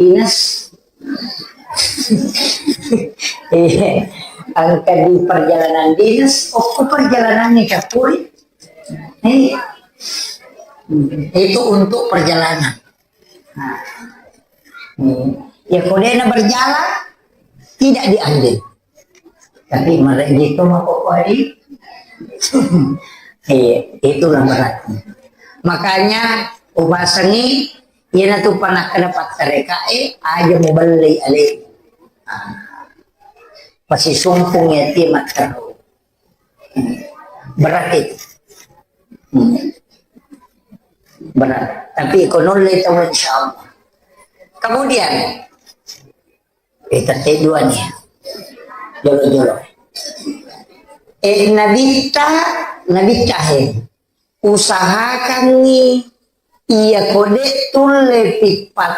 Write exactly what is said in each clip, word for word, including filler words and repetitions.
dinas. Iya, engka di perjalanan dinas, oh, perjalanan ini capuri. Iya. Itu untuk perjalanan. Nah. Hmm. Ya, kalau dia berjalan, tidak diambil. Tapi mereka itu mau kok hari. Iya, itulah beratnya. Makanya, upasangi, iya na tu pernah kena pattereka, eh, aja mau beli, ale. Ah. Pasti sumpung ya, dia matteru. Berat itu. Hmm. Berat. Tapi iko nulle tahu, insya Allah. Kemudian, eh, tette dua nih. Jolo-jolo. Eh, nabitta, nabitta, eh. Usahakangngi iya ko de' tulle pippat,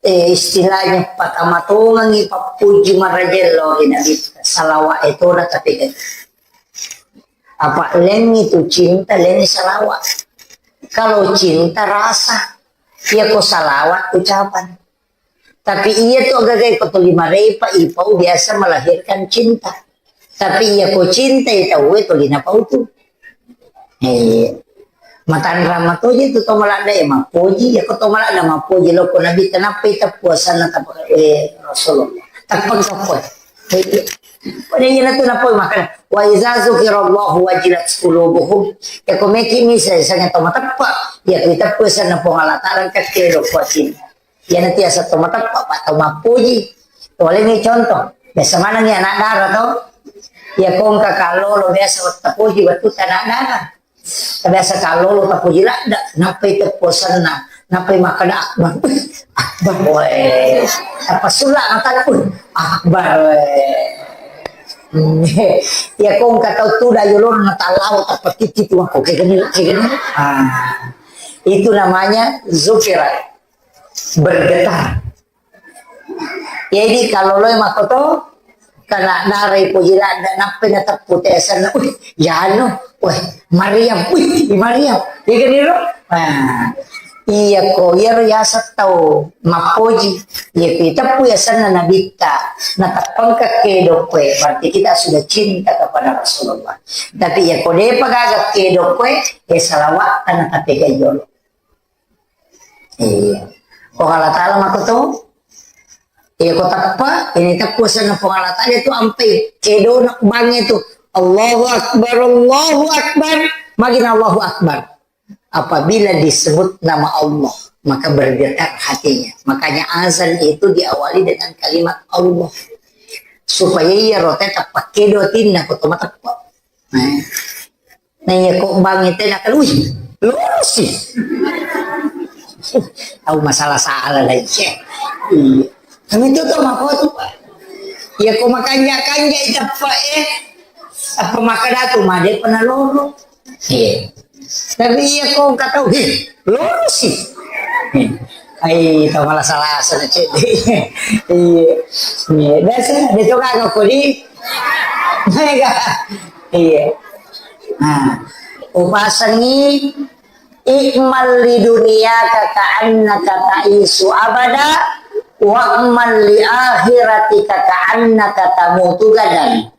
eh, istilahnya patamatongengngi pappuji marajello ri Nabitta, salawat e tona tapi apa lengngi tu cinta, lengngi salawat. Kalau cinta rasa, iya ko salawat ucapan. Tapi iya tu agaga iko tuli marepa, ipau biasa melahirkan cinta. Tapi iya ko cinta, iya tau e tuli napau tu. Eh, matanrang matoje tu to maladda e mappoji, iya ko to maladda mappoji lo ko Nabi, kenapa ita puasanna tapa, eh, Rasulullah. Tappa kapoi. Eh, pada iya tu napau makana, "Wa iza zukirallahu wajilat qulubuhum." Ya ko meki misa sanga to mateppa, iya ko ita puasanna Puang Allah Taala kakke lo kuasin. Iyana tiasa to mateppa, pa to mappuji. Toleni contoh. Biasa manengngi anak dara to. Iya ko engka kallolo biasa tapuji wettu anak dara. Biasa kallolo tapuji ladda, nappai tepposenna, nappai makkeda akbar. Akbar, weh. Tappa sulla mataku. Akbar, weh. Iya ko engka tau tuda yolona tallawa tappa titi tu aku kegeni, kegeni. Ah. Itu namanya zukirat. Bergetar. Jadi kalau lo makoto, kena darai poji ladda, nappai na teppu tesenna, "Wih, yanu, wih, Mariam, wih, Mariam." Iya kan iro? Nah, iya ko, iya ro yasa tau mappoji. Iya ko teppu yasenna Nabitta, na tappengka kedo koe, berarti kita sudah cinta kepada Rasulullah. Tapi iya ko depa gaga kedo koe, ya salawat na tapi jolo. Iya. Puang Allah Ta'ala makoto. Iya, ko teppa, ini teppu senna Puang Allah Ta'ala itu ampai kedona bang itu. Allahu Akbar, Allahu Akbar. Magina Allahu Akbar. Apabila disebut nama Allah, maka bergetar hatinya. Makanya azan itu diawali dengan kalimat Allah. Supaya iya rote teppa kedo tinna ko to mateppa. Nah. Nah, iya, ko bang itu nak, "Wih, lurus sih." Tahu masalah salah lagi. Iya. Kami itu tuh mako tuh, Pak. Ya, ko makanja-kanja itu, Pak, eh. Apa maka datu made pernah loro. Iya. Tapi iya, ko nggak tahu, "Hih, lurus sih." Ai, tau malah salah sana cek. Iya. Iya, biasa, dia tuh kagak kodi. Mega. Iya. Nah, upasangi i'mal li dunyaka ka'annaka ta'isu abada, wa'mal li akhiratika ka'annaka tamutu gadan.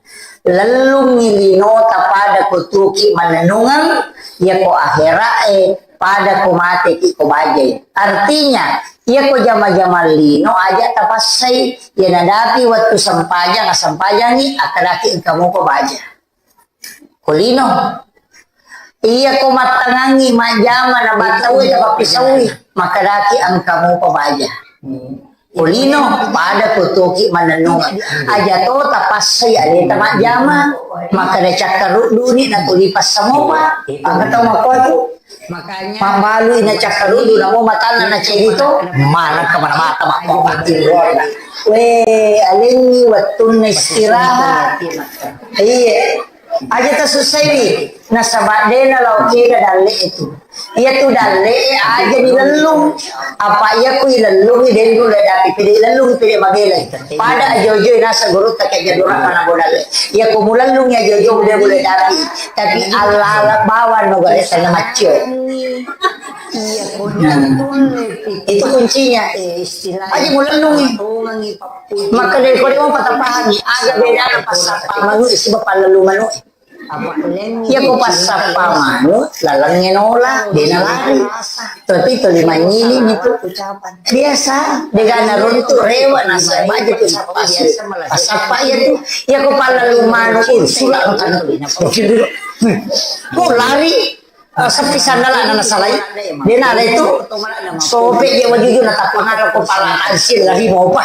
Lellungngi linota pada ko tuki manennungeng, iya ko akhira'e pada ko mateki ko bajai. Artinya, iya ko jama-jama lino aja tapassai, iya nadapi wettu sempajang, assempajangi, akkadaki engka mupa baja. Ko lino. Iya ko mattangangi majjama na battaui tapappisaui, makkadaki engka mupa baja. Ko lino, pada ko toki manennung. Aja to tapassai aleta majjama. Makkada cakkarudduni na tuli passamopa. Engka tau makkotu. Makanya mabbalui na cakkarudu namo matanna na cedito. Mana kemana mata makko mati. We, alenni wettunna istirahat. Iya. Aja tasussaiwi, nasaba de nalao kega dalle itu. Iya tu dalle aja ni lellung. Apa iya ku ilellungi denru le dapi pede ilellungi pede magele. Pada ajo-ajo nasa gurutta ke jadura mana bodalle. Iya ku mulellungi ajo-ajo de bule dapi. Tapi ala-ala bawang no gare sana maccio. Iya, itu kuncinya. Aja mulellungi. Maka dari kode mau patah pahami. Aja beda apa sapa manu isi bapak lelu manu. Iya ko passappa manu, lalengnge nola, dena lari. Tapi tuli manyili nitu. Biasa, degana runtu rewa nasaba aja tu sappa. Passappa iya tu. Iya ko pallalu manu ursula kan. Ko lari, eh, sepi sandala nana salai. Dena ada itu. Sope dia wajuju na tapangara ko pala ansil lari mau pa.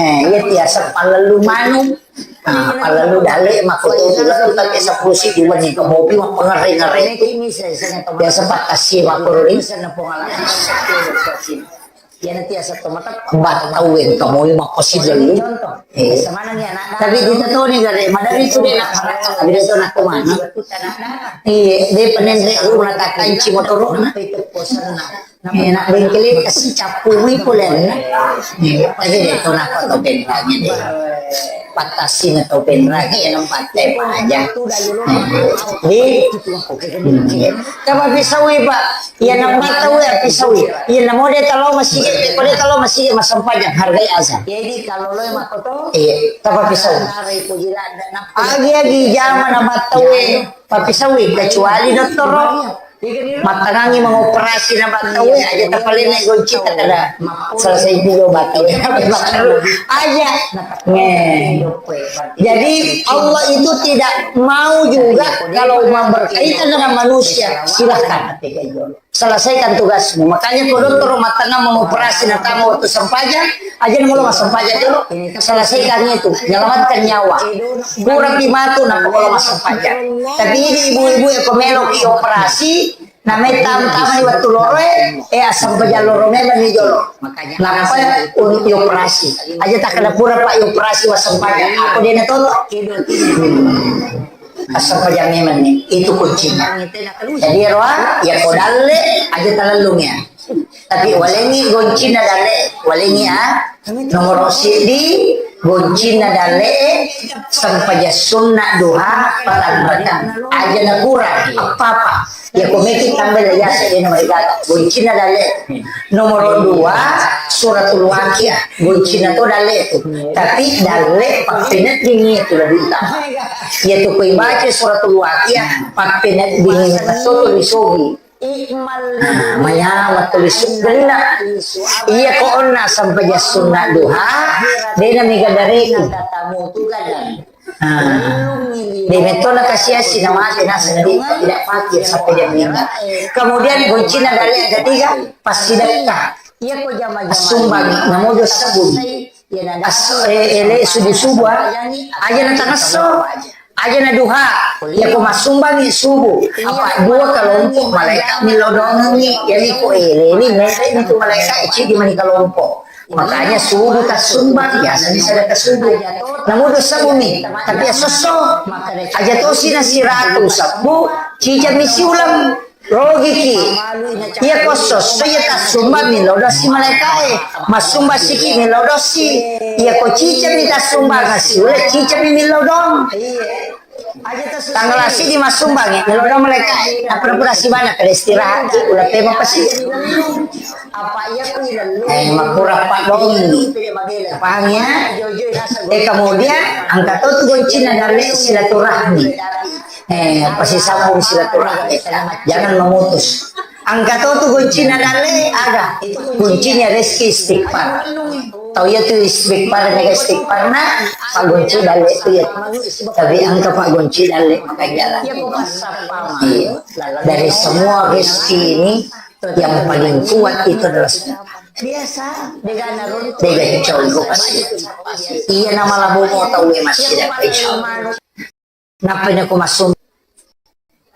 Eh, iya tiasa pallalu manu. Ah, kalau lu dale mah foto juga tuh tapi sepuluh sih dua nih ke mobil mah pengerai-ngerai. Biasa patasi mah kurang. Iya nanti asal teman batau yang kamu mah pasti dulu. Eh. Tapi kita tahu nih gare, madari itu dia nak, tapi dia tahu nak kemana. Iya, dia pengen dia ulah tak kanci motor. Eh, nak bengkele kasi cappui pole anna. Eh, tapi de to nako to penrangi de. Pattasi na to penrangi, eh, nang patte paja. Eh, di, hmm. Tapa pisaui, Pak. Iya, nang mata we pisaui. Iya, namo de talo masigi, ko de talo masigi massempajang hargai azan. Jadi kalau lo mako to, iya, tapa pisaui. Agi-agi jama na mata we. Pappisaui, kecuali dottoro mattangangi mengoperasi na battau, aja tapalena goncita kada selesai juga battau. Aja. Eh. Jadi Allah itu tidak mau juga kalau memang berkaitan dengan manusia, silahkan. Selesaikan tugasmu. Makanya kalau dottoro mattangang mengoperasi na tama waktu sempajang, aja na molo massempajang dulu, selesaikan itu, menyelamatkan nyawa. Kurang di matu na molo massempajang. Tapi ini ibu-ibu yang ko meloki operasi, na mai tam-, tamani waktu loro e, eh, assempajang loro memang ni jolo. Nappa untuk dioperasi. Aja tak kena pura pak dioperasi massempajang. Apa dia na toto? Assempajang memang ni, itu kuncinya. Jadi roa, ya ko dalle, aja talellung ya. Tapi walengi goncina dalle, walengi ya. Nomor sidi, goncina dalle, sempajang sunna duha, patanratan. Aja na kurang, apa-apa. Ya ko meki tambah lah ya, saya nomor tiga. Goncina dalle. Nomor dua, suratul waqiah. Goncina to dalle tu. Tapi dalle, pappineddi ni tu lebih utama. Iya tu koi baca suratul waqiah, pappeneddingi metto tuli sogi. Ah, mayama tuli suggenna. Iya ko onna sempajang sunna duha, dena mega dareku. Ah, de metto na kasiasi na mate naseng de tidak fakir sampai dia meninggal. Kemudian goncina dalle yang ketiga, passidekka. Assumbang, namojo sabun. As-, eh, ele subuh-subuh, ah. Aja na tangesso. Aja na duha. Ya ko massumbangi subuh. Apa dua kelompok malaikat milodongi. Jadi ko ele ni, mereka itu malaikat cidi mani kelompok. Makanya subuh tassumbang, biasa bisa ada subuh. Namojo sabun ni, tapi asosso. Aja tosi na siratu sabbu, cija misi ulang. Rogiki. Iya ko sosso iya tassumba millau dosi malaikae. Massumba siki millau dosi. Iya ko cicami tassumba ngasiula cicami millau dong. Tanggal sidi massumbangi millau dong malaikae. Apa pura sibana kada istirahat ki ula pema pasi. Eh, makura pak dong. Paham ya? Eh, kemudian angkat tu goncina dalle silaturahmi. Eh, pasti sambung silaturahmi. Jangan memutus. Angkat tu kuncina dalle, aga. Kuncinya rezeki istighfar. Tau ya tu istighfar, mega istighfar na, pak gonci dalle tu ya. Tapi angkat pak gonci dalle, maka jalan. Iya. Dari semua rezeki ini, yang paling kuat itu adalah sedekah. Dega conggo. Iya, nama labu mau tahu ya, masih ada, insya Allah. Nappa nyako massum-,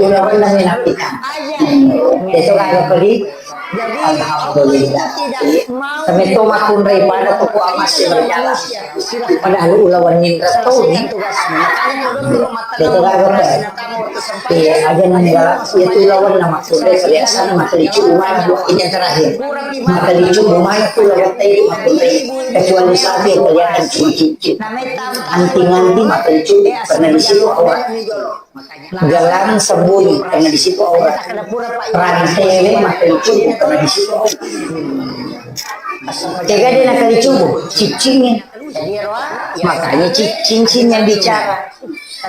ulawenna menapita. Itu kagak pedih. Alhamdulillah. Tapi to makkunrai pada toko amas yang berjalan. Padahal ulawan nindra to ni. Itu kagak pedih. Iya, aja nang galak. Itu ulawan nama sudah biasa nama kericu umat dua ini yang terakhir. Maka dicoba mana tuh lewat tadi, kecuali sapi yang kelihatan cincin. Anting-anting maka dicoba karena di situ aurat. Gelang sembunyi karena di situ aurat. Rantai maka dicoba karena di situ aurat. Tega dia nak dicoba cicingnya. Makanya ci- cincin yang bicara.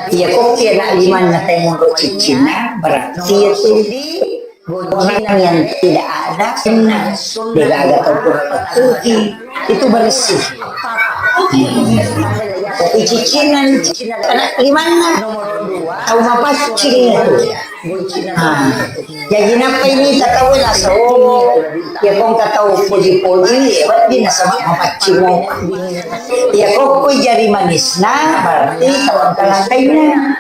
Iya kok kena limanna teh monro ciccinna berarti itu Orang yang tidak ada, benar. Dia gak ada tau kurang bersih. Itu bersih. Tapi cicinan, kena limanna. Tau mapaccing itu. Nah, jadi napa ini tak tahu lah so. Ya kong tak tahu puji-puji, ya berarti nasaba mapaccing mau. Ya kok koi jari manisna, berarti tau kalakaina.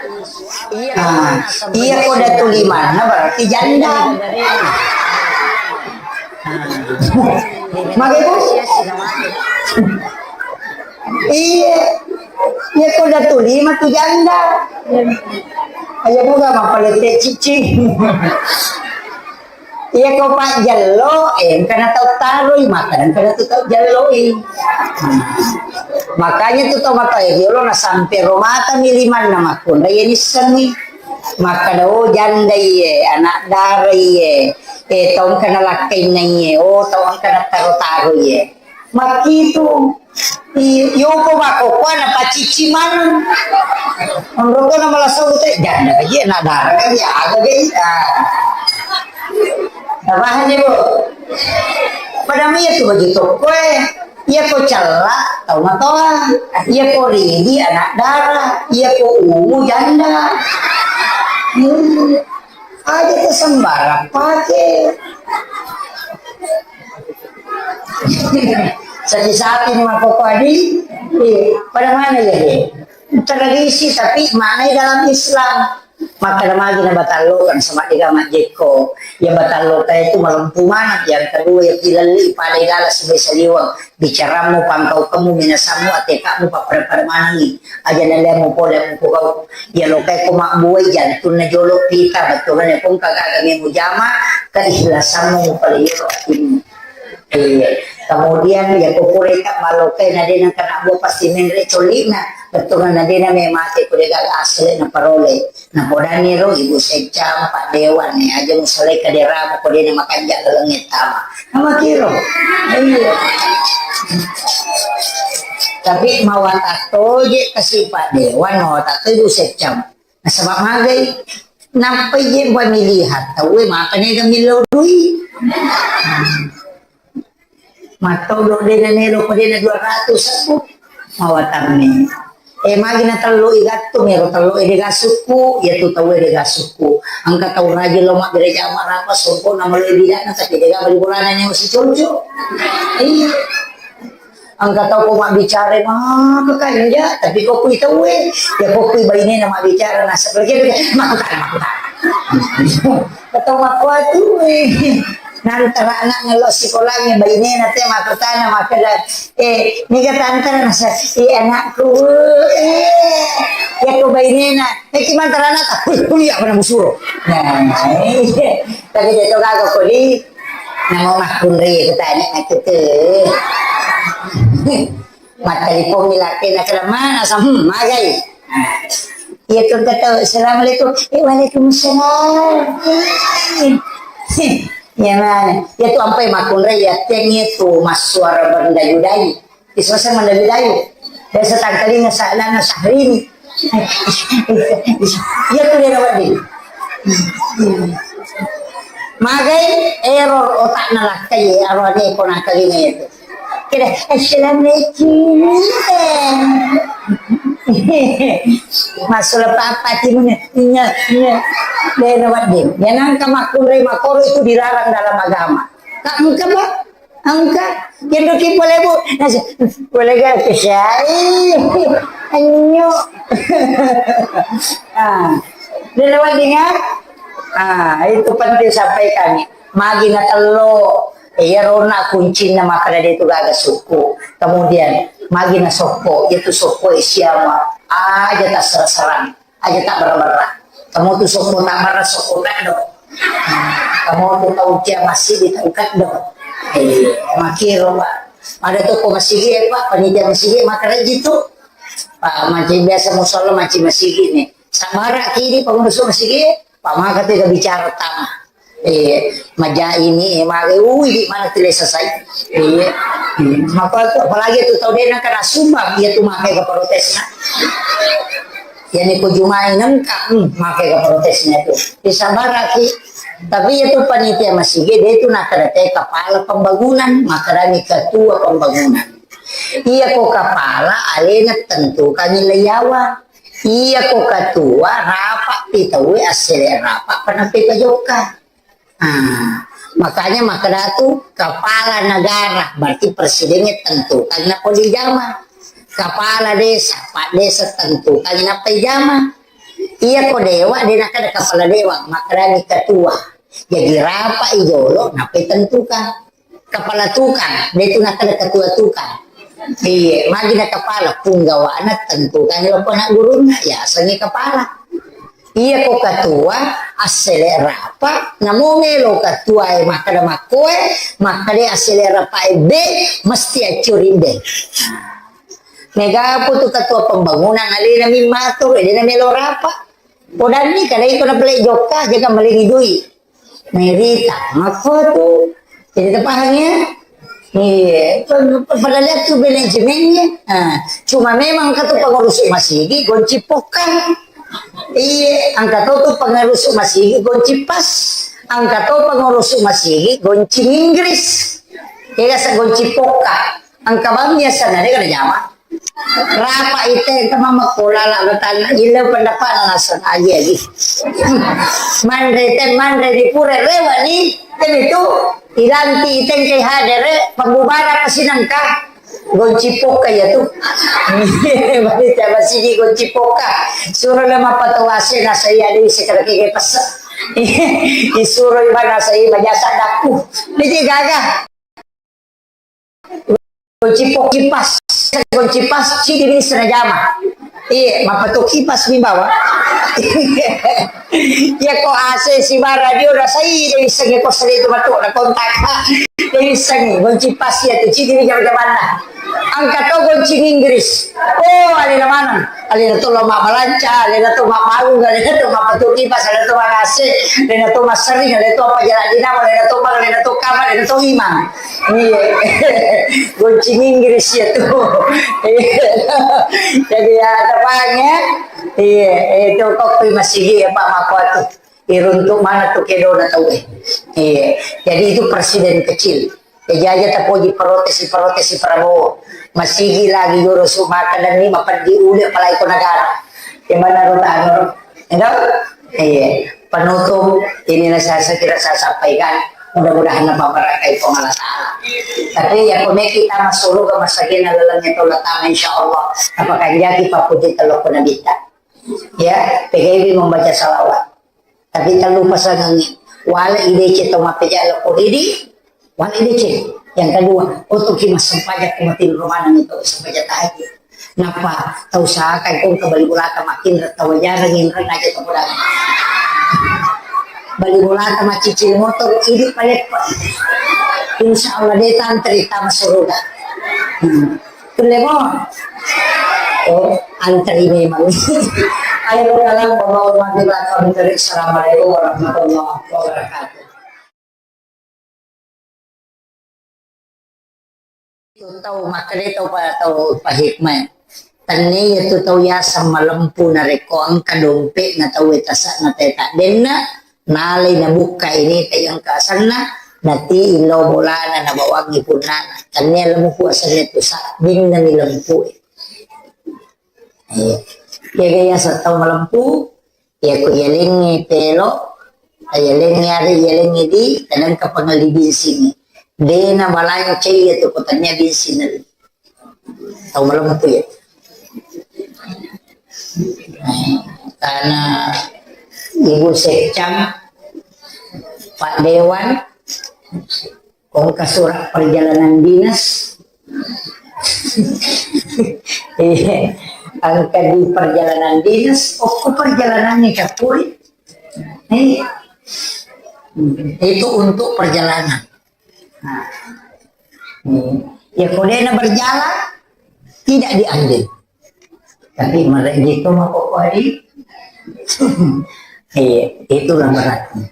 Ah, iya ko datu limanna berarti janda. Mage, Bos? Iya. Iya ko datu lima tu janda. Ayo buka mapalete cicing. Iya ko pajjello, eh, engkana tau taroi, maka engkana tu tau jelloi. Makanya tu tau matoa riolo na sampe romata mi limanna makkunrai iya nissengngi. Makkada, oh, janda iye, anak dara iye, eh, tau engkana lakkainna iye, oh, tau engkana taro-taro iye. Makkitu. I-, yoko makkokkoe napacicci maneng. Menurutku nama langsung teh, janda aja, nak darah kan ya, ada deh. Ah. Nah, paham ya, Bu? Pada mi itu baju toko, eh. Iya ko cella, tau matoa. Iya ko ridi, anak darah. Iya ko ungu, janda. Hmm. Aja tu sembarang pake. Sapi-sapi ni makkokkoe adi, eh, pada mana ya, eh? Tradisi, tapi maknai dalam Islam. Maka namagi na batallo kan sama dega majjekko. Ya batallo kayak itu malempu mana. Yang kedua ya pilalli pada gala sebagai saliwang. Bicaramu, pangkaukemu, minasamu, atekamu, pappada-pada manangi. Aja nalemu pole mukugau. Ya lokai ko mabbuai jantunna jolo pita, bettuanna pong kagaga mujama, keikhlasanmu pole yolo atimu. Iya. Kemudian, ya, kukureka malokai na dena kena bua pasti menre colina. Betul na dena me mate ku dega asli na parole. Na podani ro ibu secam, Pak Dewan, ya, aja musalai ke deramu, ko dena makanja lelenge tama. Nama kiro? Iya. Tapi mawata toje kasi Pak Dewan, mawata to ibu secam. Nasaba magai, nappai je pamilihan tauwe maka nega millau dui. Matau do dena nelo ko dena dua ratus aku. Mawatanni. Eh, magi na tello i gattu, mero tello e dega sukku, ya tu tauwe dega sukku. Angka tau rajin lo mabbere jama rapa songko na maloi bidana, tapi dega bali bolana nyawa si conco. Iya. Engka tau ko mabbicara maka kanja, tapi ko kui tauwe, ya ko kui bainena mabbicara nasaba lagi, makkutana, makkutana. Ketau makkuatu, eh. Nantara anakna lo sikolangnge, bainena te makkutana makkeda, "Eh, niga tantara?" Nasa, "Eh, anakku, eh, iyako bainena, eh, ki mantara anakta, kuliah, kuliah, apa namu suro?" Nah, iya. Tapi de to gaga kodi, namo makkunrai kutana nakku te. Mattelpong mi laki, nakeda, "Mana sa-, hmm, magai." Nah, iya tu engka tau, "Assalamualaikum." "Eh, waalaikumsalam." Iya mana? Iya tu ampai makkunrai, iya teng iya tu massuara berdayu-dayu. Isose mendayu-dayu. Biasa tangkalinga sa-, dana Syahrini. Iya tu dia wedding. Magai error otakna lakkai, arwane ko nakalinga itu. Kira, "Assalamualaikum." Masuk papa timunya, iya, iya. Dia wedding. Dia nangka makkunrai makoro itu dilarang dalam agama. Kak, engka, Pak? Engka, kendoki pole, Bu. Nasa, pole ga kesai. Anyo. Ah, dia lewat dengar. Ah, itu penting sampaikan. Magi na tello. Iya rona kuncinna makkeda de tu gaga sukku. Kemudian, magi na sokko. Iya tu sokko e siama. Aja tasserang-serang. Aja tabberra-berra. Kamu tu sokko tabberra, sokko keddo. Kamu tu tau cia masigi, tau keddo. Eh, makiro, Pak. Ada tu ko masigi, eh, Pak, panitia masigi, makkeda ji tu. Pak, mancing biasa musala, mancing masigi ni. Sabara kidi, pengurus masigi, Pak, maka tu bicara tama. Iya, maja ini, mare, ui, di mana tu lesa sai. Iya. Hmm, maka tu, apalagi tu tau de nangka sumbang, iya tu makai ke protesna. Iya ni ko jumai nangka, hmm, makai ke protesna tu. Disabaraki. Tapi iya tu panitia masigi, de tu nakkeda te kepala pembangunan, makkeda ni ketua pembangunan. Iya ko kepala, alena tentukan nilai yawa. Iya ko ketua, rapat pi tauwe, assele rapat, panape pajokka. Ah, makanya makkeda tu kepala negara, berarti presidennya tentukan nappa dijama. Kepala desa, pak desa tentukan nappa dijama. Iya ko dewa, de nakkeda kepala dewa, makkeda ni ketua. Jadi rapat i jolo, nappa tentukan. Kepala tukang, de tu nakkeda ketua tukang. Iya, magi na kepala, punggawana tentukan lo ko anak gurunna, ya, asengi kepala. Iya ko ketua, assele rapat, namo melo ketua e makkeda makkoe, makkeda assele rapat e be, mesti accuri be. Mega putu ketua pembangunan alena mimmato, de na melo rapat. Podanni kada iko na pale jokka, jaga malengi dui. Merita, makko tu. Jadi, tapahang ya? Iya, padahal itu manajemennya. Nah, cuma memang katu pengurus masigi gonci pokang. Iya, angka to tu pengurus masigi gonci pas. Angka to pengurus masigi gonci Inggris. Iya, sa gonci poka. Angka bang biasa na dega jama. Rapa ite engka mammakko lala batanna, ille pendapat naseng aji-aji. Manre te, manre di pura rewa ni, te itu ilanti ite engka hadere pembubaran pasti nangka gonci poka ya tu. Bani te masigi gonci poka. Suro le mapatawase nasai ada isi kada kege pesa. Isuro ibana sai majasa daku. Ini gaga. Gonci pok kipas, gonci pas, cidi bisa najama. Iya, mapatu kipas mi bawa. Iya ko A C si bara dio rasai de bisa nge kos itu matu na kontak. De bisa nge gonci pas ya tu cidi bisa jamanna. Angka to gonci Inggris. Oh, alena maneng. Alena to lo mabbalanca, alena to mabbaung, alena to mapatu kipas, alena to mangase, alena to massering, alena to apa jalan dinamo, alena to bang, alena to kamar, alena to imang. Iya. Gonci Inggris ya tu. Iya. Jadi ya, ada bang ya. Iya, itu kok masih ya Pak Mako tu. Iruntuk mana tu kedona tau eh. Iya. Jadi itu presiden kecil. Jadi aja tapoji protes, protes Prabowo. Masigi lagi joro su makanan ni mapeddi uli apalagi ko negara. Di mana ro tano? Iya. Penutup, inilah saya, saya kira saya sampaikan. Mudah-mudahan napa barakai Puang Allah Ta'ala. Tapi ya, kome kita masuk surga, masagina lalangnya tolak tangan, insya Allah. Apa kanjaki papuji telok pun nabita. Ya, P G B membaca salawat. Tapi tak lupa sangangi. Wale ideceng tau mappeja'e lokko ridi, wale ideceng. Yang kedua, otoki massempajang ko matinro maneng itu sempajang tahajud. Nappa tau usahakan ko engka bali bolata makinreng, tau ajareng inreng aja tau bolata. Bali bolata maccicil motor, idi paleppa. Insya Allah de tantri tama suruga. Hmm. Kulle mo? Oh, antri memang. Ayo, kalam, Assalamualaikum warahmatullahi wabarakatuh. Itu tau makkeda tau pa-, tau pahikmah. Tennia tu tau yaseng malempu narekko engka dompe'na tau e tasa'na teta denna, nalai nabukka ini ta engka asenna, nati illau bolana nabawangi punnana. Tennia lempu asenna tu sabbinna ni lempu e. Iya. Jaga yaseng tau malempu, iya ko iyalengngi pelo, iyalengngi are, iyalengngi di, kadang ka pangelli binsing. De na balancai iya tu ko tennia binsing na. Tau malempu ya. Karena Ibu Sekcam, Pak Dewan, Ko engka surat perjalanan dinas. Iya. Engka di perjalanan dinas, okko perjalanan ni cappuri. Iya. Itu untuk perjalanan. Nah. Hmm. Ya, ko dena berjalan, tidak diambil. Tapi mereka itu mau kok hari. Iya, itulah beratnya.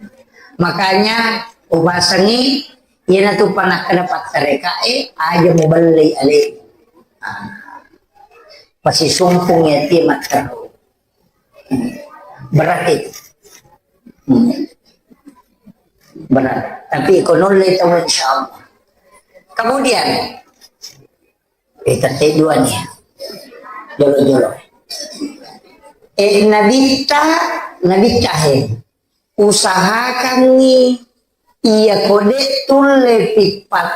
Makanya upasangi, iyanatu panakkeda pattarekae, aja mubellei ale. Ah. Pasisumpung ya ti matteru. Hmm. Berat itu. Hmm. Berat. Tapi ko nulle tahu, insya Allah. Kemudian, eh, tette dua nih. Jolo-jolo. Eh, nabitta, nabitta he. Usahakangngi iya ko de tulle pippat,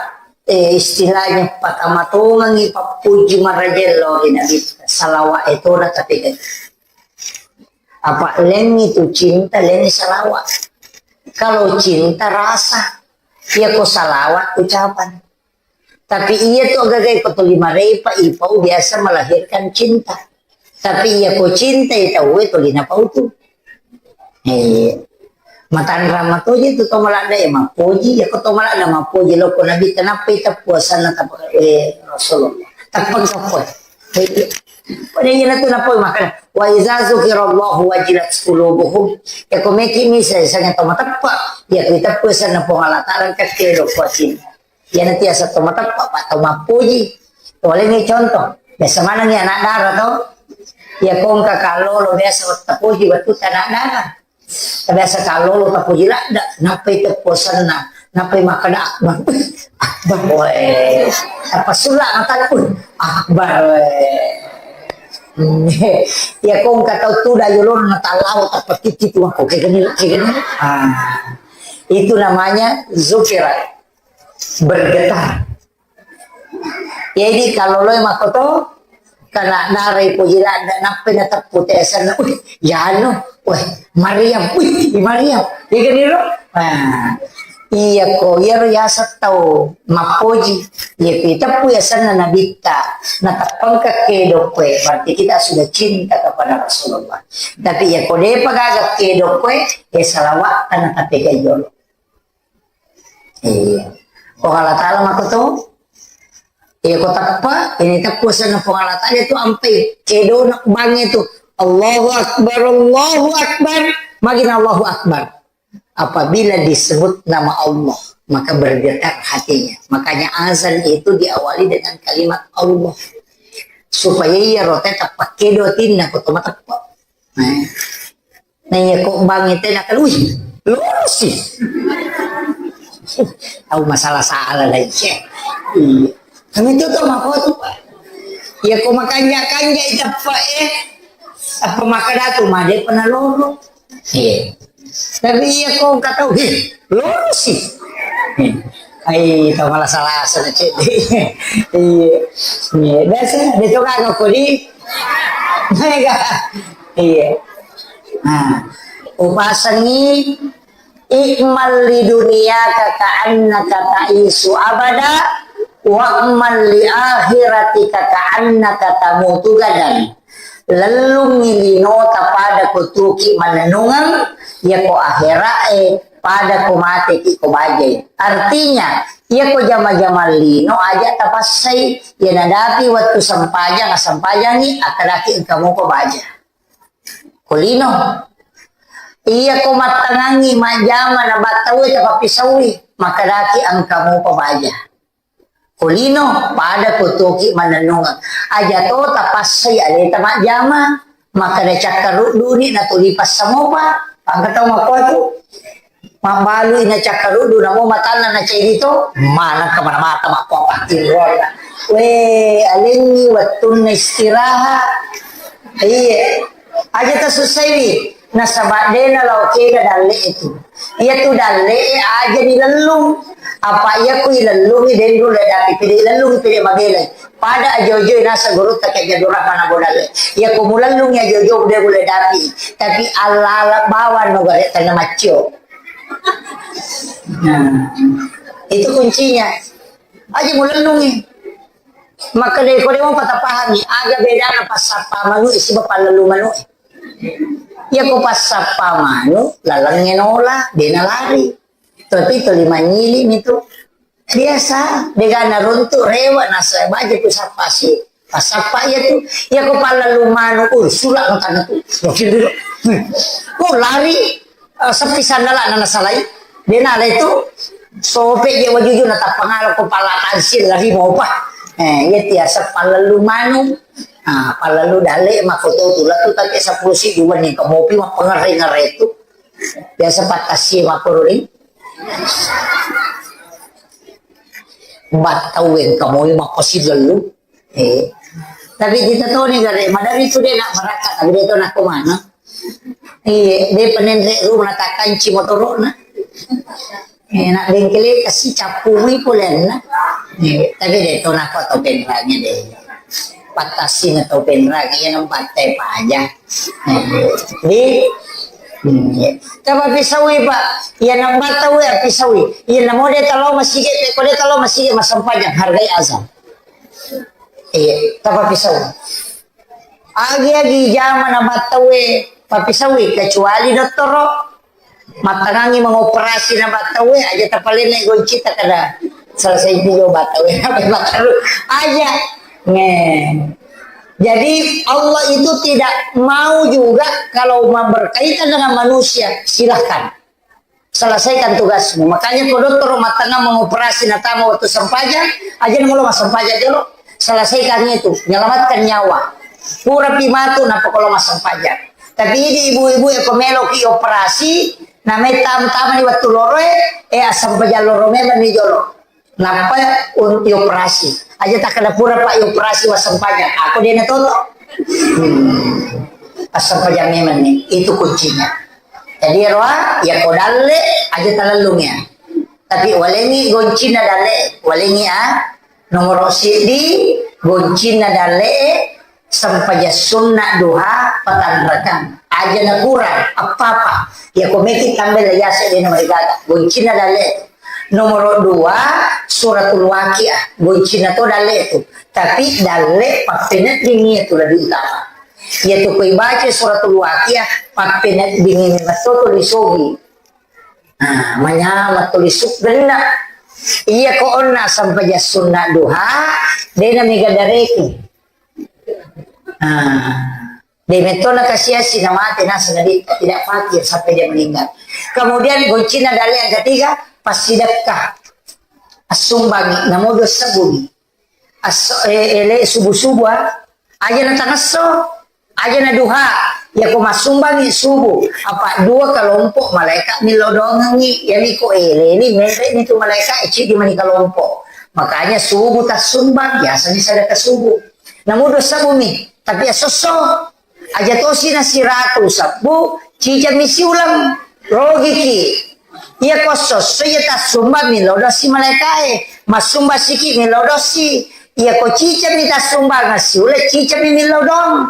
eh, istilahnya patamatongangi pappuji marajella ri nabitta. Salawa e tona tapi apa lengi tu cinta, lengi salawa. Kalau cinta rasa, iya ko salawat ucapan. Tapi iya tu agaga ko tuli marepa ipau biasa melahirkan cinta. Tapi iya ko cinta itu we tuli napau tu. Eh, matanra matoje tu to maladda ya mapoji, ya ko to maladda mapoji lo ko nabi tenappa ita puasanna tapa, eh, Rasulullah. Tappa kapoi. Pada iya tu napoi makana, "Wa iza zukirallahu wajilat qulubuhum." Ya ko meki mi saya sangat to mateppa. Ya kita puasanna Puang Allah Taala kakke lo kuasin. Iya na tiasa to mateppa, pa to mappuji. Tole ni contoh. Biasa maneng ya anak dara to. Ya ko engka kallolo biasa tapuji wettu anak dara. Biasa kallolo tapuji ladda, nappai tepposenna, nappai makkeda akbar. Akbar, weh. Tappa sulla matakku. Akbar, weh. Ya ko engka tau tuda yolona tallawa tappa titi tu ko kegani, kegani. Ah. Itu namanya zukira. Bergetar. Jadi kalau lo makoto, kana darai poji ladda, nappai nateppu tesenna, "Wih, yano, weh, Mariam, wih, Mariam." Iya kan iro? Nah, iya ko, iyaro yaseng tau mappoji. Iya pi teppu yasenna nabitta, nateppangka kedo koe, berarti kita sudah cinta kepada Rasulullah. Tapi iya ko depa gaga kedo koe, ya salawat tanah tapi kajolo. Iya. Puang Allah Ta'ala makoto. Iya, ko teppa, ini teppu senna Puang Allah Ta'ala itu ampai kedona bangnge tu. Allahu Akbar, Allahu Akbar. Makin Allahu Akbar. Apabila disebut nama Allah, maka bergetar hatinya. Makanya azan itu diawali dengan kalimat Allah. Supaya iya rote teppa kedo tinna ko toma teppa. Nah. Nah, iya, ko bangngi tena kan, wih, lolosi. Tahu masalah-salah lagi, ya. Iya. Kami itu tuh mako tuh, Pak. Ya, ko makanja-kanja itappa, eh. Apa maka datu, made pernah lolo. Iya. Tapi iya, ko kata, wih, lolosi. Ai, tahu malah salah, salah cek. Iya. Iya, biasa, dia tuh kagak kok di. Mega. Iya. Nah, upasengi I'mal li dunyaka ka'annaka ta'isyu abada, wa'mal li akhiratika ka'annaka tamutu gadan. Lellungngi linota pada ko tuki mannennungeng, yako akhira'e pada ko mateki ko bajai. Artinya, yako jama-jama lino aja tapassai, ya nadapi wettu sempajang, sempajangi, akadaki engka muko baja. Ko lino. Iya ko mattangangi majjama na battaue tapappisaui, makadaki engka mupa baja. Ko lino, pada ko toki mannennungeng. Aja to tapassai aleta majjama, makkada cakkarudduni na tuli passamopa, pangka tau makkuatu. Mabbalui na cakkaruddu, namo matanna na cedi to, maneng kemana mata makko pattironna. We, alenni wettunna istirahat. Iya. Aja tasussaiwi. Nasaba dena lao kega dalle itu. Iya tu dalle aja dilellung. Apa iya ku ilellungi denru le dapi pede ilellungi pede mabelai. Pada ajo-ajo nasa gurutta ke jadurah mana bodale. Iya ku mulellungi ajo-ajo de le dapi. Tapi ala-ala bawang no gare tanah macio. Nah, itu kuncinya. Aja mulellungi. Maka deko demo patapahami, aga bedana passappa manu e siba pallellu manu e. Iya ko passappa manu, lalengnge nola, dena lari. Tapi tuli manyili mi tu. Biasa, degana runtu, rewa, nasa baja ku sappa si. Passappa iya tu. Iya ko pallellu manu, uh, sula no tanah tu. Wakil dulu. Hmm. Oh, lari. Eh, sepi sandala na nasalai. De nala itu sope je wajuju na tappangala ko pala tansil lari mopa. Eh, iya tiasa pallellu manu. Ah, pallellu dalle mako to tu latu tapi sepuluh si dua ni ko mopi ma pengere-ngere tu. Biasa patasi mako ri. Battau engka moi mako si lellu. Eh. Tapi kita toni gare, madari tu de nak marakka, tapi de to nak kemana? Iya, de penenre rumah takanci motorona. Eh, nak bengkele kasi cappu mi polenna. Eh, tapi de to nak to penrangnya de. Patasi na to penrang, iya nambatte paja. Eh, di, hmm, iya. Tapa pisawi, Pak. Iya nambatte we pisawi. Iya namo de talo masigi, ko de talo masigi masempajang hargai azan. Iya, tapappisau. Agi-agi jama na battaue pappisaui, kecuali dottoro. Mattangangi mengoperasi na battaue, aja tapalenne goncita kada selesai juga battaue. Aja. Nge. Jadi Allah itu tidak mau juga kalau ma-, berkaitan dengan manusia, silahkan. Selesaikan tugasmu. Makanya ko dottoro mattangang mengoperasi natama waktu sempajang, aja na molo massempajang jolo. Selesaikan itu, menyelamatkan nyawa. Purapi matu nappa ko lo massempajang. Tapi idi ibu-ibu e ko meloki operasi, namai tam-, tamani waktu loroe, eh, assempajang loro memang ni jolo. Nappa un-, dioperasi. Aja takkeda pura, Pak, ioperasi wassempajang. Aku de na toto. Hmm. Assempajang memang ni. Itu kuncinya. Jadi, roa, ya ko dalle, aja talellung ya. Tapi walengi goncinna dalle, walengi a. Nomoro siddi, goncinna dalle, sempajang sunna duha patanrakang. Aja na kurang, apa-apa. Ya ko meki tambai la yase de na marigaga. Goncinna dalle. Nomoro dua, suratul Waqiah. Goncinna to dalle tu. Tapi dalle pappeneddingi tu lebih utama. Ya tu koi baca suratul Waqiah, pappeneddingi metto tu lisogi. Nah, manyama tu lisuk genna. Iya ko onna sempajang sunna duha, de na mega dareki. Nah, de metto na kasiasi na mate naseng na de-, tidak fakir sampai dia meninggal. Kemudian goncinna dalle yang ketiga, passidekka. Assumbangi, namodo sebumi. Asso-, eh, ele subuh-subuh, ah. Aja na tangesso, aja na duha. Ya ko massumbangi subuh, apa dua kelompok malaikat millau doangengi. Ya ni ko ele ni, mere ni tu malaikat, eh, cidi mani kelompok. Makanya subuh tassumbang, biasanya sedekah subuh. Namudo sebumi, tapi asosso. Aja tosi na siratu sebbu, cicami siuleng. Rogiki. Iya ko sosso iya tassumba millau dosi malaikae. Massumba siki millau dosi. Iya ko cicami tassumba na siuleng cicami millau dong.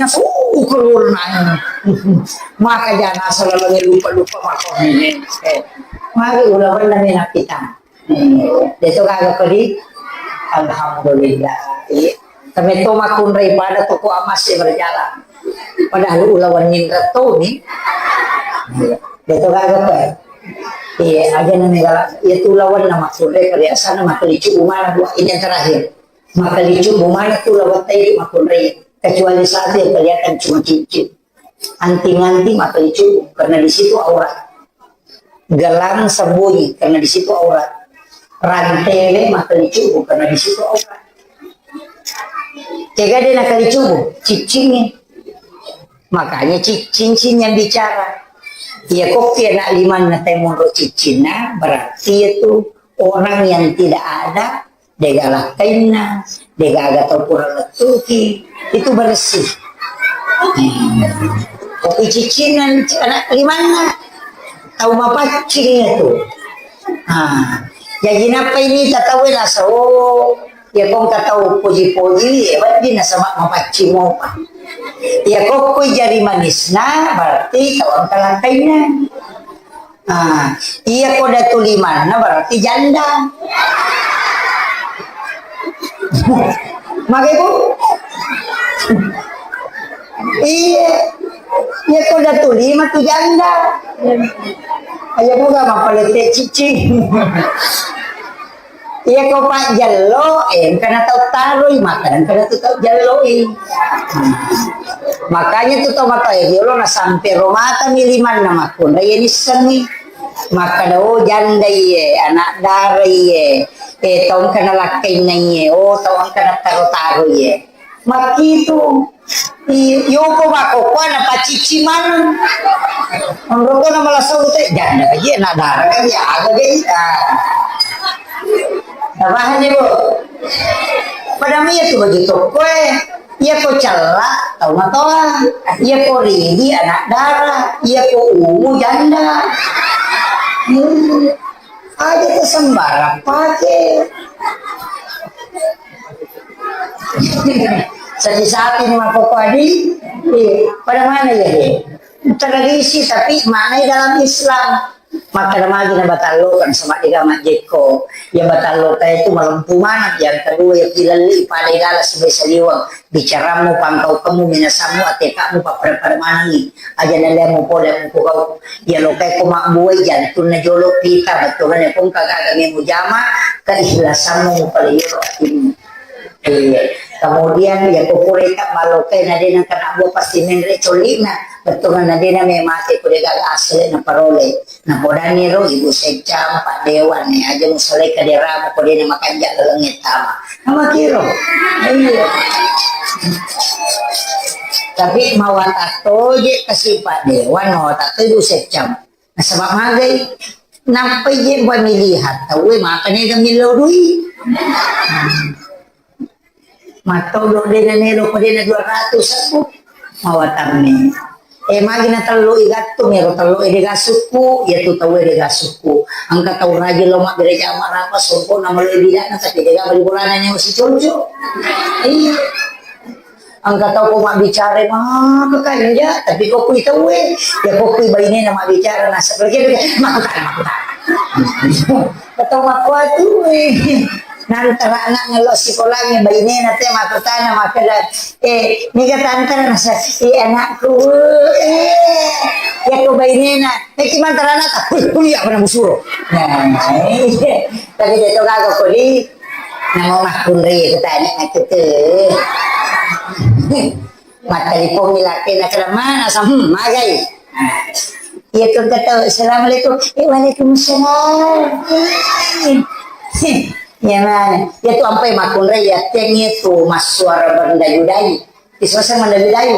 na, uh, keluar na. Maka jana selalu lupa-lupa mako. Eh, mari ulawanna mena pitang. Hmm, deto gaga kodi. Alhamdulillah. Iya. Kami to makkunrai pada toko amas e berjalan. Padahal ulawan nindra toni. Iya. Deto gaga pe. Iya, aja nang gala. Iya tu lawan na makkunrai perhiasan na makalicu umana buah ini yang terakhir. Makalicu umana tu lawan tadi makkunrai. Kecuali satu yang kelihatan cuma cincin. Anting-anting makalicu karena di situ aurat. Gelang sembunyi karena di situ aurat. Rantele makalicu karena di situ aurat. Kega de nakalicu, ciccingi. Makanya ci-, cincin yang bicara. Ya kok kena limanna temonro ciccinna, berarti itu orang yang tidak ada, degaga lakkainna, degaga tau pura lettuki, itu bersih. Hmm. Kopi ciccinna anak limanna, tau mapaccing itu. Ah, jadi napa ini tatawe naso? Ya kong katau poji-poji, ya berarti nasaba mapaccing mopa. Ya kokkoi jari manisna, berarti tau angka lakkainna. Ah, iya ko datu limanna berarti janda. Mage, Bu? Iya. Iya ko datu lima tu janda. Ayo buka mapalette cicing. Iya ko pajjello, eh, engkana tau taroi, maka engkana tu tau jelloi. Makanya tu tau matoa riolo na sampe romata mi limanna makkunrai nissengi. Makkeda, "Oh, janda iye, anak dara iye, eh, tau engka nalakkainna iye, oh, tau engka nataro-taro iye." Makkitu. I-, yoko makkokkoe napacicci maneng. Onroko na malasau te, janda ka iye, anak dara ka iye, aga ga iye. Ah. Napahang ni, Bu? Pada mi itu baju tokkoe. Iya ko cella, tau matoa. Iya ko ridi, anak dara. Iya ko umu, janda. Hmm. Aja tu sembarang pake. Sati-sati ni makkokkoe adi. Iya. Pada mana ya, dia? Tradisi, tapi maknanya dalam Islam. Makkeda magi na batalloka, nasaba degaga majjekko. Iya batalloka itu malempu maneng. Yang kedua, iya pilelli pada igala sibawa saliweng. Bicarammu, pangkaukemmu, minasammu, ateka'mu, pappada-pada manengi. Aja nalliammu pole mupogau. Iya lokai ko mabbuai jantunna jolo pita, bettuanna ko engka gaga mujama, keikhlasammu mupaleyoro atimmu. Iya. Kemudian, iya ko pureka malokai na de nengka nabbua pasti menre colli'na. Bettuanna dena me mate ko de gaga asale na parole. Na podani ro ibu secam, Pak Dewan, ne aja musalai kaderamu ko dena makanja laleng tama. Nama kiro. Iya. Tapi mawata toje kasi Pak Dewan, mawata to ibu secam. Nasaba magai. Nappai je pemilihan tauwe maka nega millau dui. Mattodo dena nelo ko dena dua ratus aku. Mawatanni. Eh, magi na tello i gattung, ero tello e dega sukku, iya tu tauwe dega sukku. Engka tau rajin lo mabbere jama rapa, sompo na melo bidana, tapi dega bali bolana nyawa si conco. Iya. Engka tau ko mabbicara maka kanja, tapi ko kui tauwe, ya ko kui bainena mabbicara nasa pergi, makkutana, makkutana. Tau makkuatu, eh. Nantara anak ngello sikolangnge bainena te makkutana makkeda, eh, niga tantara nasa, eh, anakku, eh, ya ko bainena, eh, ki mantara anak, kuliah pernah musuro. Nah, iya. Tapi dia tu gaga kodi, namo makkunri, kutanya, makkutana. Mattelpong mi laki na kera mana sa, hmm, magai. Nah, iya tu kata, "Assalamualaikum." "Eh, waalaikumsalam." Iya mana? Iya tu ampai makkunrai, iya tiang iya tu massuara berdayu-dayu. Isoseng mendayu-dayu.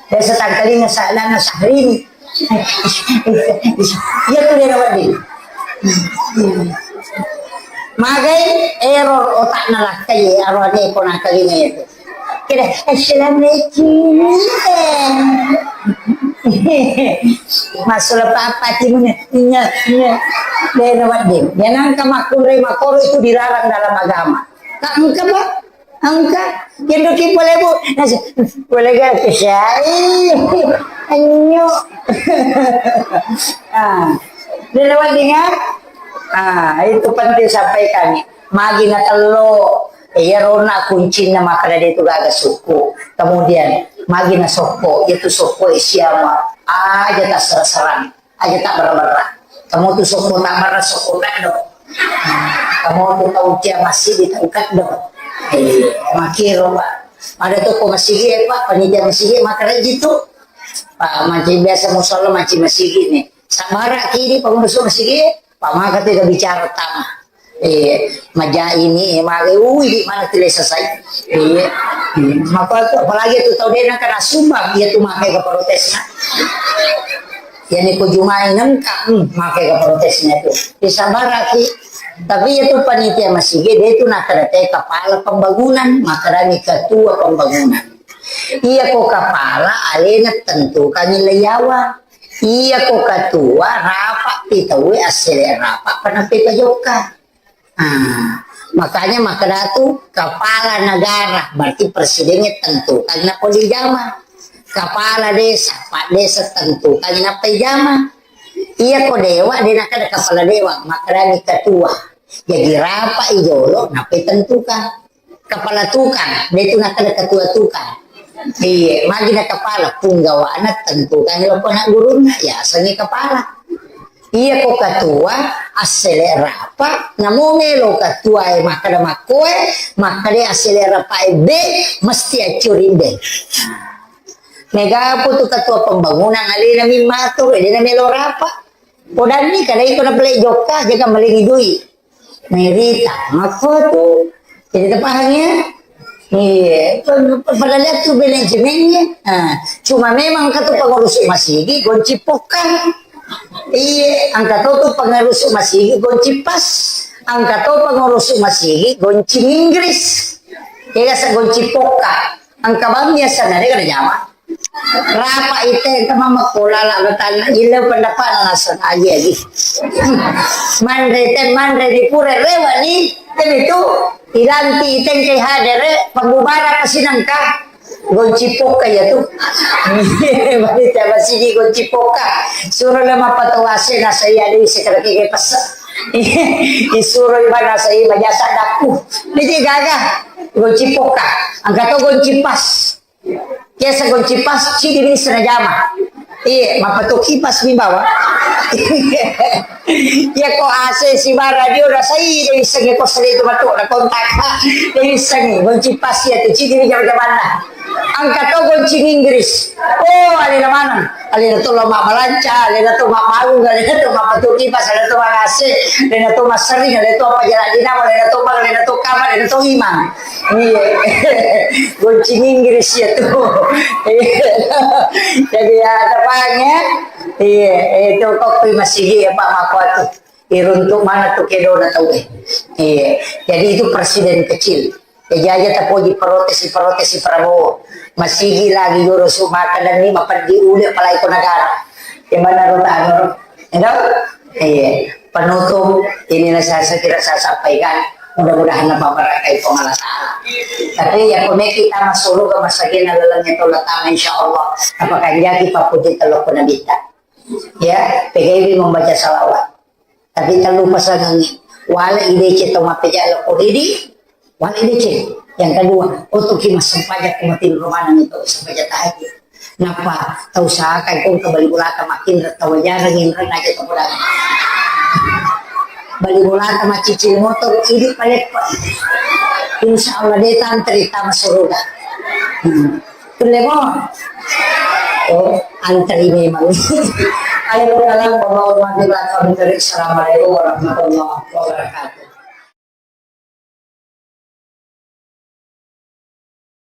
Biasa tangkalinga sa-, lana Syahrini. Iya tu dia wedding. Magai error otakna lakkai, arwane ko nakalinga itu. Kira, "Assalamualaikum." Masuk apa-apa timuna. Iya, iya. Dia wedding. Dia nangka makkunrai makoro itu dilarang dalam agama. Tak engka, Pak. Engka, kendoki pole, Bu. Nasi, pole ga kesai. Anyo. Ah, dia lewat dengar. Ah, itu penting sampaikan. Magi na tello, iya rona kuncinna makkeda de tu gaga sukku. Kemudian, magi na sokko, itu sokko siama. Aja tasserang-serang. Aja tabbarra-barra. Kamu tu sokko tabbarra, sokko kaddo. Kamu tu tau cia masigi, tau kaddo. Eh, makiro, Pak. Ada toko masigi, eh, Pak, panitia masigi, makkeda ji tu. Pak, manci biasa musala, manci masigi ni. Sabara kidi, pengurus masigi, Pak, maka tu bicara tama. Eh, maja ini, eh, mage, ui, di mana tu lesa sai. Iya. Hmm, maka tu, apalagi tu tau dena kena sumbang, iya tu makai ke protesnya. Iya ni ko jumai nengka, hmm, makai ke protesnya tu. Disabaraki. Tapi iya tu panitia masigi, dia tu nak ada teh kepala pembangunan, maka ada ni ketua pembangunan. Iya ko kepala, alena tentukan nilai yawa. Iya ko ketua, rapat pi tauwe, assele rapat, panape pajokka. Ah, makanya makkeda tu kepala negara, berarti presidennya tentukan nappa dijama. Kepala desa, pak desa tentukan nappa dijama. Iya ko dewa, de nakkeda kepala dewa, makkedani ketua. Jadi rapat i jolo, nappa tentukan. Kepala tukang, de tu nakkeda ketua tukang. Iya, magi na kepala, punggawana tentukan loko anak gurunna, ya, asengi kepala. Iya ko ketua, assele rapa, namo melo ketua e makkeda makkoe, makkeda assele rapa e be, mesti accuri be. Mega pu tu ketua pembangunan alena mimmatur, de na melo rapa. Podanni kada iko na pele jokka, jaga malengi dui. Merita, makko tu. Jadi terpaham ya? Iya, pa-, pa-, padahal itu manajemennya. Nah, cuma memang kata pengurus masigi gonci pokang. Iya, angka to tu pengurus masigi gonci pas. Angka to pengurus masigi gonci Inggris. Iya, sa gonci poka. Angka bang biasa na de kada jama. Rapa ite engka mammakko lala batanna, ille pendapatna naseng agi-agi. Manre te, manre di pura rewa ni, tebe tu, ilanti ite engkai hadere, pembubaran kasi nengka. Gonci pokka ya tu. Bari coba sini gonci pokka. Suro le mappatowase nasai ade sekadaki ke pesa. Isuro ibana sai majasa daku. Niji gaga. Gonci pokka. Angka to gonci pas. Biasa gonci pas, cidi bisa najama. Iya, mappatu kipas mi bawa. Iya ko A C si bara radio rasai, de issengi ko sali tu matu na kontak. De issengi, gonci pas ya tu, cidi mi jama-jamanna. Engka to goncing Inggris. Oh, alena maneng. Alena to lao mabbalanca, alena to mabbangung, alena to mappatu kipas, alena to mangase, alena to massering, alena to appajala dinamo, alena to bang, alena to kamar, alena to imang. Iya. Goncing Inggris ya tu. Iya. Jadi ya, ada bang ya. Iya, itu kok kui masigi ya Pak Makuatu. Iruntuk mana tu kedona tau eh. Iya. Jadi itu presiden kecil. Jaji aja tapoji protes, protes Prabowo. Masigi lagi joro su maka dan ni mapeddi ule apalagi ko negara. Di mana ro tano ro? Enggak? Iya. Penutup inilah saya, saya kira saya sampaikan. Mudah-mudahan apa berkah itu Allah Ta'ala. Tapi ya kome kita masuk surga masagena laleng itu Allah Ta'ala insya Allah. Apa kanjaki papuji telok pun kita. Ya, P G B membaca salawat. Tapi terlupa sangangi. Wala idece to mapejala koridi, wala idece. Yang kedua, otoki massempajang ko mati rumah nang itu sempajang tahajud. Napa tau sakai kong ke bali bulata makin tau jarang yang kena aja tau. Bali bulata macicil motor, idi palepa. Insya Allah dia tantri tama suruga. Hmm. Kulle mo? Oh, antri memang. Ayo, dalam pembangunan di belakang negeri. Assalamualaikum warahmatullahi wabarakatuh.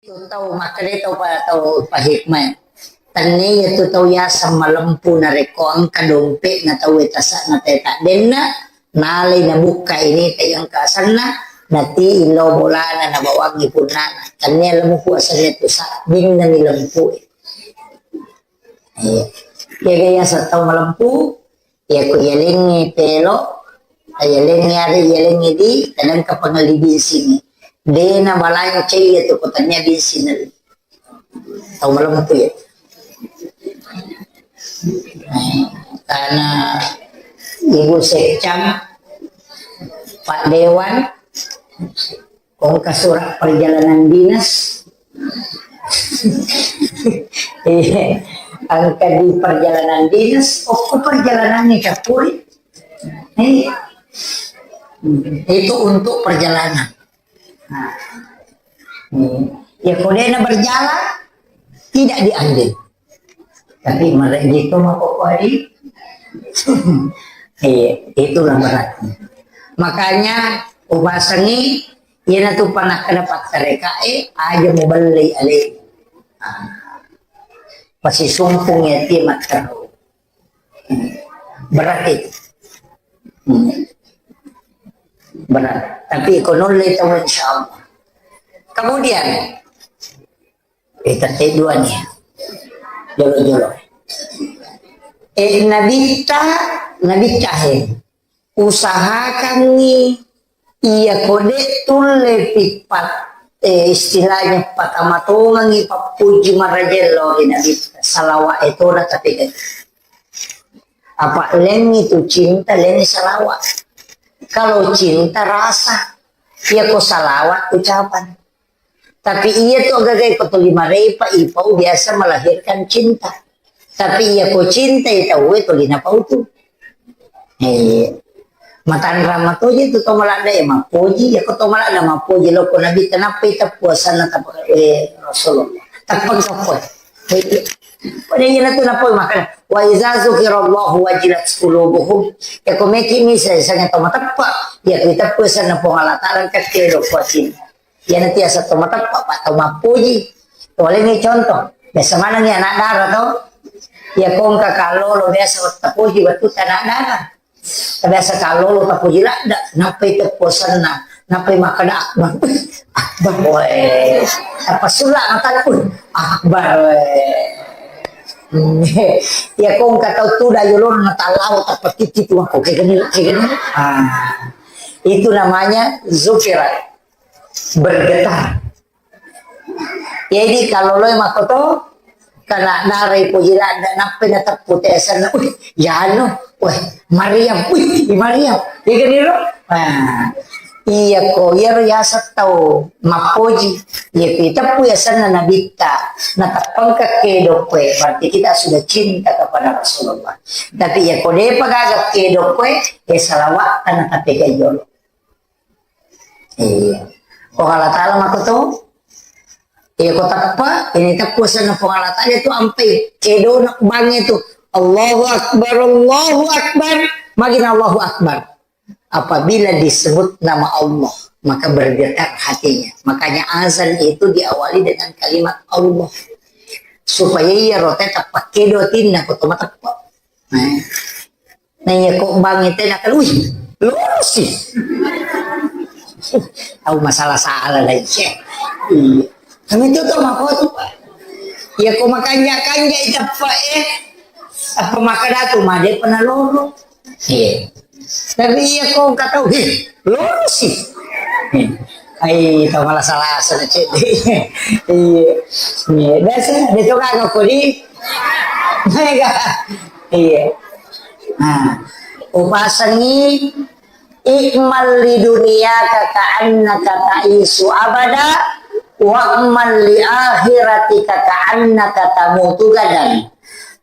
Tu tau makkeda tau pa, tau pahikmah. Tenne iya tu tau yaseng malempu narekko engka dompe'na tau e tasa'na teta denna, nalai nabukka ini te engka asenna, nati illau bolana nabawangi punnana. Tenne lempu asenna tu sabbinna ni lempu e. Iya. Jaga yaseng tau malempu, iya ko iyalengngi pelo, iyalengngi are, iyalengngi di, kadang ka pangelli binsing. Dena balancai iya tu ko tania binsing. Tau malempu ya. Karena Ibu Sekcam, Pak Dewan, Engka surat perjalanan dinas. Iya. Engka di perjalanan dinas, oh, perjalanan ini capuri. Iya. Itu untuk perjalanan. Nah. Hmm. Ya, kalau dia berjalan, tidak diambil. Tapi mereka itu mau kok hari. Iya, itulah beratnya. Makanya upasangi, iyana tu panah kena pattereka, eh, aja mau beli ale. Ah. Pasti sumpung ya, dia matteru. Hmm. Berat itu. Hmm. Berat. Tapi ekonomi tahu insya Allah. Kemudian, Eh, tette dua nih. Jolo-jolo. Eh, nabitta, nabitta he. Usahakangngi iya kode tulle pippat, eh, istilahnya patamatongangi pappuji marajello ri nabitta. Salawa etona tapi apa lengi tu cinta, lengi salawa. Kalau cinta rasa, iya ko salawat ucapan. Tapi iya tu agaga iko tuli marepa ipau biasa melahirkan cinta. Tapi iya ko cinta i tau e tuli napau tu. Eh, matanrang matoje tu to maladda e mappoji, iya ko to maladda mappoji lo ko Nabi tenappa ita puasanna tapa, eh, Rasulullah. Tappa kapoi. Pada iya tu napoi makana wa iza zukirallahu wajilat qulubuhum. Ya ko meki misa sange to mateppa. Ya ko ita puasanna Puang Allah Taala kakke lo kuasin. Iyana tiasa to mateppa, pa to mappuji. Toleni contoh, biasa manengi anak dara to. Iya ko engka kallolo biasa tapuji wettu anak dara. Biasa kallolo tapuji ladda, nappai tepposenna, nappai makkeda akbar. Akbar, weh. Tappa sulla mataku, akbar, weh. Iya ko engka tau tuda yolona talao tappa titi tu aku kayak gini, kayak gini. Ah. Itu namanya zukirat. Bergetar. Jadi kalau lo makoto kena darai puji ladda nappai nateppu tesenna, wih, yano, weh, Maryam, wih, Maryam. Iya kan iro? Nah, iya ko iyaro yaseng tau mappoji. Iya ko iteppu yasenna nabitta, nateppangka kedo kue, berarti kita sudah cinta kepada Rasulullah. Tapi iya ko depa gaga kedo kue, ya salawat karena tapi jolo. Iya. Oh Allah Ta'ala makoto. Iya ko teppa, ini teppa senna Puang Allah Ta'ala tu ampai kedona bangnge tu. Allahu Akbar, Allahu Akbar. Magina Allahu Akbar. Apabila disebut nama Allah, maka bergetar hatinya. Makanya azan itu diawali dengan kalimat Allah. Supaya iya rote teppa kedo tinna ko toma teppa. Nah. Nah, iya ko bang itu nak, wih, lorosi. Tahu masalah salah lagi. Iya. Kami itu tuh mako tuh, Pak. Iya ko makanja-kanja itu, Pak, eh. Apa maka datu made pernah loro. Iya. Tapi iya ko kata, wih, lorosi. Ai, tau malah salah, salah cek. Iya. Iya. Biasa, dia tuh kan aku di. Mega. Iya. Nah, upasengi, "I'mal li dunyaka ka'annaka ta'isyu abada, wa'mal li akhiratika ka'annaka tamutu gadan."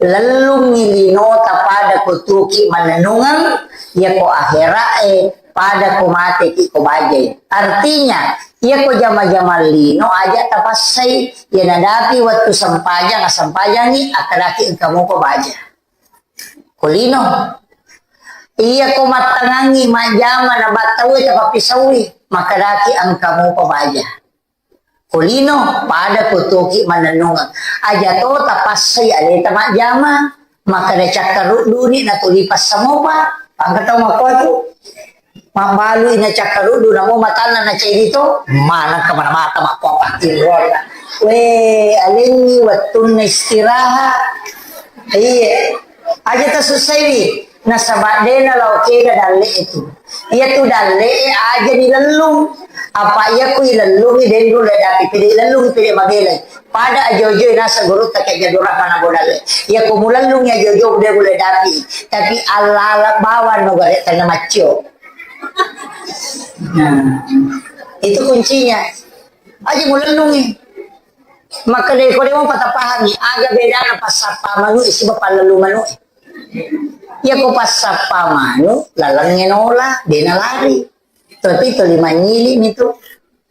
Lellungngi linota pada kutuki mannennungeng, yako akhira'e pada ko mateki ko bajai. Artinya, yako jama-jama lino aja tapassai, ya nadapi wettu sempajang, assempajangi, akadaki engka mupa baja. Ko lino. Iya ko mattangangi majjama na battaue tapappisaui, makadaki engka mupa baja. Ko lino, pada ko toki mannennungeng. Aja to tapassai aleta majjama, makkada cakkarudduni natuli passamopa, pangka tau makkuatu. Mabbalui na cakkaruddu, namo matanna na cedi to, maneng kemana mata makkuapa tinronna. We, alengngi wettunna istirahat. Iya. Aja tasussaiwi, nasaba de nalao kega dalle'e tu. Iya tu dalle'e aja dilellung. Apa iya ku ilellungi denru le dapi pede ilellungi pede mabelai. Pada ajo-ajo nasa gurutta ke jadurah mana bodalle. Iya ku mulellungi ajo-ajo de le dapi. Tapi alala bawang no gare tengah maccio. Nah, itu kuncinya. Aja mulellungi. Maka de ko de mo patapahami, aga bedana passappa manu'e siba pallellu manu'e. Iya ko passappa manu, lalengnge nola, de nalari. Tapi tuli manyili mi tu.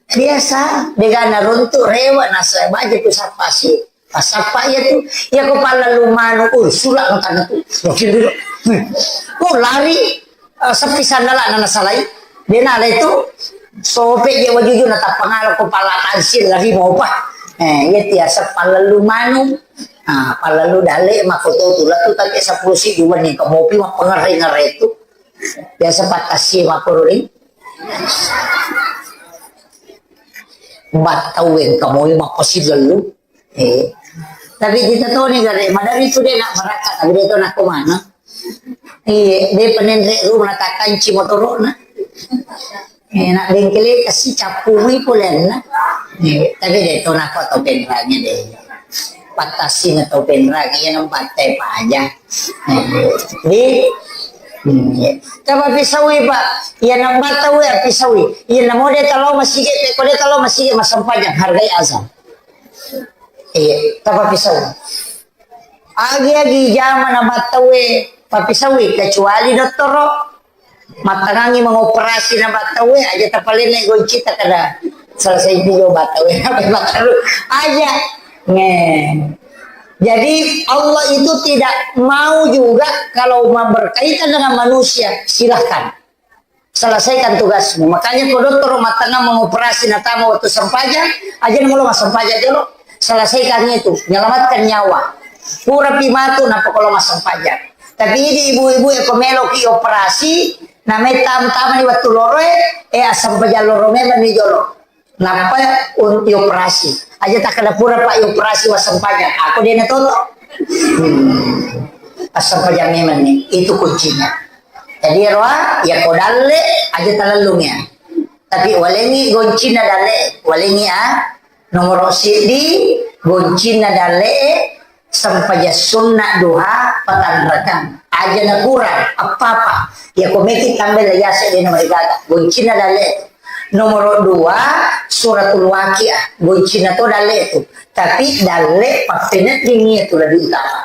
Biasa, dega naruntu rewa nasa baja tu sappasi. Passappa iya tu. Iya ko pallellu manu, uh, sula no tanah tu. Wakil dulu. Oh, lari. Eh, sepi sandala na nasalai. De nalai tu. Sope je wajuju na tappangala ko pala tansil lari mopa. Eh, iya tiasa pallellu manu. Ah, pallellu dalle mako to tu latu tapi sepuluh si dua ni kamopi mapengere-ngere tu. Biasa patasi mako ri. Battau engka moi mappasilellu. Eh. Tapi kita toni gare, madari tu de nak merakka, tapi de to nak kemana. Iya, de penenre rumah takanci motorona. Eh, nak bengkele kasi capui polenna. Eh, tapi de to nak to penrangnya de. Patasi na to penrangnya yang batte paja. Eh, di, hmm, iya. Tapa pisawi, Pak. Iya, nak battau ya pisawi. Iya, namo de talo masigi, ko de talo masigi masempajang hargai azan. Iya, tapappisaui. Agi-agi jama na battaue pappisaui, kecuali dottoro. Mattangangi mengoperasi na battaue, aja tapalenne goncita kada selesai juga battaue. Aja. Nge. Jadi Allah itu tidak mau juga kalau ma-, berkaitan dengan manusia, silahkan. Selesaikan tugasmu. Makanya ko dottoro mattangang mengoperasi natama waktu sempajang, aja namo lo massempajang jolo. Selesaikan itu, menyelamatkan nyawa. Pura pi matu nappa ko lo massempajang. Tapi idi ibu-ibu e ko melo ki operasi, namai tam-, tamani waktu loro e, eh, assempajang loro memang ni jolo. Nappa un-, ioperasi. Aja takkeda pura, Pak, ioperasi wassempajang. Aku de na toto. Hmm. Assempajang memang ni. Itu kuncinya. Jadi, roa, ya ko dalle, aja talellung ya. Tapi walengi goncina dalle, walengi a, nomoro siddi, goncina dalle, Sempajang sunna duha patanrakang. Aja na kurang, apa-apa. Ya ko meki tambai la yase de na marigaga. Goncina dalle. Nomoro dua, suratul waqiah. Goncina to dalle tu. Tapi dalle pappeneddingi tu lebih utama.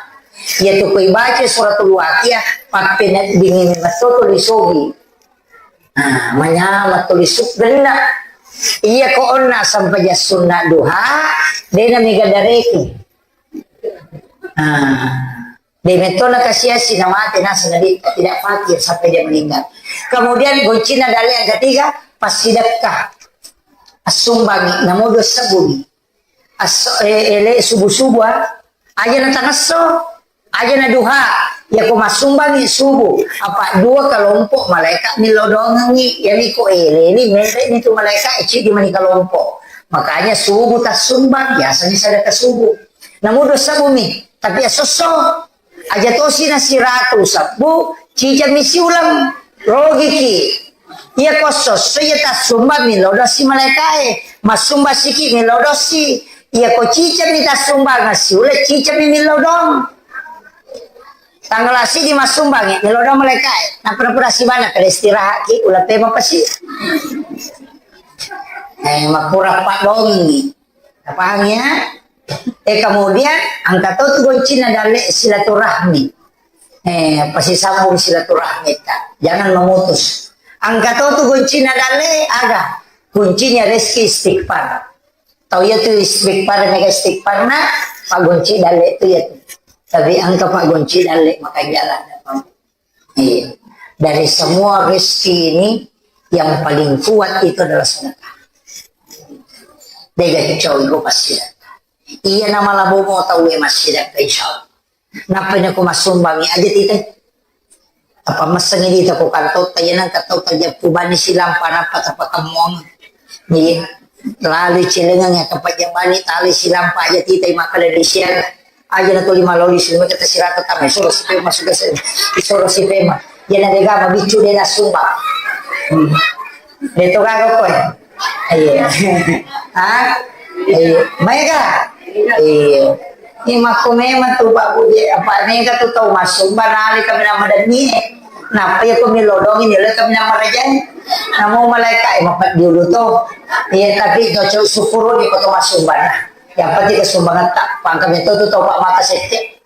Ya tu koi baca suratul waqiah, pappeneddingi metto tu lisogi. Nah, manyameng tuli sukgenna. Iya ko onna sempajang sunna duha, dena mega dareke. Ah. De metto na kasiasi na mate nasaba di tidak fakir sampai dia meninggal. Kemudian goncina dalle yang ketiga, passidekka. Assumbangi, namo dua sebbu mi. Asso-, eh, ele subuh-subuh, ah. Aja na tangesso, aja na duha. Ya ko massumbangi subuh, apa dua kelompok malaikat millau doangengi. Ya ni ko ele ni, mele ni tu malaikat, eh, cidi mani kelompok. Makanya subuh tassumbang, biasanya sedekah subuh. Namo dua sebbu mi, tapi asosso. Aja tosi na siratu sebbu, cicami siuleng, rogiki. Iya ko sosso iya tassumbang millau dosi malaikae, massumba siki millau dosi. Iya ko cicami tassumbang siuleng, cicami millau dong. Tanggal sidi massumbangi millau dong malaikae. Napura-pura sibana kada istirahat ki, ula pema pasi. Eh, makura pak dongi. Napahang ya? Eh, kemudian angka to tu goncina dalle silaturahmi. Eh, pasisambung silaturahmi ta. Jangan memutus. Angka to tu goncina dalle aga? Kuncinya rezeki istighfar. Tau iya tu istighfar, mega istighfar na, pak gonci dalle tu iya tu. Tapi angka pak gonci dalle maka jalan. Iya. Dari semua rezeki ini yang paling kuat itu adalah sedekah. Dega kicau iko massidekka. Iya nama labo mo tau e massidekka, insya Allah. Nappa ini aku masumbangi aja tita. Apa messengi dita ko kantotta, iya nang katau kerja kubani silampa nappa tapa kemong. Iya. Lalu cilengang ya kapajabani tali silampa aja tita makkeda di siang. Aja na tuli maloli silampa kita sirata tama isoro si pema sudah se-, isoro si pema. Iya na dega mabiccu de na sumbang. Hmm. De to gaga koe. Iya. Ha? Iya. Maega? Iya. Ini makko memang tu Pak Budi, apa mega tu tau masumba nali kami nama demi. Napa ya ko milodong ini le kami nama rajai. Namo malaikat eh, mapat dulu to. Iya, tapi to cau syukur ni ko to masumba na. Yang penting kesumbangan tak pangkam itu tu tau Pak mata seke.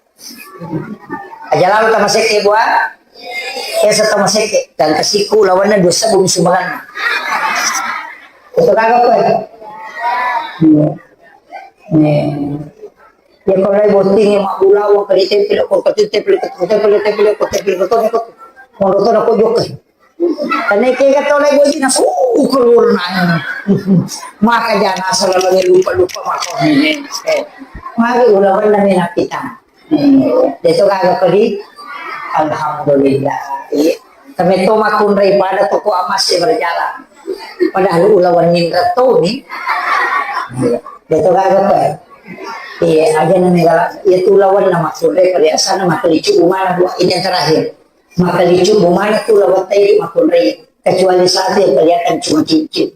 Aja lalu tama seke bua. Esa tama seke dan kasiku lawanna dua sebbu sumbangan. Itu kagak apa? Iya. Nih. Ya kalau lagi botting ya mak bulawa kali tempel kok kecil tempel kecil tempel tempel kok tempel kok tempel kok mau nonton aku juga. Karena kayak kata oleh gue sih nafsu keluar nanya. Maka jangan asal lagi lupa lupa maka. Mari ulah benda minat kita. Deto gaga kodi. Alhamdulillah. Iya. Tapi to makunrai pada toko emas ya berjalan. Padahal ulawan nindra to ni. Deto gaga kodi. Iya, aja nang negala. Iya tu lawan nama kunrai perhiasan nama kelicu umana buat ini yang terakhir. Maka dicubu mana tu lewat tadi makunrai. Kecuali satu yang kelihatan cuma cincin.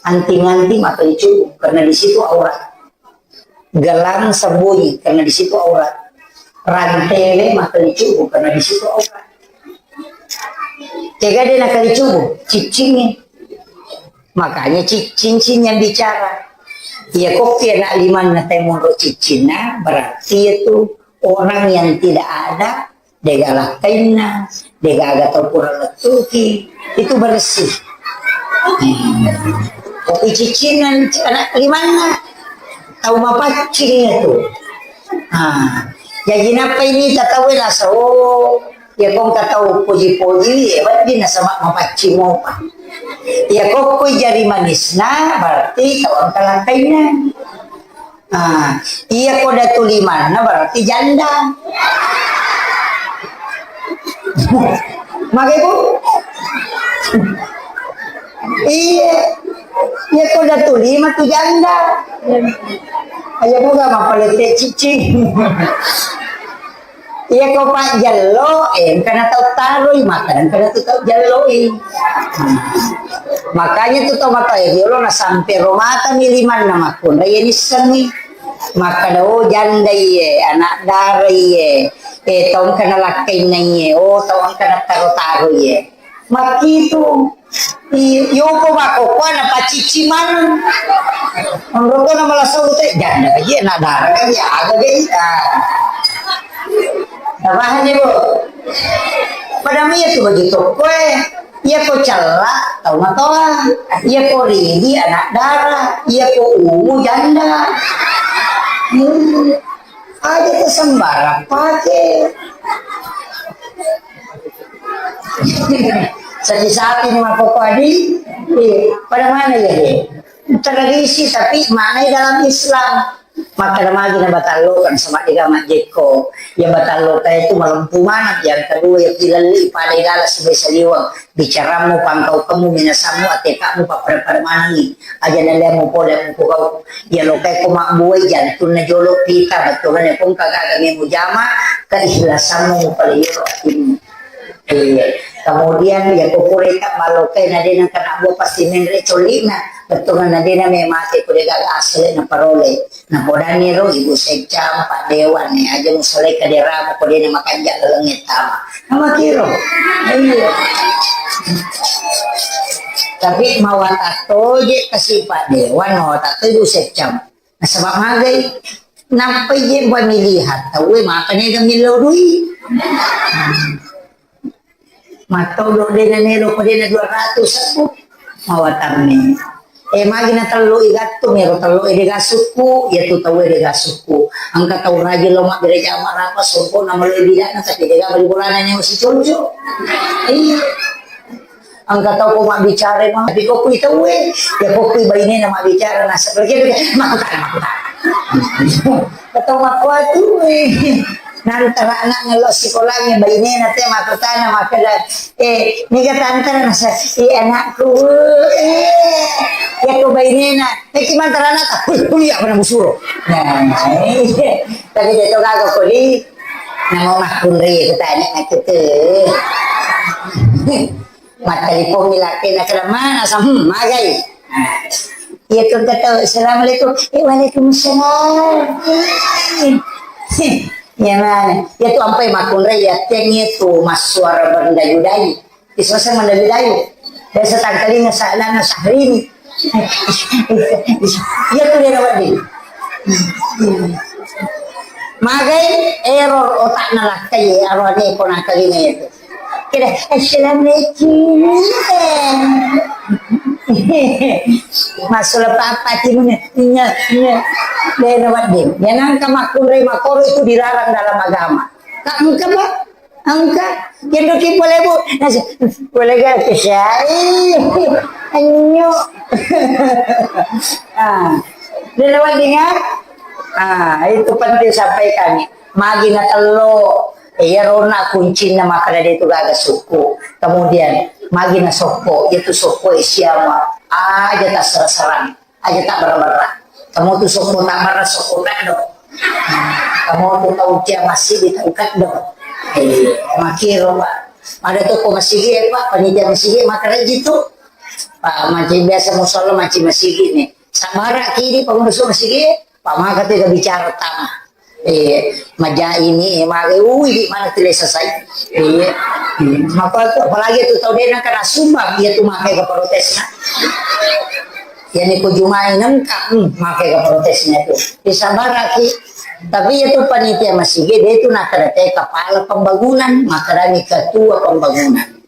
Anting-anting maka dicubu karena di situ aurat. Gelang sembunyi karena di situ aurat. Rantele maka dicubu karena di situ aurat. Tega dia nak dicubu? Cicingnya. Makanya ci-, cincin yang bicara. Iya kok anak limanna temonro cicinna berarti itu orang yang tidak ada Dega lakkainna, dega aga tau pura lettuki, itu bersih. Hmm. Kopi cicinna anak limanna, tau mapaccing itu. Ah, jadi napa ini tatau nasa, oh, ya kong katau poji-poji, ya, berarti nasa ma-, mapaccing mopa. Ya kokko jari manisna, berarti tau engka lakkainna. Ah, iya ko datu limanna berarti janda. Mage, Bu? Iya. Iya ko datu lima tu janda. Ayo moga mapalette cicing. Iya ko pajjello, eh, engkana tau taroi, maka engkana tu tau jelloi. Makanya tu tau matoa riolo na sampe ro mata mi limanna makkunrai iya nissengngi. Makkada, oh, janda iye, anak dara iye, eh, tau engkana lakkainna iye, oh, tau engkana taro-taro iye. Makkitu. I-, yoko makkokkoe napacicci maneng. Onroko na malasau te, janda ka je, na dara ka je, aga je, ah. Napahang je, Bu? Pada mi tu baju tokkoe. Iya ko cella, tau matoa. Iya ko ridi, anak dara. Iya ko ungu, janda. Hmm. Aja tu sembarang pake. Sapi-sapi ni makkokkoe, Adi. Iya. Pada mana ya, Dek? Tradisi, tapi maknai dalam Islam. Makkeda magi na batalloka, nasaba dega majjekko. Ya batalloka itu malempu maneng. Yang kedua, ya kilalli pada igala sebagai saliweng. Bicarammu, pangkaukemmu, minasammu, atekakmu, pappada-pada manengi. Aja nalemu pole mukugau. Ya lokai ko mabbuai jantunna jolo pita, bettuanna ko engka gaga memu jama, keikhlasanmu mupaleyoro atimmu. Iya. Kemudian ya ko pureka malokai na dena kena bua pasti menre colina. Bettuanna dena memate ko dega asli na parole. Napodani ro ibu seccang, Pak Dewan, nih aja musalai kaderamu, ko dena makanja laleng tama. Nama kiro? Iya. Tapi mawatatoje kasi Pak Dewan, mawatato ibu seccang. Nasaba magai, nappa je pemilihan tauwe maka nega millau dui. Mattodo dena nelo ko dena dua ratus aku. Mawatanni. Eh, magi na tello i gattung, ero tello e dega sukku, ya tu tau e dega sukku. Engka tau rajin lo mabbere jama rapa songko na melo bidana, tapi dega bali bolana nyawa si conco. Iya. Engka tau ko mabbicara, tapi ko kui tau e, ya ko kui bainena mabbicara, nasa pergi, makkutana, makkutana. Tau makkuatu, eh. Nantara anak ngello sikolangnge bainena te makkutana makkeda, eh, niga tantara nasa, eh, anakku, eh, ya ko bainena, eh, ki mantara anak, kuliah, kuliah, mana musuro. Nah, eh, tapi dia to gaga koli, namo makkunri kutanya nak itu. Mattelipongngi lakkainna, "Keda mana sa-, hmm, magai?" Nah, iya ko engka tau, "Assalamualaikum." "Eh, waalaikumsalam." Iya mana? Iya tu ampai makkunrai, iya tengnge tu massuara berdayu-dayu. Isose mendayu-dayu. Biasa tangkalinga sa-, lana Syahrini. Iya tu dia wedding. Magai error otakna lakkai, arwane ko nakalinga itu. Kira, "Assalamualaikum." Masuk apa-apa timnya. Iya, iya. Lena wedding. Yang angka makkunrai makoro itu dilarang dalam agama. Kak, engka, Pak? Engka. Yang doki boleh, Bu? Nasi, boleh gak? Kesai. Anyo. Ah. Lena wedding, ya? Ah, itu penting sampaikan. Magi na tello, iyarona kuncinna makkeda de tu gaga sukku. Kemudian, magi na sokko, itu sokko e siama, aja tassara-sarang, aja tabberra-berra. Kamu tu sokko tabberra, sokko kaddo. Kamu tu tau cia masigi, tau kaddo. Eh, makiro, Pak. Ada toko masigi, eh, Pak, panitia masigi, makkeda ji tu. Pak, manci biasa musala, manci masigi ni. Sabara kidi pengurus masigi, Pak, maka tu bicara tama. Eh, maja ini, eh, mare, ui, di mana tu lesa sai. Iya. Hmm, maka tu, apalagi tu tau dena kena sumbang, iya tu makai ke protesna. Iya ni ku jumai nengka, hmm, makai ke protesnya tu. Disabaraki. Tapi iya tu panitia masigi, dia tu nakada te kepala pembangunan, makadani ketua pembangunan.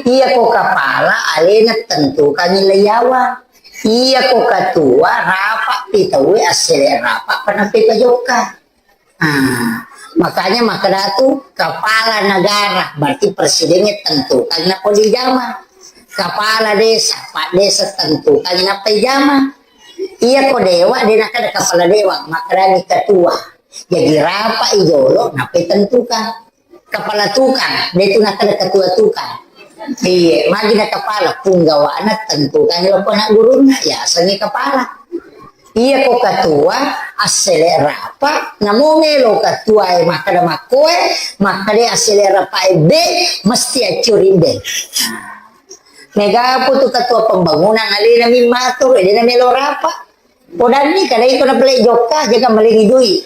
Iya ko kepala, alena tentukan nilai yawa. Iya ko ketua, rapat pi tauwe, assele rapat, panapi pajokka. Ah, makanya makkeda tu kepala negara, berarti presidennya tentukan na pole jama. Kepala desa, pak desa tentukan na pole jama. Iya ko dewa, de nakkeda kepala dewa, makkedani ketua. Jadi rapat i jolo, nappa tentukan. Kepala tukang, de tu nakkeda ketua tukang. Iya, magi na kepala, punggawana tentukan loko anak gurunna, ya, asengngi kepala. Iya ko ketua, assele rapat, namo melo ketua e makkeda makkoe, makkeda assele rapat e be, mesti accuri be. Mega pu tu ketua pembangunan alena mimmatur, de na melo rapat. Podanni kada iko na pale jokka, jaga malengi dui.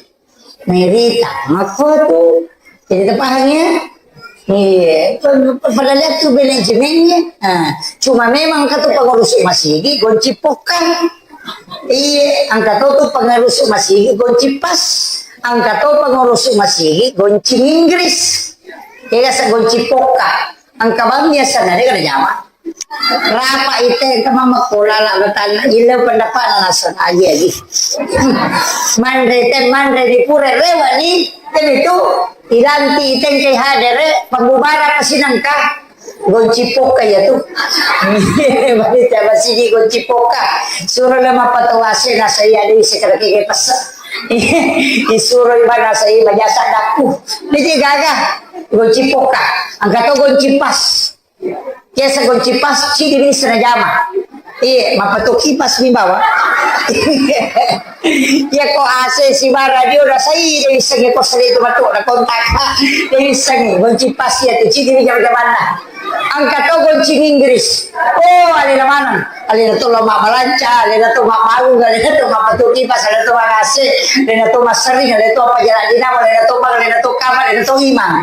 Nairita, makko tu. Jadi terpaham ya? Iya, padahal itu manajemennya. Nah, cuma memang kata pengurus masigi gonci pokang. Iya, angka tu pengurus masigi gonci pas. Angka tu pengurus masigi gonci Inggris. Iya, sa gonci poka. Angka bang biasa nade kada jama. Rapa ite engka mamekko lala batanna, ille pendapatna naseng agi-agi. Manre te, manre di pura rewa ni, te itu ilanti ite engka hadere pembubaran sinengka. Gonci poka ya tu. Bari siapa sih gonci poka? Suro le mappatau ase nasai ada isi kada kege pesa. Isuro ibana sai majasa daku. Jadi gaga gonci poka. Angka to gonci pas. Biasa gonci pas, cidi bisa na jama. Iya, mapatu kipas mi bawa. Iya ko ase si bara dio da sai do iseng ko sali tu matu na kontak. Dia iseng gonci pas ya tu cidi bisa jamanna. Angka to gonci Inggris. Oh, alena maneng. Alena to lo mabbalanca, alena to mabbangung, alena to mapatu kipas, alena to mangase, alena to massering, alena to apa jalan dinamo, alena to bang, alena to kamar, alena to imang.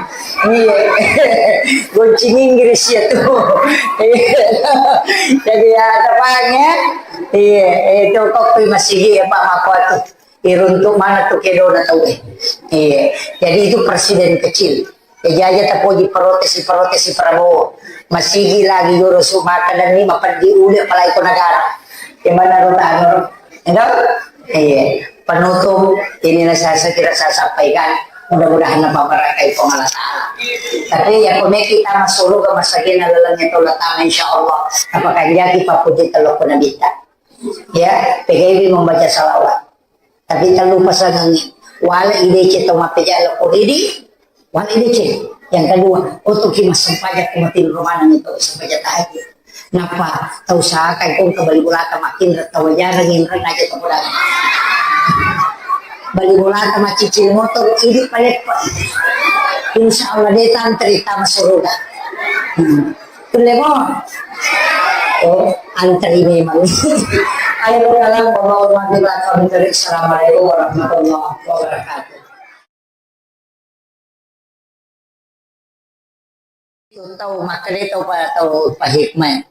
Iya. Gonci Inggris ya tu. Iya. Jadi ya, ada bang ya. Iya, itu kok masih ya Pak Mako tu. Iruntuk mana tu kedona tau eh. Iya. Jadi itu presiden kecil. Jaji aja tapoji protesi-protesi Prabowo. Masigi lagi guru sumaka dan ni mapeddi uli apalagi ko negara. Gimana ro tano ro? Enggak? Iya. Penutup inilah saya, saya kira saya sampaikan. Mudah-mudahan apa barakai Puang Allah Ta'ala. Tapi ya kome kita masuk surga masagina lalangnya tolak tangan insya Allah. Apakah jadi papuji telur pun kita? Ya, P G B membaca salawat. Tapi tellu pasangengngi, wala ideceng to mappejala ko ridi, wala ideceng. Yang kedua, otoki massempajang ko matinro maneng to sempajang tahajud. Nappa tau sakai ko engka bali bolata makinreng tau jarang inreng aja to podang. Bali bolata macicil motor idi paleppa. Insya Allah de tantri tama suruga. Hmm. Kulle mo. Oh, antri memang. Ayo, kalam, warahmatullahi wabarakatuh. Assalamualaikum warahmatullahi wabarakatuh. Itu tau makkeda tau pa, tau pa hikmah.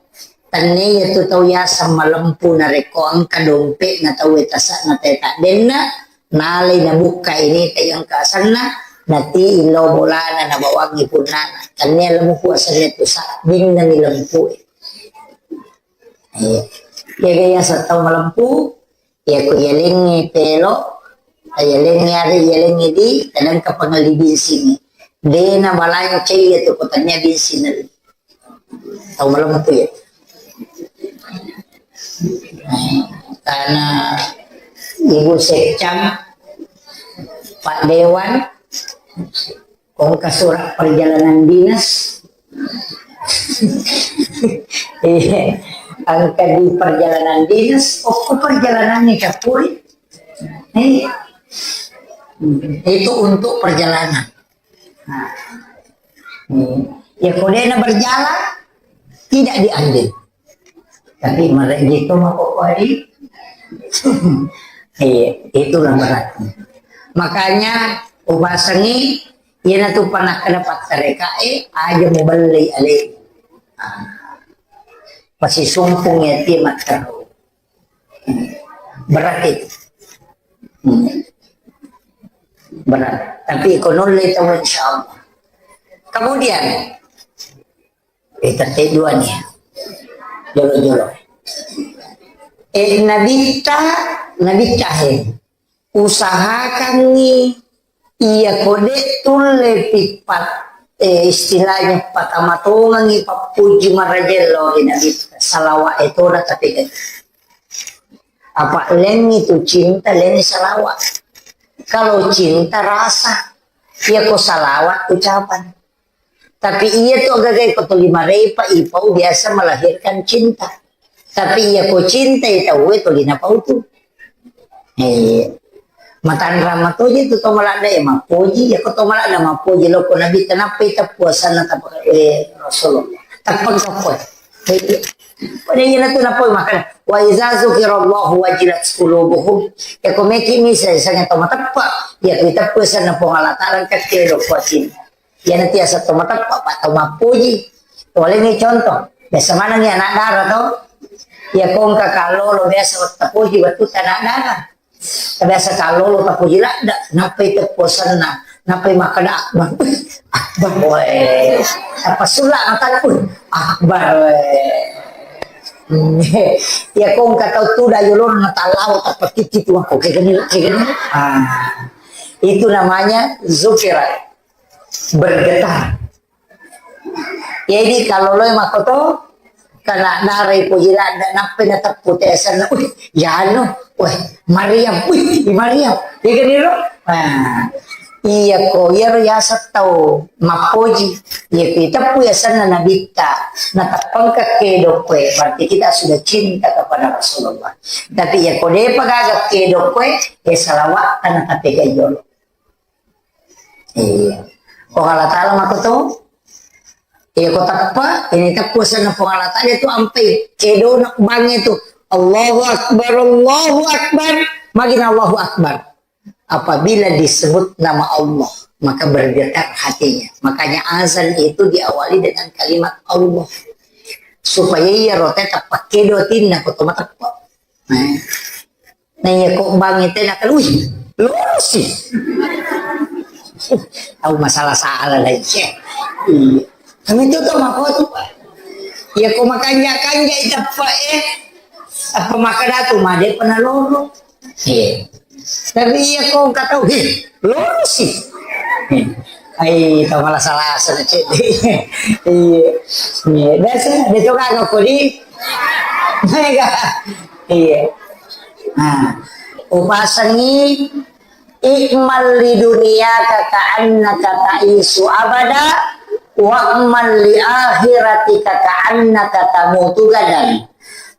Tenne iya tu tau yaseng malempu narekko engka dompe'na tau e tase'na teta denna, nalai nabukka ini ta engka asenna, nati illo bolana nabawangi punnana. Tenne lempu asenna tu sabbinna ni lempu e. Iya. Jaga yaseng tau malempu, iya ko yalengngi pelo, yalengngi are, yalengngi di, kadang ka pangelli binsing. De nabalancai iya tu ko tania binsing. Tau malempu ya. Karena Ibu Sekcam, Pak Dewan, ko engka surat perjalanan dinas. Iya, engka di perjalanan dinas, oh, ko perjalanan ni capuri. Iya. Itu untuk perjalanan. Nah. Hmm. Ya, ko dena berjalan, tidak diambil. Tapi mereka gitu mah pokoknya. Iya, itulah beratnya. Makanya, ubasangi, iya na tu pernah kena pattereka, eh, aja mau beli ale. Ah. Pasti sumpung ya, dia mat terus. Berat itu. Hmm. Berat. Tapi ko nulle tau, insya Allah. Kemudian, eh, tette dua nih. Jolo-jolo. Eh, nabitta, nabitta he. Usahakangngi iya ko de tulle pippat, eh, istilahnya patamatongengngi pappuji marajella ri nabitta. Salawat e toda tapi apa lengngi tu cinta, lengngi salawat. Kalau cinta rasa, iya ko salawat ucapan. Tapi iya tu agaga ko tuli marepa ipau biasa melahirkan cinta. Tapi iya ko cinta i tau e tuli napau tu. Eh, matanra matoje tu to maladda e mappoji, iya ko to maladda mappoji lo ko nabi tenappa ita puasanna tapa, eh, Rasulullah. Tappa gappo. Pada iya tu napoi makana wa iza zukirallahu wajilat qulubuhum. Ya ko meki mi saya sangat to mateppa. Ya kita puasanna Puang Allah Taala kakke lo kuatin. Iyanatu yaseng to mateppa, pa to mappuji. Toleni contoh, biasa manengngi anak dara to. Iya ko engka kallolo biasa wettu poji wettu anak dara. Biasa kallolo tapoji ladda, nappai teppu asenna, nappai makkeda akbar. Akbar, weh. Tappa sulla matakku, akbar, weh. Ya, kong kata tu dah yolong na talawa tapatiti tu aku kayak gini, kayak gini. Ah, itu namanya zufira, bergetar. Jadi kalau lo makoto, kana narai pojila, nappa na teppu tesan, wih, ya anu, wih, Maryam, wih, Maryam. Ya kan, lo? Nah, iya ko, iya ro yaseng tau mappoji. Iya ko teppu yasenna nabitta, na teppengka kedo koe, berarti kita sudah cinta kepada Rasulullah. Tapi iya ko depa gaga kedo koe, ya salawat na tapi jolo. Iya. Puang Allah Ta'ala makoto. Iya, ko teppa, ini teppu senna Puang Allah Ta'ala itu ampai kedo na bang itu. Allahu Akbar, Allahu Akbar. Magina Allahu Akbar. Apabila disebut nama Allah, maka bergetar hatinya. Makanya azan itu diawali dengan kalimat Allah. Supaya iya rote teppa kedo tinna ko to mateppa. Nah. Nah, iya, ko bang itu nak, wih, lurus sih. Tahu masalah salah lagi, ya. Iya. Kami itu tuh mako tuh, Pak. Ya, ko makanja-kanja itu apa, eh? Apa maka datu, made pernah loro. Iya. Tapi iya, ko kata, wih, lurus sih. Iya. Ai, tau malah salah, salah cek. Iya. Iya. Biasa, dia tuh kagak kodi. Mega. Iya. Nah, upasengi, "I'mal li dunyaka ka'annaka ta'isyu abada, wa'mal li akhiratika ka'annaka tamutu gadan."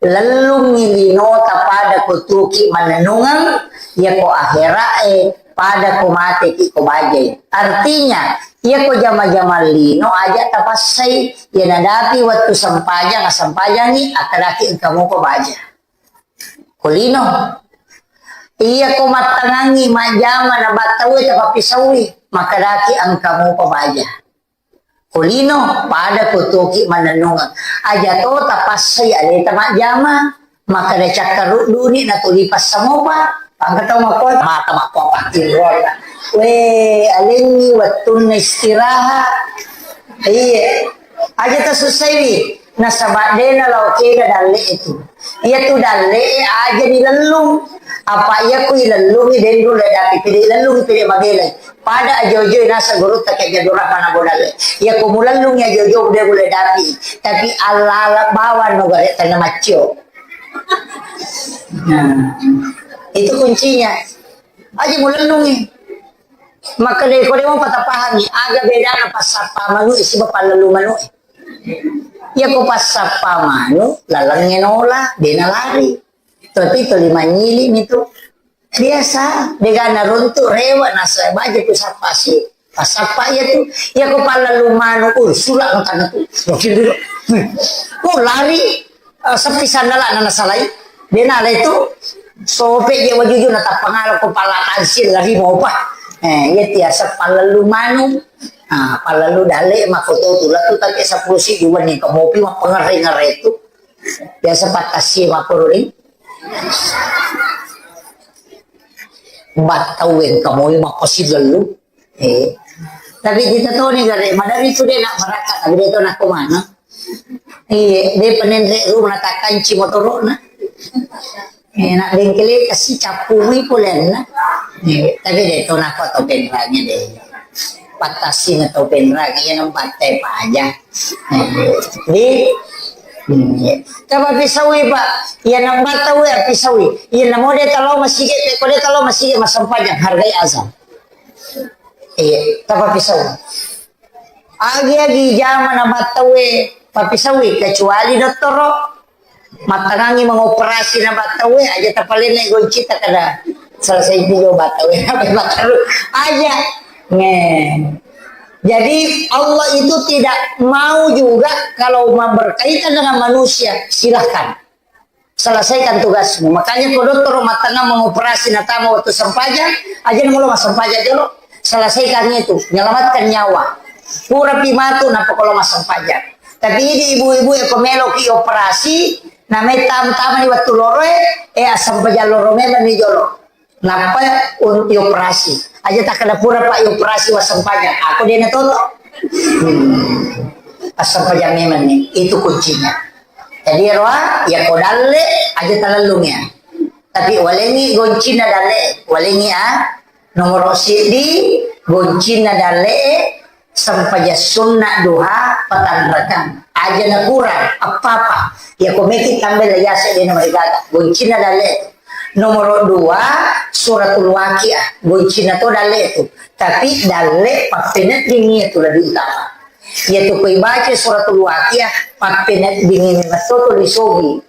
Lellungngi linota pada kutuki manennungeng, yako akhira'e pada ko mateki ko bajai. Artinya, yako jama-jama lino aja tapassai, ya nadapi wettu sempajang, sempajangi, akadaki engka muko baja. Ko lino. Iya ko mattangangi majjama na battaue tapappisaui, makadaki engka mupa baja. Ko lino, pada ko toki manennungeng. Aja to tapassai aleta majjama, makada cakkaruddu ni na tuli passamopa. Angka tau makko mata makko pattirrona. We, alenni wettunna istirahat. Iya. Aja tasussaiwi. Nasaba de nalao kega dalle'e tu. Iyatu dalle'e aja nilellung. Apa iya ku ilellungi denru le dapi pede ilellungi pede mabelai. Pada ajo-ajo nasa gurutta ke Abdul Rahman Abu Dalle. Iya ku mulellungi ajo-ajo de le dapi. Tapi ala-ala bawang no gare tengah maccio. Nah, itu kuncinya. Aja mulellungi. Maka de ko de mo patapahami aga bedana passappa manu siba pallellu manu. Iya ko passappa manu, lalengnge nola, de nalari. Tapi tuli manyili mi tu. Biasa, degana runtu, rewa, nasa baja tu sappa si. Passappa iya tu. Iya ko pallellu manu, uh, sula no tanah tu. Wakil dulu. Oh, lari, eh, sepi sandala na nasalai. De nala itu, sope je wajuju na tappangala ko pala tansil lari mopa. Eh, iya tiasa pallellu manu. Ah, pallellu dalle mako to tu latu tapi sepuluh si dua ni ko mopi mapengere-ngere tu. Biasa patasi mako ri. Battau engka moi makko silellu. Eh. Tapi kita toni gare madari tu de nak barakka, tapi de to nak kemana? Iya, de penenre rumah takanci motorona. Eh, nak bengkele kasi cappui polenna. Eh, tapi de to nak to penranya de. Patasina tau penrang, iya nambattai paja. Di, hmm, iya. Tapa pisaui, Pak. Iya nambatta we pisaui. Iya namo de talo masigi, ko de talo masigi massempajang hargai azan. Iya, tapa pisaui. Agi-agi jama nambatta we papisaui, kecuali dottoro. Mattangangi mengoperasi na battaue, aja tapalenne goncita kada selesai juga battaue. Aja. Nge. Jadi Allah itu tidak mau juga kalau berkaitan dengan manusia, silahkan. Selesaikan tugasmu. Makanya ko dokter mattangang mengoperasi na tama waktu sempajang, aja na molo massempajang jolo. Selesaikan itu, menyelamatkan nyawa. Purapi matu nappa ko lo massempajang. Tapi idi ibu-ibu e ko meloki operasi, namai tam-, tamani wettu loroe, eh, assempajang loro memang ni jolo. Nappa un-, ioperasi. Aja takkeda pura, Pak, ioperasi wassempajang. Aku de na toto. Hmm. Assempajang memang ni, itu kuncinya. Jadi roa, ya ko dalle aja talellung ya. Tapi walengi goncinna dalle, walengi a. Nomoro siddi, goncinna dalle sempajang sunna duha patanrakang. Aja na kurang, apa-apa. Ya ko meki tambai la yase de na marigaga. Goncinna dalle. Nomoro dua, suratul waqiah. Goncinna to dalle tu. Tapi dalle pappeneddingi tu lebih utama. Iya tu koi baca suratul waqiah, pappeneddingi metto tu lisogi.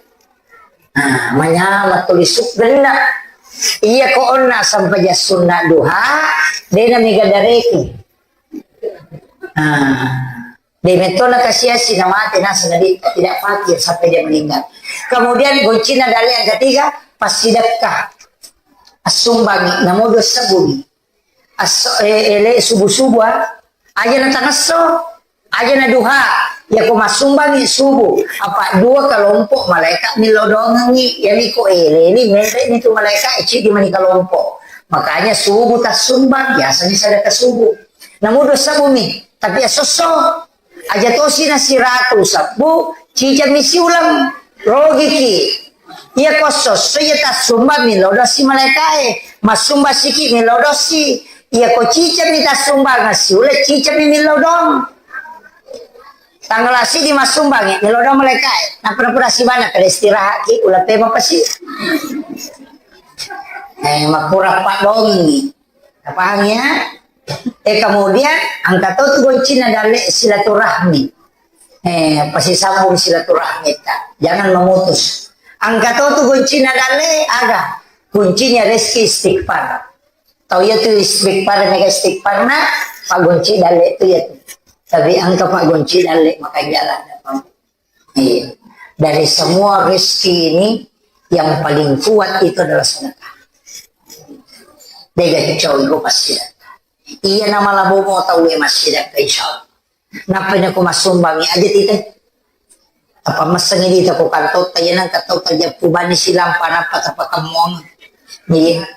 Nah, manyala tuli suggenna. Iya ko onna sempajang sunna duha, dena mega dareki. Nah, de metto na kasiasi na mate nasa na di-, tidak fakir sampai dia meninggal. Kemudian goncinna dalle yang ketiga, passidekka. Assumbangi, namo dua sebbu mi. Asso-, eh, ele subuh-subuh, ah. Aja na tangesso, aja na duha. Ya ko massumbangi subuh, apa dua kelompok malaikat millau doangengi. Ya mi ko ele ni, mere ni tu malaikat, eci di mani kelompok. Makanya subuh tassumbang, biasanya sedekah subuh. Namun dua sebbu mi, tapi asosso. Aja tosi na siratu sebbu, cicami siuleng, rogiki. Iya ko sosso iya tassumbang millau dosi malaikae, massumbang siki millau dosi. Iya ko cicami tassumbang siuleng, cicami millau dong. Tanggal sidi massumbang ya, millau dong malaikae. Napura-pura sibana, pada istirahat ki, ulah pema pasi. Eh, makura pak dongi. Paham ya? Eh, kemudian angka to tu goncinna dalle silaturahmi. Eh, pasisambung silaturahmi ta. Jangan memutus. Angka to tu goncinna dalle aga? Kuncinya rezeki istighfar. Tau ya tu istighfar, mega istighfar na, pak gonci dalle tu ya tu. Tapi angka pak gonci dalle maka jalan. Iya. Dari semua rezeki ini, yang paling kuat itu adalah sedekah. Dega cowok gue pasti sedekah. Iya, nama labo mau tahu ya masih sedekah, insya Allah. Napa ini aku masuk bangi aja tite. Apa meseng ini aku kantor, tanya nang kata kerja kubani silam panapa tapa kemong. Iya.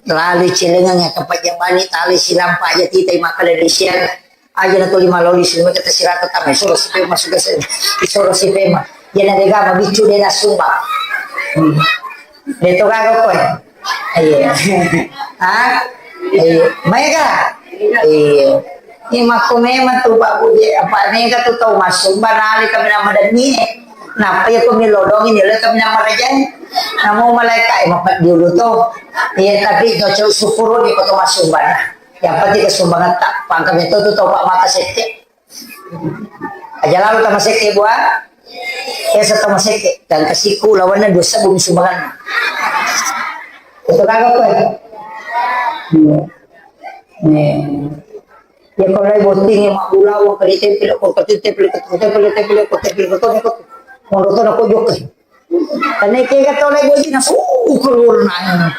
Lali cilengang ya kapajabani tali silampa aja tita maka dari siang. Aja na tuli maloli sini kita sirata tama isoro si pema suka se. Isoro si pema. Ya na dega ma bicu de na sumba. Hmm. De to gaga koe. Iya. Ha? Iya. Maega? Iya. Ini makku memang tu Pak Budi, apa mega tu tau masumba nali kami nama demi. Napa ya kami lodong ini le kami nama rajai. Namu malaikat eh, mapat diulu to. Iya, tapi to cau syukur ni ko to masumba. Yang penting kesumbangan tak pangkam itu tu tau pak mata seke. Aja lalu tama seke buah. Ya setama seke dan kesiku lawannya dosa bumi sumbangan. Itu kagak apa ya? Iya. Nih. Ya kalau lagi bosting ya mak bulawa ke ditempel kok ke tempel ke tempel tempel kok tempel kok tempel kok. Mau nonton aku juga. Karena kega tau lagi bosting na suku keluar nanya.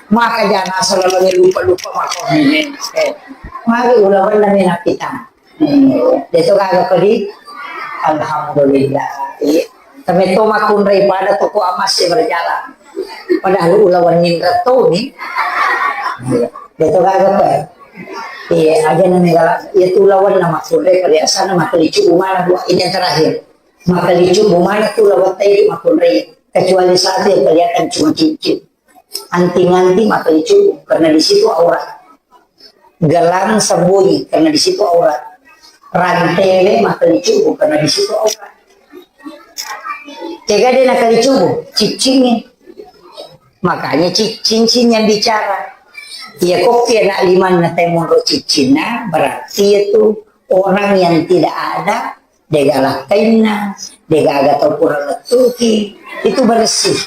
Maka jangan asal lagi lupa lupa maka. Eh, mari ulawan dan enak kita. Deto gaga kodi, alhamdulillah. Iya. Tapi to makunrai pada toko amas ya berjalan. Padahal ulawan nindra to ni. Deto gaga pe. Iya, aja nang negala. Iya tu lawan nama kunrai pada asana makalicu umana dua ini yang terakhir. Makalicu umana tu lawan tadi makunrai. Kecuali satu yang kelihatan cuma cincin. Anting-anting makalicu karena di situ aurat. Gelang sembunyi karena di situ aurat. Rantele makalicu karena di situ aurat. Kega de nakalicu, ciccingi. Makanya ciccing yang bicara. Iya kok ya nak liman na temonro ciccinna berarti itu orang yang tidak ada. Degaga lakkainna, degaga tau pura lettuki, itu bersih.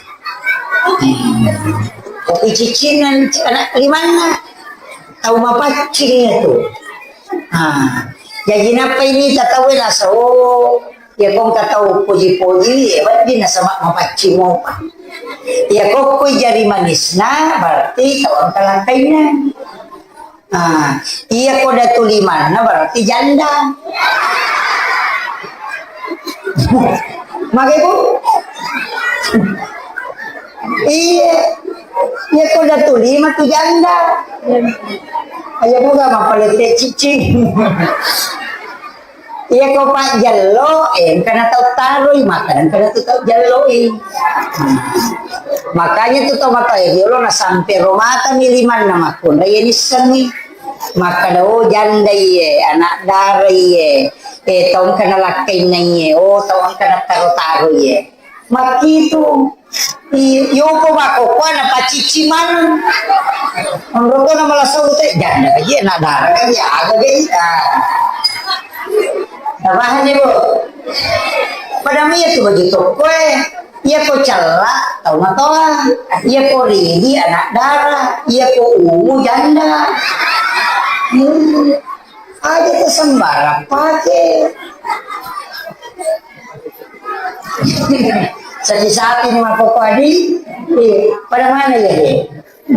Kopi ciccingan anak limanna, tau mapaccing itu. Ah, jadi napa ini tau nasa, oh, ya kong tau poji-poji, ya berarti nasaba mapaccing mopa. Ya kokko jari manisna, berarti tau angka lakkainna. Ah, iya ko datu limanna berarti janda. Mage, Bu? Iya. Iya ko datu lima tu janda. Ayo buka mapalete cicing. Iya ko pajjello, eh, engka na tau taroi, maka engka na tu tau jelloi. Makanya tu tau matoa riolo na sampe ro mata mi limanna makkunrai, iya nissengngi. Makkeda, oh, janda iye, anak dara iye, eh, tau engka na lakkainna iye, oh, tau engka na taro-taro iye. Makkitu. I-, yopo makkokkoe na pacicci maneng. Onroko na malasau te, janda ka je, na dara ka je, aga ge, ah. Tapahanni, Bu? Pada mi iya tu baju tokkoe. Iya ko cella, tau matoa. Iya ko ridi, anak dara. Iya ko ungu, janda. Hmm. Aja tu sembarang pake. Sapi-sapi ni makkokkoe di, eh, pada mana ya, eh?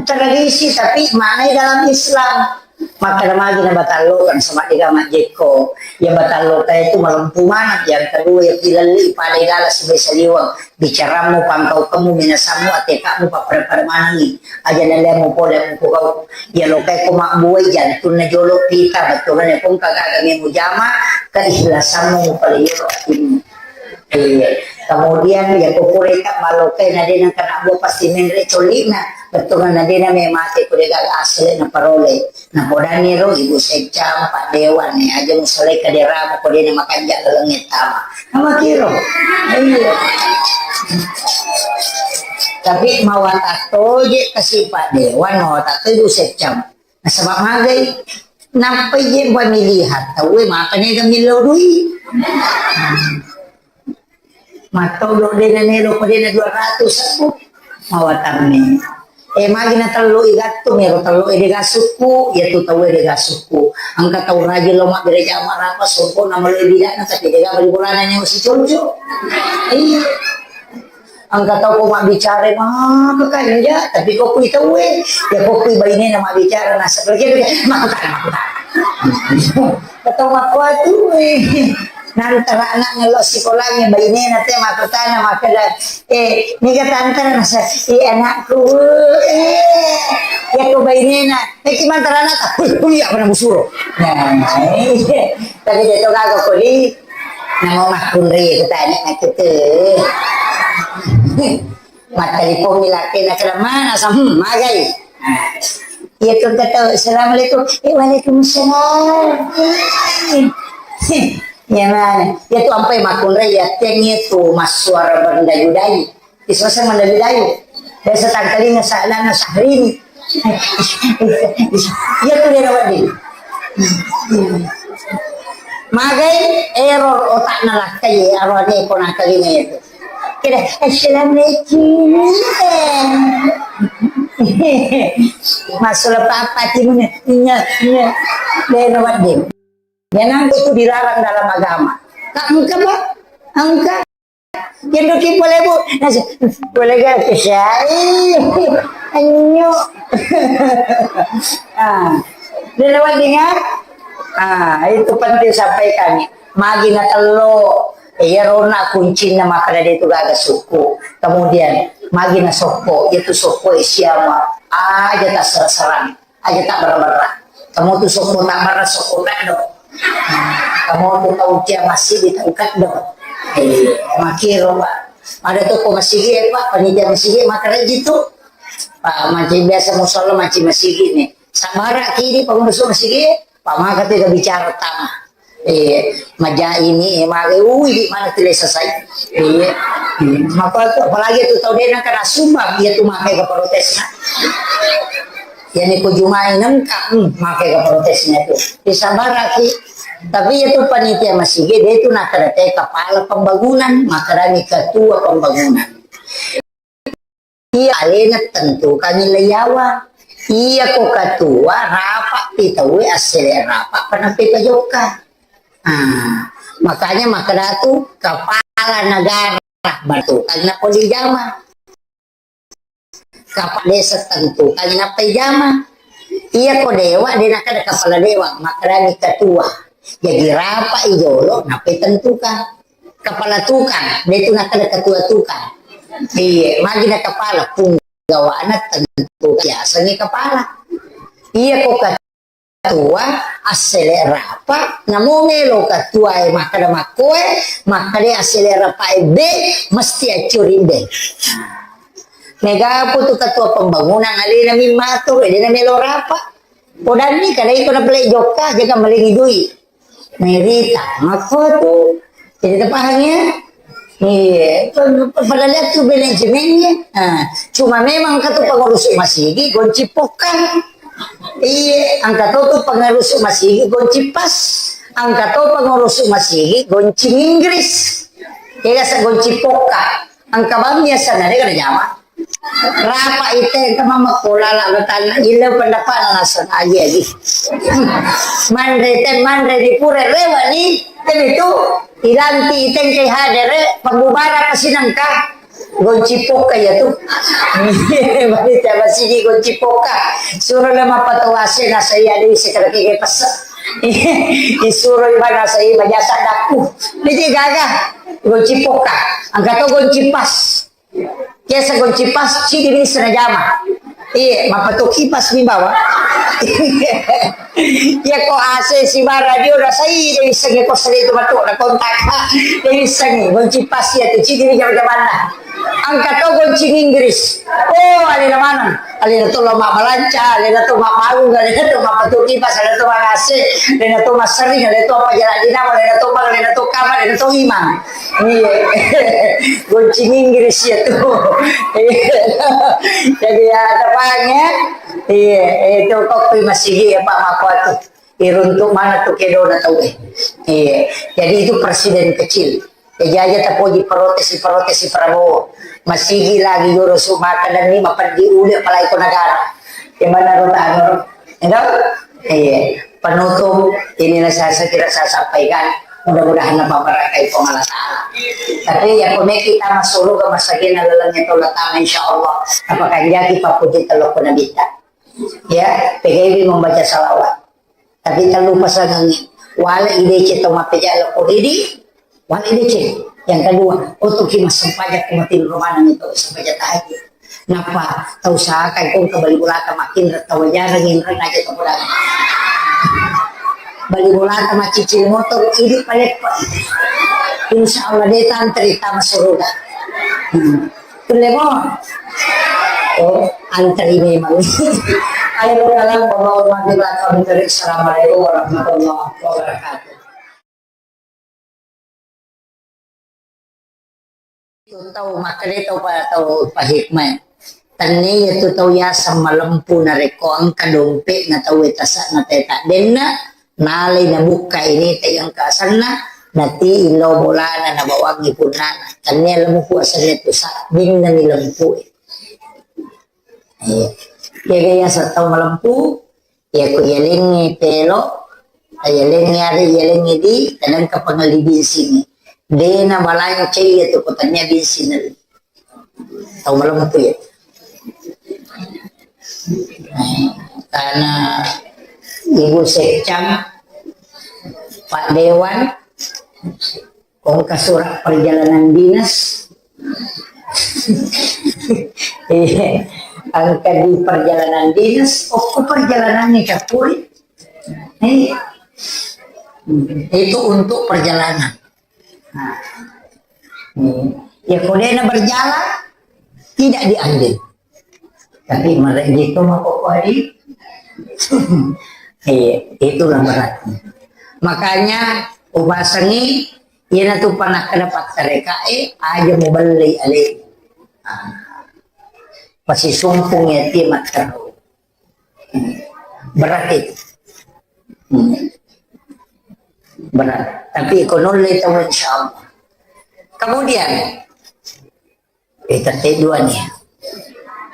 Tradisi, tapi maknai dalam Islam. Maka magi na batallo kan sama dega majjekko. Ya batallo ka itu malempu maneng. Yang kedua ya pilalli pada igala sebagai saliweng. Bicarammu, pangkaukemmu, minasammu, atekakmu, pappada-pada manengi. Aja nalemu pole mukugau. Ya lokai ko mabbuai jantunna jolo pita, bettuanna ko engka gaga mujama, keikhlasanmu mupalio atimu. Iya. Kemudian ya ko pureka malokai na dena kena bua pasti menre colina, bettuanna dena me mate ko dega asli na parole. Na podani ro ibu secam, Pak Dewan ni aja musalai kaderamu ko dena makanja laleng tama. Nama kiro. Iya. Tapi mawata toje kasi Pak Dewan, mawata toje ibu secam. Nasaba magai, nappai je pamilihan tauwe maka nega millau dui. Mattodo dena nelo ko dena dua ratus aku. Mawatanni. Eh, magi na tello i gattung, ero tello e dega sukku, ya tu tauwe dega sukku. Engka tau rajin lo mabbere jama rapa songko na maloi bidana, tapi dega bali bolana nyawa si conco. Iya. Engka tau ko mabbicara maka kanja, tapi ko kui tauwe, ya ko kui bainena mabbicara nasa pergi, makkutana, makkutana. Tau makkuatu, eh. Nantara anak ngello sikolangi bainena te makkutana, makkeda, eh, niga tantara nasa, eh, anakku, eh, ya ko bainena, eh, ki mantara anak, kuliah, kuliah, mana musuro. Nah, eh, tapi dia tu kagak kuli, Namo makkunrai kutanya nakkitu. Mattelpon mi lakkena, "Keda mana sa?" "Hmm, magai." Nah, iya tu kata, "Assalamualaikum." "Eh, waalaikumsalam." Iya mana? Iya tu ampai makkunrai, iya teng iya tu massuara berdayu-dayu. Isosa mandayu-dayu. Biasa tangkalinga sa'lana Syahrini. Iya tu dena wedding. Magai error otakna lakkai, arwane ko nangkalinga itu. Kira, "Assalamualaikum." Masula papa timuna. Iya, iya. Dena wedding. Memang itu dilarang dalam agama. Tak engka, Pak. Engka. Jendoki pole, Bu. Nasi, pole ga kesai. Anyo. Ah, dia lewat dengar. Ah, itu penting sampaikan. Magi na tello, iya rona kuncinna makkeda de tu gaga sukku. Kemudian, magi na sokko, itu sokko siama. Aja tasserang-serang. Aja tabbarra-barra. Kamu tu sokko tabbarra, sokko kaddo. Kamu tu tau cia masigi, tau kaddo. Eh, makiro, Pak. Ada tu ko masigi, eh, Pak, panitia masigi, maka rajin tu. Pak, mancing biasa musala, mancing masigi ni. Sabara kini, Pak, masuk masigi, Pak, maka tu bicara tama. Eh, maja ini, eh, mare, ui, di mana tidak selesai. Iya. Hmm. Maka tu, apalagi tu tau dena kena sumbang, iya tu makai ke protesna. Yani ko jumai nengka, hmm, makai ke protesna tu. Disabaraki. Tapi iya tu panitia masigi, dia tu nakada te kepala pembangunan, makadani ketua pembangunan. Iya, alena tentukangi leiyawa. Iya ko ketua, rapat pi tauwe, assele rapat, panampe pajokka. Ah, makanya makkeda tu kepala negara, tentukangi nappa dijama. Kepala desa tentukangi nappa dijama. Iya ko dewa, de nakkeda kepala dewa, makkedani ketua. Jadi rapat i jolo, nappa tentukan. Kepala tukang, de tu nakkeda ketua tukang. Iya, magi na kepala, punggawana tentu biasangi kepala. Iya ko tua, assele rapa, namo melo ketua e makkeda makkoe, makkeda assele rapa e be, mesti accuri be. Mega putu ketua pembangunan alena mimmato, dena melo rapa. Podanni kada iko na pale jokka, jaga malengi dui. Merita, makko tu. Jadi, terpaham ya? Iya, padahal itu manajemennya. Nah, cuma memang kata pengurus masigi gonci poka. Iya, angka to tu pengurus masigi gonci pas. Angka to pengurus masigi gonci Inggris. Iya, sa gonci poka. Angka bang biasa nare kada jama. Rapa ite ke mama kola la betana ile pendapat alasan aja lagi. Manre te manre di pura rewa ni, tapi tu ilanti ite ke hadere pembubara pasinangka. Gonci poka ya tu. Bani te masigi gonci poka. Suruh le mapatawase na saya di sekar kege pesa. Disuruh ibana saya bajasa daku. Ini gaga. Gonci poka. Angka to gonci pas. Biasa gonci pas, cidi bisa na jama. Iya, mapatu kipas mi bawa. Iya ko A C si bara dio rasai de bisa nge kos itu matu na kontak. De bisa nge gonci pas ya tu cidi bisa jamanna. Angka to gonci Inggris. Oh, alena manang. Alena to lo mabbalanca, alena to mabbangung, alena to mapatu kipas, alena to mangase, alena to masering, alena to apa jalan dinamo, alena to bang, alena to kamar, alena to imang. Iya. Gonci Inggris ya tu. Iya. Jadi ya, tepang ya. Iya, itu kok kui masigi ya Pak Makuatu. Iruntuk mana tu kedona tau eh. Iya. Jadi itu presiden kecil. Jaja tapoji protes, protes Prabowo. Masigi lagi joro su maka dan ni mapeddi ude apalagi ko negara. Gimana ro tano ro? Enggak? Iya. Penutup, inilah saya, saya kira saya sampaikan. Mudah-mudahan napa barakai Puang Allah Ta'ala. Tapi ya kone kita masuk surga masagena lalengnya tolak tangan insya Allah. Apakah jadi papuji telok Nabi kita? Ya, P G B membaca salawat. Tapi tak lupa sangangi. Wala idece to mapeja lo koridi, wala idece. Yang kedua, otoki massempajang ko mati romana itu sempajang tahajud. Napa tau usahakan kong ke bali bulata makin tau jarang yang aja to bola. Bali bulata macicil motor idi palepa. Insya Allah dia tantri tama suruga. Hmm. Tulle mo. Oh, antri memang. Ayo, salam, warahmatullahi wabarakatuh. Assalamualaikum warahmatullahi wabarakatuh. Itu tau makkeda tau pa-, tau pahikmah. Tennia tu tau yaseng malempu narekko engka dompe'na tau e tasa'na teta denna, nalai nabukka ini te engka asenna, nati illau bolana nabawangi punnana. Tennia lempu asenna tu sabbinna ni lempu e. Eh, kega yaseng tau malempu, yako yalengnge pelo, yalengnge are, yalengnge di, kadang kapangali binsingi. Dena balancai ya tu kotanya binsingi. Tau malempu ya. Karena Ibu Sekcam, Pak Dewan, kongka surat perjalanan dinas. Iya, angka di perjalanan dinas, oh, perjalanan ini capuri. Iya. Itu untuk perjalanan. Nah. Hmm. Ya, kodena berjalan, tidak diambil. Tapi mereka itu mau kok hari. Iya, itulah beratnya. Makanya, ubasangi, iya na tu pernah kena pattereka, eh, aja mau beli ale. Ah. Pasti sumpung ya, dia matteru. Berat itu. Hmm. Berat. Tapi ekonomi tahu insya Allah. Kemudian, eh, tette dua nih.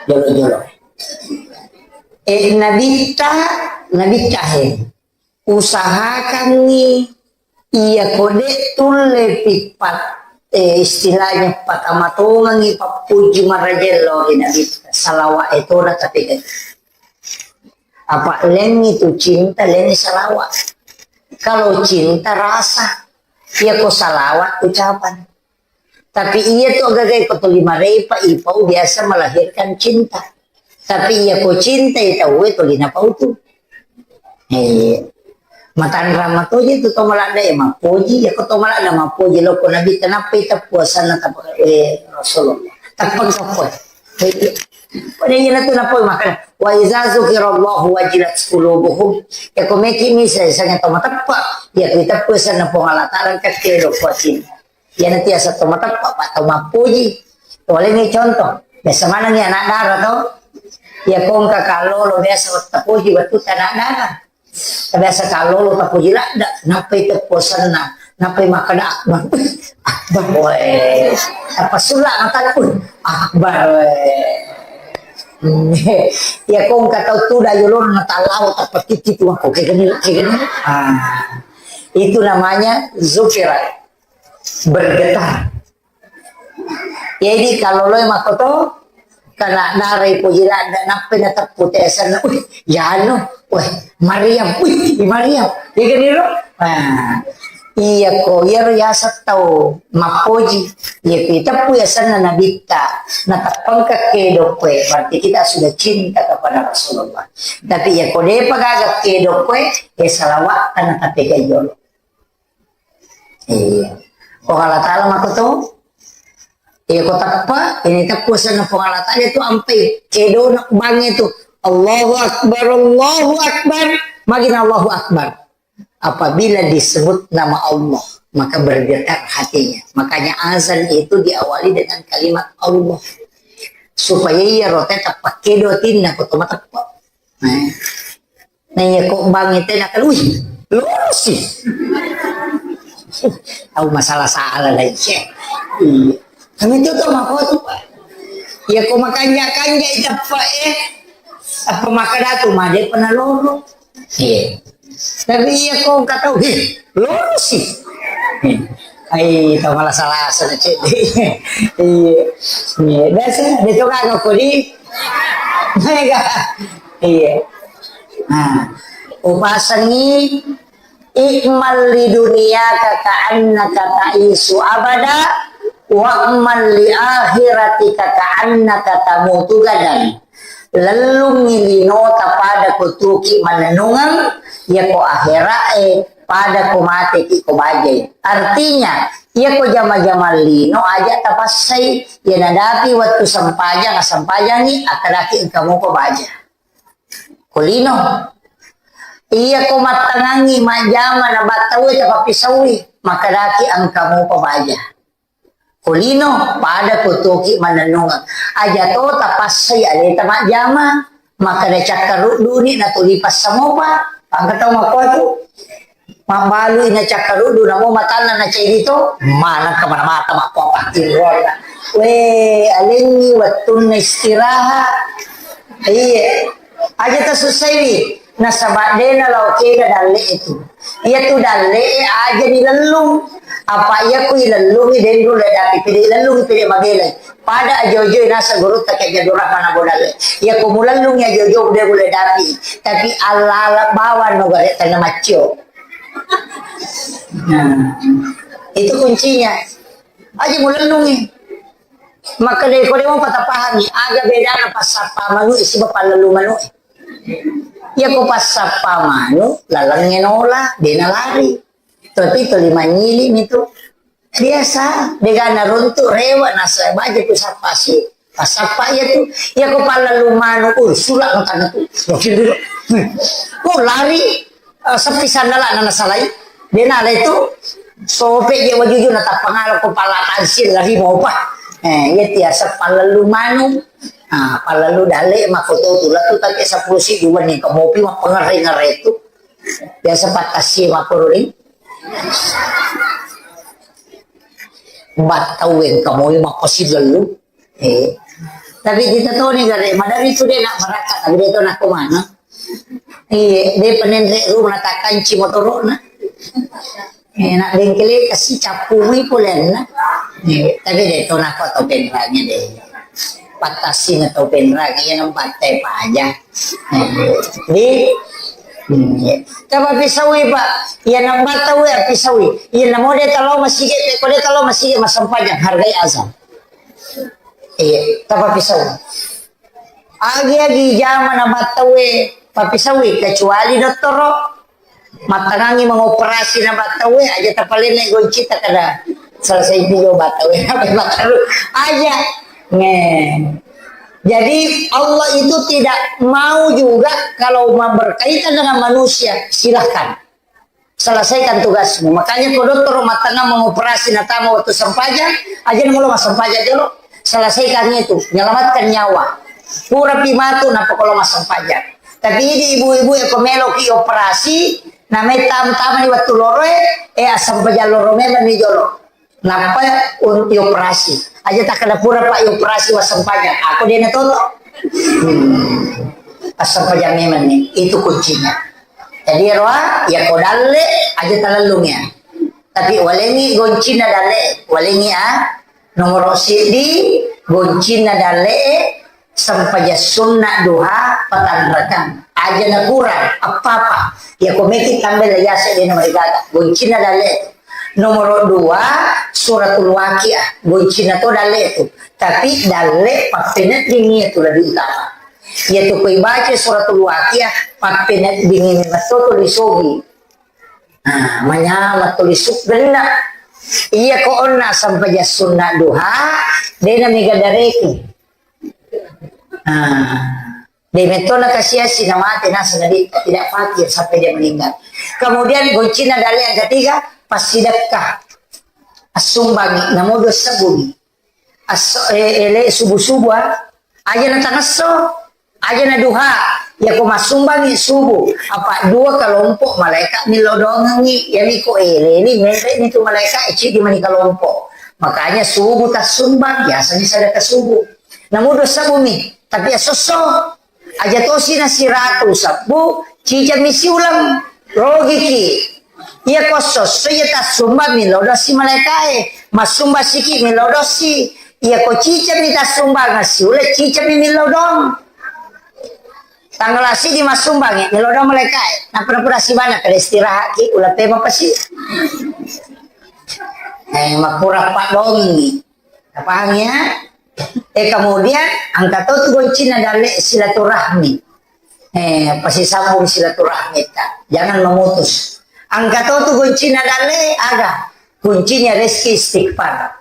Jolo-jolo. Eh, Nabitta, Nabitta he. Usahakangngi iya kode tulle pippat, eh, istilahnya patamatongengi pappuji marajello ri Nabitta. Salawat itu tapi apa lengi tu cinta, lengi salawat. Kalau cinta rasa, iya ko salawat ucapan. Tapi iya tu agaga ko tuli marepa ipau biasa melahirkan cinta. Tapi iya ko cinta itu tuli napau tu. Eh, matanrang matoji tu to maladda e mappoji, ya ko to maladda mappoji loko Nabi, kenapa itu puasana tapa, eh, Rasulullah. Tappa kappo. Eh, pada iya tu napa makana, "Wa iza zukirallahu wajilat qulubuhum." Ya ko meki misa sanga to mateppa, ya ko itu puasana Puang Allah Taala kakke do kuatin. Iyanatu yaseng to mateppa, pa to mappoji. Toleni contoh. Biasa manengngi anak dara to. Iya ko engka kallolo biasa wettu poji wettu anak dara. Biasa kallolo tapoji ladda, nappai tepposenna, nappai makkeda akbar. Akbar, weh. Apa sulla matakku? Akbar, weh. Iya ko engka tau tuda yolona tallawa tappa titi tu, oke gini, oke gini. Ah. Itu namanya zukirat. Bergetar. Jadi kalau lo makkoto, kena darai poji ladda, nappai nateppu tesenna, "Wih, yanu, weh, Maryam, wih, Maryam." Iya kan iro? Nah, iya ko, iya ro yaseng tau mappoji. Iya ko iteppu yasenna Nabitta, nateppengka kedo koe, berarti kita sudah cinta kepada Rasulullah. Tapi iya ko depa gaga kedo koe, ya salawat kana tapi kayo. Iya. Puang Allah Taala makkoto. Iya ko teppa, ini teppu senna Puang Allah Taala itu ampai kedona bangnge tu. Allahu Akbar, Allahu Akbar. Magina Allahu Akbar. Apabila disebut nama Allah, maka bergetar hatinya. Makanya azan itu diawali dengan kalimat Allah. Supaya iya rote teppa kedo tinna ko to mateppa. Nah. Nah, iya ko bangnge tena kan, wih, lorosi. Tahu masalah-salah lagi. Iya. Kami itu tuh mako tuh, Pak. Iya ko makanja-kanja iteppa, eh. Apa makkeda tu made pernah loro. Iya. Tapi iya ko kata, wih, lorosi. Ai, tau malah salah asal cek. Iya. Iya, biasa dia tuh kagak kodi. Mega. Iya. Nah, upasengi, "I'mal li dunyaka ka'annaka ta'isu abada, wa'mal li akhiratika ka'annaka tamutu gadan." Lellungngi linota pada kutuki manennungeng, yako akhira'e pada ko mateki ko bajai. Artinya, iya ko jama-jama lino aja tapassai, iya nadapi wettu sempajang, asempajangi, akadaki engka muko baja. Ko lino. Iya ko mattangangi majjama na battaue tapappisaui, makadaki engka muko baja. Ko lino, pada ko toki manennungeng. Aja to tapassai aleta majjama, makkeda cakkarudduni natuli passamopa. Pangka tau makkuatu. Mabbalui na cakkaruddu, namo matanna na ceri to, maneng kemana mata makkuapa tinronna. We, alengngi wettunna istirahat. Iya. Aja tasussaiwi. Nasaba dena lao kega dalle itu. Iya tu dalle aja dilellung. Apa iya ku ilellungi denru le dapi pede ilellungi pede mabelai. Pada ajo-ajo nasa gurutta ke jadurah mana bodalle. Iya ku mulellungi ajo-ajo de gule dapi. Tapi alala bawang no gare tanah macio. Nah, itu kuncinya. Aja mulellungi. Maka deh kode mau patah pahami. Aga bedana pasappa manu isi bapallelu manu. Iya ko passappa manu, lalengnge nola, dena lari. Tapi tuli manyili mitu. Biasa, degana runtu, rewa, nasa baja tu sappa si. Passappa iya tu. Iya ko pallelu manu, uh, sulak no tanah tu. Wakil dulu. Oh, lari. Eh, sepi sandala nana salai. Dena lari tu. Sope je wajuju na tapangala ko pala tansil lari mau pa. Eh, iya tiasa pallelu manu. Ah, pallelu dalle makko to tu latu take sepuluh si dua ni kemopi ma pengere-ngere tu. Biasa patasi makko ri. Battau engka moi makko si lelu. Eh. Tapi kita toni gare madari tu de nak maraka tapi de to nak kemana. Iya, de penenre rumah takanci motorona. Eh, nak bengkele kasi cappu mi polenna. Eh, tapi de to nako to penrange de. Patasi na to penrange ya nambatte paja. Eh, di, hmm, iya. Coba pisaui, Pak. Iya nambatte we pisaui. Iya namo de talo masige, pe ko de talo masige masempajang hargai azan. Iya, coba pisaui. Agi-agi jama nambatte we. Tapi sawi, kecuali dottoro mattangangi mengoperasi na battauwe, aja tapalenne goncita kada selesai juga battauwe. Apa battau aja. Nge. Jadi Allah itu tidak mau juga kalau berkaitan dengan manusia, silahkan. Selesaikan tugasmu. Makanya ko dottoro mattangang mengoperasi natama waktu sempajang, aja namo lo massempajang jolo. Selesaikan itu, menyelamatkan nyawa. Pura pi matu, nappa ko lo massempajang. Tapi idi ibu-ibu e ko melo ki operasi, namai tam-, tamani waktu loro e, eh, assempajang loro memang ni jolo. Nappa un-, dioperasi. Aja takkeda pura, Pak, dioperasi wassempajang. Aku de' natoto. Hmm. Assempajang memang ni. Itu kuncinya. Jadi, roa, ya ko dalle, aja talellung ya. Tapi walengi goncinna dalle, walengi, ah, nomoro siddi, goncinna dalle, sempajang sunna duha, patanrakang. Aja nakurang, apa-apa. Ya ko meki tambai la yase de' namarigaga. Goncinna dalle. Nomoro dua, suratul Waqiah. Goncinna to dalle tu. Tapi dalle pappeneddingi tu lebih utama. Iya tu ko ibaca suratul Waqiah, pappeneddingi memang to tuli sogi. Nah, manyama tuli su-, genna. Iya ko onna sempajang sunna duha, de' namiga dareku. Nah, de' metto nakasiasi namate naseng nabi tidak fatir sampai dia meninggal. Kemudian goncinna dalle yang ketiga, passidekka. Assumbangi, namo dua sebbu mi. Asso-, eh, ele subuh-subuh, ah. Aja natangesso, aja naduha. Ya ko massumbangi subuh, apa dua kelompok malaikat millau doangengi. Ya mi ko ele ni, mele ni tu malaikat, eh, cidi mani kelompok. Makanya subuh tassumbang, biasanya sedekah subuh. Namo dua sebbu mi, tapi assosso. Aja tosi na siratu sebbu, cicami siuleng, rogiki. Iya ko sosso iya tassumba millau dosi malaikae, massumba siki millau dosi. Iya ko cicami tassumba siuleng, cicami millau dong. Tanggal asi di massumbangi millau dong malaikae. Napura-pura sibana kada istirahat ki, ulang pema pasi. Eh, makura pak dongi. Napahang ya? Eh, kemudian angka to tu goncinna dalle silaturahmi. Eh, pasisambung silaturahmi ta. Jangan memutus. Angka to tu goncinna dalle aga? Kuncinya rezeki istighfar.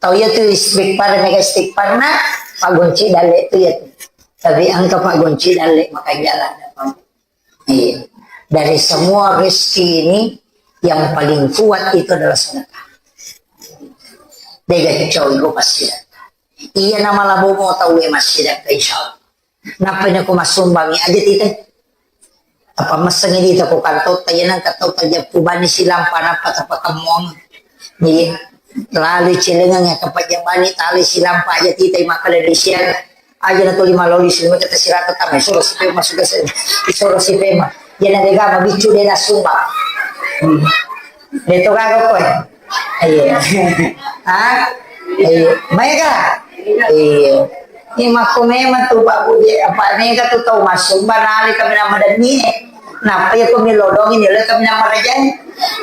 Tau iya tu istighfar, mega istighfar na, pak gonci dalle tu ya tu. Tapi angka pak gonci dalle maka jalan. Iya. Dari semua rezeki ini yang paling kuat itu adalah sedekah. Dega cowok pasti sedekah. Iya nama labo mau tahu ya masih sedekah insya Allah. Nappa nako massumbangi aja tita. Apa messengi dita ko kantotta, iya nang kattau tajeppu bani silampa nappa tapakemmuang. Iya. Lalu celengang ya kapajang bani tali silampa aja tita makkeda di siang. Aja na tuli maloli silampa kita sirata tama isoro sipe masuk ke sini. Isoro sipe ma. Iya na dega mabiccu de na sumbang. Hmm. Deto gaga koe. Iya. Ha? Iya. Maega? Iya. Ini makko memang tu Pak Budi, apa mega tu tau masumba nali kami nama demi. Napa ya kami lodong ini le kami nama raja.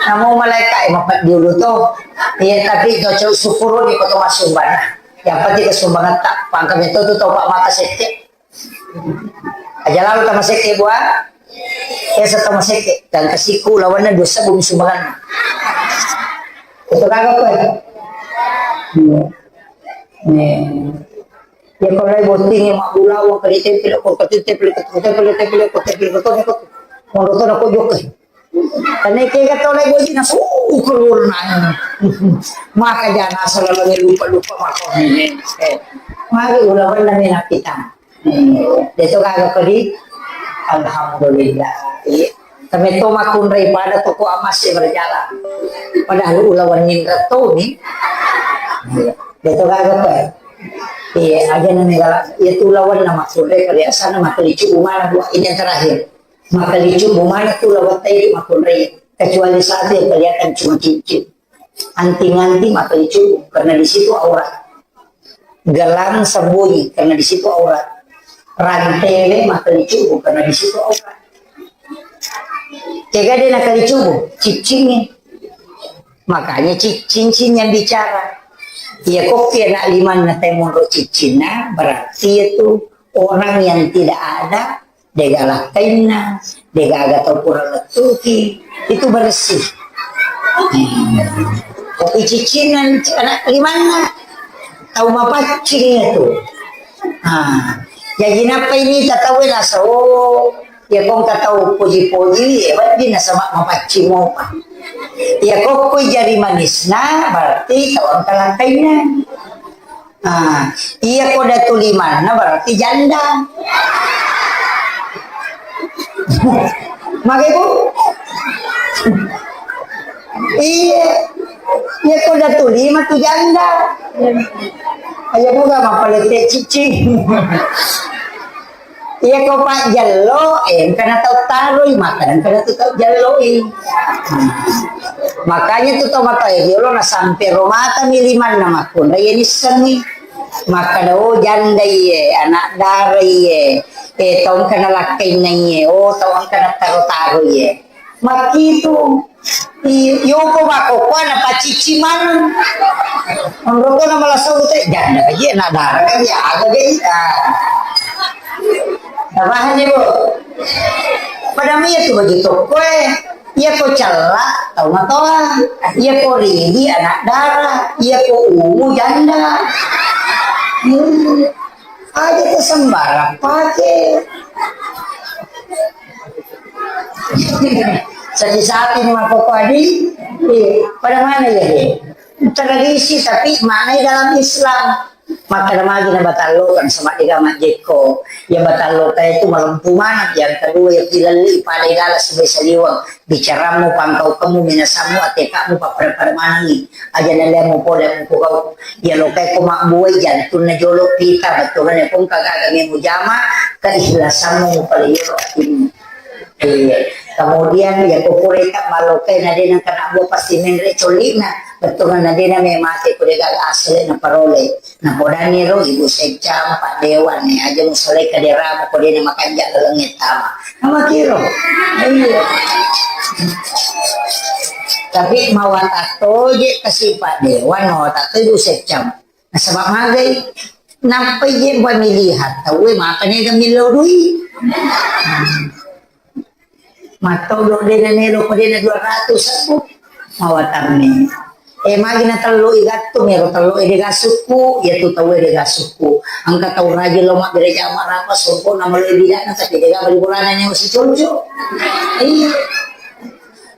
Namu malaikat eh, mapat dulu tu. Iya, tapi cocok syukur ni kau tu masumba nah. Yang penting kesumbangan tak pangkam itu tu tau Pak mata sekte. Aja lalu tama sekke bua. Esa tama sekke. Dan kasiku lawanna dua sebbu sumbangan. Itu kagak apa? Iya. Nih. Ya kalau lagi botting ya mak bulawa kali tempel kok kecil tempel kecil tempel tempel kok tempel kok tempel kok. Mau nonton aku juga. Karena kega tau lagi botting na su keluar na. Maka jangan asal lagi lupa lupa maka. Eh. Mari ulawan na mena kita. Deto gaga kodi? Alhamdulillah. Iya. Kami to makkunrai pada toko emas sih berjalan. Padahal ulawan nindra to ni. Iya. Deto gaga kodi? Iya, aja na negara. Iya tu ulawan na makkunrai pada asana makelicu umana dua ini yang terakhir. Makelicu umana tu ulawan tadi makkunrai. Kecuali satu yang kelihatan cuma cincin. Anting-anting makelicu karena di situ aurat. Gelang sembunyi karena di situ aurat. Rantele makelicu karena di situ aurat. Kega de nakelicu, ciccingnya. Makanya cincin yang bicara. Ya kok ya nak liman na temonro cincin nah, berarti itu orang yang tidak ada Degaga lakkainna, degaga tau pura lettuki, itu bersih. Kopi cicinna anak limanna, tau mapaccing itu. Ah, jadi napa ini tau nasa, oh, ya kong tau poji-poji, ya berarti nasaba mapaccing mopa. Ya kokko jari manisna, berarti tau engka lakkainna. Ah, iya ko datu limanna berarti janda. Mage, Bu? Iya. Iya ko datu lima tu janda. Aja buka mapalette cicing. Iya ko pajjello, eh, engkana tau taroi, maka engkana tu tau jelloi. Makanya tu tau matoa riolo na sampe romata mi limanna makkunrai, iya nissengi. Makkada, oh, janda iye, anak dara iye, eh, tau engkana lakkainna iye, oh, tau engkana taro-taro iye. Makkitu. I-, yoko makkokkoe napacicci maneng. Onroko na malasau te, janda kaji, anak dara kaji, aga ge, ah. Tapahanni, Bu? Pada mia tu baju tokkoe. Iya ko cella, tau matoa. Iya ko ridi, anak dara. Iya ko ungu, janda. Hmm. Aja tu sembarang pake. Sapi-sapi ni makkokkoe di, eh, pada mana ya, deh? Tradisi, tapi maknai dalam Islam. Maka magi na batallokan sama dega majjekko. Ya batalloka itu malempu maneng. Yang kedua ya kilalli pada gala sebagai saliwang. Bicaramu, pangkaukemu, minasammu, atekamu, pappada-pada manengi. Aja nalemu pole mukugau. Ya lokai ko mabbuai jantunna jolo pita, bettuanna ko engka gaga mujama, keikhlasanmu mupale yolo atinmu. Iya. Kemudian ya ko pureta malokai na dena kena bua pasti menre colina. Bettuanna dena memate ko dega asli na parole. Napodani ro Ibu Seccang, Pak Dewan, eh, aja musalai kaderamu ko dena makanja laleng tama. Namakiro. Iya. Tapi mawatang toje kasi Pak Dewan, mawatang toje Ibu Seccang. Nasaba magai. Nampai je pamilihan tauwe maka nega millau dui. Mattodo dena nelo ko dena dua ratus aku. Mawatanni. Eh, magi na tello i gattu, mero tello e dega sukku, ya tu tau e dega sukku. Engka tau rajin lo mabbere jama rapa, songko na maloi bidana, tapi dega bali bolana nyawa si conco. Iya.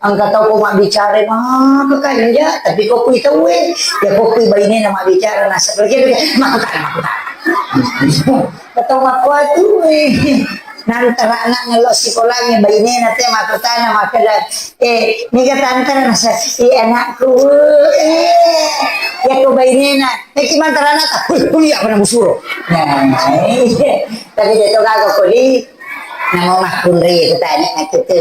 Engka tau ko mabbicara, maka kanja, tapi ko kui tau e, ya ko kui bainena mabbicara, nasa kerja, maka kata, maka kata. Ketau makkuatu, eh. Nantara anak ngello sikolangnge, bainena te makkutana makkeda, eh, niga tantara nasa, eh, anakku, eh, ya ko bainena, eh, ki mantara anak tak, kuliah pernah musuro. Nah, iya. Tapi dia tu kagak kuli, nama makkunri kutanya nak kita.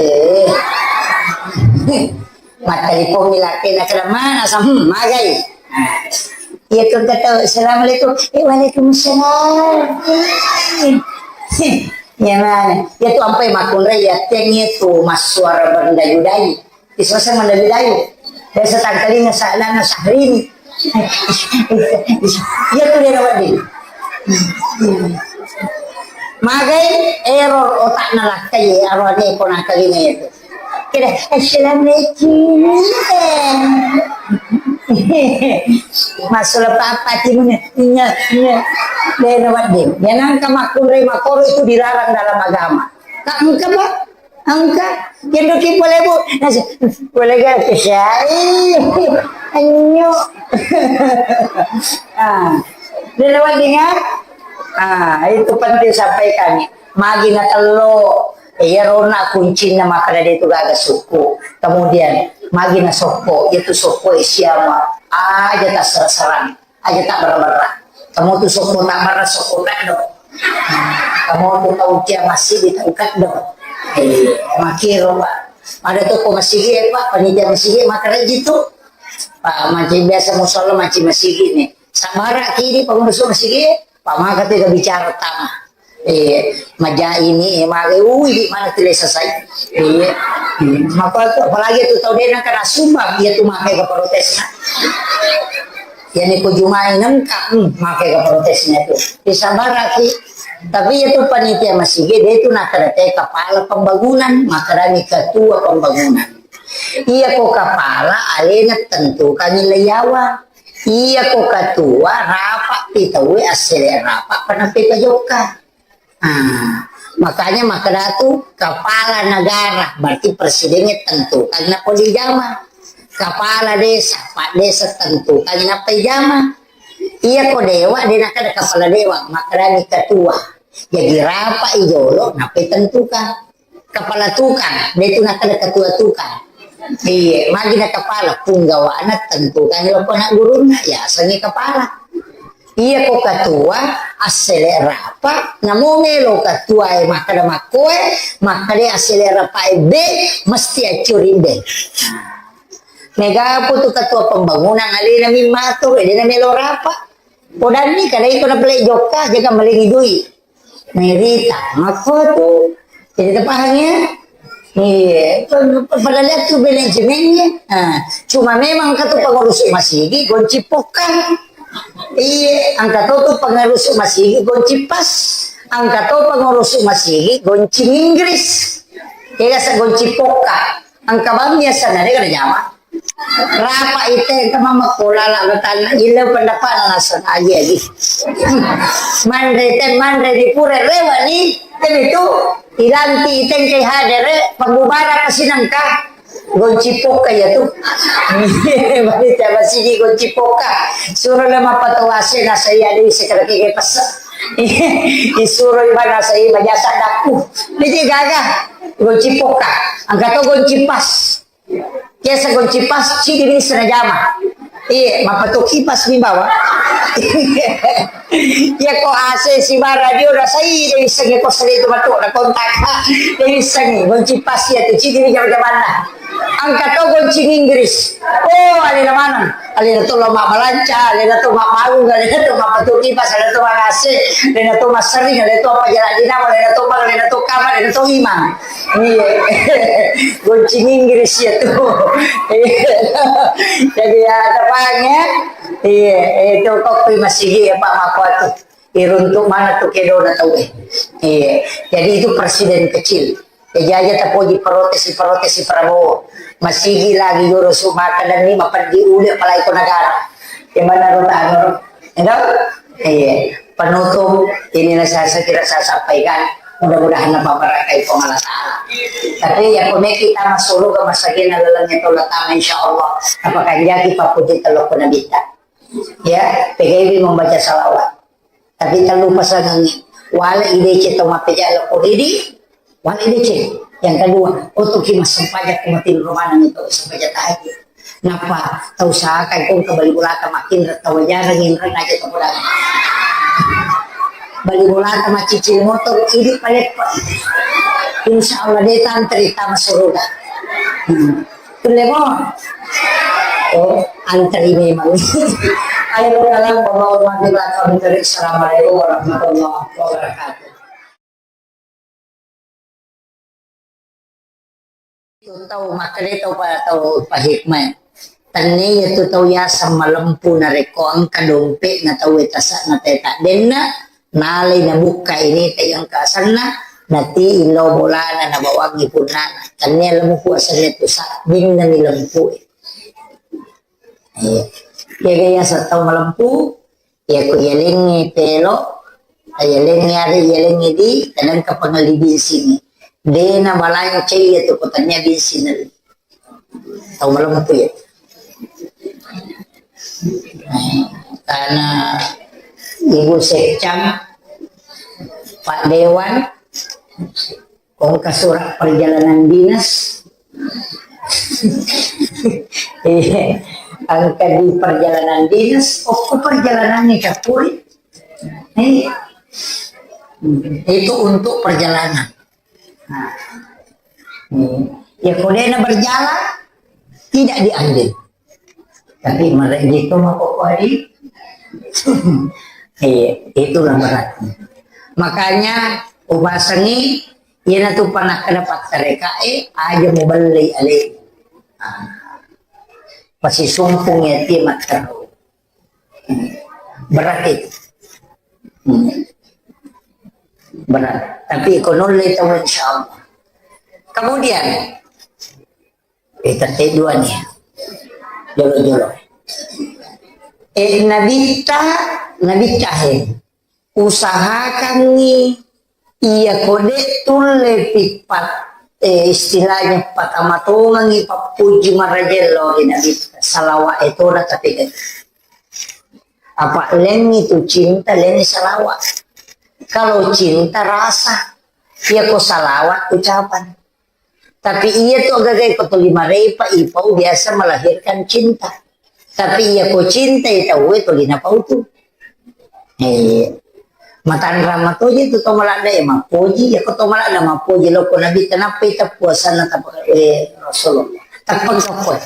Mattelipong mi lakkena, "Keda mana sa?" Hmm, magai. Nah, iya tu engka tau, "Assalamualaikum." "Eh, waalaikumsalam." Eh, iya mana? Iya tu ampai makkunrai, iya teng iya tu massuara berdayu-dayu. Isose mendayu-dayu. Biasa tangkalinga sa-, lana Syahrini. Iya tu dena wedding. Magai error otakna lakkai, arwane ko nangkalinga itu. Kira, "Assalamualaikum." Masuk papa timun, nya, nya. Dena wedding. Dia nangka makkunrai makoro itu dilarang dalam agama. Tak engka, Pak. Engka. Kendoki pole, Bu. Nasi, pole ga kesai. Anyo. Ah. Dena wedding, ah. Ah, itu penting sampaikan. Magi na tello, iyarona kuncinna makkeda de tu gaga sukku. Kemudian, magi na sokko, iya tu sokko e siama, aja tassara-sarang, aja tabberra-berra. Kamu tu sokko tabberra, sokko keddo. Kamu tu tau cia masigi, tau keddo. Eh, makiro, Pak. Ada tu ko masigi, eh, Pak, panitia masigi, makkeda ji tu. Pak, manci biasa musala, manci masigi ni. Sabara kidi, Pak, masuk masigi, Pak, maka tu bicara tama. Eh, maja ini, eh, mage, ui, di mana tu lesa sai. Eh, hmm, maka tu, apalagi tu tau dena kena sumbang, iya tu maka ke protesna. Iya ni ko jumai nengka, hmm, maka ke protesna tu. Di sabara ki, Tapi iya tu panitia masigi, de tu nakkeda te kepala pembangunan, makkedani ketua pembangunan. Iya ko kepala alena tentukangi leiyawa. Iya ko ketua rapat pi tauwe assele rapat pa nappa pajokka. Ah, makanya makkeda tu kepala negara, berarti presidennya tentukangi nappa dijama. Kepala desa, pak desa tentukangi nappa dijama. Iya ko dewa, de nakkeda kepala dewa, makkedani ketua. Jadi rapat i jolo, nappa tentukan. Kepala tukang, de tu nakkeda ketua tukang. Iya, magi na kepala, punggawana tentukangi loko anak gurunna, ya asengi kepala. Iya ko ketua, assele rapat, namo melo ketua e makkeda makkoe, makkeda assele rapat e be, mesti accuri be. Mega pu tu ketua pembangunan alena mimmato, de na melo rapat. Podanni kada iko na pale jokka, jaga malengi dui. Merita, makko tu. Jadi terpaham ya? Iya, padahal itu manajemennya. Nah, cuma memang kata pengurus masigi gonci pokang. Iya, angka to tu pengurus masigi gonci pas. Angka to pengurus masigi gonci Inggris. Kira sa gonci pokang. Angka bang biasa nare kada jama. Rapa ite ke mama kola la betan ile pendapat na sengaja di. Manre te manre di pure rewa ni, te itu ilanti ite ke hadere pembubaran sinangka gonci poka ya tu. Bani te masigi gonci poka. Suruh le mapatawase na saya di sekar ke pesa. Isuro ibana saya majasa daku. Ini gaga gonci poka. Angka to gonci pas. Biasa gonci pas, cidi bisa na jama. Iya, mapatu kipas mi bawa. Iya ko A C si ba radio rasai, de bisa nge ko sele tu matu na kontak. De bisa nge gonci pas ya tu cidi mi jama-jamanna. Angka to gonci Inggris. Oh, alena maneng. Alena to lo mabbalanca, alena to mabbangung, alena to mapatu kipas, alena to mangase, alena to massering, alena to apa jalan dinamo, alena to bang, alena to kamar, alena to imang. Iya. Gonci Inggris ya tu. Iya. Jadi ya, ada bang ya. Iya, itu kok kui masigi ya Pak Makotu. Iruntuk mana tu kedona tau eh. Iya. Jadi itu presiden kecil. Jaja tapoji protes, protes Prabowo. Masigi lagi joro sumaka dan ni mapeddi ule apalagi ko negara. Di mana ro tano ro? Iya. Penutup inilah saya, saya kira saya sampaikan. Mudah-mudahan apa barakai Puang Allah Ta'ala. Tapi ya kone kita masuk ke masa kena lelengnya tolak tangan insya Allah. Apakah jadi papuji telok pun kita? Ya, P G B membaca salawat. Tapi talu pasangangngi. Wale idece to mappeja loko ridi, wale idece. Yang kedua, otoki massempajang ko matilu romanang itu sempajang tahajud. Napa tau usahakan ko ke bali bulata makin tau jarang yang aja to. Bali bulata macicil motor idi paleppa. Insya Allah de tantri tama suruga. Hmm. Kulle mo? Oh, antri memang. Ayo, salam, warahmatullahi wabarakatuh. Assalamualaikum warahmatullahi wabarakatuh. Itu tau makkeda tau pa-, tau pahikmah. Tennia tu tau yaseng malempu narekko engka dompe'na tau e tase'na teta denna, nalai nabukka ini te engka asenna, nati illau bolana nabawangi punnana. Tennia lempu asenna tu sabbinna ni lempu e. Iya. Kega yaseng tau malempu, iya ko yalengnge pelo, yalengnge are, yalengnge di, tenengka pangelli binsingnge. Dena balancai iya tu ko tennia binsinna. Tau malempu ya. Karena Ibu Sekcam, Pak Dewan, engka surat perjalanan dinas. Iya, engka di perjalanan dinas, oh, perjalanan ini capuri. Iya. Itu untuk perjalanan. Nah, hmm. Ya, kodena berjalan, tidak diambil. Tapi merejeko mako kuari. Iya, itulah beratnya. Makanya, ubasangi, iya natu pernah kena pattereka, eh, aja mau beli ale. Ah. Pasti sumpung ya, dia matteru. Berat itu. Hmm. Berat. Tapi ko nulle tau, insya Allah. Kemudian, eh, tette dua nih. Jolo-jolo. Eh, Nabitta, Nabitta, he. Usahakangngi iya ko de' tulle pippat, eh, istilahnya patamatongengngi pappuji marajello ri Nabitta. Salawat e tona tapi apa lengngi tu cinta, lengngi salawat. Kalau cinta rasa, iya ko salawat ucapan. Tapi iya tu agaga ko tuli marepa ipau biasa melahirkan cinta. Tapi iya ko cinta iya tau e tuli napau tu. Eh, matanrang matoji tu to maladda e mappoji, iya ko to maladda mappoji lo ko Nabi tenappa ita puasanna tapa, eh, Rasulullah. Tappa kapoi.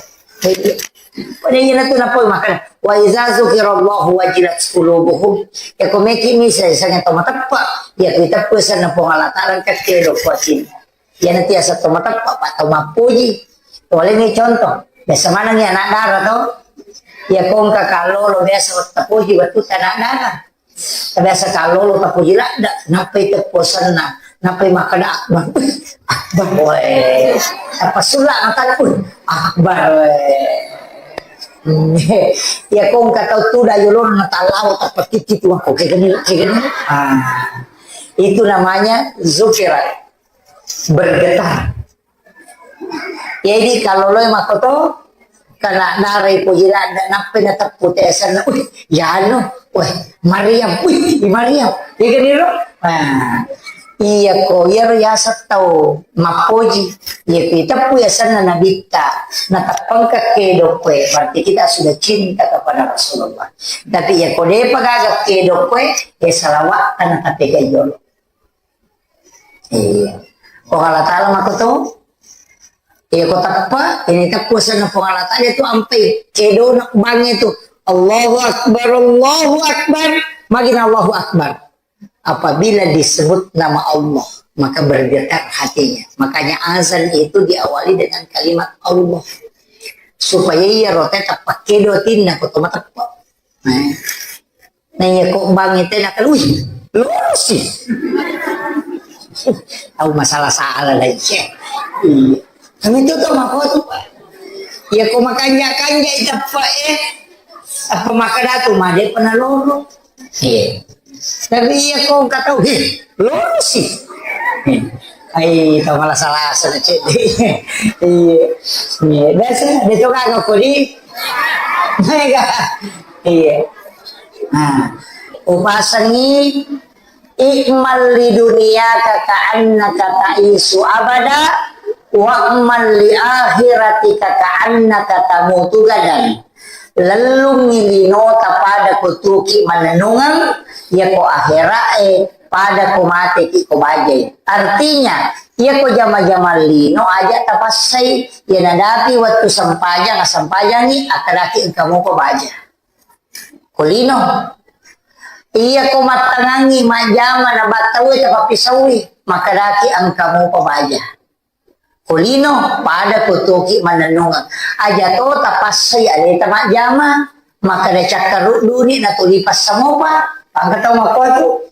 Pada iyana tu napau makkeda, "Wa iza zukirallahu wajilat qulubuhum." Ya ko meki misa sanga to mateppa, ya ko iteppu sanna Puang Allah Taala kakke do kuasin. Iyana tiasa to mateppa, pa to mappuji. Tole ni contoh. Biasa maneng ya anak dara to. Ya ko engka kallolo biasa wettu puji wettu anak dara. Biasa kallolo tapuji ladda, nappai tepposenna, nappai makkeda akbar. Akbar, weh. Apa sulla matakku? Akbar, weh. Ya ko engka tau tuda yolona tallawa tappa titi tu aku kayak gini, kayak gini. Ah. Itu namanya zukirat. Bergetar. Jadi kalau lo makkoto, kana darai poji ladda, nappai nateppu te asenna, "Wih, yanu, weh, Maryam, wih, i Maryam." Iya kan iro? Nah, iya ko, iyaro yaseng tau mappoji. Iya ko iteppu asenna Nabitta, nateppengka kedo koe, berarti kita sudah cinta kepada Rasulullah. Tapi iya ko depa gaga kedo koe, ya salawat kana tapi kayolo. Iya. Puang Allah Taala makkoto. Iya, ko teppa, ini teppu asenna Puang Allah Taala itu ampai kedona bangnge tu. Allahu Akbar, Allahu Akbar. Magina Allahu Akbar. Apabila disebut nama Allah, maka bergetar hatinya. Makanya azan itu diawali dengan kalimat Allah. Supaya iya rote teppa kedo tinna ko to mateppa. Nah. Nah, iya, ko bangngi tena kan, wih, lorosi. Tahu masalah salah lagi. Iya. Kami itu tuh mako tuh, Pak. Ya, ko makanja-kanja itappa, eh. Apa makkeda tu made pernah loro. Iya. Tapi iya ko engka tau, "Heh, lorosi." Ai, tau malah salah sana cek. Iya. Iya, biasa dia tuh kagak kodi. Mega. Iya. Nah, upasangi, "I'mal li dunyaka ka'annaka ta'isu abada, wa'mal li akhiratika ka'annaka tamutu gadan." Lellungngi linota pada ko tuki mannennungeng, iya ko akhera e pada ko mateki ko bajai. Artinya, iya ko jama-jama lino aja tapassai, iya nadapi wettu sempajang, assempajangi, akkadaki engka mupa baja. Ko lino. Iya ko mattangangi majjama na battaue tapappisaui, makkadaki engka mupa baja. Ko lino, pada ko tuki mannennungeng. Aja to tapassai aleta majjama, makkeda cakkarudduni natuli passamopa, engka tau makkuatu.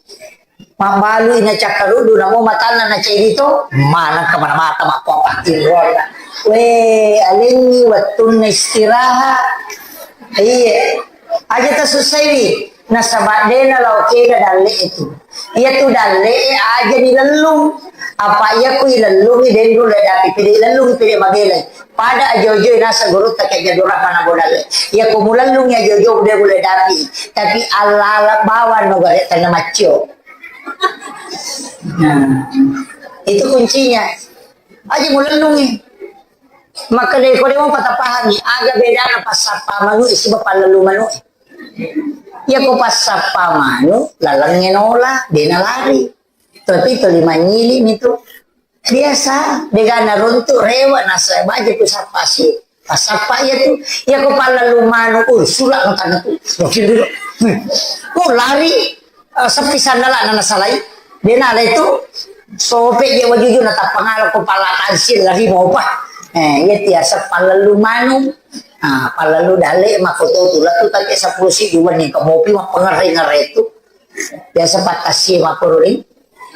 Mabbalui na cakkaruddu namo matanna na ceri to, maneng kemana mata makkuapa tinronna. We, alenni wettunna istirahat. Iya. Aja tasussaiwi. Nasaba de nalao kega dalle itu. Iya tu dalle aja dilellung. Apa iya ku ilellungi de nulle dapi pede ilellungi pede mabelai. Pada ajo-ajo nasa gurutta ke jadurah mana bodale. Iya ku mulellungi ajo-ajo de nulle dapi. Tapi ala-ala bawang no gare tanah macio. Nah, itu kuncinya. Aja mulellungi. Maka de ko de mo patapahami. Aga bedana passappa manu isi bapallellu manu. Iya ko passappa manu, lalengnge nola, dena lari. Tapi tuli manyili mi tu. Biasa, degana runtu, rewa, nasa baja tu sappa si. Passappa iya tu. Iya ko pallellu manu, uh, sula matanna tu. Wakil dulu. Hmm. Oh, lari. Eh, sepi sandala nana salai. Dena le tu. Sope je wajuju na tappangala ko palla tansil lari mopa. Eh, iya tiasa pallellu manu. Ah, pallellu dalle mako to tu latu tapi sepuluh si dua ni ko mopi ma pengerai ngeretu. Biasa patasi mako ruri.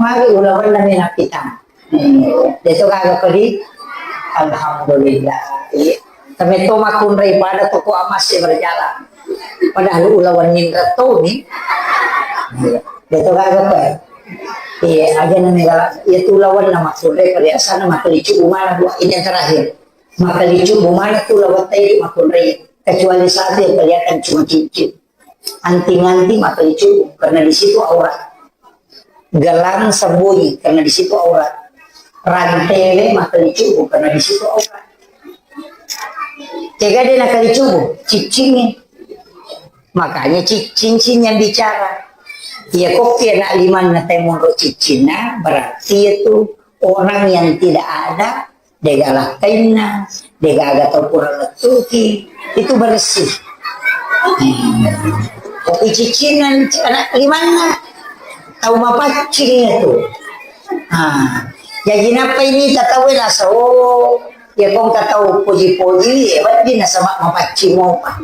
Magi ulawenna mena pitang. Deso gaga pedi. Alhamdulillah. Iya. Tapi to makkunrai pada toko amas sih berjalan. Padahal ulawan ninra toni. Iya. Betul kagak, Pak? Iya, aja nang negara. Iya, tu lawan nama sore, perhiasan nama kelicu mana buat ini yang terakhir. Maka dicubu mana tu lewat tadi maka rai. Kecuali satu yang kelihatan cuma cincin. Anting-anting maka dicubu karena di situ aurat. Gelang sembunyi karena di situ aurat. Rantele maka dicubu karena di situ aurat. Tega dia nak dicubu, cicingnya. Makanya ci-, cincin yang bicara. Iya, kok kena lima na temonro cincin, nah, berarti itu orang yang tidak ada De'gaga lakkainna, de'gaga tau pura lettuki, itu bersih. Hmm. Kopi cicinan anak limanna, tau mapaccing itu. Ah, jadi napa ini tatau nasa, oh, ya kong tatau poji-poji, ya berarti nasaba mapaccing mopa.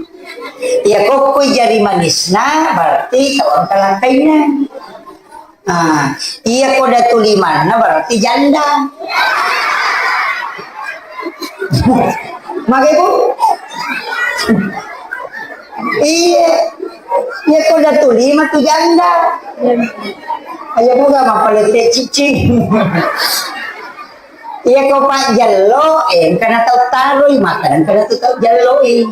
Ya kok koi jari manisna, berarti tau angka lakkainna. Ah, iya ko datu limanna berarti janda. Mage, Bu? Iya. Iya ko datu lima tu janda. Ayo moga mapalette cicing. Iya ko pajjello, eh, engkana tau taroi, maka engkana tu tau jelloi.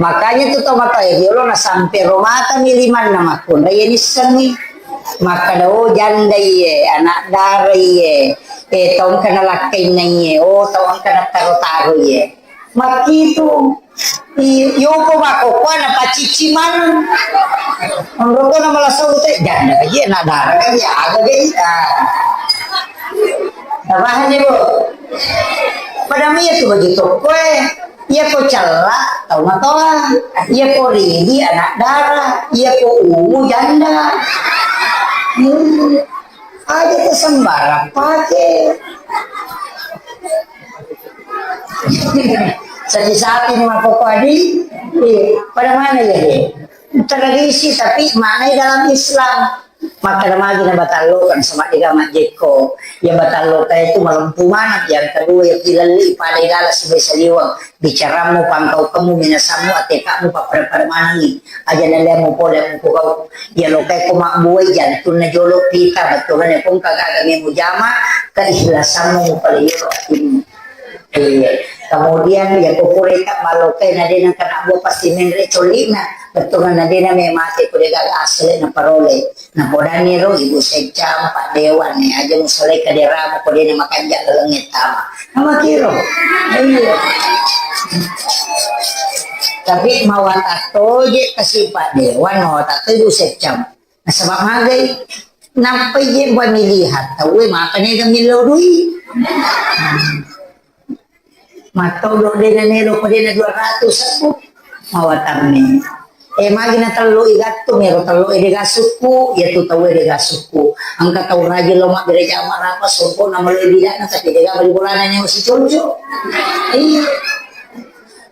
Makanya tu tau maka, eh, riolo na sampe romata mi limanna makkunrai, iya nissengi. Makkada, oh, janda iye, anak dara iye, eh, tau engkana lakkainna iye, oh, tau engkana taro-taro iye. Makkitu. I-, yopo makkokkoe napacicci maneng. Onroko na malasau te, janda aja, anak dara kan ya, aga ge, ah. Tapahanni, Bu? Pada mia tu baju tokkoe. Iya ko cella, tau matoa. Iya ko ridi, anak dara. Iya ko ungu, janda. Hmm. Aja tu sembarang pake. Sapi-sapi ni makkokkoe di, eh, pada mana ya, eh? Tradisi, tapi maknai dalam Islam. Maka namagi na batallokan sama dega majjekko. Ya batalloka itu malempu mana. Yang kedua ya pilalli pada gala sibai saliwang. Bicarammu, pangkaukemmu, minasammu, atekakmu, pappada-pada manengi. Aja nalemu pole mukugau. Iya lokai ko mabbuai jantunna jolo pita, bettuanna ko engka gaga mujama, keikhlasanmu mupalaiolo atimmu. Iya. Kemudian ya kukureka malokai nadena kena bua pasti menre colina, bettuanna nadena memate ko degaga asli na parole. Na podani ro ibu secam, pak dewan, aja musalai kaderamu ko dena makanja laleng tama. Namakiro. Iya. Tapi mawatang toje kasi pak dewan, mawatang toje Ibu Secam. Nasaba magai. Nampai je pamilihan tauwe maka nega millau dui. Mattodo dena melo ko dena dua ratus aku. Mawatang me. Eh, magi na tello i gattung, ero tello e dega sukku, iya tu tau e dega sukku. Engka tau rajin lo mabbere jama rapa, songko na maloi bidana, tapi dega bali bolana nyawa si conco. Iya.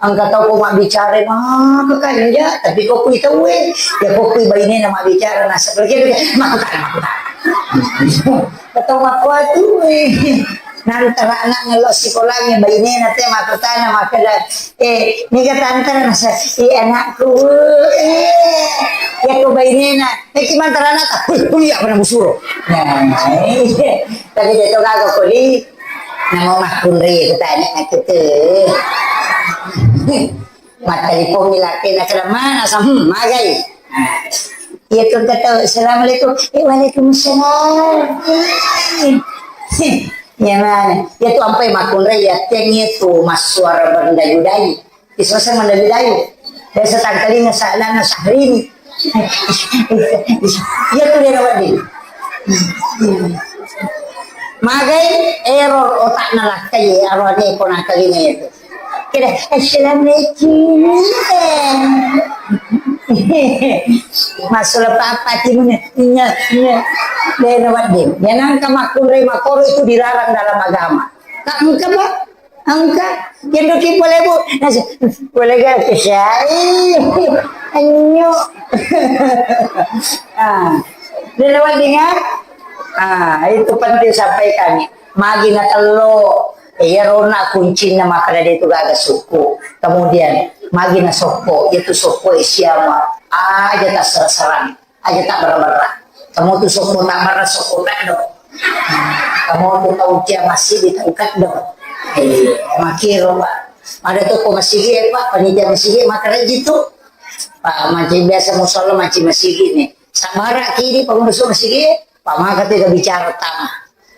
Engka tau ko mabbicara, maka kanja, tapi ko kui tau e, ya ko kui bainena mabbicara, nasa pergi, maka kanja, maka kanja. Ketau makkuatu, eh. Nantara anakna lo sikolanya, bainena te makkutana, makkeda, eh, niga tantara nasa, eh, anakku, eh, ya ko bainena, eh, ki mantara anakta, kuliah, kuliah pada musuro. Nah, eh, tapi dia tu gaga kodi, nama makkunri kutanya aku tu. Mattelpong mi lakkainna, keda mana sa, hmm, magai. Iya tu kata, "Assalamualaikum." Eh, "Waalaikumsalam." Eh, iya mana? Iya tu ampai makkunrai, iya teng iya tu massuara berdayu-dayu. Isose mendayu-dayu. Biasa tangkalinga sa-, lana Syahrini. Iya tu dia wedding. Magai error otakna lakkai, arone ko nangkalinga itu. Kira, "Assalamualaikum." Masuk papa timun, nya, nya. Dena wedding. Ya nangka makkunrai makoro itu dilarang dalam agama. Tak engka, Pak. Engka. Kendo ki boleh, Bu. Nasi, boleh gak? Kisai. Anyo. Ah. Dena wedding, ah. Ah, itu penting sampaikan. Magi na tello. Iyarona kuncinna makkeda de tu gaga sukku. Kemudian, magi na sokko, itu sokko e siama, aja tassara-sarang. Aja tabberra-berra. Kamu tu sokko tabberra, sokko keddo. Kamu tu tau tia masigi, tau keddo. Eh, makiro, Pak. Ada toko masigi, Pak, panitia masigi, maka rajin tu. Pak, manci biasa musala, manci masigi ni. Sabara kidi pengurus masigi, Pak, maka tu bicara tama.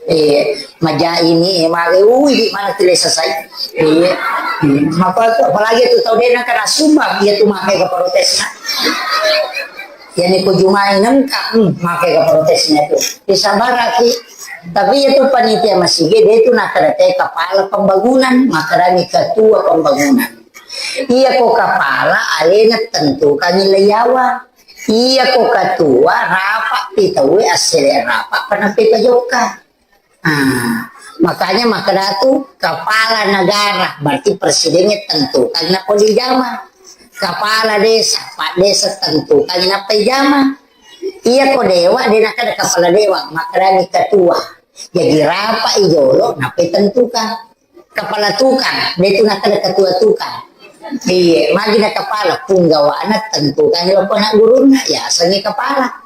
Eh, maja ini, eh, maka, ui, di mana tu lesa sai. Eh, hmm, maka tu, apalagi tu tau dena kena sumbang, iya tu maka ke protes na. Yani ko jumai nengka, hmm, make ga protesnya tu. Disabaraki. Tapi itu panitia masigi, de tu nakkeda te kepala pembangunan, makkedani ketua pembangunan. Iya ko kepala, alena tentukangi leiyawa. Iya ko ketua, rapat pi tauwe, assele rapat, penampe pajokka. Ah, makanya makkeda tu kepala negara, berarti presidennya tentukan nappa dijama. Kepala desa, pak desa tentukan nappa dijama. Iya ko dewa, de nakkeda kepala dewa, makkedani ketua. Jadi rapat i jolo, nappa tentukan. Kepala tukang, de tu nakkeda ketua tukang. Iya, magi na kepala, punggawana tentukan lo anak gurunna, ya asangi kepala.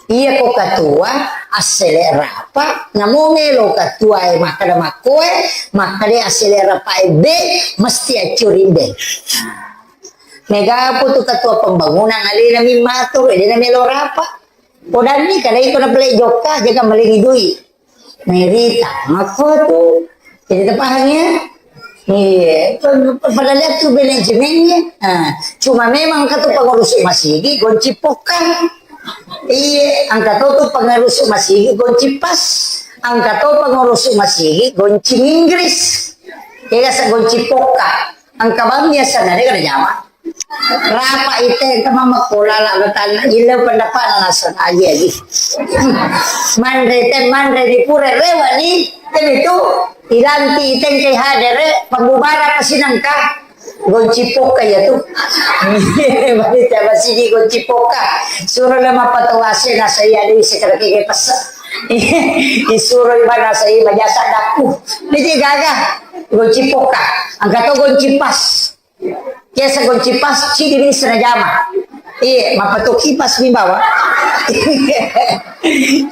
Iya ko ketua, assele rapa, namo melo ketua e makkeda makkoe, makkeda assele rapa e be, mesti accuri be. Mega pu tu ketua pembangunan alena mimmato, de na melo rapa. Podanni kada iko na pele jokka, jaga malengi dui. Merita, makko tu. Jadi, tapahang ya? Iya, padahal itu manajemennya. Nah, cuma memang katu pengurus masigi gonci pokang. Iya, angka to tu pengurus masigi gonci pas. Angka to pengurus masigi gonci Inggris. Iya, sa gonci poka. Angka bang biasa nare kada jama. Rapa ite engka mama kola la batanna ille pendapat na naseng aji aji. Manre te manre di pura rewa ni, tapi tu ilanti ite engka hadere pembubaran kasi nangka. Gonci poka ya tu. Bagi siapa sih gonci poka? Suruh le mappatowase nasai ada isi kada kege pesa. Disuro iba nasai majasa daku. Niji gaga gonci poka. Angka to gonci pas. Biasa gonci pas, cidi bisa najama. Iya, mappatu kipas mi bawa.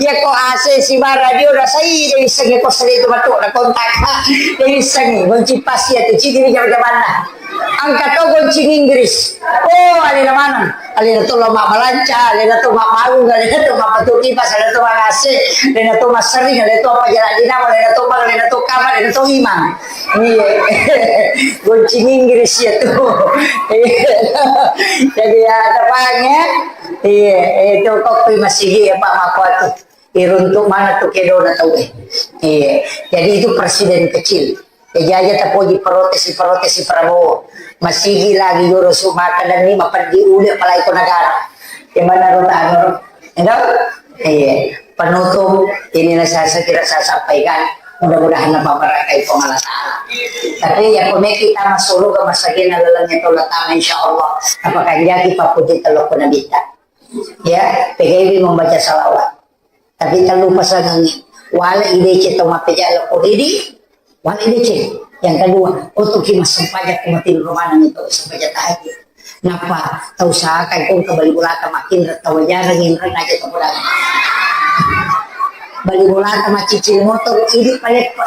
Iya ko A C si ba radio rasai de wissengi ko sali tu matu na kontak. De wissengi gonci pas ya tu cidi mi jama-jamanna. Angka to gonci Inggris. Oh, alena maneng. Alena to lo mabbalanca, alena to mabbangung, alena to mappatu kipas, alena to mangase, alena to massering, alena to apa jala dinamo, alena to bang, alena to kamar, alena to imang. Iya. Goncing Inggris ya tu. Iya. Jadi ya, ada bang ya. Iya, itu kok kui masigi ya Pak Mako tu. Iruntuk mana tu kedona tau eh. Iya. Jadi itu presiden kecil. Jaji aja tapoji protes, protes Prabowo. Masigi lagi joro su maka dan ni mapeddi ude apalagi ko negara. Gimana ro tano? Enggak? Iya. Penutup inilah saya, saya kira saya sampaikan. Mudah-mudahan napabarakkai Puang Allah Ta'ala. Tapi ya kone kita masuk surga masagina lalengnya tolak tangan insya Allah. Apakah jadi papuji telok pun kita? Ya, P G B membaca salawat. Tapi tak lupa sangangi. Wala idece to mapejala ko idi, wala idece. Yang kedua, otoki massempajang ko mati rumah itu sempajang tahajud. Napa tau usahakan ko ke bali bulata makin tau jarang yang aja to. Bali bulata macicil motor idi paleppa.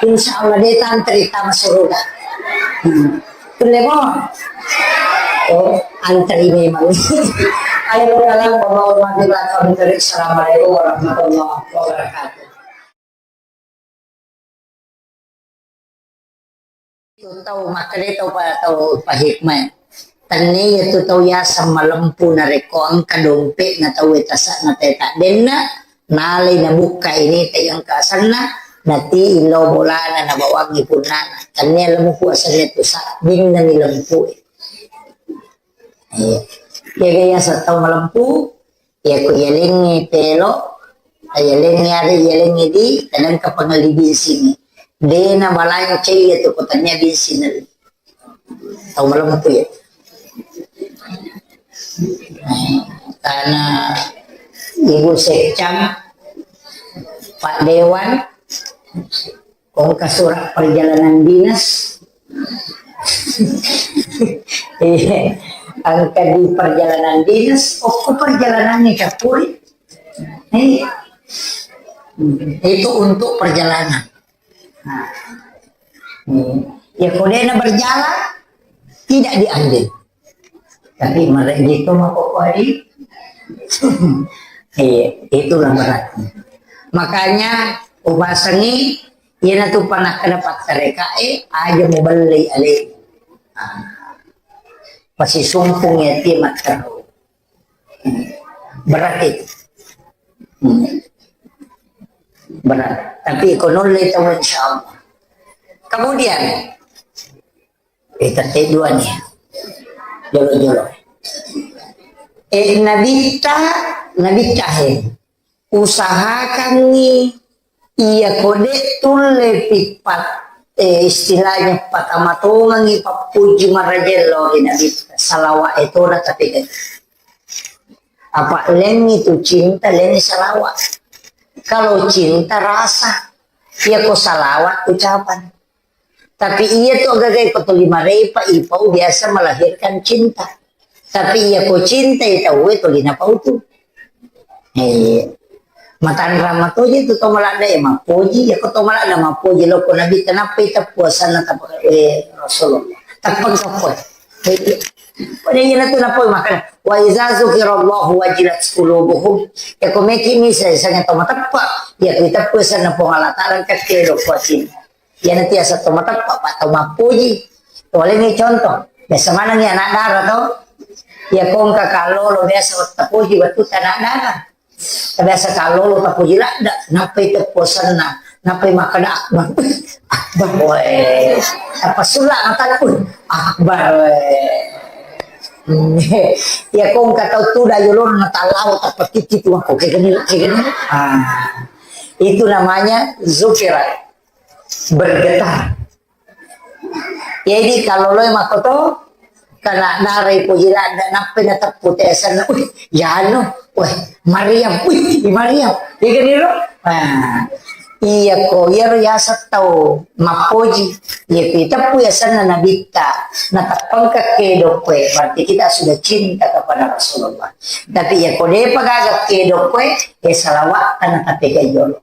Insya Allah de tantri tama suruga. Hmm. Kulle mo? Oh, antri memang. Ayo, salam, warahmatullahi wabarakatuh. Assalamualaikum warahmatullahi wabarakatuh. Itu tau makkeda tau pa-, tau pahikmah. Tennia tu tau yaseng malempu narekko engka dompe'na tau e tasa'na teta denna, nalai nabukka ini te engka asenna, nati illau bolana nabawangi punnana. Tennia lempu asenna tu sabbinna ni lempu e. Iya. Jaga yaseng tau malempu, iya ko yalengngi pelo, yalengngi are, yalengngi di, tenengka pangelli binsingi. Dena balancai iya tu ko tennia binsinna. Tau malempu ya. Karena Ibu Sekcam, Pak Dewan, Engka surat perjalanan dinas. Iya, engka di perjalanan dinas, okko perjalanannya campuri. Iya. Itu untuk perjalanan. Nah. Hmm. Ya, kalau dia berjalan, tidak diambil. Tapi mereka itu mau kok hari. Iya, itulah berarti. Makanya, upasangi, iya na tu pernah kena pattereka, eh, aja mau beli ale. Ah. Pasti sumpung ya, dia matteru. Berat itu. Hmm. Berat. Tapi ko nulle tahu, insya Allah. Kemudian, eh, tette dua nih. Jolo-jolo. Eh, Nabitta, Nabitta, eh. Usahakangngi, iya ko de' tulle pippat, eh, istilahnya patamatongengngi pappuji marajello ri Nabitta, salawat e tona tapi de'. Apa lengngi tu cinta, lengngi salawat. Kalau cinta rasa, iya ko salawat ucapan. Tapi iya tu agaga ko tuli marepa ipau biasa melahirkan cinta. Tapi iya ko cinta itu we tuli napau tu. Eh, matanrang matoji tu to maladda e mappoji, ya ko to maladda mappoji lo ko Nabi tenappa ita puasanna tapa, eh, Rasulullah. Tappa kappo. Eh, pada iya tu napau makana. Wa iza zukirallahu wajilat qulubuhum. Ya ko meki misa sange to mateppa. Ya ko ita puasanna Puang Allah Taala kakke lo kuasin. Iyana tiasa to mateppa, pa to mappoji. Toleni contoh. Biasa manengngi anak dara to. Iya ko engka kallolo biasa tapoji wettu anak dara. Biasa kallolo tapoji ladda, nappai tepposenna, nappai makkeda akbar. Akbar, weh. Apa sulla mataku? Akbar, weh. Iya ko engka tau tuda yolona tallawa tappa titi tu mako kegeni, kegeni. Ah. Itu namanya zukirat. Bergetar. Jadi kalau lo makoto kana darai poji ladda nappai nateppu tesenna, wih, yano, weh, Mariam, wih, Mariam. Iya kan iro? Nah, iya ko iyaro yaseng tau mappoji. Iya ko iteppu yasenna Nabitta, nateppengka kedo koe, berarti kita sudah cinta kepada Rasulullah. Tapi iya ko depa gaga kedo koe, ya salawat kana tapi jolo.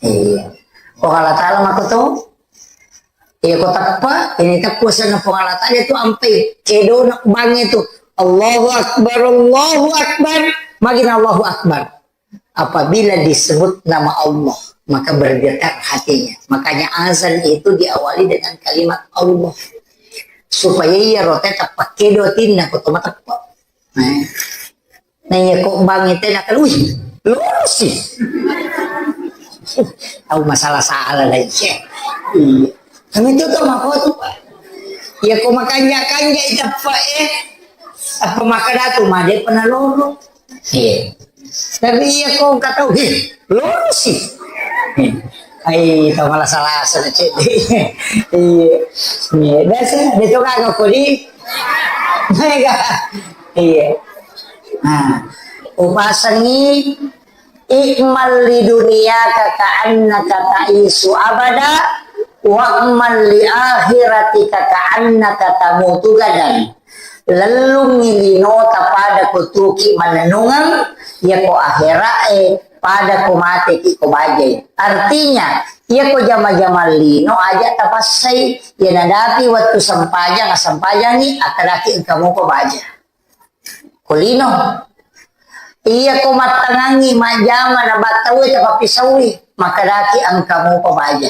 Iya. Puang Allah Ta'ala makoto. Iya, ko teppa, ini teppu senna Puang Allah Ta'ala itu ampai kedona bangnge tu. Allahu Akbar, Allahu Akbar. Magina Allahu Akbar. Apabila disebut nama Allah, maka bergetar hatinya. Makanya azan itu diawali dengan kalimat Allah. Supaya iya rote teppa kedo tinna ko to mateppa. Nah. Nah, iya ko bangnge tena kan, wih, lurus sih. Tahu masalah salah lagi. Iya. Kami itu tuh mako tuh, Pak. Iya, ko makanja-kanja itu, Pak, eh. Apa maka datu made pernah loro. Iya. Tapi iya ko kata, wih, lurus sih. Ai, tau malah salah sana cek. Iya. Iya, biasa dia tuh kagak kodi. Mega. Iya. Nah, upasangi, i'mal li dunyaka ka'annaka ta'isyu abada, wa'mal li akhiratika ka'annaka tamutu gadan. Lellungngi linota pada ko tuki manennungeng, iya ko akhira'e pada ko mateki ko bajai. Artinya, iya ko jama-jama lino aja tapassai, iya nadapi wettu sempajang, assempajangi, akkadaki engka mupa baja. Ko lino. Iya ko mattangangi majjama na battaue tapappisaui, makkadaki engka mupa baja.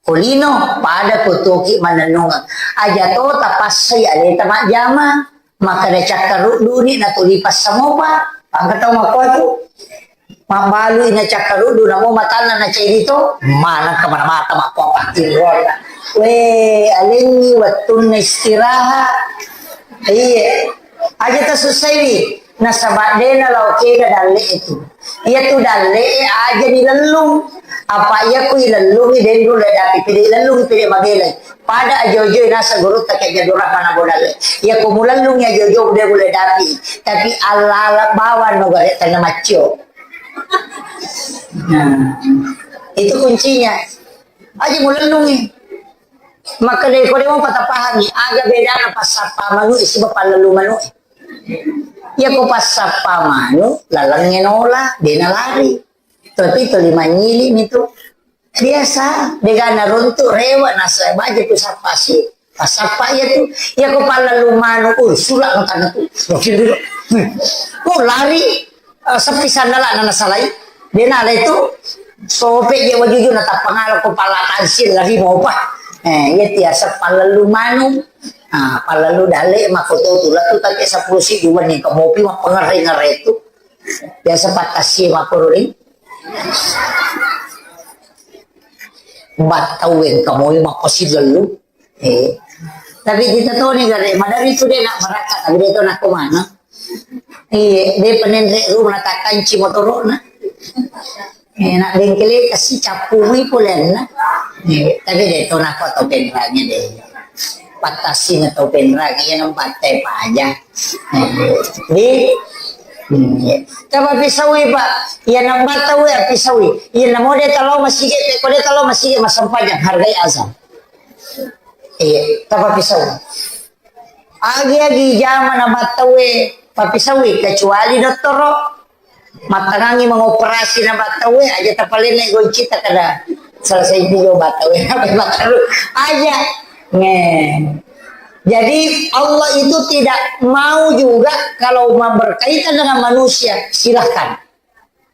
Ko lino, pada ko tuki manennungeng. Aja to tapassai aleta majjama, makkada cakkarudduni natuli passamopa, engka tau makkuatu. Mabbalui nacakkaruddu namo matanna nacairi to, maneng kemana mata makkuapa tinrolla. We, alenni wettunna istirahat. Iya. Aja tasussaiwi. Nasaba de nalao kega dalle itu. Iya tu dalle aja dilellung. Apa iya ku ilellungi de dulu dapi pede ilellungi pede magelai. Pada ajo-ajo nasa gurutta ke jadurah mana bodale. Iya ku mulellungi ajo-ajo de gule dapi. Tapi alala bawang no gare tanah macio. Nah. Itu kuncinya. Aja mulennungi. Maka dari kode mau patah pahami, aga bedana passappa manu e siba pallellu manu e. Ya ko passappa manu, lalengnge nola, dena lari. Tapi itu lima nyili itu. Biasa, degana runtu, rewa, nasa baja tu sappa si, passappa iya tu. Iya ko pallellu manu, uh, sula makanna tu. Makin dulu. Hmm. Oh, lari, eh, seppi sandala nana salai. Dena le tu, sope je wajuju na tappangala ko palla tansil lari mopa. Eh, iya tiasa pallellu manu. Ah, pallellu dalle mako to tu latu tapi seppulo si dua ni ko mopi mapengerre-ngerre tu. Biasa pattasi makkururi. Battau engka moi makkosilellu. Eh. Tapi kita toni gare, madari tu de nak marakka, tapi de to nak kemana? Iya, de penenre rumah takanci motorona. Eh, nak bengkele kasi cappu mi polenna. Eh, tapi de to nak kau tau penrangnya de. Pattasi na tau penrang, iya nambatta paja. Di, hmm, iya. Tapa pisaui, Pak. Iya nambatta we pisaui. Iya namo de talo masigi, ko de talo masigi massempajang hargai azan. Iya, tapa pisaui. Agi-agi jama nambatta we papisaui kecuali dottoro. Mattangangi mengoperasi na battau e, aja tapalenne goncita kada selesai juga battau e, apa battau aja. Nge. Jadi Allah itu tidak mau juga kalau berkaitan dengan manusia, silahkan.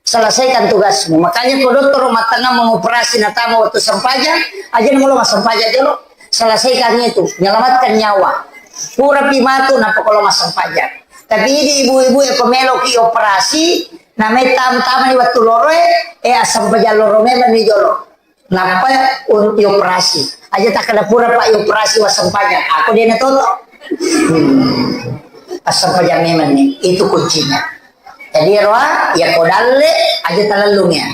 Selesaikan tugasmu. Makanya kalau dokter rumah tengah mengoperasi natama waktu sempajang, aja dulu mas sempajang dulu. Selesaikan itu, menyelamatkan nyawa. Pura pi matu, nappa kalau mas sempajang. Tapi idi ibu-ibu yang pemeloki operasi, namai tam-, tamani waktu loro e, eh, assempajang loro memang ni jolo. Nappa un-, ioperasi. Aja tak kena pura pak ioperasi wassempajang. Aku dia natoto. Hmm. Assempajang memang ni, itu kuncinya. Jadi roa, ya ko dalle, aja talellung ya.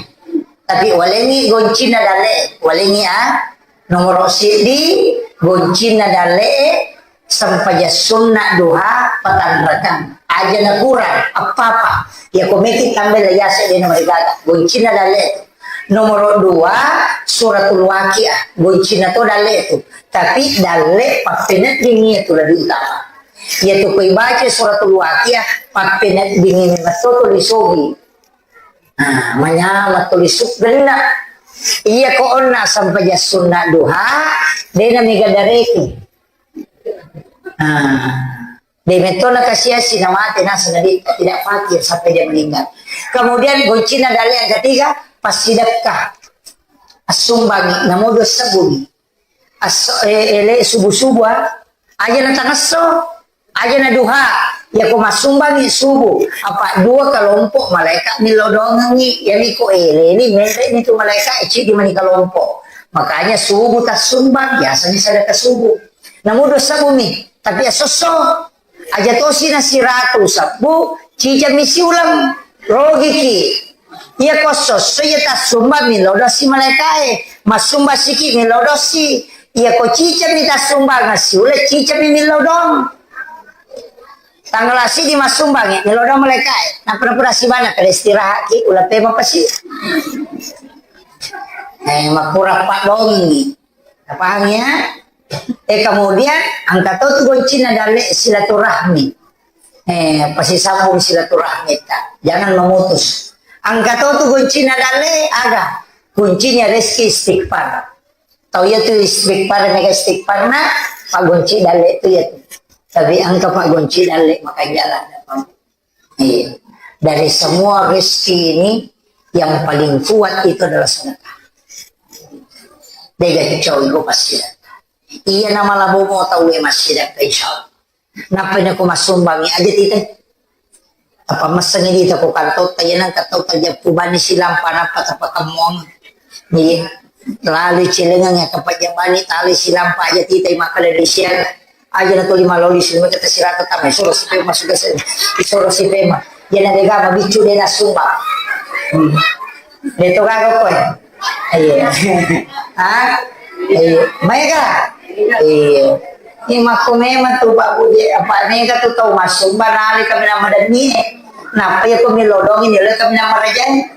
Tapi walengi goncina dalle, walengi ah. Nomoro siddi, goncinna dalle'e, sempajang sunna duha, patanrakang. Aja nakurang, apa-apa. Iya ko meki tambai la yase de na marigaga. Goncinna dalle'e tu. Nomoro dua, suratul waqiah. Goncinna to dalle'e tu. Tapi dalle pappeneddingi iya tu lebih utama. Iya tu ko ibaca suratul waqiah, pappeneddingi memang to tuli sogi. Nah, manyameng tuli suggenna. Iya ko onna sempajang sunna duha, dena mega dareki. Nah, de metto na kasiasi na mate naseng nabitta tidak fakir sampai dia meninggal. Kemudian goncina dalle yang ketiga, passidekka. Assumbangi, namo dua sebbu mi. Asso-, eh, ele subuh-subuh, ah. Aja na tangesso, aja na duha. Ya ko massumbangi subuh. Apa dua kelompok malaikat millau doangengi. Ya ni ko ele ni, mele ni tu malaikat, eh, cidi mani kelompok. Makanya subuh tassumbang, biasanya sedekah subuh. Namun dua sebbu mi, tapi asosso. Aja tosi na siratu sebbu, cicami siuleng, rogiki. Iya ko sosso iya tassumba milodossi malaikae, massumba siki milodossi. Iya ko cicami tassumba ngasiuleng, cicami milodong. Tanggal sidi massumbangi milodong malaikae. Napura-pura sibana kada istirahat ki, uleng pema pasi. Eh, makura padongi. Paham ya? Eh, kemudian angka to tu goncina dalle silaturahmi. Eh, pasti sambung silaturahmi ta. Jangan memutus. Angka to tu goncina dalle aga? Kuncinya rezeki istighfar. Tau ya tu istighfar, mega istighfar na, pak gonci dalle tu ya tu. Tapi angka pak gonci dalle maka jalan. Iya. Dari semua rezeki ini, yang paling kuat itu adalah sedekah. Dega cowok gue pasti sedekah. Iya, nama labo mau tahu ya masih sedekah, insya Allah. Napa ini aku masuk bangi aja tite. Apa meseng ini tak bukan tota ya nang kata tota japu bani silampa napa tak pakai mong. Iya. Lalu cilengang ya kapajabani tali silampa aja tite maka dari siang. Aja na tuli maloli sumekka tasirata tama, isoro si pema suga se-, isoro si pema. Jana dega mabiccu de nasumba. Hmm. De to gaga koe. Iya. Ha? Iya. Maega? Iya. Ini makko memang tu Pak Budi, apa mega tu tau masumba nali kami nama demi. Napa ya ko milodong ini le kami nama rajai.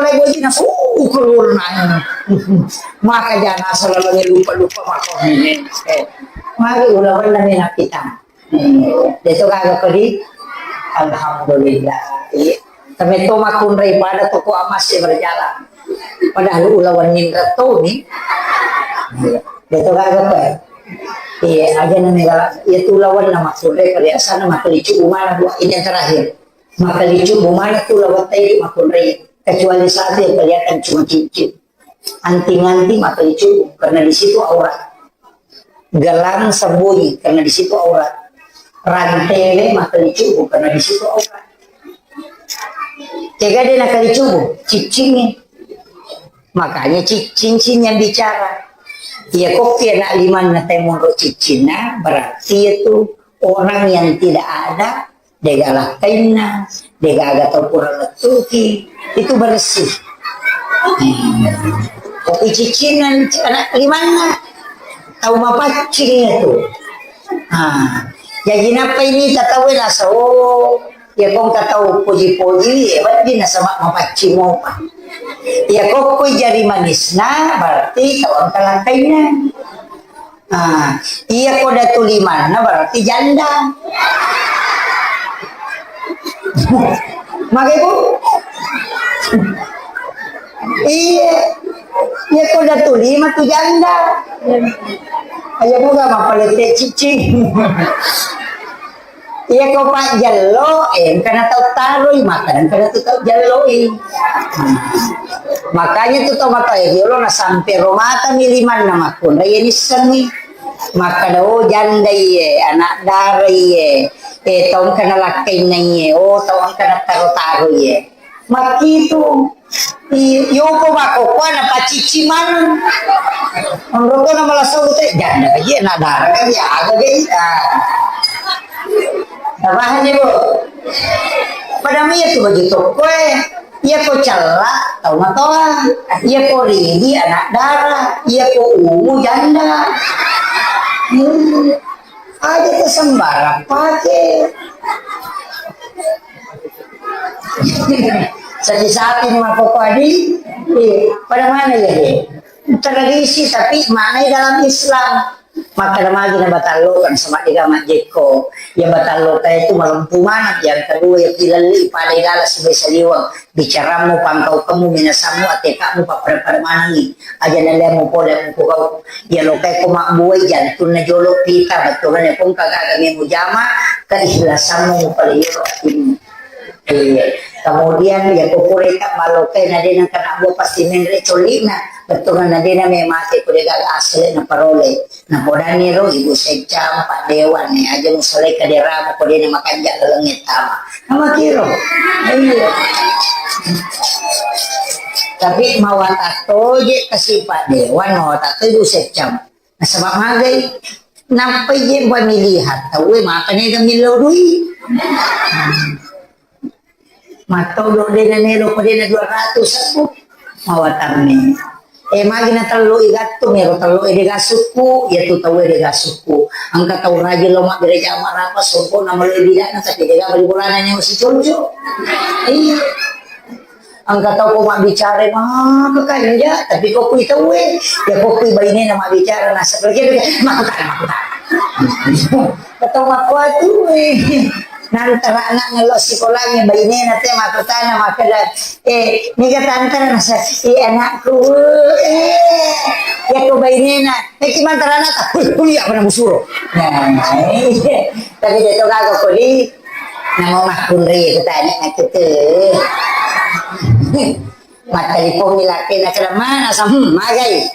tau lagi na, uh, keluar nanya. Maka jangan asal lagi lupa-lupa mako. Eh, mari ulawan na mena kita. Hmm. Deto gaga kodi. Alhamdulillah. Iya. Tapi to makunrai pada toko amas ya berjalan. Padahal ulawan nindra to ni. Deto gaga pe. Iya, aja na negala. Iya tu lawan na makunrai perhiasan na makelicu umana dua ini yang terakhir. Makelicu umana tu lawan tadi makunrai. Kecuali satu yang kelihatan cuma cincin. Anting-anting makelicu karena di situ aurat. Gelang sembunyi karena di situ aurat. Rantele makelicu karena di situ aurat. Tega dia nakelicu, ciccingi. Makanya ci-, cincin yang bicara. Iya, kok anak limanna temonro ciccinna, berarti itu orang yang tidak ada, dega lakkainna, dega aga tau pura lettuki, itu bersih. Hmm. Kopi ciccinna anak limanna, tau mapaccing itu. Ah, jadi napa ini tatawe nasa, oh, ya kong katau poji-poji, ya berarti nasaba mapaccing mopa. Ya kokkoi jari manisna, berarti tau engka lakkainna. Ah, iya ko datu limanna berarti janda. Magai, Bu? Iya. Iya ko datu lima tu janda. Ayo buka mapalette cicing. Iya ko pajjello, eh, engkana tau taroi, maka engkana tu tau jelloi. Makanya tu tau matoa riolo na sampe romata mi limanna makkunrai, iya nissengngi. Makkeda, oh, janda iye, anak dara iye, eh, tau engka nalakkainna iye, oh, tau engka nataro-taro iye. Makkitu, i-, yopo makkokkoe napacicci maneng. Onroko na malasso te, janda ka iye, anak dara ka iye, aga ka iye. Ah. Napahang, Ibu? Pada mia tu baju tokkoe. Iya ko cella, tau matoa. Iya ko ridi, anak dara. Iya ko ungu, janda. Hmm. Aja tu sembarang pake. Sapi-sapi ni makkokkoe, Adi. Iya. Pada mana ya, dia? Tradisi, tapi maknai dalam Islam. Makkeda magi na batalloka, nasaba dega majjekko. Iya batalloka itu malempu maneng. Yang kedua, iya pilelli pada gala sibai saliweng. Bicarammu, pangkaukemmu, minasammu, atekakmu, pappada-pada manengi. Aja nalliammu pole mukugau. Iya lokai ko mabbuai jantunna jolo pita, bettuanna pun kagaga mujama, keikhlasammu mupale yolo atimmu. Iya. Kemudian, ya, kukureta malokai na dena kena bua pasti menre colina. Bettuanna dena me mate ko dega asli na parole. Na podani ro ibu secam, Pak Dewan, ne aja musalai kaderamu ko dena makanja laleng tama. Nama kiro. Iya. Tapi mawata toje kasi Pak Dewan, mawata to ibu secam. Nasaba magai, nappai je pamilihan tauwe maka nega millau dui. Mattodo dena melo ko dena dua ratus aku mawatamme. Eh, magi na tello i gattu mero tello e dega sukku, ya tu tau e dega sukku. Angka tau rajin lo mabbere jama rapa soko na malo bidana tapi dega bali bolana nyawa si conco. Iya. Engka tau ko mabbicara maka kanja, tapi ko kui tauwe, ya ko kui bainena mabbicara nasaba kira makutana, makutana. Tau makkuatu, eh. Nantara anak ngello sikolanya bainena te makutana, makkeda, eh, niga tantara nasa, eh, anakku, eh, ya ko bainena, eh, ki mantara anak tak kuliah, kuliah pada musuro. Nah, eh, tapi dia tau gaga ko di Namo makkunrai kutanya nakkitu. Mattelpon mi lakkena keda mana sa, hmm, magai.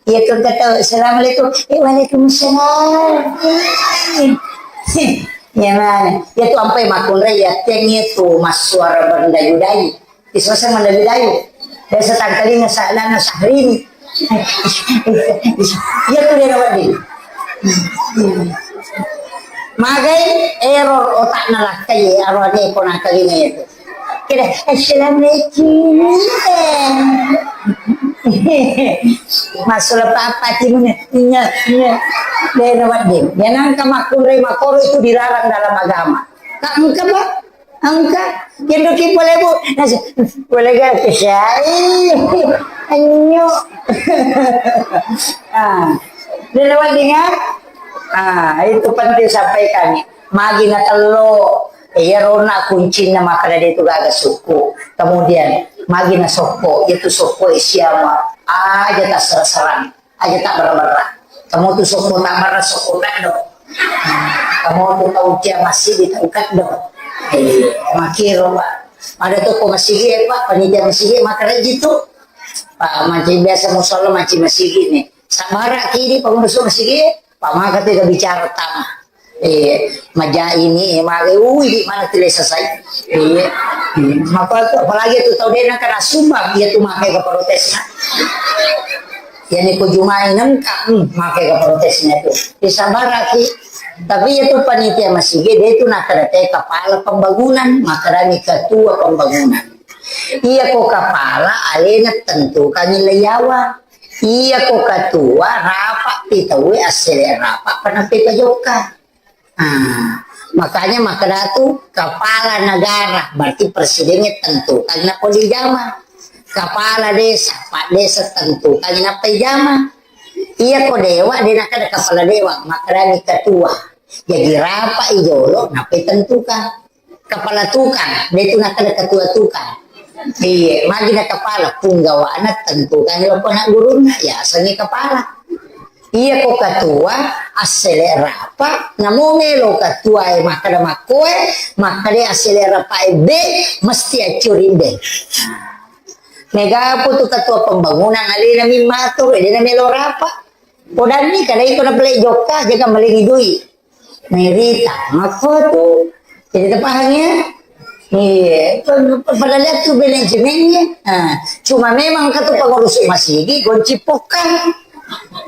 Iya ko kata, "Assalamualaikum." Eh, waalaikumsalam. Eh, ya mana? Ya tu ampai makkunrai ya teng itu massuara berdayu-dayu. Isosa mandali dayu. Biasa tangkalinga sa-, lana Syahrini. Iya tu dia wedding. Magai error otakna lakkai, arwane ko nakalinga itu. Kira, "Assalamualaikum." Masuk apa timuna? Iya, iya. Dia wedding. Yang angka makunrai makoro itu dilarang dalam agama. Tak engka, Pak. Engka, kendoki pole, Bu. Nasi, boleh gak kesai? Anyo. Ah, dia lewat dengar. Ah, itu penting sampaikan. Magi na tello, iya rona kuncinna makkeda de tu gaga suku. Kemudian, magi na sokko, itu sokko siama. Aja tak serang-serang. Aja tak berra-berra. Kamu tu sokko tak berra, sokko tak do. Kamu tu tau tia masigi, tau kaddo. Eh, makiro, Pak. Pada tu ko masigi, eh, Pak, panitia masigi, maka rajin tu. Pak, manci biasa musola, manci masigi ni. Sabara kini pengurus masigi, Pak, maka tu bicara tama. Eh, maja ini, eh, mare, ui, di mana tu lesa sai. Eh, eh, maka tu, apalagi tu tau dena kena sumbang, iya tu maka ke protesna. Yani ko jumai nengka, hmm, maka ke protesna tu. Disabaraki. Tapi iya tu panitia masigi, dia tu nakadate kepala pembangunan, makadani ketua pembangunan. Iya ko kepala, alena tentukan nilai yawa. Iya ko ketua, rapat pitawe, asele rapat, pernah pita jokka. Ah, makanya makkeda tu kepala negara, berarti presidennya tentukan nappa dijama. Kepala desa, pak desa tentukan nappa dijama. Iya ko dewa, de nakkeda kepala dewa, makkedani ketua. Jadi rapat i jolo, nappa tentukan. Kepala tukang, de tu nakkeda ketua tukang. Iya, magi na kepala, punggawana tentukan loko anak gurunna, ya asengnge kepala. Iya ko ketua, assele rapa, namo melo ketua e makkeda makkoe, makkeda assele rapa e be, mesti accuri be. Mega pu tu ketua pembangunan alena mi matur, dena melo rapa. Podanni kada iko na pele jokka, jaga malengi dui. Merita, makko tu. Jadi terpaham ya? Iya, padahal itu manajemennya. Nah, cuma memang kata pengurus masigi gonci pokang.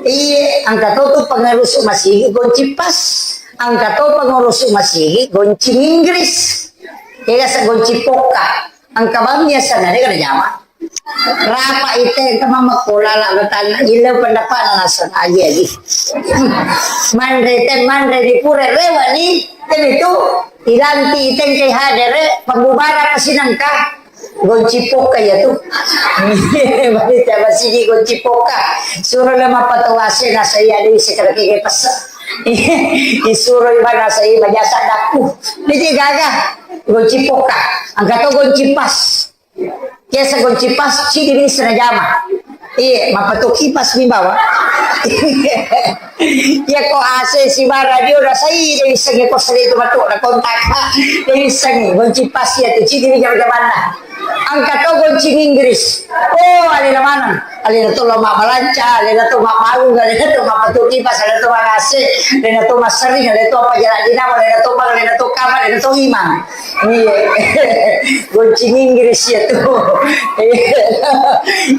Iya, angka to tu pengurus masigi gonci pas. Angka to pengurus masigi gonci Inggris. Iya, sa gonci poka. Angka bang biasa nare kada jama. Rapa ite engka mammakko lala betanna, ille pendapatna naseng agi-agi. Manre te, manre di pura rewa ni, te itu ilanti ite engka hadere pembubaran sinangka gonci poka ya tu. Bari te masigi gonci poka. Suro le mapatawase nasai ada isi kada kege pesa. Isuro ibana sai majasa daku. Jadi gaga gonci poka. Angka to gonci pas. Biasa gonci pas, cidi bisa najama. Iya, mapatu kipas mi bawa. Iya ko A C si ba radio na sai de bisa nge ko sali tu matu na kontak. De bisa nge gonci pas ya tu cidi mi jama-jamanna. Angka to gonci Inggris. Oh, alena maneng. Alena to lo mabbalanca, alena to mabbangung, alena to mapatu kipas, alena to mangase, alena to massering, alena to apa jalan dinamo, alena to bang, alena to kamar, alena to imang. Iya. Gonci Inggris ya tu. Iya.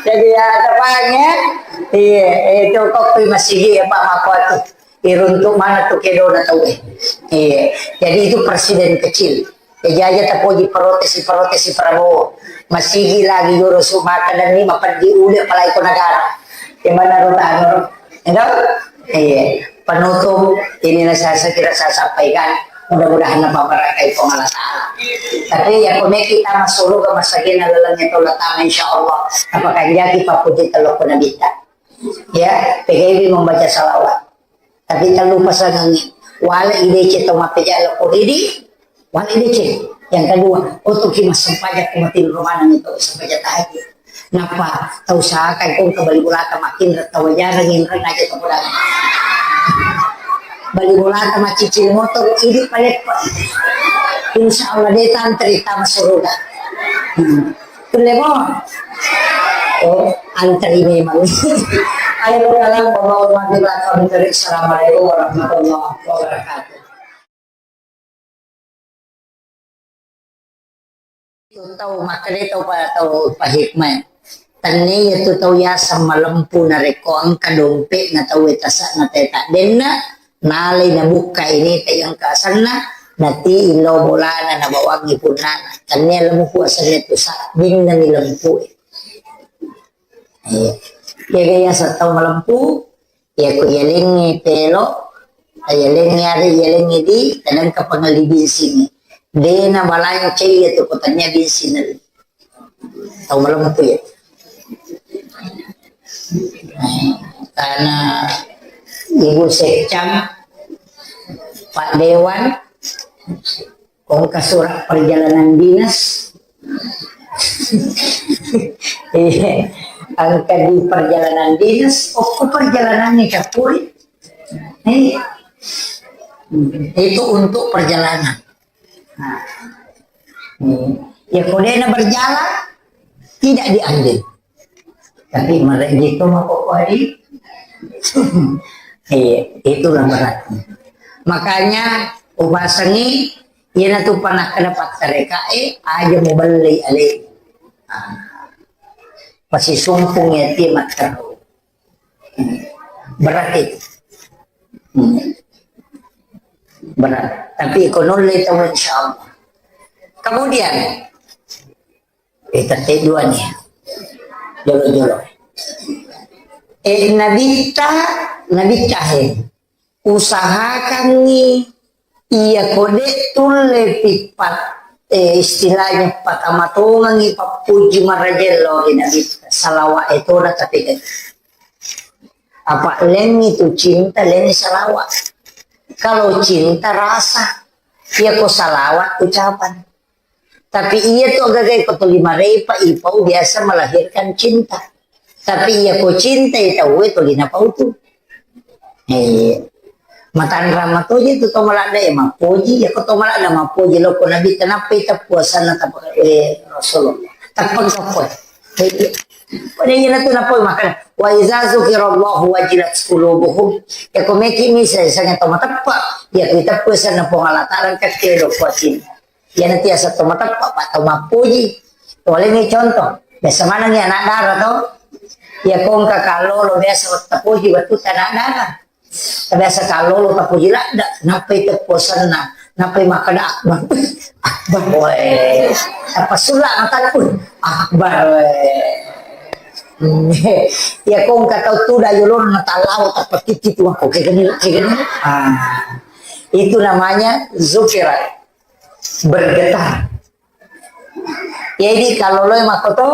Jadi ya, ada bang ya. Iya, itu kok masih ya Pak Makotu. Iruntuk mana tu kedona tau eh. Iya. Jadi itu presiden kecil. Jaji aja tapoji protes, protes Prabowo. Masigi lagi joro su maka dan ni mapeddi ule apalagi ko negara. Gimana ro tano? Enggak? Iya. Penutup inilah saya, saya kira saya sampaikan. Mudah-mudahan apa barakai pemalasan. Tapi ya kone kita masuk ke masa gini lalangnya tolak tangan insya Allah. Apa kanjaki papuji telok pun nabita. Ya, P G B membaca salawat. Tapi tak lupa sangangi. Wala idece to mapejala ko idi, wala idece. Yang kedua, otoki massempajang ko mati romana itu sempajang tahajud. Napa tau sakai ko ke bali bolata makin tau jarang yang aja to bola. Bali bolata macicil motor idi palepa. Insya Allah dia tantri tama suruga. Hmm. Kulle mo? Oh, antri memang. Ayo, kalang, bawa umat di belakang. Assalamualaikum warahmatullahi wabarakatuh. Tu tau makkeda tau pa-, tau pahikmah. Tennia tu tau yaseng malempu narekko engka dompe'na tau e tase'na teta denna, nalai nabukka ini te engka asenna, nati illo bolana nabawangi punnana. Tennia lempu asenna tu sabbinna mi lempu e. Iya. Jaga yaseng tau malempu, Iya, ko iyalengngi pelo, iyalengngi are, iyalengngi di, kadang kapangelli bingsingngi. De na balancai iya tu ko tania bingsing na. Tau malempu ya. Karena Ibu Sekcam, Pak Dewan, Ko engka surat perjalanan dinas. Iya, engka di perjalanan dinas, oh, ko perjalanan ini campuri. Iya. Itu untuk perjalanan. Nah. Hmm. Ya, ko dena berjalan, tidak diambil. Tapi mereka itu mau kok hari. Iya, itulah berarti. Makanya upasangi, iya na tu pernah kena pattereka, eh, aja mau beli ale. Ah. Pasti sumpung ya, dia matteru. Berat itu. Hmm. Berat. Tapi ekonomi tahu, insya Allah. Kemudian, eh, tette dua nih. Jolo-jolo. Eh, Nabitta, Nabitta, eh. Usahakangngi iya ko de tulle pippat, eh, istilahnya patamatongengi pappuji marajello ri Nabitta. Salawa e toda tapi apa lengi tu cinta, lengi salawat. Kalau cinta rasa, iya ko salawat ucapan. Tapi iya tu agaga ko tuli marepa ipau biasa melahirkan cinta. Tapi iya ko cinta itu we tuli napau tu. Eh, matanra matoji tu to maladda e mapoji, iya ko to maladda mapoji lo ko Nabi kenapa itu puasana tapa, eh, Rasulullah. Tapang kapoi. Pada iyana tu napoi makkeda, "Wa iza zukirallahu wajilat qulubuhum." Ya ko meki misa sanga to mateppa, ya ko iteppa sana Puang Allah Taala kakke do kuatin. Iyana tiasa to mateppa pa to mappuji. Tole ni contoh, biasa maneng ya anak dara to. Ya ko engka kallolo biasa tapuji wettu anak dara. Biasa kallolo tapoji ladda, nappai tepposenna, nappai makkeda akbar. Akbar, weh. Tappa sulla mataku, akbar, weh. Ya ko engka tau tuda yolona talawa tappa titi tu aku kegeni, kegeni. Ah. Itu namanya zukira. Bergetar. Jadi kalau lo makkoto,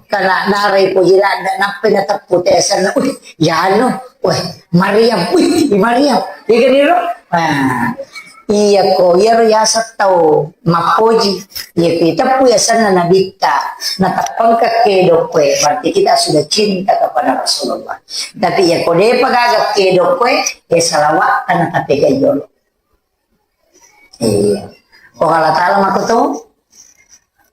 kena darai poji ladda, nappai nateppu tesenna, "Wih, yanu, weh, Mariam, wih, Mariam." Iya kan, iro? Nah, iya ko, iyaro yaseng tau mappoji. Iya ko iteppu yasenna Nabitta, nateppangka kedo koe, berarti kita sudah cinta kepada Rasulullah. Tapi iya ko depa gaga kedo koe, ya salawatta na tapi kajolo. Iya. Puang Allah Ta'ala makkutu.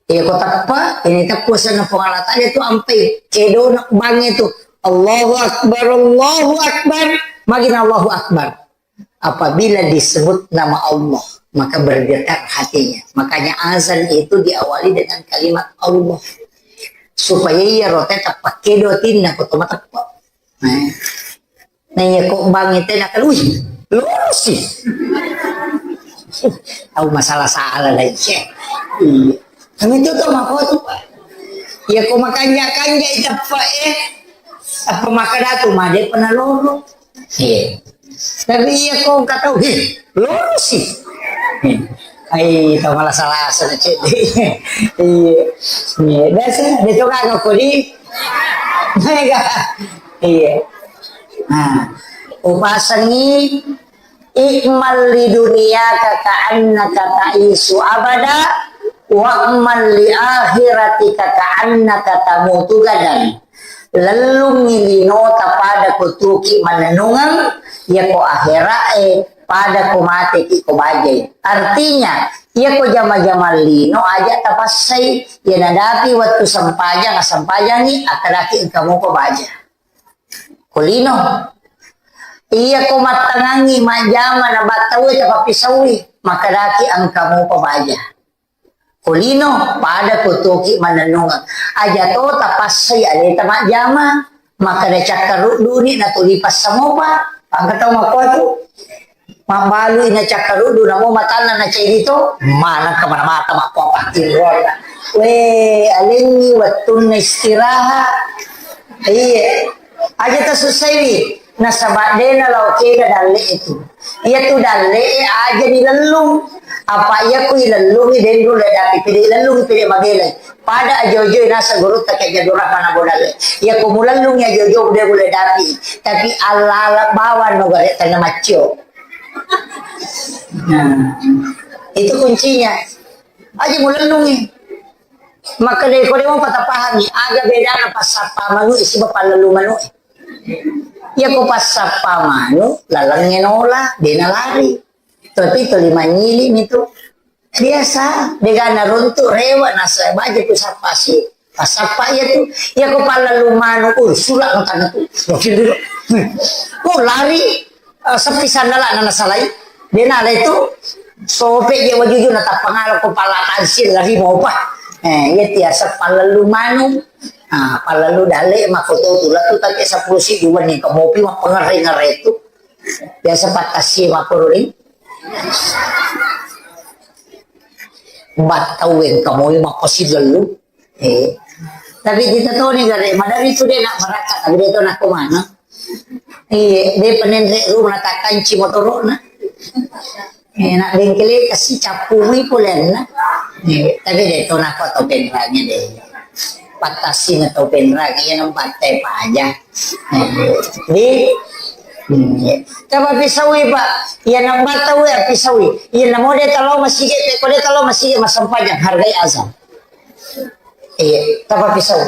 Iya, ko teppa, ini teppa senna Puang Allah Ta'ala itu ampai kedona bangnge tu. Allahu Akbar, Allahu Akbar. Magina Allahu Akbar. Apabila disebut nama Allah, maka bergetar hatinya. Makanya azan itu diawali dengan kalimat Allah. Supaya iya rote teppa kedo atinna ko to mateppa. Nah. Nah, iya ko bangnge tena kan, wih, lurus sih. Tahu masalah salah lagi. Iya. Kami itu tuh mako tuh, Pak. Iya ko makanja-kanja iteppa, eh. Apa maka datu made pernah loro. Iya. Tapi iya ko engka tau, "Heh, loro sih." Ai, tau malah salah asal cek. Iya. Iya, biasa dia tuh kagak kodi. Mega. Iya. Nah, upasangi, "I'mal li dunyaka ka'annaka ta'isyu abada, wa'mal li akhiratika ka'annaka tamutu gadan." Lellungngi linota pada ko tuki mannennungeng, yako akhira'e pada ko mateki ko bajai. Artinya, yako jama-jama lino aja tapassai, ya nadapi wettu sempajang, sempajangi, akadaki engka muko baja. Ko lino. Iya ko mattangangi majjama na battaue tapappisaui, makadaki engka muko baja. Ko lino, pada ko tuoki mannennungeng. Aja to tapassai aleta majjama, makkeda cakkaruddu ni natuli passamopa. Engka tau makkuatu. Mabbalui na cakkaruddu, namo matanna na ceddi to, maneng kemana mata makkuapa tinronna. We, alengngi wettunna istirahat. Iya. Aja tasussaiwi. Nasaba de nalao kega dalle'e tu. Iyatu dalle'e aja nilellung. Apa iya ku ilellungi de nulle dapi, pede ilellungi pede mabelai. Pada ajo-ajo naseng gurutta Kiai Abdul Rahman Abu Dalle. Iya ku mulellungi ajo-ajo de nulle dapi. Tapi allala bawang no gare tanna maccio. Nah, itu kuncinya. Aja mulellungi. Maka de ko de mo patapahangi, aga bedana passappa manu siba pallellu manu. Iya ko passappa manu, lalengnge nola, de nalari. Tapi tuli manyili mi tu. Biasa, degana runtu, rewa, nasa baja tu sappa si. Passappa iya tu. Iya ko pallellu manu, uh, sula makanna tu. Wakil dulu. Hmm. Oh, lari. Eh, seppi sandala na nasalai. De nala itu. Sope je wajuju na tappangala ko pala tansil lari mopa. Eh, iya tiasa pallellu manu. Ah, pallellu dalle mako to tu latu tapi sepuluh si dua ni ko mopi mapengere-ngere tu. Biasa patasi mako ri. Battau engka moi mako si lellu. Eh. Tapi kita toni gare madari tu de nak barakka tapi de to nak kemana. Iya, de penenre rumah takanci motorona. Eh, nak bengkele kasi cappu mi polenna. Eh, tapi de to nak to penrangnya de. Patasi na to penrang iya nambatte paja. Eh, di, hmm, iya. Coba pisaui, Pak. Iya nambatte we pisaui. Iya namo de talo masigi, ko de talo masigi masempajang hargai azan. Iya, tapappisau.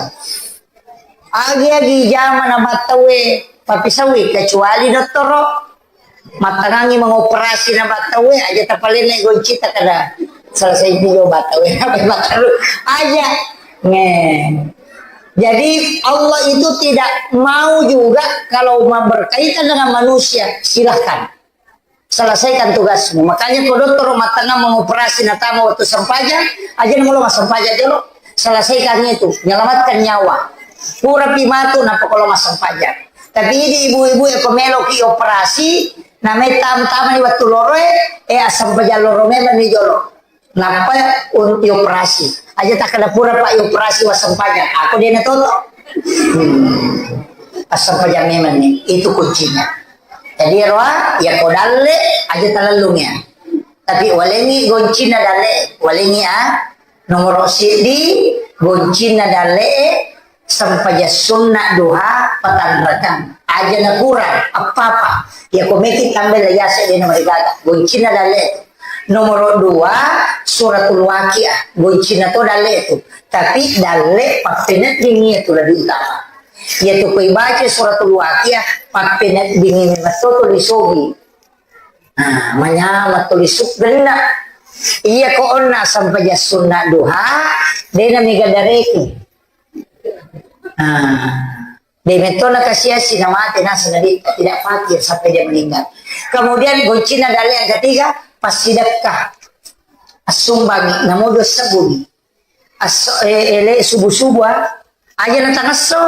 Agi-agi jama na mattaue pappisaui, kecuali dottoro. Mattangangi mengoperasi na mattaue, aja tapalenne goncita kada selesai juga battaue. Apa battaru? Aja. Nge. Jadi Allah itu tidak mau juga kalau berkaitan dengan manusia, silahkan. Selesaikan tugasmu. Makanya ko dottoro mattanna mengoperasi natama waktu sempajang, aja na molo massempajang jolo. Selesaikan itu, menyelamatkan nyawa. Purapi matu nappa ko lo massempajang. Tapi idi ibu-ibu e ko meloki operasi, namai tam-, tamani waktu loro e, eh, assempajang loro memang ni jolo. Nappa un-, ioperasi. Aja takkeda pura, Pak, ioperasi wassempajang. Aku de na toto. Hmm. Assempajang memang ni. Itu kuncinya. Jadi roa, ya ko dalle, aja talellung ya. Tapi walengi goncina dalle, walengi a, nomoro siddi, goncina dalle, Sempajang sunna duha patanrakang. Aja na kurang, apa-apa. Ya ko meki tambai la yase de na marigaga. Goncina dalle tu. Nomoro dua, suratul waqiah. Goncina to dalle tu. Tapi dalle pappeneddingi tu lebih utama. Ya tu koi baca suratul waqiah, pappeneddingi memang to tuli sogi. Nah, manyama tuli suggenna. Iya ko onna sempajang sunna duha, de na mega dareki. Nah, de metto na kasiasi na mate naseng Nabi, tidak fakir sampai dia meninggal. Kemudian goncina dalle yang ketiga, passidekka. Assumbangi, namo dua sebbu mi. Asso, eh, ele subuh-subuh, ah. Aja na tangesso,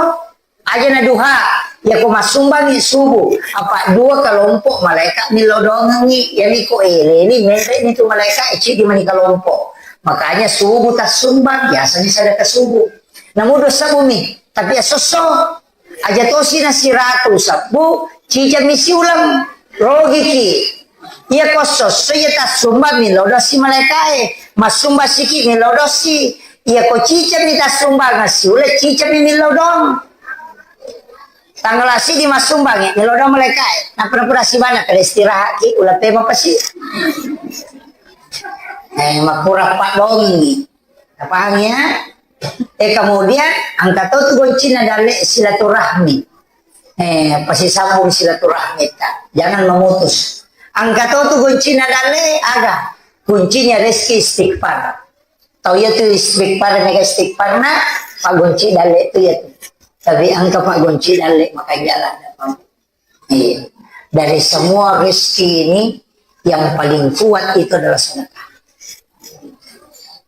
aja na duha. Ya ko massumbangi subuh, apa dua kelompok malaikat millau doangengi. Ya ni ko ele ni, mele ni tu malaikat, eci di mani kelompok. Makanya subuh tassumbang, biasanya sedekah subuh. Namo dua sebbu mi, tapi ya sosso. Aja tosi na siratu sebbu, cicami siuleng, rogiki. Iya ko sosso iya tassumbang millau dosi malaikae, massumba siki millau dosi. Iya ko cicami tassumbang siuleng, cicami millau dong. Tanggal asi di massumbangi millau dong malaikae. Napura-pura sibana kada istirahat ki, ulang pema pasi. Eh, makura pak dongi. Napahami ya? Eh, kemudian engka to tu goncina dalle silaturahmi. Eh, pasisambung silaturahmi ta. Jangan memutus. Engka to tu goncina dalle aga? Kuncinya reski istighfar. Tau iya tu istighfar, mega istighfar na, pak gonci dalle tu iya tu. Tapi engka pak gonci dalle, maka jalan. Iya. Dari semua rezeki ini, yang paling kuat itu adalah sedekah.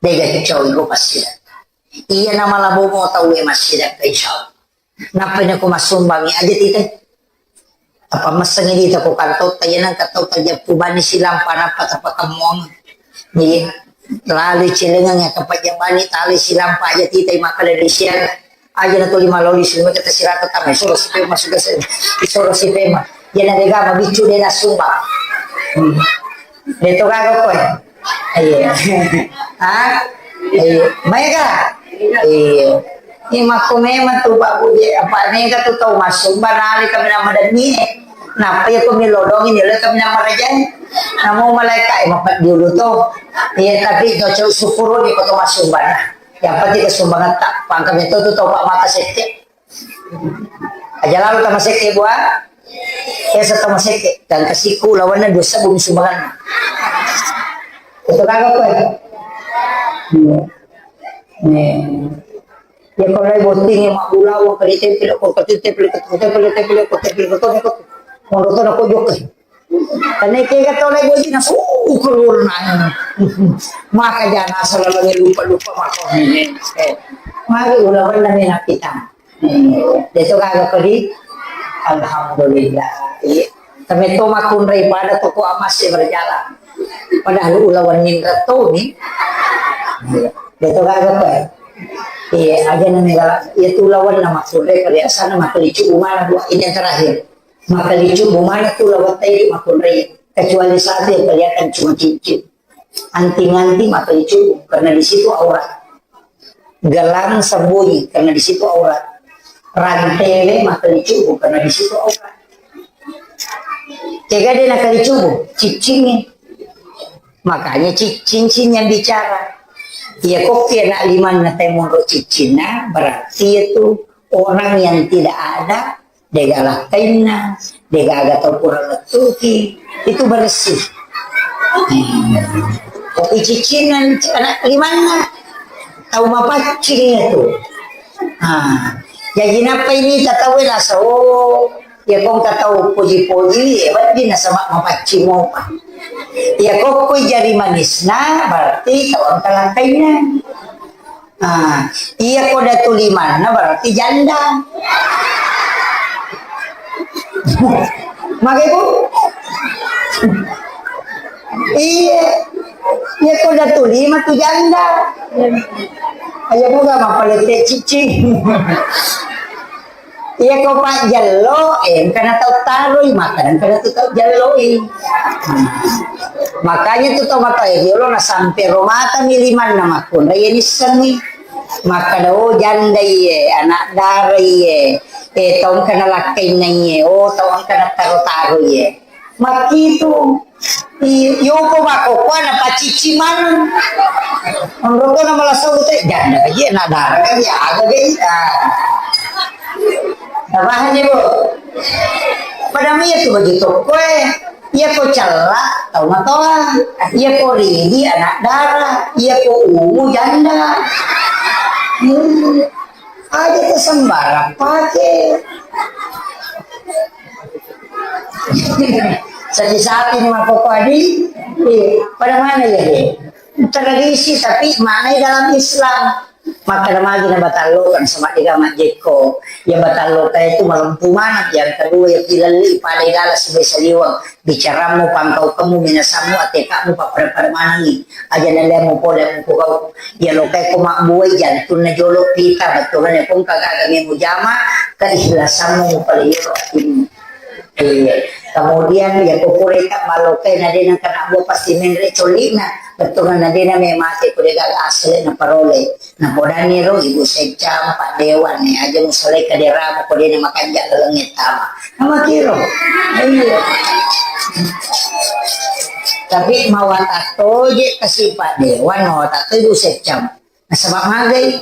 Dega kicau iko passida. Iya na malabo mo tau e massida, insya Allah. Nappa nako massumbangi aja tita. Apa messengi dita ko kantotta, iya nangka tau tajappu bani silampa nappa tapakemmuang. Iya. Lalu celengang ya kapajabani tali silampa aja tita makkeda di siang. Aja na tuli maloli sumeka tasirata tama isoro sipema suka se-, isoro sipema. Iya na dega mabiccu de na sumbang. Hmm. De to gaga koe. Iya. Ha? Iya. Maega? Iya. Ini makko memang tu Pak Budi, apa nega tu tau masumba nali kami nama demi. Napa ya kami lodongi ni le kami nama raja. Namo malaikat eh, mapat dulu tu. Iya, tapi cocok syukur ni kau tu masumba nah. Yang penting kesumbanganta. Pangkam itu tu tau Pak mata sekke. Aja lalu tamasekke bua. Esa tamasekke. Dan kasiku lawanna dua sebbu sumbangan. Itu kagak kue. Iya. Nih. Ya kalau lagi botting ya mak bulawa kali tempel kok kecil tempel kecil tempel tempel kok tempel kok tempel kok. Mau nonton aku juga. Karena kega tau lagi botting na uh keluar nanya. Maka jangan asal lagi lupa lupa maka. Eh. Mari ulawan dan enak kita. Deto gaga pedi. Alhamdulillah. Iya. Tapi to makkunrai pada toko amas ya berjalan. Padahal ulawan nindra to ni. Deto gaga pe. Iya, aja nang negala. Iya tu lawan nama kunrai kebiasaan nama kelicu umana dua ini yang terakhir. Maka licu umana tu lawan tadi makkunrai. Kecuali satu yang kelihatan cuma cincin. Anting-anting maka dicubu karena di situ aurat. Gelang sembunyi karena di situ aurat. Rantele maka dicubu karena di situ aurat. Tega de nakalicubu, ciccingnya. Makanya ciccing yang bicara. Iya kok anak limanna temonro ciccinna, berarti itu orang yang tidak ada Degaga lakkainna, degaga tau pura lettuki, itu bersih. Tapi ciccinna anak limanna, tau mapaccing itu. Ah, jadi napa ini tau nasa, oh, ya kong tau poji-poji, ya berarti nasaba mapaccing mopa. Ya kokkoi jari manisna, berarti tau engka lakkainna. Ah, iya ko datu limanna berarti janda. Mage, Bu? Iya. Iya ko datu lima tu janda. Ayo buka mapalete cicing. Iya ko pajjello, eh, engka na tau taroi, maka engka na tu tau jelloi. Makanya tu tau matoa riolo na sampe ro mata mi limanna makkunrai iya nissengi. Makkada, oh, janda iye, anak dara iye, eh, tau engka na lakkainna iye, oh, tau engka na taro-taro iye. Makkitu. I-, yopo makkokkoe napacicci maneng. Onroko na malasau te, janda ka iya, anak dara ka iya, aga ka iya. Napahang, Bu? Pada mia tu baju tokkoe. Iya ko cella, tau matoa. Iya ko ridi, anak dara. Iya ko ungu, janda. Hmm. Aja tu sembarang pake. Sapi-sapi ni makkokkoe di, eh, pada mana ya, eh? Tradisi, tapi maknai dalam Islam. Maka magi na batallokan sama dega majjekko. Ya batalloka itu malempu maneng. Yang kedua ya pilalli pada dalam sebagai saliwang. Bicarammu, pangkaukemmu, minasammu, atekamu, pappada-pada manengi. Aja nalemu pole mukugau. Ya lokai ko mabbuai jantunna jolo pita, bettuanna pun kagaga mujama, keikhlasanmu mupaliyoro atimmu. Iya. Kemudian ya kukureka malokai nadena kena buah pasti menre colina, bettuanna nadena me mate kude gaga asli na parole. Nah, podani ro ibu secam, Pak Dewan nih, aja musalai kaderamu kodena makanja lalengnya tama. Nama kiro. Iya. Tapi mawatatoje kasi Pak Dewan, mawatato ibu secam. Nasaba magai,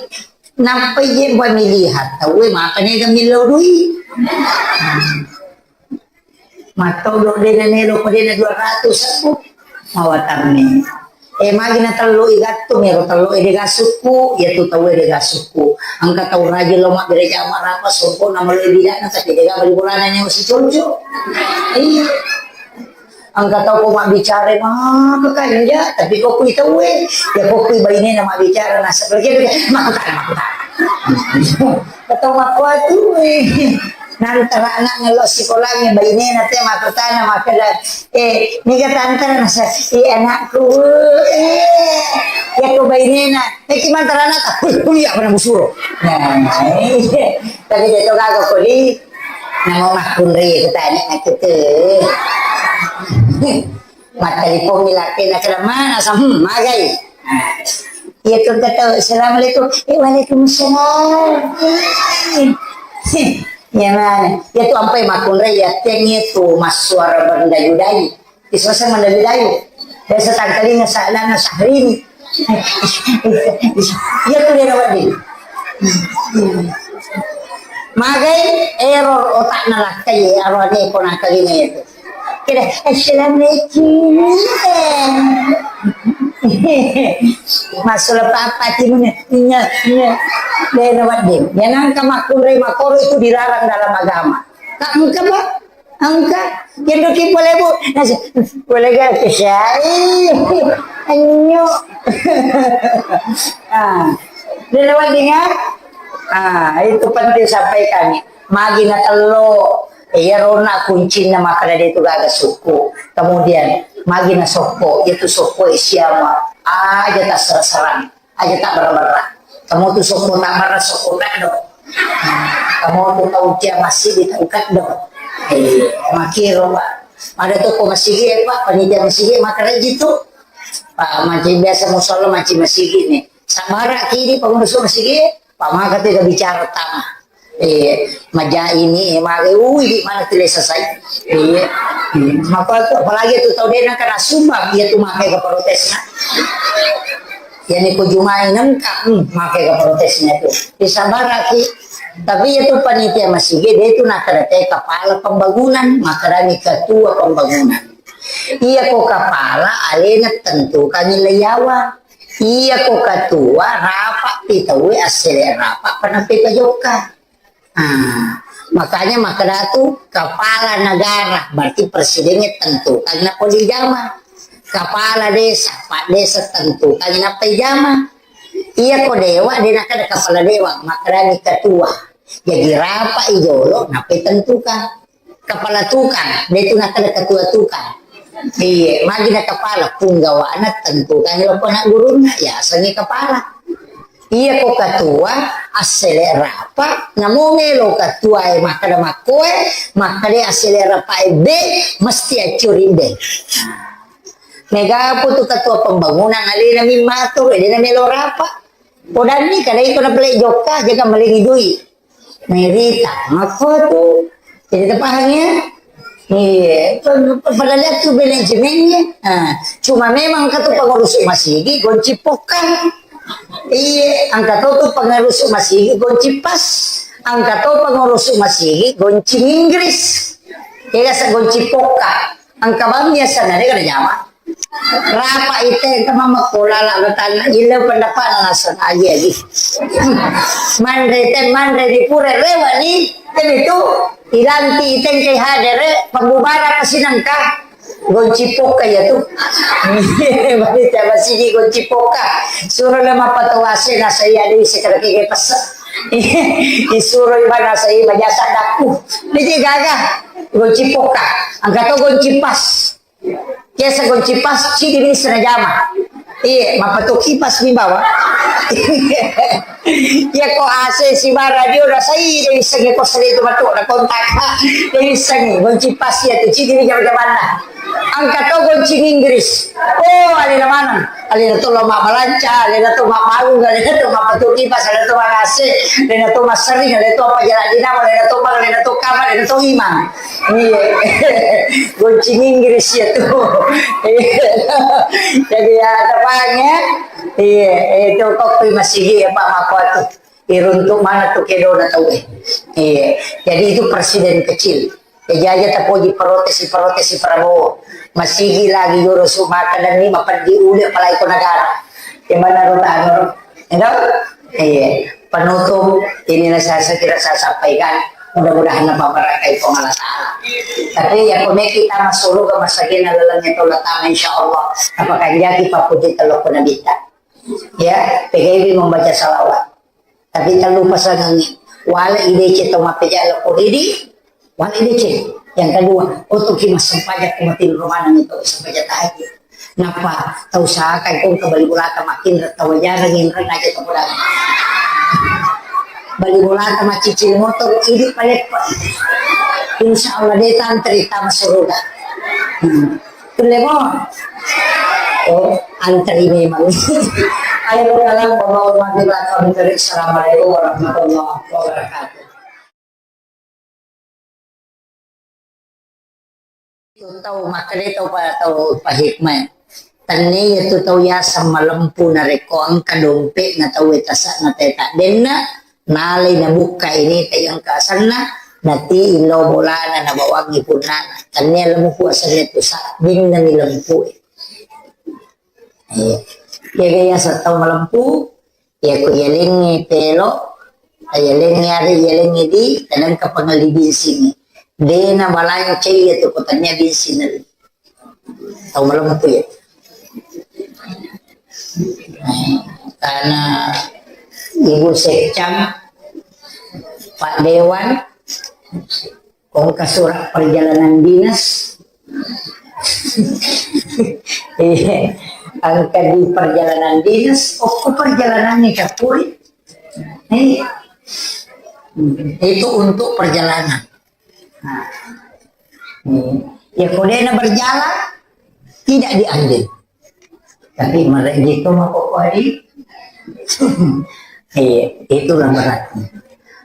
nappa je pemilihan, tahu maka nega millau dui. Mattodo dena nelo ko dena dua ratus aku, mawatanni. Eh, magi na tello i gattung, ero tello e dega sukku, ya tu tau e dega sukku. Engka tau rajin lo mabbere jama rapa songko na malo bidana, tapi dega bali bolana nyawa si conco. Iya. Engka tau ko mabbicara maka kanja, tapi ko kui tauwe, ya ko kui bainena mabbicara nasa pergi, makkutana, makkutana. Katau makkuatu, eh. Nantara anak ngello sikolangnge bainena te makkutana makkeda, eh, niga tantara nasa, eh, anakku, eh. Ya ko bainena, eh, ki mantara anak, kuliah, kuliah pada musuro. Nah, eh, tapi dia to gaga koli, namo makkunrai kutanya nakete. Mattelipongngi lakkena, "Keda mana sa-, hmm, magai?" Nah, iya tu engka tau, "Assalamualaikum." "Eh, waalaikumsalam." Iya mana? Iya tu ampai makkunrai, iya tengngi tu massuara berdayu-dayu. Isoseng mendayu-dayu. Biasa tangkalinga sa-, lana Syahrini. Iya tu dia wedding. Magai error otakna lakkai, arwane ko nangkalinga itu. Kira, "Assalamualaikum." Masuk apa timunya? Iya, iya. Dia wedding. Yang angka makkunrai makoro itu dilarang dalam agama. Tak engka, Pak. Engka. Yang doki boleh, Bu. Nasi, boleh gak? Kesai. Anyo. Ah. Dia wedding, ya? Ah, itu penting sampaikan. Magi na tello, iyarona kuncinna makkeda de tu gaga sukku. Kemudian, magi na sokko, itu sokko siama aja tasserang-serang, aja tabberra-berra. Kamu tu sokko tabberra, sokko taddo. Kamu tu tau cia masigi tau kaddo. Eh, makiro, Pak. Pada toko masigi, eh, Pak, panitia masigi, makkeda ji tu. Pak, mancing biasa musalla, mancing masigi ni. Sabara kini pengurus masigi, Pak, maka tu bicara tama. Eh, maja ini, eh, maka, ui, di mana tu lesa sai? Iya. Hmm, maka tu, apalagi tu tau dena kena sumbang, iya tu maka ke protesnya. Iya ni ko jumai nengka, hmm, maka ke protesnya tu. Disabaraki. Tapi iya tu panitia masigi, dia tu nakada te kepala pembangunan, makadani ketua pembangunan. Iya ko kepala, alena tentukan nilai yawa. Iya ko ketua, rapat pi tauwe, assele rapat, penampe pajokka. Ah, makanya makkeda tu kepala negara, berarti presidennya tentukan nappa dijama. Kepala desa, pak desa tentukan nappa dijama. Iya ko dewa, de nakkeda kepala dewa, makkedani ketua. Jadi rapat i jolo, nappa tentukan. Kepala tukang, de tu nakkeda ketua tukang. Iya, magi na kepala, punggawana tentukan loko anak gurunna, ya asengi kepala. Iya ko ketua, assele rapa, namo melo ketua e makkeda makkoe, makkeda assele rapa e be, mesti accuri be. Mega pu tu ketua pembangunan alena mimmatur, alena melo rapa. Podanni kada iko na pele jokka, jaga malengi dui. Merita, makko tu. Jadi terpaham ya? Iya, padahal itu manajemennya. Nah, cuma memang katu pengurus masigi gonci pokang. Iya, angka to tu pengurus masigi gonci pas. Angka to pengurus masigi gonci Inggris. Iya, sa gonci poka. Angka bang biasa nare kada jama. Rapa ite engka mammakko lala betana ile pendapat na naseng agi-agi. Manre te manre di pura rewa ni, te itu ilanti ite engka hadere pembubaran sinangka gonci poka ya tu. Bari te masigi gonci poka. Suro le mapatawase na saya ada isi kada kege pesa. Isuro ibana saya majasa daku. Niji gaga gonci poka. Angka to gonci pas. Kiasa gonci pas, cidi bisa najama. Iya, mapatu kipas mi bawa. Iya ko A C si bara dio rasai, de bisa nge kos itu matu na kontak. De bisa nge gonci pas ya tu cidi mi jama-jamanna. Angka to gonci Inggris. Oh, alena maneng. Alena to lo mabbalanca, alena to mabbangung, alena to mapatu kipas, alena to mangase, alena to massering, alena to apa jalan dinamo, alena to bang, alena to kamar, alena to imang. Iya. Gonci Inggris ya tu. Iya. Jadi ya ada bang ya. Iya, itu kok masih ya Pak Mako tu. Iruntuk mana tu kedona tau eh. Iya. Jadi itu presiden kecil. Jaji aja tapoji protes, protes Prabowo. Masigi lagi joro su maka dan ni mapeddi uli apalagi ko negara. Di mana rota anu? Enggak? Iya. Penutup inilah saya, saya kira saya sampaikan. Mudah-mudahan napabarakai Puang Allah Ta'ala. Tapi ya, ko meki tama suruga masagena laleng itu Allah Ta'ala, insya Allah. Apa kanjaki papuji telok ko nabitta. Ya, P G B membaca salawat. Tapi tak lupa sangangi. Wala idece to mapejala ko ridi, wala idece. Yang kedua, otoki massempajang ko mati rumah itu sempajang tahajud. Nappa tau usahakan ko engka bali bolata makinreng, tau jarang inreng aja to bola. Bali bolata maccicil motor, idi paleppa. Insya Allah de tantri tama suruga. Hmm. Kulle mo? Oh, antri memang. Ayo, kalang, bawa mati belakang. Assalamualaikum warahmatullahi wabarakatuh. Tau makkeda tau pa-, tau pahikmah. Tennia tu tau yaseng malempu narekko engka dompe'na tau e tasa'na teta denna, nalai nabukka ini ta engka asenna, nati illo bolana nabawangi punnana. Tennia lempu asenna tu sabbinna ni lempu e. Iya. Iya, yaseng tau malempu, Iya, ko yalengnge pelo, yalengnge are, yalengnge di, kadang ka pangelli bensing. De na balancai iya tu ko tania bensing. Tau malempu ya. Karena Ibu Sekcam, Pak Dewan, Ko engka surat perjalanan dinas. Iya. Engka di perjalanan dinas, okko perjalanannya capuri. Iya. Itu untuk perjalanan. Nah. Hmm. Ya, ko dena berjalan, tidak diambil. Tapi mereka gitu mah pokoknya. Iya, itulah beratnya.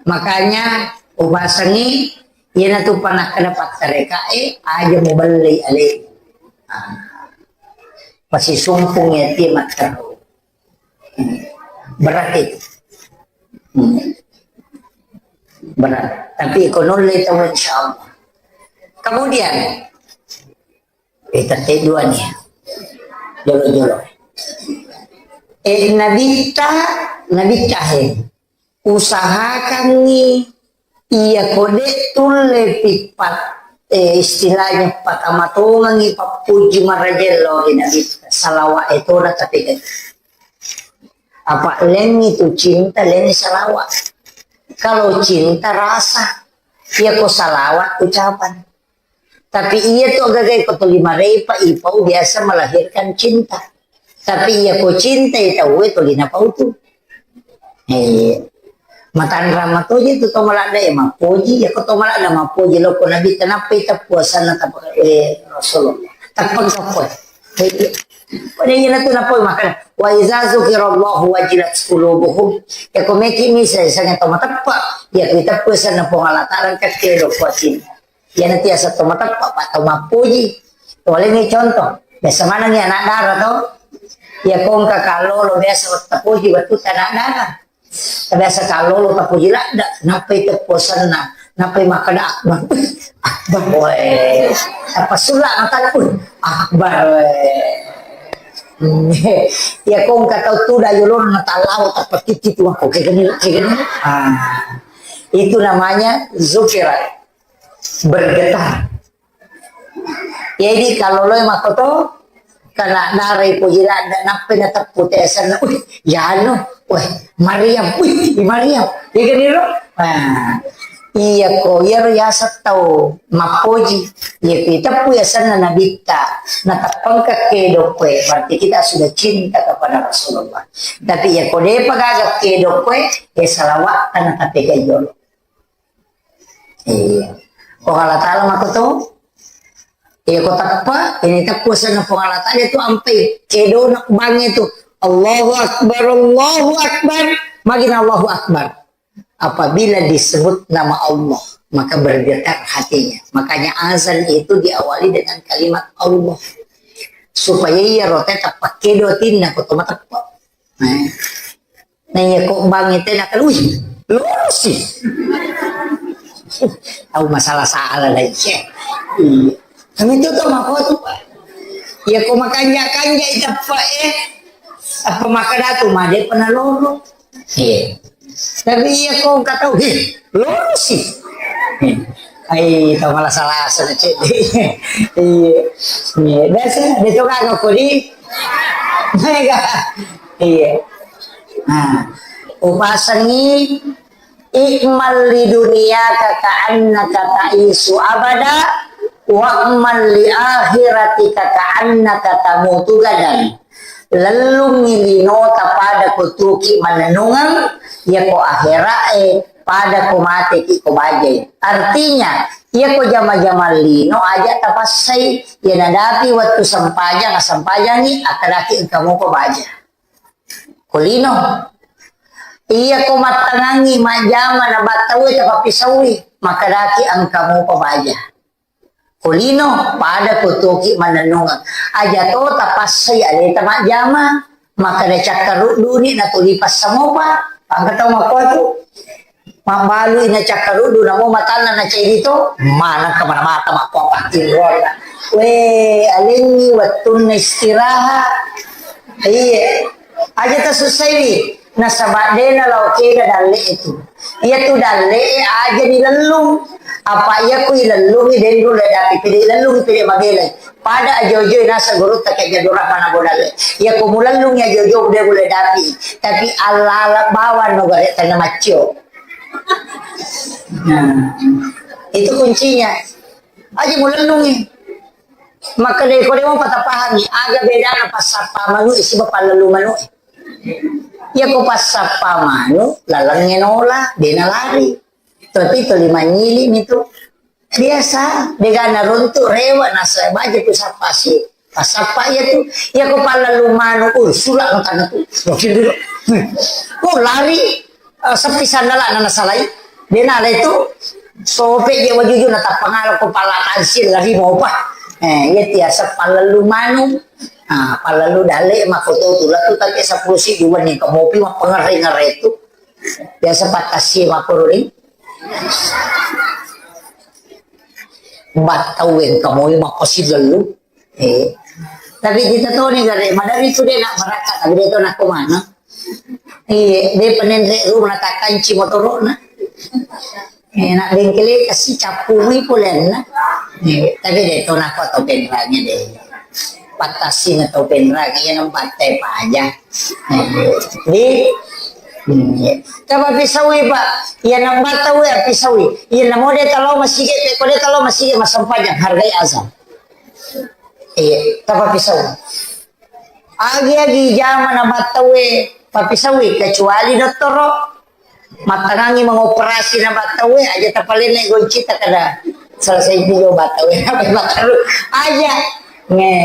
Makanya upasangi, iya na tu pernah kena pattereka, eh, aja mau beli ale. Ah. Pasti sumpung ya, dia matteru. Berat itu. Hmm. Berat. Tapi ekonomi tahu, insya Allah. Kemudian, Eh, tette dua nih. Jolo-jolo. Eh, nabitta, nabitta he. Usahakangngi iya kode tulle pippat, eh, istilahnya patamatongangi pappuji marajello ri nabitta. Salawa etona tapi apa lengi tu cinta, lengi salawa. Kalau cinta rasa, iya ko salawat ucapan. Tapi iya tu agaga ko tuli marepa ipau biasa melahirkan cinta. Tapi iya ko cinta itu we tuli napau tu. Eh, matanra matoje tu to maladda ya mapoji, ya ko to maladda mapoji lo ko nabi tenapa ita puasana tapa, eh, Rasulullah. Tapa gapo. Eh, pada iya tu napau makana. Wa iza zukirallahu wajilat qulubuhum. Ya ko meki misa sanga to mateppa. Ya kita puasana Puang Allah Ta'ala kakke lo kuasin. Iyana tiasa to mateppa, pa to mappuji. Toleni contoh. Biasa manengi anak dara to. Iya ko engka kallolo biasa tapuji wettu anak dara. Biasa kallolo tapuji ladda, nappai teppu senna, nappai makkeda akbar. Akbar, weh. Apa sulla mataku? Akbar, weh. Iya ko engka tau tuda yolona tallawa tappa titti tu aku. Kayak gini, kayak gini. Ah. Itu namanya zukira. Bergetar. Jadi kalau lo makoto, kena darai puji ladda, nappai na teppu tesenna, wih, yanu, wih, Maryam, wih, Maryam. Iya kan, lo? Nah, iya ko, iya ro yaseng tau mappoji. Iya ko teppu yasenna nabitta, na tappangka kedo kue, berarti kita sudah cinta kepada Rasulullah. Tapi iya ko depa gaga kedo kue, ya salawat na tapi kayak jolo. Iya. Puang Allah Ta'ala makoto. Iya ko teppa, ini teppu senna Puang Allah Ta'ala itu ampai kedona bangi itu. Allahu Akbar, Allahu Akbar. Magina Allahu Akbar. Apabila disebut nama Allah, maka bergetar hatinya. Makanya azan itu diawali dengan kalimat Allah. Supaya iya ro tetap pakedo atinna ko to mateppa. Nah. Nah, iya ko bangi tena kalui. Lorosi. Tahu masalah salah lagi. Iya. Kami itu tuh mako tuh, Pak. Iya ko makanja-kanja itappa, eh. Apa maka datu made pernah loro. Iya. Tapi iya ko kata, "Hih, lorosi." Ai, tau malasa-lasa na cedde. Iya. Iya, biasa, beto kan aku di. Mega. Iya. Nah, upasengi, "I'mal li dunyaka ka'annaka ta'isyu abada, wa'mal li akhiratika ka'annaka tamutu gadan." Lellungngi linota pada ko tuki mannennungeng, yako ahera'e pada ko mateki ko bajai. Artinya, yako jama-jama lino aja tapassai, ya nadapi wettu sempajang, sempajangi, akadaki engka muko baja. Ko lino. Iya ko mattangangi majjama na battaue tapappisaui, makadaki engka mupa baja. Ko lino, pada ko toki mannennungeng. Aja to tapassai aleta majjama, makkada cakkarudduni na tuli passamopa, pangka tau makkotu. Mabbalui na cakkaruddu, namo matanna na ceddi to, maneng kemana mata makko pattinronna. We, alenni wettunna istirahat. Iya. Aja tasussaiwi. Nasaba dena lao kega dalle itu. Iya tu dalle aja ni lellung. Apa iya ku ilellungi denru le dapi pede lellung pede mabelai. Pada ajo-ajo nasa gurutta ke jadurah mana bodale. Iya ku mulellungi ajo-ajo de bule dapi. Tapi alala bawang no gare tengah maccio. Nah, itu kuncinya. Aja mulellungi. Maka deko demo patapahami, aga bedana passappa manu e siba pallelu manu e. Iya ko passappa manu, lalengnge nola, dena lari. Tapi tuli manyili mi tu. Biasa, degana runtu rewa nasa baja tu sappasi. Passappa iya tu. Iya ko pallelu manu, uh, sula makanna tu. Wakil dulu. Oh, lari. Eh, seppi sandalana nasalai. De nala itu sope je wajuju na tappangala ko pala tansil lari mopa. Eh, iya tiasa pallelu manu. Ah, pallelu dalle mako to tu latu tapi seppulo si dua ni ko mopi ma pengere-ngere itu. Biasa patasi mako ri. Battau engka moi mako si lelu. Eh. Tapi kita toni gare, madari tu de nak barakka, tapi de to nak kemana? Iya, de penenre rumah takanci motorona. Eh, nak bengkele kasi capui polenna. Eh, tapi de to nak to penrangnya de. Patasi na to penrang, iya nampak teh paja. Eh, di, hmm, iya. Tapa pisawi, Pak. Iya nampak tahu ya pisawi. Iya namo de talo masigi, ko de talo masigi masempajang hargai azan. Iya, tapapisau. Agi-agi jama na battaue papisaui, kecuali dottoro. Mattangangi mengoperasi na battaue, aja tapalenne goncita kada selesai juga battaue. Apa battaru? Aja. Nge.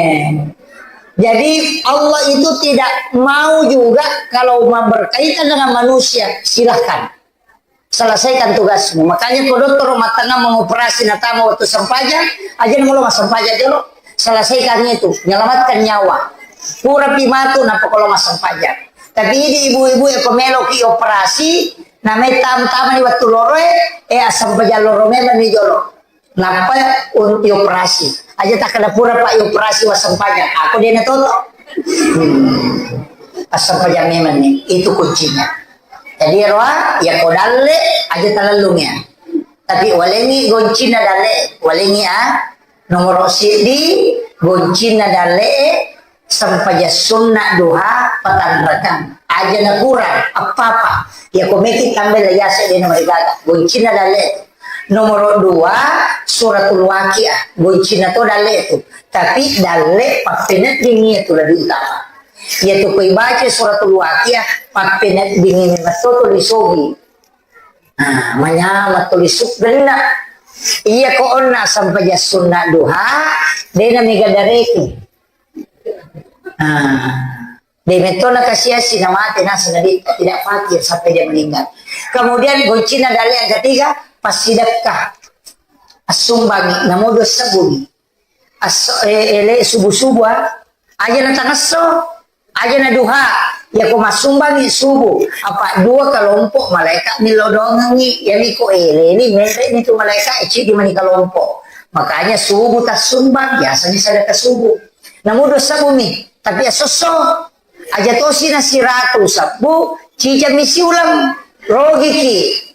Jadi Allah itu tidak mau juga kalau berkaitan dengan manusia, silahkan. Selesaikan tugasmu. Makanya ko dottoro mattanna mengoperasi natama waktu sempajang, aja na molo massempajang jolo. Selesaikan itu, menyelamatkan nyawa. Purapi matu nappa ko lo massempajang. Tapi idi ibu-ibu e ko meloki operasi, namai tam-, tamani waktu loroe, eh, assempajang loro memang ni jolo. Nappa un-, ioperasi. Aja takkeda pura, Pak, ioperasi wassempajang. Aku de na toto. Hmm. Assempajang memang ni. Itu kuncinya. Jadi roa, ya ko dalle, aja talellung ya. Tapi walengi goncinna dalle, walengi a. Nomoro siddi, goncinna dalle, sempajang sunna duha patanrakang. Aja na kurang, apa-apa. Ya ko meki tambai la yase de na marigaga. Goncinna dalle. Nomoro dua, suratul waqiah. Goncinna to dalle tu. Tapi dalle pappeneddingi tu lebih utama. Iya tu ko ibaca suratul waqiah, pappeneddingi metto tu lisogi. Nah, manyama tu lisuk genna. Iya ko onna sempajang sunna duha, de na mega dareki. Nah, de metto na kasiasi na mate naseng nabitta, tidak fakir sampai dia meninggal. Kemudian goncinna dalle yang ketiga, passidekka. Assumbangi, namo dua sebbu mi. Asso, eh, ele subuh-subuh, ah. Aja na tangesso, aja na duha. Ya ko massumbangi subuh, apa dua kelompok malaikat millau doangengi. Ya mi ko ele ni, mere ni tu malaikat, eci di mani kelompok. Makanya subuh tassumbang, biasanya sedekah subuh. Namu dua sebbu mi, tapi ya sosso. Aja tosi na siratu sebbu, cicami siuleng, rogiki.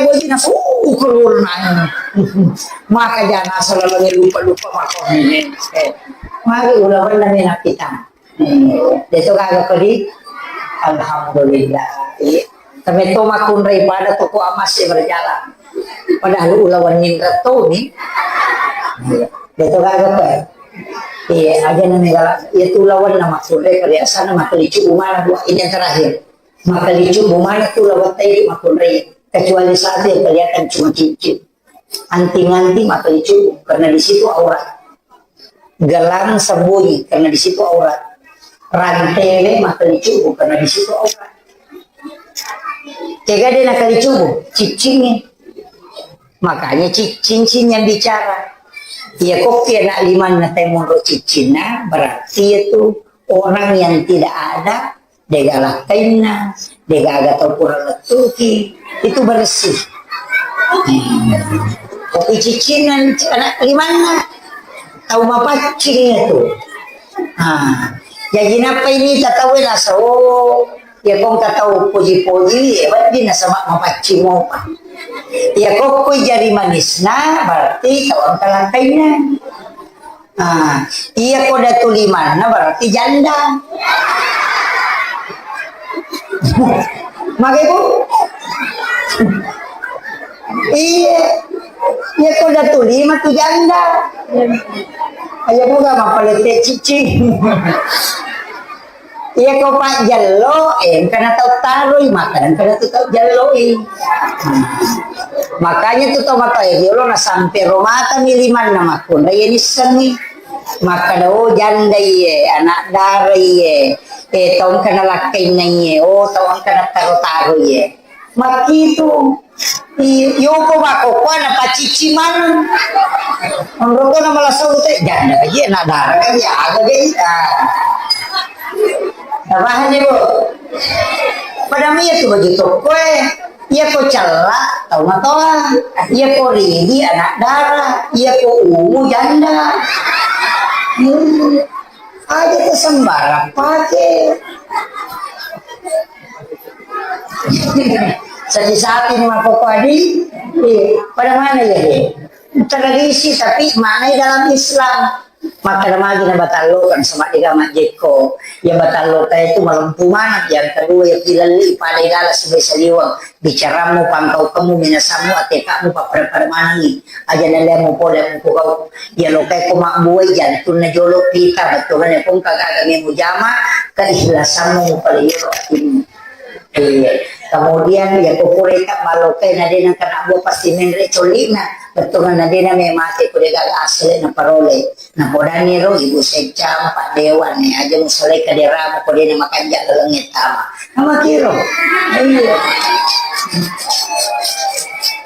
mappale boji na, uh, keluar na. Maka jana selalu lupa-lupa mako. Eh, mari ulawanna mena kita. Hmm. Deto gaga kodi. Alhamdulillah. Iya. Kami to makunrai pada toko amas ya berjalan. Padahal ulawan nindra to ni. Deto gaga pe. Iya, aja nami galak. Iya tu lawan nama kunrai kebiasaan nama kelicu mana dua ini yang terakhir. Makalicu bumana tu lawattai di makunrai, kecuali satu yang kelihatan cuma cincin. Anting-anting makalicu karena di situ aurat. Gelang sembunyi karena di situ aurat. Rantele makalicu karena di situ aurat. Tega dia nakalicu cincin ni. Makanya cincin yang bicara. Ya kok ya nak liman na temoro cincin na berarti itu orang yang tidak ada Degaga lakkainna, degaga tau pura lettuki, itu bersih. Kopi ciccinna anak limanna, tau mapaccing itu. Ah, jadi napa ini tau nasa, oh, ya kong tau poji-poji, ya berarti nasaba mapaccing mopa. Ya kokkoi jari manisna, berarti tau engka lakkainna. Ah, iya ko datu limanna berarti janda. Mage, Bu? Iya. Iya ko datu lima tu janda. Ayo buka mapalette cicing. Iya ko pajjello, eh, engkana tau taroi, maka engkana tu tau jelloi. Makanya tu tau matoa riolo na sampe romata mi limanna makkunrai ya nissengi. Makkada, oh, janda iye, anak dara iye, eh, tau engkana lakkainna iye, oh, tau engkana taro-taro iye. Makkitu. I-, yopo makkokkoe napacicci maneng. Onroko na malasau te, janda ka je, anak dara ka je, aga ge, ah. Napahang je, Bu? Pada mi itu baju tokkoe. Iya ko cella, tau matoa. Iya ko ridi, anak dara. Iya ko ungu, janda. Hmm. Aja tu sembarang pake. Sapi-sapi ni makkokkoe di, iya, pada mana ya, dia? Tradisi, tapi maknai dalam Islam. Makkada magi na batalloka, sama dega majjekko. Ya batalloka itu malempu maneng. Yang kedua ya pilalli pada igala sebagai saliweng. Bicarammu, pangkaukemmu, minasammu, atekakmu, pappada-pada manengi. Aja nalemu pole mukugau. Ya lokai ko mabbuai jantunna jolo pita, bettuanna kong kagaga mujama, keikhlasanmu mupaliyoro atimmu. Iya. Kemudian, ya, kukureka malokai na dena kena buah pasti menre colina. Betul na dena memate kudega asli na parole. Nah, podani ro ibu secam, Pak Dewan nih, aja musalai ke deramu, kok dia makanja laleng tama. Nama kiro? Iya.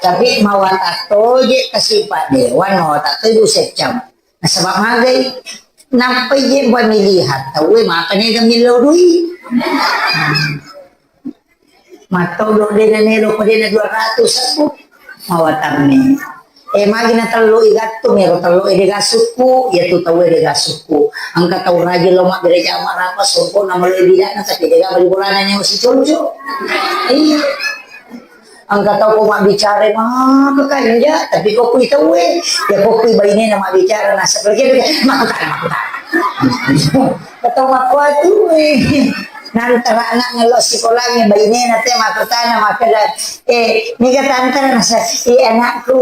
Tapi mawatato je kasih Pak Dewan, mawatato ibu secam. Nah, sebab magai, nampai je buat milihat, tahu eh, maka nih millo dui. Mattodo dena nelo ko dena dua ratus aku. Mawatanni. Eh, magi na tello i gattung, ero tello e de gasukku, ya tu tau e de gasukku. Engka tau rajin lo mabbere jama rapa, sompo na melo bidana, tapi de ga bali bolana nyawa si conco. Iya. Engka tau ko mabbicara maka kanja, tapi ko kui tau e, ya ko kui bainena mabbicara nasa pergi, makkutana, makkutana. Tau makkuatu, eh. Nantara anak ngello sikolangnge bainena te makkutana makkeda, eh, niga tantara nasa, eh, anakku,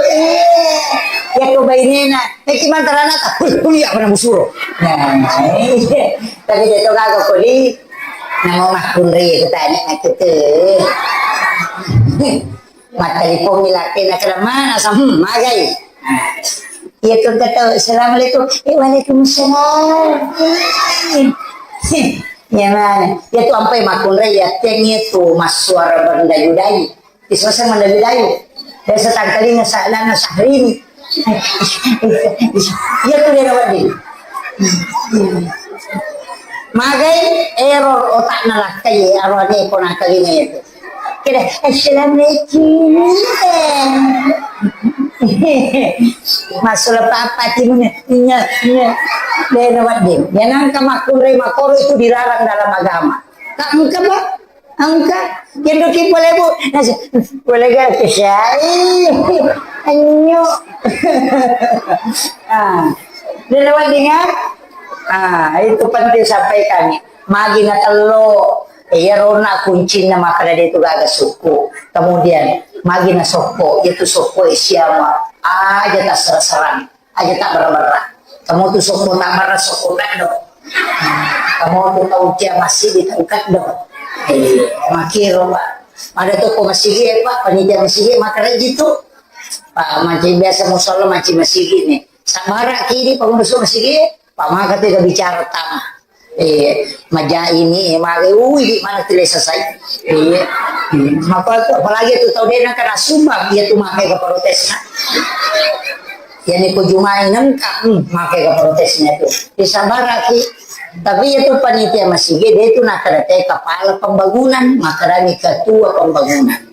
eh, ya ko bainena, eh, ki mantara anak tak kuliah, kuliah pada musuro. Nah, iya. Tapi dia tu kagak kuli, namo makkunri kutanya nak kita. Mattelpong mi laki na kera mana sa, hmm, magai. Nah, iya tu kata, "Assalamualaikum." Eh, "Waalaikumsalam." Eh, ya mana? Ya tu ampai makkunrai ya teng ya tu massuara berdayu-dayu. Isose mendayu-dayu. Biasa tangkalinga sa lana Syahrini. Iya tu dia wedding. Magai error otakna lakkai, arwani ko nakalinga itu. Kira, "Assalamualaikum." Masuk apa timunya? Iya, iya. Dena wedding. Yang angka makkunrai makoro itu dilarang dalam agama. Tak engka, Pak. Engka. Yang doki boleh, Bu. Nasi, boleh gak kesai? Anyo. Ah. Dena wedding, ah. Ah, itu penting sampaikan. Magi na tello, iyarona kuncinna makkeda de tu gaga sukku. Kemudian, magi na sokko, itu sokko e siama, aja tasserang-serang, aja tabberra-berra. Kamu tu sokko tabberra, sokko kaddo. Kamu tu tau cia masigi, tau kaddo. Eh, makiro, Pak. Ada toko masigi, eh, Pak, panitia masigi, makkeda ji tu. Pak, manci biasa musala, manci masigi ni. Sabara kini pengurus masigi, Pak, maka tu bicara tama. Eh, maja ini, eh, mare, ui, di mana tu lesa sai? Iya. Hmm, maka tu, apalagi tu tau dena kena sumbang, iya tu makai ke protesna. Yani ko jumai nengka, hmm, makai ke protesnya tu. Disabaraki. Tapi iya tu panitia masigi, dia tu nakada te kepala pembangunan, makadani ketua pembangunan.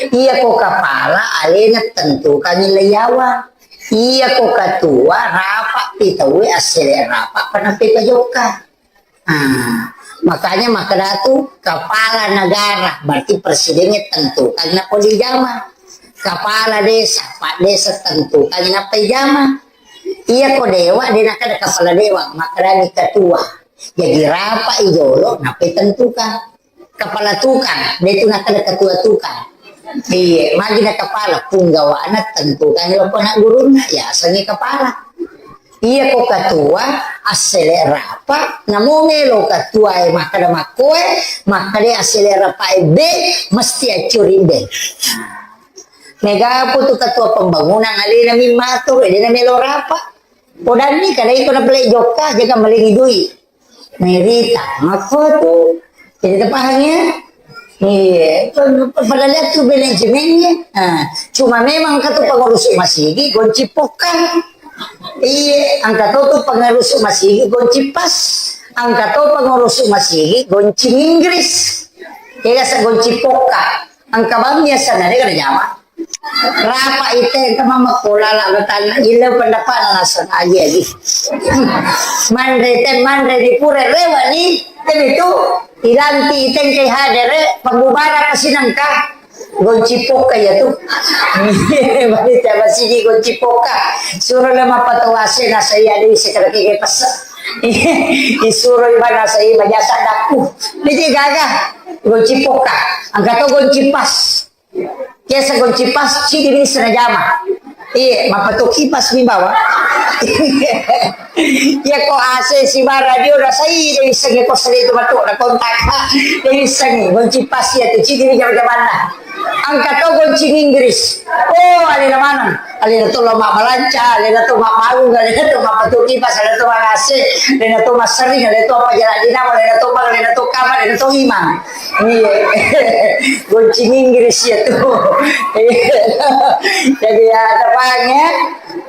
Iya ko kepala, alena tentukan nilai yawa. Iya ko ketua, rapat pi tau, assele rapat, pernah pi pajokka. Ah, makanya makkeda tu kepala negara, berarti presidennya tentukan na pole jama. Kepala desa, pak desa tentukan na pole jama. Iya ko dewa, de nakkeda kepala dewa, makkedani ketua. Jadi rapat i jolo, nappa tentukan. Kepala tukang, de tu nakkeda ketua tukang. Iya, magi na kepala, punggawana tentukan loko anak gurunna, ya, asengi kepala. Iya ko ketua, assele rapa, namo melo ketua e makkeda makkoe, makkeda assele rapa e be, mesti accuri be. Mega pu tu ketua pembangunan alena mi matur, de na melo rapa. Podanni kada iko na pele jokka, jaga malingi dui. Merita, makko tu. Jadi terpaham ya? Iya, padahal itu manajemennya. Nah, cuma memang katu pengurus masigi gonci pokang. Iya, angka tu tu pengurus masigi gonci pas. Angka tu pengurus masigi gonci Inggris. Iya, sa gonci poka. Angka bang biasa nare kada jama. Rapa ite engka mamakko lala betanna ille pendapat naseng agi-agi. Manre te manre di pura rewa ni, te itu ilanti ite engka hadere pembubaran sinengka gonci poka ya tu. Bari te masigi gonci poka. Suro le mapatawase nasai ada isi kada kege pesa. Isuro ibana sai majasa daku. Jadi gaga gonci poka. Angka to gonci pas. Biasa gonci pas, cidi bisa najama. Iya, mapatuki pas mi bawa. Iya ko A C sibawa radio rasai, de' wissengngi ko salitu matu na kontak. De' wissengngi, gonci pas iya tu, cidi jama-jamanna. Engka to gonci Inggris. Oh, alena maneng. Alena to lo mabbalanca, alena to mabbangung, alena to mappatu kipas, alena to mangase, alena to massering, alena to apa jalan dinamo, alena to bang, alena to kamar, alena to imang. Iya. Gonci Inggris iya tu. Iya. Jadi ya, ada bang ya.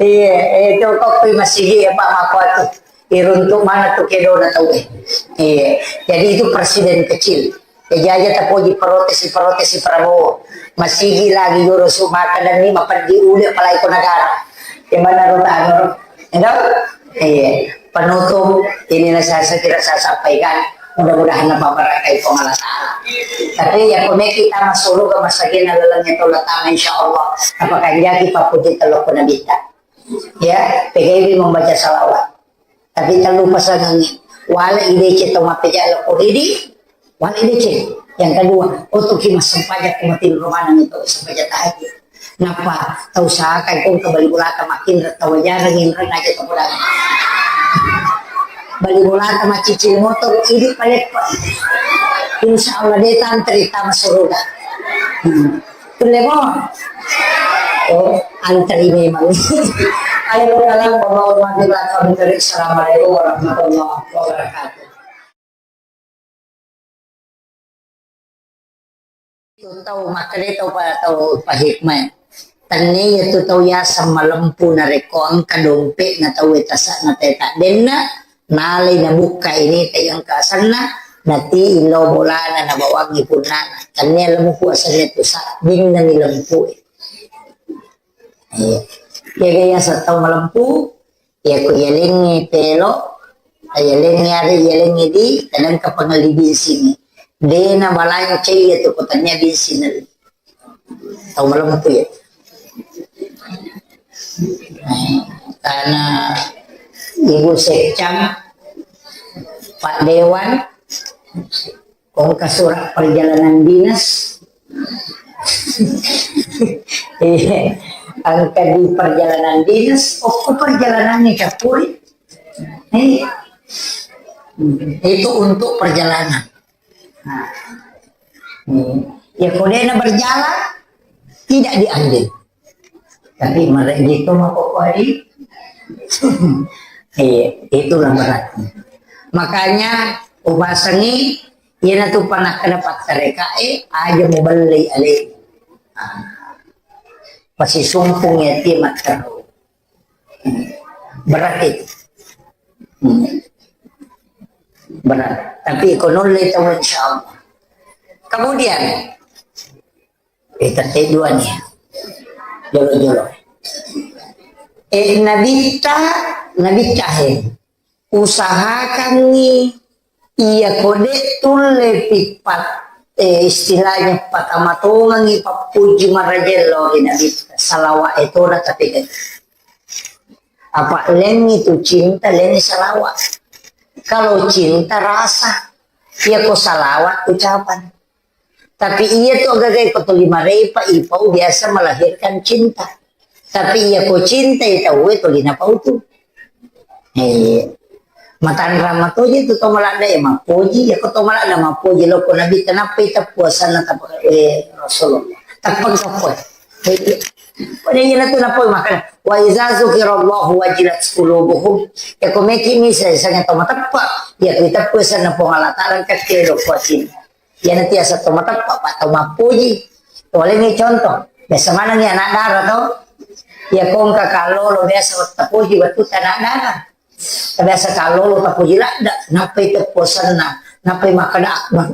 Iya, itu kok kui masigi ya Pak Makuatu. Iruntuk mana tu kedona tau eh. Iya. Jadi itu presiden kecil. Jaji aja tapoji protesi-protesi Prabowo. Masigi lagi joro su maka dan ni mapeddi uli apalagi ko negara. Di mana ro tano ro? Enggak? Iya. Penutup inilah saya, saya kira saya sampaikan. Mudah-mudahan apa berkah itu Allah Ta'ala. Tapi ya kone kita masuk surga masagina lalengnya Allah Ta'ala insya Allah. Apa kanjaki papuji telok pun nabita. Ya, P G W membaca salawat. Tapi tak lupa sangangi. Wala idece to mapejala ko ridi, wala idece. Yang kedua, otoki massempajang ko mati rumah nang itu sempajang tahajud. Napa tau sakai kong ke bali bulata makin tau jarang inreng aja to pulang. Bali bulata macicil motor idi paleppa. Insya Allah dia tantri tama suruga. Hmm. Kulle mo? Oh, antri memang. Ayo, dalam pembawa mati belakang dari. Assalamualaikum warahmatullahi wabarakatuh. Itu tau makkeda tau pa, tau pahikmah. Tenne iya tu tau yaseng malempu narekko engka dompe'na tau e tasa'na teta denna, nalai nabukka ini ta engka asenna, nati illo bolana nabawangi punnana. Tenne lempu asenna tu sabbinna ni lempu e. Iya. Jaga yaseng tau malempu, iya ko yalengngi pelo, yalengngi are, yalengngi di, kadang ka pangelli binsingngi. Dena balancai iya tu ko tania binsinna. Tau malempu ya. Karena Ibu Sekcam, Pak Dewan, Ko engka surat perjalanan dinas. Iya. Engka di perjalanan dinas, okko perjalanan ni capuri. Iya. Itu untuk perjalanan. Nah. Hmm. Ya, ko dena berjalan, tidak diambil. Tapi mereka gitu mah pokoknya. Iya, itulah beratnya. Makanya ubasengi, iya na tu panah kena pattereka, eh, aja mau beli ale. Ah. Pasti sumpung ya, ti matteru. Berat itu. Hmm. Berat. Tapi ekonomi tahu insya Allah. Kemudian, Eh, tette dua nih. Jolo-jolo. Eh, nabitta, nabitta he. Usahakangngi iya kode tulle pippat, eh, istilahnya patamatongangi pappuji marajello ri nabitta. Salawa etona tapi apa lengi tu cinta, lengi salawa. Kalau cinta rasa, iya ko salawat ucapan. Tapi iya tu agaga ko tuli marepa ipau biasa melahirkan cinta. Tapi iya ko cinta i tau e tuli napau tu. Eh, matanrang matoje tu to maladda e mappoji, iya ko to maladda mappoji lo ko Nabi tenappa ita puasanna tapa, eh, Rasulullah. Tappa kapoi. Eh, pada iya tu napoi makana. Wa iza zukirallahu wajilat qulubuhum. Ya ko meki misa sanga to mateppa. Ya ko ita puasanna Puang Allah Taala kakke lo kuasin. Iyana tiasa to mateppa, pa tau mappuji. Toleni contoh. Biasa manengi anak dara to. Iya ko engka kallolo biasa tapuji wettu anak dara. Biasa kallolo tapuji ladda, nappai teppu asenna, nappai makkeda akbar.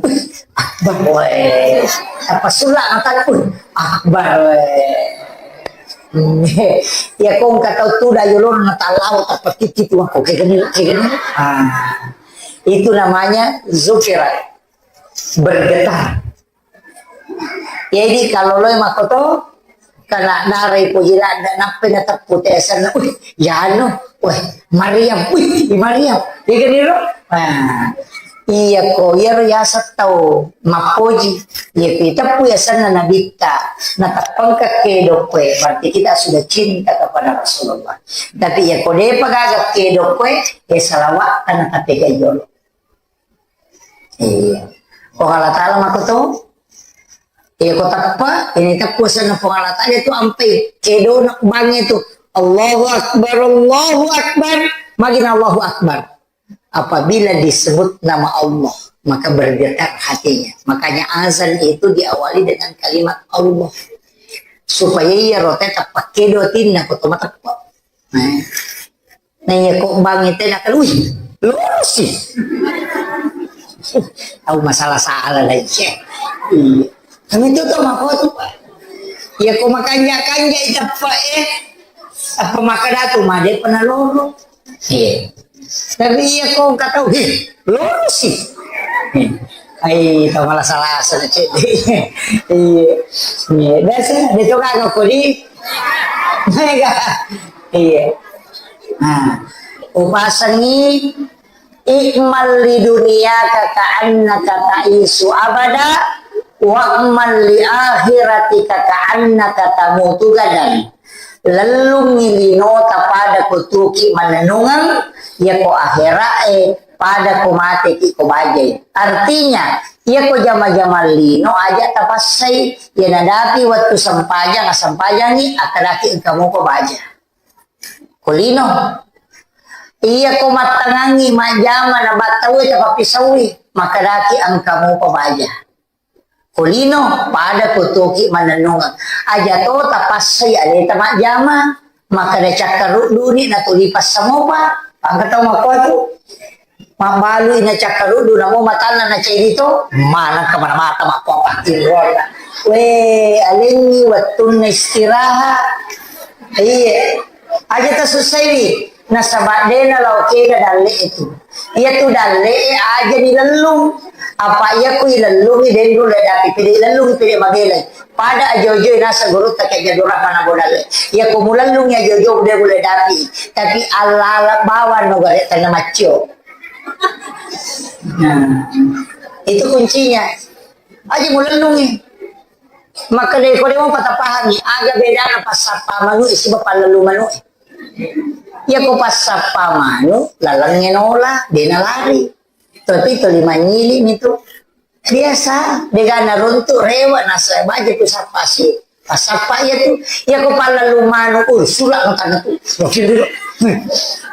Akbar, weh. Tappa sulla mataku. Akbar, weh. Iya ko engka tau tuda yolona tallawa tappa titi tu aku kegeni, kegeni. Ah. Itu namanya zukira. Bergetar. Jadi kalau lo makoto, kena darai puji ladda, nappai na teppu tesanna, wih, yano, wih, Mariam, wih, Mariam. Iya kan, Iro? Nah, iya ko, iya ro yasa tau mappoji. Iya ko teppu yasanna nabitta, na tappangka kedo kue, berarti kita sudah cinta kepada pada Rasulullah. Tapi iya ko depa gaga kedo koe, ya salawat kana tapi kajolo. Iya. Puang Allah Ta'ala makoto. Iya ko teppa, ini teppa sana Puang Allah Ta'ala itu ampai kedo nak bang itu. Allahu Akbar, Allahu Akbar. Magina Allahu Akbar. Apabila disebut nama Allah, maka bergetar hatinya. Makanya azan itu diawali dengan kalimat Allah. Supaya iya rote teppa kedo tinna ko to mateppa. Nah. Nah, iya ko bang itu nak, wih, lurus sih. Tahu masalah salah lagi. Iya. Kami itu tuh mako tuh, Pak. Iya ko makanja-kanja itu apa eh? Apa maka datu made pernah loro. Iya. Tapi iya ko kata, wih, lurus sih. Ai, tau malah salah sana cek. Iya. Iya, biasa dia tuh kagak kodi. Mega. Iya. Nah, upasangi, "I'mal li dunyaka ka'annaka ta'isyu abada, wa'mal li akhiratika ka'annaka tamutu gadan." Lellungngi linota pada kutuki manennungeng, yako akhira'e pada ko mateki ko bajai. Artinya, yako jama-jama lino aja tapassai, ya nadapi wettu sempajang, sempajangi, akadaki engka muko baja. Ko lino. Iya ko mattangangi majjama na battaue tapappisaui, makadaki engka mupa baja. Ko lino, pada ko toki manennungeng. Aja to tapassai aleta majjama, makkada cakkarudduni na tuli passamopa, engka tau makkuatu. Mabbalui na cakkaruddu, namo matanna na ceddi to, maneng kemana mata makko pattinroanna. We, alengngi wettunna istirahat. Iya. Aja tasussaiwi. Nasaba dena lao kega dalle itu. Iya tu dalle aja dilellung. Apa iya ku ilellungi denru le dapi pede ilellungi pede mabelai. Pada ajo-ajo nasa gurutta ke jadu rahmana bodale. Iya ku mulellungi ajo-ajo de gule dapi. Tapi ala-ala bawang no gare tanna maccio. Nah, itu kuncinya. Aja mulellungi. Maka dai ko demo patapahami, aga bedana passappa manu e siba pallellu manu e. Iya ko passappa manu, lalengnge nola, dena lari. Tapi tuli manyili mi tu. Biasa, degana runtu rewa nasa baja tu sappa si. Passappa iya tu. Iya ko pallellu manu, uh, sula makana tu. Wakil dulu.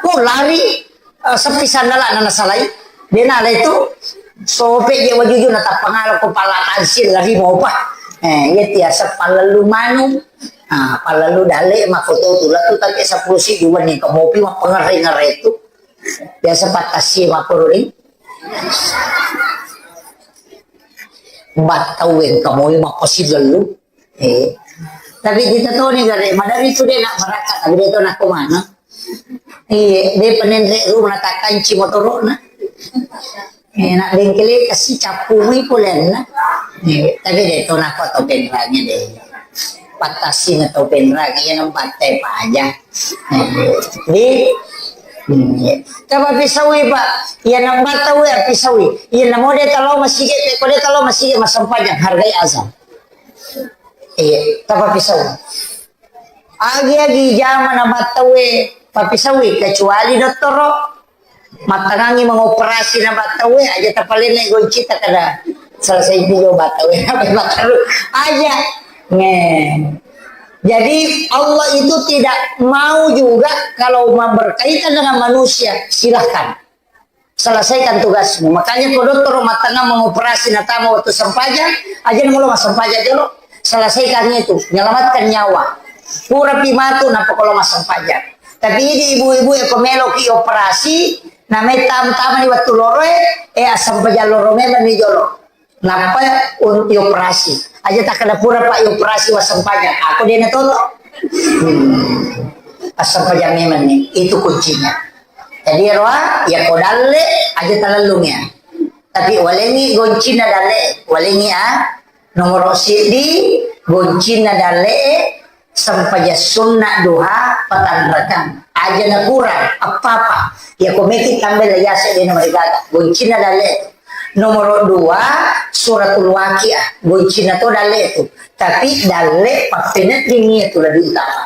Oh, lari. Eh, seppi sandala'na nasalai. De nala itu sope je wajuju na tappangala ko pala tansil lari mopa. Eh, iya tiasa pallellu manu. Ah, pallellu dalle mako to tu latu tapi sepuluh si dua ni ko mopi mapengere-ngere tu. Biasa patasi mako ri. Battau engka moi mako si lellu. Eh. Tapi kita toni gare, madari tu de nak barakka, tapi de to nak kemana. Iya, de penenre rumah takanci motorona. Eh, nak bengkele kasi cappu mi polenna. Eh, tapi de to nak to penrangnya de. Patasi na to penrang, iya nampak te paja. Eh, di, hmm, iya. Tapa pisawi, Pak. Iya nampak tahu ya pisawi. Iya namo de talo masigi, ko de talo masigi masempajang hargai azan. Iya, tapappisau. Agi-agi jama na battaue pappisaui, kecuali dottoro mattangangi mengoperasi na battaue, aja tapalenne goncita kada selesai juga battaue. Aja. Nge. Jadi Allah itu tidak mau juga kalau berkaitan dengan manusia, silahkan. Selesaikan tugasmu. Makanya ko dottoro mattangang mengoperasi natama waktu sempajang, aja namo lo massempajang jolo. Selesaikan itu, menyelamatkan nyawa. Purapi matu nappa ko lo massempajang. Tapi idi ibu-ibu e ko meloki operasi, namai tam-tama ni waktu loro e, eh, assempajang loro memang ni jolo. Nappa un-, ioperasi. Aja takkeda pura, Pak, ioperasi wassempajang. Aku de natoto. Hmm. Assempajang memang ni. Itu kuncinya. Jadi roa, ya ko dalle, aja talellung ya. Tapi walengi goncinna dalle, walengi a. Nomoro siddi, goncinna dalle, Sempajang sunna duha patanrakang. Aja nakurang, apa-apa. Ya ko meki tambai la yase de namarigaga. Goncinna dalle tu. Nomoro dua, suratul waqiah. Goncinna to dalle tu. Tapi dalle pappeneddingi tu lebih utama.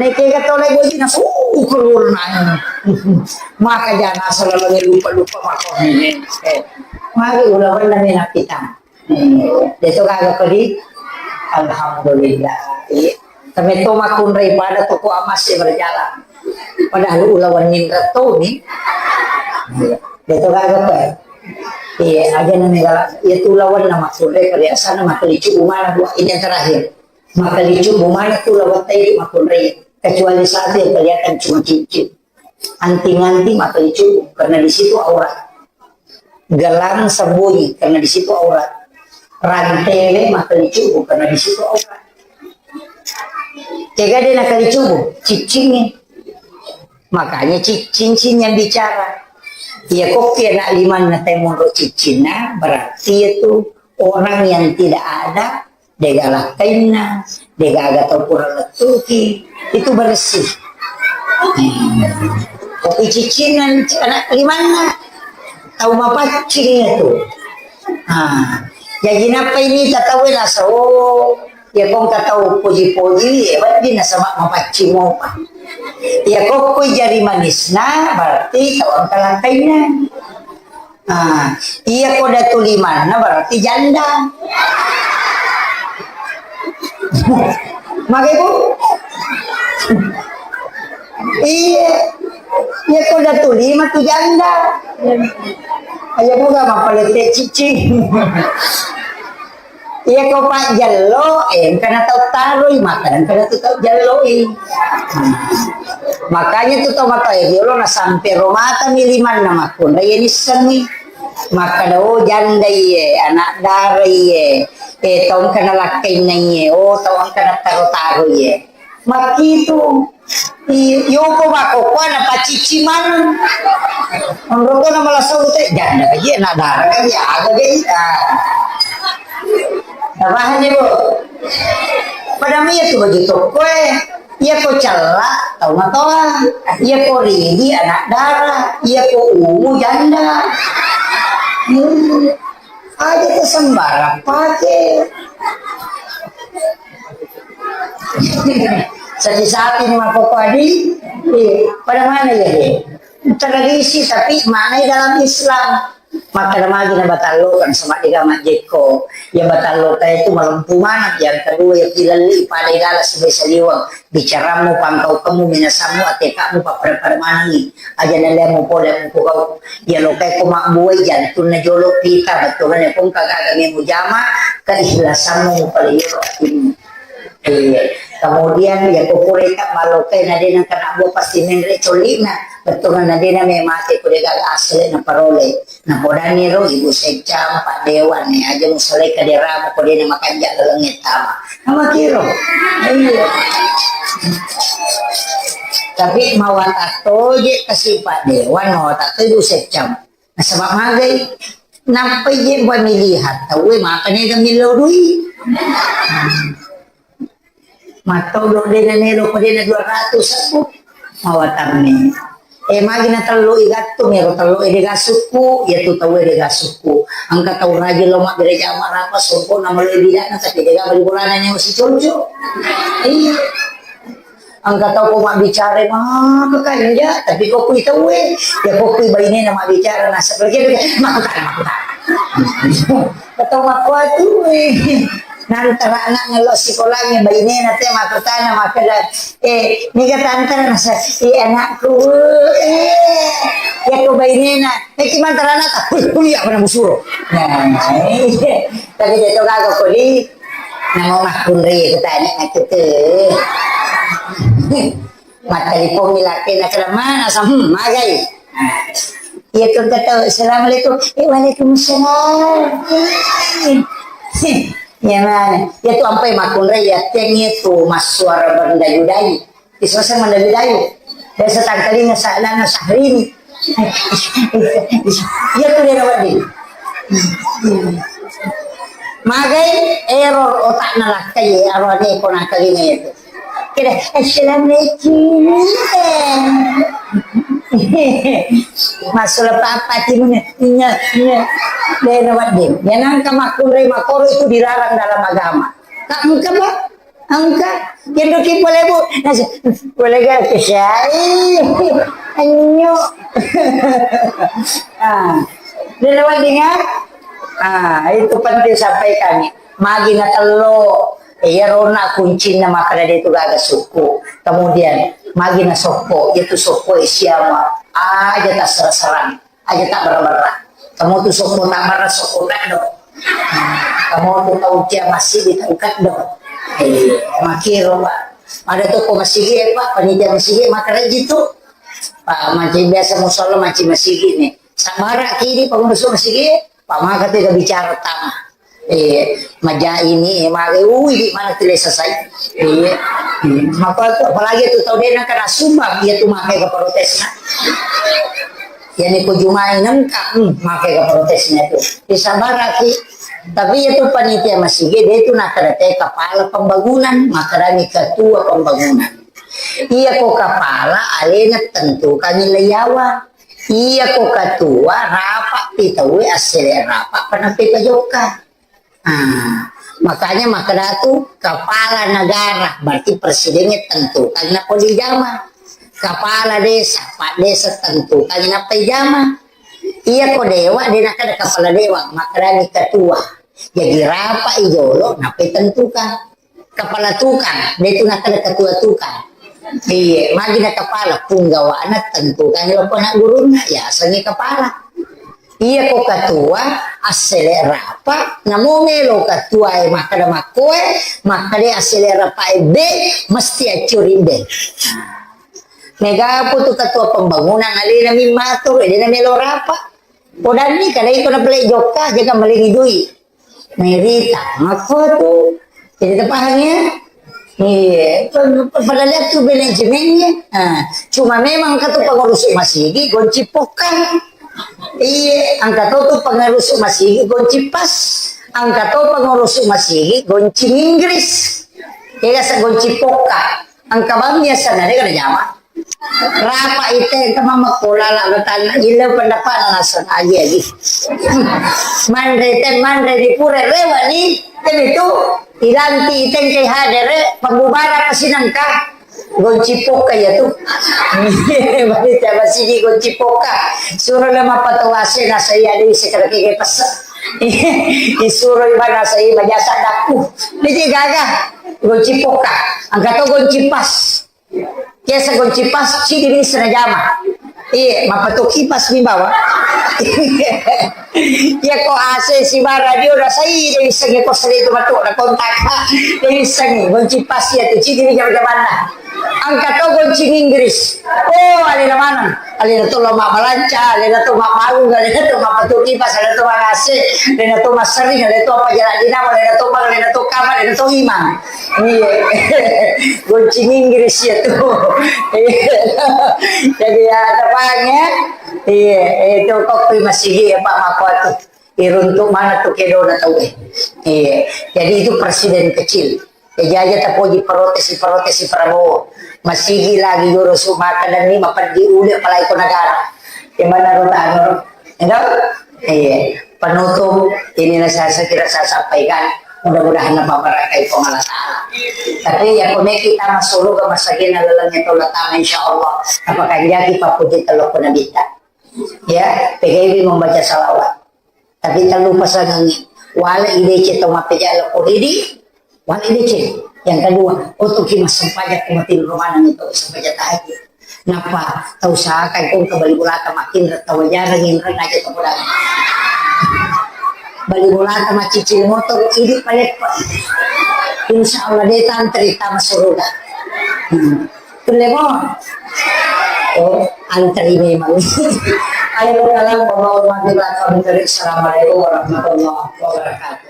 Naik ke tole boji na, uh, keluar na. Maka jana selalu lupa-lupa mako. Eh, mari ulawanna mena kita. Hmm. Deto gaga kodi? Alhamdulillah. Iya. Tapi to makunrai pada toko amas ya berjalan. Padahal ulawan nindra toni. Iya. Deto gaga kodi? Iya, aja nang negala. Iya tu ulawan na makunrai kebiasaan makalicu umana buah ini yang terakhir. Makalicu umana tu ulawan tadi makunrai. Kecuali satu yang kelihatan cuma cincin. Anting-anting makalicu karena di situ aurat. Gelang sembunyi karena di situ aurat. Rantele makalicu karena di situ aurat. Tega de nakalicu, ciccingi. Makanya ci-, cincin yang bicara. Ya kok ya nak limanna temonro ciccinna, berarti itu orang yang tidak ada Degaga lakkainna, degaga tau pura lettuki, itu bersih. Kopi ciccinna anak limanna, tau mapaccing itu. Ah, jadi napa ini tau nasa, oh, ya kong tau poji-poji, ya berarti nasaba mapaccing mopa. Ya kokkoi jari manisna, berarti tau engka lakkainna. Ah, iya ko datu limanna berarti janda. Mage, Bu? Iya. Iya ko datu lima tu janda. Ayo buka mapalette cicing. Iya ko pajjello, eh, engkana tau taroi, maka engkana tu tau jelloi. Makanya tu tau matoa riolo na sampe ro mata mi limanna makkunrai nissengngi. Makkada, oh, janda iye, anak dara iye, eh, tau engkana lakkainna iye, oh, tau engkana taro-taro iye. Makkitu. I-, yopo makkokkoe napacicci maneng. Onroko na malasau te, janda ka iya, anak dara ka iya, aga ka iya. Ah. Tapahanni, Bu? Pada iya tu baju tokkoe. Iya ko cella, tau matoa. Iya ko ridi, anak dara. Iya ko ungu, janda. Hmm. Aja tu sembarang pake. Sapi-sapi ni makkokkoe di. Iya. Pada mana ya, dia? Tradisi, tapi maknanya dalam Islam. Makkeda magi na batalloka, nasaba de'ga majjekko. Iya batalloka itu malempu maneng. Yang kedua, iya pilelli pada igala sibawa saliweng. Bicarammu, pangkaukemmu, minasammu, ateka'mu, pappada-pada manengi. Aja nalemu pole mukugau. Iya lokai ko mabbuai jantunna jolo pita, bettuanna ko engka gaga mujama, keikhlasanmu mupaleyoro atimmu. Iya. Kemudian, iya ko pura ita malokai na de nengka nabbua pasti menre colli'na. Bettuanna de na memate ko de'ga asli na parole. Na podani ro ibu seccang, Pak Dewan ni aja musalai kaderamu ko de na makanja laleng tama. Nama kiro. Iya. Tapi mawata toje kasi Pak Dewan, mawata to ibu seccang. Nasaba magai. Nappai je pemilihan tauwe maka nega millau dui. Mattodo de na nelo ko de na dua ratus aku. Mawatanni. Eh, magi na tello i gattung, ero tello e de gasukku, iya tu tauwe de gasukku. Engka tau rajin lo mabbere jama rapa songko na maloi bidana, tapi de ga bali bolana nyawa si conco. Iya. Engka tau ko mabbicara maka kanja, tapi ko kui tauwe, ya ko kui bainena mabbicara nasa pergi, makkutana, makkutana. Tau makkuatu, eh. Nantara anak ngello sikolangnge bainena te makkutana, makkeda, eh, niga tantara nasa, eh, anakku, eh, ya ko bainena, eh, ki mantara anakta, kuliah, kuliah, mana musuro. Nah, eh, tapi de to gaga koli. Namo makkunrai kutanya nakete. Mattelpon mi laki na kera mana sa, hmm, magai. Nah, iya tu kata, "Assalamualaikum." Eh, "Waalaikumsalam." Ya mana? Ya tu ampai makkunrai ya teng itu massuara berdayu-dayu. Isose malebi dayu. Biasa tangkalinga sa'lana Syahrini. Iya tu de na wedding. Magai error otakna lakkai, aroane ko nangkalinga itu. Kira, "Assalamualaikum." Masuk apa-apa timunya. Iya, iya. De na wedding. Ya nangka makkunrai makoro itu dilarang dalam agama. Kak, engka, Pak? Engka, kendoki pole, Bu. Nasi, pole ga kesai. Anyo. Ah, de na wedding, ah? Ah, itu penting sampaikan. Magi na tello, iya rona kuncinna makkeda de tu gaga sukku. Kemudian, magi na sokko, itu sokko siama. Aja tasserang-serang. Aja tabbarra-barra. Kamu tu sokko tabbarra, sokko kaddo. Kamu tu tau cia masigi, tau kaddo. Eh, makiro, Pak. Ada toko masigi, eh, Pak, panitia masigi, maka rajin tu. Pak, mancing biasa musala, mancing masigi ni. Sabara kini, Pak, masuk masigi, Pak, maka tu bicara tama. Eh, maja ini, eh, mage, ui, di mana tu lesa sai. Iya. Hmm, maka tu, apalagi tu tau de nangka nasumba, iya tu mage ke protesna. Iya ni ko jumai nengka, hmm, mage ke protesna tu. Disabaraki. Tapi iya tu panitia masigi, de tu nakkeda te kepala pembangunan, makkedani ketua pembangunan. Iya ko kepala, alena tentukan nilai yawa. Iya ko ketua, rapat pi tauwe, assele rapat, panampe pajokka. Ah, makanya makkeda tu kepala negara, berarti presidennya tentukan nappa dijama. Kepala desa, pak desa tentukan nappa dijama. Iya ko dewa, de nakkeda kepala dewa, makkedani ketua. Jadi rapat i jolo, nappa tentukan. Kepala tukang, de tu nakkeda ketua tukang. Iya, magi na kepala, punggawana tentukan loko anak gurunna, ya, asengi kepala. Iya ko ketua, assele rapat, namo melo ketua e makkeda makkoe, makkeda assele rapat e be, mesti accuri be. Mega pu tu ketua pembangunan alena mimmatur, de na melo rapat. Podanni kada iko na pele jokka, jaga malengi dui. Merita, makko tu. Jadi terpaham ya? Iya, padahal itu manajemennya. Nah, cuma memang kata pengurus masigi gonci pokang. Iya, angka tu tu pengurus masigi gonci pas. Engka to pengurusu masigi goncing Inggris. Kega sa goncing pokka. Engka bang biasa nare kana jama. Rapa ite engka mama kola la tanna ille pendapat na sengaja di. Manre te manre di pura rewa ni, tapi tu ilanti ite engka hadere pembubaran pasinangka. Goncipokka iya tu. Bali tiap masigi goncipokka. Suro le mappatawase nasai ada wi sekadaki ke pessa. Isuro iba nasai majasa daku. Niji gaga. Goncipokka. Angka to goncipas. Biasa goncipas cidi bisa najama. Iya, mappatuki pas mi bawa. Iya ko A C si bara dio rasai de wissengi ko sali tu matu na kontak. De wissengi goncipas iya tu cidi mi jama-jamanna. Angka to goncing Inggris. Oh, alena maneng. Alena to lo mabbalanca, alena to mabbangung, alena to mappatuki pas, alena to mangase, alena to massering, alena to apa jalan dinamo, alena to bang, alena to kamar, alena to imang. Iya. Goncing Inggris ya tu. Iya. Jadi ya, ada bang ya. Iya, itu kok masih ya Pak Mako tu. Iruntuk mana tu kedona tau eh. Iya. Jadi itu presiden kecil. Jaji aja tapoji protesi, protesi Prabowo. Masigi lagi guru sumaka dan ni mapeddi uli apalagi ko negara. Di mana ro tano ro? Enggak? Iya. Penutup inilah saya, saya kira saya sampaikan. Mudah-mudahan apa barakai Puang Allah Ta'ala. Tapi ya kone kita masuk surga masagina lalangnya tolak tangan insya Allah. Apa kanjaki papuji telok nabita. Ya, P G B membaca salawat. Tapi tellu pasangengngi, wala ideceng tau mappejala ko ridi, wala ideceng. Yang kedua, otoki massempajang ko matinro maneng itu sempajang tahajud. Nappa tau sakai ko ke bali bolata makinra tau jarang inreng aja tau bola. Bali bolata macicil motor idi paleppa. Insya Allah de tantri tama suruga. Hmm. Kulle mo. Oh, antri memang. Ayo, salam warahmatullahi wabarakatuh. Assalamualaikum warahmatullahi wabarakatuh.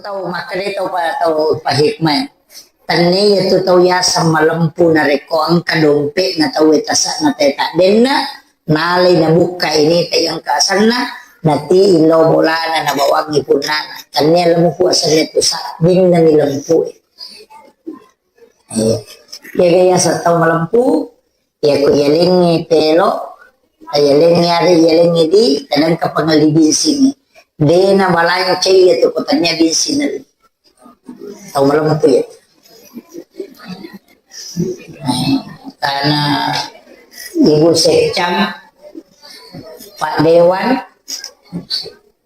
Tau makkeda tau pa-, tau pahikmah. Tenne iya tu tau yaseng malempu narekko engka dompe'na tau e tasak na teta denna, nalai nabukka ini ta engka asenna, nati illau bolana nabawangi punnana. Tenne lempu asenna tu sabbinna ni lempu e. Iya. Jaga yaseng tau malempu, iya ko yalengngi pelo, yalengngi are, yalengngi di, kadang ka pangelli binsing. Dena balancai iya tu ko tania binsing. Tau malempu ya. Karena Ibu Sekcam, Pak Dewan,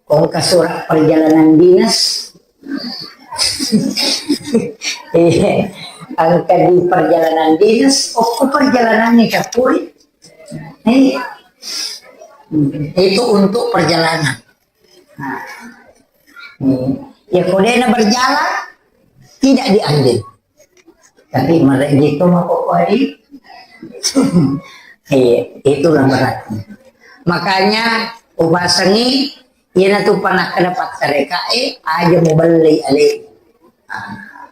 Ko engka surat perjalanan dinas. Iya. Engka di perjalanan dinas, oh, ko perjalanan ni capuri. Iya. Itu untuk perjalanan. Nah. Hmm. Ya, ko dena berjalan, tidak diambil. Tapi mereka gitu mah pokoknya. Iya, itulah beratnya. Makanya upasangi, iyana tu pernah kena pattereka, eh, aja mau beli ale. Ah.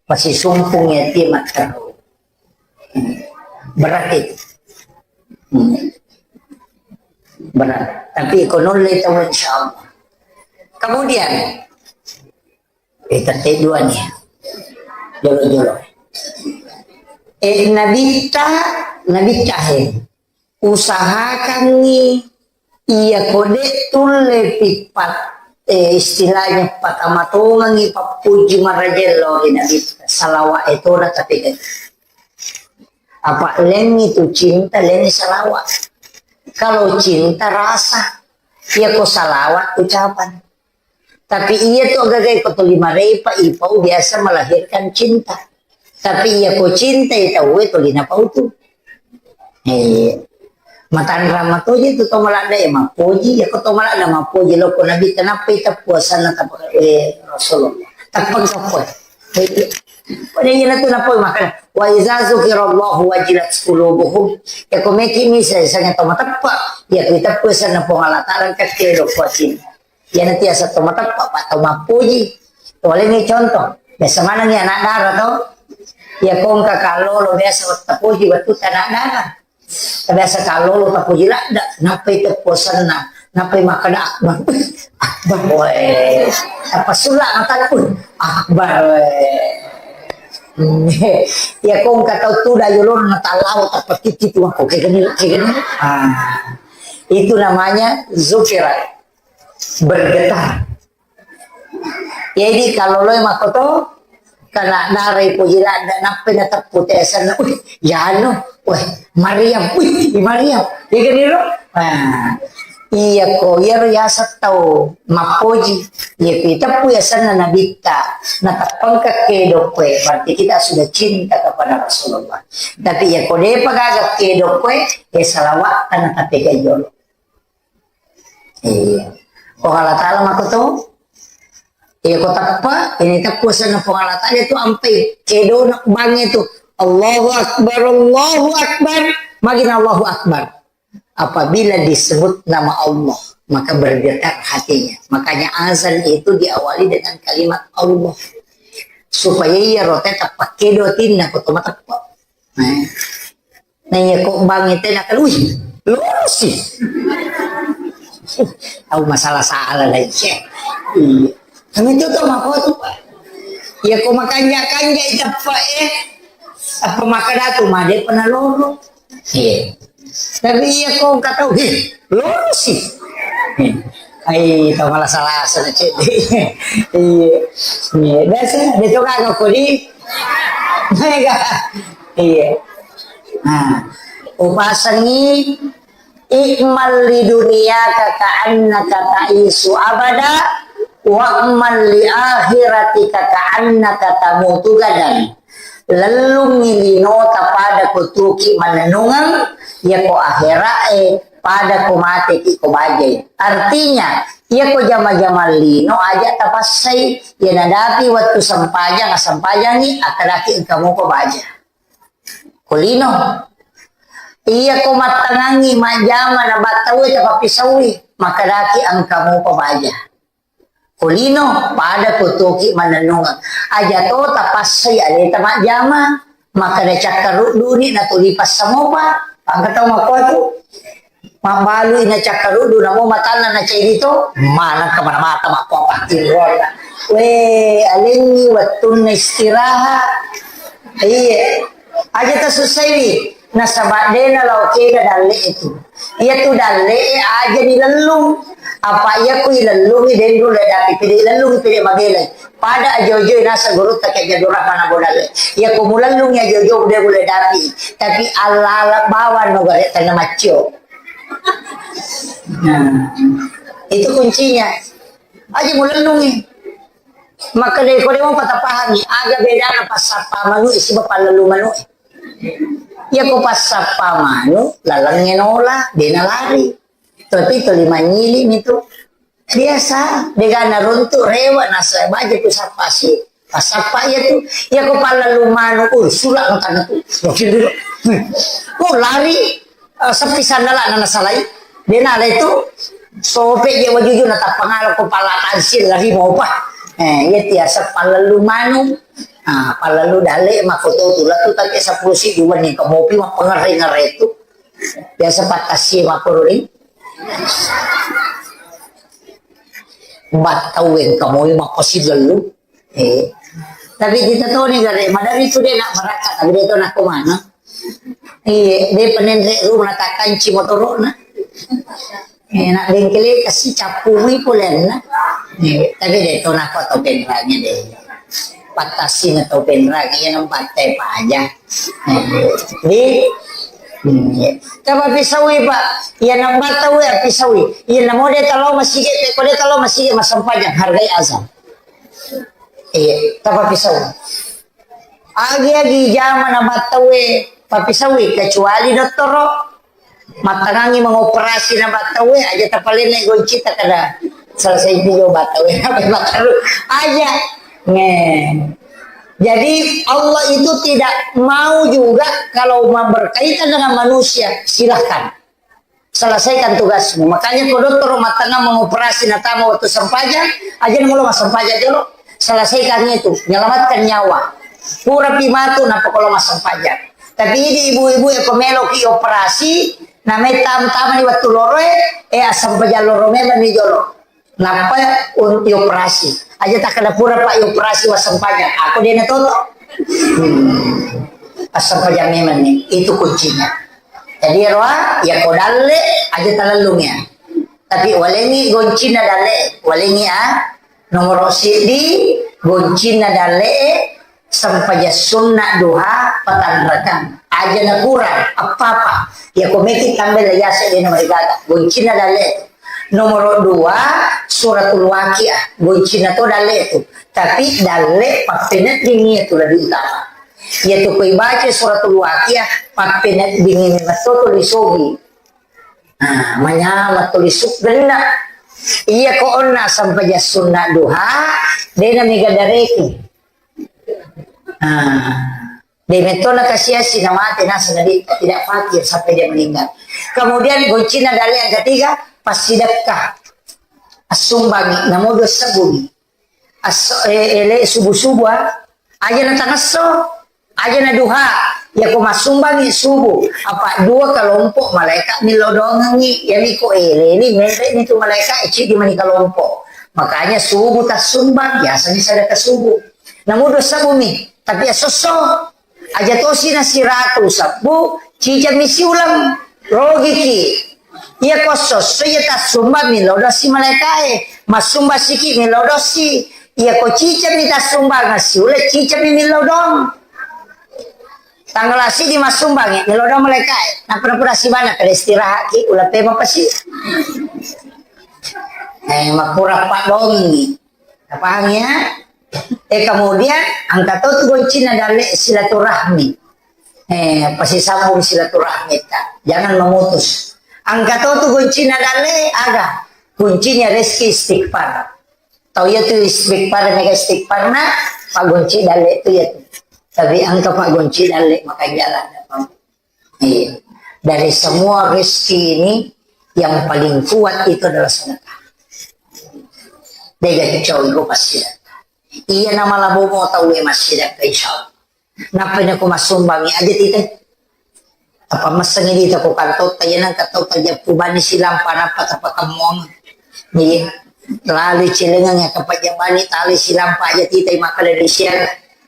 Pasti sumpung ya, dia matteru. Berat itu. Hmm. Berat. Tapi ekonomi tahu insya Allah. Kemudian, Eh, tette dua nih. Jolo-jolo. Eh, nabitta, nabitta he. Usahakangngi iya kode tulle pippat, eh, istilahnya patamatongangngi pappuji marajella ri nabitta. Salawa etona tapi apa lengi tu cinta, lengi salawa. Kalau cinta rasa, iya ko salawat ucapan. Tapi iya tu agaga ko tuli marepa ipau biasa melahirkan cinta. Tapi iya ko cinta itu we tuli napau tu. Eh, matanrang matoji tu to maladda ya mapoji, ya ko to maladda mapoji lo ko nabi kenapa itu puasana tapa eh Rasulullah. Tapang kapoi. Pada iya tu napoi makana. Wa iza zukirallahu wajilat qulubuhum. Ya ko meki misa sanga to mateppa. Ya kita puasana pong Allah Ta'ala kakke lo kuasin. Iyana tiasa to mateppa, pa to mappuji. Tolengngi contoh, biasa manengngi anak dara to. Iya ko engka kallolo biasa wetta puji wettu anak dara. Biasa kalau lo tapoji ladda, nappai tepposanna, nappai makkeda akbar. Akbar, weh. Apa sulla mataku? Akbar, weh. Ya kong kata tu da yolon na talawa tapatiti tu aku kayak gini, kayak gini. Ah, itu namanya zufira, bergetar. Jadi kalau lo makoto, kana darai poji ladda, nappai nateppu tesanna, "Wih, yano, weh, Maryam, wih, Maryam." Iya kan iro? Nah, iya ko, iyaro yaseng tau mappoji. Iya ko iteppu yasenna nabitta, nateppengka kedo koe, berarti kita sudah cinta kepada Rasulullah. Tapi iya ko depa gaga kedo koe, ya salawat kana tapi jolo. Iya. Puang Allah Ta'ala makoto. Iya, ko teppa, ini teppu senna Puang Allah Ta'ala itu ampai kedona bangnge tu. Allahu Akbar, Allahu Akbar. Magina Allahu Akbar. Apabila disebut nama Allah, maka bergetar hatinya. Makanya azan itu diawali dengan kalimat Allah. Supaya iya rote teppa kedo tinna ko to mateppa. Nah. Nah, iya ko bangnge tena kan, wih, lorosi. Tahu masalah-salah lagi. Iya. Kami itu tuh mako tuh, Pak. Ya ko makanja-kanja iteppa, eh. Apa maka datu made pernah loro. Iya. Tapi iya ko kata, wih, lorosi. Ai, tau malah salah sana cek. Iya. Iya, biasa dia tuh kagak kodi. Mega. Iya. Nah, upasengi, "I'mal li dunyaka ka'annaka ta'isu abada, wa'mal li akhiratika ka'annaka tamutu gadan." Lellungngi linota pada kutuki manennungeng, yako akhira'e pada ko mateki ko bajai. Artinya, yako jama-jama lino aja tapassai, ya nadapi wettu sempajang, sempajangi, akadaki engka muko baja. Ko lino. Iya ko mattangangi majjama na battaue tapappisaui, makadaki engka muko baja. Ko lino, pada ko toki manennungeng. Aja to tapassai aleta majjama, makkada cakkaruddu ni natuli passamopa, pangka tau makkuatu. Mabbalui na cakkaruddu, namo matanna na cedi to, maneng kemana mata makkuapa tirrona. We, alenni wettunna istirahat. Iya. Aja tasussaiwi. Nasaba dena lao kega dalle'e tu. Iya tu dalle'e aja dilellung. Apa iya ku ilellungi denru le dapi pede ilellungi pede mabelai. Pada ajo-ajo nasa gurutta ke jadu rahmana bodale. Iya ku mulellungi ajo-ajo de bule dapi. Tapi alala bawang no gare tengah maccio. Nah, itu kuncinya. Aja mulellungi. Maka dai ko de mo patapahami. Aga bedana passappa manu isi bapallelu manu. Iya ko passappa manu, lalengnge nola, dena lari. Tapi tuli manyili mi tu. Biasa, degana runtu, rewa, nasa baja tu sappa si. Passappa iya tu. Iya ko pallelu manu, uh, sula no tanah tu. Wakil dulu. Oh, lari. Eh, sepi sandala na nasalai. Dena le tu. Sope je wajuju na tappangala ko pala tansil lari mau pa. Eh, iya tiasa pallelu manu. Ah, pallelu dale makoto tu latu tapi sepuluh si dua ni kemopi ma pengere-ngere tu. Biasa patasi makuru ni. Battau engka moi mappasi lellu. Eh. Tapi kita toni gare, madari tu de nak merakka, tapi de to nak kemana. Iya, de penenre rumah takanci motorona. Eh, nak bengkele kasi capui polenna. Eh, tapi de to nak kau tau penrangnya de. Patasi na tau penrangnya, yang empat teh paja. Di, hmm, iya. Tapa pisaui, Pak. Iya, nang bata we pisaui. Iya, namo de talo masigi, pe ko de talo masigi, massempajang, hargai azan. Iya, tapa pisau. Agi-agi jama na bata we, papisaui, kecuali dottoro. Mattangangi mengoperasi na bata we, aja tapalenne goncita kada selesai juga bata we, apa bata lu? Aja. Nge. Jadi, Allah itu tidak mau juga kalau ma-, berkaitan dengan manusia, silahkan. Selesaikan tugasmu. Makanya ko dottoro mattangang mengoperasi natama waktu sempajang, aja nang lo massempajang jolo. Selesaikan itu, menyelamatkan nyawa. Pura pi matu, nappa ko lo massempajang. Tapi idi ibu-ibu e ko meloki operasi, namai tam-, tamani wettu loroe, eh, assempajang loro memang ni jolo. Nappa un-, dioperasi. Aja takkeda pura, Pak, dioperasi wassempajang. Aku de' na toto. Hmm. Assempajang memang ni. Itu kuncinya. Jadi, roa, ya ko dalle, aja talellung ya. Tapi walengi goncinna dalle, walengi, ah, nomoro siddi, goncinna dalle, sempajang sunna duha, patanrakang. Aja na kurang, apa-apa. Ya ko meki tambai la yase de' na marigaga. Goncinna dalle. Nomoro dua, suratul Waqiah. Goncinna to dalle tu. Tapi dalle pappeneddingi tu lebih utama. Ya tu ko ibaca suratul Waqiah, pappeneddingi metto tu lisogi. Nah, manyameng tuli suggenna. Iya ko onna sempajang sunna duha, de' na mega dareki. Nah, de' metto na kasiasi na mate naseng na di-, tidak fakir sampai dia meninggal. Kemudian goncinna dalle yang ketiga, passidekka. Assumbangi, namo dua sebbu mi. Asso-, eh, ele subuh-subuh, ah. Aja na tangesso, aja na duha. Ya ko massumbangi subuh, apa dua kelompok malaikat millau doangengi. Ya mi ko ele ni, mere ni tu malaikat, eh, ciddi mani kelompok. Makanya subuh tassumbang, biasanya sedekah subuh. Namun dua sebbu mi, tapi asosso. Aja tosi na siratu sebbu, cicami siuleng, rogiki. Iya ko sosso iya tassumbang millau dosi malaikae, massumbang siki millau dosi. Iya ko cicami tassumbang siuleng, cicami millau doang. Tanggal siddi massumbang ya, millau doang malaikae. Napura-pura sibana kada istirahat ki, ula pema pasi. Eh, makura pak dongi. Napahang ya? Eh, kemudian engka to tu goncinna dalle silaturahmi. Eh, pasisambung silaturahmi ta. Jangan memutus. Engka to tu goncinna dalle aga? Kuncinya rezeki istighfar. Tau iya tu istighfar, mega istighfar na, pak gonci dalle tu ya tu. Tapi engka pak gonci dalle, maka jalan. Iya. Dari semua rezeki ini, yang paling kuat itu adalah sedekah. Dega kicau iku massidekka. Iya, nama labo mo tau e massidekka, insya Allah. Nappa ini aku massumbang, aja tita. Apa messengi di toko kantor, tanya nang katau kerja kubani silampa, nappa tapa kemong. Iya. Lalu cilengang ya kapajabani, tali silampa aja tita, maka dari siang.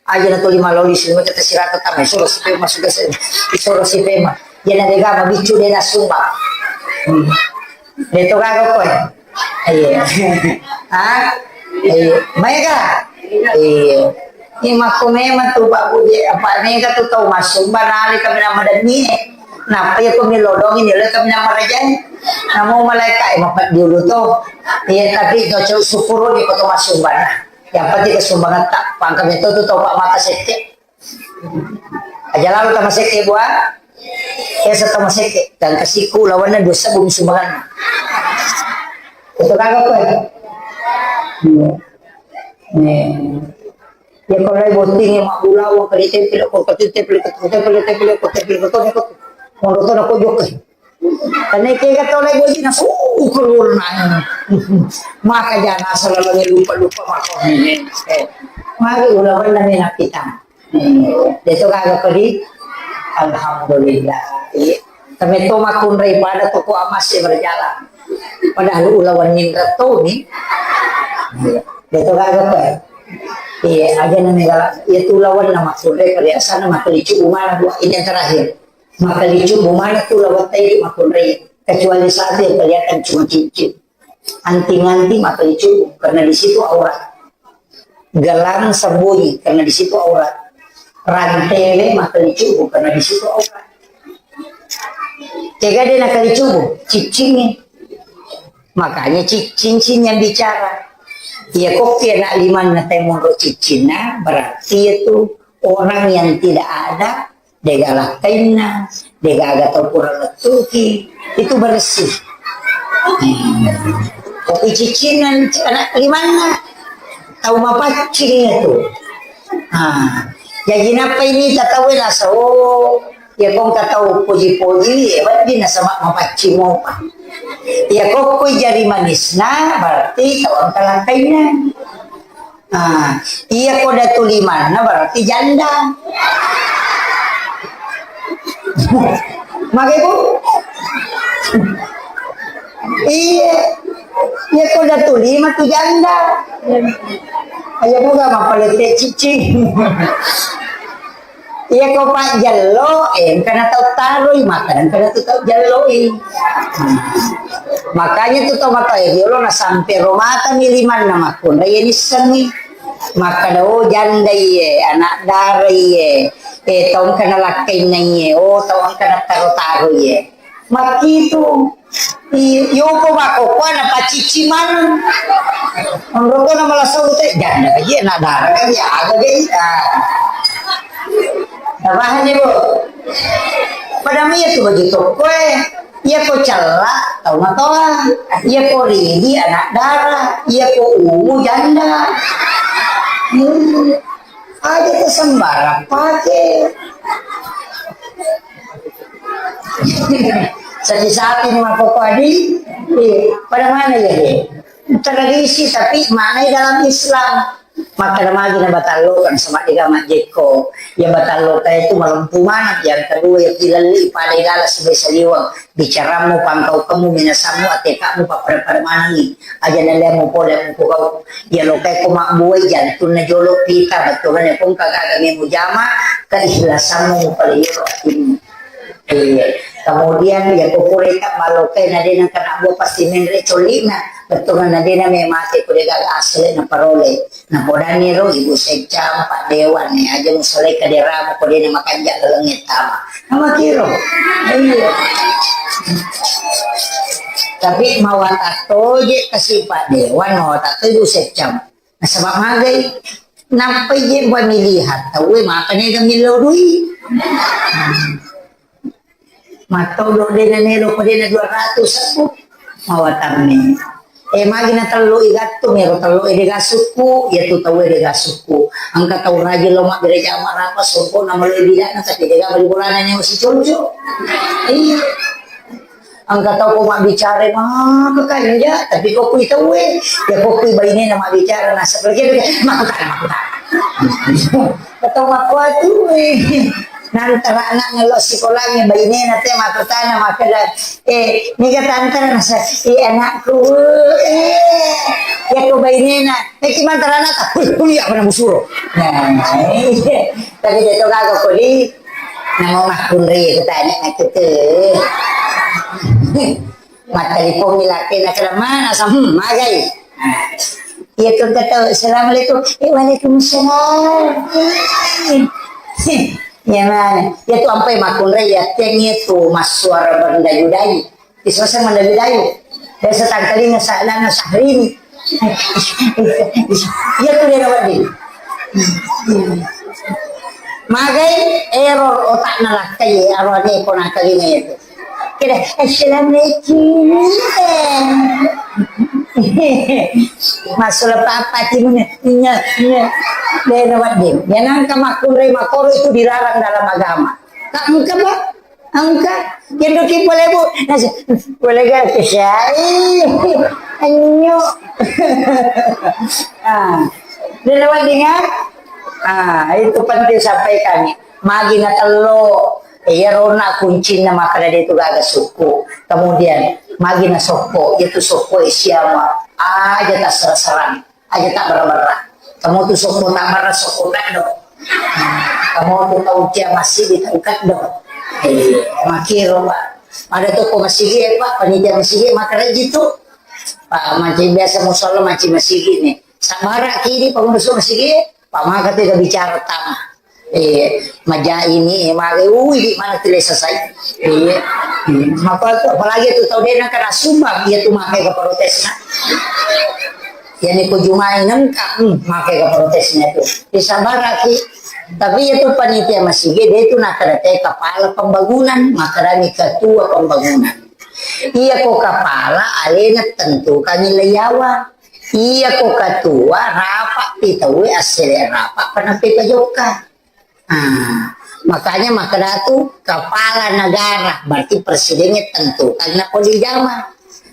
Aja na tuli maloli, silmi kata sirata tama, isoro si pema sudah se-, isoro si pema. Jana dega mabiccu de na sumbang. Hmm. De to gaga koe. Iya. Ha? Iya. Mega? Iya. Ini makku memang tu Pak Budi, apa mega tu tau massumbang, nali kami nama demi. Napa ya kami lodong ini, le kami nama rajai. Namo malaikat, eh, mapat dulu tu. Iya, tapi kau syukur di kota massumbang. Yang penting kesumbangetta, pangkami tu tu tau Pak mata sekke. Aja lalu tamasekke bua. Esa tamasekke. Dan kasiku lawanna dua sebbu sumbanganna. Itu kagak apa ya? Iya. Nih. Ya kalau lagi botting ya mak bulawa ke di tempel, kok ke tempel, ke tempel, ke tempel, ke tempel, ke tempel, ke tempel. Mau nonton aku juga. Karena kega tau lagi botting na, uh, keluar nanya. Maka jangan asal lagi lupa-lupa maka. Eh. Mari ulawan namanya kita. Hmm, deto gaga kodi. Alhamdulillah. Iya. Tapi to makkunrai pada toko emas ya berjalan. Padahal ulawan nindra to ni. Iya. Deto gaga kodi. Iya, aja nang galak. Iya tu lawan nama kunrai pada asana makalicu umana dua ini yang terakhir. Makalicu umana tu lawan tadi makkunrai. Kecuali satu yang kelihatan cuma cincin. Anting-anting makalicu karena di situ aurat. Gelang sembunyi karena di situ aurat. Rantele makalicubu karena di situ aurat. Kega de nakalicubu, ciccingi. Makanya ci-, cincin yang bicara. Ya kok ya nak liman na temonro ciccinna, berarti itu orang yang tidak ada Degaga lakkainna, degaga tau pura lettuki, itu bersih. Hmm. Kopi ciccinna anak limanna, tau mapaccing itu. Ah, jadi napa ini tau nasa, oh, ya kong tau poji-poji, ya berarti nasaba mapaccing mopa. Ya kong koi jari manisna, berarti tau engka lakkainna. Ah, iya ko datu limanna berarti janda. Mage, Bu? Iya. Iya, ko datu lima tu janda. Ayo, Bu, gak apa-apa, letih cicing. Iya, ko pajjello, eh, engka na tau taroi, maka engka na tu tau jelloi. Makanya tu tau matoa, eh, riolo na sampe ro mata mi limanna makkunrai, eh, nissengi. Makkeda, "Oh, janda iye, anak dara iye, eh, tau engka nalakkainna iye, oh, tau engka nataro-taro iye." Makkitu. I-, yoko makkokkoe napacicci maneng. Onroko na malasau te, janda ka iye, anak dara ka iye, aga ga i-, ah. Napahang ni, Bu? Pada mi iya tu baju tokkoe. Iya ko cella, tau matoa. Iya ko ridi, anak dara. Iya ko ungu, janda. Hmm. Aja tu sembarang pake. Sapi-sapi ni makkokkoe di. Iya. Pada mana ya, dia? Tradisi, tapi maknanya dalam Islam. Makkeda magi na batalloka, nasaba de'ga majjekko. Iya batalloka itu malempu maneng. Yang kedua, iya pilelli pada igala sibawa saliweng. Bicarammu, pangkaukemmu, minasammu, ateka'mu, pappada-pada manengi. Aja nalliammu pole mukogau. Iya lokai ko mabbuai, jantunna jolo pita, bettuanna ko engka gaga mujama, keikhlasammu mupaleyoro atimmu. Iya. Kemudian, iya ko pureka malokai na de'na kena bua pasti menre colli'na. Bettuanna de'na memate ko de'gaga asli na parole. Napodanni ro Ibu Seccang, Pak Dewan, eh, aja musalai kaderamu ko de'na makanja laleng tama. Namakiro. Iya. Tapi mawatang toje kasi Pak Dewan, mawatang to Ibu Seccang. Nasaba magai. Nappai je pemilihan tauwe maka nega millau dui. Mattodo de'na nelo ko de'na dua ratus aku. Mawatanni. Eh, magi na tello i gattung, ero tello e de'ga sukku, iya tu tau e de'ga sukku. Engka tau rajin lo mabbere jama rapa, songko na maloi bidana, tapi de'ga bali bolana nyawa si conco. Iya. Engka tau ko mabbicara, maka kanja, tapi ko kui tau e, ya ko kui bainena mabbicara, nasa pergi, makkutana, makkutana. Tau makkuatu, eh. Nantara anak ngello sikolangnge, bainena te makkutana, makkeda, eh, niga tantara nasa, eh, anakku, eh, ya ko bainena, eh, ki mantara anak tak, kuliah apa namu suruh. Nah, iya. Tapi dia tu kagak kuli, namo makkunri, kutanya, nah, gitu. Mattelpong mi lakkena, keda mana sa, hmm, magai. Nah, iya tu kata, "Assalamualaikum." Eh, "Waalaikumsalam." Iya mana? Iya tu ampai makkunrai iya tiang iya tu massuara berdayu-dayu. Isose mendayu-dayu. Biasa tangkalinga sa-, lana Syahrini. Iya tu dia wedding. Magai error otakna lakkai, arwane ko nangkalinga itu. Kira, "Assalamualaikum." Masalah apa timnya? Iya, iya. Beda wedding. Ya nangka makkunrai makoro itu dilarang dalam agama. Tak engka, Pak. Engka. Yang doki boleh, Bu. Nasi, boleh gak? Kesai. Anyo. Ah. Beda wedding, ya? Ah, itu penting sampaikan. Magi na tello, iyaro na kuncinna makkeda de tu gaga sukku. Kemudian, magi na sokko, itu sokko e siama, aja tassara-sarang, aja tabberra-berra. Kamu tu sokko tabberra, sokko kaddo. Kamu tu tau cia masigi, tau kaddo. Eh, makiro, Pak. Ada toko masigi, Pak, panitia masigi, makkeda ji tu. Pak, mancing biasa musalla, mancing masigi ni. Sabara kidi, Pak, masuk masigi, Pak, maka tu bicara tama. Eh, maja ini, eh, mare, ui, di mana tu lesa sai. Eh, maka tu, apalagi tu tau dena kena sumbang, iya tu makai ke protesna. Iya ni ku jumai nengka, hmm, makai ke protesna tu. Disabaraki. Tapi iya tu panitia masigi, dia tu nak kena te kepala pembangunan, maka ni ketua pembangunan. Iya ko kepala, alena tentukan nilai yawa. Iya ko ketua, rapat pi tauwe, assele rapat, penampe pajokka. Ah, makanya makkeda tu kepala negara, berarti presidennya tentukan na pole jama.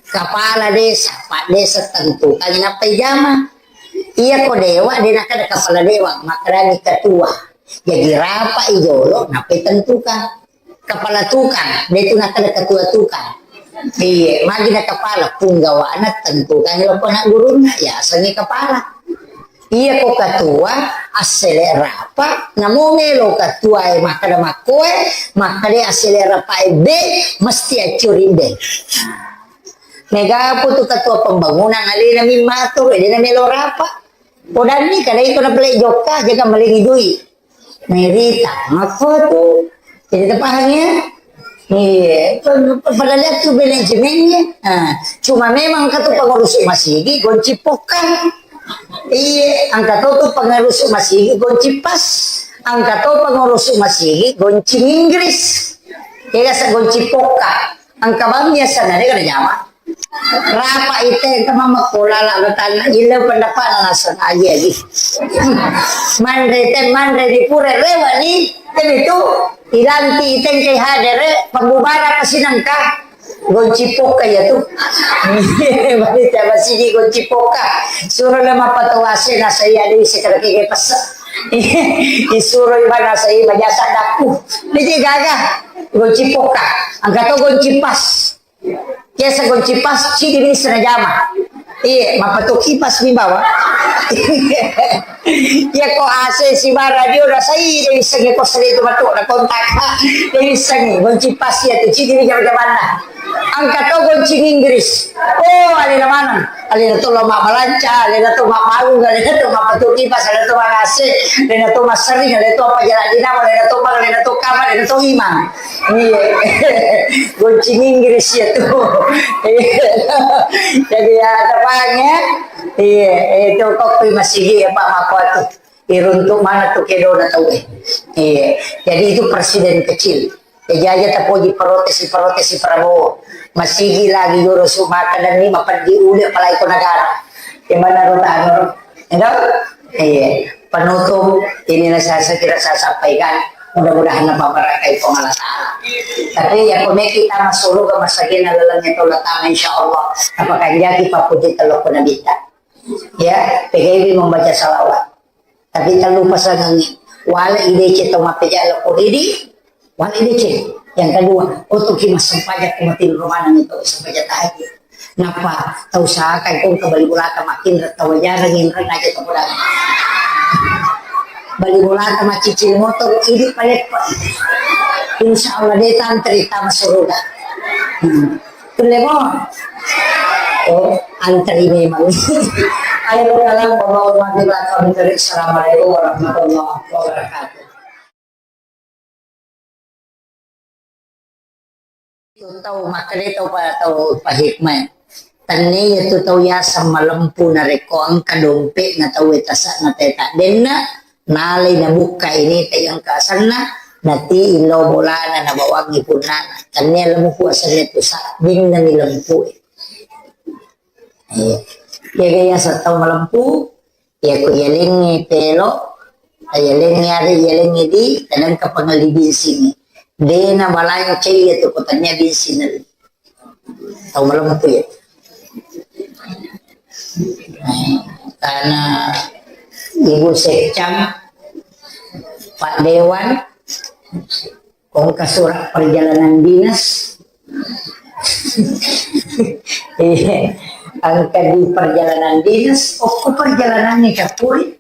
Kepala desa, pak desa tentukan na pole jama. Iya ko dewa, de nakkeda kepala dewa, makkeda ni ketua. Jadi rapat i jolo, na pole tentukan. kepala tukang, de tu nakkeda ketua tukang. Iya, magi na kepala, punggawana tentukan loko anak gurunna, ya asengnge kepala. Iya ko ketua, assele rapa, namo melo ketua e makkeda makkoe, makkeda assele rapa e be, mesti accuri be. Mega putu ketua pembangunan alena mimmatur, alena melo rapa. Podanni kada iko na pale jokka, jaga malengi dui. Merita, makko tu. Jadi terpaham ya? Iya, padahal itu manajemennya. Nah, cuma memang katu pengurus masigi gonci poka. Iya, angka to tu pengurus masigi gonci pas. Angka to pengurus masigi gonci Inggris. Iya, sa gonci poka. Angka bang biasa nare kada jama. Rapa ite engka mammakko lala batanna, ille pendapat na naseng agi-agi. Manre te, manre di pura rewa ni, te itu ilanti ite engka hadere pembubaran pasinangka. Gonci poka ya tu. Bani te masigi gonci poka. Suro le mapatawase na saya di sekar kege pesa. Isuro ibana saya majasa daku. Ini gaga. Gonci poka. Angka to gonci pas. Biasa gonci pas, cidi bisa najama. Iya, mapatu kipas mi bawa. Iya ko A C si bara radio rasai, de bisa nge kos itu matu na kontak. De bisa nge gonci pas ya tu cidi bisa jamanna. Angka to gonci Inggris. Oh, alena maneng. Alena to lo mabbalanca, alena to mabbaung, alena to mapatu kipas, alena to mangase, alena to masering, alena to apa jalan dinamo, alena to bang, alena to kamar, alena to imang. Iya. Gonci Inggris ya tu. Iya. Jadi ya, tepang ya. Iya, itu kopi masigi ya Pak Makotu. Iruntuk mana tu kedona tau eh. Iya. Jadi itu presiden kecil. Ya, jaja tapoji protes, protes Prabowo. Masigi lagi guru sumaka dan ni mapeddi uli apalagi ko negara. Di mana rota anu? Enggak? Iya. Penutup, inilah saya, saya kira saya sampaikan. Mudah-mudahan napa barakai Puang Allah Ta'ala. Tapi ya, kome kita masuk surga, masagina lalangnya tolak tangan, insya Allah. Apakah jadi papuji telur pun Nabi ta? Ya, P G B membaca salawat. Tapi tellu pasangengngi. Wale idece to mappeja lo koridi, wale idece. Yang kedua, otoki massempajang ko mati rumana itu sempajang tahajud. Napa tau sakai kong ke bali bulata makin tau jarang yang kena aja kemudian. Bali bulata macicil motor, ini palepa. Insya Allah dia tantri tama suruga. Hmm. Tulle mo. Oh, antri memang. Ayo, salam, warahmatullahi wabarakatuh. Assalamualaikum warahmatullahi wabarakatuh. Itu tau makkeda tau pa-, tau pahikmah. Tenne iya tu tau yaseng malempu narekko engka dompe'na tau e tasa'na teta denna, nalai nabukka ini te engka asenna, nati illo bolana nabawangi punnana. Tenne lempu asenna tu sabbinna ni lempu e. Iya. Jaga yaseng tau malempu, iya ko iyalengnge pelo, iyalengnge are, iyalengnge di, kadang ka pangelli binsingnge. Dena balancai iya tu ko tania binsinna. Tau malempu ya. Karena Ibu Sekcam, Pak Dewan, kongka surat perjalanan dinas. Iya, angka di perjalanan dinas, oh, perjalanan ini capuri.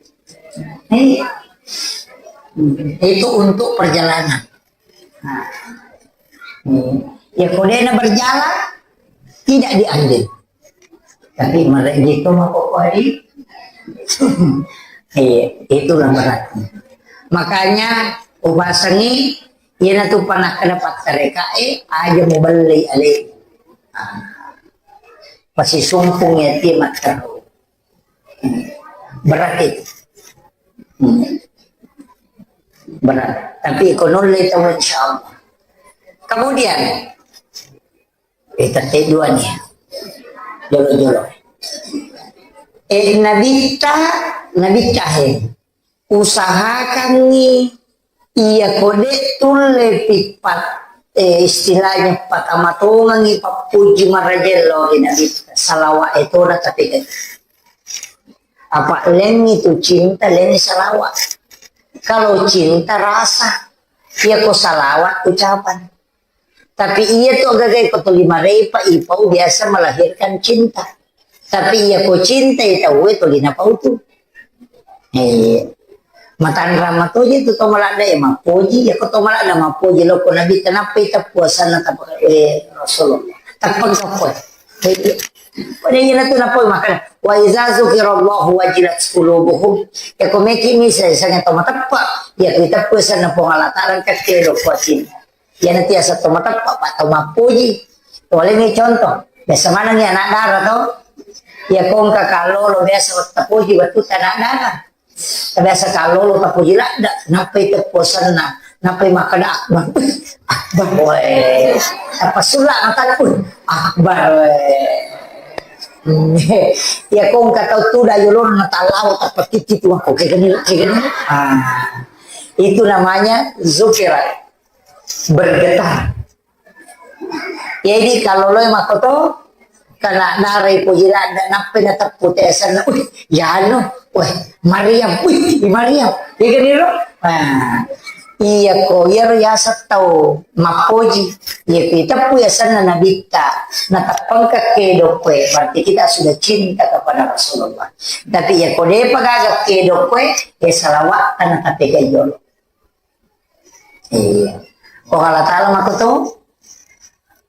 Iya. Itu untuk perjalanan. Nah. Hmm. Ya, kodena berjalan, tidak diambil. Tapi mereka gitu mah pokoknya. Iya, itulah berarti. Makanya, upasangi, iya na tu pernah kena pattereka, eh, aja mau beli ale. Ah. Pasti sumpung ya, dia matteru. Berat itu. Hmm. Berat. Tapi ko nulle tahu, insya Allah. Kemudian, eh, tette dua nih. Jolo-jolo. Eh, Nabitta, Nabitta he. Usahakangngi iya ko de tulle pippat, eh, istilahnya patamatongengngi pappuji marajello ri Nabi, salawat e toda tapi de. Apa lengngi tu cinta, lengngi salawat. Kalau cinta rasa, iya ko salawat ucapan. Tapi iya tu agaga ko tuli marepa ipau biasa melahirkan cinta. Tapi iya ko cinta itu we tuli napau tu. Eh, matanrang matoje tu to maladda e mappoji, ya ko to maladda mappoji lo ko Nabi kenapa itu puasana tapa, eh, Rasulullah. Tappa kapoi. Pada iya natu napoi makana wa iza zukirallahu wajilat qulubuhum. Ya ko meki misa sange to mateppa. Ya kita puasana Puang Allah Taala kecil lo kuasin. Iyana tiasa to mateppa, pa to mappuji. Tolemi contoh. Biasa manengi anak dara to. Iya ko engka kallolo biasa tapuji wettu anak dara. Biasa kallolo tapuji ladda, nappai tepposenna, nappai makkeda akbar. Akbar, weh. Tappa sulla mataku, akbar, weh. Iya ko engka tau tuda yolona tallawa tappa titi tu aku kayak gini, kayak gini. Ah. Itu namanya zukirat. Bergetar. Jadi kalau lo makoto kena darai puji ladda nappai nateppu tesenna, wih, yano, weh, Maryam, wih, Maryam, iya kan iro? Nah, iya ko iyaro yaseng tau mappoji, iya ko iteppu yasenna nabitta, nateppengka kedo koe, berarti kita sudah cinta kepada Rasulullah. Tapi iya ko depa gaga kedo koe, ya salawat tanah tapi jolo. Iya. Puang Allah Ta'ala makoto.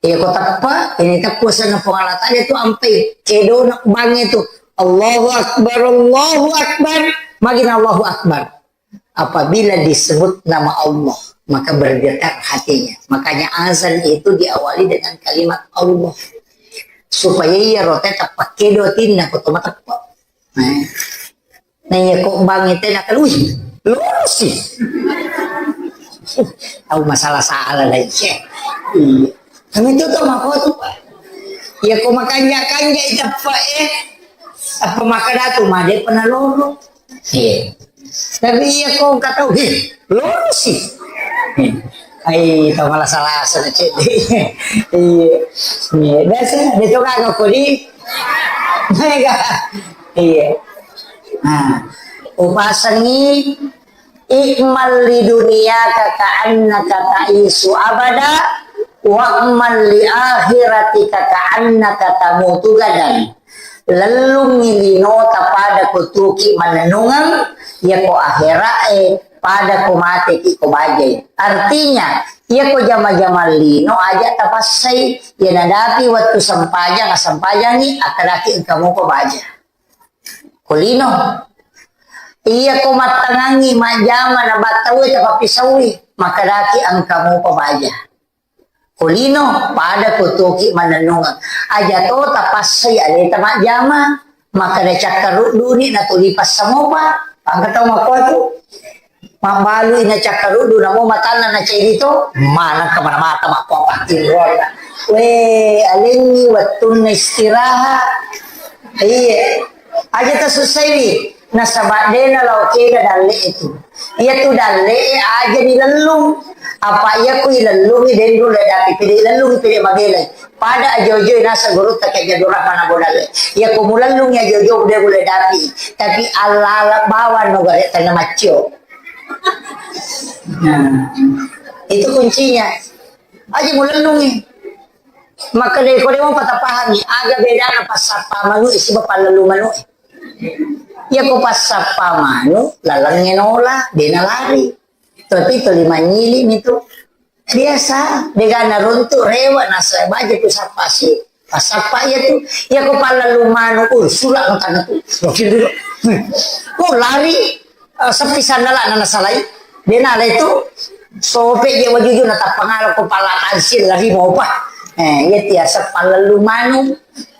Iya ko teppa, ini teppu senna Puang Allah Ta'ala itu ampai kedona bangnge tu. Allahu Akbar, Allahu Akbar. Magina Allahu Akbar. Apabila disebut nama Allah, maka bergetar hatinya. Makanya azan itu diawali dengan kalimat Allah. Supaya iya rote teppa kedo atinna ko to mateppa. Nah. Nah, iya ko bangnge tena kalui. Lorosi. Tau masalah-salah lagi. Iya. Kami itu tau makotu, Pak. Iya ko makanja-kanja iteppa, eh. Apa makkeda tu made pernah loro. Iya. Tapi iya ko engka tau, eh, lorosi. Ai, tau malah salah sana cek. Iya. Iya. Biasa, dia coba aku kodi. Mega. Iya. Nah, upasengi, i'mal li dunyaka ka'annaka ta'isyu abada, wa'mal li akhiratika ka'annaka tamutu gadan. Lellungngi linota pada kutuki manennungeng, yako akhira'e pada ko mateki ko bajai. Artinya, yako jama-jama lino aja tapassai, ya nadapi wettu sempajang, asempajangi, akadaki engka muko baja. Ko lino. Iya ko mattangangi majjama na battaue tapappisaui, makkedaki engka mupa baja. Ko lino, pada ko toki manennungeng. Aja to tapassai aleta majjama, makkeda cakkarudduni natuli passamopa, pangka tau makkuatu. Mabbalui na cakkaruddu, namo matanna na ceddi to, maneng kemana mata makkuapattinronna. We, alengngi wettunna istirahat. Iya. Aja tasussaiwi, nasaba de nalao kega dalle'e tu. Iya tu dalle'e aja nilellung. Apa iya ku ilellungi de nulle dapi pede ilellungi pede mabelai. Pada ajo-ajo nasa gurutta ke Abdul Rahman Abu Dalle. Iya ku mulellungi ajo-ajo de nulle dapi. Tapi ala-ala bawang no gare tanna maccio. Nah, itu kuncinya. Aja mulellungi. Maka de ko de mo patapahami, aga bedana passappa manu siba pallellu manu. Iya ko passappa manu, lalengnge nola, de nalari. Tapi tuli manyili mi tu. Biasa, de ga naruntu rewa nasa baja tu sappa si. Passappa iya tu. Iya ko pallellu manu, uh, sula no tanna tu. Makin dulu. Oh, lari. Eh, sepi sandala na nasalai. De nala itu sope je wajuju na tappangala ko pala tansil lari mopa. Eh, iya tiasa pallellu manu.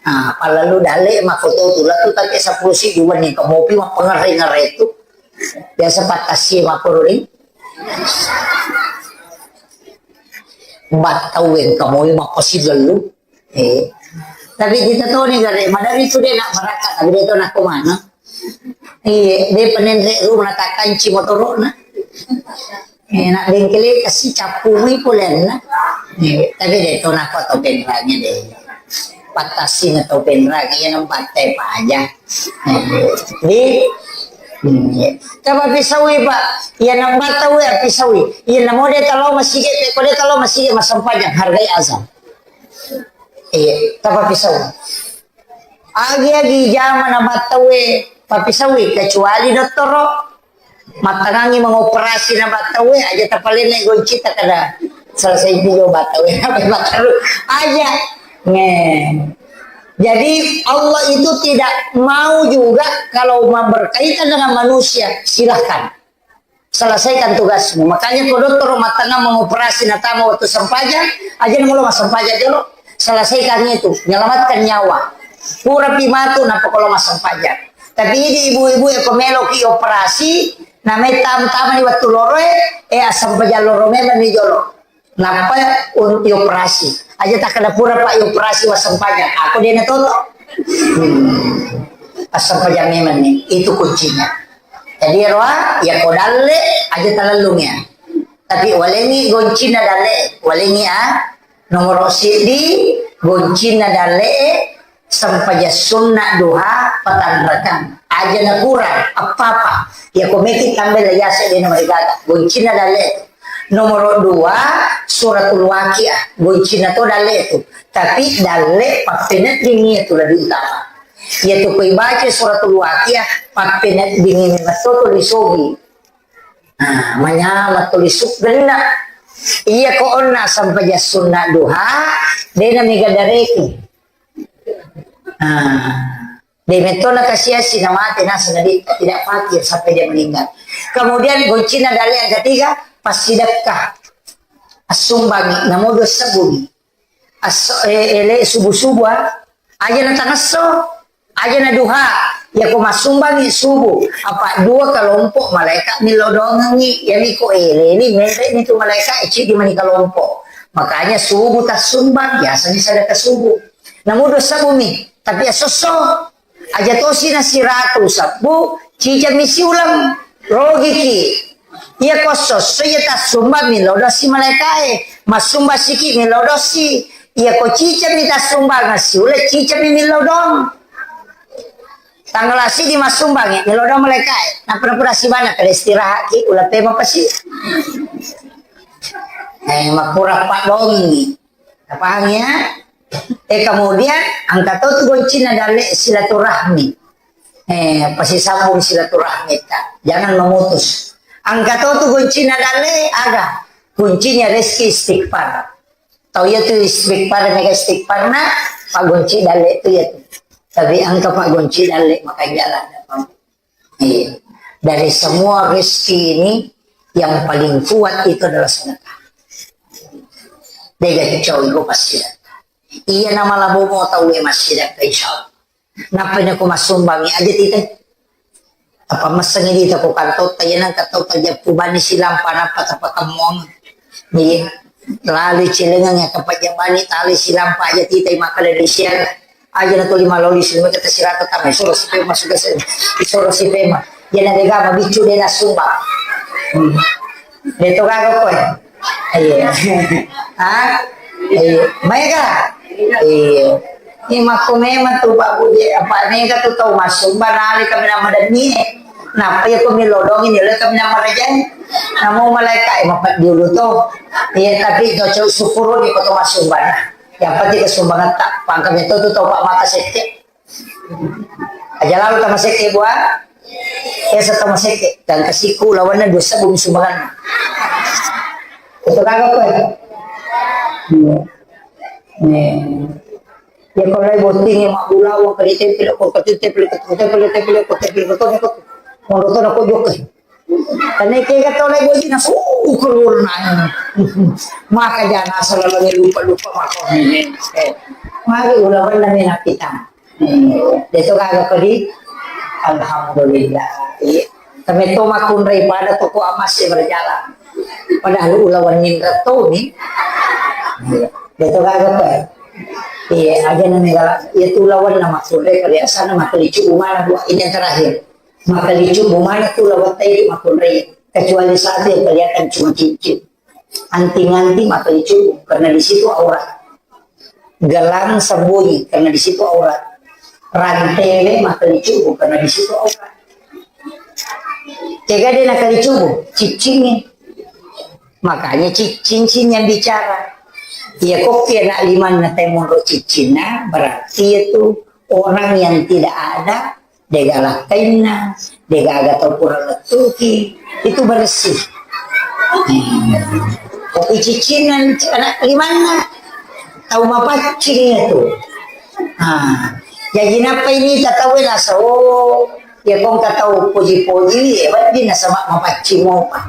Ah, pallellu dalle makoto tu latu tapi sepuluh si dua ni kemopi mapengere-ngere tu. Biasa patasi makuruli. Battau engka moi mappasi lellu. Eh. Tapi kita toni gare, madari tu de nak marakat, tapi de to nak kemana. Iya, de penenre rumah takanci motorona. Eh, nak bengkele kasi capui polenna. Eh, tapi de to nak atau penrangnya de. Patasi na tau penrang, iya nambatte paja. Eh, di Hmm, iya. Tapapisaui, Pak. Iya, nambattau ya, pisaui. Iya, namo de talo masigi, ko de talo masigi massempajang, hargai azan. Iya, tapapisaui. Agi-agi jama nabattau e, papisaui, kecuali dottoro. Mattangangi mengoperasi nabattau e, aja tapalenne goncita kada selesai video battau e, apa battau aja. Nge. Jadi Allah itu tidak mau juga kalau ma-, berkaitan dengan manusia, silahkan. Selesaikan tugasmu. Makanya ko dottoro mattangang mengoperasi natama waktu sempajang, aja namo lo massempajang jolo. Selesaikan itu, menyelamatkan nyawa. Purapi matu nappa ko lo massempajang. Tapi idi ibu-ibu e ko meloki operasi, namai tam-, tamani waktu loro e, eh, assempajang loro memang ni jolo. Nappa un-, dioperasi. Aja takkeda pura, Pak, dioperasi wassempajang. Aku de natoto. Hmm. Assempajang memang ni. Itu kuncinya. Jadi roa, ya ko dalle, aja talellung ya. Tapi walengi goncinna dalle, walengi a. Nomoro siddi, goncinna dalle, sempajang sunna duha, patanrakang. Aja nakurang, apa-apa. Ya ko meki tambai lagi ase de nomor gaga. Goncinna dalle. Nomoro dua, suratul Waqiah. Goncinna to dalle tu. Tapi dalle pappeneddingi tu lebih utama. Iya tu ko ibaca suratul Waqiah, pappeneddingi metto tu lisogi. Nah, manyama tu lisuk genna. Iya ko onna sempajang sunna duha, de na mega dareki. Nah, de metto na kasiasi na mate naseng na di-, tidak fakir sampai dia meninggal. Kemudian goncinna dalle yang ketiga, passidekka. Assumbangi, namo dua sebbu mi. Asso-, eh, ele subuh-subuh, ah. Aja na tangesso, aja na duha. Ya ko massumbangi subuh, apa dua kelompok malaikat millau doangengi. Ya mi ko ele ni, mere ni tu malaikat, eh, ciddi mani kelompok. Makanya subuh tassumbang, biasanya sedekah subuh. Namo dua sebbu mi, tapi asosso. Aja tosi na siratu sebbu, cicami siuleng, rogiki. Iya ko sosso iya tassumbang millau dosi malaikae, massumbang siki millau dosi. Iya ko cicami tassumbang siuleng, cicami millau dong. Tanggal siddi massumbang millau dong malaikae. Napura-pura sibana kada istirahat ki, ula pema pasi. Eh, makura pak dongi. Napahang ya? Eh, kemudian angka to tu goncinna dalle silaturahmi. Eh, pasisambung silaturahmi ta. Jangan memutus. Angka to tu goncinna dalle aga? Kuncinya rezeki istighfar. Tau ya tu istighfar, mega istighfar na, pak gonci dalle tu ya tu. Tapi angka pak gonci dalle maka jalan. Iya. Dari semua rezeki ini, yang paling kuat itu adalah sedekah. Dega cowok gue pasti sedekah. Iya, nama labo mau tahu ya masih sedekah, insya Allah. Napa ini aku masuk bangi aja tidak. Apa meseng ini tak kau kantor, tanya nang kau tahu kerja kubani silam panapa tak pakai mong. Iya. Lalu cilengang ya tempat jamani tali silampa aja tita i makkeda di siang. Aja na tuli maloli silme kata sirata tama isoro si pema sudah se-, isoro si pema. Jana dega mabiccu de nasumba. Hmm. De to gaga koe. Iya. Ha? Iya. Maega? Iya. Ini makko memang tu Pak Budi, apa nega tu tau masumba nali kami nama demi. Nappa iya ko milodongi ni le kami nama rajai. Namo malaika e mapeddi ulu to. Iya, tapi to cau syukuruni ko to masumbana. Yang penting kesumbangetta. Pangkami to tu tau pak mata sekke. Aja lalu tama sekke bua. Esa tama sekke. Dan kasiku lawanna dua sebbu sumbangan. Itu kagak apa ya? Iya. Nih. Ya kalau lagi botting ya mak bulawa ke di tempel ko ke tempel ko tempel tempel ko tempel ko tempel ko. Mau nonton aku juga. Karena kayak kata oleh botting aku keluar nanya. Maka jangan asal lagi lupa lupa maka. Eh, mari ulawan namanya kita. Deto gaga ko di? Alhamdulillah. Iya. Kami to makkunrai pada toko amas ya berjalan. Padahal ulawan nindra to ni. Iya. Deto gaga ko. Iya, aja nang negara. Iya tu ulawan na makkunrai perhiasan na makalicu umana dua ini yang terakhir. Makalicu umana tu ulawan tadi makkunrai. Kecuali satu yang kelihatan cuma cincin. Anting-anting maka dicubung karena di situ aurat. Gelang sembunyi karena di situ aurat. Rantele maka dicubung karena di situ aurat. Ega de' nakali cubu, ciccingngi. Makanya ciccing-cing yang bicara. Iya, kokki anak limanna tai monro ciccinna, berarti itu orang yang tidak ada, de'gaga lakkainna, de'gaga tau pura lettuki, itu bersih. Kopi ciccinna anak limanna, tau mapaccing itu. Ah, jadi napa ini tatawe naso, ya kong katau poji-poji, ya, berarti nasaba mapaccing mopa.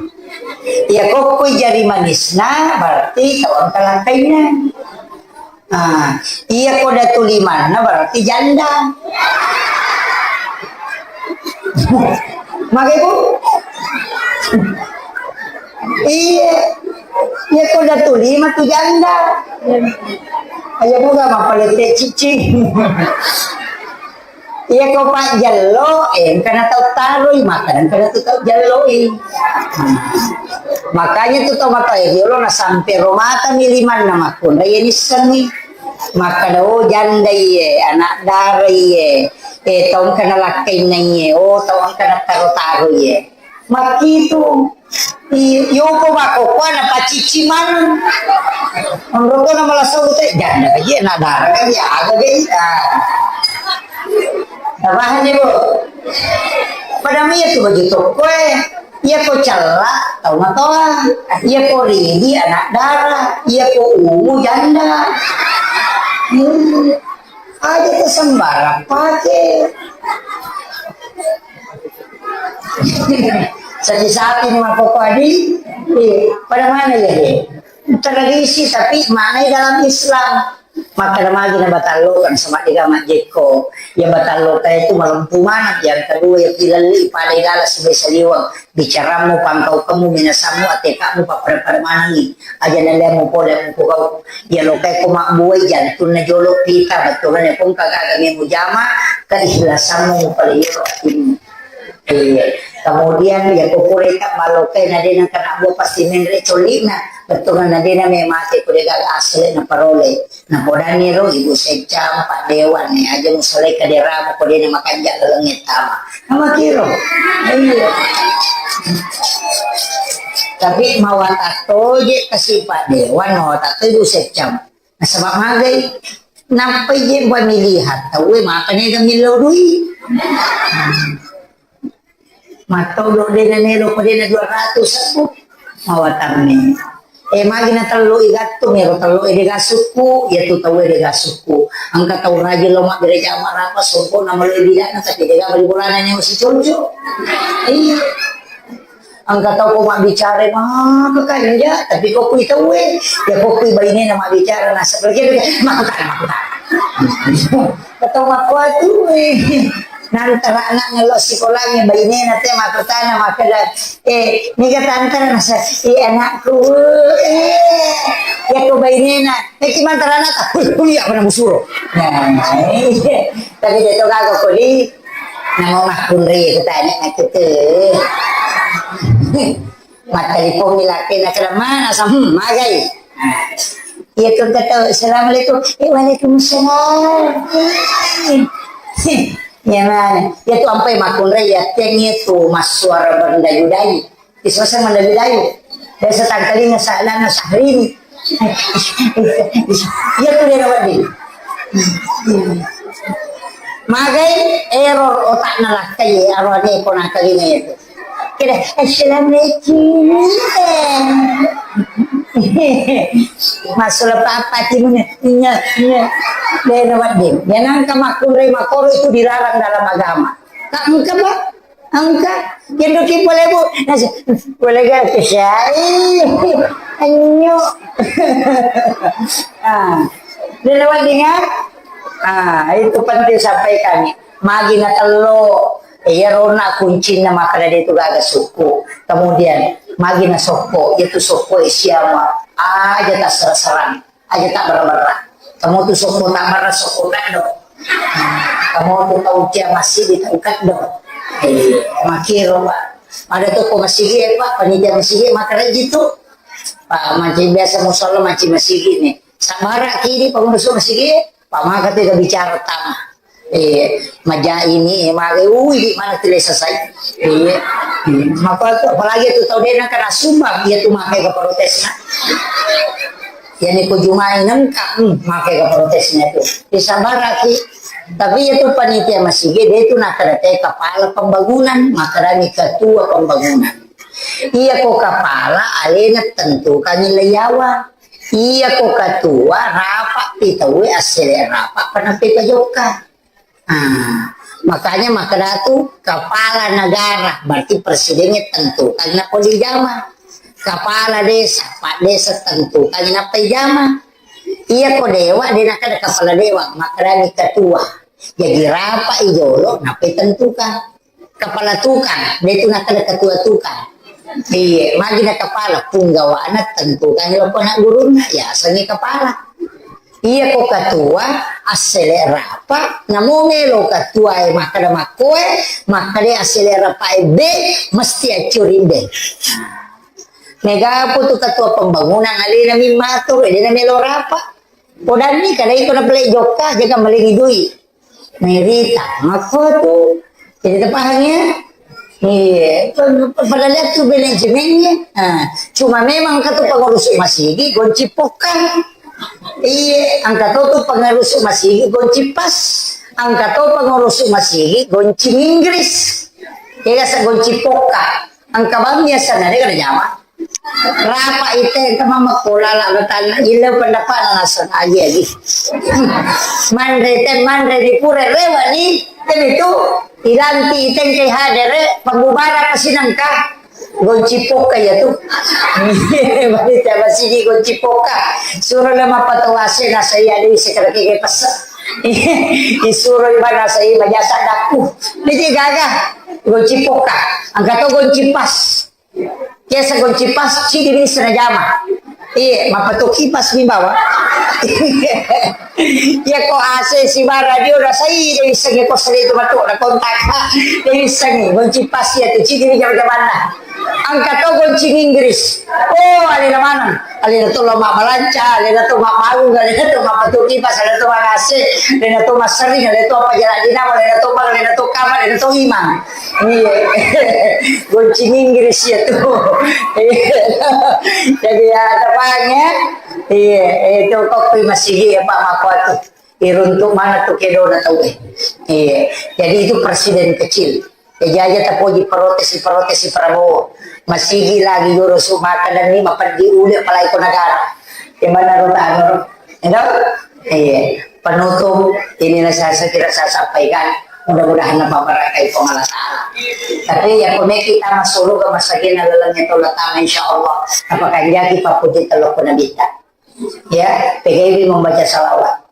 Ya kokko jari manisna, berarti tau engka lakkainna. Ah, iya ko datu limanna berarti janda. Mage, Bu? Iya. Iya ko datu lima tu janda. Ayo, Bu, gak apa-apa, cicing. Iya ko pajjello, eh, engkana tau taroi, maka engkana tu tau jelloi. Makanya tu tau matoa riolo na sampe ro mata mi limanna makkunrai, iya nissengngi. Makkada, oh, janda iye, anak dara iye, eh, tau engkana lakkainna iye, oh, tau engkana taro-taro iye. Makkitu. I-, yoko makkokkoe napacicci maneng. Onroko na malasau te, janda ka je, na dara ka je, aga ge, ah. Napahang je, Bu? Pada mi itu baju tokkoe. Iya ko cella, tau matoa. Iya ko ridi, anak dara. Iya ko ungu, janda. Hmm. Aja tu sembarang pake. Sapi-sapi ni makkokkoe adi, eh, pada mana ya, eh? Tradisi, tapi maknai dalam Islam. Maka magi na batallokan sama dega majjekko. Ya batalloka itu malempu mana. Yang kedua ya pilalli pada gala sebaik saliwang. Bicaramu, pangkaukemu, minasammu, atekamu, pappada-pada manengi. Aja nalemu pole mukugau. Ya lokai ko mabbuai jantunna jolo pita, bettuanna pun kagaga mujama, keikhlasanmu pale yolo atimu. Iya. Kemudian ya kukureka malokai nadena kena bua pasti menre colina. Bettuanna nadena memate kudegaga asli na parole. Napodanni ro Ibu Seccang, Pak Dewan, eh, aja musalai kaderamu, ko dena makanja laleng tama. Nama kiro? Iya. Tapi mawatang toje kasi Pak Dewan, mawatang to Ibu Seccang. Nasaba magai, nampai je pemilihan tauwe maka nega millau dui. Mattodo dena nelo ko dena dua ratus aku. Mawatanni. Eh, magi na tello i gattung, ero tello e dega sukku, ya tu tau e dega sukku. Engka tau rajin lo mabbere jama rapa songko na maloi bidana, tapi dega bali bolana nyawa si conco. Iya. Engka tau ko mabbicara maka kanja, tapi ko kui tau e, ya ko kui bainena mabbicara nasa pergi, makkutana, makkutana. Ketau makkuatu e. Nantara anak ngello sikolangnge, bainena te makkutana makkeda, "Eh, niga tantara?" Nasa, "Eh, anakku, eh, yakko bainena, eh, ki mantara anakta, kuliah pada musuro." Nah, iya. Tapi de to gaga kodi, namo makkunrai kutanya nakku tu. Mattelpong mi laki na kera mana sa, hmm, magai. Iya tu kata, "Assalamualaikum." Eh, waalaikumsalam. Ya mana? Ya tu ampai makkunrai ya teng itu massuara berdayu-dayu. Isoseng mendayu-dayu. Biasa tangkalinga sa-, lana Sahrini. Iya tu dia rawat di. Magai error otakna lakkai, arwane ko nangkalinga itu. Kira, "Assalamualaikum." Masuk papa timune. Iya, iya. Dena wedding. Ya nangka makkunrai makoro itu dilarang dalam agama. Tak engka, Pak? Engka. Yang doki boleh, Bu. Nasi, boleh gak? Syai. Anyo. Ah. Dena wedding, ya? Ah, itu penting sampaikan. Magi na tello, iyarona kuncinna makkeda de tu gaga sukku. Kemudian, magi na sokko, itu sokko e siama, aja tassara-sarang, aja tabberra-berra. Kamu tu sokko tabberra, sokko kaddo. Kamu tu tau cia masigi, tau kaddo. Eh, makiro, Pak. Ada toko masigi, Pak, panitia masigi, makkeda ji tu. Pak, mancing biasa musalla, mancing masigi ni. Sabara kini, Pak, masuk masigi, Pak, maka tu bicara tama. Eh, maja ini, eh, mage, ui, di mana tele selesai. Eh, hmm, maka tu, apalagi tu tau dena kena sumbang, iya tu makai ke protesna. Yani ko jumai nengka, hmm, makai ke protesna tu. Disabaraki. Tapi iya tu panitia masigi, dia tu nakada te kepala pembangunan, makadani ketua pembangunan. Iya ko kepala, alena tentukan nilai yawa. Iya ko ketua, rapat pi tauwe, assele rapat, penampe pejokka. Ah, makanya makkeda tu kepala negara, berarti presidennya tentukan nappa dijama. Kepala desa, pak desa tentukan nappa ijama. Iya ko dewa, de nakkeda kepala dewa, makkedani ketua. Jadi rapat i jolo, nappa tentukan. Kepala tukang, de tu nakkeda ketua tukang. Iya, magi na kepala, punggawana tentukan loko anak gurunna, ya, asengi kepala. Iya ko ketua, assele rapat, namo melo ketua e makkeda makkoe, makkeda assele rapat e be, mesti accuri be. Mega pu tu ketua pembangunan alena mimmatur, dena melo rapat. Podanni kada iko na pele jokka, jaga malengi dui. Merita, makko tu. Jadi terpaham ya? Iya, padahal itu manajemennya. Nah, cuma memang kata pengurus masigi gonci pokal. Iya, angka to tu pengurus masigi gonci pas. Angka to pengurus masigi gonci Inggris. Iya, sa gonci poka. Angka bang biasa na deka jama. Rapa ite engka mammakko lala batanna, ille pendapatna naseng agi-agi. Manre te, manre di pura rewa ni, tenitu ilanti ite engkai hadere, pembubaran pasinengka. Gonci poka ya tu. Bani tiap sini gonci poka. Suro le mappatawase nasai ade sekarang kege pesa. Isuro ibana sai majasa daku. Niki gaga. Gonci poka. Angka to gonci pas. Biasa gonci pas, cidi bisa najama. Iya, mappatuki pas mi bawa. Iya, ko A C si bara radio rasai, de bisa nge kos itu matu na kontak. De bisa nge, gonci pas ya tu, cidi bisa jamanna. Angka to gonci Inggris. Oh, alena maneng. Alena to lo mabbalanca, alena to mabbaung, alena to mappatuki pas, alena to mangase, alena to massering, alena to apa jalan dinamo, alena to bang, alena to kamar, alena to imang. Iya. Gonci Inggris ya tu. Iya. Jadi ya, tepang ya. Iya, itu kok masih ya Pak Makoto. Iruntuk mana tu kedona tau eh. Iya. Jadi itu presiden kecil. Ya, jaja tapoji protes, protes Prabowo. Masigi lagi guru sumaka dan ni mapeddi ule apalagi ko negara. Gimana ro tano ro? Enggak? Iya. Penutup, inilah saya, saya kira saya sampaikan. Mudah-mudahan apa barakai Puang Allah Ta'ala. Tapi ya, kone kita masuk surga, masagena lalangnya tolak tangan, insya Allah. Apa kanjaki papuji telok pun nabita. Ya, P G B membaca salawat.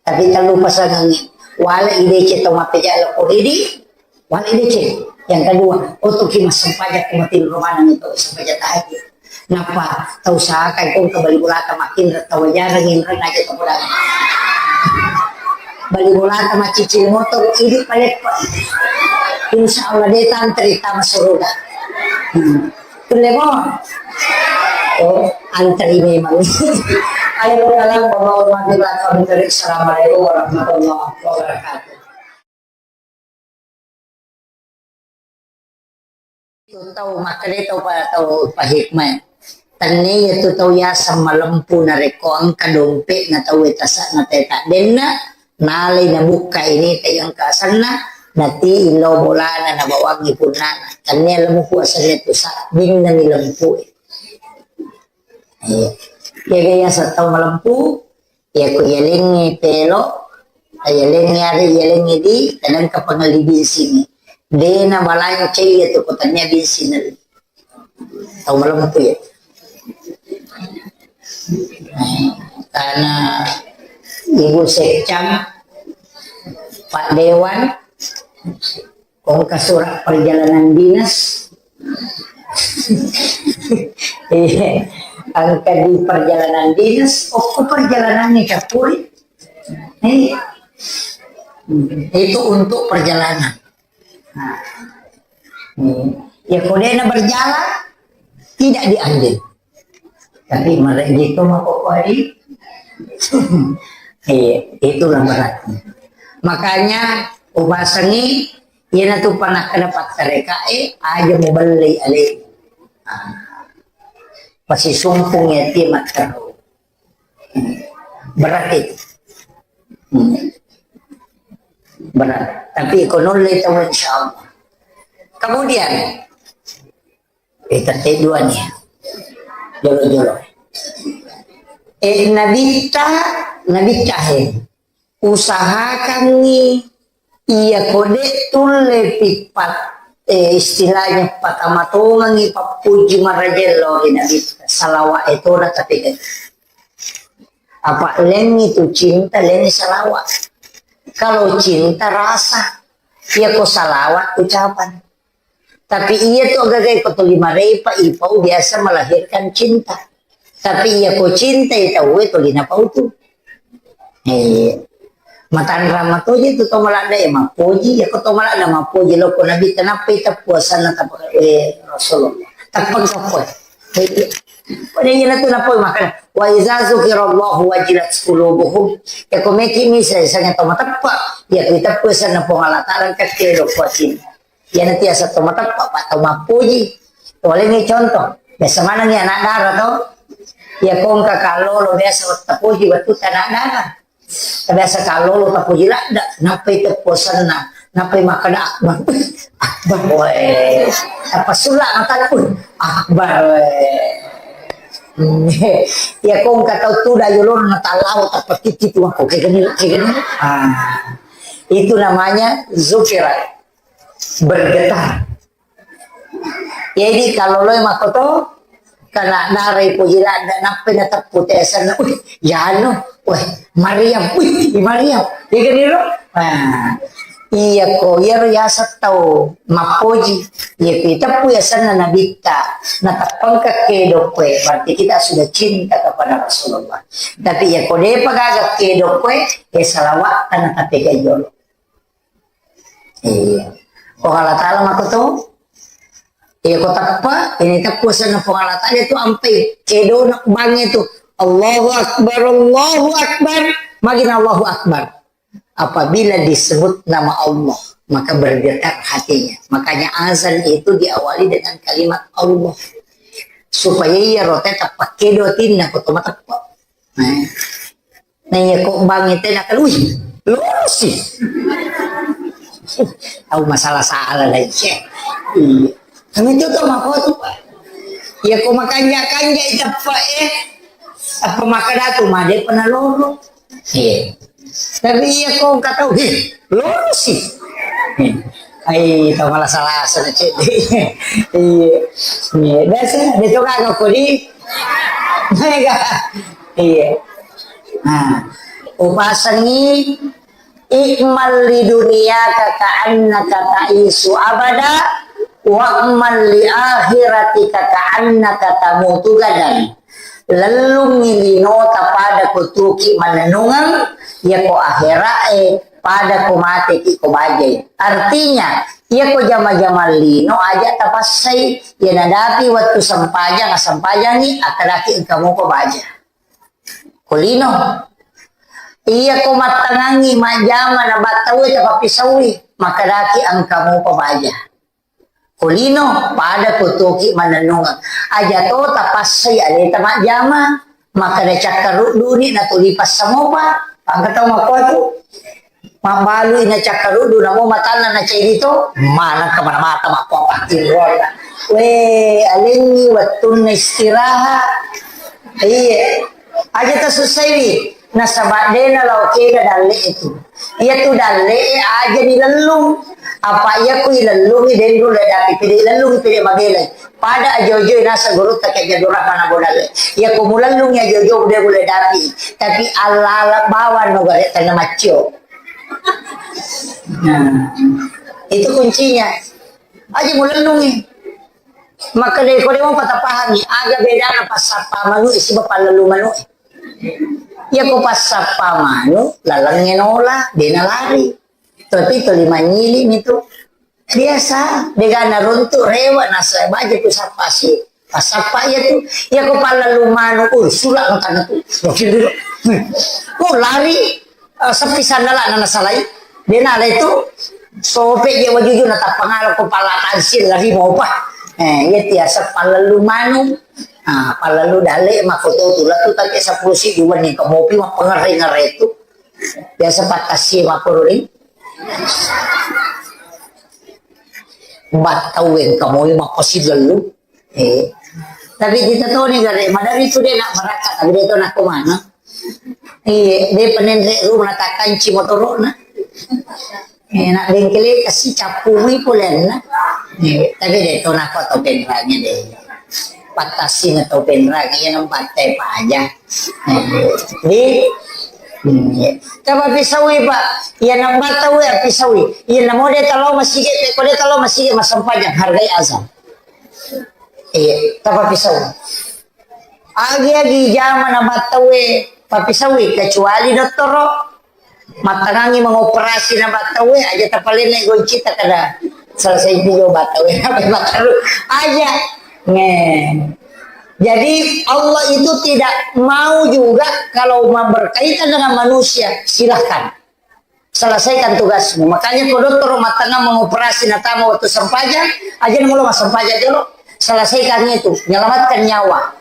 Tapi tellu pasangengngi, wala ideceng tau mappejala ko ridi, wala ideceng. Yang kedua, otoki massempajang ko mati romana itu sempajang tahajud. Napa tau sakai ko ke bali bolata makin tau jarang inreng aja tau bola. Bali bolata macicil motor idi palepa. Insya Allah de tantri tama suruga. Hmm. Tulle mo. Oh, antri memang. Ayo, dalam warahmatullahi wabarakatuh. Assalamualaikum warahmatullahi wabarakatuh. Tu tau makkeda tau pa, tau pahikmah. Tenne iya tu tau yaseng malempu narekko engka dompe'na tau e tasa'na teta denna, nalai nabukka ini te engka asenna, nati illau bolana nabawangi punnana. Tenne lempu asenna tu sabbinna mi lempu e. Iya. Jaga yaseng tau malempu, iya ko iyalengnge pelo, iyalengnge are, iyalengnge di, kadang ka pangelli bensing. De nabalancai iya tu ko tania bensing na. Tau malempu ya. Karena Ibu Sekcam, Pak Dewan, Engka surat perjalanan dinas. Iya. Engka di perjalanan dinas, oh, perjalanan ini capuri. Iya. Itu untuk perjalanan. Nah. Hmm. Ya, kodena berjalan, tidak diambil. Tapi mereka gitu mah pokoknya. Iya, itulah beratnya. Makanya upasengi, iyanatu panakkeda pattarekae, aja mubellei ale. Ah. Pasisumpung iya tie matteru. Berat itu. Hmm. Berat. Tapi ko nulle tahu, insya Allah. Kemudian, eh, tette dua nih. Jolo-jolo. Eh, Nabitta, Nabitta, eh. Usahakangngi iya ko de' tulle pippat, eh, istilahnya pakamatongengngi pappuji maraja lao ri Nabitta, salawat e tona tapi apa lengngi tu cinta, lengngi salawat. Kalau cinta rasa, iya ko salawat ucapan. Tapi iya tu agaga ko tuli marepa ipau biasa melahirkan cinta. Tapi iya ko cinta itu we tuli napau tu. Eh, matanrang matoje tu to maladda ya mappoji, ya ko to maladda mappoji lo ko Nabi kenapa itu puasana tapa, eh, Rasulullah. Tapang kapoi. Pada iya tu napau makana wa iza zukirallahu wajilat qulubuhum. Ya ko meki misa sangat to mateppa. Ya kita puasana Puang Allah Taala kecil lo kuasin. Iyana tiasa to mateppa, Pak, to mappuji. Toleni contoh. Biasa manengngi anak dara to. Iya ko engka kallolo biasa tapuji wettu anak dara. Biasa kallolo tapuji ladda, nappai teppu senna, nappai makkeda akbar. Akbar, weh. Apa sulla mata, uh, akbar, weh. Iya ko engka tau tuda yolona talao tappa titi tu aku kayak gini, kayak gini. Ah. Itu namanya zukirat. Bergetar. Jadi kalau lo makoto kena darai puji ladda nappai nateppu tesenna, wih, yano, weh, Maryam, wih, Maryam. Iya kan iro? Nah, iya ko iyaro yaseng tau mappoji. Iya ko iteppu yasenna Nabitta, nateppengka kedo koe, berarti kita sudah cinta kepada Rasulullah. Tapi iya ko depa gaga kedo koe, ya salawat tanah tapi jolo. Iya. Puang Allah Ta'ala makoto. Iya ko teppa, ini teppu senna Puang Allah Ta'ala itu ampai kedona bangnge tu. Allahu Akbar, Allahu Akbar. Magina Allahu Akbar. Apabila disebut nama Allah, maka bergetar hatinya. Makanya azan itu diawali dengan kalimat Allah. Supaya iya rote teppa kedo tinna ko to mateppa. Nah. Nah, iya ko bangnge tena kan, wih, lorosi. Tahu masalah-salah lagi. Iya. Kami itu tuh mako tuh, Pak. Iya ko makanja-kanja iteppa, eh. Apa maka datu made pernah loro. Iya. Tapi iya ko kata, wih, lorosi. Ai, tau malah salah sana cek. Iya. Iya. Biasa, dia coba kau kodi. Mega. Iya. Nah, upasengi, i'mal li dunyaka ka'annaka ta'isyu abada, wa'mal li akhiratika ka'annaka tamutu gadan. Lellungngi linota pada ko tuki mannennungeng, yako akhira'e pada ko mateki ko bajai. Artinya, yako jama-jama lino aja tapassai, ya nadapi wettu sempajang, asempajangi, akadaki engka muko baja. Ko lino. Iya ko mattangangi majjama na battaue tapappisaui, makadaki engka mupa baja. Ko lino, pada ko toki mannennungeng. Aja to tapassai aleta majjama, makkada cakkarudduni natuli passamopa, pangka tau makkuatu. Mabbalui na cakkaruddu namo matanna na ceddi to, maneng ka mana mata makkuapattinroanna. We, alengngi wettunna istirahat. Iya. Aja tasussaiwi, nasaba dena lao kega dalle'e tu. Iya tu dalle'e aja dilellung. Apa iya ku ilellungi denru le dapi pede ilellungi pede mabelai. Pada ajo-ajo nasa gurutta ke jadurah mana bodale. Iya ku mulellungi ajo-ajo de le dapi. Tapi ala-ala bawang no gare tanna maccio. Nah, itu kuncinya. Aja mulellungi. Maka dari kode mau patapahami, aga bedana passappa manu'e siba pallellu manu'e. Iya ko passappa manu, lalengnge nola, dena lari. Tapi tuli manyili mitu. Biasa, degana runtu rewa nasa baja tu sapasi. Pasappa iya tu, iya ko pallellu manu, uh, sula makanna tu. Wakil dulu. Oh, lari, eh, sepi sandala nana salai. De' nala itu, sope je wajuju na tappangala ko pala tansil lari mopa. Eh, iya tiasa pallellu manu. Ah, pallellu dalle mako to tula tu tapi sepuluh si dua ni kamopi mappengerre-ngerre tu. Biasa patasi mako ri. Battau engka moi mappasilellu. Eh. Tapi kita toni gare, madari tu de' nak merakka, tapi de' to nak kemana. Iya, de' penenre rumah takanci motoro'na. Eh, nak bengkele kasi cappui polenna. Eh, tapi de' to nak to penrangi de'. Patasi na to penrangi, iya nambatte paja. Eh, di, hmm, iya. Coba pisaui, Pak. Iya nambatte we pisaui. Iya namo de' talo masigi, ko de' talo masigi massempajang hargai azan. Iya, tapappisau. Agi-agi jama na battaue pappisaui, kecuali dottoro. Mattangangi mengoperasi na battaue, aja tapalenne goncita kada selesai video battaue. Apa battaru? Aja. Nge. Jadi Allah itu tidak mau juga kalau ma-, berkaitan dengan manusia, silahkan. Selesaikan tugasmu. Makanya ko dottoro mattangang mengoperasi natama waktu sempajang, aja namo lo massempajang jolo. Selesaikan itu, menyelamatkan nyawa.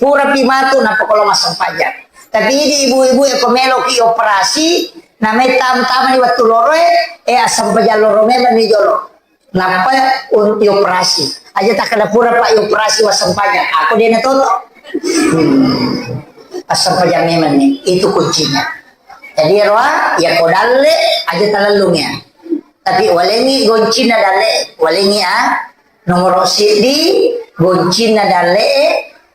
Pura pi matu nappa ko lo massempajang. Tapi idi ibu-ibu e ko melo ki operasi, namai tam-, tamani waktu loro e, eh, assempajang loro memang ni jolo. Nappa un-, ioperasi. Aja takkeda pura, Pak, ioperasi wassempajang. Aku de' natoto. Hmm. Assempajang memang ni. Itu kuncinya. Jadi, roa, ya ko dalle, aja talellung ya. Tapi walengi goncina dalle, walengi a, nomoro siddi, goncina dalle,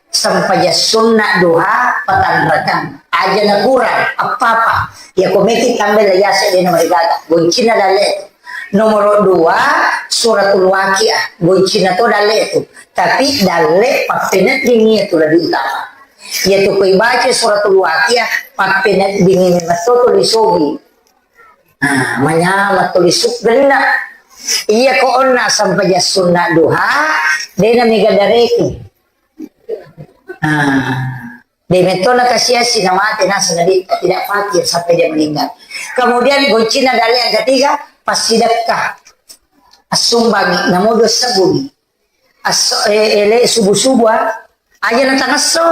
Sempajang sunna duha patanrakang. Aja na kurang, apa-apa. Ya ko meki tambai la yase de' na marigaga. Goncina dalle. Nomoro dua, suratul waqiah. Goncina to dalle tu. Tapi dalle pappeneddingi tu lebih utama. Ya tu ko ibaca suratul waqiah, pappeneddingi memang to tu lisogi. Nah, manyama tu lisuk genna. Iya ko onna sempajang sunna duha, de' na mega dareki. Ah, de' metto na kasiasi na mate nasaba dia tidak fakir sampai dia meninggal. Kemudian goncina dalle yang ketiga, passidekka. Assumbangi, namo dua sebbu mi. Asso, eh, ele subuh-subuh, ah. Aja na tangesso,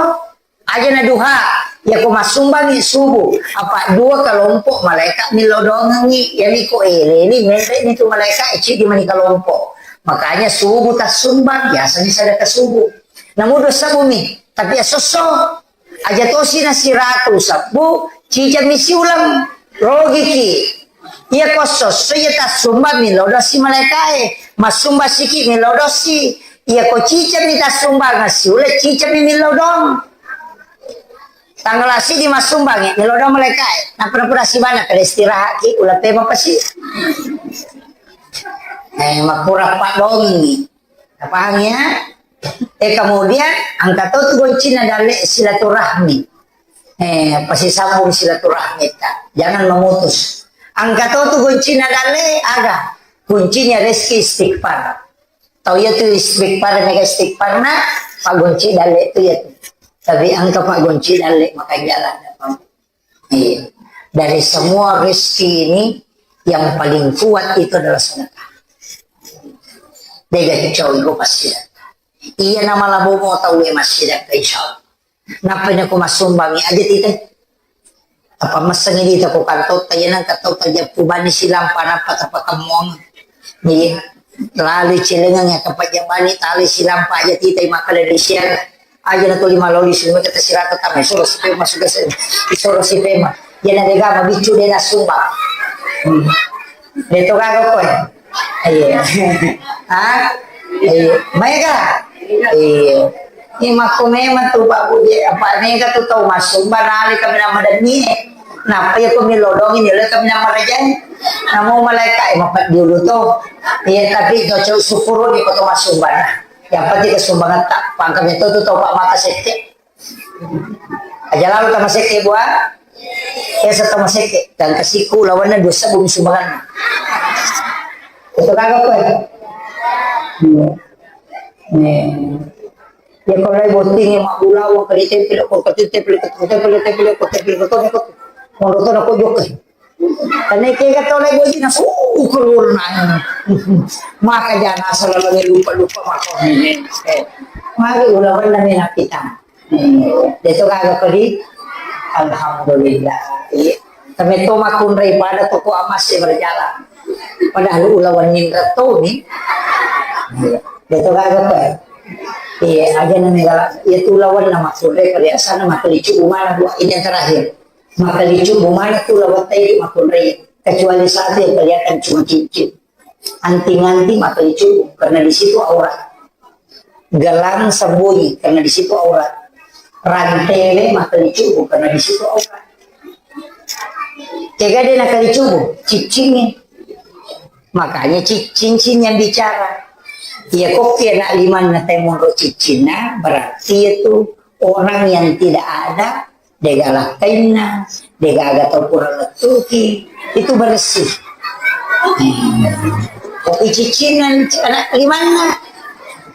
aja na duha. Ya ko massumbangi subuh, apa dua kelompok malaikat millau doangengi. Ya ni ko ele ni, mele ni tu malaikat, eh, cidi mani kelompok. Makanya subuh tassumbang, biasanya sedekah subuh. Namo dua sebbu mi, tapi asso-sso. Aja tosi na siratu sebbu, cicami siuleng, rogiki. Iya ko sosso iya tassumbang millau dosi malaikae, massumbang siki millau dosi. Iya ko cicami tassumbang siuleng, cicami millau dong. Tanggal asidi massumbang millau dong malaikae. Napura-pura sibana kada istirahat ki, ulapema pasi. Eh, makura pak dongi. Paham ya? Eh, kemudian angka to tu goncina dalle silaturahmi. Eh, pasisambung silaturahmi ta. Jangan memutus. Angka to tu goncina dalle aga. Kuncinya rezeki istighfar. Tau ya tu istighfar, mega istighfar na, pak gonci dalle tu ya tu. Tapi angka pak gonci dalle makan jalan. Iya. Dari semua rezeki ini yang paling kuat itu adalah sedekah. Dega kicau iko pasti sedekah. Iya nama labo mo tau e masih sedekah insya Allah. Napa ini aku massumbang aja tita. Apa meseng ini toko kantor ta iya nang katau ta jappu bani silampa napa tapa kemong. Iya. Lalu celengan ya tempat jambani tali silampa aja tita makan dari siang. Aja na tuli maloli semua kita sirata tama soro si pema sudah se-, soro si pema. Jana dega mabiccu de na sumba. Hmm. De to gaga koe. Iya. Ha? Iya. Maega? Iya. Ini makko memang tu Pak Buje, apa mega tu tau masumba nali kami nama demi. Napa ya ko milodong ini le kami nama rajai. Namo malaikat eh, mapat dulu to. Iya tapi cocok syukur ni ko to masumba nah. Yang penting kesumbangan tak pangkam itu tu tau pak mata sekke. Aja lalu tama sekke bua. Esa tama sekke dan kasiku lawanna dosa bumi sumbangan. Itu kagak apa ya? Iya. Nih. Ya kalau lagi botting ya mak bulawa kali tempel kok kecil tempel kecil tempel tempel kok tempel kok tempel kok. Mau nonton aku juga. Karena kega tole boji na, uh, keluar na. Maka jana selalu lupa-lupa mako. Eh, mari ulawan na mena pitang. Eh, deto gaga kodi. Alhamdulillah. Iya. Tapi to makunrai pada toko amas ya berjalan. Padahal ulawan nindra to ni. Deto gaga pe. Iya, aja na megala. Iya tu ulawan na makunrai perhiasan na makelicu umana dua ini yang terakhir. Makalicu bumana tu lawattai makunrai, kecuali satu yang kelihatan cuma cincin. Anting-anting makalicu karena di situ aurat. Gelang sembunyi karena di situ aurat. Rantele makalicu karena di situ aurat. Kega de nakalicu cincin ni. Makanya ci- cincin yang bicara. Iya kok anak limanna temonro cincinna berarti itu orang yang tidak ada. Dega lakkainna, dega aga tau pura lettuki, itu bersih. Kopi cicinna anak limanna,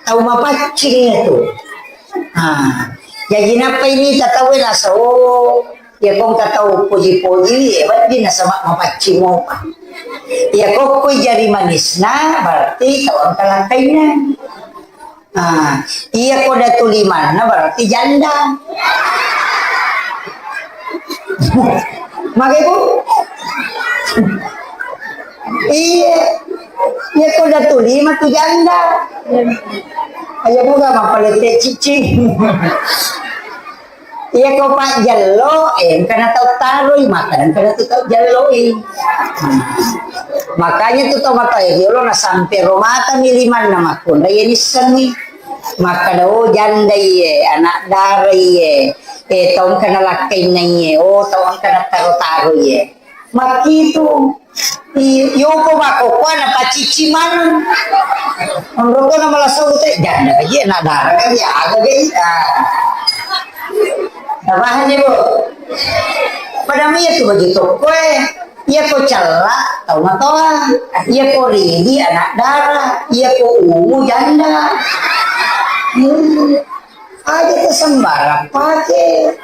tau mapaccing itu. Ah, jadi napa ini tau nasa, oh, ya kong tau poji-poji, ya berarti nasaba mapaccing mopa. Ya kokkoi jari manisna, berarti tau engka lakkainna. Ah, iya ko datu limanna berarti janda. Mage, Bu? Iya. Iya ko datu lima tu janda. Ayo buka mapalette cicing. Iya ko pajjello, eh, engkana tau taroi, maka engkana tu tau jelloi. Makanya tu tau matoa riolo na sampe romata mi limanna makkunrai ya nissengi. Makkada, oh, janda iye, anak dara iye, eh, tau engkana lakkainna iye, oh, tau engkana taro-taro iye. Makkitu. I-, yoko makkokkoe napacicci maneng. Onroko na malasau te, janda ka je, na dara ka je, aga ka je. Ah. Napahang je, Bu? Pada mi itu baju tokkoe. Iya ko cella, tau matoa. Iya ko ridi, anak dara. Iya ko ungu, janda. Hmm. Aja tu sembarang pake.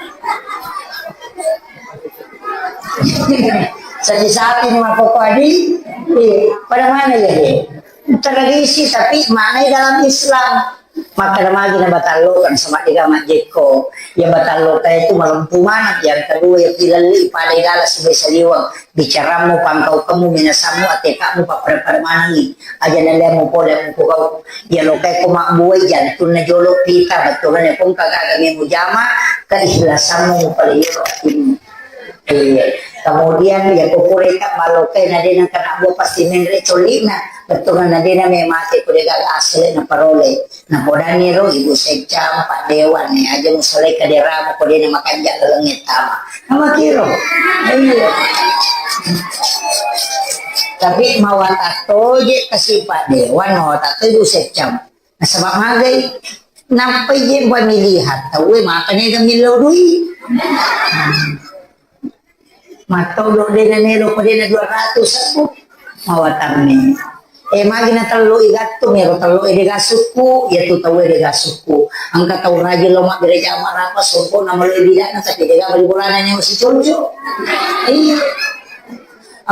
Sapi-sapi ni makkokkoe di, eh, pada mana ya, eh? Tradisi, tapi maknai dalam Islam. Makkada magi na batallo kan sama dega majjekko. Ya batallo ka itu malempu mana. Yang kedua ya pilalli pada gala sibai saliweng. Bicarammu, pangkaukemmu, minasammu, atekamu, pappada-pada manengi. Aja nalemu pole mukugau. Ya lokai ko mabbuai jantunna jolo pita, bettuanna pong kagaga mujama, keikhlasanmu mupaleyoro atimmu. Iya. Kemudian ya kukureka malokai nadena kena bua pasti menre colina, bettuanna nadena memate kudegaga asle na parole. Napodaniro ibu seccang, Pak Dewan, eh, aja musalai kaderamu, ko dena makanja lalengnge tama. Namakiro. Iya. Tapi mawatang toje kasi Pak Dewan, mawatang to ibu seccang. Nasaba magai. Nampai je pamilihan, tauwe maka nega millau dui. Mattodo dena nelo ko dena dua ratus aku. Mawatanni. Eh, magi na tello i gattung, ero tello e dega sukku, ya tu tau e dega sukku. Engka tau rajin lo mabbere jama rapa songko na malo bidana, tapi dega bali bolana nyawa si conco. Iya.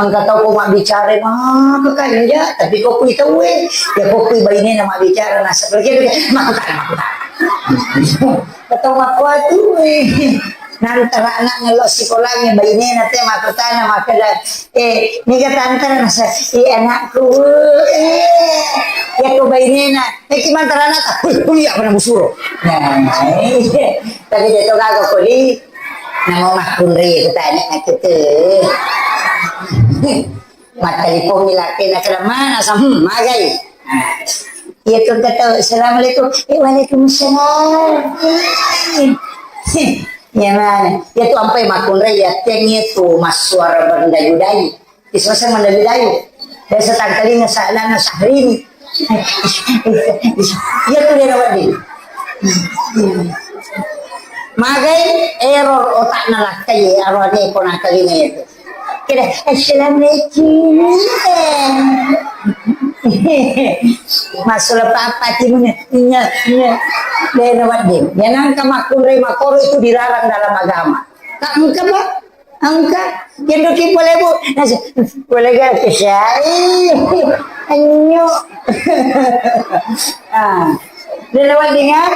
Engka tau ko mabbicara maka kanja, tapi ko kui tau e. Ya ko kui baine na mabbicara na seperti itu. Makutana, makutana. Ketau makkuatu e. Nantara anak ngello sikolangnge bainena te makkutana makkeda, eh, niga tantara nasa, iya anakku, eh, iya ko bainena, eh, ki mantara anak, wih, kuliah pada musuro. Nah, iya. Tapi dia to gaga koli, namo makkunri kutanya nakete. Mattelpon mi laki na keda mana sa, hmm, magai. Nah, iya tu kata, "Assalamualaikum." Eh, "Waalaikumsalam." Iya mana? Iya tu ampai makkunrai ya, teng iya tu massuara berdayu-dayu. Isoseng mendayu-dayu. Biasa tangkalinga sa-, lana sahrini. Iya tu dia rawat di. Magai error otakna lakkai, arwane ko nangkalinga itu. Kira, "Assalamualaikum." Masuk apa-apa timunya. Iya, iya. Dia rawat di. Ya nangka makkunrai makoro itu dilarang dalam agama. Tak engka, Pak. Engka, kendoki pole, Bu. Nasi, pole ga kesai. Anyo. Ah, dia lewat dengar.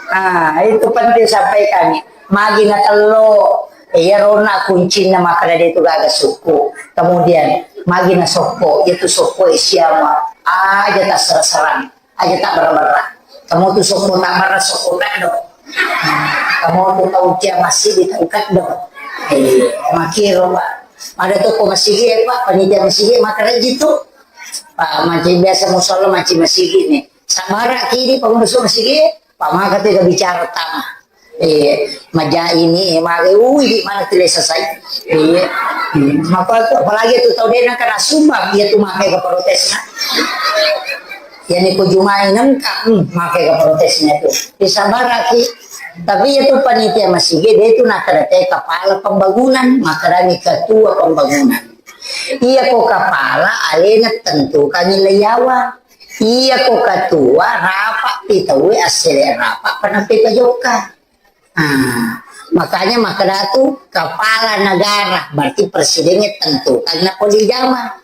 Ah, itu penting sampaikan. Magi na tello, iya rona kuncinna makkeda de tu gaga sukku. Kemudian, magi na sokko, itu sokko siama. Aja tak serang-serang. Aja tak berra-berra. Kamu tu sokko tak berra, sokko tak do. Kamu tu tau cia masigi, tau kaddo. Eh, makiro, Pak. Ada toko masigi, eh, Pak, panitia masigi, makkeda ji tu. Pak, mancing biasa musala, mancing masigi ni. Sabara kidi, Pak, masuk masigi, Pak, maka tu bicara tama. Eh, maja ini, eh, maka, ui, di mana tu lesa sai. Eh, hmm, maka tu, apalagi tu tau dena kena sumbang, iya tu maka ke protes na. Yani ko jumai nengka, hmm, make ga protesnya tu. Disabaraki. Tapi itu panitia masigi, dia itu nakadate kepala pembangunan, makadani ketua pembangunan. Iya ko kepala, alena tentukan nilai yawa. Iya ko ketua, rapat pi tauwe assele rapat, penampe pajokka. Ah, makanya makkeda tu kepala negara, berarti presidennya tentukan nappa dijama.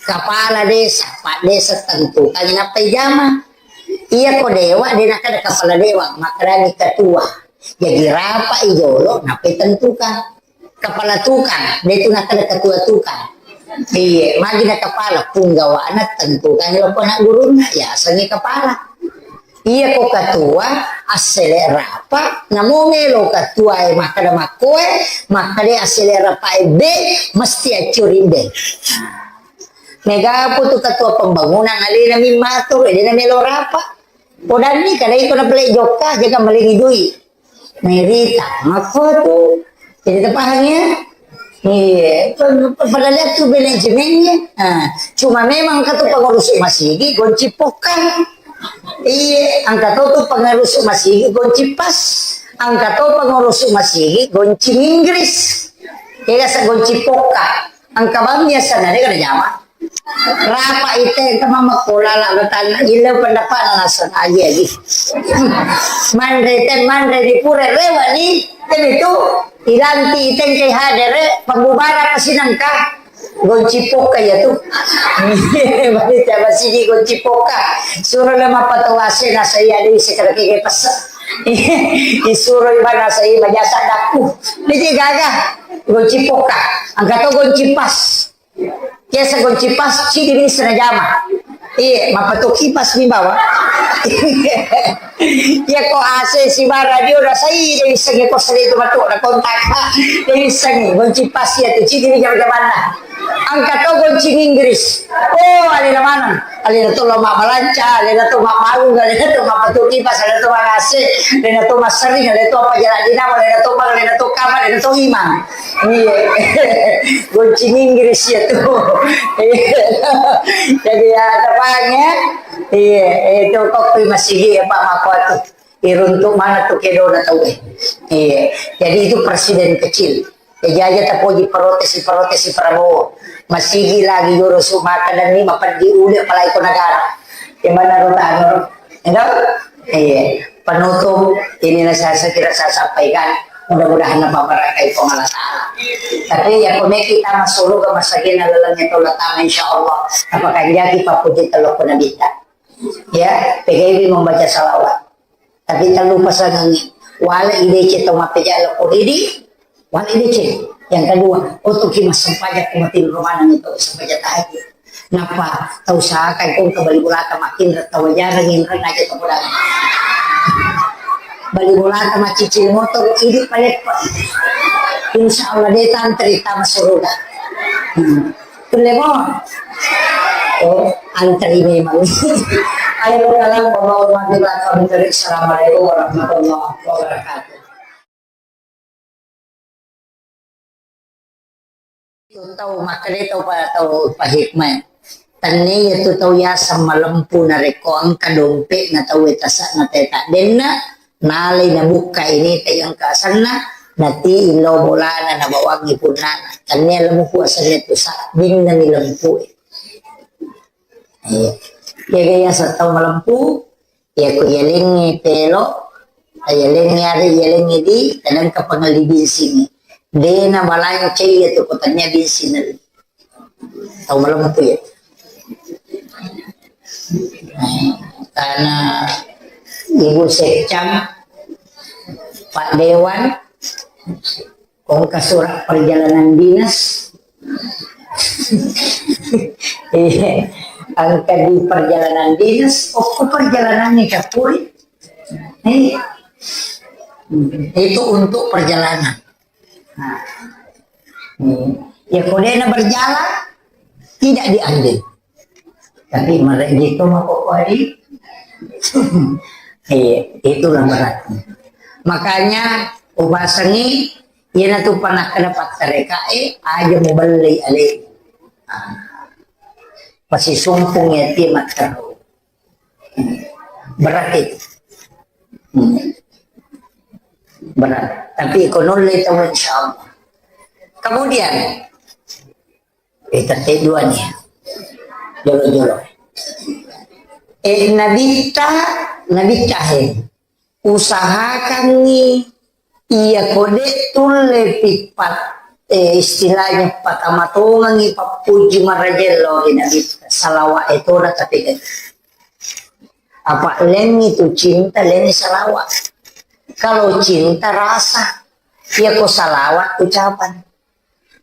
Kepala desa, pak desa tentukan nappa dijama. Iya ko dewa, de nakkeda kepala dewa, makkedani ketua. Jadi rapat i jolo, nappa tentukan. Kepala tukang, de tu nakkeda ketua tukang. Iya, magi na kepala, punggawana tentukan lo ko anak gurunna, ya, sengi kepala. Iya ko ketua, assele rapa, namo melo ketua e makkeda makkoe, makkeda assele rapa e be, mesti accuri be. Mega putu ketua pembangunan alena mimmatur, alena melo rapa. Podanni kadai ko napale jokka, jaga malengi dui. Merita, makko tu. Jadi terpaham ya? Iya, padahal itu manajemennya. Nah, cuma memang kata pengurus masigi gonci pokang. Iya, angka to tu pengurus masigi gonci pas. Angka to pengurus masigi gonci Inggris. Kira sa gonci poka. Angka bang biasa nare kada jama. Rapa ite ke mama kola la betanna ile pendapat na naseng aji aji. Manre te manre di pure rewa ni te itu ilanti ite ke hadere pembubaran sinangka. Gonci poka ya tu. Bani tiap sini gonci poka. Suruh le mapatawase na saya di sekara kege pesa. Disuruh ibana saya majasa daku. Ini gaga. Gonci poka. Angka to gonci pas. Biasa gonci pas, cidi bisa najama. Iya, mapatu kipas mi bawa. Iya ko A C si bara dio da sai de bisa ngi kos itu matu da kontak. De bisa ngi gonci pas ya tu cidi bisa jamanna. Angka to gonci Inggris. Oh, alena maneng. Alena to lo mabbalanca, alena to mabbaung, alena to mapatu kipas, alena to mangase, alena to massering, alena to apa jalan dinamo, alena to bang, alena to kamar, alena to imang. Iya. Gonci Inggris ya tu. Iya. Jadi ya, tepang ya. Iya, itu kok masih ya Pak Mako tu. Iruntuk mana tu kedona tau eh. Iya. Jadi itu presiden kecil. Jaja tapoji protes, protes Prabowo. Masigi lagi joro sumata dan ni mapeddi ule apalagi ko negara. Gimana ro tano ro? Enggak? Iya. Penutup, inilah saya, saya kira saya sampaikan. Mudah-mudahan apa barakai Puang Allah Ta'ala. Tapi ya kone kita masuk ke masagena lalangnya tolak tangan insya Allah. Apa kanjaki papuji telok pun kita. Ya, P G B membaca salawat. Tapi tellu pasangengngi. Wala idece to mappeja lo ko idi, wala idece. Yang kedua, otoki massempajang ko mati romana itu sempajang tahajud. Napa tau sakai ko ke bali bulata makin tau jarang inreng aja to podang. Bali bulata macicil motor idi palepa. Insya Allah de tantri tama suruga. Hmm. Tulle mo. Oh, antri memang. Ayo, salam, warahmatullahi wabarakatuh. Assalamualaikum warahmatullahi wabarakatuh. Tu tau makkeda tau pa, tau pahikmah. Tenne iya tu tau yaseng malempu narekko engka dompe'na tau e tasa'na teta denna, nalai nabukka ini te engka asenna, nati illo bolana nabawangi punnana. Tenne lempu asenna tu sabbinna ni lempu e. Iya. Iya, iya, satau malempu, iya, ko iyalengnge pelo, iyalengnge are, iyalengnge di, kadang ke pangelli binsing. De' nabalancai iya tu ko tania bensin. Tau malempu iya. Karena Ibu Sekcam, Pak Dewan, ko engka surat perjalanan dinas. Iya, engka di perjalanan dinas, oh, ko perjalanan ini capuri. Iya. Itu untuk perjalanan. Nah. Hmm. Ya, ko de' na berjalan, tidak diambil. Tapi mereka gitu mau kok hari. Iya, itulah berarti. Makanya, upasangi, iya na tu pernah kena pattereka, eh, aja mau beli ale. Ah. Pasti sumpung ya, dia matteru. Berat itu. Hmm. Berat. Tapi ko nulle tahu, insya Allah. Kemudian, eh, tette dua nih. Jolo-jolo. Eh, Nabitta, Nabitta, eh. Usahakangngi iya ko de' tulle pippat, eh, istilahnya patamatongengngi pappuji marajello ri Nabitta, salawat e toda tapi de'. Apa lengngi tu cinta, lengngi salawat. Kalau cinta rasa, iya ko salawat ucapan.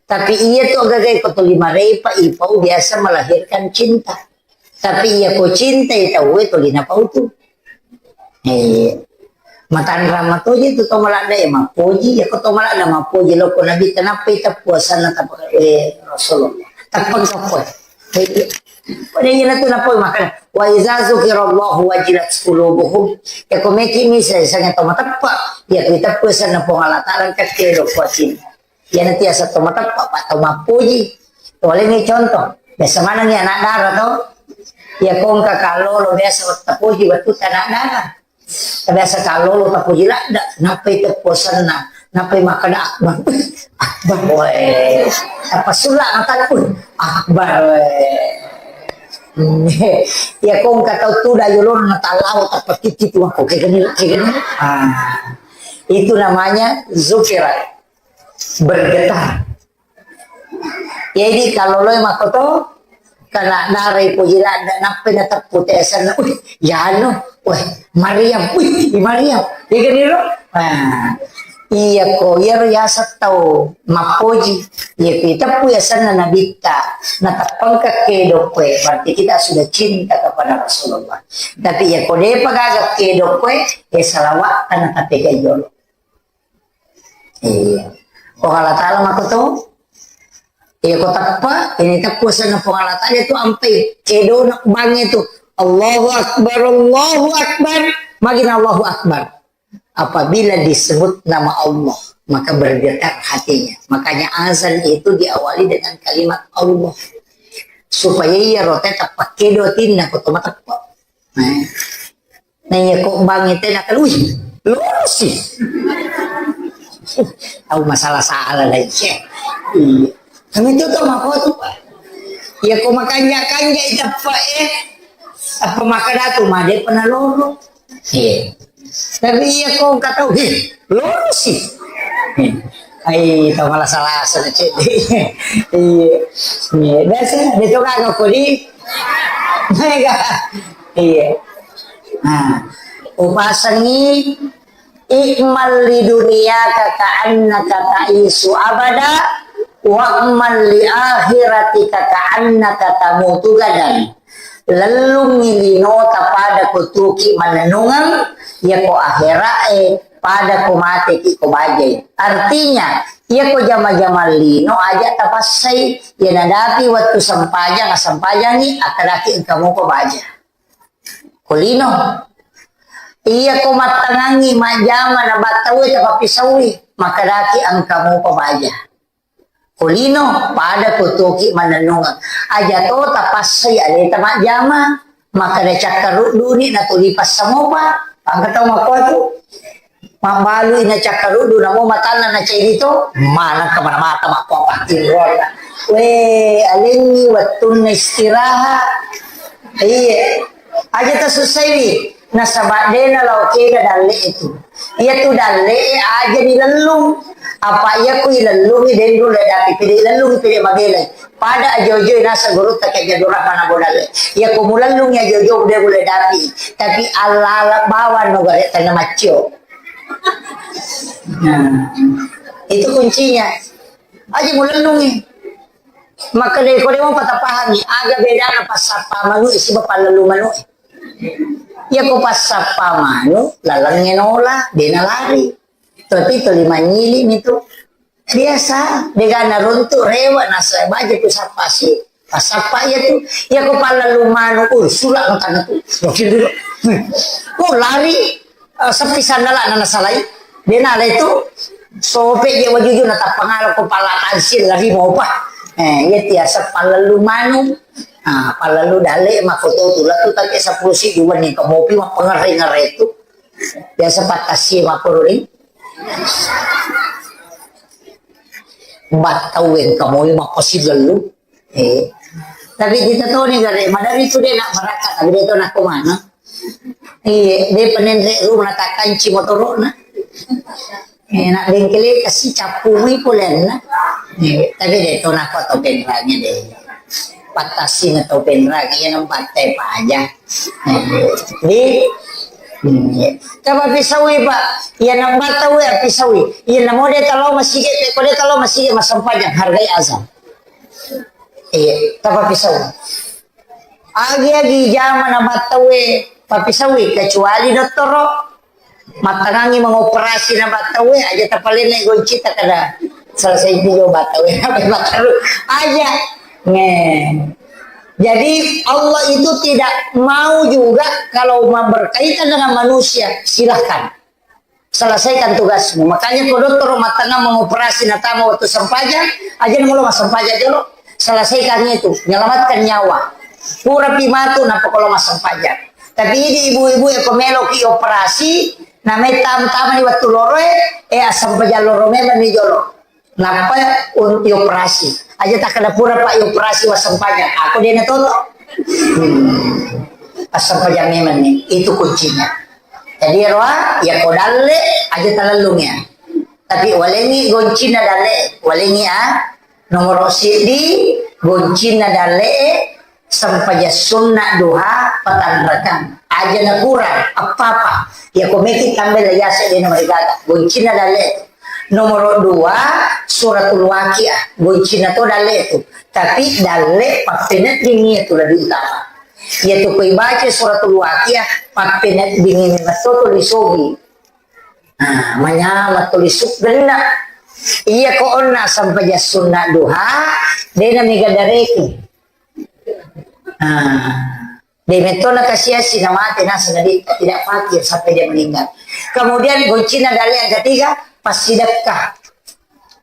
Tapi iya tu agaga ko tuli marepa ipau biasa melahirkan cinta. Tapi iya ko cinta itu we tuli napau tu. Eh, matanra matoje tu to maladda e mappoji, iya ko to maladda mappoji lo ko Nabi tenappa ita puasanna tapa, eh, Rasulullah. Tappang kapoi. Pada iya tu napoi makana, "Wa iza zukirallahu wajilat qulubuhum." Ya ko meki misa sanga to mateppa, ya ko ita puasanna Puang Allah Taala kakke lo kuatin. Iyanatu yaseng to mateppa, pa to mappuji. Tolengngi contoh, biasa manengngi anak dara to. Iya ko engka kallolo biasa wettu poji wettu anak dara. Biasa kallolo tapoji ladda, nappai tepposenna, nappai makkeda akbar. Akbar, weh. Tappa sulla matanna, weh, akbar, weh. Iya ko engka tau tuda yolona tallawa tappa titi tu, wah, kok kegani, kegani. Ah, itu namanya zukirat. Bergetar. Jadi kalau lo makkoto, kena darai poji ladda, nappai nateppu tesenna, "Wih, yanu, weh, Maryam, wih, Maryam." Iya kan, iro? Nah, iya ko, iyaro yaseng tau mappoji. Iya ko iteppu yasenna Nabitta, nateppengka kedo koe, berarti kita sudah cinta kepada Rasulullah. Tapi iya ko depa gaga kedo koe, ya salawat tanah tapi kayak jolo. Iya. Puang Allah Taala makkoto. Iya, ko teppa, ini teppu senna Puang Allah Taala itu ampai kedona bangnge tu. Allahu Akbar, Allahu Akbar. Magina Allahu Akbar. Apabila disebut nama Allah, maka bergetar hatinya. Makanya azan itu diawali dengan kalimat Allah. Supaya iya rote teppa kedo tinna ko to mateppa. Nah. Nah, iya, ko bangnge tena kan, wih, lorosi. Tau masalah-salah lagi. Iya. Kami itu tuh mako tuh, Pak. Iya, ko makanja-kanja iteppa, eh. Apa makkeda tu, made pernah loro. Iya. Tapi iya ko engka tau, heh, lorosi. Ai, tau malah salah sana cek. Iya. Iya, biasa, dia tuh kagak kodi. Mega. Iya. Nah, upasengngi, "I'mal li dunyaka ka'annaka ta'isu abada, wa'mal li akhiratika ka'annaka tamutu gadan." Lellungngi linota pada ko tuki manennungeng, iya ko akhira'e pada ko mateki ko bajai. Artinya, iya ko jama-jama lino aja tapassai, iya nadapi wettu sempajang, assempajangi, akkedaki engka mupa baja. Ko lino. Iya ko mattangangngi majjama na battaue tapappisaui, makkedaki engka mupa baja. Ko lino, pada ko tuki manennungeng. Aja to tapassai aleta majjama, makkeda cakkarudduni natuli passamopa, engka tau makkuatu. Mabbalui na cakkaruddu, namo matanna na ceddi to, maneng ka mana mata makko pattinroanna. We, alengngi wettunna istirahat. Iya. Aja tasussaiwi, nasaba dena lao kega dalle itu. Iya tu dalle aja dilellung. Apa iya ku ilellungi deng dulu dapi, pede ilellungi pede mabelai. Pada ajo-ajo nasa gurutta ke Abdul Rahman Abu Dalle. Iya ku mulellungi ajo-ajo de gule dapi. Tapi ala-ala bawang no gare tanah macio. Nah, itu kuncinya. Aja mulellungi. Maka dari kode mau patah pahami, aga bedana pasappa manu isi bapallelu manu. Iya ku pasappa manu, lalengnge nola, dena lari. Tapi tuli manyili mitu. Biasa, degana runtu, rewa, nasa baja tu sapasi. Pasappa iya tu. Iya ku pallelu manu, uh, sulak makanna tu. Oh, lari. Eh, sepi sandala na nasalai. Dena le tu. Sope je wajuju na tappangala ku pala tansil lari mopa. Eh, iya tiasa pallelu manu. Ah, pallelu dale mako to tu latu take sepuluh si dua ni kemopi ma pengere ngere tu. Biasa patasi mako ri. Battau engka moi mappasilellu. Eh. Tapi kita toni gare, madari tu de nak barakka, tapi de to nak kemana. Iya, de penenre rumah tak kanci motorona. Eh, nak bengkele kasi cappu mi polenna. Eh, tapi de to nak to penrangnya de. Patasi na to penrang, iya nambatte paja. Di, hmm, iya. Tapa pisaui, Pak. Iya nambatte we pisaui. Iya namo de talo masige, pe ko de talo masige masempajang hargai azan. Iya, tapa pisaui. Agi-agi jama nambatte we papisaui kecuali dottoro. Mattangangi mengoperasi na battauwe aja tapalenne goncita kada selesai video battauwe apa battau aja. Nge. Jadi Allah itu tidak mau juga kalau ma-, berkaitan dengan manusia, silahkan. Selesaikan tugasmu. Makanya ko dokter mattangang mengoperasi natama waktu sempajang, aja mulai sempajang dulu. Selesaikan itu, menyelamatkan nyawa. Pura pi matu nappa ko lo massempajang. Tapi idi ibu-ibu e ko meloki operasi, namai tam-, tamani wettu loroe, e assempajang loro memang ni jolo. Nappa un-, ioperasi. Aja takkeda pura pa ioperasi wassempajang. Aku dena toto. Hmm. Assempajang memang ni, itu kuncinya. Jadi roa, ya ko dalle, aja talellung ya. Tapi walengi goncina dalle, walengi a, Nomoro siddi, goncinna dalle'e, sempajang sunna duha, patanrakang. Aja nakurang, appapa. Yako meki tambai la yase de nomor gaga. Goncinna dalle'e. Nomoro dua, suratul waqiah. Goncinna to dalle'e tu. Tapi dalle pappeneddingi tu lebih utama. Yatu koi baca suratul waqiah, pappeneddingi memang to to lisogi. Nah, manyameng tuli suggenna. Iya ko onna sempajang sunna duha, dena mega dareki. Nah, de metto na kasiasi na mate nasaba de tidak fakir sampai dia meninggal. Kemudian goncina dalle'e yang ketiga, passidekka.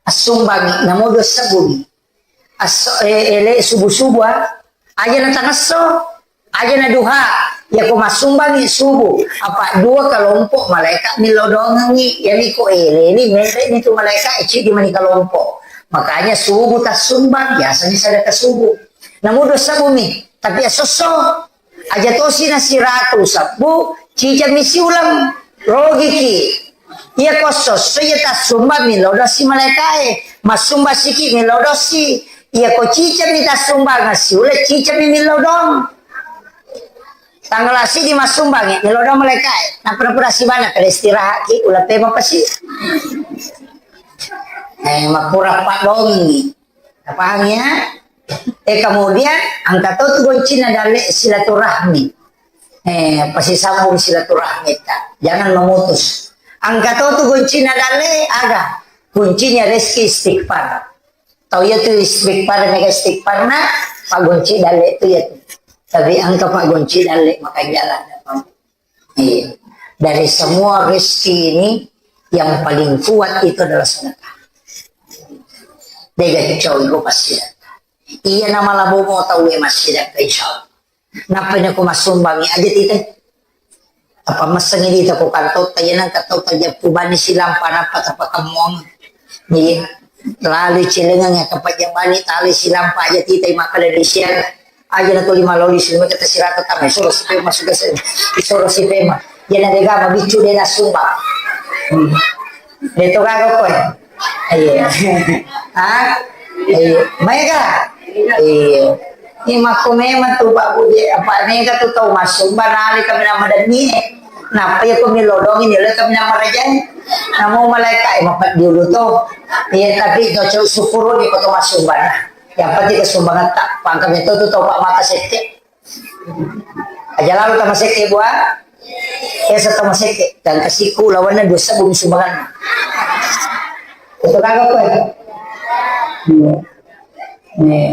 Assumbangi, namodo sebumi. Asso-, eh, ele subuh-subuh, ah. Aja na tangesso, aja na duha. Yako massumbangi subuh, apa dua kelompok malaikat millau doangengi. Yani ko ele ni mere ni tu malaikat, eh, cidi mani kelompok. Makanya subuh tassumbang, biasanya sedekah subuh. Namu dosa bumi, tapi asosso. Aja tosi na siratu sabbu, cicami siuleng, rogiki. Iya ko sosso iya tassumba millau dosi malaikae, massumba siki millau dosi. Iya ko cicami tassumba ngasiuleng, cicami millau dong. Tanggal asidi massumbangi millau dong malaikae. Napura-pura sibana kada istirahat ki, ulang pema pasi. Eh, makura pak dongi. Napahang ya? Eh, kemudian angka to tu goncina dalle silaturahmi. Eh, pasisambung silaturahmi ta. Jangan memutus. Angka to tu goncina dalle aga? Kuncinya rezeki istighfar. Tau ya tu istighfar, mega istighfar na, pak gonci dalle tu ya tu. Tapi angka pak gonci dalle maka jalan. Iya. Dari semua rezeki ini yang paling kuat itu adalah sedekah. Dega cowok pasti sedekah. Iya nama labo mau tahu ya masih sedekah insya Allah. Napa ini aku masumbangi aja tite. Apa meseng ini aku kantor tanya nang kata tanya pubani silampa napa tapa kamuang. Iya. Lalu celengan ya tempat jamani tali silampa aja tite maka dari siang. Aja na tuli maloli sumekka tasirata tama, isoro si pema suga se-, isoro si pema. Iya na dega mabiccu de na sumba. Hmm. De to gaga koe. Iya. Hah? Iya. Maega? Iya. Ini makko memang tu Pak Budi, apa mega tu tau massumbang nale kami nama demi. Napa ya kami lodong ini le kami nama rajai. Namu malaikat eh, mapat dulu tu. Iya, tapi cocok syukur ni kau tu massumbang. Yang penting kesumbangan tak pangkam itu tu tau Pak mata sekte. Aja lalu tamasekke bua. Esa tamasekke. Dan kasiku lawanna dua sebbu sumbangan. Itu kagak apa? Iya. Nih.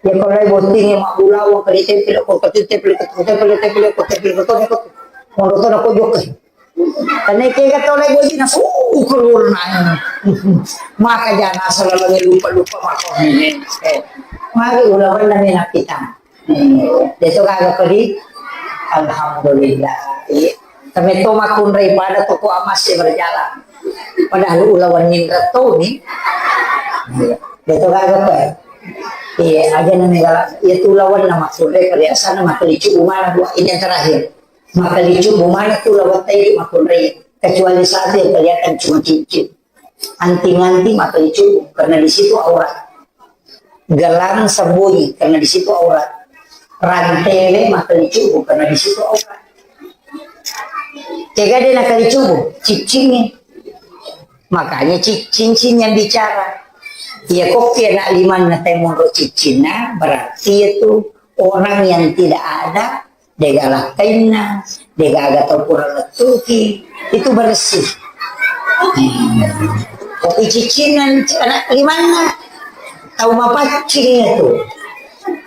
Ya kalau lagi botting ya mak bulawa kali tempel kok kecil tempel kecil tempel tempel kok tempel kok tempel kok. Menurut aku juga. Karena kega tau lagi botting aku keluar nanya. Maka jangan asal lagi lupa lupa maka. Mari ulawan namanya kita. Deto gaga kodi? Alhamdulillah. Iya. Tapi to makkunrai pada toko amas sih berjalan. Padahal ulawan nindra to ni. Iya. Deto gaga apa? Iya, aja nang negala. Iya tu ulawan nama kunrai perhiasan nama kelicu umana dua ini yang terakhir. Maka kelicu umana tu ulawan tadi makkunrai. Kecuali satu yang kelihatan cuma cincin. Anting-anting maka dicubu karena di situ aurat. Gelang sembunyi karena di situ aurat. Rantele maka dicubu karena di situ aurat. Kega de naka dicubu, ciccingi. Makanya cincin yang bicara. Ya kok kena limanna temonro ciccinna berarti itu orang yang tidak ada Dega lakkainna, degaga tau pura lettuki, itu bersih. Kopi ciccinna anak limanna, tau mapaccing itu.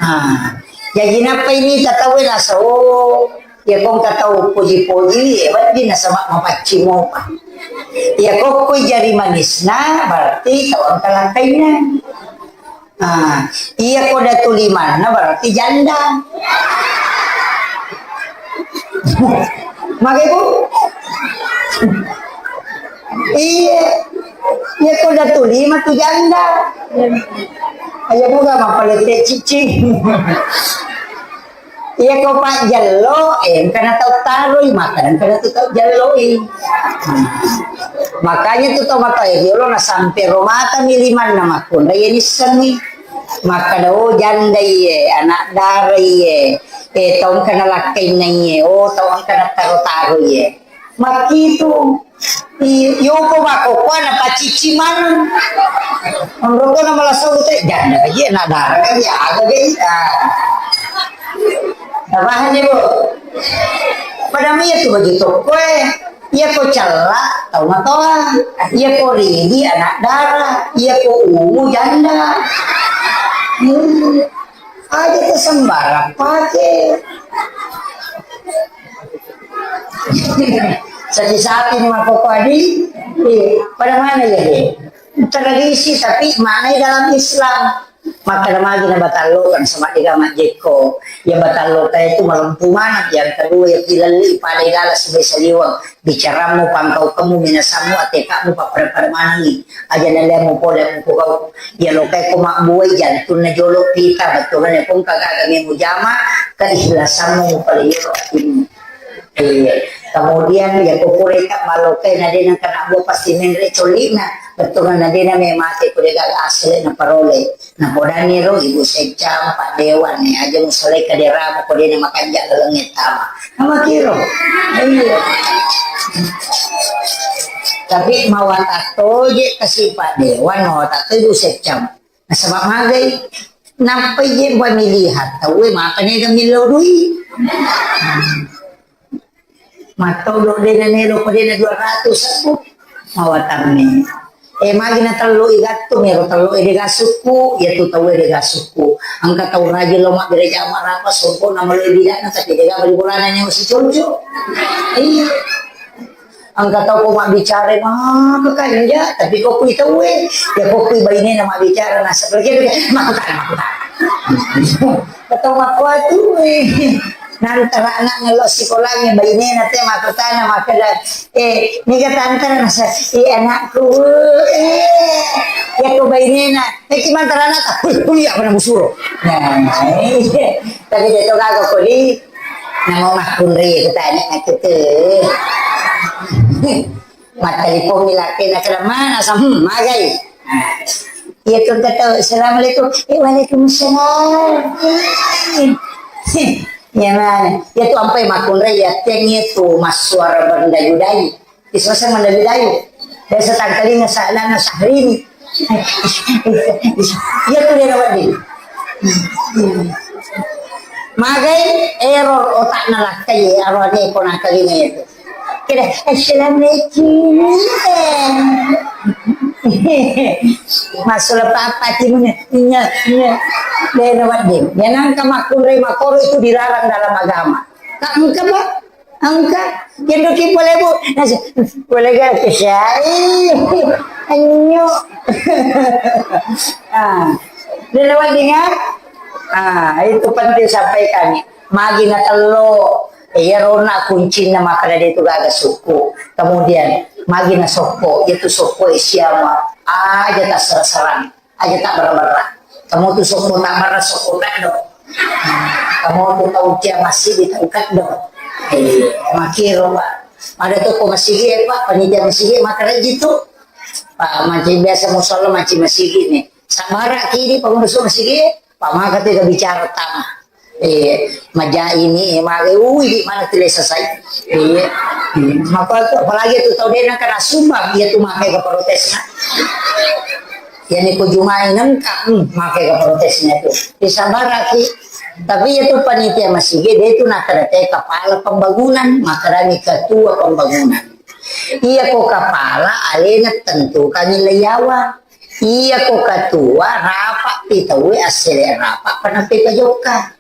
Ah, jadi napa ini tau nasa, oh, ya kong tau poji-poji, ya berarti nasaba mapaccing mopa. Ya kokkoi jari manisna, berarti tau engka lakkainna. Ah, iya ko datu limanna berarti janda. Mage, Bu? Iya. Iya ko datu lima tu janda. Ayo buka mapalete cicing. Iya ko pajjello, eh, engkana tau taroi, maka engkana tu tau jelloi. Makanya tu tau matoa riolo na sampe romata mi limanna makkunrai ya nissenni. Makkada, oh, janda iye, anak dara iye, eh, tau engkana lakkainna iye, oh, tau engkana taro-taro iye. Makkitu. I-, yoko makkokkoe napacicci maneng. Menurutku nama lasso teh janda aja, nak darah kan ya ada deh. Ah. Nah, paham ya, Bu? Pada mia tu baju toko eh. Iya ko cella tau matoa. Iya ko ridi anak darah. Iya ko ungu janda. Hmm. Aja tu sembarang pake. Sapi-sapi ni makkokkoe adi. Iya. Pada mana ya, deh? Tradisi tapi maknanya dalam Islam. Maka magi na batallo kan sama dega majjekko. Ya batallo kayak itu malempu mana. Yang kedua ya kilalli pada gala sebagai saliwang. Bicaramu, pangkaukemu, minasammu, atekamu, pappada-pada manengi. Aja nalemu pole mukugau. Ya lokai ko mabbuai jantunna jolo pita, bettuanna pun kagaga mujama, keikhlasanmu mupaliyoro atimu. Iya. Kemudian ya kukureka malokai nadena kena buah pasti menre colina. Bettuanna nadena memate kudegaga asli na parole. Napodaniro Ibu Seccang, Pak Dewan, nih aja musalai kaderamu ko dena makanja lalengnge tama. Namakiro. Iya. Tapi mawata toje kasi Pak Dewan, mawata to Ibu Seccang. Nasaba magai. Nampai je pamilihan tauwe maka nega millau dui. Mattodo dena nelo ko dena dua ratus aku. Mawatanni. Eh, magi na tello i gattung, ero tello e dega sukku, iya tu tau e dega sukku. Engka tau rajin lo mabbere jama rapa songko na maloi bidana tapi dega bali bolana nyawa si conco. Iya. Engka tau ko mabbicara maka kanja, tapi ko kui tau e, ya ko kui baine na mabbicara na seperti itu, makutana, makutana. Ketau makkuatu e. Nantara anak ngello sikolangnge bainena te makkutana makkeda, eh, niga tantara nasa, eh, anakku, eh, ya ko bainena, eh, ki mantara anak, wih, kuliah pada musuro. Nah, iya. Tapi dia tu gaga kuli, namo makkunri kutanya itu tu. Mattelepon mi lakkainna, kada mana, sa-, hmm, magai. Iya, tu kata, "Assalamualaikum." "Eh, waalaikumsalam." Iya, mana? Iya, tu ampai makkunrai, iya, teng iya tu massuara berdayu-dayu. Isoseng mendayu-dayu. Biasa tangkalinga sa-, lana Syahrini. Iya, tu dia wedding. Magai error otakna lakkai, aroane ko nakalinga itu. Kira, "Assalamualaikum." Masuk papa timunya, iya, iya. Dena wedding. Yang nangka makkunrai makoro itu dilarang dalam agama. Kak, engka, Pak? Engka? Yang doki boleh, Bu? Nasi, boleh gak? Kesai. Anyo. Ah. Dena wedding, ya? Ah, itu penting sampaikan. Magi natello, iyarona kuncinna makkeda de tu gaga sukku. Kemudian, magi nasokko, itu sokko siama aja tasserang-serang, aja tabberra-berra. Kamu tu sokko tabberra, sokko kaddo. Kamu tu tau cia masigi, tau kaddo. Eh, makiro, Pak. Ada toko masigi, eh, Pak, panitia masigi, makkeda jitu. Pak, mancing biasa musalla, mancing masigi nih. Sabara kidi, Pak, masigi, Pak, maka tu bicara tama. Eh, maja ini, eh, mare, ui, di mana tu lesa sai. Eh, hmm, maka tu, apalagi tu tau dena kena sumbang, iya tu makai ke protesna. Iya ni ko jumai nengka, hmm, makai ke protesna tu. Disabaraki. Tapi iya tu panitia masigi, de tu nakkeda te kepala pembangunan, makkeda ni ketua pembangunan. Iya ko kepala, alena tentukan nilai yawa. Iya ko ketua, rapat pi tauwe, assele rapat, penampe pajokka.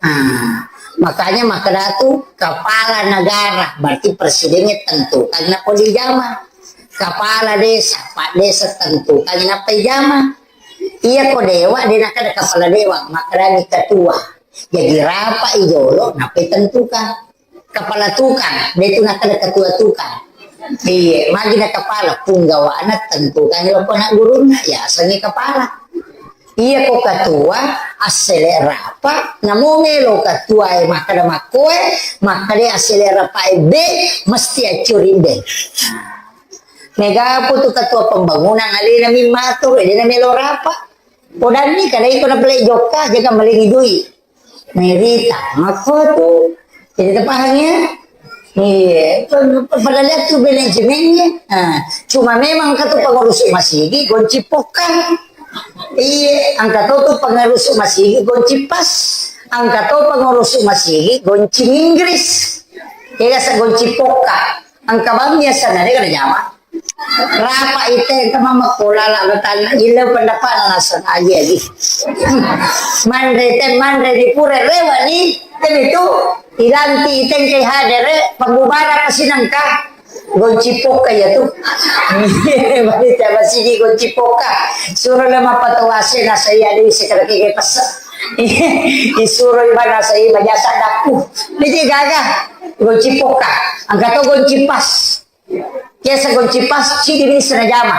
Ah, makanya makkeda tu kepala negara, berarti presidennya tentukan nappa dijama. Kepala desa, pak desa tentukan nappa dijama. Iya ko dewa, de nakkeda kepala dewa, makkeda ni ketua. Jadi rapat i jolo, nappa tentukan. Kepala tukang, de tu nakkeda ketua tukang. Iya, magi na kepala, punggawana tentukan loko na gurunna, ya, asengi kepala. Iya ko ketua, assele rapa, namo melo ketua e makkeda makkoe, makkeda assele rapa e be, mesti accuri be. Mega putu ketua pembangunan alena mimmatur, de na melo rapa. Podanni kada iko na pele jokka, jaga malengi dui. Merita, makko tu. Jadi, terpaham ya? Iya, padahal itu manajemennya. Nah, cuma memang kata pengurus masigi gonci pokah. Iya, angka to tu pengurus masigi gonci pas. Angka to pengurus masigi gonci Inggris. Iya, sa gonci pokah. Angka bang biasa na de kada jama. Rapa ite ke mama kola la betana ile pendapat na naseng aja lagi. Manre te manre di pura rewa ni, tapi tu ilanti ite ke hadere pembubaran masih nangka. Gonci poka ya tu. Bani te masigi gonci poka. Suruh le mapatawase na saya di sekar ke pesa. Disuruh ibana saya bajasa daku. Ini gaga. Gonci poka. Angka to gonci pas. Biasa gonci pas, cidi bisa na jama.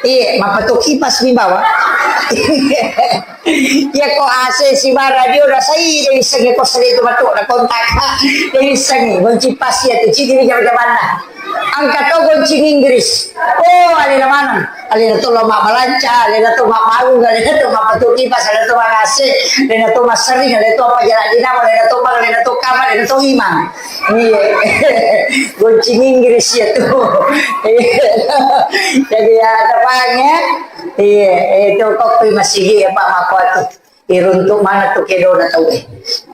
Iya, mapatu kipas mi bawa. Iya ko A C si bara dio da sai de bisa nge kos itu matu na kontak. De bisa nge gonci pas ya tu cidi bisa jamanna. Angka to gonci Inggris. Oh, alena maneng. Alena to lo mabbalanca, alena to mabbangung, alena to mapatu kipas, alena to mangase, alena to massering, alena to apa jalan dinamo, alena to bang, alena to kamar, alena to imang. Iya. Gonci Inggris ya tu. Iya. Jadi ya, terpaham ya? Iya, itu kok masih ya Pak Mako tu. Iruntuk mana tu kedona tau eh.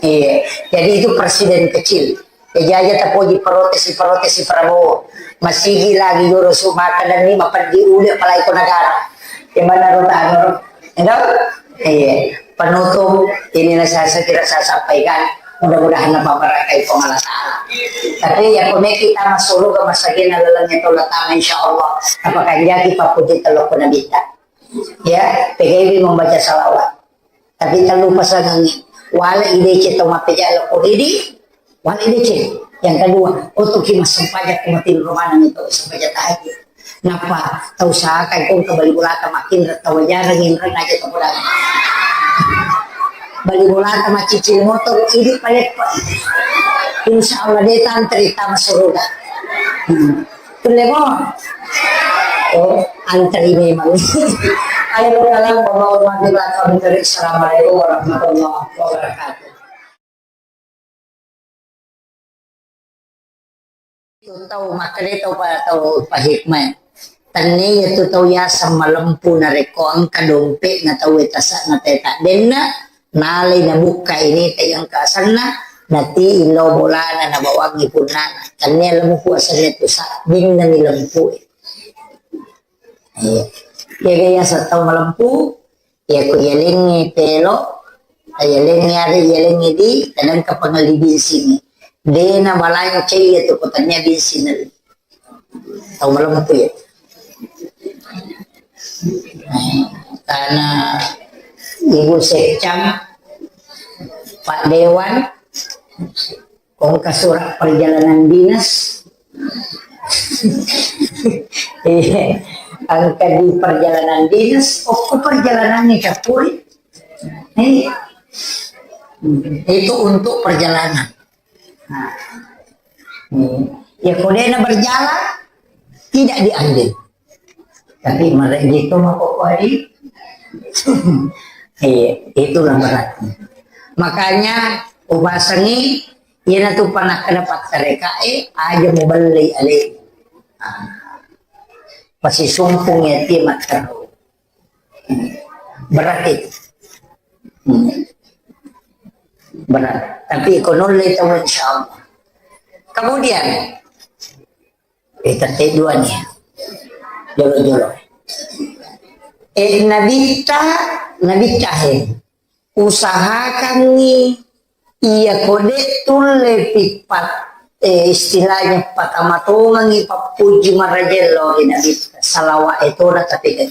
Iya. Jadi itu presiden kecil. Jadi aja tapoji protes, protes Prabowo. Masigi lagi joro su maka dan ni mapeddi ule apalagi ko negara. Gimana ro tano ro? Iya. Penutup, inilah saya, saya kira saya sampaikan. Mudah-mudahan napa barakai Puang Allah Ta'ala. Tapi ya kone kita masuk surga masagena lalangnya tolak tangan insya Allah. Apa kanjaki papuji telok Nabi ta. Ya, P G B membaca salawat. Tapi tellu pasangangngi. Wala idece to mappeja loko ridi, wala idece. Yang kedua, otoki massempajang ko mati romana itu sempajang tahajud. Napa tau saka ko ke bali bolata makin tau jarang inreng aja to bola. Bali bolata macicil motor idi paleppa. Insya Allah de tantri tama suruga. Hmm. Kulle mo. Oh, antri memang. Ayo, kalau mau mati, Assalamualaikum warahmatullahi wabarakatuh. Tu tau makkeda tau pa-, tau pahikmah. Tennia tu tau yaseng malempu narekko engka dompe'na tau e tase'na teta denna, nalai nabukka ini te engka asenna, nati illau bolana nabawangi punnana. Tennia lempu asenna tu sabbinna ni lempu e. Iya. Iya, yaseng tau malempu, Iya, ko iyalengnge pelo, iyalengnge are, iyalengnge di, kadang kapangelli binsingnge. De nabalancai iya tu ko tennia binsinna. Tau malempu iya. Karena Ibu Sekcam, Pak Dewan, Kongka surat perjalanan dinas. Iya. Engka di perjalanan dinas, oh, ko perjalanan ini campuri. Iya. Itu untuk perjalanan. Nah. Hmm. Ya, kodena berjalan, tidak diambil. Tapi mereka gitu mau kok hari. Iya, itulah beratnya. Makanya, upasangi, iyanatu panakkeda pattarekae, aja mubellei ale. Ah. Pasisumpung ya, ti matteru. Berat itu. Hmm. Berat. Tapi ko nulle tahu, insya Allah. Kemudian, Eh, tette dua nih. Jolo-jolo. Eh, nabitta, nabitta he. Usahakangngi iya kode tulle pippat, eh, istilahnya patamatongangngi pappuji marajello ri nabitta. Salawa e toda tapi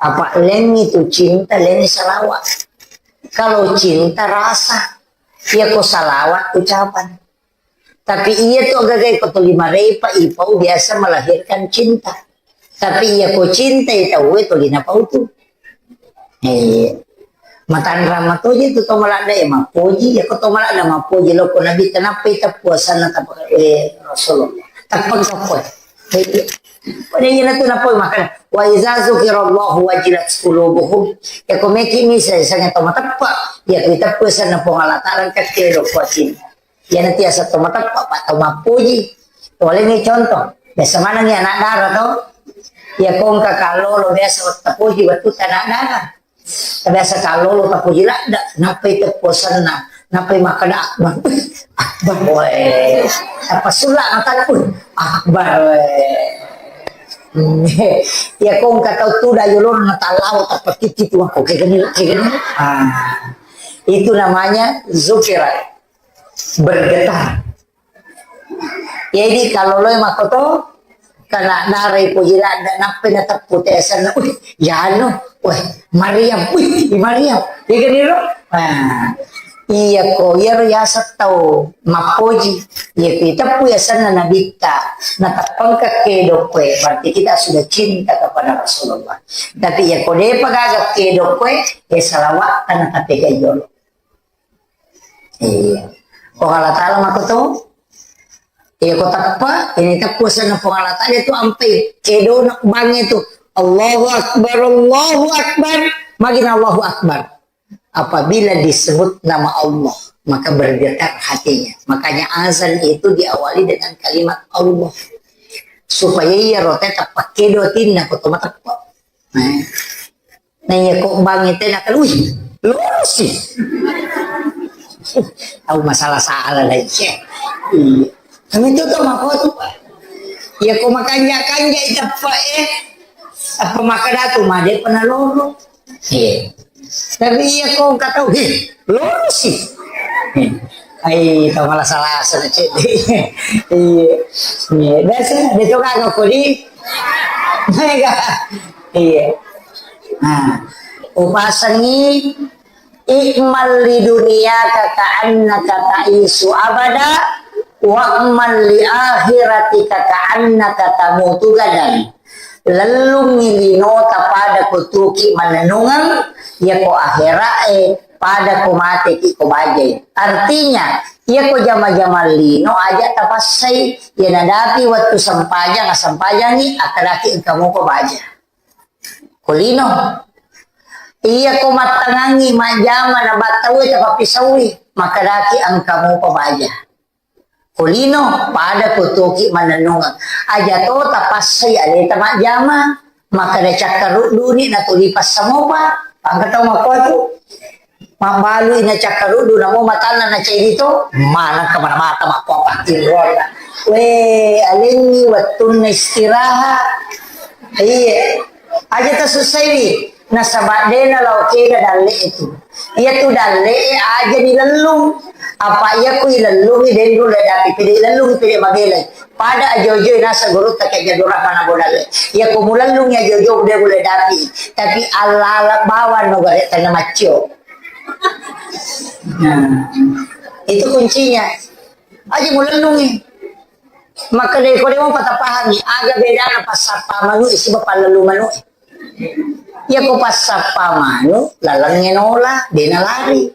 apa lengi tu cinta, lengi salawa. Kalau cinta rasa, iya ko salawat ucapan. Tapi iya tu agaga ko tuli marepa ipau biasa melahirkan cinta. Tapi iya ko cinta i tauwe tuli napau tu. Eh, matanra matoji tu to maladda ya mapoji, ya ko to maladda mapoji lo ko nabi tenapa ita puasana tapa, eh, Rasulullah. Tappa kapoi. Pada iya natu napoi makana, "Wa iza zukirallahu wajilat qulubuhum." Ya ko meki misa sanga to mateppa, ya ko iteppa sanna Puang Allah Taala engka kero kuatin. Ya nanti asa to mateppa, pa to mapuji. Tole ni contoh. Biasa maneng ya anak dara to. Ya ko engka kallolo biasa tapuji wettu anak dara. Biasa kallolo tapuji ladda, nappai teppo senna, nappai makkeda akbar. Akbar, weh. Apa sulla mataku, akbar, weh. Ya ko engka tau tuda yolona tallawa tappa titi tu wako kegeni, kegeni. Ah. Itu namanya zukira, bergetar. Jadi kalau lo makoto, kana darai poji ladda, nappai nateppu te asenna, "Wih, yanu, weh, Maryam, wih, Maryam." Iya kan, iro? Nah, iya ko, iyaro yaseng tau mappoji. Iya ko iteppu asenna nabitta, nateppengka kedo koe, berarti kita sudah cinta kepada Rasulullah. Tapi iya ko depa gaga kedo koe, ya salawat kana tapi jolo. Iya. Puang Allah Ta'ala makoto. Iya, ko teppa, ini teppu senna Puang Allah Ta'ala itu ampai kedona bangnge tu. Allahu Akbar, Allahu Akbar. Magina Allahu Akbar. Apabila disebut nama Allah, maka bergetar hatinya. Makanya azan itu diawali dengan kalimat Allah. Supaya iya rote teppa kedo tinna ko to mateppa. Nah. Nah, iya, ko bangnge te nakal, wih, lorosi. Au masalah-salah lagi, eh. Iya. Kami tu tau mako tu, Pak. Iya, ko makanja-kanja iteppa, eh. Apa makkeda tu, made pernah loro. Iya. Tapi iya, ko engka tau, heh, lorosi. Ai, tau malah salah sana, Cek. Iya. Iya, biasa, dia tu kan aku di. Mega. Iya. Nah, upasengi, "I'mal li dunyaka ka'annaka ta'isyu abada, wa'mal li akhiratika ka'annaka tamutu gadan." Lellungngi linota pada ko tuki manennungeng, yako akhira'e pada ko mate ki ko bajai. Artinya, iya ko jama-jama lino aja tapassai, iya nadapi wettu sempajang, assempajangi, akkadaki engka mupa baja. Ko lino. Iya ko mattangangi majjama na battaue tapappisaui, makkadaki engka mupa baja. Ko lino, pada ko toki mannennungeng. Aja to tapassai aleta majjama, makkada cakkarudduni natuli passamopa, pangka tau makkuatu. Mabbalui na cakkaruddu, namo matanna na ceddi to, maneng kemana mata makkuapattinroanna. We, alengngi wettunna istirahat. Iya. Aja tasussaiwi, nasaba dena lao kega dalle itu. Iya tu dalle aja dilellung. Apa iya ku ilellungi denru le dapi pede lellung pede mabelai. Pada ajo-ajo nasa gurutta ke jadurah mana bodalle. Iya ku mulellung ya jojo de le dapi. Tapi ala-ala bawang no gare tanna maccio. Nah, itu kuncinya. Aja mulellungi. Maka dari kode mau patah pahami, aga bedana passappa manu isi bapallelu manu. Iya ko passappa manu, lalengnge nola, dena lari.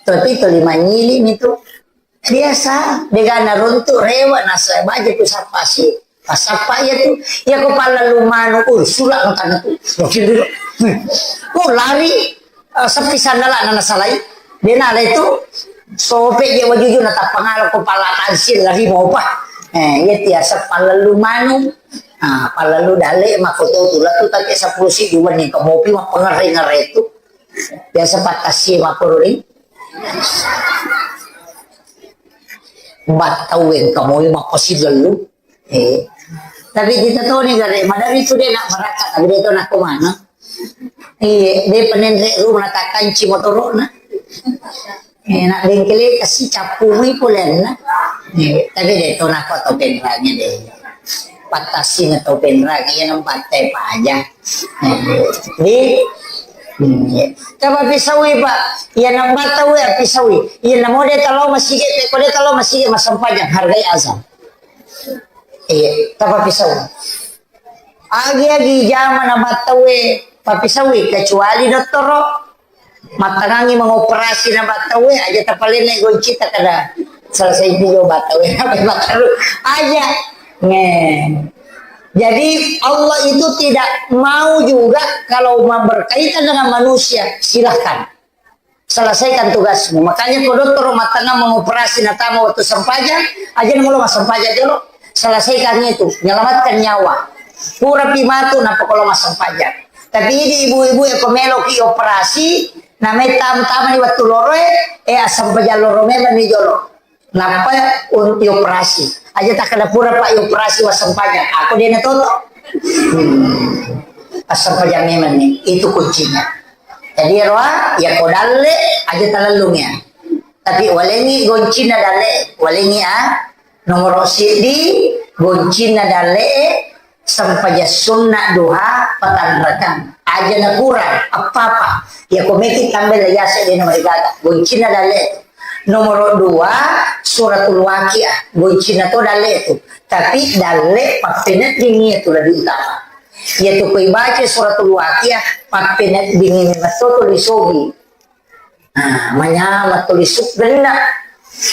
Tapi tuli manyili mitu. Biasa, degana runtu rewa nasa baja tu sappa si. Passappa iya tu. Iya ko pallelu manu, uh, sula no tanna tu. Oh, lari. Eh, seppi sandala na nasalai. Dena le tu. Sope je wajuju na tappangala ko pala tansil lari mopa. Eh, iya tiasa pallelu manu. Ah, pallelu dalle mako to tu latu take sepuluh si dua ni ko mopi mapengere ngere tu. Biasa patasi mako ri. Battau engka moi mappasilellu. Eh. Tapi kita toni gare, madari tu de nak barakat, tapi de to nak kemana? Iya, de penenre rumah takanci motorona. Eh, nak bengkele kasi cappu mui pulenna. Eh, tapi de to nak to penrangnya de. Patasi na to penrangnya, iya nampak teh aja. Di, iya. Coba pisaui, Pak. Iya, nambah tahu ya, pisaui. Iya, namo de talo masigi, pe ko de talo masigi, masempajang, hargai azan. Iya, coba pisaui. Agi-agi jama na battaue, papisaui, kecuali dottoro. Mattangangi mengoperasi na battaue, aja tapalenne goncita kada selesai juga battaue, apa battaru. Aja. Nge. Jadi, Allah itu tidak mau juga kalau ma-, berkaitan dengan manusia, silahkan. Selesaikan tugasmu. Makanya, ko dottoro mattangang mengoperasi natama waktu sempajang, aja namo lo massempajang jolo. Selesaikan itu, menyelamatkan nyawa. Pura pi matu, nappa ko lo massempajang. Tapi idi ibu-ibu e ko melo ki operasi, namai tam-, tama ni waktu loro e, eh, assempajang loro memang ni jolo. Nappa un-, ioperasi. Aja takkeda pura, Pak, ioperasi wassempajang. Aku dena toto. Hmm. Assempajang memang ni. Itu kuncinya. Jadi, roa, ya ko dalle, aja talellung ya. Tapi walengi goncinna dalle, walengi a, nomoro siddi, goncinna dalle, Sempajang sunna duha patanrakang. Aja na kurang, apa-apa. Ya ko meki tambai la yase de na marigaga. Goncinna dalle tu. Nomoro dua, suratul waqiah. Goncinna to dalle tu. Tapi dalle pappeneddingi tu lebih utama. Ya tu ko ibaca suratul waqiah, pappeneddingi memang to tuli sogi. Nah, manyama tuli suggenna.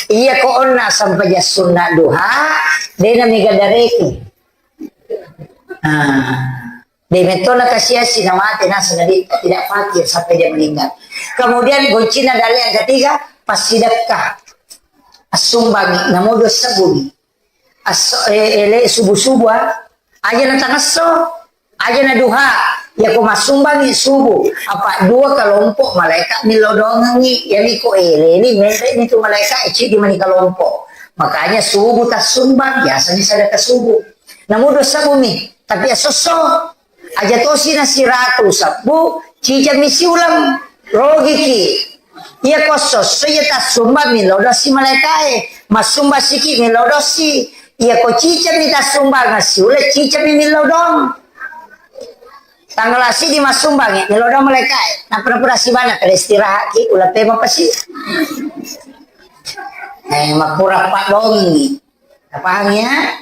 Iya ko onna sempajang sunna duha, de na mega dareku. Ah, de metto na kasiasi na mate naseng nabitta tidak fakir sampai dia meninggal. Kemudian goncinna dalle yang ketiga, passidekka. Assumbangi, namo dua sebbu mi. Asso, eh, ele subuh-subuh, ah. Aja na tangesso, aja na duha. Ya ko massumbangi subuh, apa dua kelompok malaikat millau doangengi. Ya mi ko ele ni, mele ni tu malaikat, eh, cidi mani kelompok. Makanya subuh tassumbang, biasanya sedekah subuh. Namu dua sebbu mi, tapi ya sosso. Aja tosi na siratu sebbu, cicami siuleng, rogiki. Iya ko sosso, iya tassumbang millau dosi malaikae. Massumba siki millau dosi. Iya ko cicami tassumbang siuleng, cicami millau dong. Tanggal asi di massumbangi, millau dong malaikae. Napura-pura sibana kada istirahat ki, ulang pema pasi. Eh, makura pak dongi. Paham ya?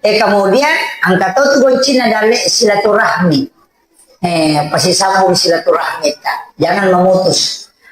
Eh, kemudian angka to tu goncinna dalle silaturahmi. Eh, pasisambung silaturahmi ta. Jangan memutus.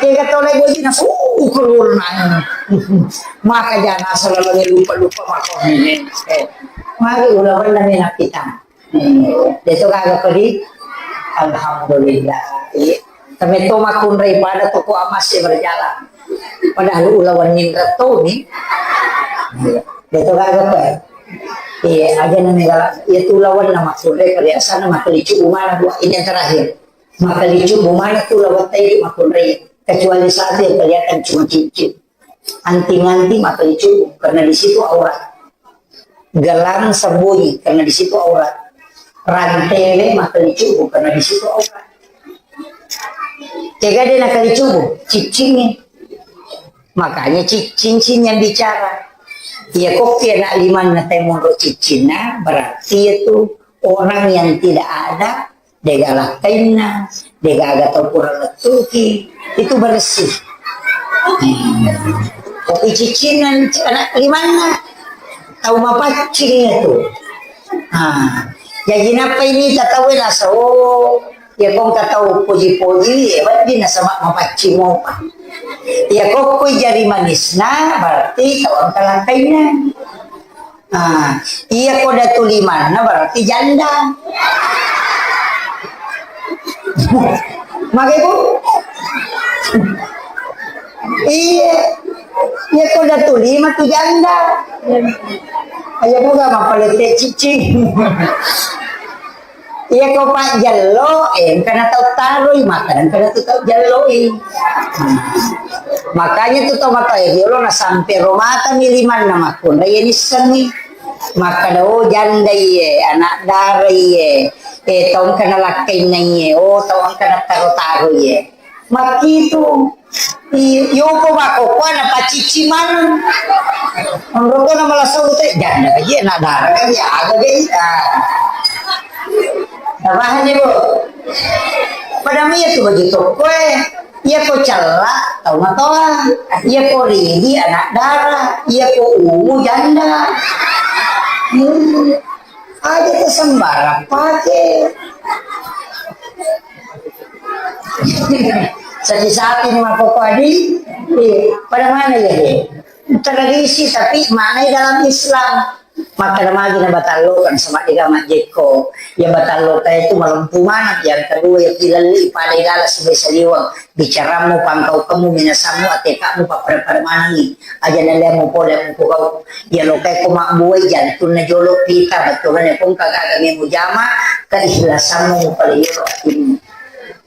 Kega tole boji na, uh, keluar na. Maka jana selalu lupa-lupa mako. Eh, mari ulawan na mena kita. Hmm. Deto gaga kodi? Alhamdulillah. Iya. Tapi to makunrai pada toko amas ya berjalan. Padahal ulawan nindra to ni. Iya. Deto gaga pe. Iya, aja na megala. Iya tu ulawan na makunrai pada asana makalicu umana dua ini yang terakhir. Makalicu umana tu ulawan tadi makunrai. Kecuali satu yang kelihatan cuma cincin. Anting-anting makalicu karena di situ aurat. Gelang sembunyi karena di situ aurat. Rantele makalicu karena di situ aurat. Kega de nakalicu, cincin ni. Makanya ci-, cincin yang bicara. Iya, kok anak limanna temonro cincinna, berarti itu orang yang tidak ada, dega lakkainna, dega aga tau pura lettuki, itu bersih. Tapi cicinna anak limanna, tau mapaccing itu. Ah, jadi napa ini tatawe naso, ya kong katau poji-poji, ya berarti nasaba mapaccing mopa. Ya kokkoi jari manisna, berarti tau engka lakkainna. Ah, iya ko datu limanna berarti janda. Mage, Bu? Iya. Iya ko datu lima tu janda. Ayo buka mapalete cicing. Iya ko pajjello, eh, engkana tau taroi, maka engkana tu tau jelloi. Makanya tu tau mata, eh, riolo na sampe romata mi limanna makkunda, iya nissengi. Makkada, oh, janda iye, anak dara iye, eh, tau engkana lakkainna iye, oh, tau engkana taro-taro iye. Makkitu. I-, yopo makkokkoe napacicci maneng. Onroko na malasau te, janda kaji, anak dara kaji, aga kaji. Ah. Napahang ni, Bu? Pada mia tu baju tokkoe. Iya ko cella, tau matoa. Iya ko ridi, anak dara. Iya ko umu, janda. Hmm. Aja tu sembarang pake. Saki-saki ni makkokkoe di, eh, pada mana ya, eh? Tradisi, tapi maknanya dalam Islam. Maka magi na batallo kan sama tiga majeko. Ya batallo kayak itu malempu mana. Yang kedua ya kilalli pada gala sebagai saliwang. Bicaramu, pangkaukemu, minasammu, atekamu, pappada-pada manengi. Aja naliamu pole mukugau. Ya lokai ko mabbuai jantunna jolo pita, bettuanna pun kagaga mujama, keikhlasanmu mupale yolo atimu.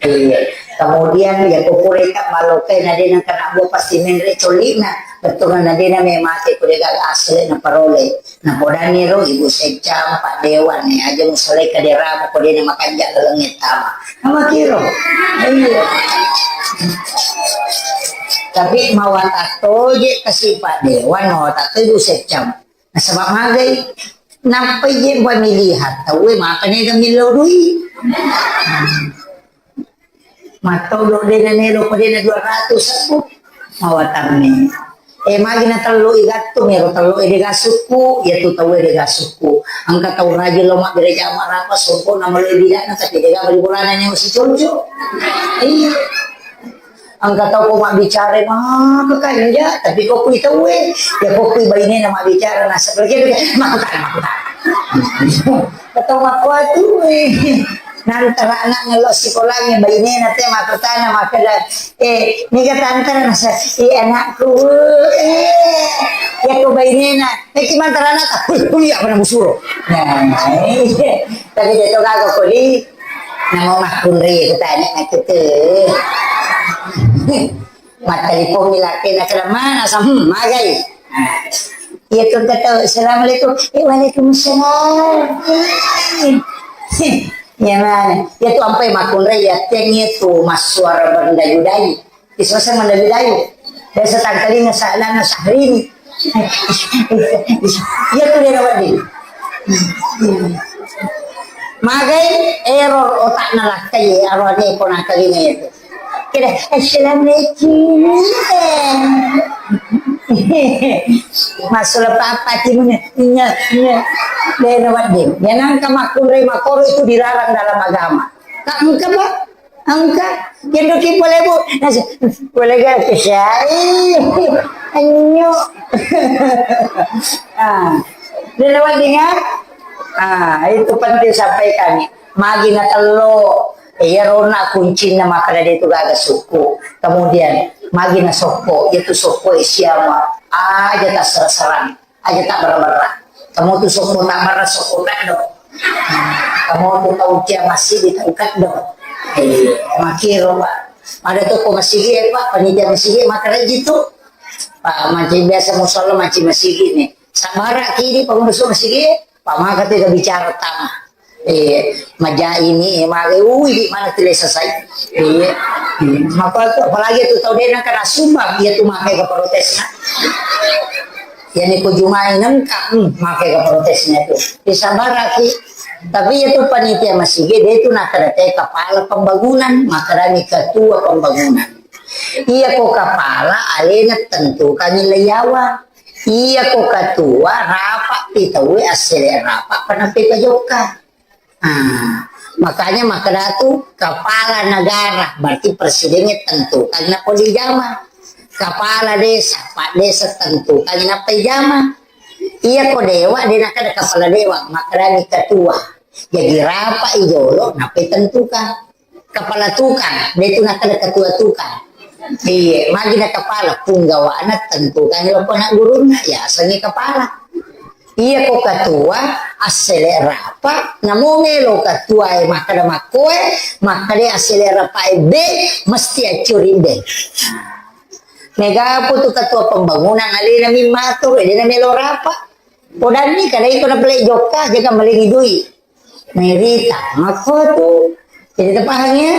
Iya. Kemudian ya kukureka malokai nadena kena buah pasti menre colina. Bettuanna nadena memate kudegaga asli na parole. Napodani ro Ibu Seccang, Pak Dewan, ni aja musalai kaderamu ko dena makanja laleng tama. Nama kiro? Iya. Tapi mawatang toje kasi Pak Dewan, mawatang to Ibu Seccang. Nasaba magai, nappai je buat milihat, tahu eh, maka nega millau dui. Mattodo de na nelo ko de na dua ratus aku. Mawatarni. Eh, magi na tello i gattung, ero tello e de gasukku, ya tu tau e de gasukku. Angka tau rajin lo mabbere jama rapa songko na malo bidana, tapi de ga bali bolana nyawa si Jojo. Iya. Angka tau ko mabbicara maka kanja, tapi ko kui tau e, ya ko kui baine na mabbicara na seperti itu, makutana, makutana. Ketau makkuatu e. Nantara anak ngello sikolangnge bainena te makkutana makkeda, "Eh, niga tantara?" Nasa, "Eh, anakku, eh." Yakko bainena, "Eh, ki mantara anak tak kuliah, kuliah pada musuro." Nah, iya. Tapi dia tu gaga kuli, namo makkunrai kutanya nak kete. Mattelipong mi lakkena, "Keda mana?" Sa, "Hmm, magai." Iya tu engka tau, "Assalamualaikum." "Eh, waalaikumsalam." Iya mana? Iya tu ampai makkunrai, iya teng iya tu massuara mendayu-dayu. Isose mendayu-dayu. Biasa tangkalinga sa-, lana Syahrini. Iya tu dia wedding. Magai error otakna lakkai, arwane ko nakalinga itu. Kira, "Assalamualaikum." Masuk papa timun, nya, nya. Dena wedding. Ya nangka makkunrai makoro itu dilarang dalam agama. Tak engka, Pak? Engka. Kendo ki boleh, Bu? Nasi, boleh gak? Kesai. Anyo. Ah. Dena wedding, ya? Ah, itu penting sampaikan. Magi na tello, iyaro na kuncinna makkeda de tu gaga sukku. Kemudian, magi na sokko, iya tu sokko e siama, aja tassara-sarang, aja tabberra-berra. Kamu tu sokko tabberra, sokko kaddo. Kamu tu tau cia masigi, tau kaddo. Eh, makiro, Pak. Ada toko masigi, Pak, panitia masigi, makkeda ji tu. Pak, manci biasa musalla, manci masigi ni. Sabara kidi pengurus masigi, Pak, maka tu bicara tama. Eh, maja ini, eh, maka, ui, di mana tidak selesai. Eh, hmm, maka tu, apalagi tu tau dena kena sumbang, iya tu maka ke protesna. Iya ni ko jumai nengka, hmm, maka ke protesna tu. Di sabara ki, tapi iya tu panitia masigi, dia tu nak ada kepala pembangunan, maka ni ketua pembangunan. Iya ko kepala, alena tentukan nilai yawa. Iya ko ketua, rapat pi tauwe, assele rapat, penampe pajokka. Ah, makanya makkeda tu kepala negara, berarti presidennya tentukan nappa dijama. Kepala desa, pak desa tentukan nappa dijama. Iya ko dewa, de nakkeda kepala dewa, makkeda ni ketua. Jadi rapat i jolo, nappa tentukan. Kepala tukang, de tu nakkeda ketua tukang. Iya, magi na kepala, punggawana tentukan lo ko anak gurunna, ya, asengi kepala. Iya ko ketua, assele rapat, namo melo ketua e makkeda makkoe, makkeda assele rapat e be, mesti accuri be. Mega putu ketua pembangunan, alena mi matur, alena melo rapat. Podanni kada iko na pale jokka, jaga malengi dui. Merita, makko tu. Jadi, tapahang ya?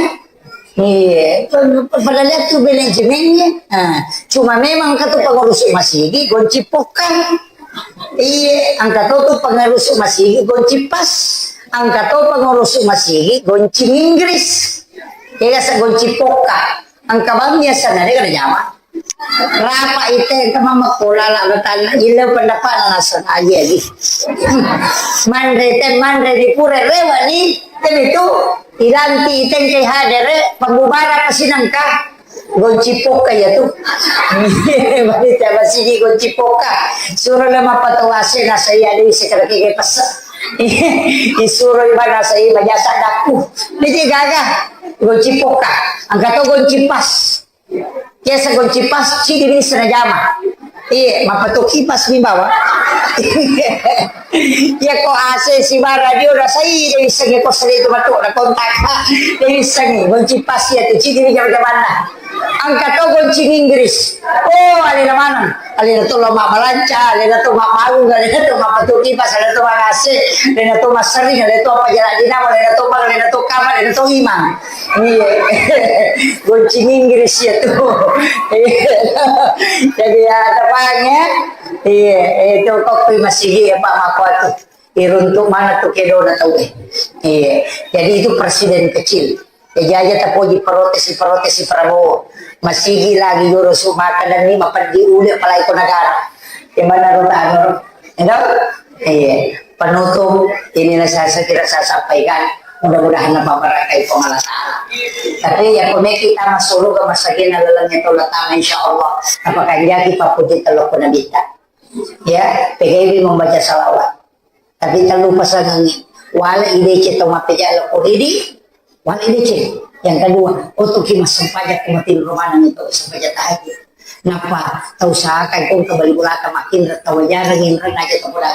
Iya, padahal itu manajemennya. Nah, cuma memang katu pengurus masigi gonci pokang. Iya, angka tu pengurus masigi gonci pas. Angka tu pengurus masigi gonci Inggris. Iya, sa gonci poka. Angka bang biasa nare kada jama. Rapa ite engka mama ko lala betana ile pendapat naseng aji aji. Manre te manre di pure rewa ni te itu ilanti ite engka hadere pembubaran pasti nangka gonci poka ya tu. Bani te masigi gonci poka. Suruh le mapatawase nasa iya di sekar kege pesa. Disuruh ibana sa iya majasa daku. Ini gaga gonci poka. Angka to gonci pas. Biasa gonci pas, cidi bisa najama. Iya, mapatu kipas mi bawa. Iya ko A C si bara dio rasai, dia bisa nge kos itu matu na kontak. Dia bisa nge gonci pas ya tu cidi bisa jamanna. Angka to gonci Inggris. Oh, alena maneng. Alena to lo mabbalanca, alena to mabbangung, alena to mapatu kipas, alena to mangase, alena to massering, alena to apa jalan dinamo, alena to bang, alena to kamar, alena to imang. Iya. Gonci Inggris ya tu. Iya. Jadi ya, tepang ya. Iya, itu kok masih iya Pak Mako tu. Iruntuk mana tu kedona tau eh. Iya. Jadi itu presiden kecil. Jaja tapoji protesi, protesi Prabowo. Masigi lagi joro su makanan ni mapeddi ude apalagi ko negara. Gimana ro tano ro? Edo? Iya. Penutup, inilah saya, saya kira saya sampaikan. Mudah-mudahan apa barakai Puang Allah Ta'ala. Tapi ya, kau meki tama suruga masagina lalengnya tolak tama, insya Allah. Apa kanjaki papuji telok Nabi ta. Ya, P G B membaca salawat. Tapi tak lupa sangangi. Wala idece to mapeja lo kuridi, wala idece. Yang kedua, untuk ki massempajang ke mati rumah itu sempajang tahajud. Napa tau usahakan kau ke bali bulata makin tau jarang yang aja tau pulang.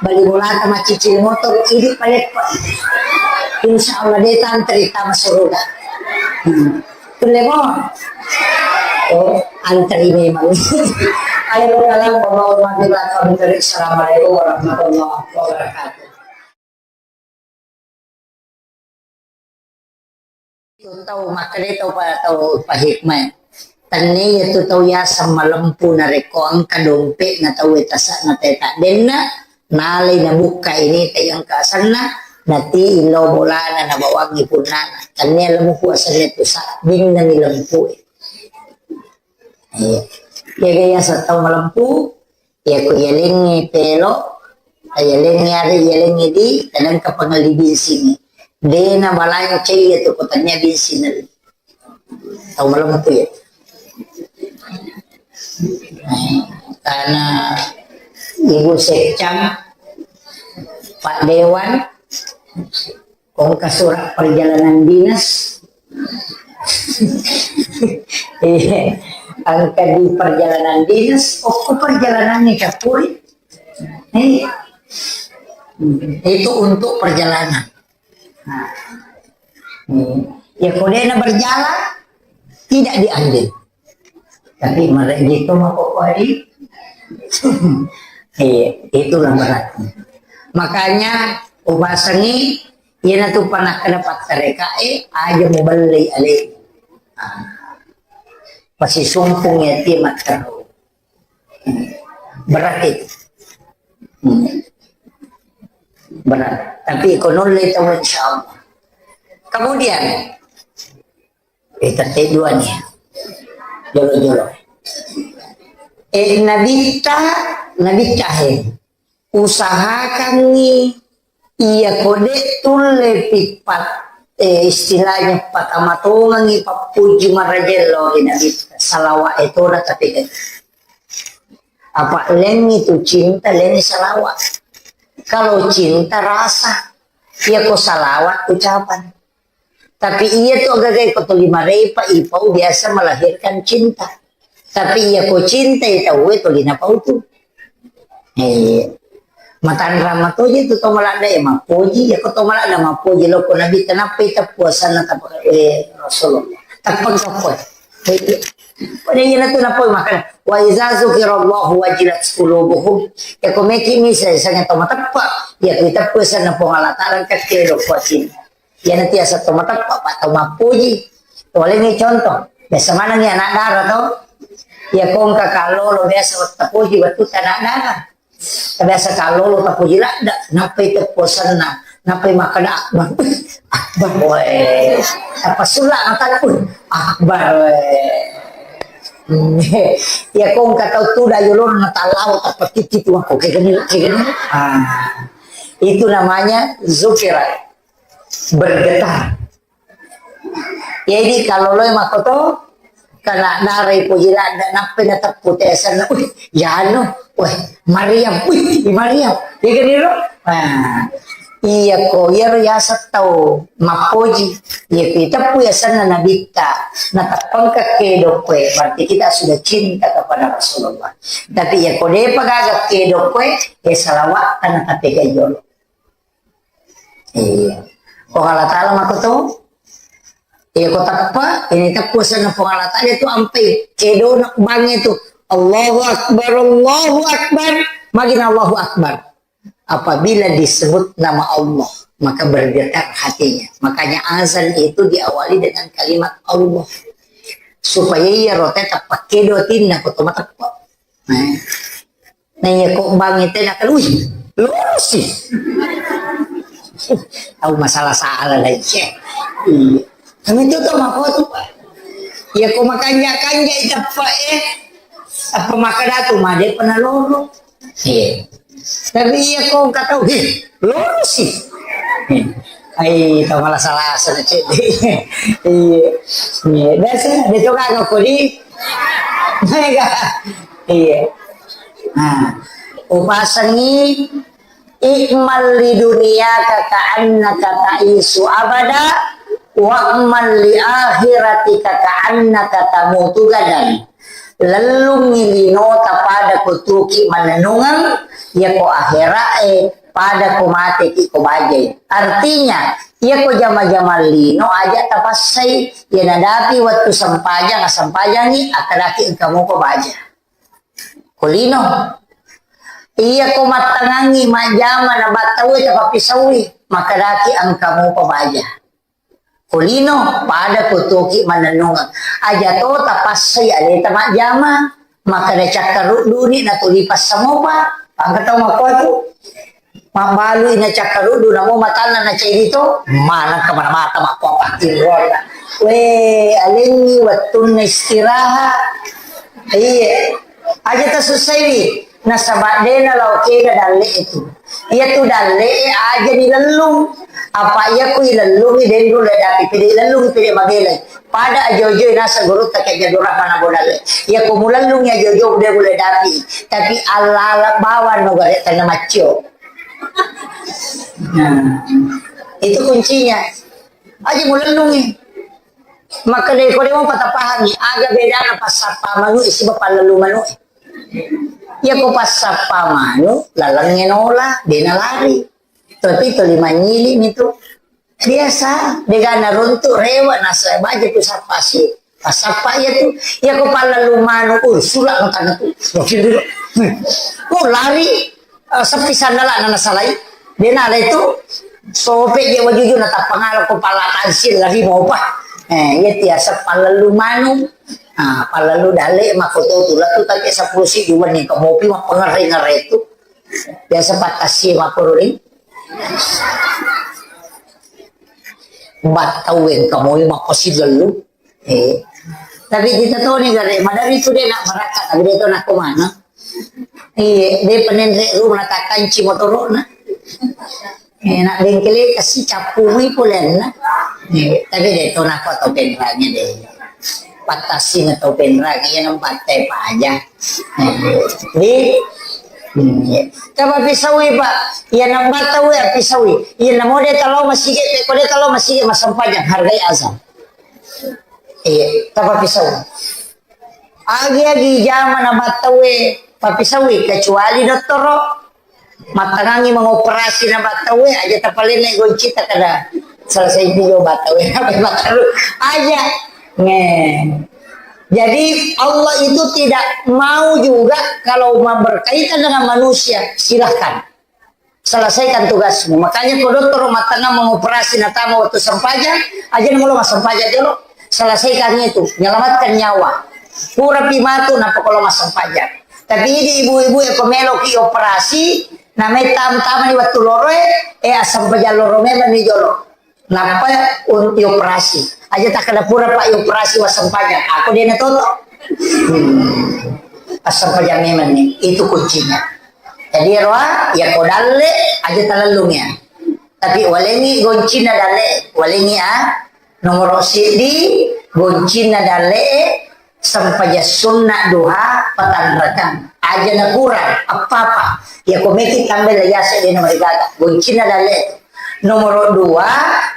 Bali bulata macicil motor ini paleppa. Insya Allah dia tantri tama suruga. Hmm. Kulle mo. Oh, antri memang. Ayo, salam, warahmatullahi wabarakatuh. Assalamualaikum warahmatullahi wabarakatuh. Itu tau makkeda tau pa-, tau pahikmah. Tennia tu tau yaseng malempu narekko engka dompe'na tau e tasa'na teta denna, nalai nabukka ini te engka asenna, nati illau bolana nabawangi punnana. Tennia lempu asenna tu sabbinna ni lempu e. Iya. Iya, iya, yaseng tau malempu, iya, ko iyalengnge pelo, iyalengnge are, iyalengnge di, kadang kapangali binsingi. Dena balancai iya tu ko tennia binsinna. Tau malempu ya. Karena Ibu Sekcam, Pak Dewan, Kongka surat perjalanan dinas. Iya. Engka di perjalanan dinas, oh, perjalanan ini capuri. Iya. Itu untuk perjalanan. Nah. Iya. Ya, kodena berjalan, tidak diambil. Tapi mereka gitu mau kok hari. Iya, itulah beratnya. Makanya, upasangi, iyana tu panakkeda pattarekae, aja mubellei ale. Ah. Pasisumpung ya, ti matteru. Berat itu. Hmm. Berat. Tapi ko nulle tau, insya Allah. Kemudian, eh, tette dua nih. Jolo-jolo. Eh, Nabitta, Nabitta, eh. Usahakangngi iya ko de' tulle pippat, eh, istilahnya patamatongengngi pappuji marajello ri Nabitta. Salawat e toda tapi kan. Apa lengngi tu cinta, lengngi salawat. Kalau cinta rasa, iya ko salawat ucapan. Tapi iya tu agaga ko tuli marepa ipau biasa melahirkan cinta. Tapi iya ko cinta i tau e tuli napau tu. Eh, matanra matoji tu to maladda e mapoji, iya ko to maladda mapoji lo ko Nabi tenappa i teppu asanna tapa, eh, Rasulullah. Teppa ko. Eh, pada iya tu napau makana wa iza zukirallahu wajilat qulubuhum. Ya ko meki misa sanga to mateppa, ya ko teppu asanna Puang Allah Taala kakke do kuasin. Iyana tiasa to mateppa, pa to mappuji. Tolengngi contoh, biasa manengngi anak dara to. Iya ko engka kallolo biasa wetta puji wettu anak dara. Biasa kallolo tapuji ladda, nappai tepposenna, nappai makkeda akbar. Akbar, weh. Apa sulla matakku? Akbar, weh. Iya ko engka tau tuda yolona tallawa tappa titi tu, kegani, kegani. Ah. Itu namanya zukirat. Bergetar. Jadi kalau lo makoto, kena darai puji ladda, nappai nateppu te asenna, "Wih, yanu, weh, Maryam, wih, Maryam." Iya kan, iro? Nah, iya ko, iya ro yaseng tau mappoji. Iya ko iteppu asenna Nabitta, nateppengka kedo kue, berarti kita sudah cinta kepada Rasulullah. Tapi iya ko depa gaga kedo kue, ya salawat tanah tapi jolo. Iya. Puang Allah Ta'ala makoto. Iya, ko teppa, ini teppu asenna Puang Allah Ta'ala itu ampai kedona bangnge tu. Allahu Akbar, Allahu Akbar. Magina Allahu Akbar. Apabila disebut nama Allah, maka bergetar hatinya. Makanya azan itu diawali dengan kalimat Allah. Supaya iya rote teppa kedo atinna ko to mateppa. Nah. Nah, iya ko bangnge te nakalui. Lurus sih. Tau masalah-salah lagi. Iya. Kami itu tau mako tu, Pak. Ya, ko makanja-kanja itappa, eh. Apa makkeda tu, made pernah loro. Iya. Tapi iya ko engka tau, "Heh, loro sih." Ai, tau malah salah asal cek. Iya. Iya, biasa dia coba nggak kodi. Mega. Iya. Nah, upasangi, "I'mal li dunyaka ka'annaka ta'isu abada, wa'mal li akhiratika ka'annaka tamutu gadan." Lellungngi linota pada ko tuki mannennungeng, yako akhira'e pada ko mateki ko bajai. Artinya, yako jama-jama lino aja tapassai, ya nadapi wettu sempajang, sempajangi, akadaki engka muko baja. Ko lino. Iya ko mattangangi majjama na battaue tapappisaui, makadaki engka mupa baja. Ko lino, pada ko toki mannennungeng. Aja to tapassai aleta majjama, makkada cakkarudduni natuli passamopa, pangka tau makkuatu. Mabbalui na cakkaruddu, namo matanna na ceri to, maneng kemana mata makko pattinronna. We, alengngi wettunna istirahat. Iya. Aja tasussaiwi. Nasaba dena lao kega dalle itu. Iya tu dalle aja dilellung. Apa iya ku ilellungi denru le dapi pede lellung pede mabelai. Pada ajo-ajo nasa gurutta ke jadurah mana bodalle. Iya ku mulellung ya jojo de gule dapi. Tapi ala-ala bawang no gare tanah macio. Nah, itu kuncinya. Aja mulellungi. Maka dari kode mau patah pahami, aga bedana passappa manu isi bapallelu manu. Ya ko passappa manu, lalengnge nola, dena lari. Tapi tuli manyili mitu. Biasa, degana runtu rewa nasa baja tu sappa si. Passappa iya tu, iya ko pallelu manu, uh, sulak matanna tu. Makin dulu. Oh, lari, eh, sepi sandala nana salai. Dena le tu, sope je wajuju na tappangala ko palla tansil lari mau pa. Eh, iya tiasa pallelu manu. Ah, pallelu dalle mako to tu latu tapi sepuluh si juwa ni ko mopi ma pengeri ngere tu. Biasa patasi mako ri. Battau engka moi makkosi lellu. Eh. Tapi kita toni gare, madari tu de nak marakka, tapi de to nak kemana. Eh, de penenre rumah takanci motorona. Eh, nak bengkele kasi cappu mui polenna. Eh, tapi de to nak to penranya de. Patasi na to penranya, ya nampak teh paja. Di, iya. Tapa pisaui, Pak. Iya, nambattau ya pisaui. Iya, namo de talo masige, pe ko de talo masige masempajang hargai azan. Iya, tapa pisau. Agi-agi jama nambattau e, papisaui kecuali dottoro. Mattangangi mengoperasi nambattau e, aja tapalenne goncita kada selesai juga battau e, apa battau aja. Nge. Jadi, Allah itu tidak mau juga kalau ma-, berkaitan dengan manusia, silahkan. Selesaikan tugasmu. Makanya kalau dokter rumah tangga mengoperasi natama waktu sempajang, aja namo lo sempajang dulu. Selesaikan itu, menyelamatkan nyawa. Pura pi matu, napa kalau sempajang. Tapi ini ibu-ibu yang pemelo ki operasi, namanya tam-, tama di waktu loro e, eh, asam pejal loro memang di jolo. Nappa un-, ioperasi. Aja takkeda pura, Pak, ioperasi wassempajang. Aku dena toto. Hmm. Assempajang memang ni. Itu kuncinya. Jadi, roa, ya ko dalle, aja talellung ya. Tapi walengi goncinna dalle, walengi a, nomoro siddi, goncinna dalle, Sempajang sunna duha patanrakang. Aja na kurang, apa-apa. Ya ko meki tambai la yase de nomor gaga. Goncina dalle tu. Nomor dua,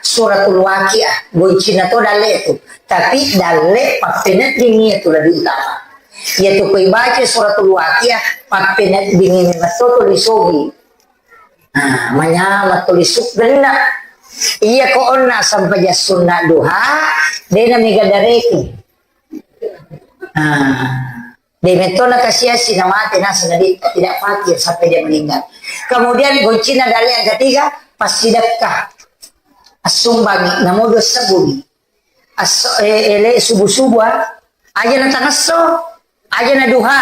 suratul waqiah. Goncina to dalle tu. Tapi dalle pappeneddingi tu lebih utama. Ya tu ko ibaca suratul waqiah, pappeneddingi memang to tuli sogi. Nah, manyama tuli suggenna. Iya ko onna sempajang sunna duha, dena mega dareki. Ah, de metto na kasiasi na mate naseng Nabi, tidak fakir sampai dia meninggal. Kemudian goncina dalle yang ketiga, passidekka. Assumbangi, namo dua sebuni. As-, eh, ele subuh-subuh, ah. Aja na tangesso, aja na duha.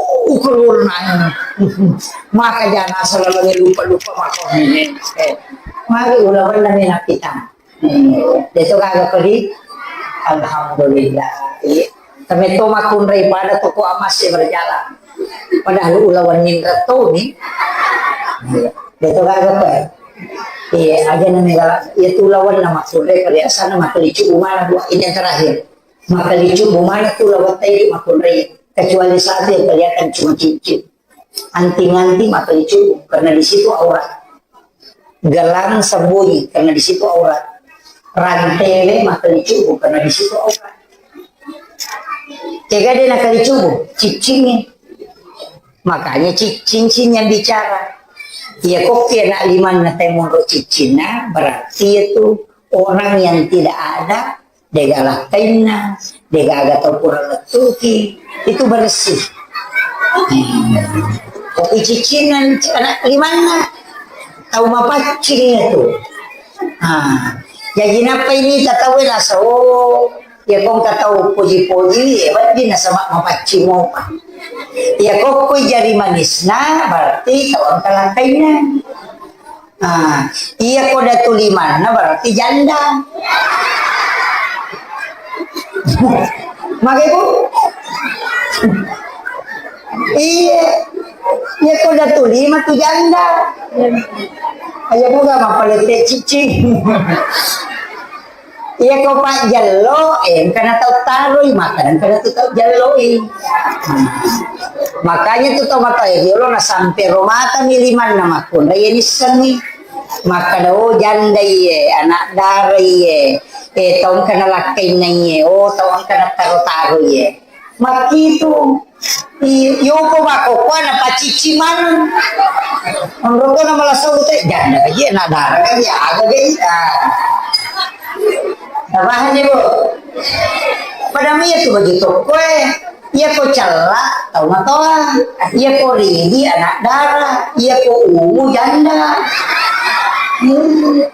uh, keluar nanya. Maka jangan asal lagi lupa-lupa makan. Eh, mari ulawan dan minapita. Deto gaga pedi. Alhamdulillah. Iya. Tapi to makunrai pada toko emas ya berjalan. Padahal ulawan nindra to ni. Iya. Deto gaga pe. Iya, aja nang negara. Iya tu ulawan nama kunrai perhiasan nama kelicu umana dua ini yang terakhir. Maka licu bumana tu ulawan tadi makunrai. Kecuali satu yang kelihatan cuma cincin. Anting-anting maka dicubung karena di situ aurat. Gelang sembunyi karena di situ aurat. Rantele maka dicubung karena di situ aurat. Tega dia nak dicubung? Cicingnya. Makanya ci- cincin yang bicara. Ya kok ya nak liman na temonro cicinna berarti itu orang yang tidak ada Degaga lakkainna, degaga tau pura lettuki, itu bersih. Kopi cicinna anak limanna, tau mapaccing itu. Ah, jadi napa ini tau nasa, oh, ya kong tau poji-poji, ya berarti nasaba mapaccing mopa. Ya kokko jari manisna, berarti tau angka lakkainna. Ah, iya ko datu limanna berarti janda. Mage, Bu? Iya. Iya ko datu lima tu janda. Ayo buka mapalete cicing. Iya ko pajjello, eh, engkana tau taroi, maka engkana tu tau jelloi. Makanya tu tau mata, eh, riolo na sampe romata mi limanna makkunda, iya nissengi. Makkada, oh, janda iye, anak dara iye, eh, tau engkana lakkainna iye, oh, tau engkana taro-taro iye. Makkitu. I-, yopo makkokkoe napacicci maneng. Onroko na malasau te, janda kaji, anak dara kaji, aga kaji. Ah. Tapahanni, Bu? Pada mia tu baju tokkoe. Iya ko cella, tau matoa. Iya ko ridi, anak dara. Iya ko ungu, janda. Hmm.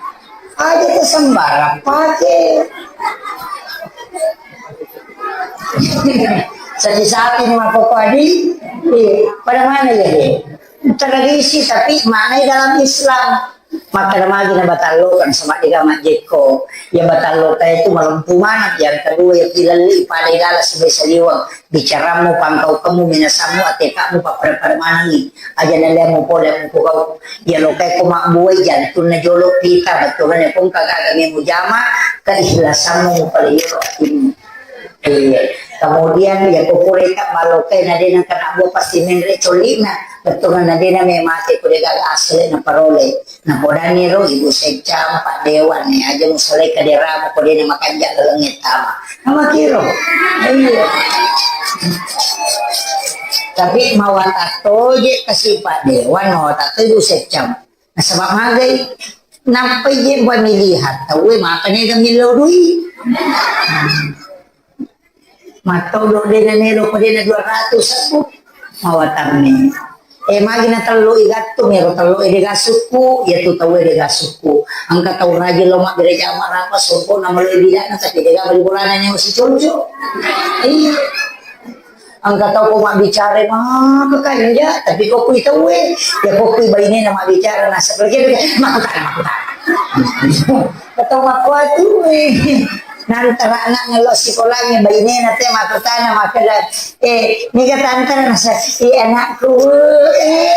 Aja tu sembarang pake. Sapi-sapi ni makkokkoe di. Eh, pada mana ya, deh? Tradisi, tapi maknai dalam Islam. Makkeda magi na batalloka, nasaba dega majjekko. Iya batalloka itu malempu maneng. Yang kedua, iya pilalli pada gala sibai saliweng. Bicarammu, pangkaukemmu, minasammu, atekakmu, pappada-pada manengi. Aja nalemu pole mupogau. Iya lokai ko mabbuai jantunna jolo pita, bettuanna ko engka gaga mujama, keikhlasammu mupaleyoro atimmu. Iya. Kemudian, iya ko pureta malokai na dena kena bua pasti menre colina. Bettuanna dena memate ko dega asli na parole. Napodani ro Ibu Seccang, Pak Dewan, nih aja musalai kaderamu ko dena makanja laleng tama. Nama kiro. Iya. Tapi mawatang toje kasi Pak Dewan, mawatang toje Ibu Seccang. Nasaba magai. Nappai je pemilihan tauwe maka nega millau dui. Mattodo dena melo ko dena dua ratus aku. Mawatanni. Eh, magi na tello i gattung, ero tello e dega sukku, iya tu tau e dega sukku. Engka tau rajin lo mabbere jama rapa songko na maloi bidana, tapi dega bali bolana nyawa si conco. Iya. Engka tau ko mabbicara maka kanja, tapi ko kui tau e, ya ko kui bainena mabbicara nasa pergi, makutana, makutana. Ketau makkuatu e. Nantara anakna lo sikolangnge, bainena te makkutana makkeda, "Eh, niga tantara?" Nasa, "Eh, anakku, eh,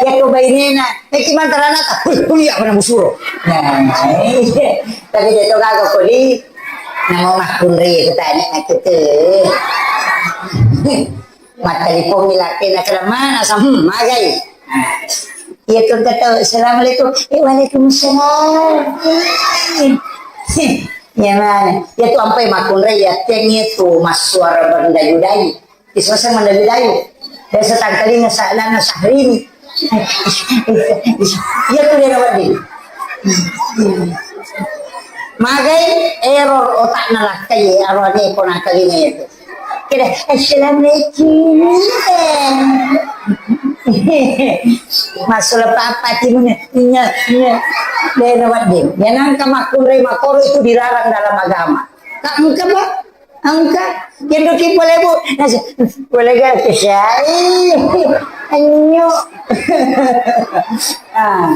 yako bainena, meki mantara anakta, kul-, kuliah pada musuro." Nah, iya. Tapi dia to gaga kodi, namo makkunrai kutanya nakete. Mattelepon mi lakkena, "Keda mana?" Sa, "Hmm, magai." Iya tu kata, "Assalamualaikum." "Eh, waalaikumsalam." Iya mana? Iya tu ampai makkunrai, iya teng iya tu massuara berdayu-dayu. Isose mendayu-dayu. Biasa tangkalinga sa-, lana Sahrini. Iya tu dia wedding. Magai error otakna lakkai, arwane ko nakalinga itu. Kira, "Assalamualaikum." Masuk papa timunya, nya, nya. Dena wedding. Ya nangka makkunrai makoro itu dilarang dalam agama. Tak engka, Pak. Engka. Kendo ki boleh, Bu. Nasi, boleh gak? Kesai. Anyo. Ah.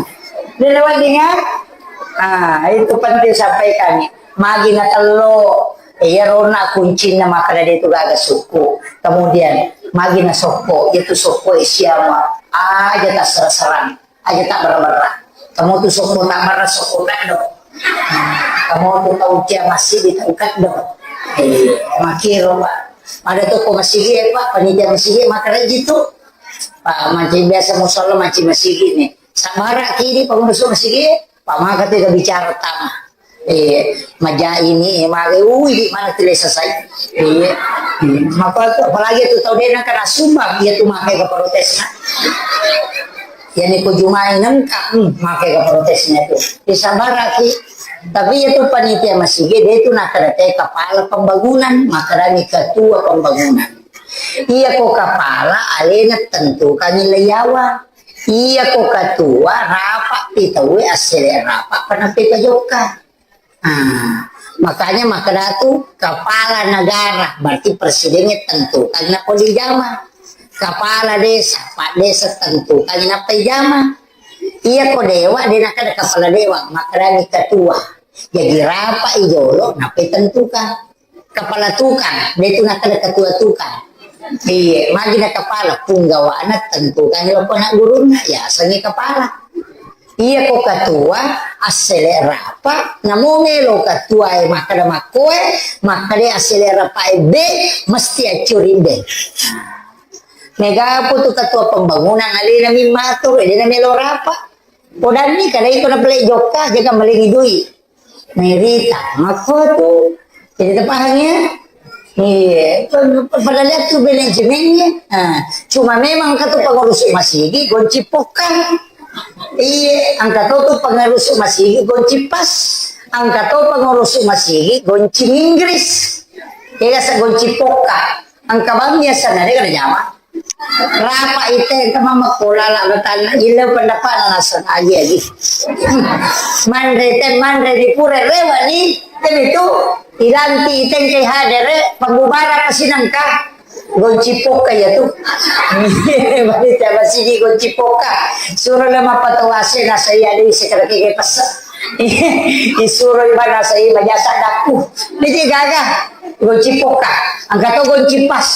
Dena wedding, ya? Ah, itu penting sampaikan. Magi na tello, iyaro na kuncinna makkeda de tu gaga sukku. Kemudian, magi na sokko, itu sokko e siama, aja tasserang-serang, aja tabberra-berra. Kamu tu sokko tabberra, sokko kaddo. Kamu tu tau cia masigi, tau kaddo. Eh, makiro, Pak. Ada toko masigi, eh, Pak, panitia masigi, makkeda ji tu. Pak, manci biasa musalla, manci masigi ni. Sabara kidi pengurus masigi, Pak, maka tu bicara tama. Eh, maja ini, eh, mage, ui, di mana tu lesa sai. Eh, maka tu, apalagi tu tau dena kena sumbang, iya tu maka ke protesna. Iya ni ko jumai nengka, hmm, maka ke protesna tu. Di sabara ki, tapi iya tu panitia masigi, dia tu nak kena te kepala pembangunan, maka ni ketua pembangunan. Iya ko kepala, alena tentukan nilai yawa. Iya ko ketua, rapat pi tau e, assele rapat, panapi pajokka. Ah, makanya makkeda tu kepala negara, berarti presidennya tentukan nappa dijama. Kepala desa, pak desa tentukan nappa dijama. Iya ko dewa, de nakkeda kepala dewa, makkeda ni ketua. Jadi rapat i jolo, nappa tentukan. Kepala tukang, de tu nakkeda ketua tukang. Iya, magi na kepala, punggawana tentukan lo ko anak gurunna, ya, asengi kepala. Iya ko ketua, assele rapa, namo melo ketua e makkeda makkoe, makkeda assele rapa e be, mesti accuri be. Mega putu ketua pembangunan alena mi matur, de na melo rapa. Podanni kada iko na pale jokka, jaga malengi dui. Merita, makko tu. Jadi, terpaham ya? Iya, padahal itu manajemennya. Nah, cuma memang kata pengurus masigi gonci pokang. Iya, angka tu pengurus masigi gonci pas. Angka tu pengurus masigi gonci Inggris. Iya, sa gonci poka. Angka bang biasa nade kada jama. Rapa ite engka mamekko lala betanna, ille pendapatna naseng agi-agi. Manre te, manre di pura rewa ni, te itu ilanti ite engka hadere pembubaran sinengka. Gonci pokka iya tu. Panitia masigi gonci pokka. Suro le mappatau A C nasai ada isi kada kege pessa. Disuro iba nasai majasa daku. Niji gaga. Gonci pokka. Angka to gonci pas.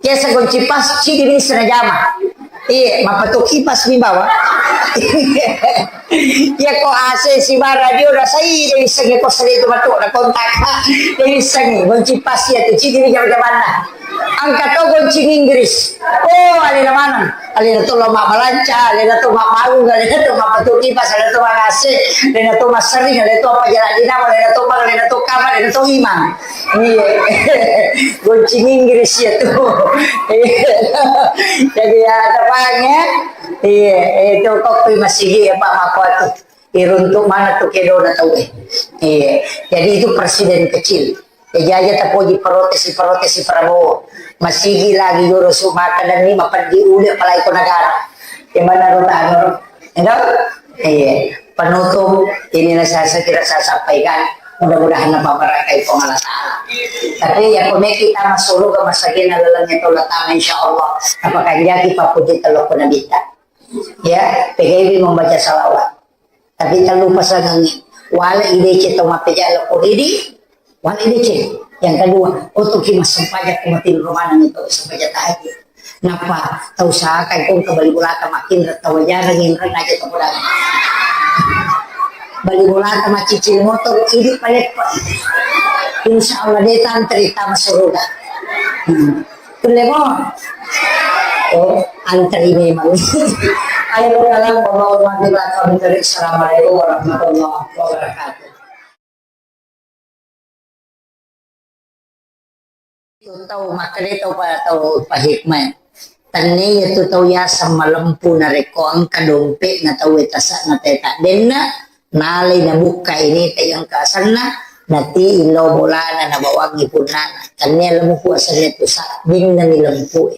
Biasa gonci pas, cidi bisa najama. Iya, mappatau kipas mi bawa. Iya ko A C si bara dio rasai, dia bisa nge kos itu matu na kontak. Dia bisa nge gonci pas ya tu cidi bisa jamanna. Angka to gonci Inggris. Oh, alena maneng. Alena to lo mabbalanca, alena to mabbangung, alena to mappatau kipas, alena to mangase, alena to massering, alena to apa jalan dina, alena to bang, alena to kamar, alena to imang. Iya. Gonci Inggris ya tu. Iya. Jadi ya, ada bang ya. Iya, itu kok masigi ya Pak Makuatu. Iruntuk mana tu kedona tau eh. Iya. Jadi itu presiden kecil. Jaji aja tapoji protesi-protesi Prabowo. Masigi lagi joro su mata dan ni mapeddi ude apalagi ko negara. Gimana ro tano ro? Enggak? Iya. Penutup inilah saya, saya kira saya sampaikan. Mudah-mudahan apa barakai Puang Allah Ta'ala. Tapi ya kone kita masuk surga masagina lalengnya tolak tangan insya Allah. Apa kanjaki papuji telok pun nabita. Ya, P G B membaca salawat. Tapi tak lupa sangangi. Wala idece tau mappejala ko idi, wala idece. Yang kedua, otoki massempajang ko mati rumah itu sempajang tahajud. Napa tau saka itu ke bali bolata makin tau jarang yang aja tau. Bali bolata macicil motor idi paleppa. Insya Allah dia tantri tama surga. Hmm. Kulle mo? Oh, antri memang. Ayo, kalang, bawa mati bakal mencari. Assalamualaikum warahmatullahi wabarakatuh. Tau makkeda tau pa-, tau pahikmah. Tenne iya tu tau yaseng malempu narekko engka dompe'na tau e tasa'na teta denna, nalai nabukka ini te engka asenna, nati illau bolana nabawangi punnana. Tenne lempu asenna tu sabbinna ni lempu e.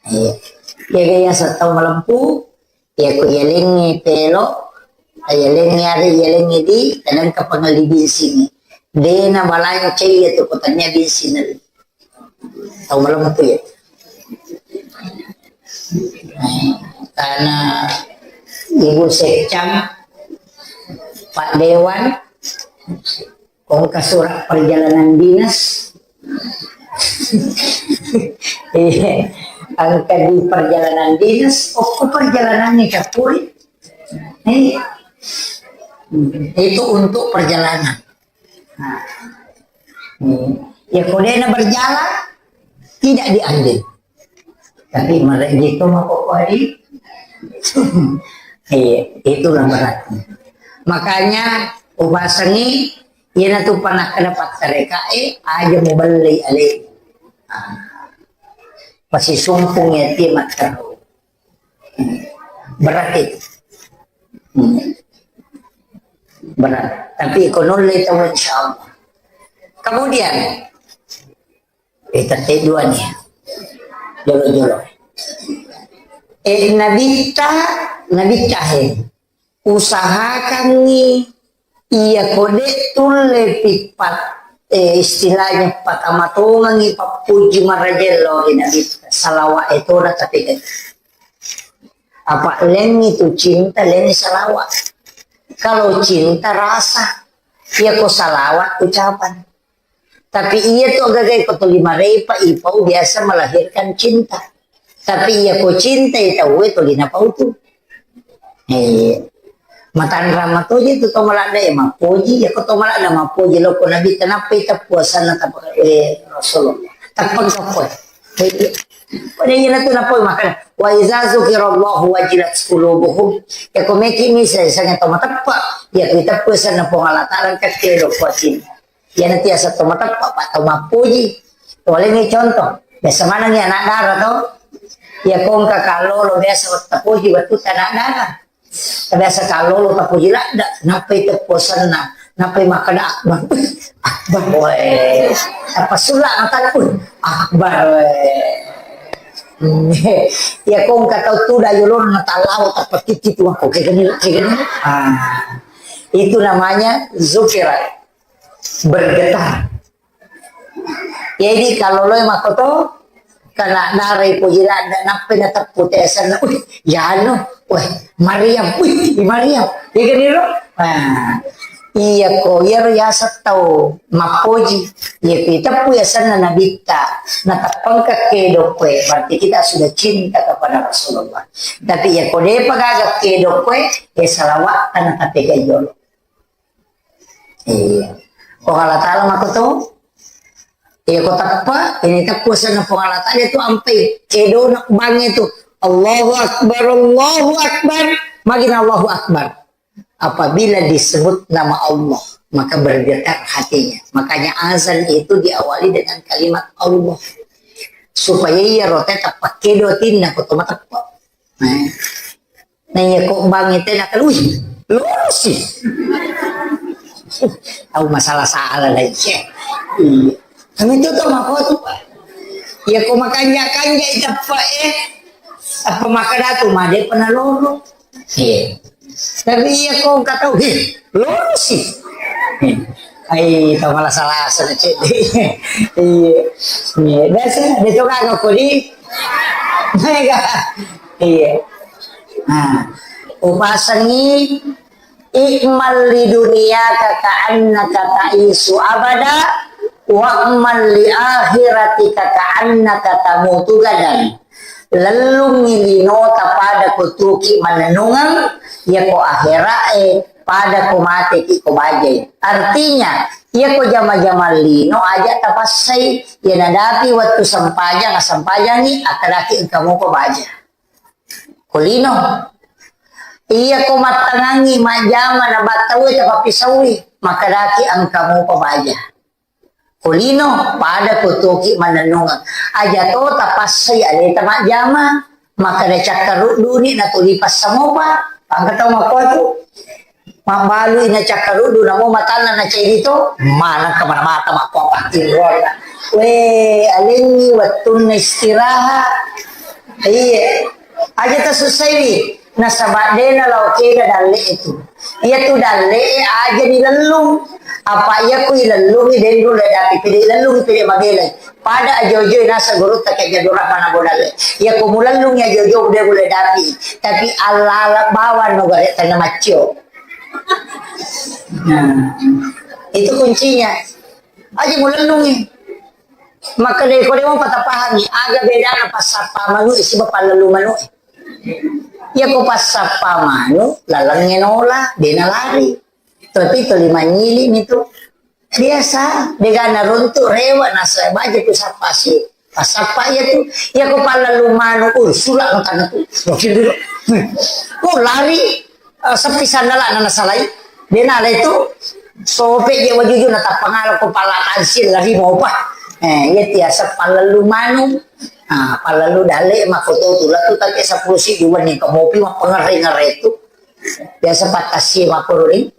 Iya. Iya, iya, setau malempu, iya, ko iyalengngi pelo, iyalengngi are, iyalengngi di, kadang kapangelli binsingi. Dena balancai iya tu ko tania binsingi. Tau malempu ya. Karena Ibu Sekcam, Pak Dewan, Engka surat perjalanan dinas. Iya. Engka di perjalanan dinas, okko perjalanan ni capuri. Iya. Itu untuk perjalanan. Nah. Hmm. Ya, kodena berjalan, tidak diambil. Tapi mereka itu mau kok hari. Iya, itulah beratnya. Makanya upasangi, iyana tu pernah kena pattereka, eh, aja mau beli ale. Ah. Pasti sumpung ya, dia mattero. Berat itu. Hmm. Berat. Tapi ekonomi tahu insya Allah. Kemudian, Eh, tette dua nih. Jolo-jolo. Eh, nabitta, nabitta he. Usahakangngi iya kode tulle pippat, eh, istilahnya patamatongangi pappuji marajello ri nabitta. Salawat itu tapi apa lengi tu cinta, lengi salawat. Kalau cinta rasa, iya ko salawat ucapan. Tapi iya tu agaga ko tuli marepa ipau biasa melahirkan cinta. Tapi iya ko cinta i tau e tuli napau tu. Eh, matanrang matoje tu tau maladda e mappoji, iya ko tau maladda mappoji lo ko Nabi tenappa i teppu asanna tapa, eh, Rasulullah. Teppa ko. Eh, pada iya tu napau makana wa iza zukirallahu wajilat qulubuhum. Ya ko meki misa sanga tau mateppa, ya ko teppu asanna Puang Allah Taala kakke lo ko cinta. Iyana tiasa to mateppa, pa to mappoji. Toleni contoh, biasa manengi anak dara to. Iya ko engka kallolo biasa tapoji wettu anak dara. Biasa kallolo tapoji ladda, nappai teppu asanna, nappai makkeda akbar. Akbar, weh. Tappa sulla mataku. Akbar, weh. Iya ko engka tau tuda yolona talao tappa titi tu mako kegeni, kegeni. Ah. Itu namanya zukirat. Bergetar. Jadi kalau lo makoto, kana darai poji ladda, nappai nateppu te asenna, "Wih, yanu, weh, Mariam, wih, Mariam." Iya kan, iro? Nah, iya ko, iyaro yaseng tau mappoji. Iya ko iteppu asenna nabitta, nateppengka kedo koe, berarti kita sudah cinta kepada Rasulullah. Tapi iya ko depa gaga kedo koe, ya salawat kana tapi jolo. Iya. Puang Allah Ta'ala makoto. Iya, ko teppa, ini teppu asenna Puang Allah Ta'ala itu ampai kedona bangnge tu. Allahu Akbar, Allahu Akbar. Magina Allahu Akbar. Apabila disebut nama Allah, maka bergetar hatinya. Makanya azan itu diawali dengan kalimat Allah. Supaya iya rote teppa kedo atinna ko to mateppa. Nah. Nah, iya ko bangnge te nakalui. Lorosi. Tau masalah-salah lagi. Iya. Kami itu tau makoto. Iya ko makanja-kanja iteppa, eh. Apa makkeda tu made pernah loro. Iya. Tapi iya ko engka tau, "Heh, lorosi." Ai, tau malah salah asal cek. Iya. Iya, biasa dia tu kan aku di. Mega. Iya. Nah, upasengi, "I'mal li dunyaka ka'annaka ta'isyu abada, wa'mal li akhiratika ka'annaka tamutu gadan." Lellungngi linota pada ko tuki mannennungeng, iya ko akhira'e pada ko mateki ko bajai. Artinya, iya ko jama-jama lino aja tapassai, iya nadapi wettu sempajang, assempajangi, akkadaki engka mupa baja. Ko lino. Iya ko mattangangi majjama na battaue tapappisaui, makkadaki engka mupa baja. Ko lino, pada ko tuki mannennungeng. Aja to tapassai aleta majjama, makkada cakkarudduni natuli passamopa, engka tau makkuatu. Mabbalui na cakkaruddu namo matanna na cairi to, maneng kemana mata makkuapa tinrolla. We, alengngi wettunna istirahat. Iya. Aja tasussaiwi. Nasaba de nalao kega dalle'e tu. Iya tu dalle'e aja nilellung. Apa iya ku ilellungi denru le dapi pede ilellungi pede magelai. Pada ajo-ajo nasa gurutta ke Abdul Rahman Abu Dalle. Iya ku mulellungi ajo-ajo de le dapi. Tapi alala bawang no gare tanna maccio. Nah, itu kuncinya. Aja mulellungi. Maka dari kode mau patapahami, aga bedana passappa manu siba pallelu manu. Iya ko passappa manu, lalengnge nola, dena lari. Tapi tuli manyili mi tu. Biasa, degana runtu rewa nasa baja tu sappasi. Passappa iya tu. Iya ko pallelu manu, uh, sulak no tanna tu. Wakil dulu. Hmm. Oh, lari. Eh, seppi sandala na nasalai. Dena le tu. Sope je wajuju na tappangala ko pala tansil lari mopa. Eh, iya tiasa pallelu manu. Ah, pallelu dale mako to tu latu take sepuluh si dua ni ko mopi ma pengere-ngere tu. Biasa patasi mako ri.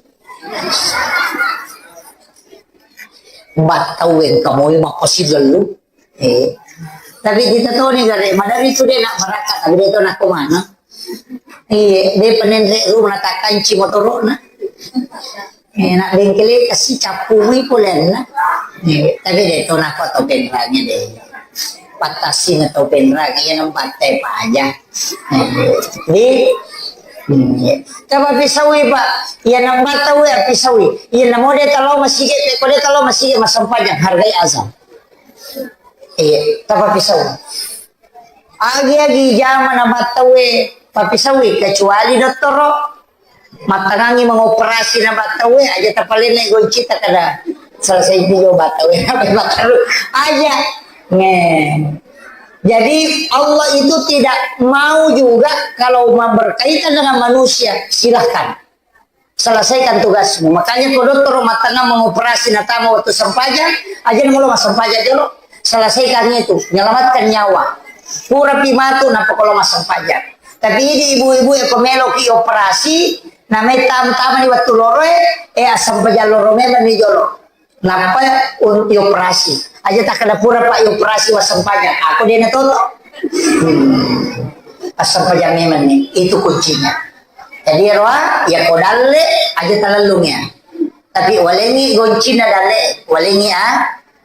Battau engka moi mappasigellu. Eh. Tapi kita toni gare, madari tu de nak barakka, tapi de to nak kemana? Iya, de penenre rumah takanci motorona. Eh, nak bengkele kasi cappu mi polenna. Eh, tapi de to nak to penrange de. Patasi na to penrange ya nampak teh aja. Eh, di, hmm, iya. Coba pisawi, Pak. Iya nampak tahu ya pisawi. Iya namo de talo masigi, ko de talo masigi masempajang hargai azan. Iya, tapappisau. Agi-agi jama na battaue pappisaui, kecuali dottoro. Mattangangi mengoperasi na battaue, aja tapalenne goncita kada selesai juga battaue. Apa battaue? Aja. Nge. Jadi Allah itu tidak mau juga kalau berkaitan dengan manusia, silahkan. Selesaikan tugasmu. Makanya ko dottoro mattangang mengoperasi natama waktu sempajang, aja namo lo massempajang jolo. Selesaikan itu, menyelamatkan nyawa. Purapi matu nappa ko lo massempajang. Tapi idi ibu-ibu e ko meloki operasi, namai tam-, tamani waktu loroe, eh, assempajang loro memang ni jolo. Nappa un-, ioperasi. Aja takkeda pura, Pak, ioperasi wassempajang. Aku dena toto. Hmm. Assempajang memang ni. Itu kuncinya. Jadi roa, ya ko dalle, aja talellung ya. Tapi walengi goncina dalle, walengi ah.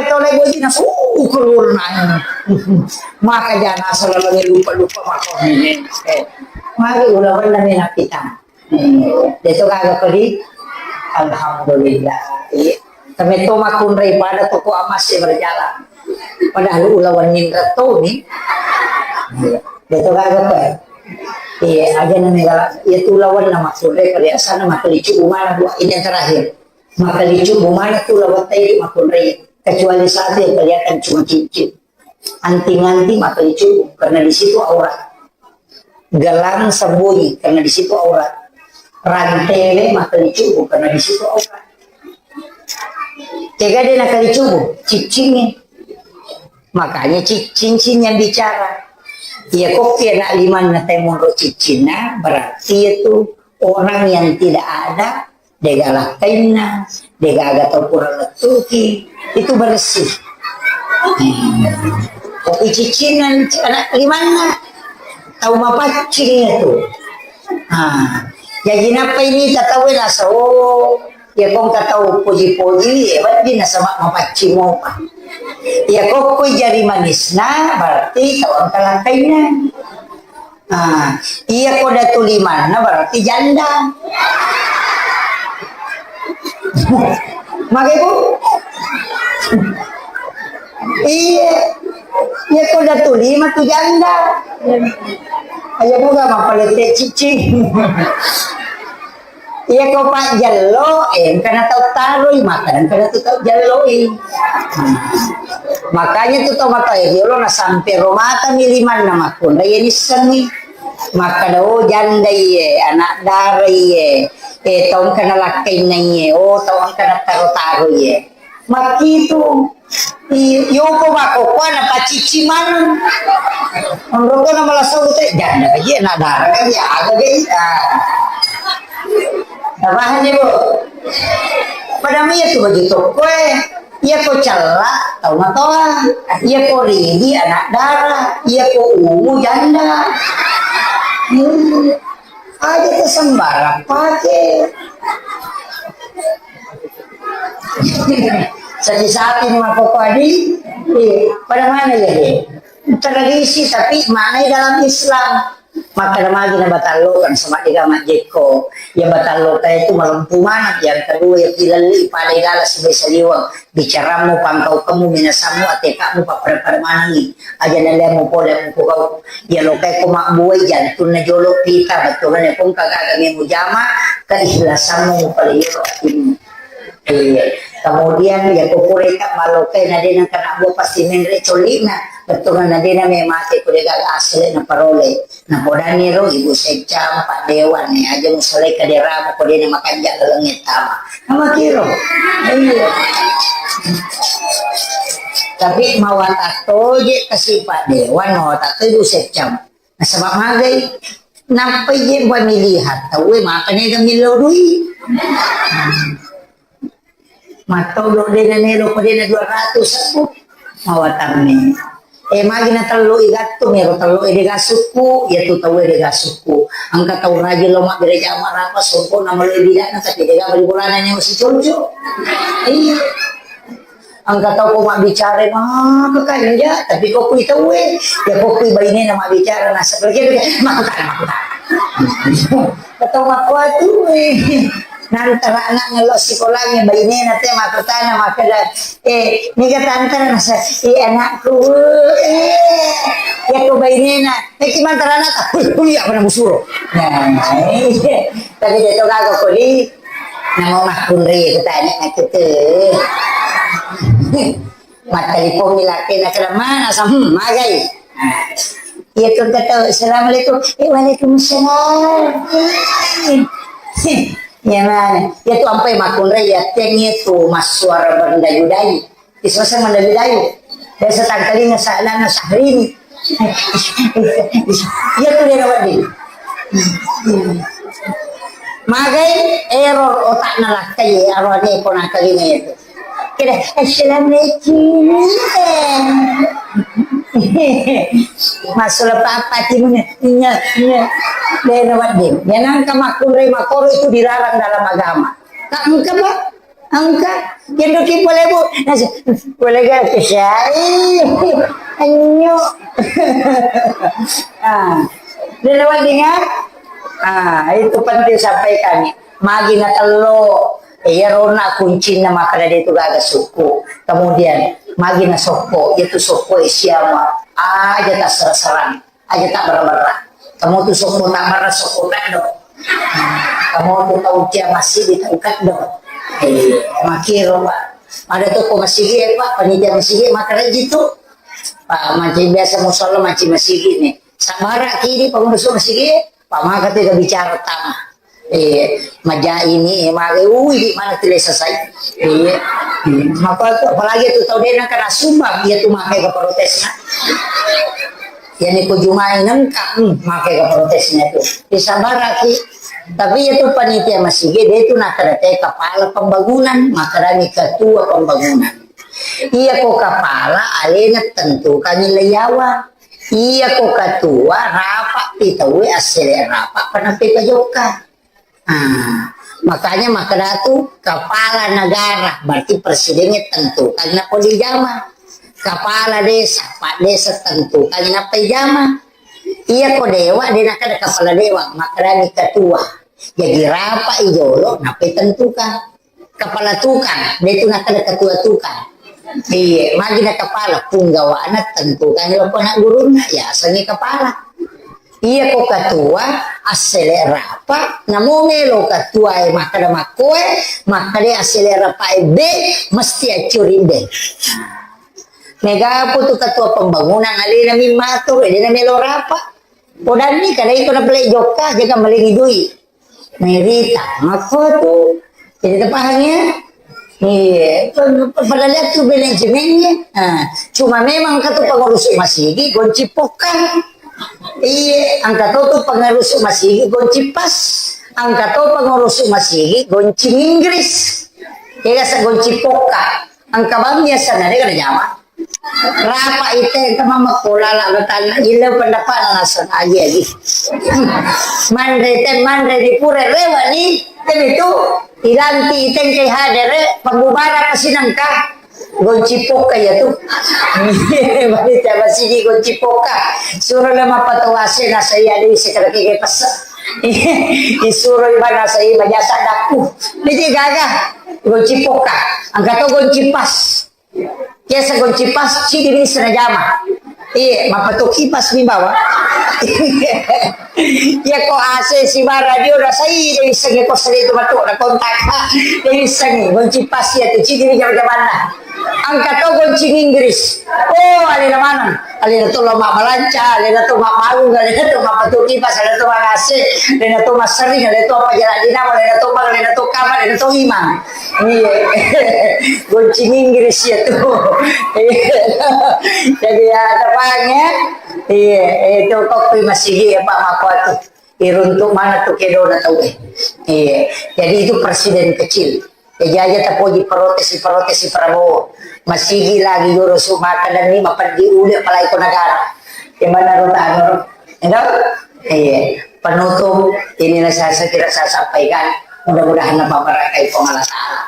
Iya, tole boji na, uh, keluar na. Maka jana selalu lupa-lupa mako. Eh, mari ulawanna mena pitang. Hmm. Deto gaga pedi. Alhamdulillah. Iya. Tapi to makkunrai pada toko amas ya berjalan. Padahal ulawan nindra to ni. Iya. Deto gaga pe. Iya, aja nang negara. Iya, tu lawan nama kunrai perhiasan nama kelicu mana dua ini yang terakhir. Makalicu bumana tu lawatta idi makkunrai, kecuali satu yang kelihatan cuma cincin. Anting-anting makalicu karena di situ aurat. Gelang sembunyi karena di situ aurat. Rantele makalicu karena di situ aurat. Tega dia nakalicu cincin ni. Makanya ci- cincin yang bicara. Iya, kok anak limanna teh monro cincinna, berarti itu orang yang tidak ada, degaga lakkainna, degaga tau kurang lettuki, itu bersih. Hmm. Kopi cicinan anak limanna, tau mapaccing itu. Ah, jadi napa ini tak tahu nasa, oh, ya kong tak tahu puji-puji, ya berarti nasaba mapaccing mopa. Ya kok kui jari manisna, berarti tau engka lakkainna. Ah, iya ko datu limanna berarti janda. Mage, Bu? Iya. Iya ko datu lima tu janda. Ayo buka mapalette cicing. Iya ko pajjello, eh, engka na tau taroi, maka engka na tu tau jelloi. Makanya tu tau matoa riolo na sampe ro mata mi limanna makkunrai, iya nissengngi. Makkeda, oh, janda iye, anak dara iye, eh, tau engka na lakkainna iye, oh, tau engka na taro-taro iye. Makkitu. I-, yopo makkokkoe na pacicci maneng. Onroko na malasau te, janda kaji, anak dara kaji, aga ge, ah. Tapahanni, Bu? Pada mia tu baju tokkoe. Iya ko cella, tau matoa. Iya ko ridi, anak dara. Iya ko ungu, janda. Hmm. Aja tu sembarang pake. Sapi-sapi ni makkokkoe di, eh, pada mana ya, deh? Tradisi, tapi maknai dalam Islam. Makkeda magi na batalloka, sama dega majjekko. Ya batalloka itu malempu maneng. Yang kedua, ya pilalli pada gala sibai saliweng. Bicarammu, pangkaukemmu, minasammu, atekamu, pappada-pada manengi. Aja nalemu pole mukugau. Iya lokai ko mabbuai jantunna jolo pita, bettuanna ko engka gaga mujama, keikhlasanmu mupalio atimmu. Iya. Kemudian ya ko pura ita malokai na dena kena bua pasti menre colina, bettuanna dena me mate ko de gaga asli na parole. Na podani ro ibu secam, pak dewan, ne aja musalai kaderamu ko dena makanja laleng tama. Sama kiro. Iya. Tapi mawatang toje kasi pak dewan, mawatang toje usecam. Nasaba magai, nappai je pamilihan tauwe maka nega millau dui. Mattodo dena melo ko dena dua ratus aku. Mawatamme. Eh, magi na tello i gattu, mero tello e dega sukku, ya tu tauwe dega sukku. Engka tau rajin lo mabbere jama rapa songko na malo bidana, tapi dega bali bolana nyawa si conco. Iya. Engka tau ko mabbicara maka kanja, tapi ko kui tauwe, ya ko kui bainena mabbicara, nasa pergi, makkutana, makkutana. Ketau makkuatu, eh. Nantara anak ngello sikolangnge bainena te makkutana, makkeda, eh, niga tantara, nasa, eh, anakku, eh. Ya ko bainena, eh, ki mantara anakta, kuliah, kuliah, pada musuro. Nah, eh, tapi dia to gaga ko di, Namo makkunrai kutanya nakete. Mattelipong mi lakkena keda mana sa, hmm, magai. Iya tu kata, "Assalamualaikum." Eh, waalaikumsalam. Ya mana? Ya tu ampai makkunrai ya teng itu massuara berdayu-dayu. Isosa mandawi-dawi. Biasa tangkalinga sa-, lana Syahrini. Iya tu dena wedding. Magai error otakna lakkai, arwane ko nangkalinga itu. Kira, "Assalamualaikum." Masuk apa timunya? Nya, nya. Dena wedding. Ya nangka makkunrai makoro itu dilarang dalam agama. Tak engka, Pak. Engka, kendoki pole, Bu. Nasa, pole ga kesai. Anyo. Ah, dia lewat dengar. Ah, itu penting sampaikan nih. Magi na tello, iya rona kuncinna makkeda de tu gaga sukku. Kemudian, magi na sokko, itu sokko siama. Aja tak serang-serang. Aja tak berra-berra. Kamu tu sokko tak berra, sokko tak do. Kamu tu tau cia masigi, tau kaddo. Eh, makiro, Pak. Pada toko masigi, eh, Pak, panitia masigi, maka rajin tu. Pak, mancing biasa musola, mancing masigi nih. Sabara kiri, Pak, masuk masigi, Pak, maka tu bicara tama. Eh, maja ini, eh, mare, ui, di mana tu lesa sai. Eh, maka tu, apalagi tu tau dena kena sumbang, iya tu makai ke protesna. Iya ni ko jumai nengka, hmm, makai ke protesna tu. Disabaraki. Tapi iya tu panitia masigi, dia tu nakada te kepala pembangunan, makadani ketua pembangunan. Iya ko kepala, alena tentukan nilai yawa. Iya ko ketua, rapat pi tauwe, assele rapat, penampe pajokka. Ah, makanya makkeda tu kepala negara, berarti presidennya tentukan nappa dijama. Kepala desa, pak desa tentukan nappa dijama. Iya ko dewa, de nakkeda kepala dewa, makkedani ketua. Jadi rapat i jolo, nappa tentukan. Kepala tukang, de tu nakkeda ketua tukang. Iya, magi na kepala, punggawana tentukan loko anak gurunna, ya, asengi kepala. Iya ko ketua, assele rapat. Pa, namo melo ketuae makkeda makkoe, makkeda aselera pae be, mesti accuri be. Mega apa tu ketua pembangunan alena mi matur, dena melo rapa. Podanni kada iko na pele jokka, jaga malengi dui. Merita, makko tu. Jadi tapahang ya? Iya, padahal itu manajemennya. Nah, cuma memang kata pengurus masigi gonci pokang. Iya, angka to tu pengurus masigi gonci pas. Angka to pengurus masigi gonci Inggris. Iya, sa gonci poka. Angka bang biasa nade kada jama. Rapa ite engka mama kola la betana ile pendapat langsung aja lagi. Manre te manre di pura rewa ni, tapi tu ilanti ite engka hadere pembubaran pasti nangka. Gonci poka ya tu. Bani tiap sini gonci poka. Suruh nama patuase nasa iya dewi sekali kege pesa. Disuruh ibana saya majasa daku. Ini gaga. Gonci poka. Angka to gonci pas. Biasa gonci pas, cidi bisa na jama. Iya, mapatuki pas mi bawa. Iya ko A C si bara radio rasai, dia bisa nge kos itu matu na kontak. Dia bisa nge gonci pas ya tu cidi bisa jamanna. Angka to gonci Inggris. Oh, alena maneng. Alena to lo mabbalanca, alena to mabbangung, alena to mapatuki pas, alena to mangase, alena to massering, alena to apa jalan dinamo, alena to bang, alena to kamar, alena to imang. Iya. Gonci Inggris ya tu. Iya. Jadi ya tepang ya. Iya, itu kok masih ya Pak Mako tu. Iruntuk mana tu kedona tau eh. Iya. Jadi itu presiden kecil. Jaja tapoji protes, protes Prabowo. Masigi lagi joro su maka dan ni mapeddi ude apalagi ko negara. Di mana ro tano? Enggak? Iya. Penutup inilah saya, saya kira saya sampaikan. Mudah-mudahan apa barakai Puang Allah Ta'ala.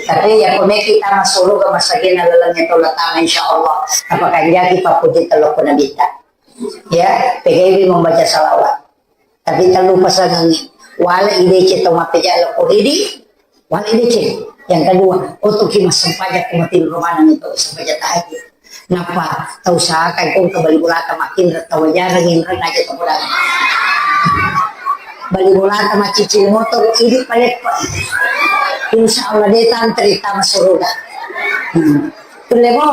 Tapi ya kone kita masuk ke masagina lalangnya tola tama insya Allah. Apa kanjaki papuji telok ko nabita. Ya, P G B membaca salawat. Tapi tak lupa sangangi. Wala idece tau mapejala ko ridi, wala idece. Yang kedua, otoki massempajang ko mati rumana itu sempajang tahajud. Napa tau sakai ko ke bali bulata makin tau jarang yang aja tau. Bali bulata macicil motor idi paleppa. Insya Allah dia tantri tama suruga. Hmm. Kulle mo?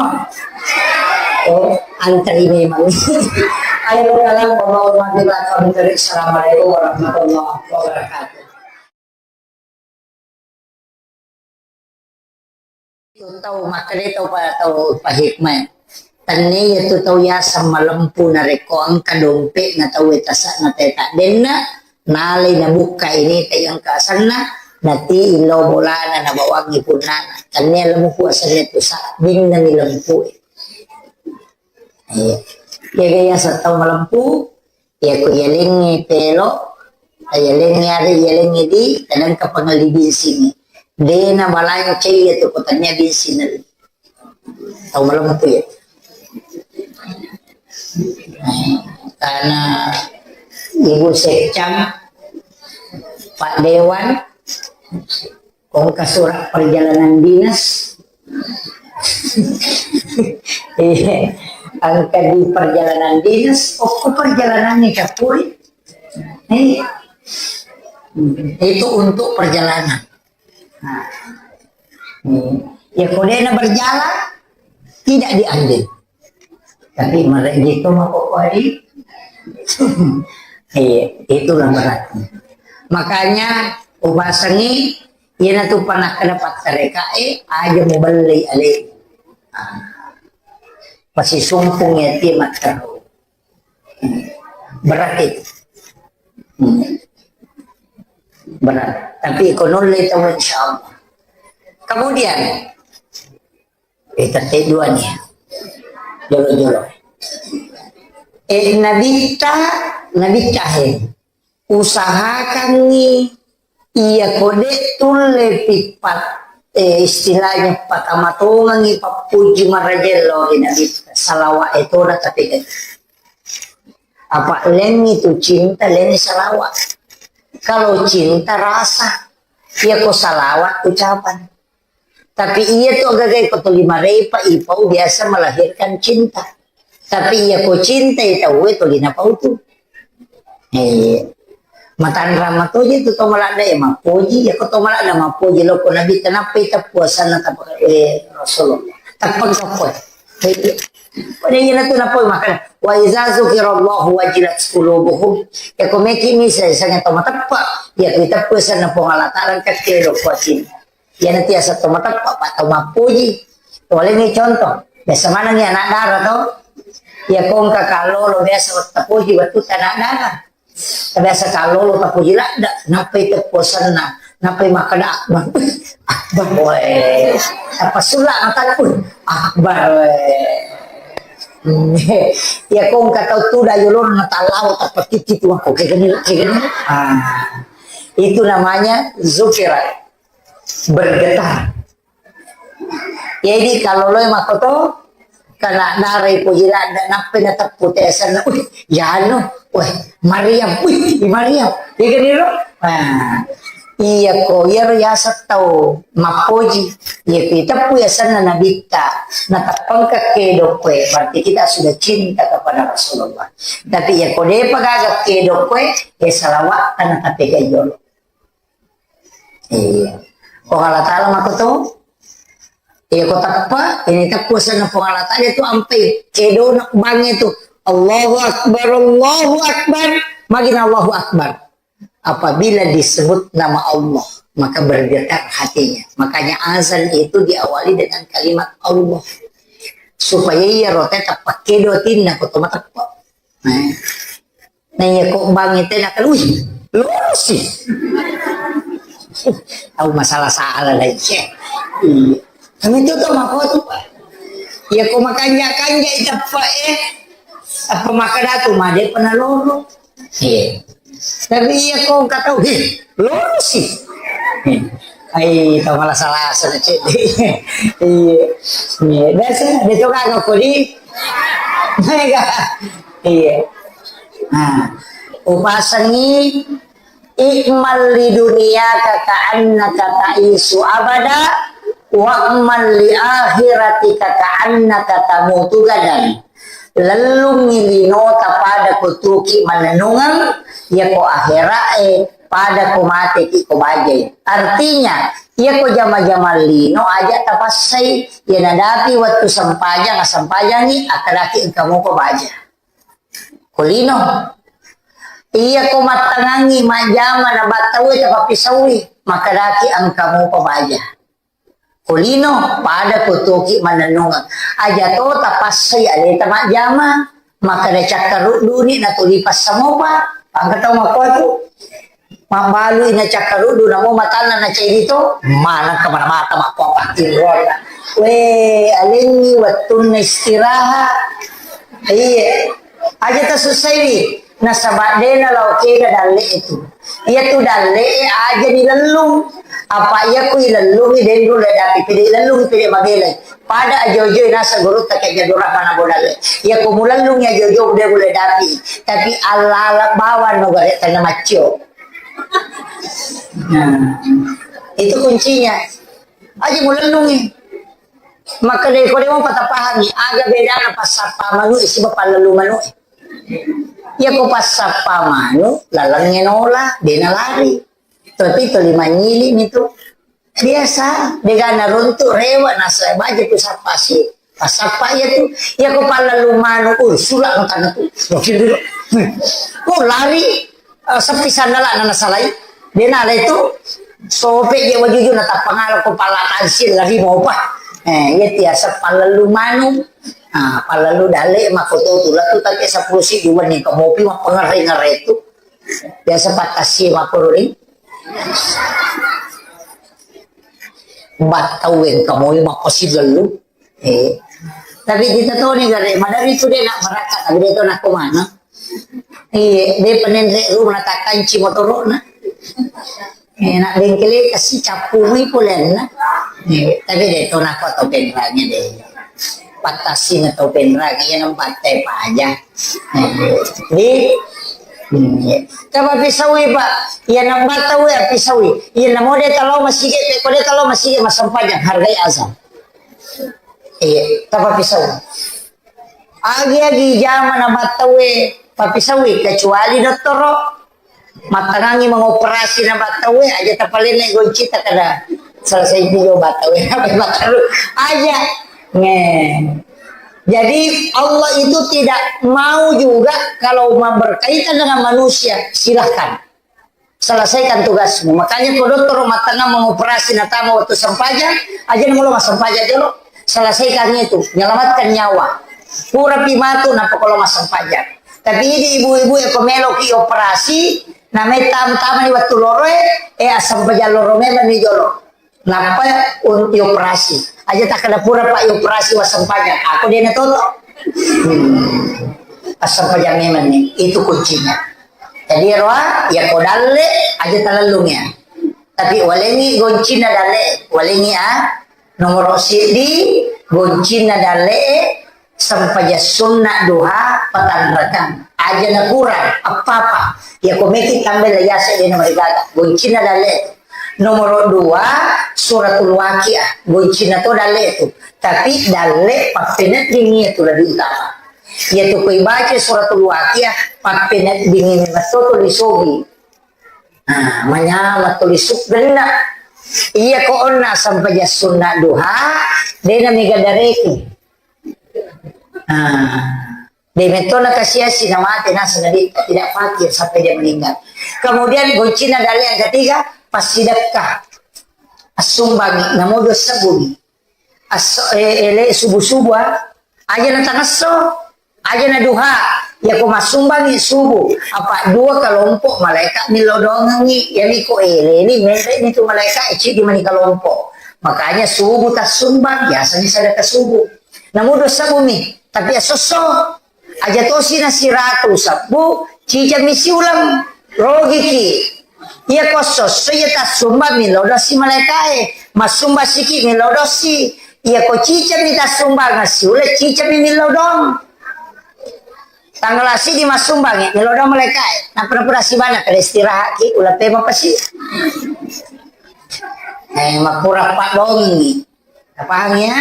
Oh, antri memang. Ayo kalam bawa mati bakal dari. Assalamualaikum warahmatullahi wabarakatuh. Itu tau makkeda tau pa tau pahikmah. Tenne iya tu tau yaseng malempu narekko engka dompe'na tau e tasa'na teta denna nalai nabukka ini te engka asenna nati illau bolana nabawangi punnana. Tenne lempu asenna tu sabbinna mi lempu e. Iya. Jaga yaseng tau malempu, iya ko yalengnge pelo, yalengnge are, yalengnge di, kadang kapangelli binsingnge. Dena balancai iya tu ko tania binsinna. Tau malempu ya. Karena Ibu Sekcam, Pak Dewan, Engka surat perjalanan dinas. Iya, engka di perjalanan dinas, okko perjalanan ni capuri. Iya. Itu untuk perjalanan. Nah. Hmm. Ya, kodena berjalan, tidak diambil. Tapi mereka itu mau kok hari. Iya, itulah berarti. Makanya upasangi, iya na tu pernah kena pattereka, eh, aja mau beli ale. Ah. Pasti sumpung ya, dia makan. Berat itu. Hmm. Berat. Tapi ekonomi tahu insya Allah. Kemudian, eh, tette dua nih. Jolo-jolo. Eh, Nabitta, Nabitta, eh. Usahakangngi iya ko de' tulle pippat, eh, istilahnya patamatongengngi pappuji marajello ri Nabitta. Salawa' e tona tapi apa lengngi tu cinta, lengngi salawa'. Kalau cinta rasa, iya ko salawa' ucapan. Tapi iya tu agaga ko tuli marepa ipau biasa melahirkan cinta. Tapi iya ko cinta i tau e tuli napau tu. Eh, Matanrang matoji tu to maladda e mappoji, ya ko to maladda mappoji loko Nabi tenappai teppu asanna tapa, eh, Rasulullah. Teppa kappo. Pada iyana tu napoi makana, "Wa iza zukirallahu wajilat qulubuhum." Ya ko meki misa sanga to mateppa, ya ko teppu asanna Puang Allah Taala kakke do kuatin. Iyana tiasa to mateppa, pa to mappoji. Toleni contoh. Biasa manengi anak dara to. Ya ko engka kallolo biasa wettu poji wettu anak dara. Biasa kallolo tapoji ladda, nappai teppu asanna, nappai makkeda akbar. Akbar, weh. Tappa sulla mataku, akbar, weh. Ya ko engka tau tuda yolona tallawa tappa titi tu aku kayak gini, kayak gini. Ah. Itu namanya zukira. Bergetar. Jadi kalau lo makoto, kena darai poji ladda, nappai nateppu te asanna, "Wih, yanu, weh, Maryam, wih, Maryam." Iya kan, iro? Nah, iya ko, iyaro yaseng tau mappoji. Iya ko teppu asanna Nabitta, nateppangka kedo koe, berarti kita sudah cinta kepada Rasulullah. Tapi iya ko depa gaga kedo koe, ya salawat tanah tapi gayolo. Iya. Puang Allah Taala makoto. Iya, ko teppa, ini teppu asanna Puang Allah Taala itu ampai kedona bangnge tu. Allahu Akbar, Allahu Akbar. Magina Allahu Akbar. Apabila disebut nama Allah, maka bergetar hatinya. Makanya azan itu diawali dengan kalimat Allah. Supaya iya rote teppa kedo tinna ko to mateppa. Nah. Nah, iya ko bangnge te nakalui. Lorosi. Tau masalah-salah lagi. Iya. Kami itu tuh mako tuh, Pak. Iya ko makanja-kanja itappa eh. Apa makadatu made pernah loro. Iya. Tapi iya ko engka tau, "Heh, lorosi." Ai, tau malah salah asal cek. Iya. Iya. Biasa dia tuh kagak kodi. Mega. Iya. Nah, upasengi, "I'mal li dunyaka ka'annaka ta'isyu abada, wa'mal li akhiratika ka'annaka tamutu gadan." Lellungngi linota pada kutuki manennungeng, yako akhira'e pada ko mateki ko bajai. Artinya, yako jama-jama lino aja tapassai, ya nadapi wettu sempajang, sempajangi, akadaki engka mupa baja. Ko lino. Iya ko mattangangi majjama na battaue tapappisaui, makadaki engka mupa baja. Ko lino, pada ko toki manennungeng. Aja to tapassai aleta majjama, makkada cakkarudduni na tuli passamopa, engka tau makkuatu. Mabbalui na cakkaruddu, namo matanna na ceddi to, maneng kemana mata makko pattinroanna. We, alengngi wettunna istirahat. Iya. Aja tasussaiwi. Nasaba dena lao kega dalle itu. Iya tu dalle aja dilellung. Apa iya ku ilellungi denru le dapi pede ilellungi pede mabelai. Pada ajo-ajo nasa gurutta ke jadu rahmana bodale. Iya ku mulellungi ajo-ajo de bule dapi. Tapi alala bawang no gare tanna maccio. Nah, itu kuncinya. Aja mulellungi. Maka dai ko demo patapahangi, aga bedana passappa manu siba pallellu manu. Iya ko passappa manu, lalengnge nola, dena lari. Tapi tuli manyili mi tu. Biasa, degana runtu rewa nasa baja tu sappa si. Passappa iya tu. Iya ko pallellu manu, uh, sula makanna tu. Wakil dulu. Oh, lari. Eh, seppi sandalana nasalai. De nala itu sope je wajuju na tappangala ko pala tansil lari mopa. Eh, iya tiasa pallellu manu. Ah, pallellu dalle mako to tu latu tapi sepuluh si dua ni ko mopi ma pengere-ngere tu. Biasa patasi mako ri. Battau engka moi mako si lellu. Eh. Tapi kita toni gare, madari tu de nak barakka, tapi de to nak kemana? Iya, de penenre rumah takanci motorona. Eh, nak bengkele kasi cappu mi polenna. Eh, tapi de to nak to penrangnya de. Patasi na to penrangnya, ya nampak teh paja. Eh, di, hmm, iya. Tapa pisaui, Pak. Ya nampak tahu ya pisaui. Ya namo de talo masih ke, ko de talo masih ke masempajang hargai azan. Iya, tapappisau. Agi-agi jama na battaue pappisaui, kecuali dottoro. Mattangangi mengoperasi na battauwe, aja tapalenne gonci takkeda selesai video battauwe. Apa battau? Aja. Nge. Jadi Allah itu tidak mau juga kalau ma-, berkaitan dengan manusia, silahkan. Selesaikan tugasmu. Makanya ko dottoro mattangang mengoperasi natama waktu sempajang, aja na mulo massempajang jolo. Selesaikan itu, menyelamatkan nyawa. Purapi matu nappa ko lo massempajang. Tapi idi ibu-ibu e ko meloki operasi, namai tam-, tamani wettu loroe, eh, assempajang loro memang ni jolo. Nappa un-, ioperasi. Aja takkeda pura, Pak, ioperasi wassempajang. Aku dena toto. Hmm. Assempajang memang ni. Itu kuncinya. Jadi roa, ya ko dalle, aja talellung ya. Tapi walengi goncina dalle, walengi a. Nomoro siddi, goncina dalle, sempajang sunna duha patanrakang. Aja na kurang, apa-apa. Ya ko meki tambai la yase dena marigaga. Goncina dalle. Nomoro dua, suratul waqiah. Goncina to dalle tu. Tapi dalle pappeneddingi tu lebih utama. Ya tu ko ibaca suratul waqiah, pappeneddingi memang to tuli sogi. Nah, manyala tuli suggenna. Iya ko onna sempajang sunna duha, dena mega dareki. Nah, de metto na kasiasi na mate naseng nabitta tidak fakir sampai dia meninggal. Kemudian goncina dalle yang ketiga, passidekka. Assumbangi, namo dua sebbu mi. Asso, eh, ele subuh-subuh, ah. Aja na tangesso, aja na duha. Ya ko massumbangi subuh, apa dua kelompok malaikat millau doangengi. Ya mi ko ele ni, mere ni tu malaikat, eh, cidi mani kelompok. Makanya subuh tassumbang, biasanya sedekah subuh. Namo dua sebbu mi, tapi asosso. Aja tosi na siratu sebbu, cicammi siuleng, rogiki. Iya ko sosso iya tassumbang millau dosi malaikae, massumbang siki millau dosi. Iya ko cicammi tassumbang siuleng, cicammi millau dong. Tanggal asidi massumbang ya, millau dong malaikae. Napura-pura sibana kada istirahat ki, ulang pema pasi. Eh, makura pak dong ni. Napahang ya?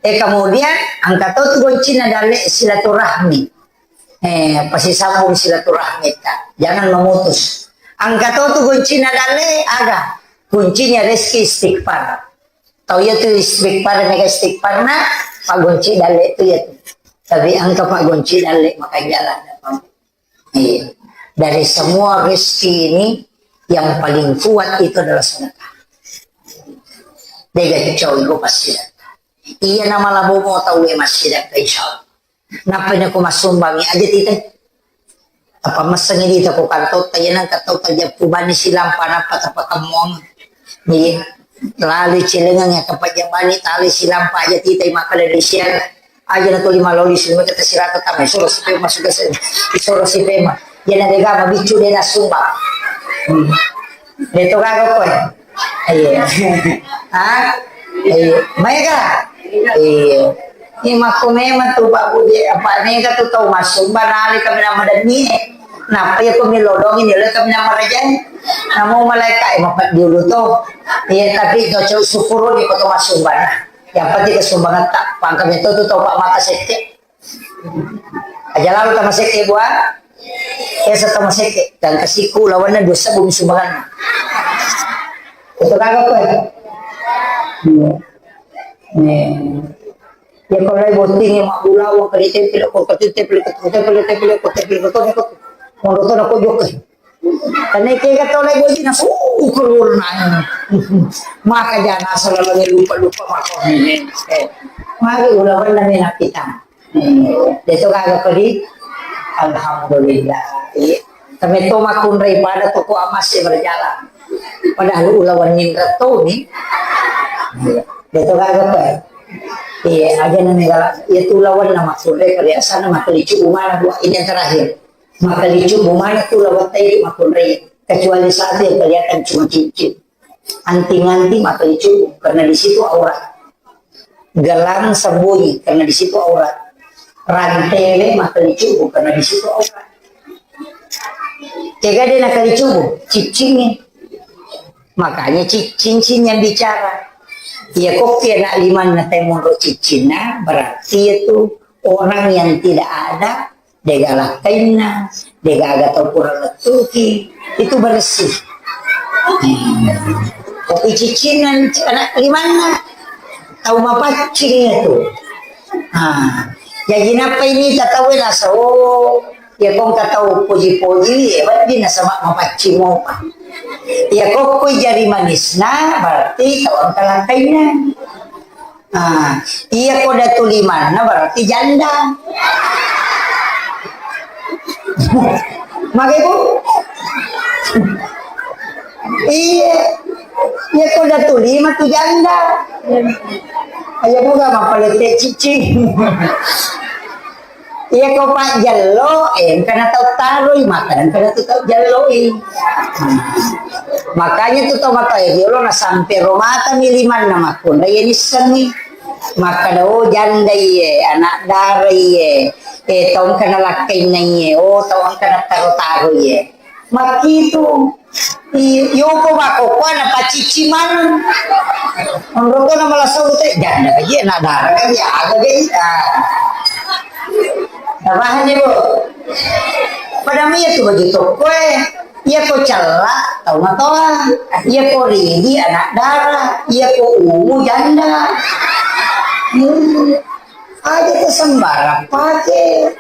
Eh, kemudian angka to tu goncina dalle silaturahmi. Eh, pasisambung silaturahmi ta. Jangan memutus. Angka to tu goncina dalle aga? Kuncinya reski istighfar. Tau iya tu istighfar, mega istighfar na, pagonci dalle tu iya tu. Tapi angka pagonci dalle maka jalan. Iya. Dari semua rezeki ini, yang paling kuat itu adalah sedekah. Dega cau iko passidekka. Iya na malabo mo tau e massidekka, insya Allah. Nappa nako massumbangi aja tite. Apa messengi dita ko kantotta, iya nang kantotta jappu bani silampa nappa tapakemmuang. Iya. Lalu celengang ya kapajabani tali silampa aja tite makkeda di siang. Aja na tuli maloli sumeka tasirata tama, isoro si pema suka se-, isoro si pema. Iya na dega mabiccu de na sumbang. Hmm. De to gaga koe. Iya. Ha? Iya. Maega? Iya. Ini makko memang tu Pak Budi, apa mega tu tau massumbang nali kami nama demi. Napa ya ko milodong ini le kami nama rajai. Namo malaikat, eh, mapat dulu to. Iya, tapi to syukur ni ko to massumbang. Yang penting kesumbangetta, pangka metto tu tau pak mata sekke. Aja lalu tama sekke bua. Esa tama sekke. Dan kasiku lawanna dua sebbu mi sumbangan. Itu kagak kue. Iya. Nih. Ya kalau botting yang mak bulawa ke di tempel, kok ke tempel, ke tempel, tempel, ke tempel, ke tempel, ke tempel, ke tempel, ke tempel, ke tempel, Karena kega tau lagi na, uh, keluar nanya. Maka jangan asal lagi lupa-lupa maka. Eh, mari ulawan dan enak kita. Eh, itu kagak pedih. Alhamdulillah. Iya. Tapi to makunrai pada toko emas yang berjalan. Padahal ulawan nindra to ni. Iya. Itu kagak apa. Iya, aja na negara. Iya tu lawan nama kunrai pada asal nama kelicu mana dua ini yang terakhir. Makalicu bumana tu lawang tairu makunrai, kecuali satu yang kelihatan cuma cincin. Anting-anting makalicu karena di situ aurat. Gelang sembunyi karena di situ aurat. Rantele makalicu karena di situ aurat. Tega de nakalicu cincin ni. Makanya ci-, cincin yang bicara. Iya kok ya nak liman na temonro cincinna, berarti itu orang yang tidak ada Degaga lakkainna, degaga tau pura lettuki, itu bersih. Hmm. Kopi ciccinna anak limanna, tau mapaccing itu. Ah, jadi napa ini tau nasa, oh, ya kong tau poji-poji, ya berarti nasaba mapaccing mopa. Ya kokko jari manisna, berarti tau engka lakkainna. Ah, iya ko datu limanna berarti janda. Magai, Bu? Iya. Iya ko datu lima tu janda. Ayo buka mapalette cicing. Iya ko pajjello, eh, engkana tau taroi, maka engkana tu tau jelloi. Makanya tu tau matoa riolo na sampe ro mata mi limanna makkunrai iya nissengi. Makkada, oh, janda iye, anak dara iye, eh, tau engkana lakkainna iye, oh, tau engkana taro-taro iye. Makkitu. I-, yopo makkokkoe napacicci maneng. Onroko na malasa ute, janda kaji, anak dara kaji, aga kaji. Ah. Napahang, Bu? Pada mia tu baju tokkoe. Iya ko cella, tau matoa. Iya ko ridi, anak dara. Iya ko ungu, janda. Hmm. Aja tu sembarang pake.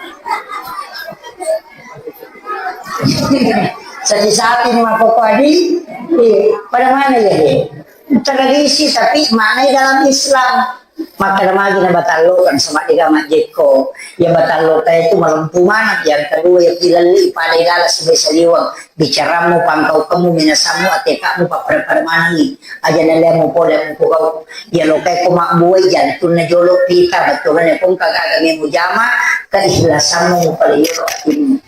Sapi-sapi ni makkokkoe. Iya, pada mana ya, deh? Tradisi, tapi maknai dalam Islam. Maka magi na batallokan sama dega majjekko. Ya batalloka itu malempu maneng. Yang kedua, ya pilalli pada dalam sebagai saliwang. Bicarammu, pangkaukemmu, minasammu, atekakmu, pappada-pada manengi. Aja nalemu pole mukugau. Ya lokai ko mabbuai jantunna jolo pita, bettuanna pun kagaga mujama, keikhlasanmu mupaliyoro atimmu.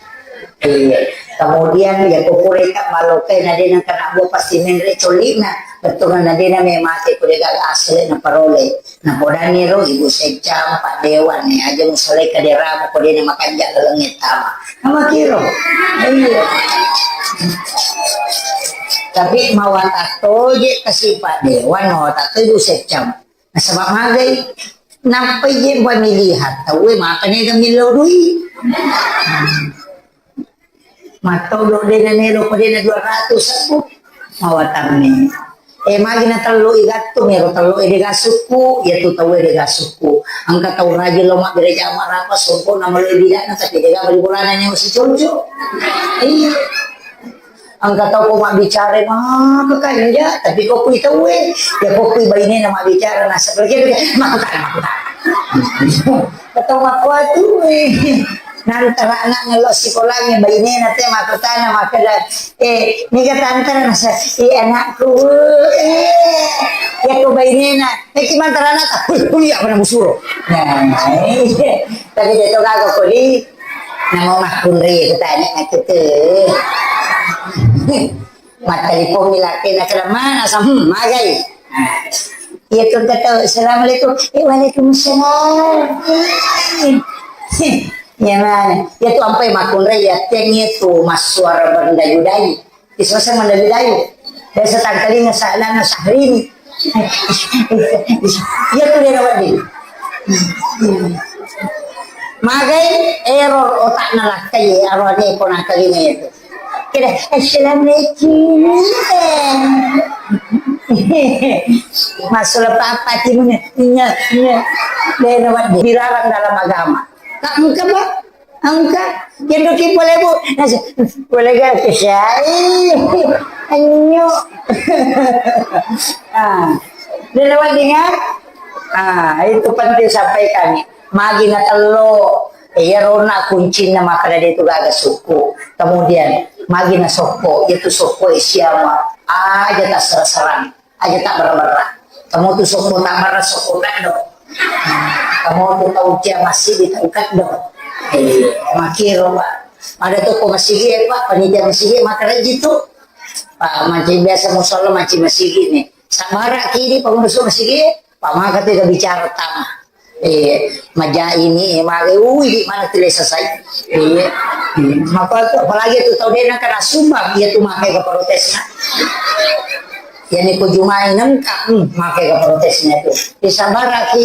Iya. Kemudian ya kukureka malokai nadena kena buah pasti menre colina, bettuanna nadena memate kudegaga asli na parole. Napodaniro Ibu Seccang, Pak Dewan, ni aja musalai kaderamu ko dena makanja laleng tama. Namakiro. Iya. Tapi mawatatoje kasi Pak Dewan, mawatato Ibu Seccang. Nasaba magai. Nampai je buat milihat, tahu maka nega millau dui. Mattodo dena melo ko dena dua ratus aku. Mawatanni. Eh, magi na tello i gattung, ero tello e dega sukku, iya tu tau e dega sukku. Engka tau rajin lo mabbere jama rapa, songko na malo e bidana, tapi dega bali bolana nyawa si conco. Iya. Engka tau ko mabbicara, maka kanja, tapi ko kui tau e, ya ko kui bainena mabbicara, nasa pergi, maka kata, maka kata. Tau makkuatu, eh. Nantara anak ngello sikolangnge bainena te makkutana makkeda, eh, niga tantara nasa, eh, anakku, eh, yako bainena, eh, ki mantara anak tak, kuliah, kuliah, mana musuro. Nah, eh, tapi dia tu gagal kuli, nama makkunri kutanya, nah, gitu. Mattelipong mi lakkena, "Keda mana sa?" "Hmm, magai." Nah, iya tu engka tau, "Assalamualaikum." "Eh, waalaikumsalam." Eh, iya mana? Iya tu ampai makkunrai, iya teng iya tu massuara berdayu-dayu. Isose mendayu-dayu. Biasa tangkalinga sa-, lana Syahrini. Iya tu dia wedding. Magai error otakna lakkai, arwane ko nangkalinga itu. Kira, "Assalamualaikum." Masuk apa timunya? Iya, iya. Dia lewat dilarang dalam agama. Tak engka, Pak. Engka. Yang doki boleh, Bu. Nasi, boleh gak? Syai. Anyo. Ah. Dia lewat dengar. Ah, itu penting sampaikan. Magi na tello, iyaro na kuncinna makkeda de tu gaga sukku. Kemudian, magi na sokko, itu sokko e siama. Aja tasserang-serang, aja tabberra-berra. Kamu tu sokko tabberra, sokko keddo. Kamu tu tau cia masigi, tau keddo. Eh, makiro, Pak. Ada toko masigi, Pak, panitia masigi, makkeda ji tu. Pak, mancing biasa musalla, mancing masigi ni. Sabara kidi, Pak, masuk masigi. Pak, maka tu bicara tama. Eh, maja ini, eh, mage, ui, di mana tu lesa sai. Eh, hmm, maka tu, apalagi tu tau dena kena sumbang, iya tu maka ke protesna. Iya ni ko jumai nengka, hmm, maka ke protesna tu. Di sabara ki,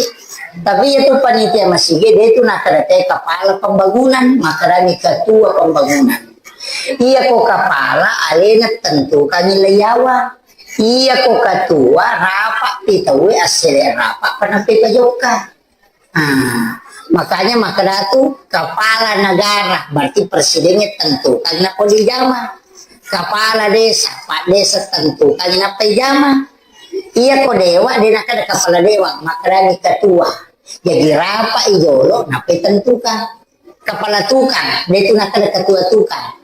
Tapi iya tu panitia masigi, de tu nakkeda te kepala pembangunan, makkedani ketua pembangunan. Iya ko kepala alena tentukangi leiyawa. Iya ko ketua rapat pi tauwe assele rapat penampe pajokka. Ah, makanya makkeda tu kepala negara, berarti presidennya tentukangi nappa dijama. Kepala desa, pak desa tentukangi nappa dijama. Iya ko dewa, de nakkeda kepala dewa, makkedani ketua. Jadi rapat i jolo, nappa tentukan. Kepala tukang, de tu nakkeda ketua tukang.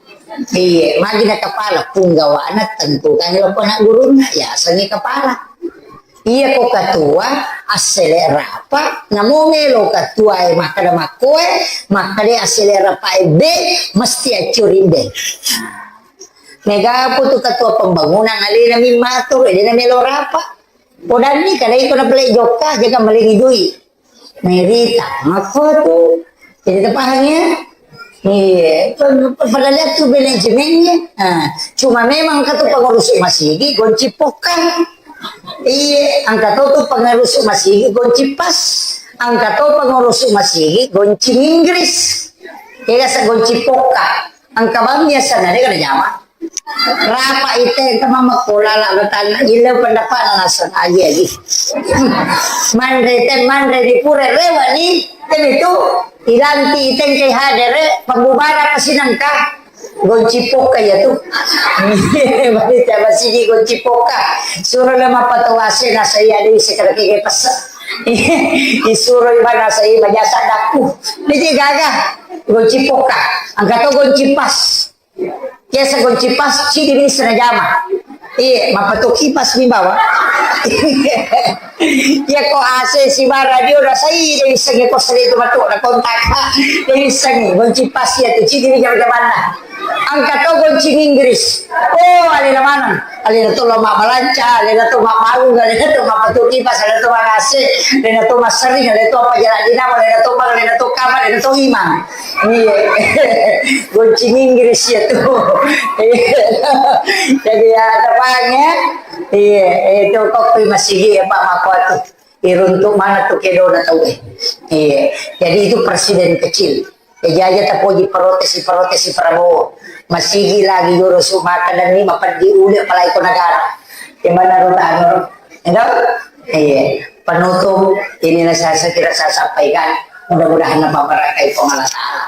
Iya, magi na kepala, punggawana tentukangi loko anak gurunna, ya, asengi kepala. Iya ko ketua, assele rapat, namo melo ketua e makkeda makkoe, makkeda assele rapat e be, mesti accuri be. Mega apa tu ketua pembangunan alena mimmatur, alena melo rapat. Podanni kada iko na pele jokka, jaga malengi dui. Merita, makko tu. Jadi terpaham ya? Iya, padahal itu manajemennya. Nah, cuma memang kata pengurus masigi gonci pokang. Iya, angka to tu pengurus masigi gonci pas. Angka to pengurus masigi gonci Inggris. Iya, sa gonci pokang. Engka bang biasa na deka jama. Rapa ite engka mama kola la batanna ile pendapat na naseng agi agi. Manre te manre di pura rewa ni, te itu ilanti ite engka hadere pembubaran pasti nengka. Gonci pokka ya tu. Bani coba sini gonci pokka. Suruh lama patawase na saya di sekar kege pesa. Isuro ibana saya majasa daku. Ini gaga. Gonci pokka. Angka to gonci pas. Biasa gonci pas, cidi bisa na jama. Iya, mapatu kipas mi bawa. Iya ko A C si bara radio rasai, de bisa nge kos itu matu na kontak. De bisa nge gonci pas ya tu cidi bisa jamanna. Angka to gonci Inggris. Oh, alena maneng. Alena to lo mabbalanca, alena to mabbaung, alena to mapatu kipas, alena to mangase, alena to masering, alena to apa jalan dinamo, alena to bang, alena to kamar, alena to imang. Iya. Gonci Inggris ya tu. Iya. Jadi ya, tepang ya. Iya, itu kok masih ya Pak Mako tu. Iruntuk mana tu kedona tau eh. Iya. Jadi itu presiden kecil. Jadi aja tapoji protes, protes Prabowo. Masigi lagi guru sumaka dan ni mapeddi ule apalagi ko negara. Di mana ro tano ro? Enggak? Iya. Penutup inilah saya, saya kira saya sampaikan. Mudah-mudahan apa barakai Puang Allah Ta'ala.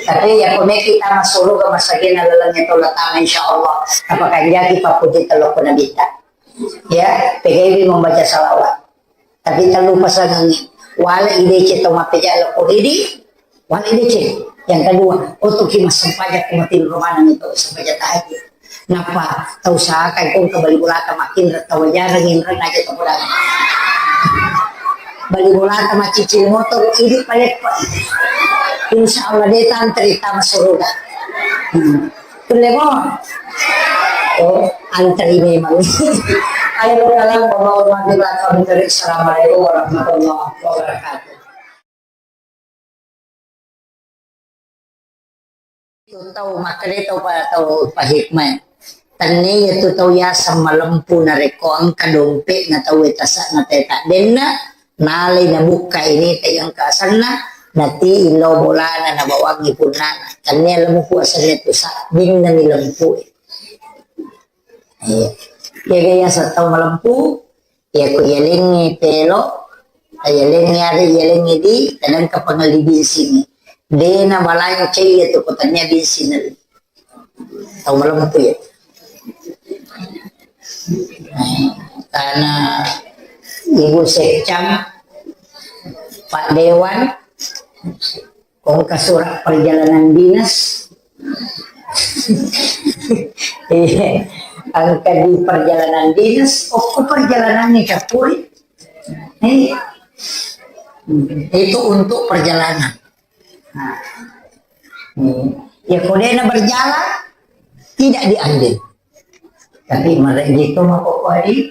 Tapi ya pemeki tama suruga masagena lalangnya tolak tangan insya Allah. Apakah jadi papuji telok pun kita? Ya, P G B membaca salawat. Tapi tellu pasangengnge. Wale idece tau mappejala ko ridi, wale idece. Yang kedua, otoki massempajang ko mati rumana itu sempajang tahajud. Napa tau sakai ko kembali bolata makin tau jarang inreng aja tau bolata. Bali bolata macicil motor, idi paleppa. Insya Allah de tantri tama suruga. Hmm. Kulle mo. Oh, antri memang. Ayo, salam warahmatullahi wabarakatuh. Assalamualaikum warahmatullahi wabarakatuh. Tu tau makkeda tau pa-, tau pahikmah. Tennia tu tau yaseng malempu narekko engka dompetna tau e tase'na teta denna, nalai nabukka ini te engka asenna, nati illau bolana nabawangi punnana. Tennia lempu asenna tu sabbinna mi lempu e. Iya. Jaga yaseng tau malempu, iya ko iyalengngi pelo, iyalengngi ari, iyalengngi di, kadang kapangelli binsingngi. De nabalancai iya tu ko tennia binsinna. Tau malempu iya. Karena Ibu Sekcam, Pak Dewan, Engka surat perjalanan dinas. Iya. Engka di perjalanan dinas, oh, perjalanan ni capuri. Iya. Itu untuk perjalanan. Nah. Hmm. Ya, kodena berjalan, tidak diambil. Tapi marejito mako kuari.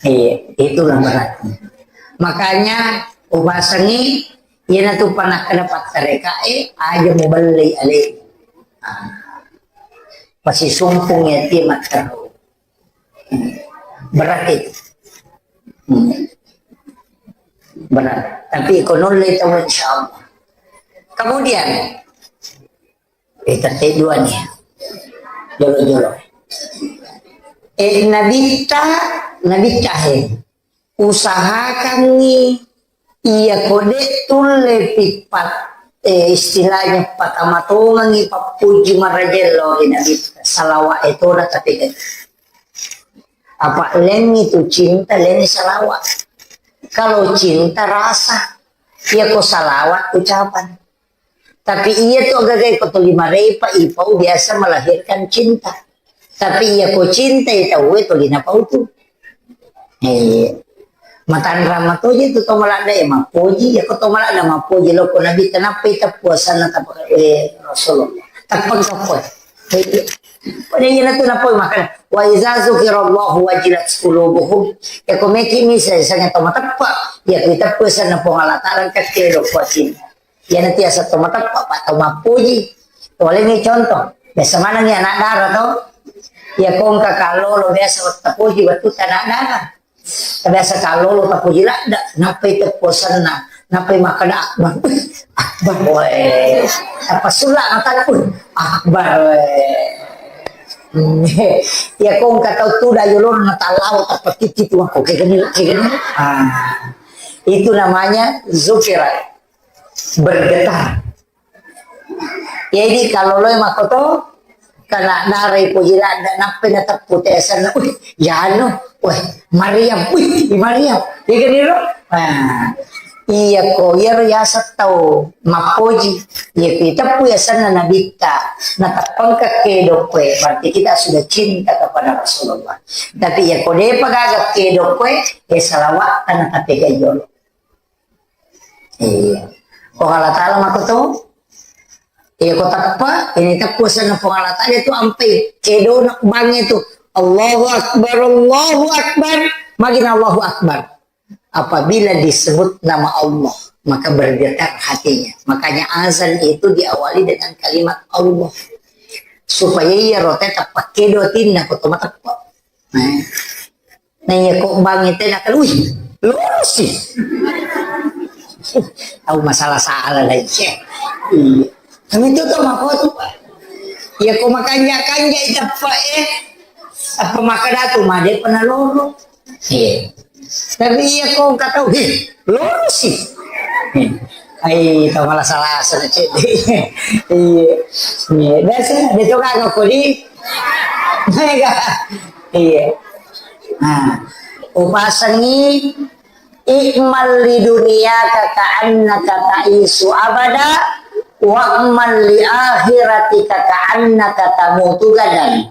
Iya, itulah berarti. Makanya upasengi, iyanatu pernah kena patterekae, aja mubellei ale. Pasti sumpung ya, dia matteru. Berat itu. Hmm. Berat. Tapi ko nulle tau, insya Allah. Kemudian, eh, tette dua nih. Jolo-jolo. Eh, Nabitta, Nabitta he. Usahakangngi iya ko de' tulle pippat, eh, istilahnya patamatongengngi pappuji marajello ri Nabitta. Salawa' e tona tapi de'. Apa lengngi tu cinta, lengngi salawa'. Kalau cinta rasa, iya ko salawa' ucapan. Tapi iya tu agaga ko tuli marepa ipau biasa melahirkan cinta. Tapi iya ko cinta itu we tuli napau tu. Eh, matanrang matoje tu to maladda ya mappoji, ya ko to maladda mappoji lo ko Nabi tenappa ita puasanna tapa, eh, Rasulullah. Tappa kapoi. Pada iyana tu napoi makana, "Wa iza zukirallahu wajilat qulubuhum." Ya ko meki mi sa-, sanga to mateppa, ya ko iteppa sanna Puang Allah Taala kakke lo kuasin. Iyana tiasa to mateppa, pa to mappuji. Tole mi contoh. Biasa maneng ya anak dara to. Ya ko engka kallolo biasa wettu puji wettu anak dara. Biasa kallolo tapuji ladda, nappai tepposenna, nappai makkeda akbar. Akbar, weh. Apa sulla mataku, akbar, weh. Ya ko engka tau tuda yolona tallawa tappa titi tu aku kegani, kegani. Ah. Itu namanya zukira, bergetar. Jadi kalau lo makoto, kana darai poji ladda, nappai nateppu tesenna, "Wih, ya anu, weh, Maryam, wih, Maryam." Iya kan iro? Nah, iya ko, iyaro yaseng tau mappoji. Iya ko iteppu yasenna Nabitta, nateppengka kedo koe, berarti kita sudah cinta kepada Rasulullah. Tapi iya ko depa gaga kedo koe, ya salawat tanah tapi jolo. Iya. Puang Allah Ta'ala makoto. Iya, ko teppa, ini teppa senna Puang Allah Ta'ala itu ampai. Kedona bangnge tu. Allahu Akbar, Allahu Akbar. Magina Allahu Akbar. Apabila disebut nama Allah, maka bergetar hatinya. Makanya azan itu diawali dengan kalimat Allah. Supaya iya rote teppa kedo tinna ko to mateppa. Nah. Nah, iya, ko bangnge tena kan, wih, lorosi. Tahu masalah-salah lagi, ya. Iya. Kami itu tuh mako tuh, Pak. Ya, ko makanja-kanja iteppa, eh. Apa maka datu, made pernah loro. Iya. Tapi iya, ko kata, wih, lorosi. Iya. Ai, tau malah salah sana, Cek. Iya. Iya, biasa, dia tuh kan aku di, iya. Nah, upasangi, "I'mal li dunyaka ka'annaka ta'isu abada, wa'mal li akhiratika ka'annaka tamutu gadan."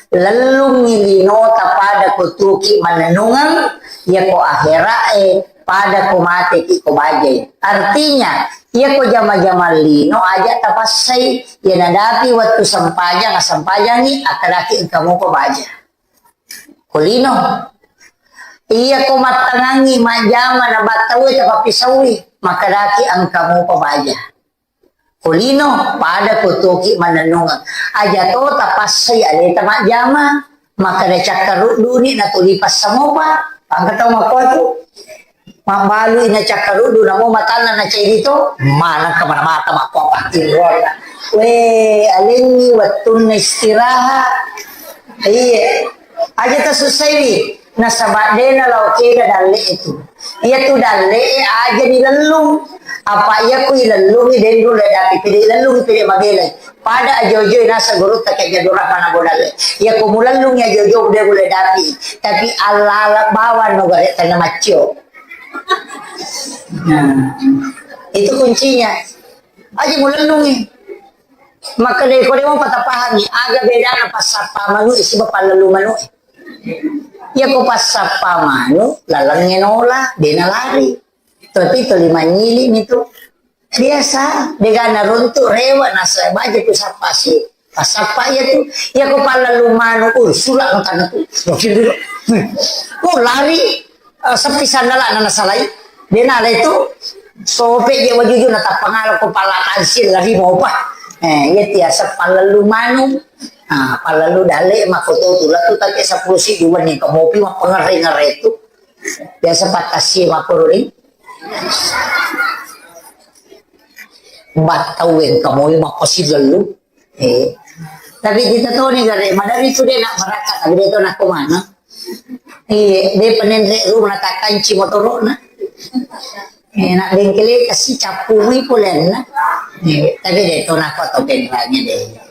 Lellungngi linota pada ko tuki mannennungeng, iya ko akhira'e pada ko mateki ko bajai. Artinya, iya ko jama-jama lino aja tapassai, iya nadapi wettu sempajang, assempajangi, akkadaki engka mupa baja. Ko lino. Iya ko mattangangi majjama na battaue tapappisaui, makkadaki engka mupa baja. Ko lino, pada ko toki mannennungeng. Aja to tapassai aleta majjama, makkada cakkarudduni natuli passamopa, pangka tau makkuatu. Mabbalui na cakkaruddu namo matanna na cedi to, maneng ka mana mata makko pattinrolla. We, alenni wettunna istirahat. Iya. Aja tasussaiwi. Nasaba dena lao kega dalle itu. Iya tu dalle aja dilellung. Apa iya ku ilellungi denru le dapi pede ilellungi pede mabelai. Pada ajo-ajo nasa gurutta ke jadurah mana bodale. Iya ku mulellungi ajo-ajo de gule dapi. Tapi ala-ala bawang no gare tanna maccio. Nah, itu kuncinya. Aja mulellungi. Maka dari kode mau patapahami, aga bedana passappa manu siba pallelu manu. Ya ko passappa manu, lalengnge nola, dena lari. Tapi tuli manyili mitu. Biasa, degana runtu rewa nasa baja tu sappa si. Passappa iya tu, iya ko pallelu manu, uh, sula matanna tu. Makin dulu. Oh, lari. Eh, sepi sandala na nasalai. Dena le tu, sope je wajuju na tappangala ko pala tansil lari mopa. Eh, iya tiasa pallelu manu. Ah, pallelu dalle mako to tu latu tapi sepuluh si dua ni ko mopi mapangare-ngare tu. Biasa patasi mako ri. Battau engka moi mappasilellu. Eh. Tapi kita toni gare, madari tu de' na barakka, tapi de' to nakko mana. Eh, de' penenre rumah takanci motoro'na. Eh, nak bengkele kasi cappui polenna. Eh, tapi de' to nakko to penrangi de'.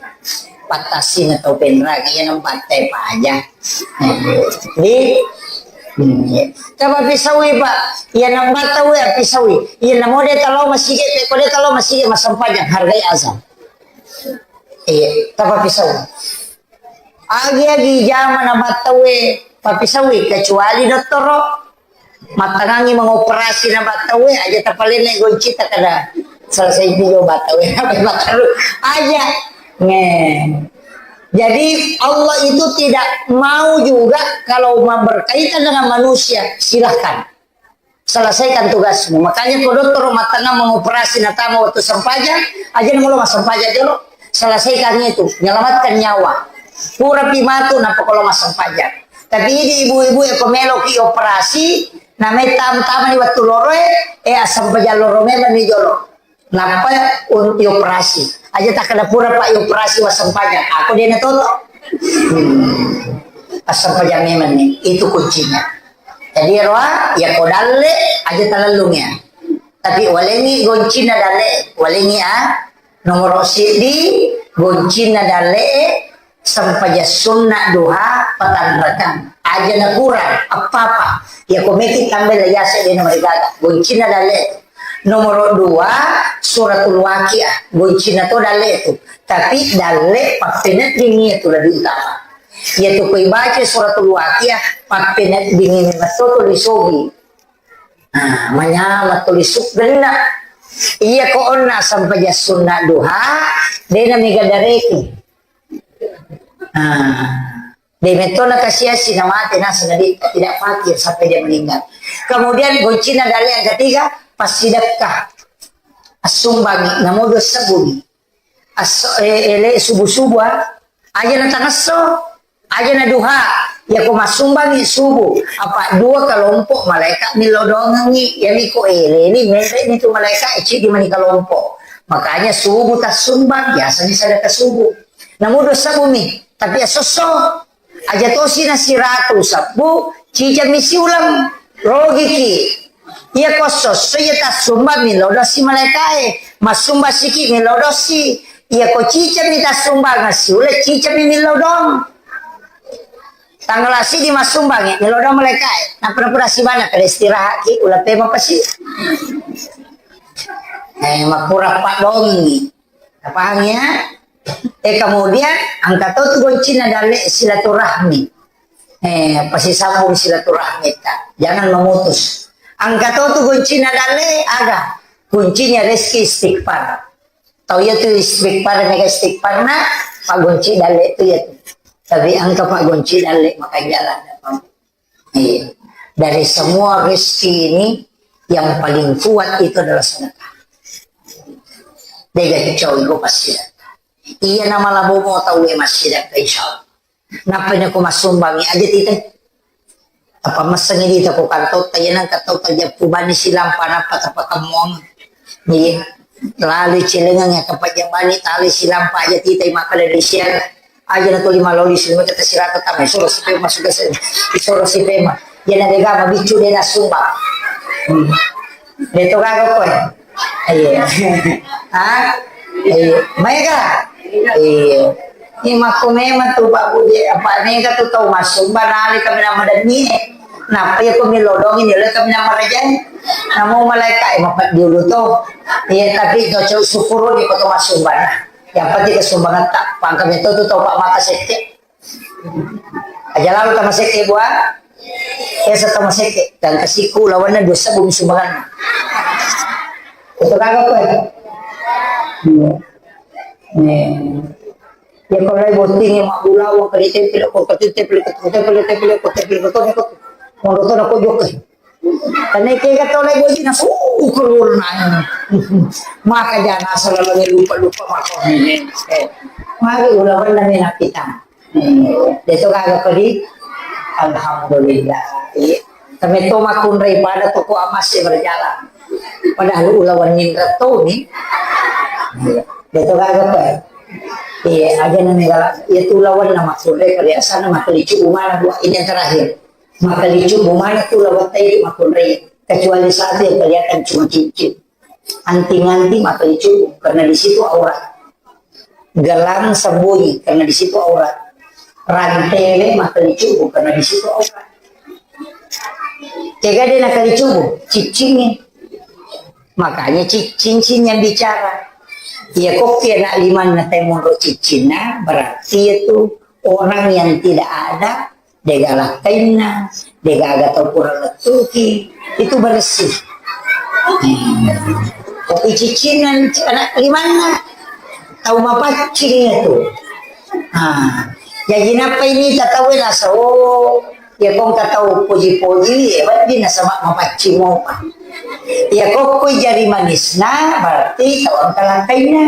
Pattasi na to penrangi, iya nambatte paja. Eh, di, hmm, iya. Coba pisaui, Pak. Iya nambatte we pisaui. Iya namo de' talo masigi, ko de' talo masigi massempajang, hargai azan. Iya, coba pisaui. Agi-agi jama nabattaue, papisaui, kecuali dottoro. Mattangangi mengoperasi nabattaue, aja tapalenne goncita kada selesai video battaue. Aja. Nge. Jadi Allah itu tidak mau juga kalau ma-, berkaitan dengan manusia, silahkan. Selesaikan tugasmu. Makanya ko dottoro mattanna mengoperasi natama waktu sempajang, aja namo lo massempajang jolo. Selesaikan itu, menyelamatkan nyawa. Pura pi matu, nappa ko lo massempajang. Tapi idi ibu-ibu e ko meloki operasi, namai tam-, tamani waktu loro e, eh, assempajang loro memang ni jolo. Nappa un-, dioperasi. Aja takkeda pura, Pak, dioperasi wassempajang. Aku de' na toto. Hmm. Assempajang memang ni. Itu kuncinya. Jadi, roa, ya ko dalle, aja talellung ya. Tapi walengi goncinna dalle, walengi a. Nomoro siddi, goncinna dalle, sempajang sunna duha patanrakang. Aja na kurang, apa-apa. Ya ko meki tambai la yase de' na marigaga. Goncinna dalle. Nomoro dua, suratul Waqiah. Goncinna to dalle tu. Tapi dalle pappeneddingi tu lebih utama. Iya tu ko ibaca suratul Waqiah, pappeneddingi metto to lisogi. Nah, manyameng to lisuggenna. Iya ko onna sempajang sunna duha, de' na mega dareki. Nah, de' metto na kasiasi na mate nasaba dia tidak fakir sampai dia meninggal. Kemudian goncinna dalle yang ketiga, passidekka. Assumbangi, namo dua sebbu mi. Asso-, eh, ele subuh-subuh, ah. Aja na tangasso, aja na duha. Ya ko massumbangi subuh, apa dua kelompok malaikat millau doangengi. Ya mi ko ele ni, mere ni tu malaikat, eh, ciddi mani kelompok. Makanya subuh tassumbang, biasanya sedekah subuh. Namo dua sebbu mi, tapi asso-so. Aja tosi na siratu sebbu, cicami siuleng, rogiki. Iya ko esso-esso iya tassumbang millau dosi malaikae, massumbang siki millau dosi. Iya ko cicami tassumbang siuleng, cicami millau doang. Tanggal siddi massumbangi, millau doang malaikae. Nappa napura sibana kada istirahat ki, uleng pema pasi. Eh, makura padongi. Napahang ya? Eh, kemudian engka to tu goncinna dalle silaturahmi. Eh, pasisambung silaturahmi ta. Jangan memutus. Engka to tu goncinna dalle aga? Kuncinya rezeki istighfar. Tau iya tu istighfar, mega istighfar na, paggonci dalle tu iya tu. Tapi engka paggonci dalle, maka jalan. Iya. Dari semua rezeki ini yang paling kuat itu adalah sedekah. Dega kicau iko pasti sedekah. Iya nama labo mo tau e massidekka, insya Allah. Nappa nako massumbangi aja tita. Apa messengi dita ko kantotta, iya nang kantotta jappu bani silampa nappa tapakemmuang. Iya. Lalu celengang ya kapajang bani tali silampa aja tita makkeda di siang. Aja na tuli maloli sumekka tasirata tama, isoro si pema sudah se-, isoro si pema. Iya na dega mabiccu de na sumbang. Hmm. De to gaga koe. Iya. Ha? Iya. Maega? Iya. Ini makko memang tu Pak Budi, apa nega tu tau massumbang nali kami nama demi. Napa ya ko milodong ini le kami nama rajai. Namo malaikat e mapat dulu to. Iya, tapi cocok syukur di kota massumbang. Yang penting kesumbangan tak pangkam itu tu tau Pak mata sekke. Aja lalu tama sekke bua. Esa tama sekke dan kasiku lawanna dua sebbu sumbangan. Itu kagak apa ya? Iya. Nih. Ya kalau lagi botting ya mak bulawa ke di tempel kok ke tempel ke tempel tempel kok tempel ke tempel kok mau nonton aku juga. Karena kayak kata oleh botting aku keluar nanya. Maka jangan asal lagi lupa lupa maka. Mari ulawan dan minat kita. Deto gaga pedi. Alhamdulillah. Iya. Kami to makkunrai pada toko emas yang berjalan. Padahal ulawan ninra toni. Beto gaga pa. Iya, aja na megala. Iya tu lawan na makkunrai, biasana makkelicubbu mana dua. Ini yang terakhir. Makkelicubbu mana tu lawan tadi makkunrai. Kecuali satu yang kelihatan cuma cincin. Anting-anting makkelicubbu karena di situ aurat. Gelang sembunyi karena di situ aurat. Rantele makkelicubbu karena di situ aurat. Tega de nakalicubu, ciccingngi. Makanya ci-, cincin yang bicara. Iya, kokki anak limanna tai monro ciccinna, berarti itu orang yang tidak ada, dega lakkainna, dega aga tau kurang lettuki, itu bersih. Kopi ciccinna anak limanna, tau mapaccing itu. Ah, jadi napa ini tatawe nasa, oh, ya kong katau poji-poji, ya, berarti nasaba mapaccing mopa. Ya kokko jari manisna, berarti tau engka lakkainna.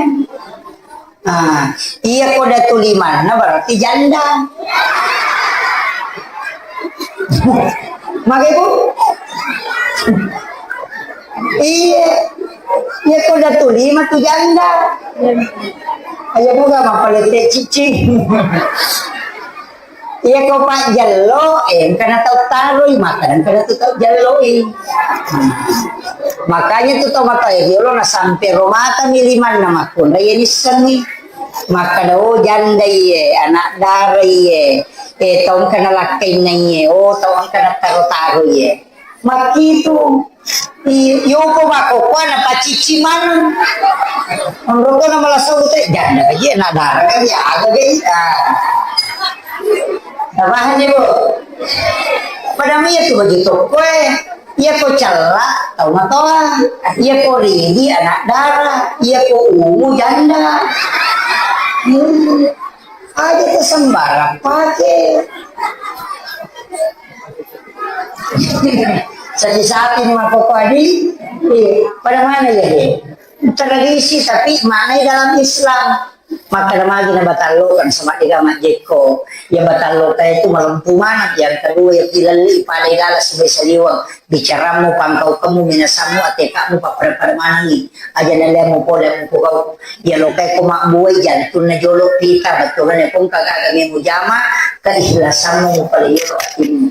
Ah, iya ko datu limanna, berarti janda. Mage, Bu? Iya. Iya ko datu lima tu janda. Ayo buka mapalette cicing. Iya ko pajjello, eh, engkana tau taroi, maka engkana tu tau jelloi. Makanya tu tau matoa riolo na sampe romata mi limanna makkunrai, iya nissengi. Makkada, oh, janda iye, anak dara iye, eh, tau engkana lakkainna iye, oh, tau engkana taro-taro iye. Makkitu. I-, yoko makkokkoe napacicci maneng. Onroko na malasau te, janda aja, anak dara kan ya, aga ge, ah. Napahang ni, Bu? Pada mi itu baju toko, eh. Iya ko cella, tau matoa. Iya ko ridi, anak dara. Iya ko umu, janda. Hmm. Aja tu sembarang pake. Sapi-sapi ni makkokkoe adi. Iya. Pada mana ya, dia? Tradisi, tapi maknai dalam Islam. Maka magi na batallo kan sama dega majjekko. Ya batallo kae tu malempu mana. Yang kedua ya pilalli pada gala sebaik saliwang. Bicaramu, pangkaukemu, minasamu, atekamu, pappada-pada manengi. Aja nalemu pole mukugau. Iya lokai ko mabbuai jantunna jolo pita, bettuanna ko engka gaga mujama, keikhlasanmu mupalaiyo atimu.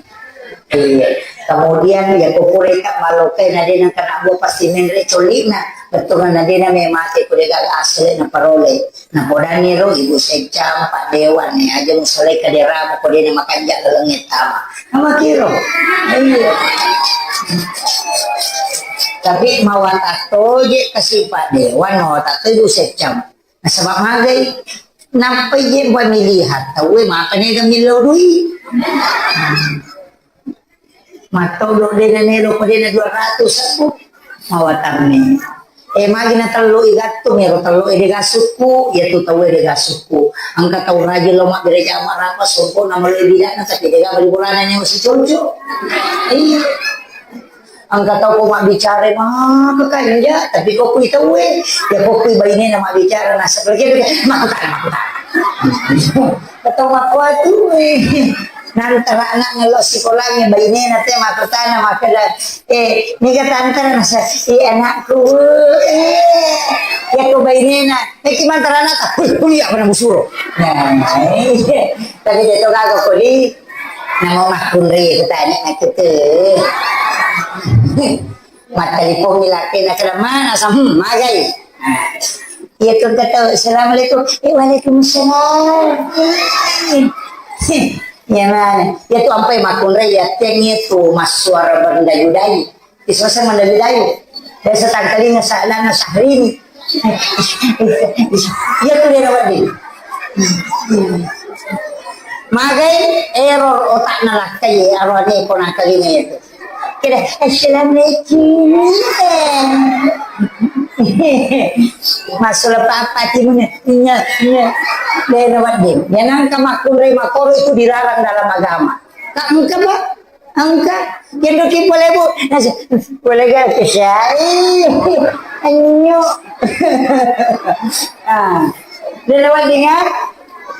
Iya. Kemudian ya ko pureka malokai na dena kena bua pasti menre colina, bettuanna dena memate ko dega asli na parole. Napodaniro Ibu Seccang, Pak Dewan, ya, aja musalai kaderamu, ko dena makanja laleng tama. Nama kiro? Iya. Tapi mawatang toje kasi Pak Dewan, mawatang to Ibu Seccang. Nasaba magai, nampai je pamilihan, tauwe maka nega millau dui. Mattodo dena melo ko dena dua ratus aku. Mawatanni. Eh, magi na tello i gattung, ero tello e dega sukku, ya tu tau e dega sukku. Engka tau rajin lo mabbere jama rapa songko na melo bidana, tapi dega bali bolana nyawa si conco. Iya. Engka tau ko mabbicara maka kanja, tapi ko kui tau e, ya ko kui baine na mabbicara nasa pergi, makutana, makutana. Ketau makkuatu e. Nantara anak ngello sikolangnge bainena te makkutana makkeda, "Eh, niga tantara nasa, eh, anakku, eh, yako bainena, neki mantara anakta, kuliah mana musuro." Nah, iya. Tapi dia tu gaga kodi, namo makkunri kutanya nakete. Mattelipong mi laki na keda mana sa, hmm, magai. Nah, iya tu kata, "Assalamualaikum." Eh, "Waalaikumsalam." Eh, iya mana? Iya tu ampai makkunrai iya tengngi tu massuara berdayu-dayu. Isoseng mendayu-dayu. Biasa tangkalinga sa-, lana Sahrini. Iya tu dia rawat dia. Magai error otakna lakkai, arwane ko nangkalinga itu. Kira, "Assalamualaikum." Masuk apa-apa timuna. Iya, iya. Dena wedding. Ya nangka makkunrai makoro itu dilarang dalam agama. Tak engka, Pak. Engka. Yang doki boleh, Bu. Nasi, boleh gak? Kesai. Anyo. Ah. Dena wedding, ya?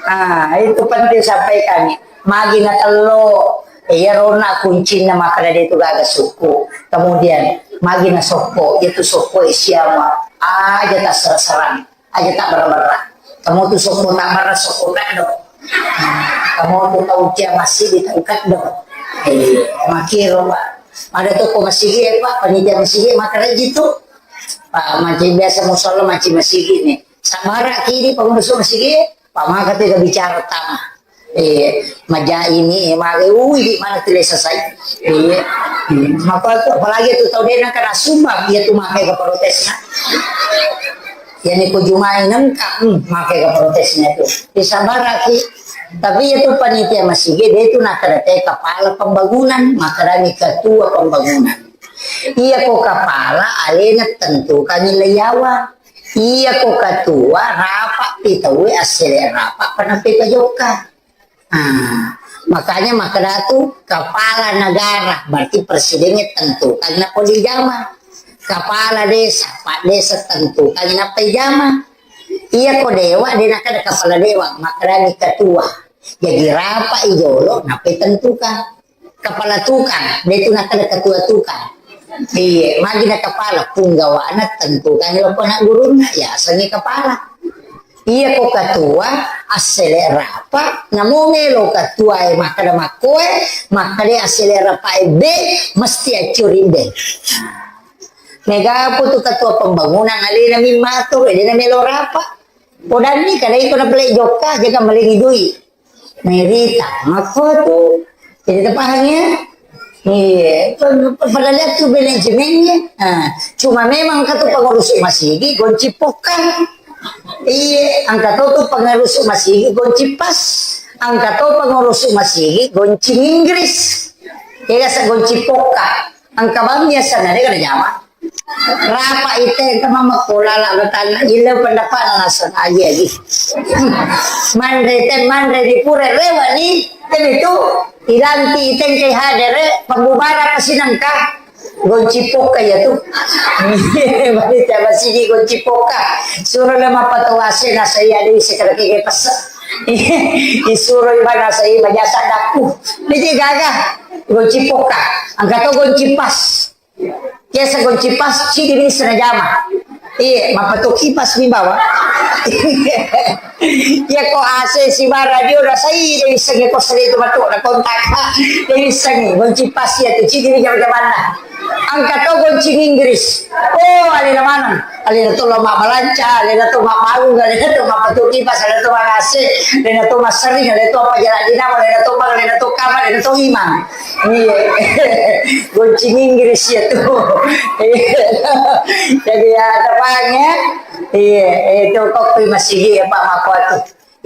Ah, itu penting sampaikan. Magi na tello, iyarona kuncinna makkeda de tu gaga sukku. Kemudian, Magi nasokko, iyatu sokko e siama, aja tassara-sarang, aja tabbarra-barra. Kamu tu sokko tabbarra, sokko kaddo. Kamu tu tau cia masigi, tau kaddo. Eh, makiro, Pak. Ada toko masigi, Pak, panitia masigi, makkeda jitu. Pak, mancing biasa musalla, mancing masigi ni. Sabara kidi, Pak, masigi, Pak, maka tu bicara tama. Eh, maja ini, eh, mage, ui, di mana tu lesa sai. Eh, hmm, maka tu, apalagi tu tau dena kena sumbang, iya tu maka ke protes, nah. Yani ko jumai nengka, hmm, maka ke protesnya tu. Disabaraki. Tapi iya tu panitia masigi, dia tu nakada te kepala pembangunan, makadani ketua pembangunan. Iya ko kepala, alena tentukan nilai yawa. Iya ko ketua, rapat pi tauwe, assele rapat, panampe pajokka. Ah, makanya makkeda tu kepala negara, berarti presidennya tentukan nappa dijama. Kepala desa, pak desa tentukan nappa dijama. Iya ko dewa, de nakkeda kepala dewa, makkedani ketua. Jadi rapat i jolo, nappa tentukan. Kepala tukang, de tu nakkeda ketua tukang. Iya, magi na kepala, punggawana tentukan loko anak gurunna, ya, asengi kepala. Iya ko ketua, assele rapa, namo melo ketua e makkeda makkoe, makkeda assele rapa e be, mesti accuri be. Mega apa tu ketua pembangunan, alena mimmatur, alena melo rapa. Podanni kada iko na pele jokka, jaga malengi dui. Merita, makko tu. Jadi, terpaham ya? Iya, pada lihat tu manajemennya. Nah, cuma memang kata pengurus masigi gonci pokang. Iya, angka to tu pengurus masigi gonci pas. Angka to pengurus masigi gonci Inggris. Iya, sa gonci poka. Angka bang biasa nade kada jama. Rapa ite ke mama kola la betanna ile pendapat na naseng aji aji. Manre te manre di pura rewa ni temi tu ilanti itengke hadere pembubaran sinangka. Gonci poka ya tu. Bani coba sini gonci poka. Suruh le mapatawase na saya di sekar kege pesa. Disuruh ibana saya bajasa daku. Ini gaga. Gonci poka. Angka to gonci pas. Biasa gonci pas, cidi bisa najama. Iya, mapatu kipas mi bawa. Iya ko A C si bara radio rasai de bisa nge kos itu matu na kontak. De bisa nge gonci pas ya tu cidi bisa jamanna. Angka to gonci Inggris. Oh, alena maneng. Alena to lo mabbalanca, alena to mabbaung, alena to mapatu kipas, alena to mangase, alena to masering, alena to apa jalan dinamo, alena to bang, alena to kamar, alena to imang. Iya. Gonci Inggris ya tu. Jadi ya, tepang ya. Iya, itu kok masih ya Pak Makuatu.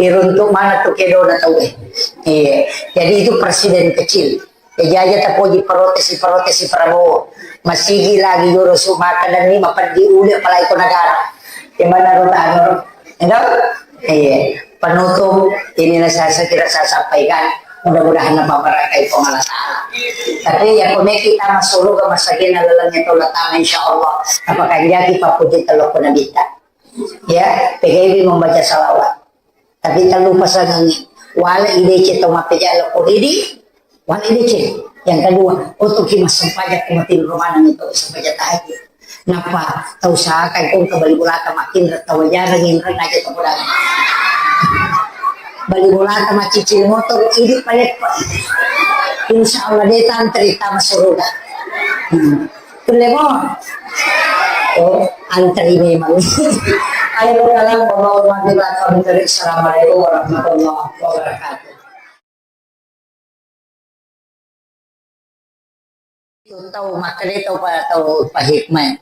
Iruntuk mana tu kedona tau eh. Iya. Jadi itu presiden kecil. Jadi aja tapoji protes, protes Prabowo. Masigi lagi joro sumata dan ni mapeddi ule apalagi ko negara. Gimana ro tano ro? Enggak? Iya. Penutup, inilah saya, saya kira saya sampaikan. Mudah-mudahan napa barakai Puang Allah Ta'ala. Tapi ya pemeki tama suruga masagena lalengnya tolak tama insya Allah. Apa kanjaki papuji telok Nabi ta. Ya, P G B membaca salawat. Tapi tellu pasangengngi, wala ideceng tau mappejala ko idi, wala ideceng. Yang kedua, otoki massempajang ko mati romana itu sempajang tahajud. Napa tau sakai kong ke bali bolata makin tau jarang inreng aja tau bola. Bali bolata macicil motor idi paleppa. Insya Allah de tantri tama suruga. Hmm. Tulle mo. Oh, antri memang. Ayo, dalam bawa umat di belakang dari. Assalamualaikum warahmatullahi wabarakatuh. Tu tau makkeda tau pa, tau pahikmah.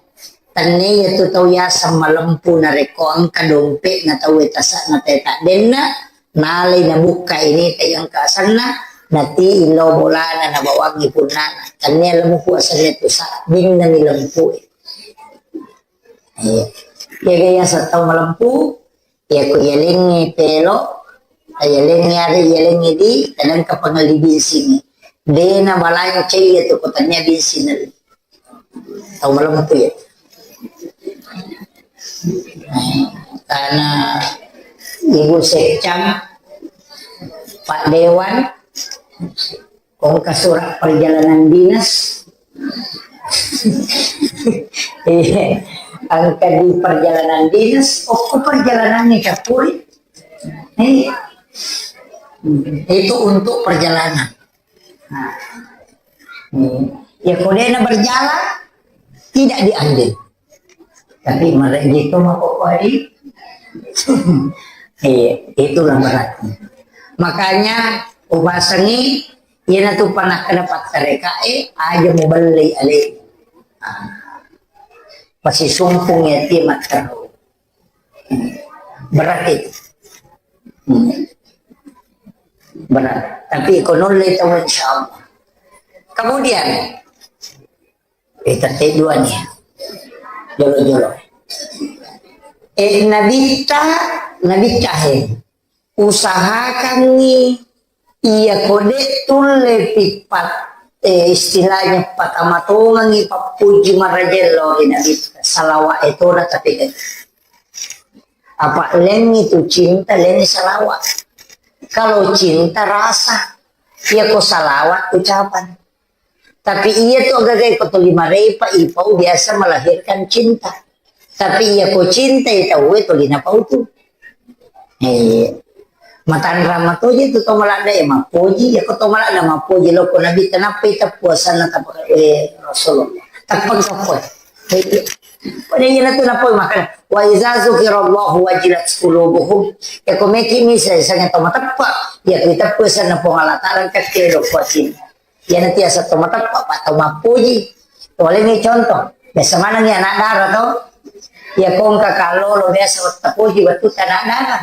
Tennia tu tau yaseng malempu narekko engka dompetna tau e tasakna teta denna. Nalai nabukka ini te engka asenna, nati illau bolana nabawangi punnana. Tennia lempu asenna tu sabbinna mi lempu e. Iya. Iya, iya, satau malempu, iya, ko iyalengnge pelo, iyalengnge are, iyalengnge di, kadang kapangelli bensing. Dena balanca iya tu ko tennia bensing. Tau malempu ya. Karena Ibu Sekcam, Pak Dewan, kongka surat perjalanan dinas. Iya. Engka di perjalanan dinas, oh, perjalanan ini campuri. Iya. Itu untuk perjalanan. Nah. Hmm. Ya, kalau dia berjalan, tidak diambil. Tapi mereka itu mau kok hari. Iya, itulah berarti. Makanya, upasangi, iya na tu pernah kena pattereka, eh, aja mau beli ale. Ah. Pasti sumpung ya, dia matteru. Berat itu. Hmm. Berat. Tapi ko nulle tahu, insya Allah. Kemudian, eh, tette dua nih. Jolo-jolo. Eh, nabitta, nabitta he. Usahakangngi iya ko de' tulle pippat, eh, istilahnya patamatongengngi pappuji marajello ri nabitta. Salawa' e toda tapi de'. Apa' lengngi tu cinta, lengngi salawa'. Kalau cinta rasa, iya ko salawa' ucapan. Tapi iya tu agaga ko tuli marepa ipau biasa melahirkan cinta. Tapi iya ko cinta i tau e tuli napau tu. Eh, matanra matoje tu to maladda e mappoji, iya ko to maladda mappoji lo ko nabi tenappa i teppu asanna tapa, eh, Rasulullah. Tappang kappo. Pada iya natu napoi makana, "Wa iza zukirallahu wajilat qulubuhum." Ya, ko meki misa sange to mateppa, ya, ko iteppa sanna Puang Allah Taala engka kedo kuacinna. Ya, nanti asa to mateppa, pa to mappuji. Boleh ni contoh. Biasa maneng ya anak dara to. Ya, ko engka kallolo biasa wettu puji wettu anak dara.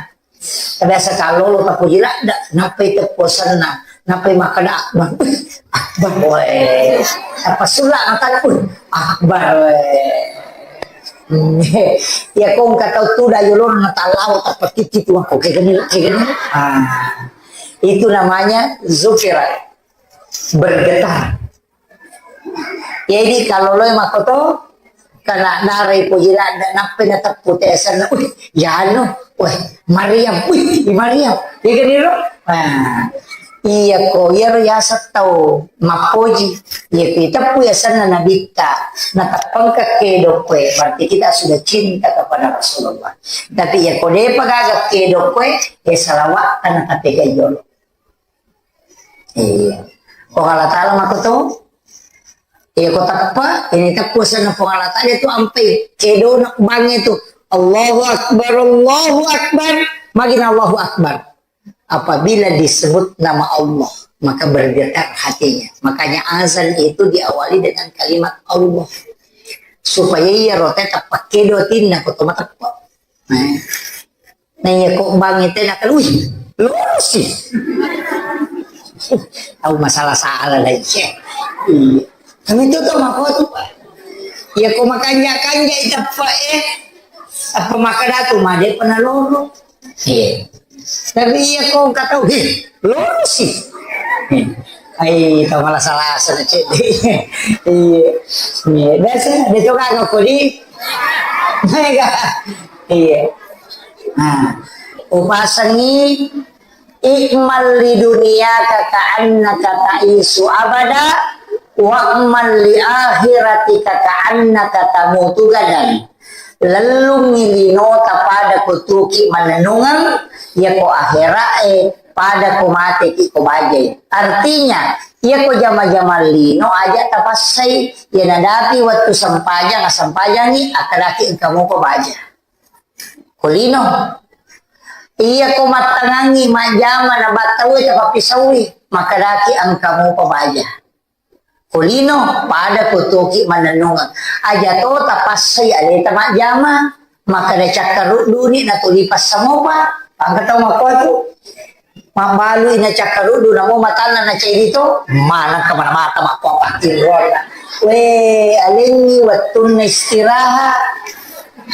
Biasa kallolo tapuji ladda, nappai tepposenna, nappai makkeda akbar. Akbar, weh. Apa sulla mata, weh, akbar, weh. Ya ko engka tau tuda yolona tallawa tappa titi tu ko kegeni, kegeni. Ah. Itu namanya zukira, bergetar. Jadi kalau lo makoto, kena darai puji ladda, nappai nateppu te asenna, "Wih, ya anu, weh, Maryam, wih, Maryam." Iya kan, iro? Nah, iya ko, iyaro yaseng tau mappoji. Iya ko iteppu asenna nabitta, nateppengka kedo koe, berarti kita sudah cinta kepada Rasulullah. Tapi iya ko depa gaga kedo koe, ya salawat tanah tapi jolo. Iya. Puang Allah Taala makoto. Iya, ko teppa, ini teppu asenna Puang Allah Taala itu ampai kedona bangnge tu. Allahu Akbar, Allahu Akbar. Magina Allahu Akbar. Apabila disebut nama Allah, maka bergetar hatinya. Makanya azan itu diawali dengan kalimat Allah. Supaya iya rote teppa kedo atinna ko to mateppa. Nah. Nah, iya, ko bangnge tena kan, wih, lorosi. Tahu masalah-salah lagi. Iya. Kami itu tuh mako tuh, Pak. Ya, ko makanja-kanja iteppa, eh. Apa maka datu, made pernah loro. Iya. Tapi iya, ko engka tau, heh, lorosi. Ai, tau malah salah sana, Cek. Iya. Iya, biasa, dia tuh kan aku di Mega. Iya. Nah, upasangi, "I'mal li dunyaka ka'annaka ta'isu abada, wa'mal li akhiratika ka'annaka tamutu gadan." Lellungngi linota pada kutuki manennungeng, yako akhira'e pada ko mateki ko bajai. Artinya, iya ko jama-jama lino aja tapassai, iya nadapi wettu sempajang, assempajangi, akkadaki engka mupa baja. Ko lino. Iya ko mattangangi majjama na battaue tapappisaui, makkadaki engka mupa baja. Ko lino, pada ko toki manennungeng. Aja to tapassai aleta majjama, makkada cakkarudduni natuli passamopa. Pangka tau makkuatu. Mabbalui na cakkaruddu, namo matanna na ceddi to, manengka mana mata makko pattinroanna. We, alengngi wettunna istirahat.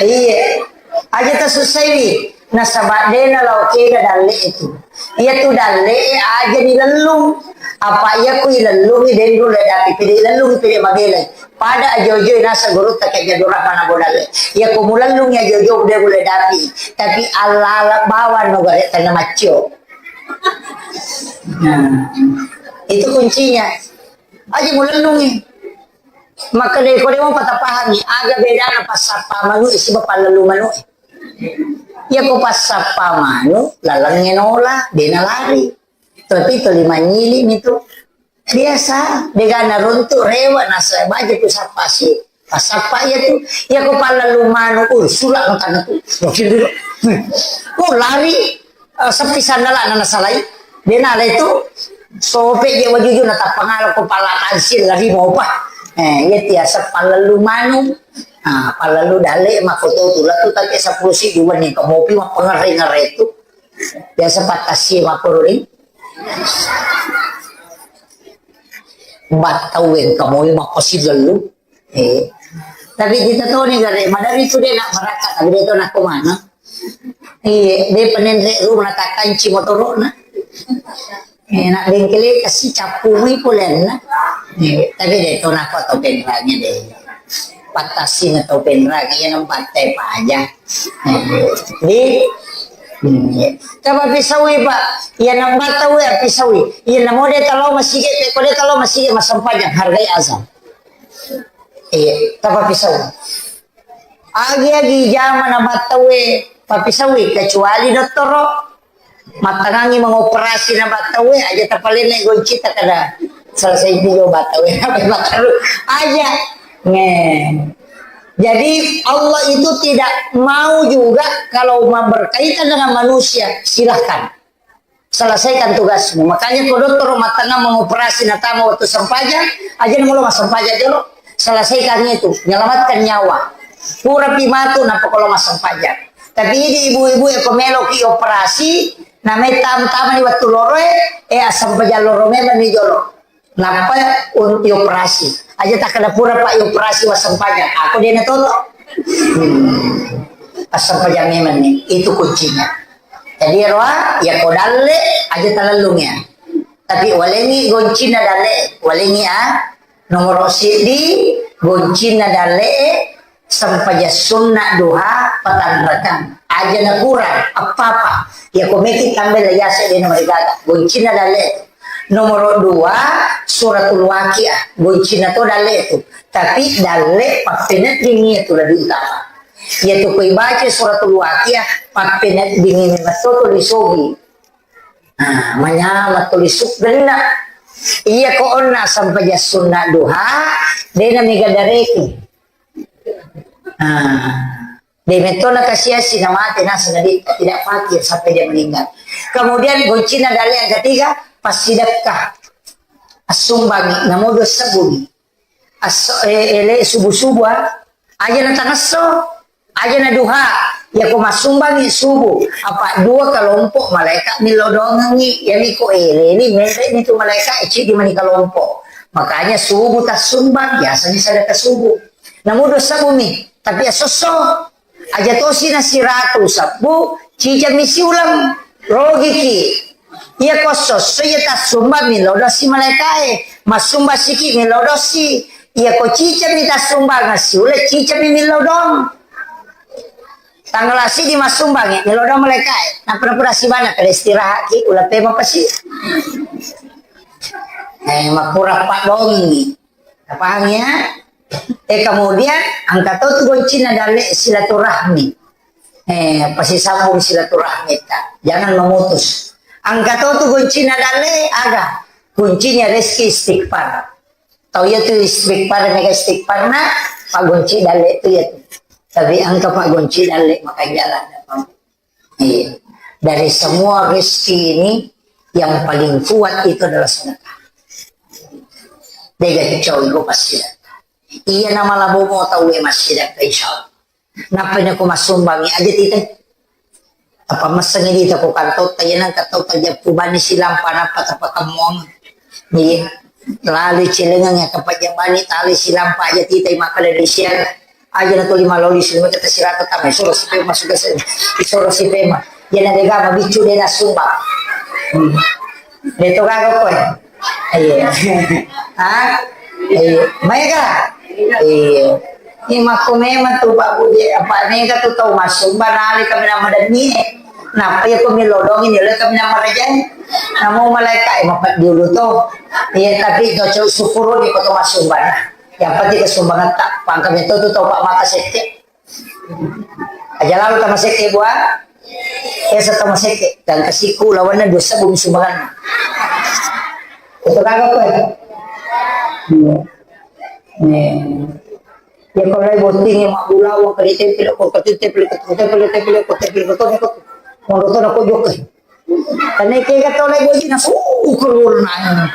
Iya. Aja tasussaiwi. Nasaba dena lao kega dalle itu. Iya tu dalle aja dilellung. Apa iya ku ilellungi denru le dapi pede ilellungi pede mabelai. Pada ajo-ajo nasa gurutta ke jadurah mana bodalle. Iya ku mulellungi ajo-ajo de bule dapi. Tapi alala bawang no gare tanah macio. Nah, itu kuncinya. Aja mulellungi. Makkeda ko de' mo patapahangi, aga bedana passappa manu e siba pallellu manu e. Iya ko passappa manu, lalengnge nola, de' nalari. Tapi tuli manyili mi tu. Biasa, degana runtu, rewa, nasa baja tu sappa si. Passappa iya tu. Iya ko pallellu manu, uh, sula mangkana tu. Oh, lari. Eh, sepi sandala na nasalai. De' nala itu sope je wajuju na tappangala ko pala tansil lari mopa. Eh, iya tiasa pallellu manu. Ah, pallellu dalle mako to tula tu take seppulo siddi wenni ko mopi mappengerre-ngerre tu. Biasa pattassi mako ri. Battau engka moi mappasilellu. Eh. Tapi kita toni gare, madari tu de' na marakka, tapi de' to nakko mana. Iya, de' penenre rumah takanci motoro'na. Eh, nak bengkele kasi cappu mi polenna. Eh, tapi de' to nakko to penrangnya de'. Pattasina to penrang, iya nambatte paja. Eh, di, hmm, iya. Coba pisaui, Pak. Iya nambatte we pisaui. Iya namo de' talo masigi, ko de' talo masigi massempajang hargai azan. Iya, tapappisau. Agi-agi jama na battaue, pappisaui, kecuali dottoro. Mattangangi mengoperasi na battaue, aja tapalenne goncita kada selesai video battaue. Apa battaru? Aja. Nge. Jadi Allah itu tidak mau juga kalau ma-, berkaitan dengan manusia, silahkan. Selesaikan tugasmu. Makanya ko dottoro mattangang mengoperasi natama waktu sempajang, aja molo massempajang jolo. Selesaikan itu, menyelamatkan nyawa. Pura pi matu, nappa ko lo massempajang. Tapi idi ibu-ibu e ko melo ki operasi, namai tam-, tamani waktu loro e, eh, assempajang loro memang ni jolo. Nappa un-, dioperasi. Aja takkeda pura, Pak, dioperasi massempajang. Aku de' na toto. Hmm. Massempajang memang ni. Itu kuncinya. Jadi, roa, ya ko dalle, aja talellung ya. Tapi walengi goncinna dalle, walengi, ah. Nomoro siddi, goncinna dalle, sempajang sunna duha, patanrakang. Aja na kurang, apa-apa. Ya ko meki tambai la yase de' na marigaga. Goncinna dalle. Nomoro dua, suratul Waqiah. Goncinna to dalle tu. Tapi dalle pappeneddingi tu lebih utama. Iya tu ko ibaca suratul Waqiah, pappeneddingi memang to to lisogi. Nah, manyama to lisuk genna. Iya ko onna sempajang sunna duha, de' na mega dareki. Nah, de' metto na kasiasi na mate nasaba dia tidak fakir sampai dia meninggal. Kemudian goncina dalle yang ketiga, passidekka. Assumbangi, namo dua sebbu mi. Asso-, eh, ele subuh-subuh, ah. Aja na tangasso, aja na duha. Ya ko massumbangi subuh, apa dua kelompok malaikat millau doangengi. Ya mi ko ele ni, mere ni tu malaikat, eh, cidi mani kelompok. Makanya subuh tassumbang, biasanya sedekah subuh. Namo dua sebbu mi, tapi asso-, asso. Aja tosi na siratu sebbu, cicami siuleng, rogiki. Iya ko esso-esso iya tassumbang millau dosi malaikae, massumbang siki millau dosi. Iya ko cicami tassumbang siuleng, cicami millau doang. Tanggal siddi massumbang ya, millau doang malaikae. Nappa napura sibana kada istirahat ki, ulang pema pasi. Eh, makura pak dongi. Paham ya? Eh, kemudian engka to tu goncina dalle silaturahmi. Eh, pasisambung silaturahmi ta. Jangan memutus. Engka to tu goncina dalle aga? Kuncinya rezeki istighfar. Tau iya tu istighfar, mega istighfar na, pak gonci dalle tu iya tu. Tapi engka pak gonci dalle, maka jalan. Iya. Dari semua rezeki ini yang paling kuat itu adalah sedekah. Dega kicau iko pasti sedekah. Iya nama labo mo tau e masih sedekah, insya Allah. Nappa nako massumbangi aja tita. Apa messengi dita ko kantotta, iya nang kantotta jappu bani silampa nappa tapakemmuang. Iya. Lalu celengang ya kapajabani tali silampa aja tita makkeda di siang. Aja na tuli maloli sumeka tasirata tama, isoro si pema suka se-, isoro si pema. Iya na dega mabiccu de na sumbang. Hmm. De to gaga koe. Iya. Ha? Iya. Maega? Iya. Ini makko memang tu Pak Budi, apa nega tu tau massumba nale kami nama demi. Napa ya ko milodong ini le kami nama rajai. Namo malaikat e mapat dulu to. Iya, tapi to syukur ni ko to massumba na. Yang penting kesumbangan tak pangkat itu tuh tau pak mata sekke. Aja lalu tama sekke buah. Esa tama sekke dan kasiku lawanna dua sebbu sumbangan. Itu kagak apa ya? Iya. Nih. Ya kalau lagi botting ya mak bulawa kali tempel kok kecil tempel kecil tempel tempel kok tempel kecil tempel kok mau nonton aku juga. Karena kayak kata oleh gue sih nasu ukur urna.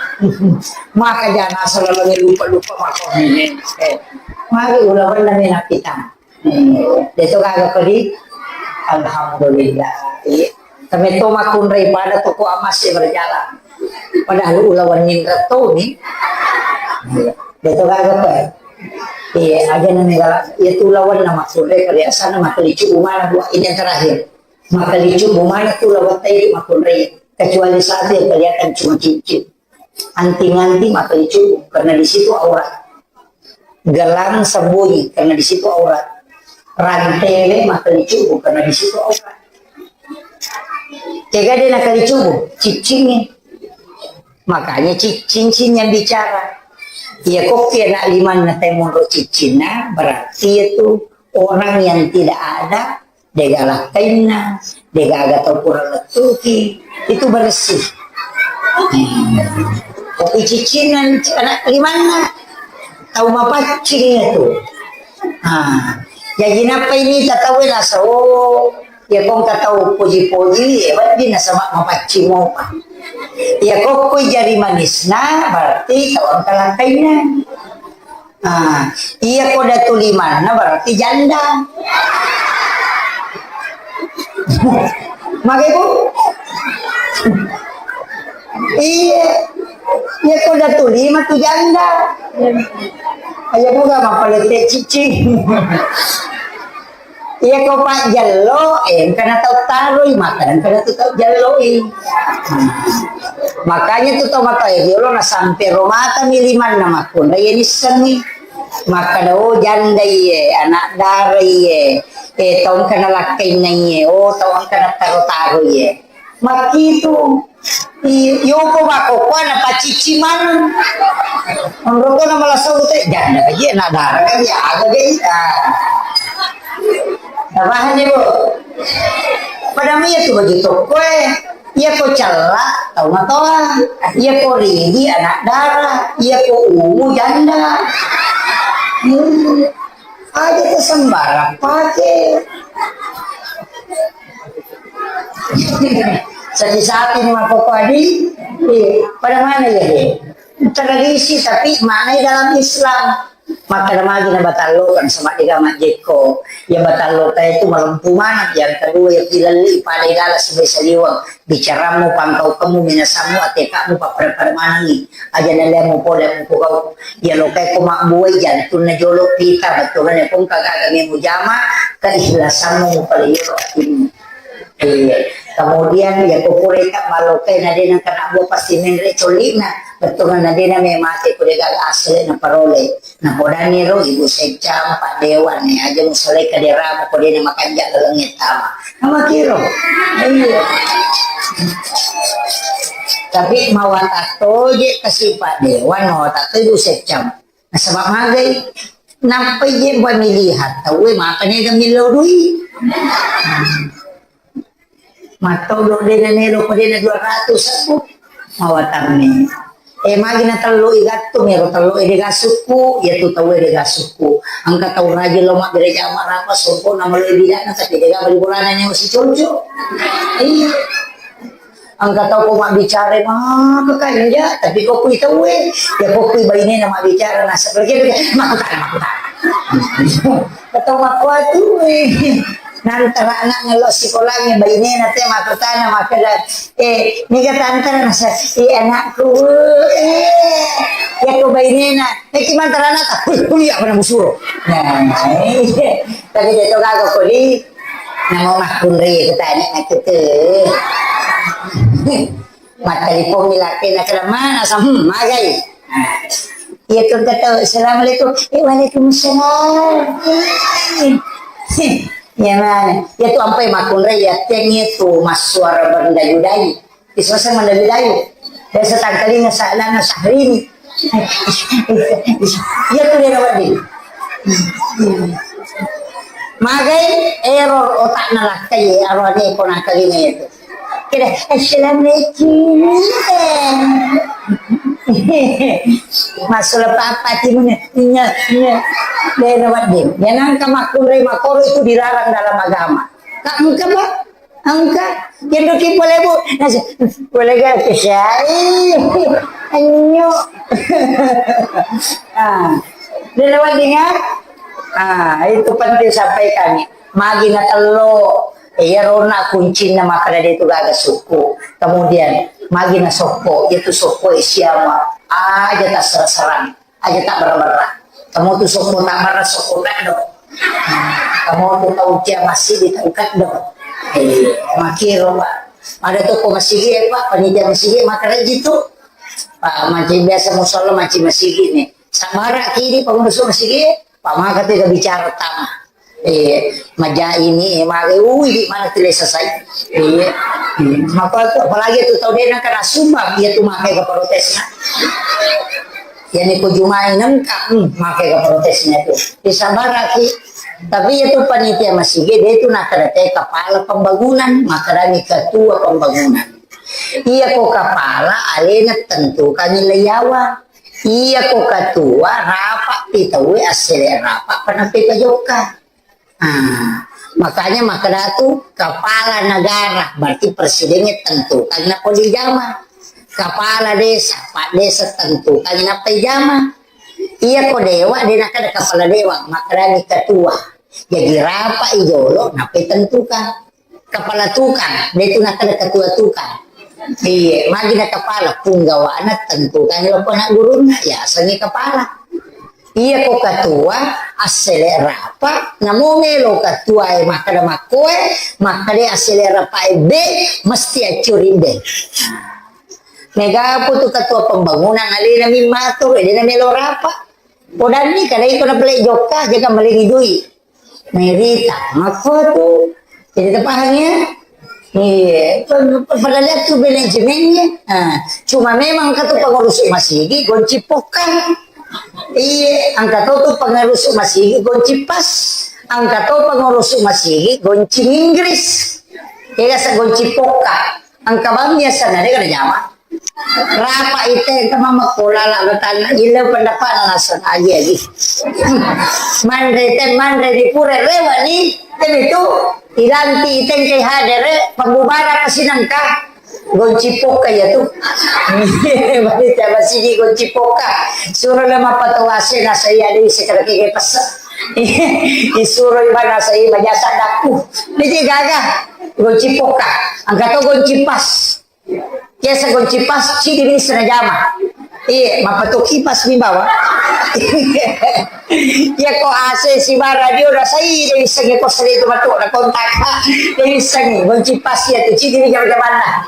Maka jangan asal lagi lupa lupa maka ini. Mari ulawan dan enak kita. Itu kagak pedih. Alhamdulillah. Iya. Tapi itu makkunrai pada toko emas sih berjalan. Padahal ulawan nindra tuh nih. Itu kagak apa. Iya, aja nang negara. Itu lawan nama sore perhiasan nama kelicu mana dua ini yang terakhir. Maka dicubu mana tu lewat tadi makkunrai, kecuali satu yang kelihatan cuma cincin. Anting-anting maka dicubu karena di situ aurat. Gelang sembunyi karena di situ aurat. Rantele maka dicubu karena di situ aurat. Tega dia nak dicubu, cicingnya. Makanya ci- cincin yang bicara. Ya kok ya nak liman na temonro cicinna berarti itu orang yang tidak ada. Dega lakkainna, dega aga tau pura lettuki, itu bersih. Kopi ciccinna anak limanna, tau mapaccing itu. Nah, jadi napa ini tatawe nasa oh, ya kong tau poji-poji, ya berarti nasa mapaccing mopa. Ya kokko jari manisna, berarti tau angka lakkainna. Ah, iya ko datu limanna berarti janda. Mage, Bu? Iya. Iya ko datu lima tu janda. Ayo buka mapalete cicing. Iya ko pajjello, eh, engkana tau taroi, maka engkana tu tau jelloi. Makanya tu tau matoa riolo na sampe ro mata mi limanna makkunrai iya nissengngi. Makkada, oh, janda iye, anak dara iye, eh, tau engkana lakkainna iye, oh, tau engkana taro-taro iye. Makkitu. I-, yoko makkokkoe napacicci maneng. Menurutku nama langsung teh janda aja nak darah kan ya ada deh. Ah. Nah, paham ya, Bu? Pada mia tu baju toko eh. Iya ko cella tau matoa. Iya ko ridi anak darah. Iya ko ungu janda. Hmm. Aja tu sembarang pakai. Sapi-sapi ni makkokkoe adi, eh, pada mana ya deh? Tradisi tapi maknai dalam Islam. Maka magi na batallo kan sama dega majjekko. Ya batallo itu melempu mana. Yang kedua ya kilalli pada gala sebagai saliwang. Bicaramu pangkau kamu minasamu atekamu papada-pada manangi. Aja nalemu pole mukugau. Ya lokai ko mabbuai jantunna jolo pita betulan ya kong kagaga mujama keihlasanmu pale yolo atimu. Iya. Kemudian ya kukureka malokai nadena kena buah pasti menre colina. Betulan nadena memate kudega asli na parole. Na podani ro ibu secam pak dewan ni aja musalai kaderamu kodena makanja laleng tama. Nama kiro. Iya. Tapi mawata toje kasi pak dewan mawata toje ibu secam. Nasaba magai. Nampai je pamilihan tauwe maka nega millau dui. Mattodo dena nelo ko dena dua ratus aku. Mawatanni. Eh, magi na tello i gattung, ero tello e dega sukku, iya tu tau e dega sukku. Angka tau rajin lo mabbere jama rapa songko na malo e bidana tapi dega bali bolana nyawa si conco. Iya. Angka tau ko mabbicara maka kanja, tapi ko kui tau e, ya ko kui baine na mabbicara na seperti itu, makutana, makutana. Tau makkuatu e. Nantara anak ngello sikolangnge bainena te makkutana makkeda, eh, niga tantara nasa, eh, anakku, eh, yako bainena, eh, ki mantara anak tak kuliah pada musuro. Nah, iya. Tapi dia tu gaga kodi, namo makkunri kutanya nak kete. Mattelepon mi lakkainna kada mana sa, hmm, magai. Nah, iya tu kata, "Assalamualaikum." Eh, "Waalaikumsalam." Eh, iya mana? Iya tu ampai makkunrai iya tengnge tu massuara berdayu-dayu. Isoseng mendayu-dayu. Biasa tangkalinga sa-, lana Syahrini. Iya tu dia wedding. Magai error otakna lakkai, aroane ko nakalinga itu. Kira, "Assalamualaikum." Masuk apa timun? Iya, iya. Dia wedding. Dia nangka makkunrai makoro itu dilarang dalam agama. Kak, engka, Pak? Engka, kendoki pole, Bu. Nasi, pole ga kesai. Anyo. Ah, dia lewat dengar. Ah, itu penting sampaikan. Magi na tello. Iya, rona kuncinna makkeda de tu gaga sukku. Kemudian, magi na sokko, itu sokko siama. Aja tasserang-serang. Aja tabberra-berra. Kamu tu sokko tabberra, sokko keddo. Kamu tu tau cia masigi, tau keddo. Eh, makiro, Pak. Ada toko masigi, eh, Pak, panitia masigi, makkeda ji tu. Pak, mancing biasa musala, mancing masigi ni. Sabbaraki di pengurusu masigi, Pak, maka tu bicara tama. Eh, maja ini, eh, maka, ui, di mana tu lesa sai. Eh, hmm, maka tu, apalagi tu tau dena kena sumbang, iya tu maka ke protes. Yani ko jumai nengka, hmm, make ga protesnya tu. Disabaraki. Tapi iya tu panitia masigi, de tu nakkeda te kepala pembangunan, makkedani ketua pembangunan. Iya ko kepala, alena tentukan nilai yawa. Iya ko ketua, rapat pi tauwe, assele rapat, penampe pajokka. Ah, makanya makkeda tu kepala negara, berarti presidennya tentukan nappa dijama. Kepala desa, pak desa tentukan nappa dijama. Iya ko dewa, de nakkeda kepala dewa, makkedani ketua. Jadi rapat i jolo, nappa tentukan. Kepala tukang, de tu nakkeda ketua tukang. Iya, magi na kepala, punggawana tentukan lo anak gurunna, ya, asengi kepala. Iya ko ketua, assele rapa, namo melo ketua e makkeda makkoe, makkeda assele rapa e be, mesti accuri be. Mega putu ketua pembangunan alena mimmato, de na melo rapa. Podanni kada iko na pele jokka, jaga malengi dui. Merita, makko tu. Jadi, terpaham ya? Iya, pada lihat tu manajemennya. Ah, cuma memang kata pengurus masigi gonci poka. Iya, angka to tu pengurus masigi gonci pas. Angka to pengurus masigi gonci Inggris. Iya, sa gonci poka. Angka bang biasa nade kada jama. Rapa ite ke mama kola la betana ile pendapat nasa aja lagi. Manre te manre di pura rewa ni, te itu ilanti ite ke hadere pembubaran sinangka. Gonci poka ya tu. Bani te masigi gonci poka. Suruh le mapatawase nasa iya di sekar kege pesa. Disuruh ibana sa iya majasa daku. Jadi gaga gonci poka. Angka to gonci pas. Biasa gonci pas, cidi bisa na jama. Iya, mapatu kipas mi bawa. Iya ko A C si ba radio rasai, de bisa ngi pos itu matu na kontak. De bisa ngi gonci pas ya tu cidi bisa jamanna.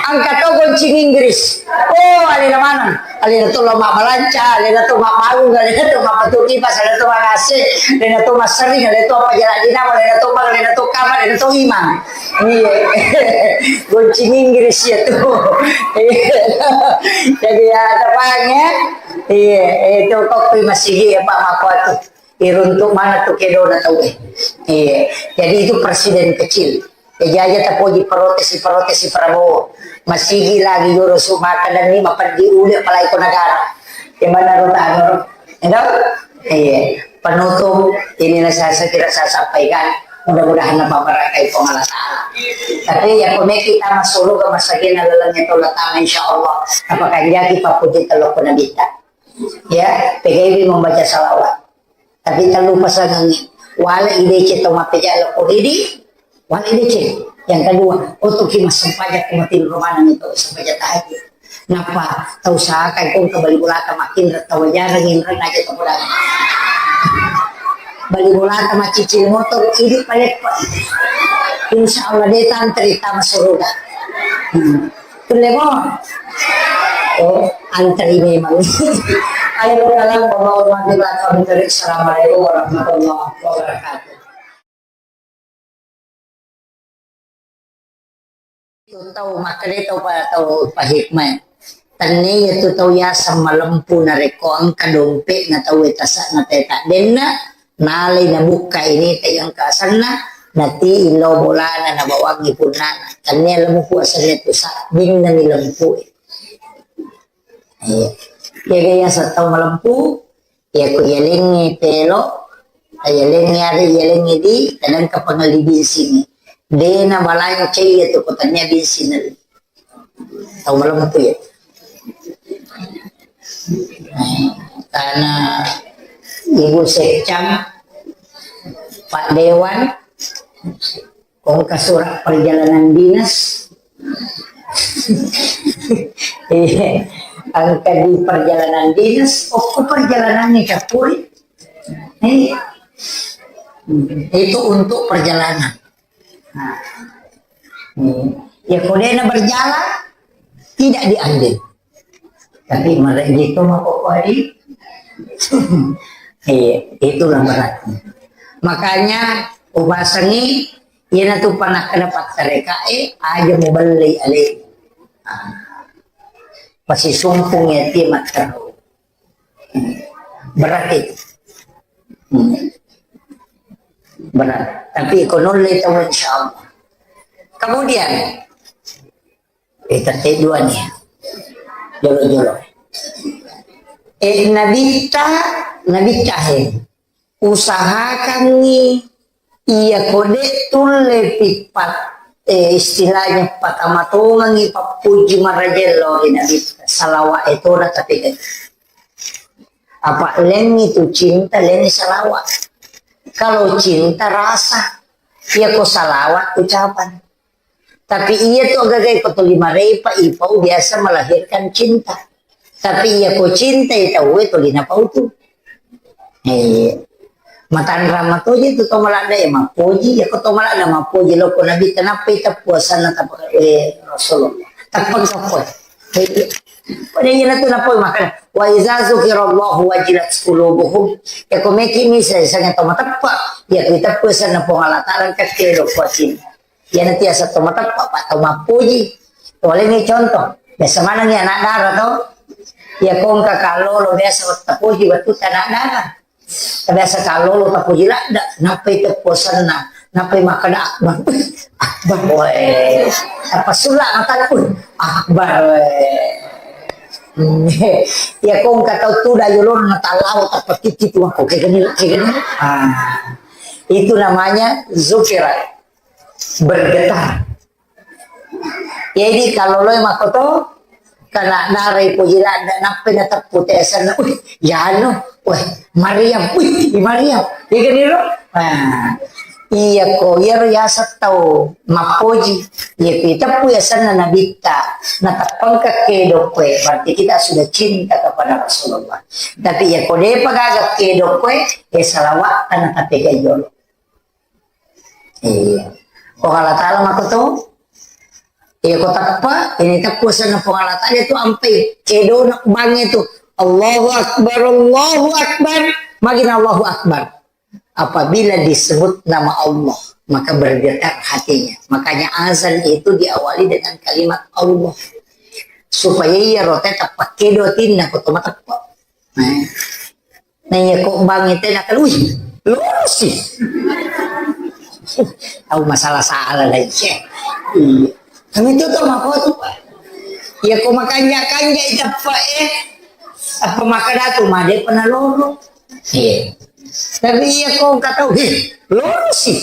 Angka to gonci Inggris. Oh, alena maneng. Alena to lo mabbalanca, alena to mabbangung, alena to mapatu kipas, alena to mangase, alena to massering, alena to apa jalan dinamo, alena to bang, alena to kamar, alena to imang. Iya. Gonci Inggris ya tu. Jadi ya, tepang ya. Iya, itu kok masigi ya Pak Mako tu. Iruntuk mana tu kedona tau eh. Iya. Jadi itu presiden kecil. Jaji aja tapoji protes, protes si Prabowo. Masigi lagi joro su maka dan ni mapeddi uli apalagi ko negara. Gimana ro tano ro? Enggak? Iya. Penutup inilah saya, saya kira saya sampaikan. Mudah-mudahan apa barakai Puang Allah Ta'ala. Tapi ya pemeki kita masuk ke masagina dalamnya tolak tangan insya Allah. Apa kanjaki papuji telok pun kita. Ya, P G B membaca salawat. Tapi tellu pasangengnge. Wale ideceng tau mappeja loko idi, wale ideceng. Yang kedua, otoki massempajang ko mati rumah itu sempajang tahajud. Napa tau saka kong ke bali bolata makin tau jarang inreng aja tau bola. Bali bolata macicil motor idi paleppa. Insya Allah de tantri tama suruga. Hmm. Kulle mo. Oh, antri memang. Ayo, salam, warahmatullahi wabarakatuh. Assalamualaikum warahmatullahi wabarakatuh. Itu tau makkeda tau pa-, tau pahikmah. Tennia tu tau yaseng malempu narekko engka dompe'na tauwe tasa'na teta denna, nalai nabukka ini tai engka asenna, nati illau bolana nabawangi punnana. Tennia lempu asenna tu sabbinna ni lempu. Iya. Jaga yaseng tau malempu, Iyako iyalengnge pelo, iyalengnge are, iyalengnge di, kadang ka pangelli binsingnge. De nabalancai iya tu ko tennia binsinna. Tau malempu iya. Karena Ibu Sekcam, Pak Dewan, Kongka surat perjalanan dinas. Iya. Engka di perjalanan dinas, okko perjalanan ni capuri. Iya. Itu untuk perjalanan. Nah. Hmm. Ya, kodena berjalan, tidak diambil. Tapi mereka itu mau kok hari. Iya, itulah beratnya. Makanya upasangi, iyanatu panakkeda pattarekae, aja mubellei ale. Ah. Pasi sumpung ya ti matteru. Berat itu. Hmm. Berat. Tapi ko nulle tahu, insya Allah. Kemudian, eh, tette dua nih. Jolo-jolo. Eh, nabitta, nabitta he. Usahakangngi iya ko de tulle pippat, eh, istilahnya patamatongengi pappuji marajello ri nabitta. Salawa e tona tapi apa lengi tu cinta, lengi salawa. Kalau cinta rasa, iya ko salawat ucapan. Tapi iya tu agaga iko tuli marepa, ipau biasa melahirkan cinta. Tapi iya ko cinta itu we tuli napau tu. Eh, matanra matoji tu to maladda ya mapoji, ya ko to maladda mapoji lo ko nabi kenapa itu puasana tapaka, eh, Rasulullah. Tapaka ko. Pada iyana tu napau makana, "Wa iza zukirallahu wajilat qulubuhum." Ya ko meki misa sanga to mateppa, ya ko iteppa sanna Puang Allah Taala kakke lo kuasin. Iyana tiasa to mateppa, pa to mappuji. Toleni contoh, biasa manengi anak dara to. Ya ko engka kallolo biasa tapuji wettu anak dara. Biasa kallolo tapuji ladda, nappai tepposenna, nappai makkeda akbar. Akbar, weh. Tappa sulla mataku, akbar, weh. Ya ko engka tau tuda yolona tallawa tappa titi tu aku kegeni, kegeni. Ah. Itu namanya zukira, bergetar. Jadi kalau lo makoto, kena darai poji ladda, nappai nateppu tesenna, "Wih, yanu, weh, Maryam, wih, Maryam." Iya kan iro? Nah, iya ko, iyaro yaseng tau mappoji. Iya ko iteppu yasenna nabitta, nateppengka kedo koe, berarti kita sudah cinta kepada Rasulullah. Tapi iya ko depa gaga kedo koe, ya salawat tanah tapi gayolo. Iya. Puang Allah Ta'ala makoto. Iya, ko teppa, ini teppu senna Puang Allah Ta'ala itu ampai kedona bangnge tu. Allahu Akbar, Allahu Akbar. Magina Allahu Akbar. Apabila disebut nama Allah, maka bergetar hatinya. Makanya azan itu diawali dengan kalimat Allah. Supaya iya rote teppa kedo tinna ko to mateppa. Nah. Nah, iya ko bang itu nak, "Wih, lurus sih." Tahu masalah salah lagi. Iya. Kami itu tuh mako tuh, Pak. Iya, ko makanja-kanja itu, Pak, eh. Apa maka datu made pernah loro. Iya. Tapi iya ko kata, "Wih, lurus sih."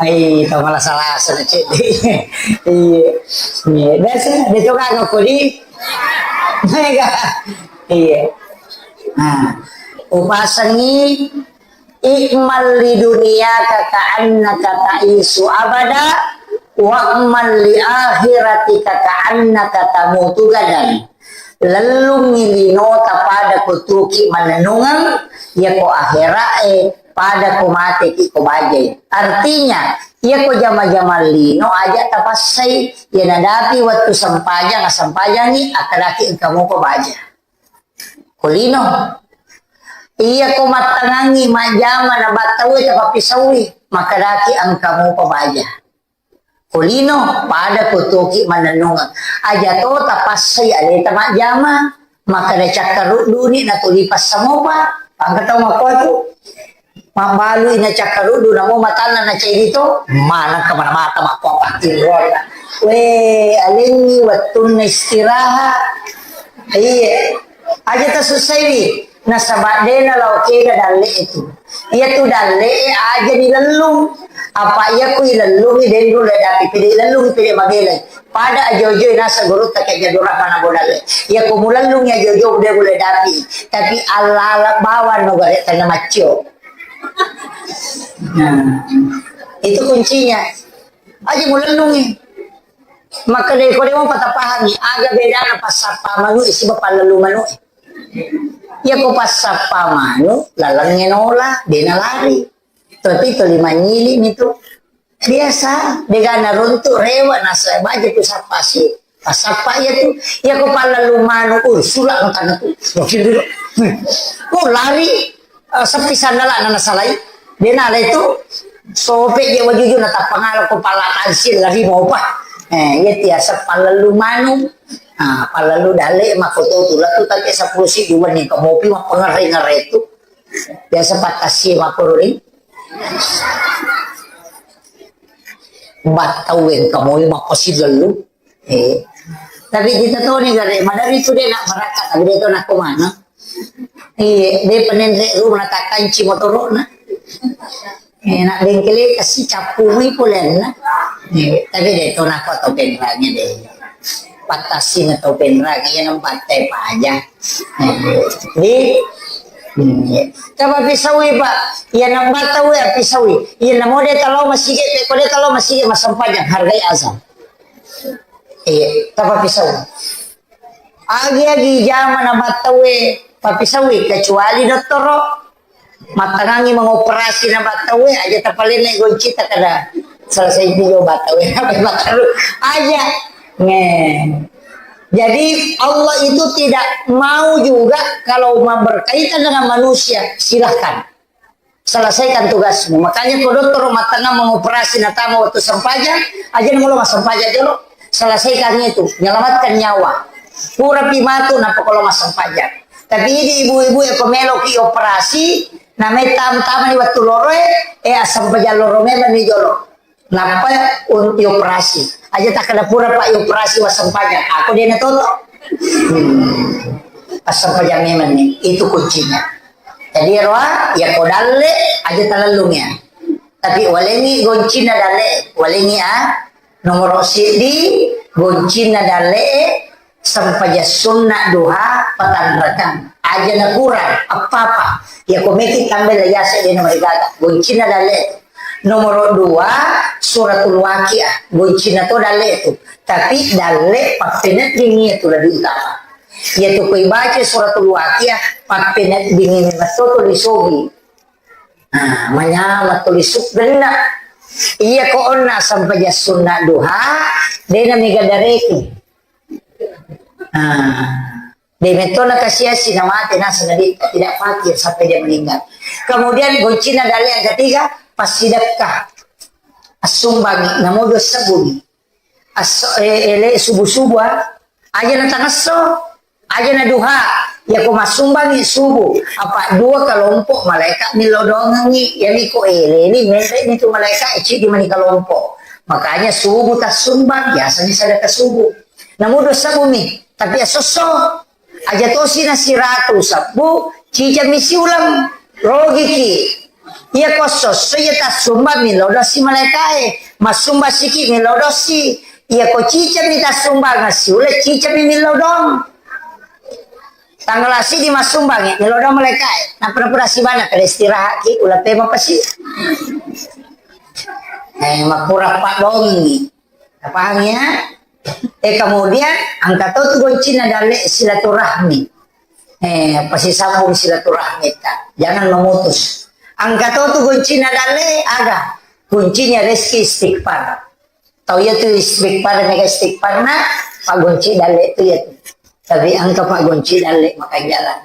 Ai, tau malah salah sana cek. Iya. Iya. Biasa, dia coba nggak kodi. Mega. Iya. Nah, upasangi, "I'mal li dunyaka ka'annaka ta'isu abada, wa'mal li akhiratika ka'annaka tamutu gadan." Lellungngi linota pada ko tuki manennungeng, iya ko akhira'e pada ko mateki ko bajai. Artinya, iya ko jama-jama lino aja tapassai, iya nadapi wettu sempajang, assempajangi, akkadaki engka mupa baja. Ko lino. Iya ko mattangangi majjama na battaue tapappisaui, makkadaki engka mupa baja. Ko lino, pada ko tuoki mannennungeng. Aja to tapassai aleta majjama, makkeda cakkaruddu ni natuli passamopa, pangka tau makkuatu. Mabbalui na cakkaruddu, namo matanna na ceddi to, maneng ka mana mata makkuapa tinroanna. We, alengngi wettunna istirahat. Iya. Aja tasussaiwi, nasaba de nalao kega dalle'e tu. Iyatu dalle'e aja dilellung. Apa iya ku ilellungi, de nulle dapi, pede ilellungi, pede mabelai. Pada ajo-ajoi naseng gurutta Kiai Abdul Rahman Abu Dalle. Iya ku mulellungi ajo-ajo, de nulle dapi. Tapi ala-ala bawang no gare tanna maccio. Nah, itu kuncinya. Aja mulellungi. Maka de ko de mo patapahangi, aga bedana passappa manu'e siba pallellu manu'e. Iya ko passappa manu, lalengnge nola, de nalari. Tapi tuli manyili mi tu. Biasa, degana runtu, rewe, nasa baja tu sappa si, passappa iya tu. Iya ko pallellu manu, uh, sula no tanna tu. Oh, lari, eh, seppi sandala na nasalai. De nala itu, sope je wajuju na tappangala ko pala tansil lari mopa. Eh, iya tiasa pallellu manu. Ah, pallellu dale mako to tu, latu take seppulo siddi wenni ko mopi mappengerre-ngerre tu. Biasa pattassie makkorori. Battau engka moi mappasilellu. Eh. Tapi kita toni gare, madari tu de nak barakka, tapi de to nakko mana. Eh, de penenre rumah takanci motorona. Eh, nak bengkele kasi cappu mui polenna. Eh, tapi de to nakko to penrange de. Pattassi na to penrange, iya nambatte paja. Di, hmm, coba pisaui, Pak. Iya nambatta we pisaui. Iya namo de talo masigi, pe ko de talo masigi massempajang hargai azan. Iya, coba pisau. Agi-agi jama nambatta we papisaui kecuali dottoro. Mattangangi mengoperasi na battauwe, aja tapalenne goncita kada selesai video battauwe, apa battau aja. Nge. Jadi Allah itu tidak mau juga kalau ma-, berkaitan dengan manusia, silahkan. Selesaikan tugasmu. Makanya ko dottoro mattangang mengoperasi natama waktu sempajang, aja namo lo massempajang jolo. Selesaikan itu, menyelamatkan nyawa. Purapi matu, nappa ko lo massempajang. Tapi idi ibu-ibu e ko meloki operasi, namai tam-, tamani wettu loroe, eh, assempajang loro memang ni jolo. Nappa un-, ioperasi. Aja takkeda pura, Pak, ioperasi wassempajang. Aku de na toto. Hmm. Assempajang memang ni. Itu kuncinya. Jadi, roa, ya ko dalle, aja talellung ya. Tapi walengi goncina dalle, walengi, ah, Nomoro siddi, goncinna dalle'e, sempajang sunna duha patanrakang. Aja nakurang, appapa. Iya ko meki tambai la yase de na marigaga. Goncinna dalle'e. Nomoro dua, suratul Waqiah. Goncinna to dalle'e tu. Tapi dalle pappeneddingi iya tu lebih utama. Iya tu ko ibaca suratul Waqiah, pappeneddingi memang to to lisogi. Ah, manyameng tuli suggenna. Iya ko onna sempajang sunna duha, de na mega dareki. Ah, de metto na kasiasi na mate naseng nabi tidak fakir sampai dia meninggal. Kemudian goncina dalle yang ketiga, passidekka. Assumbangi, namo dua sebbu. Asso-, eh, ele subuh-subuh, ah. Aja na tangesso, aja na duha. Ya ko massumbangi subuh, apa dua kelompok malaikat millau doangengi. Ya ni ko ele ni, mere ni tu malaikat, eh, cidi mani kelompok. Makanya subuh tassumbang, biasanya sedekah subuh. Namu dosa bumi, tapi ya sosso. Aja tosi na siratu sebbu, cicami siuleng, rogiki. Iya ko sosso, iya tassumba millau dosi malaikae. Massumba siki millau dosi. Iya ko cicami tassumba siuleng, cicami millau dong. Tanggal asi di massumbangi, millau dong malaikae. Napura-pura sibana kada istirahat ki, ulang tema pasi. Eh, makura pak dongi. Paham ya? Eh, kemudian angka to tu goncina dalle silaturahmi. Eh, pasisambung silaturahmi ta. Jangan memutus. Angka to tu goncina dalle aga. Kuncinya reski istighfar. Tau ya tu istighfar, mega istighfar na, pak gonci dalle tu ya tu. Tapi angka pak gonci dalle maka jalan.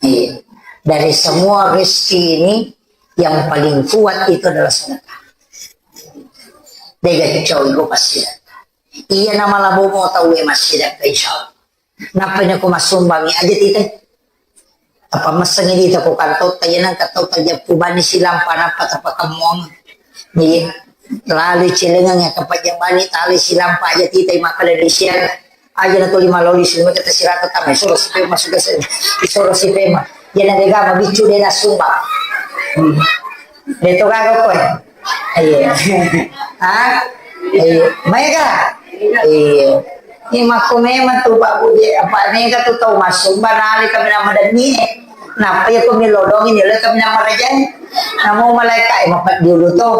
Iya. Dari semua rezeki ini, yang paling kuat itu adalah sedekah. Dega kicau iko passidatta. Iya na malabo mo tauwe massidatta, insya Allah. Nappa nako massumbangi aja tite. Apa messengi dita ko kantotta, iya nangka tau tajappu bani silampa nappa tapakemmuang. Iya. Lalu celengang ya kapajang bani tali silampa aja tite makkada di siang. Aja na tuli maloli sumeka tasirata tama, isoro si pema suka se-, isoro si pema. Iya na dega mabiccu de na sumbang. Hmm. De to gaga koe. Iya. Ha? Iya. Maega? Iya. Ini makko memang tu Pak Budi, apa nega tu tau masumba nali kami nama demi. Napa ya ko milodong ini le kami nama rajai. Namo malaikat eh mapat dulu to.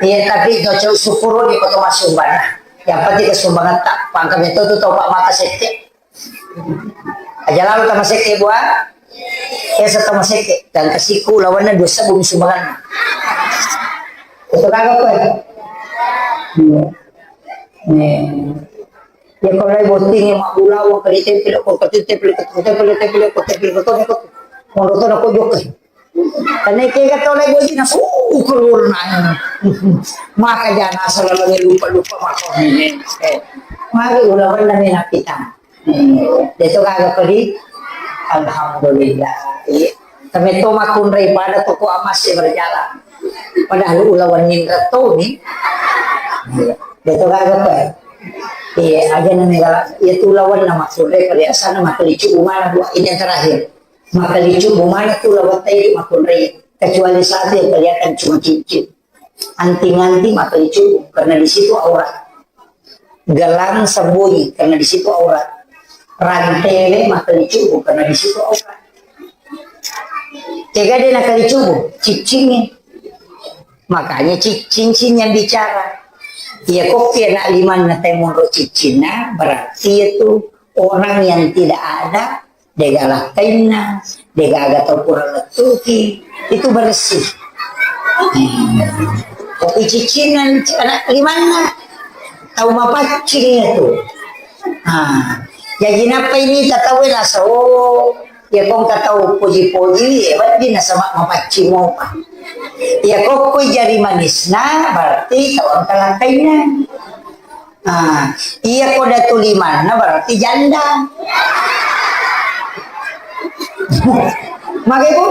Iya tapi to cau syukur ni ko to masumba nah. Yang penting kesumbangan tak pangkam itu tu tau Pak mata sekke. Aja lalu tama sekke bua. Esa tama sekke dan kasiku lawanna dua sebbu sumbangan. Itu kagak kowe. Iya. Nih. Ya kalau lagi botting ya mak bulawa ke di tempel kok ke tempel ke tempel tempel kok tempel kok tempel kok. Mau tuh aku juga. Karena kayak kata oleh gue sih nasu keluar nanya. Maka jangan asal lagi lupa lupa maka ini. Eh, mari ulah benda minat kita. Hmm. Itu kagak pedih. Alhamdulillah. Iya. Tapi itu makunrai pada toko emas sih berjalan. Padahal ulawan nindra tuh nih. Iya. Itu kagak pedih. Iya, aja namanya galak. Ya tuh lawan nama kunrai pada asal nama kelicu umana dua ini yang terakhir. Makalicu bumana tu lawat tadi makunrai, kecuali satu yang kelihatan cuma cincin. Anting-anting makalicu karena di situ aurat. Gelang sembunyi karena di situ aurat. Rantele makalicu karena di situ aurat. Tega dia nakalicu cincin ni. Makanya ci-, cincin yang bicara. Iya kok anak limanna temonro cincinna berarti itu orang yang tidak ada dega lakkainna, dega aga tau pura lettuki, itu bersih. Kopi ciccinna anak limanna, tau mapaccing itu. Nah, jadi napa ini tau nasa, oh, ya kong tau poji-poji, ya berarti nasaba mapaccing mopa. Ya kokkoi jari manisna, berarti tau engka lakkainna. Ah, iya ko datu limanna berarti janda. Mage, Bu?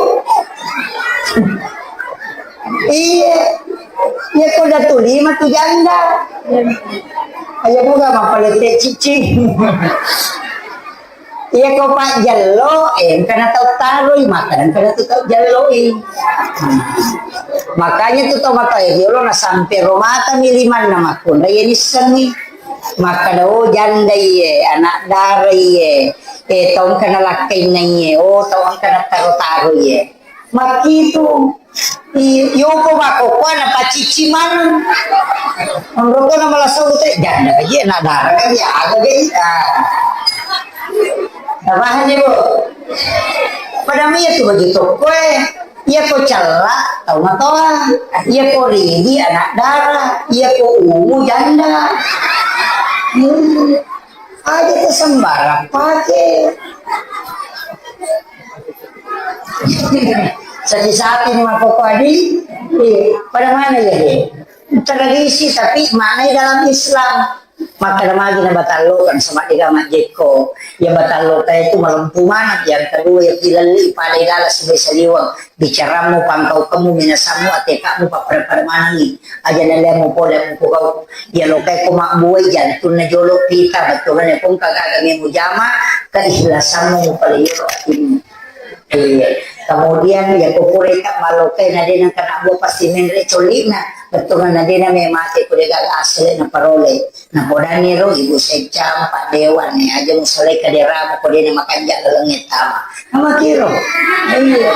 Iya. Iya ko datu lima tu janda. Aja buka mapalette cicing. Iya ko pajjello, eh, engkana tau taroi, maka engkana tu tau jelloi. Makanya tu tau mata eh, jolo na sampai romata mi limanna makkunda, iya nissengi. Makkada, oh, janda iye, anak dara iye, eh, tau engkana lakkainna iye, oh, tau engkana taro-taro iye. Makkitu. I-, yoko makkokkoe napacicci maneng. Onroko na malasau te, janda kaji, anak dara kaji, aga kaji. Ah. Nah, paham ya, Bu? Pada mia tu baju toko eh. Iya ko cella, tau matoa. Iya ko ridi, anak dara. Iya ko ungu, janda. Hmm. Aja tu sembarang pake. Sapi-sapi ni makkokkoe adi. Iya, pada mana ya, deh? Tradisi, tapi maknanya dalam Islam. Maka ada lagi na batallo kan sama tiga majeko. Ya batallo kayak itu malempu mana. Yang kedua ya kilalli pada dalam sebagai saliwang. Bicaramu, pangkaukemu, minasamu, atekamu, pappada-pada manengi. Aja naliamu pole mukugau. Iya lokai ko mabbuai jantunna jolo pita, bettuanna ko engka gaga mujama, keikhlasanmu mupale yolo atimu. Iya. Kemudian ya ko pura ita malokai na dena kena bua pasti menre colina, bettuanna dena me mate ko de gaga asli na parole. Napodani ro ibu seccang, Pak Dewan, ni aja musalai kaderamu ko dena makanja laleng tama. Nama kiro. Iya.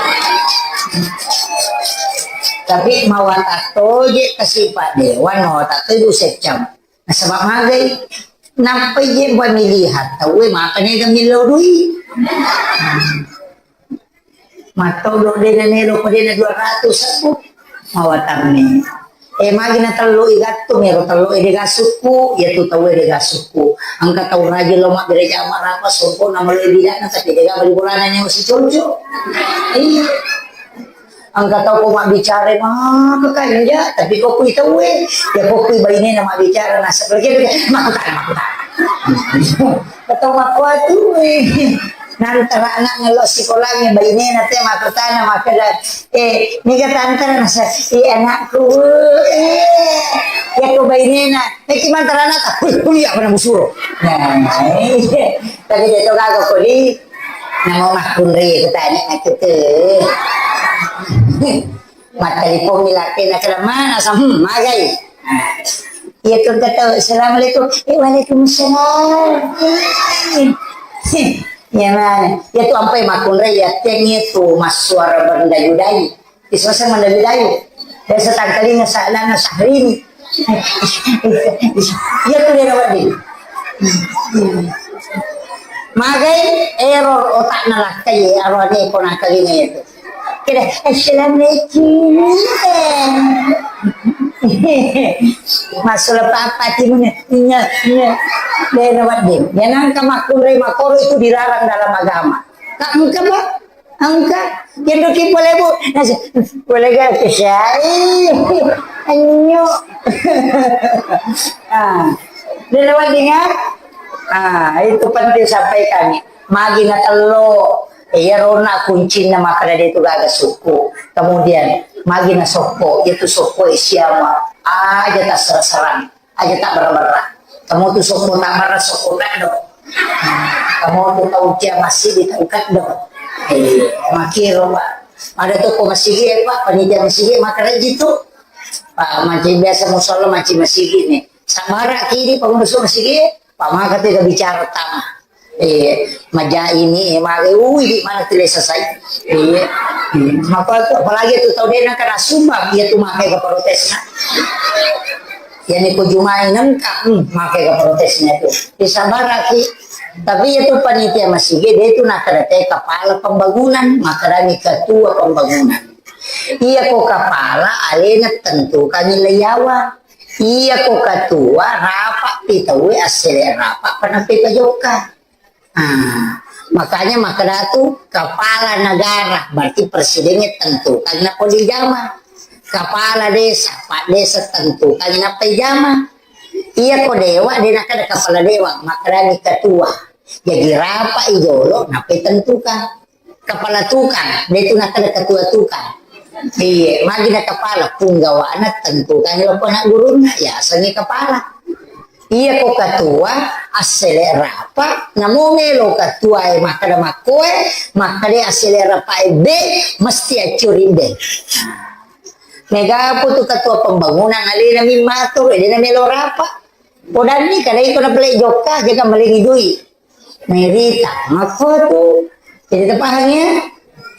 Tapi mawata toje kasi Pak Dewan, mawata toje ibu seccang. Nasaba magai. Nampai je buat milihat tahu eh maka nega milodui. Mattodo dena nelo ko dena dua ratus aku. Mawatanni. Eh, magi na tello i gattu, mero tello e de gasukku, ya tu tau e de gasukku. Angka tau rajin lo mabbere jama rapa, songko na malo e bidana, tapi de gaba di bolana nyawa si coco. Iya. Engka tau ko mabbicara maka kanja, tapi ko kui tauwe, ya ko kui bainena mabbicara nasa pergi, makutana, makutana. Ketau makuatu. Nantara anak ngello sikolangnge bainena te makutana, makkeda, eh, niga tantara nasa, iya anakku, eh, ya ko bainena, eh, ki mantara anak, kuliah pada musuro. Nah, iya. Tapi dia to gaga kodi, namo makkunrai kutanya aku tuh. Mattelpong mi laki na keda mana sa, hmm, magai. Iya tu kata, "Assalamualaikum." Eh, "Waalaikumsalam." Ya mana? Ya tu ampai makkunrai ya teng itu massuara berdayu-dayu. Isose mendayu-dayu. Biasa tangkalinga sa-, lana Sahrini. Iya tu dia wedding. Magai error otakna lakkai, arwane ko nakalinga itu. Kira, "Assalamualaikum." Masuk papa timun, nya, nya. Dia wedding. Dia nangka makkunrai makoro itu dilarang dalam agama. Tak engka, Pak. Engka, kendoki pole, Bu. Nasi, pole ga kesai. Anyo. Ah, dia lewat dengar. Ah, itu penting sampaikan. Magi na tello. Iya rona kuncinna makkeda de tu gaga sukku. Kemudian, magi na sokko. Itu sokko siama. Aja tasera-serang. Aja tak berra-berra. Kamu tu sokko tak berra, sokko kaddo. Kamu tu tau cia masigi di tau kaddo. Eh, makiro, Pak. Ada toko masigi, eh, Pak, panitia masigi, makkeda ji tu. Pak, mancing biasa musala, mancing masigi ni. Sabara kidi, Pak, masuk masigi, Pak, maka tu bicara tama. Iya, maja ini, mare, ui, di mana tu lesa sai. Iya. Hmm, maka tu, apalagi tu tau dena kena sumbang, iya tu makai ke protesna. Iya ni ko jumai nengka, hmm, makai ke protesna tu. Disabaraki. Tapi iya tu panitia masigi, dia tu nakada te kepala pembangunan, makadani ketua pembangunan. Iya ko kepala, alena tentukan nilai yawa. Iya ko ketua, rapat pi tauwe, assele rapat, panape pajokka. Ah, makanya makkeda tu kepala negara, berarti presidennya tentukan nappa dijama. Kepala desa, pak desa tentukan nappa dijama. Iya ko dewa, de nakkeda kepala dewa, makkedani ketua. Jadi rapat i jolo, nappa tentukan. Kepala tukang, de tu nakkeda ketua tukang. Iya, magi na kepala, punggawana tentukan lo anak gurunna, ya asengi kepala. Iya ko ketua, assele rapa, namo melo ketua e makkeda makkoe, makkeda assele rapa e be, mesti accuri be. Mega putu ketua pembangunan alena mimmato, de na melo rapa. Podanni kada iko na pele jokka, jaga malengi dui. Merita, makko tu. Jadi terpaham ya?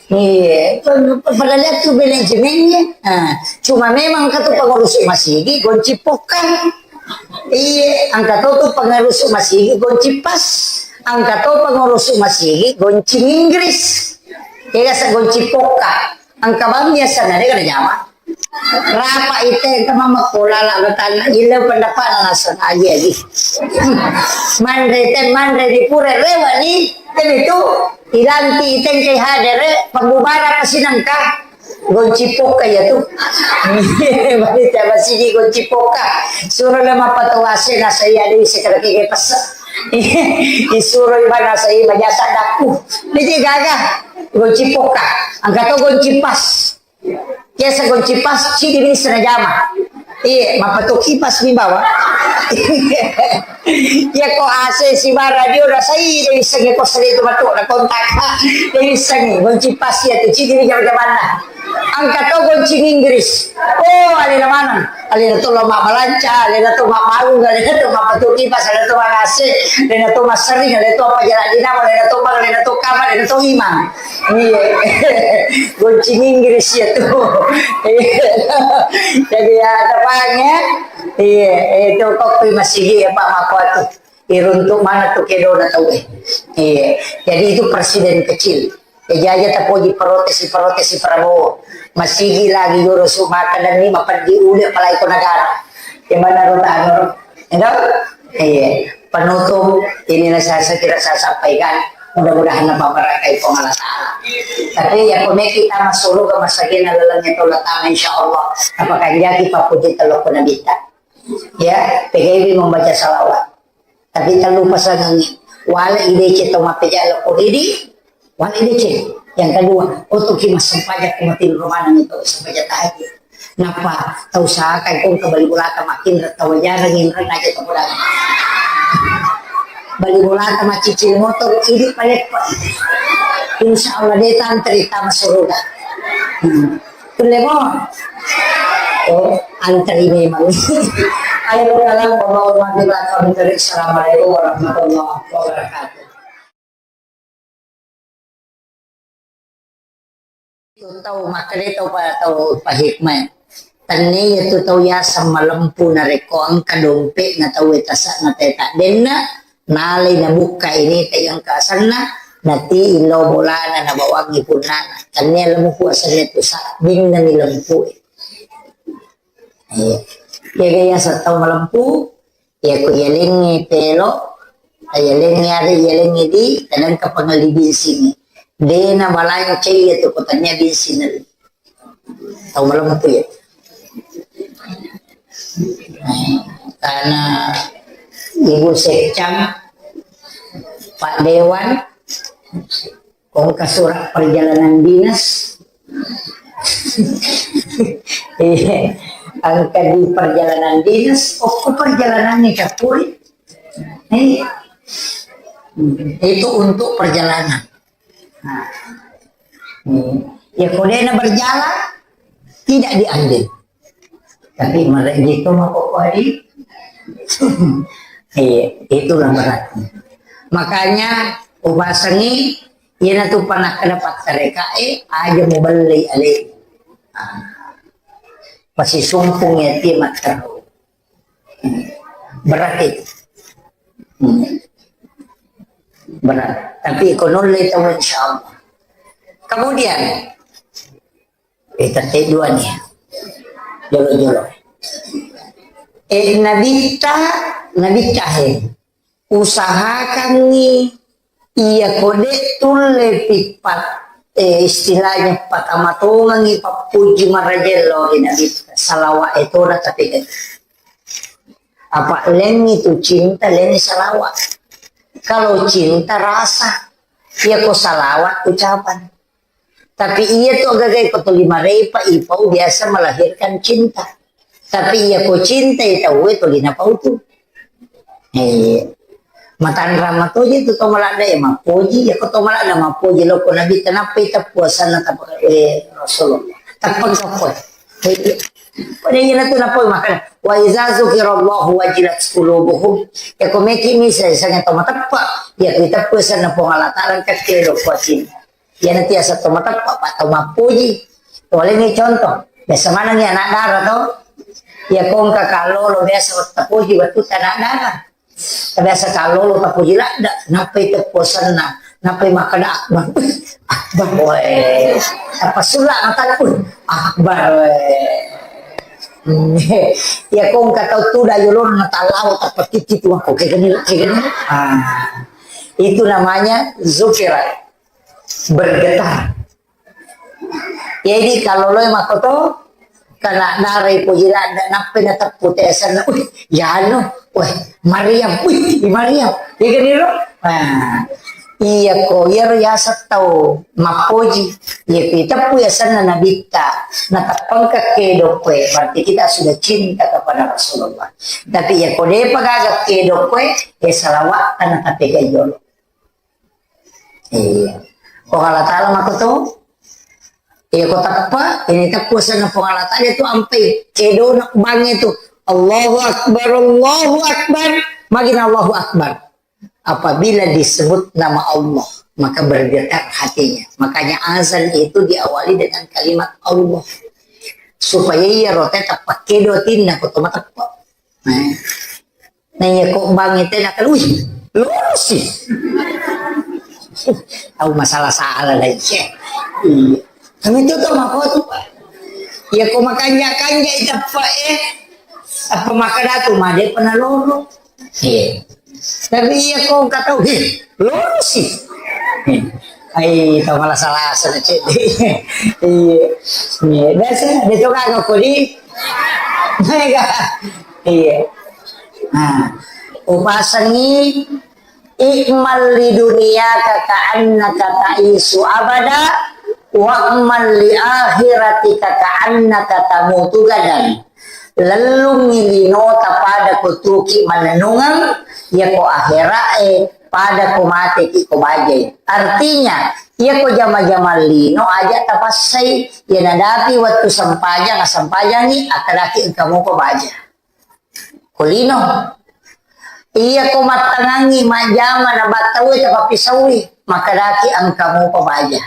Iya, padahal itu manajemennya. Nah, cuma memang kata pengurus masigi gonci pokang. Iya, angka to tu pengurus masigi gonci pas. Angka to pengurus masigi gonci Inggris. Iya, sa gonci poka. Angka bang biasa nare kada jama. Rapa ite engka mamekko lala batanna, ille pendapat naseng aji-aji. Manre te, manre di pura rewa ni, tadi tu ilanti ite engka hadere pembubaran pasti nengka gonci poka ya tu. Bani te masigi gonci poka. Suruh le mapatawase nasai ada isi kada kege pesa. Isuro ibana sai majasa daku. Niji gaga gonci poka. Angka to gonci pas. Biasa gonci pas, cidi bisa najama. Iya, mapatuki pas mi bawa. Iya ko A C si ba radio rasai, de bisa nge kos itu matu na kontak. De bisa nge gonci pas ya tu cidi bisa jamanna. Angka to gonci Inggris. Oh, alena maneng. Alena to lo mabbalanca, alena to mabbangung, alena to mapatuki pas, alena to mangase, alena to massering, alena to apa jalan dinamo, alena to bang, alena to kamar, alena to imang. Iya. Gonci Inggris ya tu. Iya. Jadi ya, ada bang ya. Iya, itu kok kui masigi ya Pak Makuatu. Iruntuk mana tu kedona tau eh. Iya. Jadi itu presiden kecil. Jadi aja tapoji protes, protes Prabowo. Masigi lagi joro su maka dan ni mapeddi uli apalagi ko negara. Di mana rota anu? Iya. Penutup inilah saya, saya kira saya sampaikan. Mudah-mudahan napabarakai Puang Allah Ta'ala. Tapi ya, ko meki tama suruga masagena laleng itu letama, insya Allah. Apa kanjaki papuji telok Nabitta. Ya, pegaiwi membaca salawat. Tapi tak lupa sangangi. Wala idece to mapeja lo ko idi, wala idece. Yang kedua, otoki massempajang ko mati romana itu sempajang tahajud. Napa tau usahakan ko ke bali bolata makin tau jarang inreng aja to bola. Bali bolata macicil motor idi paleppa. Insya Allah de tantri tama suruga. Hmm. Kulle mo? Oh, antri memang. Ayo, kalau mau mati, Assalamualaikum warahmatullahi wabarakatuh. Tu tau makkeda tau pa-, tau pahikmah. Tennia tu tau yaseng malempu narekko engka dompe'na tau e tasa'na teta denna, nalai nabukka ini te engka asenna, nati illau bolana nabawangi punnana. Tennia lempu asenna tu sabbinna ni lempu e. Iya. Kega yaseng tau malempu, iya ko iyalengnge pelo, iyalengnge are, iyalengnge di, kadang kapangelli binsingnge. Dena balancai iya tu ko tania binsinna. Tau malempu ya. Karena Ibu Sekcam, Pak Dewan, Engka surat perjalanan dinas. Iya. Engka di perjalanan dinas, oh, ko perjalanan ini capuri. Iya. Itu untuk perjalanan. Nah. Hmm. Ya, ko dena berjalan, tidak diambil. Tapi mereka itu mau kok hari. Iya, itulah beratnya. Makanya ubasangi, iya na tu pernah kena pattereka, eh, aja mau beli ale. Ah. Pasti sumpung ya, dia matteru. Berat itu. Hmm. Berat. Tapi ekonomi tahu, insya Allah. Kemudian, Eh, tette dua nih. Jolo-jolo. Eh, Nabitta, Nabitta, eh. Usahakanni iya ko de tulle pippat, eh, istilahnya patamatongangi pappuji marajello ri Nabitta. Salawat itu ora tapi kan. Apa lenni tu cinta, lenni salawat. Kalau cinta rasa, iya ko salawat ucapan. Tapi iya tu agaga ko tuli marepa ipau biasa melahirkan cinta. Tapi iya ko cinta iya tau e tuli napau tu. Eh, matanrang matoje tu to maladda ya mapoji, ya ko to maladda mapoji lo ko Nabi tenapa ita puasana tapa, eh, Rasulullah. Tapang kapoi. Eh, pada iya tu napau makana. Wa iza zukirallahu wajilat qulubuhum. Ya ko meki misa sanga to mateppa. Ya kita puasana Puang Allah Ta'ala kakke lo kuasin. Iyana tiasa to mateppa, pa to mappuji. Toleni contoh. Biasa manengi anak dara to. Iya ko engka kallolo biasa tapuji wettu anak dara. Biasa kallolo tapuji ladda, nappai teppu asenna, nappai makkeda akbar. Akbar, weh. Apa sulla mataku? Akbar, weh. Iya ko engka tau tuda yolona talao tappa titi tu, kegani, kegani. Ah. Itu namanya zukira. Bergetar. Jadi kalau lo makoto, kena darai poji ladda, nappai nateppu te asenna, wih, yanu, wih, Maryam, wih, Maryam. Iya kan, iro? Nah, iya ko, iya ro yaseng tau mappoji. Iya ko iteppu asenna Nabitta, nateppengka kedo koe, berarti kita sudah cinta kepada Rasulullah. Tapi iya ko depa gaga kedo koe, eh, salawat tanah tapi gayolo. Iya. Ko Allah Ta'ala makoto, iya ko teppa, ini teppu asenna Puang Allah Ta'ala itu ampai kedona bangnge tu. Allahu Akbar, Allahu Akbar. Magina Allahu Akbar. Apabila disebut nama Allah, maka bergetar hatinya. Makanya azan itu diawali dengan kalimat Allah. Supaya iya rote teppa kedo tinna ko to mateppa. Nah. Nah, iya ko bangnge te nakal, wih, lurus sih. Tahu masalah salah lagi. Iya. Kami itu tuh mako tuh, Pak. Iya ko makanja-kanja itu apa, eh? Apa makkeda tu made pernah loro. Iya. Tapi iya ko kata, wih, lurus sih. Ai, tau malasa-lasa na cedde. Iya. Iya, biasa, dia tu kan aku di. Mega. Iya. Nah, upasengi, "I'mal li dunyaka ka'annaka ta'isyu abada, wa'mal li akhiratika ka'annaka tamutu gadan." Lellungngi linota pada ko tuki mannennungeng, yako ahera'e pada ko mateki ko bajai. Artinya, yako jama-jama lino aja tapassai, ya nadapi wettu sempajang, assempajangi, akkadaki engka mupa baja. Ko lino. Iyako mattangangngi majjama na battaue tapappisaui, makkedaki engka mupa baja.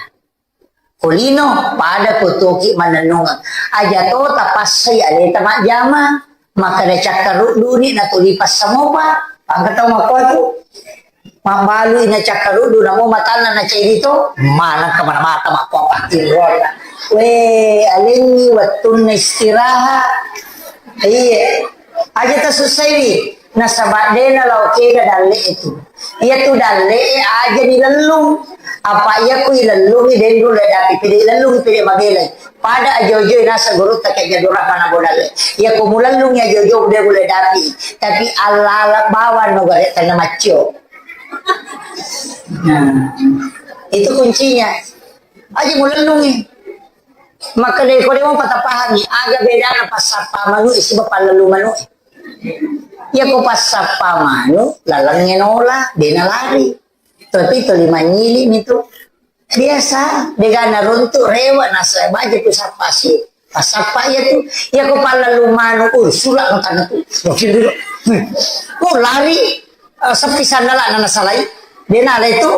Ko lino, pada ko tuki mannennungeng. Aja to tapassai aleta majjama, makkeda cakkarudduni natuli passamopa, pangka tau makkuatu. Mabbalui na cakkaruddu, namo matanna na ceddi to, maneng kemana mata makkuapa tinronna. We, alengngi wettunna istirahat. Iya. Aja tasussaiwi, nasaba dena lao kega dalle itu. Iya tu dalle aja dilellung. Apa iya ku ilellungi denru le dapi pede lellung pede mabelai. Pada aja ojoi nasa gurutta ke jadurah mana bodalle. Iya ku mulellungi aja ojo de gule dapi. Tapi alala bawang no gare tanah maccio. Nah, itu kuncinya. Aja mulellungi. Maka dari kode mau patah pahami, aga bedana passappa manu isi bapallelu manu. Ya ko passappa manu, lalengnge nola, dena lari. Tapi tuli manyili mitu. Biasa, degana runtu rewa nasa baja tu sappa si. Passappa iya tu, iya ko pallelu manu, uh, sula mangkana tu. Wakil dulu. Oh, lari, eh, sepi sandala nana salai. Dena le tu,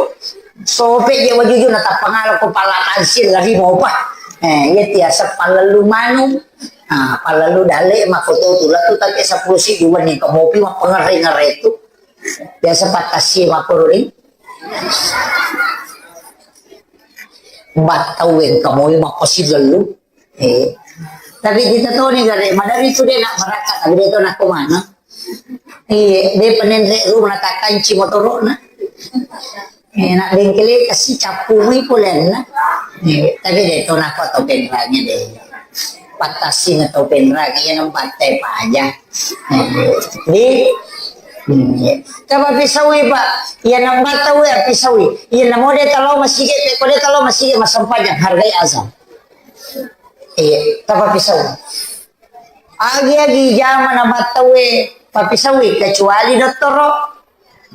sope je wajuju na tappangala ko pala tansil lari mopa. Eh, iya tiasa pallelu manu. Ah, pallelu dalle mako to tu latu take sepuluh si dua ni ko mopi ma pengere-ngere tu. Biasa patasi mako ri. Battau engka moi mappasilellu. Eh. Tapi kita toni gare, madari tu de nak marakka, tapi de to nak kemana? Eh, de penenre rumah takanci motorona. Eh, nak bengkele kasi cappu mui polenna. Eh, tapi de to nak to penrangnya de. Patasi na to penrang, iya nampak teh aja. Eh, di, hmm, iya. Tapa pisawi, Pak. Iya nampak tahu ya pisawi. Iya namo de talo masigi, pe ko de talo masigi masempajang hargai azan. Iya, tapa pisawi. Agi-agi jama na battaue papisaui, kecuali dottoro.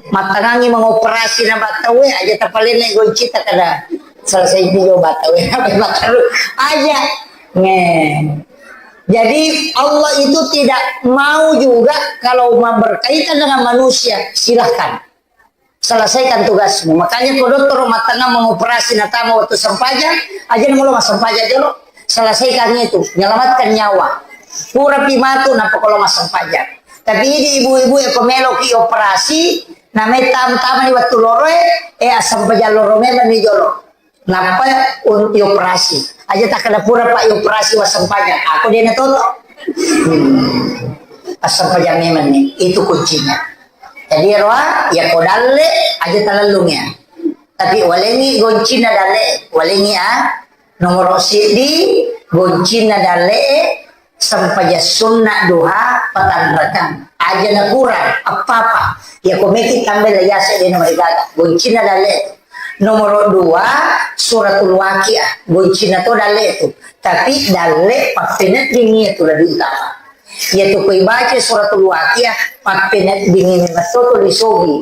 Mattangangi mengoperasi na battaue, aja tapalenne goncita kada selesai juga battaue. Apa battaru? Aja. Nge. Jadi Allah itu tidak mau juga kalau berkaitan dengan manusia, silahkan. Selesaikan tugasmu. Makanya ko dottoro mattangang mengoperasi natama waktu sempajang, aja namo lo massempajang jolo. Selesaikan itu, menyelamatkan nyawa. Pura pi matu nappa ko lo massempajang. Tapi idi ibu-ibu e ko meloki operasi, namai tam-, tamani waktu loro e, eh, assempajang loro memang ni jolo. Nappa un-, ioperasi. Aja takkeda pura, Pak, ioperasi wassempajang. Aku dena toto. Hmm. Assempajang memang ni. Itu kuncinya. Jadi roa, ya ko dalle, aja talellung ya. Tapi walengi goncinna dalle, walengi a. Nomoro siddi, goncinna dalle, Sempajang sunna duha patanrakang. Aja na kurang, apa-apa. Ya ko meki tambai la yase de nomor gaga. Goncinna dalle. Nomor dua, suratul waqiah. Goncinna to dalle tu. Tapi dalle pappeneddingi tu lebih utama. Ya tu ko ibaca suratul waqiah, pappeneddingi memang to tu lisogi.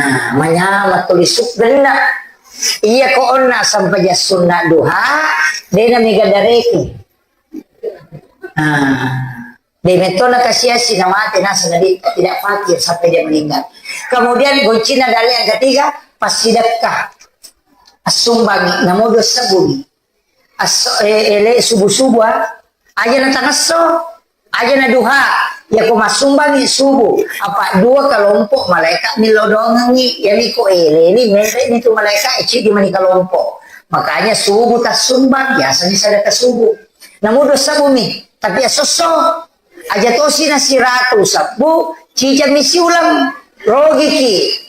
Nah, manyama tu lisuk genna. Iya ko onna sempajang sunna duha, dena mega dareku. Nah, de metto na kasiasi na mate naseng Nabi, tidak fakir sampai dia meninggal. Kemudian goncinna dalle yang ketiga, passidekka. Assumbangi, namo dua sebbu. Asso, eh, ele subuh-subuh, ah. Aja na tangesso, aja na duha. Ya ko massumbangi subuh, apa dua kelompok malaikat milodongengi. Ya mi ko ele ni, mere ni tu malaikat, eci di mani kelompok. Makanya subuh tassumbang, biasanya sedekah subuh. Namo dua sebbu mi, tapi asosso. Aja tosi na siratu sebbu, cicami siulang, rogiki.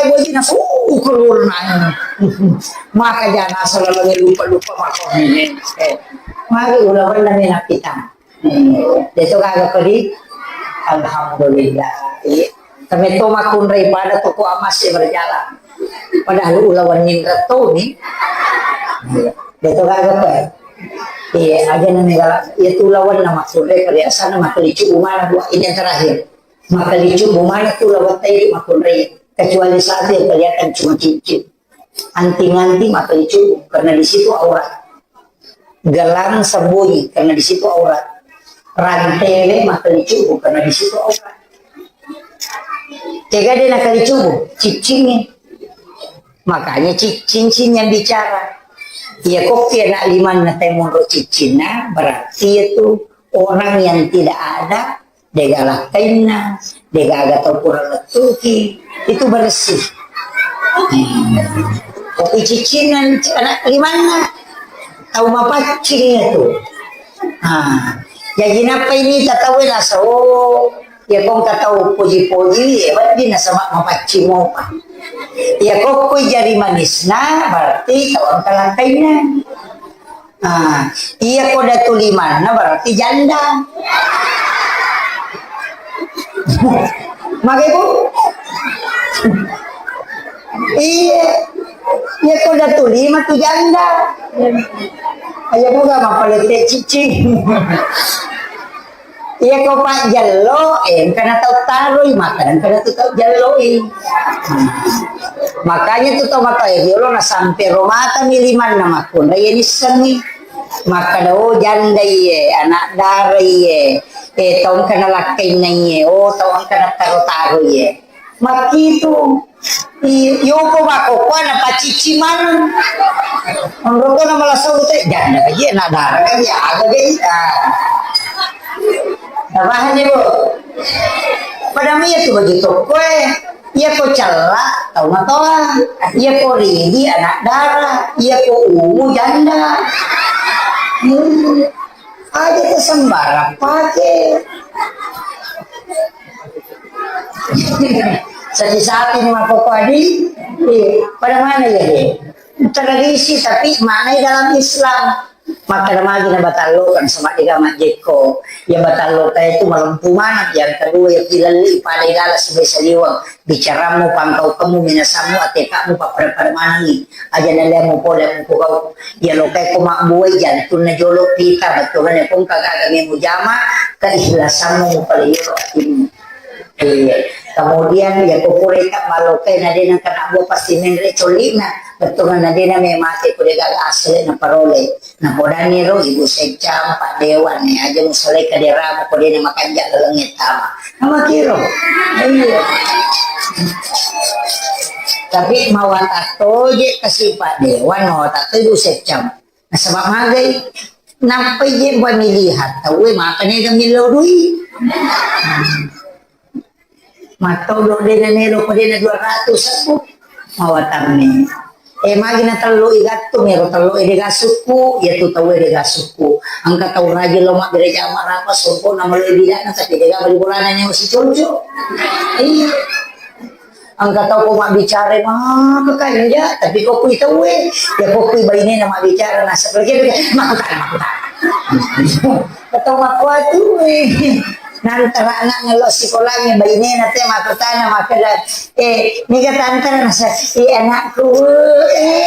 pale boji na, uh, keluar na. Maka jana selalu lupa-lupa mako. Eh, mari ulawenna mena kita. Hmm. Deto gaga kodi. Alhamdulillah. Iya. Tapi to makkunrai pada toko amas berjalan. Padahal ulawan nindra to ni. Iya. Deto gaga pe. Iya, aja nang negala. Iya tu lawan nama kunrai perhiasan nama kelicu umana dua ini yang terakhir. Maka licu bumana tu lawan tadi makkunrai. Kecuali saat yang kelihatan cuma cincin. Anting-anting maka licu karena di situ aurat. Gelang sembunyi karena di situ aurat. Rantele maka licu karena di situ aurat. Tega dia nak licu cicingnya. Makanya ci- cincin yang bicara. Ya kok ya nak liman na temonro cicinna berarti itu orang yang tidak ada. Dega lakkainna, dega aga tau pura lettuki, itu bersih. Hmm. Kopi ciccinan anak limanna, tau mapaccing itu. Ah, jadi napa ini tatawe nasa, oh, ya kong katau poji-poji, ya berarti nasaba mapaccing mopa. Ya kokko jari manisna, berarti tau angka lakkainna. Ah, iya ko datu limanna berarti janda. Mage, Bu? Iya. Iya ko datu lima tu janda. Ayo buka mapalete cicing. Iya ko pajjello, eh, engkana tau taroi, maka engkana tu tau jelloi. Makanya tu tau mata, eh, yolo na sampe romata mi limanna makkunrai, iya nissengi. Makkada, oh, janda iye, anak dara iye, eh, tau engkana lakkainna iye, oh, tau engkana taro-taro iye. Makkitu. I-, yoko makkokkoe napacicci maneng. Onroko na malasau te, janda kaji, anak dara kaji, aga kaji. Ah. Napahang ni, Bu? Pada mia tu baju tokkoe. Iya ko cella, tau matoa. Iya ko ridi, anak dara. Iya ko ungu, janda. Hmm. Aja tu sembarang pake. Sapi-sapi ni makkokkoe di, eh, pada mana ya, deh? Tradisi, tapi maknai dalam Islam. Maka magi na batallo kan sama dega majjekko. Ya batallo kae tu malempu maneng. Yang kedua ya kilalli pada gala sibai saliweng. Bicaramu, pangkaukemu, minasammu, atekamu, pappada-pada manengi. Aja nalemu pole mukugau. Ya lokai ko mabbuai jantunna jolo pita, betulane pun kagaga mujama, keikhlasanmu paling yolo atimu. Iya. Kemudian, ya, ko pura ita malokai na de nengka nabuang pasti menre colli'na, bettuanna na de na memate ko de gaga asle na parole. Na podani ro Ibu Secam, Pak Dewan, ne aja musalai kaderamu ko de na makanja lalengnge tama. Nama kiro. Iya. Tapi mawatang toje kasi Pak Dewan, mawatang to Ibu Secam. Nasaba magai, nappai je pemilihan tauwe maka nega millau dui. Mattodo dena nelo ko dena dua ratus aku. Mawatanni. Eh, magi na tello i gattu, mero tello e de gasukku, ya tu tauwe de gasukku. Engka tau rajin lo mabbere jama rapa, songko na maloi bidana, tapi de gaba di bolana nyawa si conco. Iya. Engka tau ko mabbicara maka kanja, tapi ko kui tauwe, ya ko kui bainena mabbicara, nasa pergi, makutana, makutana. Tau makkuatu, eh. Nantara anak ngello sikolangnge bainena te makutana, makkeda, eh, niga tantara, nasa, eh, anakku, eh.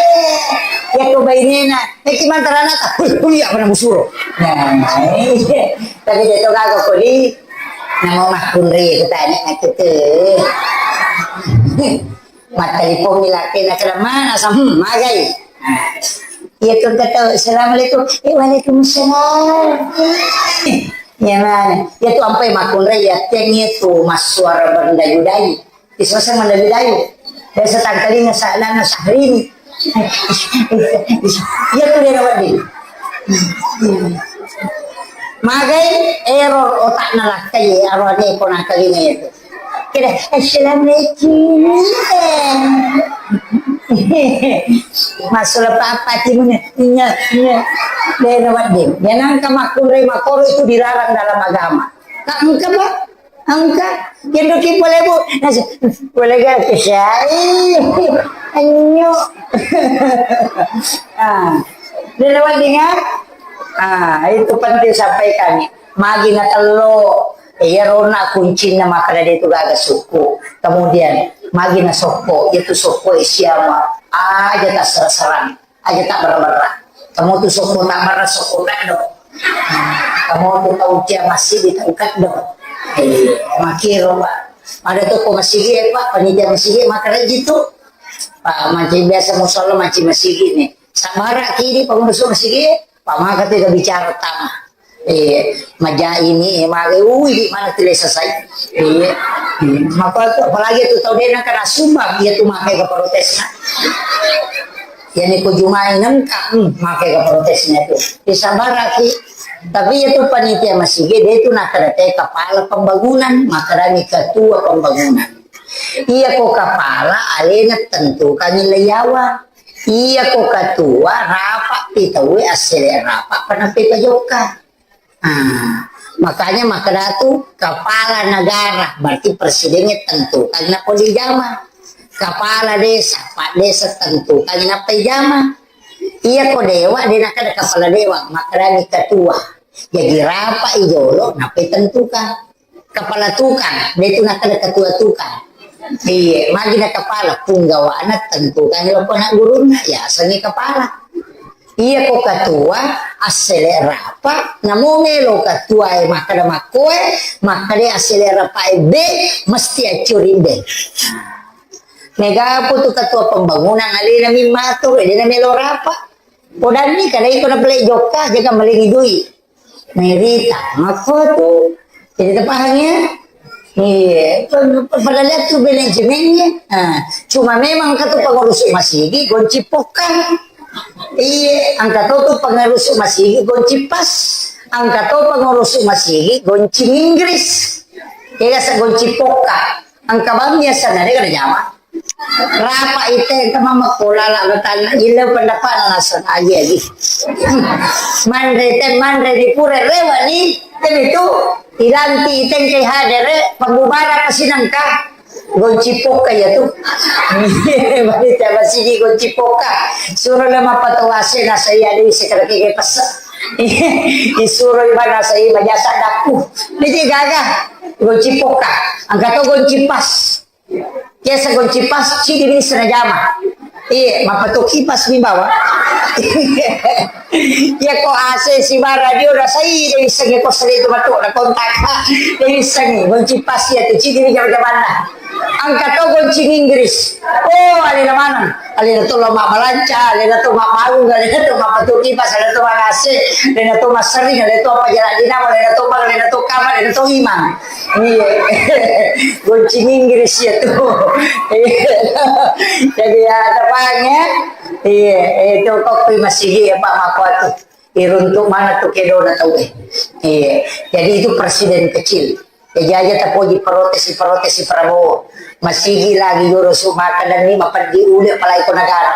Ya ko bainena, eh, ki mantara anak, kuliah, kuliah pada musuro. Nah, iya. Tapi dia tu gaga ko di, namo makkunrai kutanya, nah, gitu. Mattelipong mi laki na keda mana sa, hmm, magai. Nah, iya tu kata, "Assalamualaikum." Eh, "Waalaikumsalam." Ya mana? Ya tu ampai makkunrai ya teng itu massuara berdayu-dayu. Isasa mendayu-dayu. Biasa tangkalinga sa-, lana Sahrini. Iya tu dia wedding. Magai error otakna lakkai, arwane ko nakalinga itu. Kira, "Assalamualaikum." Masuk apa timun? Nya, nya. Dena wedding. Dia nangka makkunrai makoro itu dilarang dalam agama. Tak engka, Pak. Engka. Kendo ki boleh, Bu. Nasi, boleh gak? Kesai. Anyo. Ah. Dena wedding, ah. Ah, itu penting sampaikan. Magi na tello, iyaro na kuncinna makkeda de tu gaga sukku. Kemudian, magi na sokko, itu sokko e siama. Aja tasserang-serang, aja tabberra-berra. Kamu tu sokko tabberra, sokko kaddo. Kamu tu tau cia masigi, tau kaddo. Eh, makiro, Pak. Ada tu ko masigi, eh, Pak, panitia masigi, makkeda ji tu. Pak, manci biasa musalla, manci masigi ni. Sabara kidi, pengurus masigi, Pak, maka tu bicara tama. Eh, maja ini, eh, mage, ui, di mana tu lesa sai. Eh, hmm, maka tu, apalagi tu tau dena kena sumbang, iya tu maka ke protesna. Iya ni ko jumai nengka, hmm, maka ke protesna tu. Disabaraki. Tapi iya tu panitia masigi, dia tu nakada te kepala pembangunan, makadani ketua pembangunan. Iya ko kepala, alena tentukan nilai yawa. Iya ko ketua, rapat pi tauwe, assele rapat, panape pajokka. Ah, makanya makkeda tu kepala negara, berarti presidennya tentukan nappa dijama. Kepala desa, pak desa tentukan nappa dijama. Iya ko dewa, de nakkeda kepala dewa, makkedani ketua. Jadi rapat i jolo, nappa tentukan. Kepala tukang, de tu nakkeda ketua tukang. Iya, magi na kepala, punggawana tentukan lo anak gurunna, ya, asengi kepala. Iya ko ketua, assele rapa, namo melo ketua e makkeda makkoe, makkeda assele rapa e be, mesti accuri be. Mega putu ketua pembangunan alena mimmato, dena melo rapa. Podanni kada iko na pale jokka, jaga malengi dui. Merita, makko tu. Jadi terpaham ya? Iya, pada lihat tu manajemennya. Nah, cuma memang kata pengurus masigi gonci pokang. Iya, angka to tu pengurus masigi gonci pas. Angka to pengurus masigi gonci Inggris. Kira sa gonci poka. Angka bang biasa nare kada jama. Rapa ite engka mammakko lala batanna, ille pendapatna naseng aji-aji. Manre te, manre di pura rewa ni, te itu ilanti ite engka hadere pembubaran sinangka. Gonci poka ya tu. Bari te masigi gonci poka. Suro le mapatawase nasa iya di sekara kege pesa. Isuro iba nasa iya majasa daku. Ini gaga. Gonci poka. Angka to gonci pas. Biasa gonci pas, cidi bisa najama. Iya, mapatoki pas mi bawa. Iya ko A C sibawa radio rasai, de' wissengngi ko seri tu matu na kontak. De' wissengngi, gonci pas iya tu, cidi ni jama-jamanna. Engka to gonci Inggris. Oh, alena maneng. Alena to lo mabbalanca, alena to mabbangung, alena to mappatu kipas, alena to mangase, alena to massering, alena to apa jalan dinamo, alena to bang, alena to kamar, alena to imang. Iya. Gonci Inggris iya tu. Iya. Jadi ya, ada paham ya? Iya, itu kok kui masigi ya Pak Makuatu. Iruntuk mana tu kedona tau eh. Iya. Jadi itu presiden kecil. Jaji aja tapoji protes, protes si Prabowo. Masigi lagi joro su maka dan ni mapeddi ude apalagi ko negara.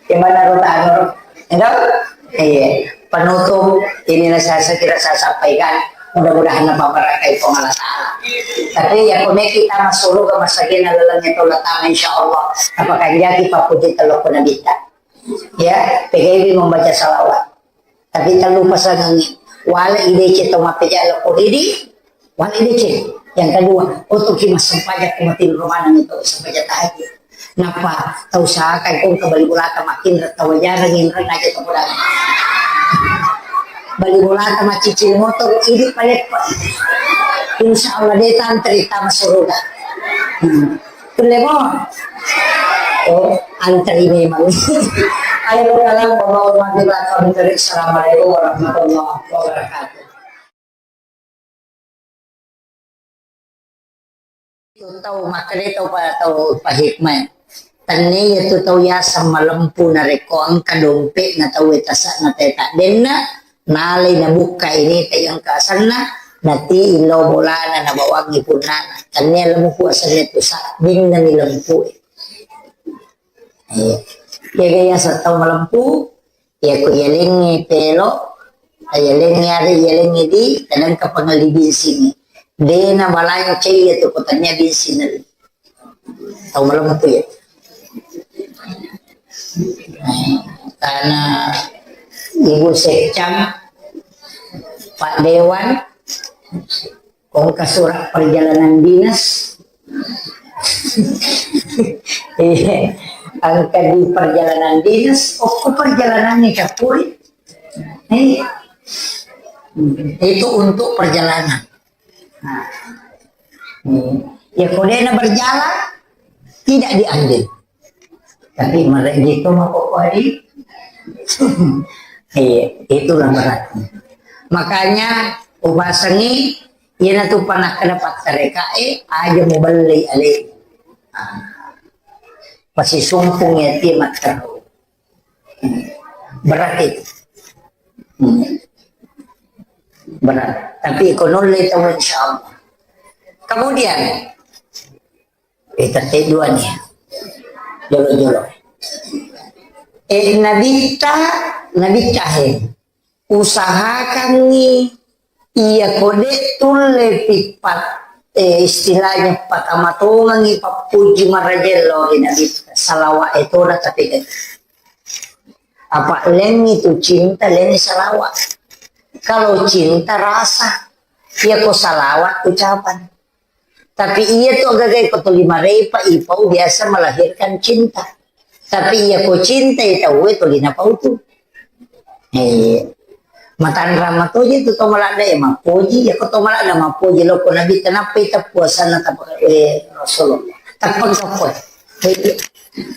Gimana ro tano ro? Enggak? Iya. Penutup inilah saya, saya kira saya sampaikan. Mudah-mudahan apa barakai Puang Allah Ta'ala. Tapi ya kone kita masuk surga masagena lalengnya tola tama insya Allah. Apa kanjaki papuji telok Nabi ta. Ya, P G B membaca salawat. Tapi tak lupa sangangi. Wala idece to mapeja lo ko didi, wala idece. Yang kedua, otoki massempajang ko mati rumah itu sempajang tahajud. Napa tau usahakan ko ke bali bolata makin tau jarang yang aja to bola. Bali bolata macicil motor idi paleppa. Insya Allah dia tantri tama surga. Hmm. Kulle mo? Oh, antri memang. Ayo, kalau mau mati bakal dari. Assalamualaikum warahmatullahi wabarakatuh. Itu tau makkeda tau pa-, tau pahikmah. Tennia tu tau yaseng malempu narekko engka dompetna tau e tasak na teta denna, nalai nabukka ini te engka asenna, nati illau bolana nabawangi punnana. Tennia lempu asenna tu sabbinna ni lempu e. Iya. Jaga yaseng tau malempu, iya ko yalengngi pelo, yalengngi are, yalengngi di, kadang ka pangelli binsingngi. Dena balancai iya tu ko tania binsinna. Tau malempu ya. Tana Ibu Sekcam, Pak Dewan, Engka surat perjalanan dinas. Iya. Engka di perjalanan dinas, okko perjalanan ni cappuri. Iya. Itu untuk perjalanan. Nah. Hmm. Ya, kodena berjalan, tidak diambil. Tapi mereka itu mau kok hari. Iya, itulah beratnya. Makanya upasangi iyana tu panakka dapat tereka e aja mau beli ale. Ah. Pasti sumpung ya dia matteru. Berat itu. Hmm. Berat. Tapi ekonomi tahu insya Allah. Kemudian Eh, tette dua ni. Jolo-jolo. Eh, nabitta, nabitta he. Usahakanni iya kode tulle pipat, eh, istilahnya patamatongangi pappuji marajello ri nabitta. Salawa etona tapi apa lengi tu cinta, lengi salawa. Kalau cinta rasa, iya ko salawat ucapan. Tapi iya tu agaga ko tuli marepa ipau biasa melahirkan cinta. Tapi iya ko cinta itu we tuli napau tu. Eh, matanra matoji tu to maladda ya mapoji, ya ko to maladda mapoji lo ko nabi tenapa ita puasana tapa eh, Rasulullah. Tapang kapoi.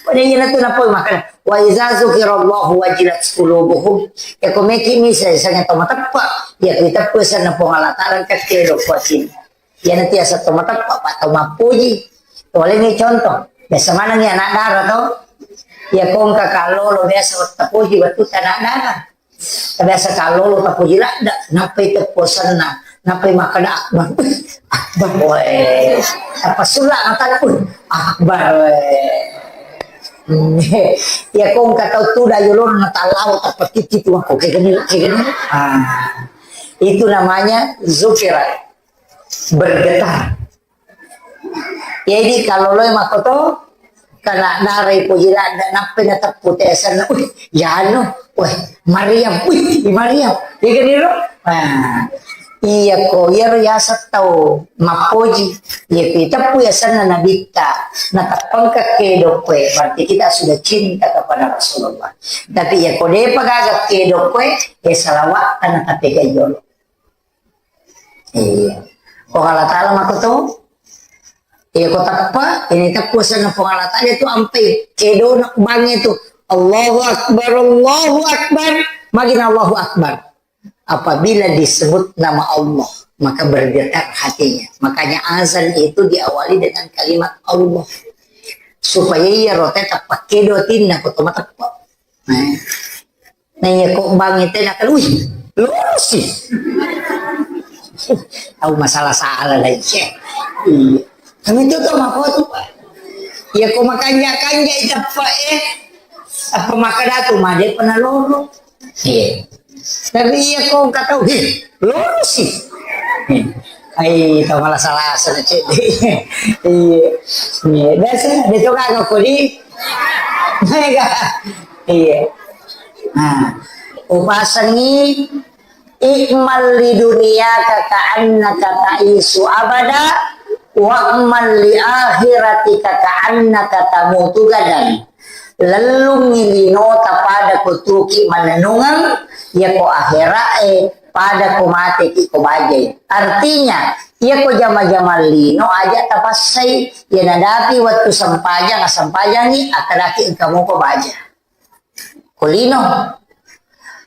Pada iya tu napau makana wa iza zukirallahu wajilat qulubuhum. Ya ko meki misa sanga to mateppa. Ya ko ita puasana Puang Allah Taala kakke lo kuasin. Iyana tiasa to mateppa, pa to mappuji. Toleni contoh, biasa manengi anak dara to. Iya kongka kallolo biasa tapuji wettu anak dara. Biasa kallolo tapuji ladda, nappai tepposenna, nappai makkeda akbar. Akbar, weh. Apa sulla mataku? Akbar, weh. Iya kongka tau tuda yolona talau tappa titi tu aku kegeni, kegeni. Ah. Itu namanya zukirat. Bergetar. Jadi kalau lo makoto kena darai poji ladda nappai na teppu tesenna, wih, yanu, wih, Mariam, wih, Mariam. Iya kan itu? Nah, Iya ko, iyaro yaseng tau mappoji. Iya ko iteppu yasenna nabitta, nateppengka kedo koe, berarti kita sudah cinta kepada Rasulullah. Tapi iya ko depa gaga kedo koe, ya salawatta na tapegai jolo. Iya. Ko Allah Ta'ala mako to, iya ko teppa, ini teppu senna Puang Allah Ta'ala itu ampai kedo nak bangi itu. Allahu Akbar, Allahu Akbar. Magina Allahu Akbar. Apabila disebut nama Allah, maka bergetar hatinya. Makanya azan itu diawali dengan kalimat Allah. Supaya iya rote teppa kedo tinna ko to mateppa. Nah. Nah, iya ko bangi tena kan, wih, lurus sih. Tahu masalah salah lagi. Iya. Kami itu tuh mako tuh, Pak. Iya ko makanja-kanja iteppa eh. Apa maka datu made pernah loro. Iya. Tapi iya ko engka tau, "Heh, loro sih." Ai, tau malah salah asal cek. Iya. Iya, biasa dia tuh kagak kodi. Mega. Iya. Nah, upasengi, "I'mal li dunyaka ka'annaka ta'isu abada, wa'mal li akhiratika ka'annaka tamutu gadan." Lellungngi linota pada ko tuki mannennungeng, iya ko akhira'e pada ko mateki ko bajai. Artinya, iya ko jama-jama lino aja tapassai, iya nadapi wettu sempajang, assempajangi, akkadaki engka mupa baja. Ko lino,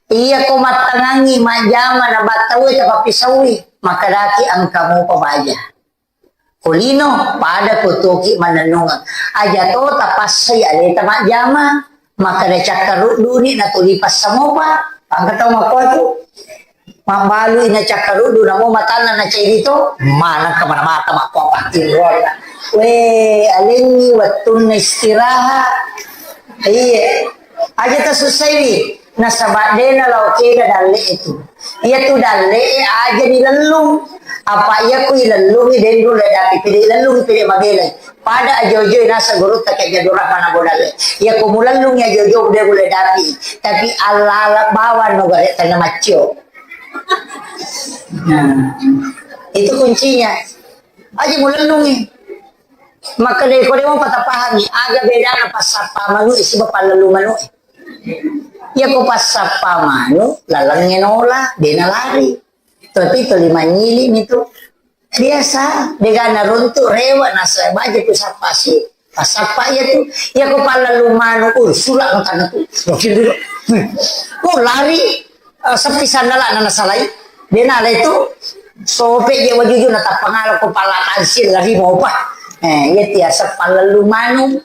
iya ko mattangangi majjama na battaue tapappisaui, makkadaki engka mupa baja. Ko lino, pada ko tuki mannennungeng. Aja to tapassai aleta majjama, makkada cakkarudduni natuli passamopa, engka tau makkuatu. Mabbalui na cakkaruddu namo matanna na cairi to, maneng kemana mata makkuapa tinronna. We, alengngi wettunna istirahat. Iya. Aja tasussaiwi. Nasaba de nalao kega dalle'e tu. Iya tu dalle'e aja nilellung. Apa iya ku ilellungi de nulle dapi pede ilellungi pede mabelai. Pada ajo-ajo nasa gurutta ke jadurah mana bodalle. Iya ku mulellungi ajo-ajo de nulle dapi. Tapi alala bawang no gare tanna maccio. Nah, itu kuncinya. Aja mulellungi. Maka de ko de mo patapahangi. Aga bedana passappa manu siba pallellu manu. Iya ko passappa manu, lalengnge nola, de nalari. Tapi tuli manyili mi tu. Biasa, degana runtu, rewa, nasa baja tu sappasi. Passappa iya tu. Iya ko pallellu manu, uh, sula ko tanah tu. Wakil dulu. Hmm. Oh, lari, eh, sepi sandala nana salai. De nala itu. Sope je wajuju na tappangala ko pala tansil lari mopa. Eh, iya tiasa pallellu manu.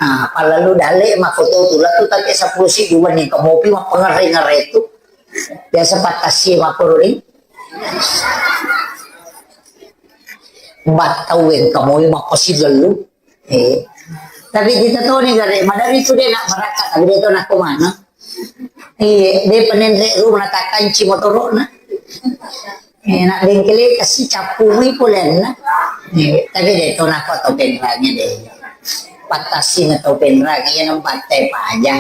Ah, pallellu dalle mako to tu latu tapi sepuluh si dua ni kemopi mapengere-ngere tu. Biasa patasi mako ri. Battau engka moi mapasi lellu. Eh. Tapi kita toni gare madari tu de nak marakka tapi de to nak kemana. Iya, de penenre rumah takanci motorona. Eh, nak bengkele kasi cappui polenna. Eh, tapi de to nak to penrangnya de. Patasi na to penrangnya yang empat teh aja.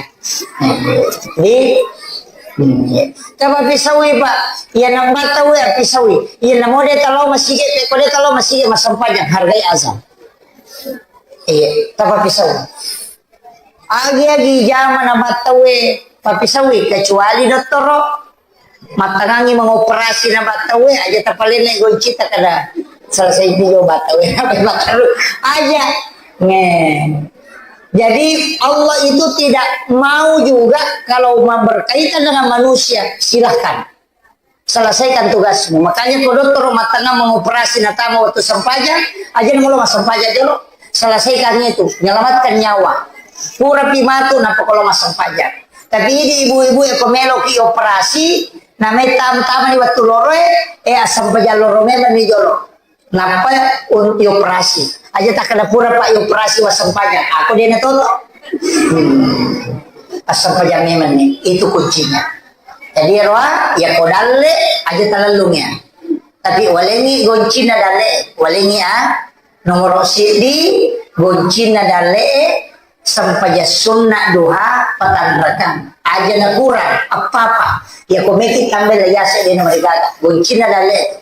Eh, di Hmm, iya. Tapa pisaui, Pak. Iya, nang bata we pisaui. Iya, namo de talo masige, pe ko de talo masige masempajang hargai azan. Iya, tapa pisaui. Agi-agi jama na bata we papisaui kecuali dottoro. Mattangangi mengoperasi na bata we aja tapalenne goncita kada selesai juga bata we apa bata aja. Nge. Jadi Allah itu tidak mau juga kalau berkaitan dengan manusia, silahkan. Selesaikan tugasmu. Makanya ko dokter rumah tengah mengoperasi natama waktu sempajang, aja namo lo sempajang dulu. Selesaikan itu, menyelamatkan nyawa. Pura pi matu napa kalau sempajang. Tapi ini ibu-ibu yang pemelo ki operasi, namai tam-tama di waktu loro eh, eh sempajang loro memang di jolo. Nappa un-, ioperasi. Aja takkeda pura, Pak, ioperasi wassempajang. Aku dena toto. Hmm. Assempajang memang nih. Itu kuncinya. Jadi roa, ya ko dalle, aja talellung ya. Tapi walengi goncina dalle, walengi ah. Nomor siddi, goncina dalle, sempajang sunna duha, patanrakang. Aja na kurang, apa-apa. Ya ko meki tambah lah ya, saya dena mereka. Goncina dalle.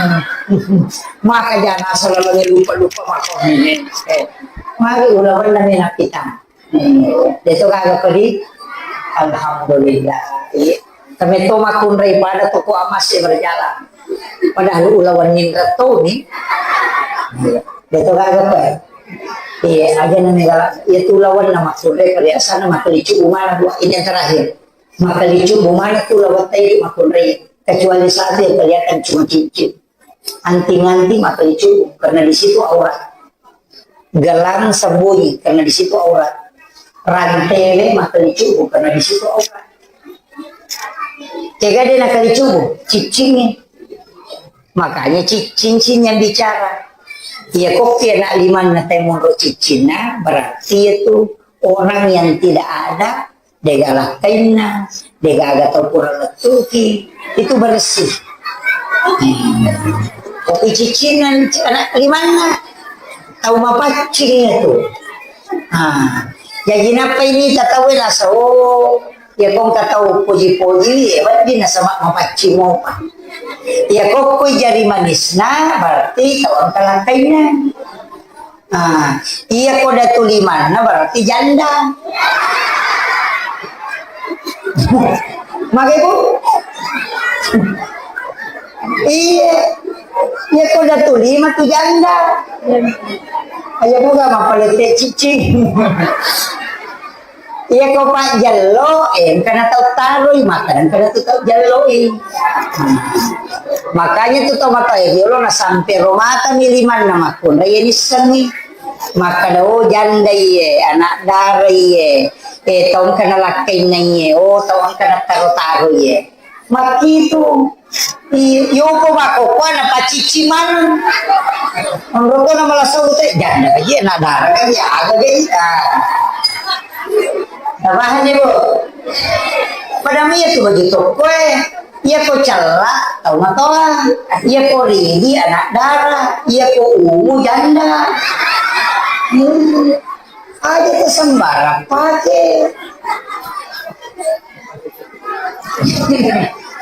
Maka jana selalu lupa-lupa mako. Eh, mari ulawanna mena kita. Eh, deto gaga pedi. Alhamdulillah. Iya. Kami to makkunrai pada toko amas berjalan. Padahal ulawan nindra to ni. Iya. Deto gaga pedi. Iya, aja nang negara. Iya tu lawan nama kunrai perhiasan nama kelicu umana dua ini yang terakhir. Makalicu bumana tu lawatta idi makkunrai, kecuali satu yang kelihatan cuma cincin. Anting-anting makalicu karena di situ aurat. Gelang sembunyi karena di situ aurat. Rantele makalicu karena di situ aurat. Kega de nakalicu cincin. Makanya cincin yang bicara. Iya, kok anak limanna temonro cincin, nah, berarti itu orang yang tidak ada Degaga lakkainna, degaga tau pura lettuki, itu bersih. Hmm. Kopi ciccinan anak limanna, tau mapaccing itu. Ah, jadi napa ini tatawe nasa, oh, ya kong katau poji-poji, ya berarti nasaba mapaccing mopa. Ya kokkoi jari manisna, berarti tau angka lakkainna. Ah, iya ko datu limanna berarti janda. Mage, Bu? Iya. Iya ko datu lima tu janda. Ayo buka mapalette cicing. Iya ko pajjello, eh, engkana tau taroi, maka engkana tu tau jelloi. Makanya tu tau mata, eh, riolo na sampe ro mata mi limanna makkunrai, iya nissengngi. Makkada, oh, janda iye, anak dara iye, eh, tau engkana lakkainna iye, oh, tau engkana taro-taro iye. Makkitu. I-, yopo makkokkoe na paccicci maneng. Onroko na malasau te, janda ka je, na dara ka je, aga ge, ah. Tapahanni, Bu? Pada mia tu baju tokkoe. Iya ko cella, tau matoa. Iya ko ridi, anak dara. Iya ko ungu, janda. Hmm. Aja tu sembarang pake.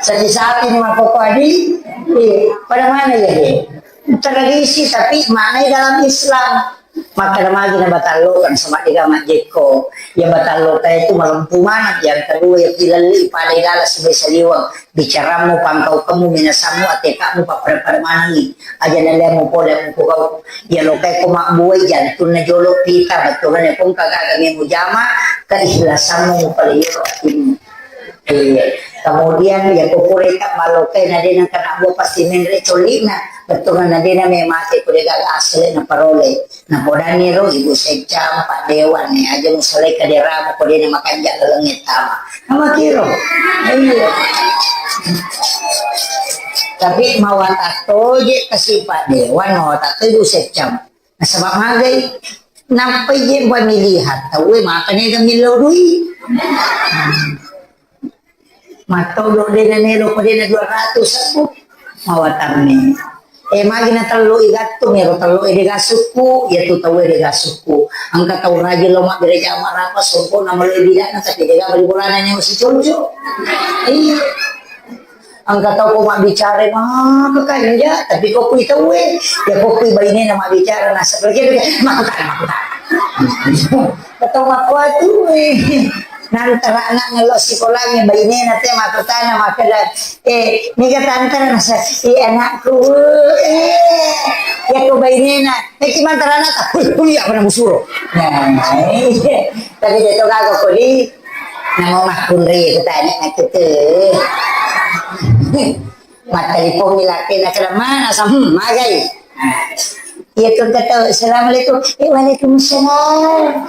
Sapi-sapi ni makkokkoe di, eh, pada mana ya, deh? Tradisi, tapi maknai dalam Islam. Makkeda magi na batallo kan sama dega majjekko. Ya batallo kae tu malempu maneng. Yang kedua ya pilalli pada gala sibai saliweng. Bicaramu, pangkaukemu, minasammu, atekamu, pappada-pada manengi. Aja naliamu pole mukugau. Ya lokai ko mabbuai jantunna jolo pita, bettuanna ko engka gaga mujama, keikhlasanmu mupaleyolo atimmu. Iya. Kemudian ya ko pura ita malokai na dena kena bua pasti menre colina. Bettuanna dena me mate ko dega asli na parole. Napodanni ro ibu seccang, Pak Dewan ni aja musalai kaderamu ko dena makanja lalengnge tama. Namakiro. Iya. Tapi mawatang toje kasi Pak Dewan, mawatang to ibu seccang. Nasaba magai. Nappai je pamilihan tauwe maka nega millau dui. Mattodo dena melo ko dena dua ratus aku. Mawatanni. Eh, magi na tello i gattung, ero tello e dega sukku, ya tu tau e dega sukku. Engka tau rajin lo mabbere jama rapa, songko na melo bidana, tapi dega bali bolana nyawa si conco. Iya. Engka tau ko mabbicara maka kanja, tapi ko kui tau e, ya ko kui baine na mabbicara, na seperti itu, maka maka. Ketau makkuatu, eh. Nantara anakna lo sikolangnge, bainena te makkutana, makkeda, eh, niga tantara nasa, eh, anakku, eh. Yakko bainena, eh, ki mantara anakta, "Kuliah, kuliah, apa namu suruh?" Nah, iya. Tapi dia tu gaga kodi, namo makkunrai kutanya, nah, gitu. Mattelpon mi laki na keda mana sa, hmm, magai. Iya tu kata, "Assalamualaikum." Eh, "Waalaikumsalam."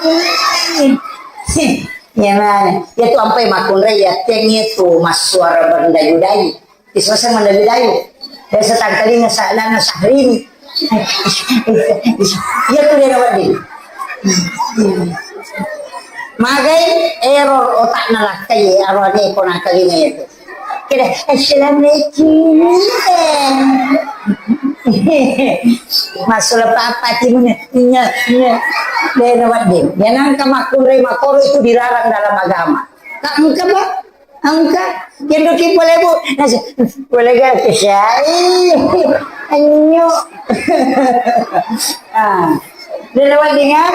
Eh, ya mana? Ya tu ampai makkunrai ya teng itu massuara berdayu-dayu. Iswasa mendayu-dayu. Biasa tangkalinga sa-, lana Sahrini. Ya tu dia wedding. Magai error otakna lakkai, arwane ko nakalinga itu. Kira, "Assalamualaikum." Masuk apa timunya? Iya, iya. Dena wedding. Ya nangka makkunrai makoro itu dilarang dalam agama. Tak engka, Pak. Engka. Kendo ki boleh, Bu. Nasi, boleh gak? Kisai. Anyo. Ah. Dena wedding, ya?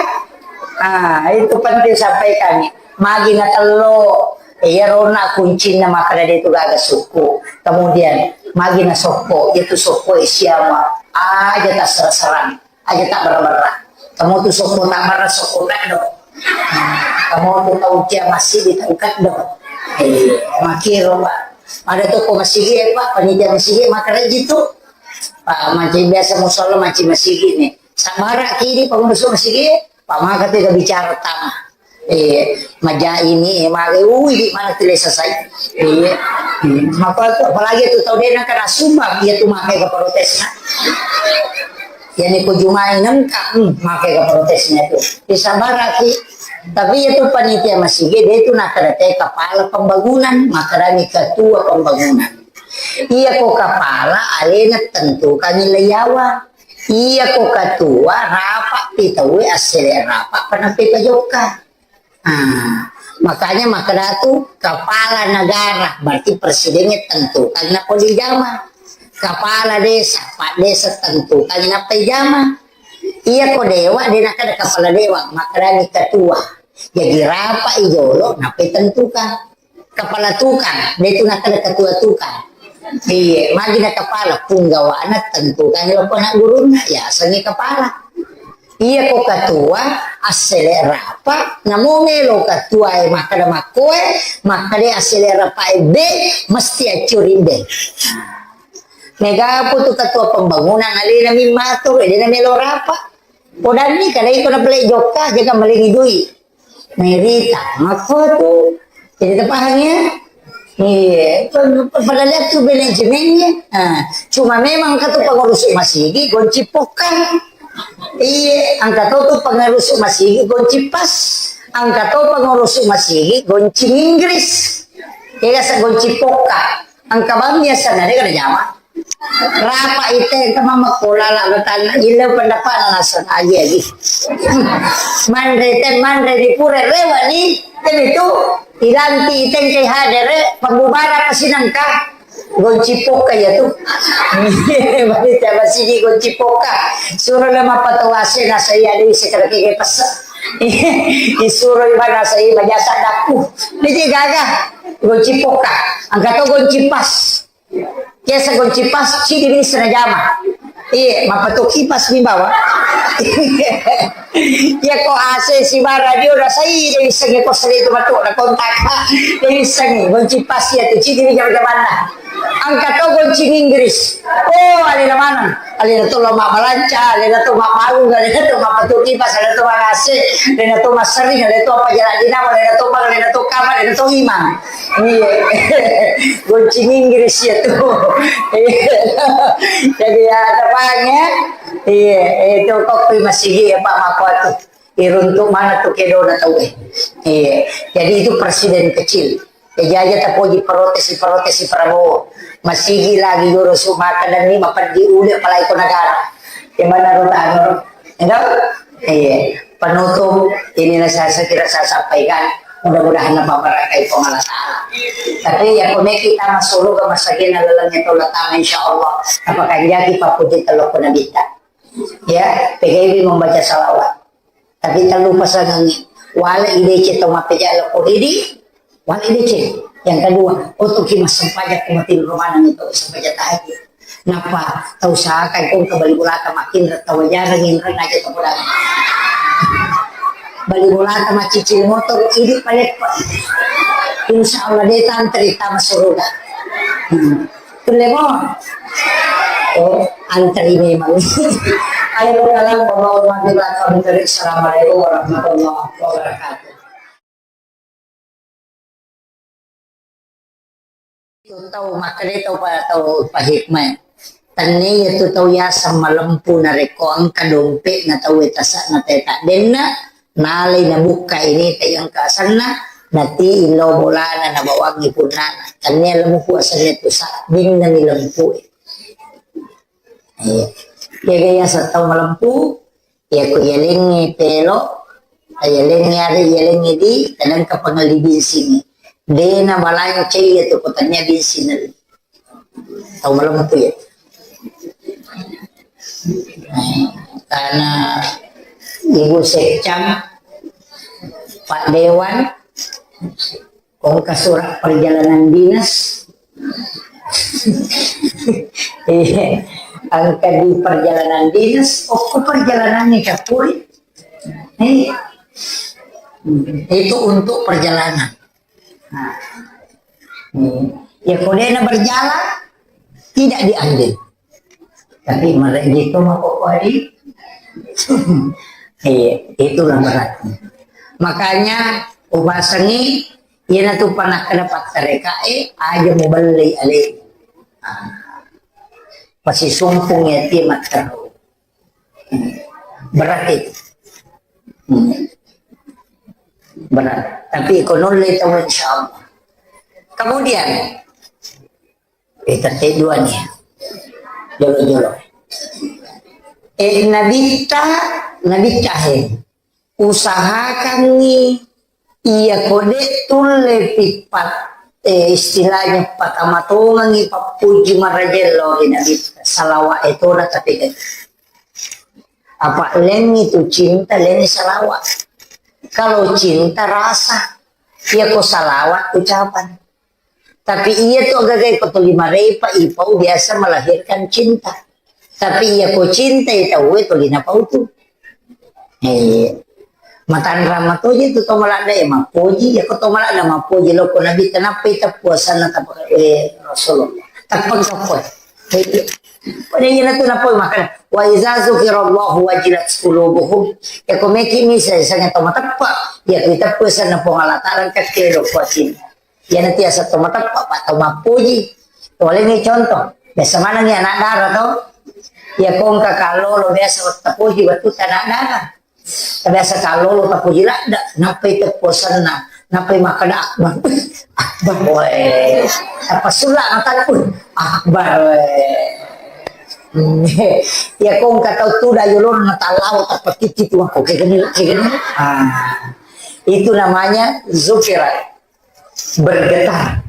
Ah, itu penting sampaikan. Magi na tello, iyaro na kuncinna makkeda de tu gaga sukku. Kemudian, magi na sokko, itu sokko e siama. Aja tasserang-serang, aja tabberra-berra. Kamu tu sokko tabberra, sokko kaddo. Kamu tu tau cia masigi, tau kaddo. Eh, makiro, Pak. Ada tu ko masigi, eh, Pak, panitia masigi, makkeda ji tu. Pak, manci biasa musalla, manci masigi ni. Sabara kidi, Pak, masuk masigi, Pak, maka tu bicara tama. Eh, maja ini, eh, mage, ui, di mana tu lesa sai. Eh, hmm, maka tu, apalagi tu tau dena kena sumbang, iya tu maka ke protesna. Yani ko jumai nengka, hmm, maka ke protesna tu. Di sabara ki, tapi iya tu panitia masigi, dia tu nakada te kepala pembangunan, makadani ketua pembangunan. Iya ko kepala, alena tentukan nilai yawa. Iya ko ketua, rapat pi tauwe, assele rapat, panape pajokka. Ah, makanya makkeda tu kepala negara, berarti presidennya tentukan nappa dijama. Kepala desa, pak desa tentukan nappa dijama. Iya ko dewa, de nakkeda kepala dewa, makkedani ketua. Jadi rapat i jolo, nappa tentukan. Kepala tukang, de tu nakkeda ketua tukang. Iya, magi na kepala, punggawana tentukan lo anak gurunna, ya asengnge kepala. Iya ko ketua, assele rapa, namo melo ketua e makkeda makkoe, makkeda assele rapa e be, mesti accuri be. Mega pu tu ketua pembangunan alena mimmatur, de na melo rapa. Podanni kadai ko na pele jokka, jaga malengi dui. Merita, makko tu. Jadi tapahang ya? Iya, padahal itu manajemennya. Nah, cuma memang kata pengurus masigi gonci pokang. Iya, angka to tu pengurus masigi gonci pas. Angka to pengurus masigi gonci Inggris. Iya, sa gonci poka. Angka bang biasa nare kada jama. Rapa ite engka mama kola la betana ile pendapat nasa aja di. Manre te manre di pure rewa ni, tapi tu ilanti ite engka hadere pembubaran masih nangka. Gonci poka ya tu. Bani te masigi gonci poka. Suruh le mapatawase nasa iya di sekali ke pesa. Disuruh iba nasa iya majasa daku. Ini gaga. Gonci poka. Angka to gonci pas. Biasa gonci pas, cidi bisa najama. Iya, mapatuki pas mi bawa. Iya ko A C si bara radio rasai, dia bisa nge kos itu matu na kontak. Dia bisa nge gonci pas ya tu cidi bisa jamanna. Angka to gonci Inggris. Oh, alena maneng. Alena to lo mabbalanca, alena to mabbangung, alena to mapatuki pas, alena to mangase, alena to masering, alena to apa jalan dinamo, alena to bang, alena to kamar, alena to imang. Iya. Gonci Inggris ya tu. Iya. Jadi ya, ada bang ya. Iya, itu kok masih ya Pak Mako tu. Iruntuk mana tu kedona tau eh. Iya. Jadi itu presiden kecil. Jaja tapoji protes, protes Prabowo. Masigi lagi joro sumaka dan ni mapeddi ude apalagi ko negara. Di mana ro tano? Enggak? Iya. Penutup inilah saya, saya kira saya sampaikan. Mudah-mudahan apa barakai Puang Allah Ta'ala. Tapi ya kone kita masuk ke masagina lalangnya tolak tangan insya Allah. Apa kanjaki papuji telok Nabi ta. Ya, P G B membaca salawat. Tapi tak lupa sangangi. Wala idece to mapejala ko idi, wala idece. Yang kedua, oto ki massempajang ko mati rumah nang itu sempajang tahajud. Napa tau usahakan ko ke bali bulata makin tau jarang yang aja tau. Bali bulata macicil motor idi paleppa. Insya Allah dia tantri tama suruga. Hmm. Kulle mo. Oh, antri memang. Ayo, kalam, bawa umat di belakang. Assalamualaikum warahmatullahi wabarakatuh. Itu tau makkeda tau pa-, tau pahikmah. Tennia tu tau yaseng malempu narekko engka dompe'na tau e tasa'na teta denna, nalai nabukka ini te engka asenna, nati illau bolana nabawangi punnana. Tennia lempu asenna tu sabbinna mi lempu e. Iya. Kega yaseng tau malempu, iya ko yalengnge pelo, yalengnge are, yalengnge di, tenengka pangelli binsingi. Dena balancai iya tu ko tennia binsinna. Tau malempu ya. Karena Ibu Sekcam, Pak Dewan, Ko engka surat perjalanan dinas. Iya. Engka di perjalanan dinas, oh, ko perjalanan ini campuri. Iya. Itu untuk perjalanan. Nah. Iya. Ya, ko dena berjalan, tidak diambil. Tapi mereka itu mau kok hari. Iya, itulah beratnya. Makanya, ubasangi, iyana tu pernah kena fakta reka, eh, aja mau beli ale. Ah. Pasti sumpung ya, dia mat terus. Berat itu. Hmm. Berat. Tapi ekonomi tahu insya Allah. Kemudian, Eh, tette dua nih. Jolo-jolo. Eh, Nabitta, Nabitta he. Usahakangngi iya kode tulle pippat, eh, istilahnya patamatongangi pappuji marajello ri Nabitta. Salawa etona tapi apa lengi tu cinta, lengi salawa. Kalau cinta rasa, iya ko salawa ucapan. Tapi iya tu agaga ko tuli marepa ipau biasa melahirkan cinta. Tapi iya ko cinta iya tau tuli napau tu. Eh, matanra matoji tu to malada ya mapoji, ya ko to malada mapoji lo ko Nabi kenapa itu puasana tapa, eh, Rasulullah. Tapa ko. Eh, pada iya tu napau makana wa iza zukirallahu wajilat qulubuhum. Ya ko meki misa sanga to mateppa. Ya kita puasana Puang Allah Taala kakke lo kuatin. Iyana tiasa to mateppa, pa tau mappoji. Tolengi contoh. Biasa manengi anak dara to. Iya ko engka kallolo biasa tappoji wettu anak dara. Biasa kallolo tappoji ladde, nappai teppu asenna, nappai makkeda akbar. Akbar, weh. Tappa sulla mataku, akbar, weh. Iya ko engka tau tuda yolona tallawa tappa titi tu mako kegeni, kegeni. Ah. Itu namanya zukira. Bergetar.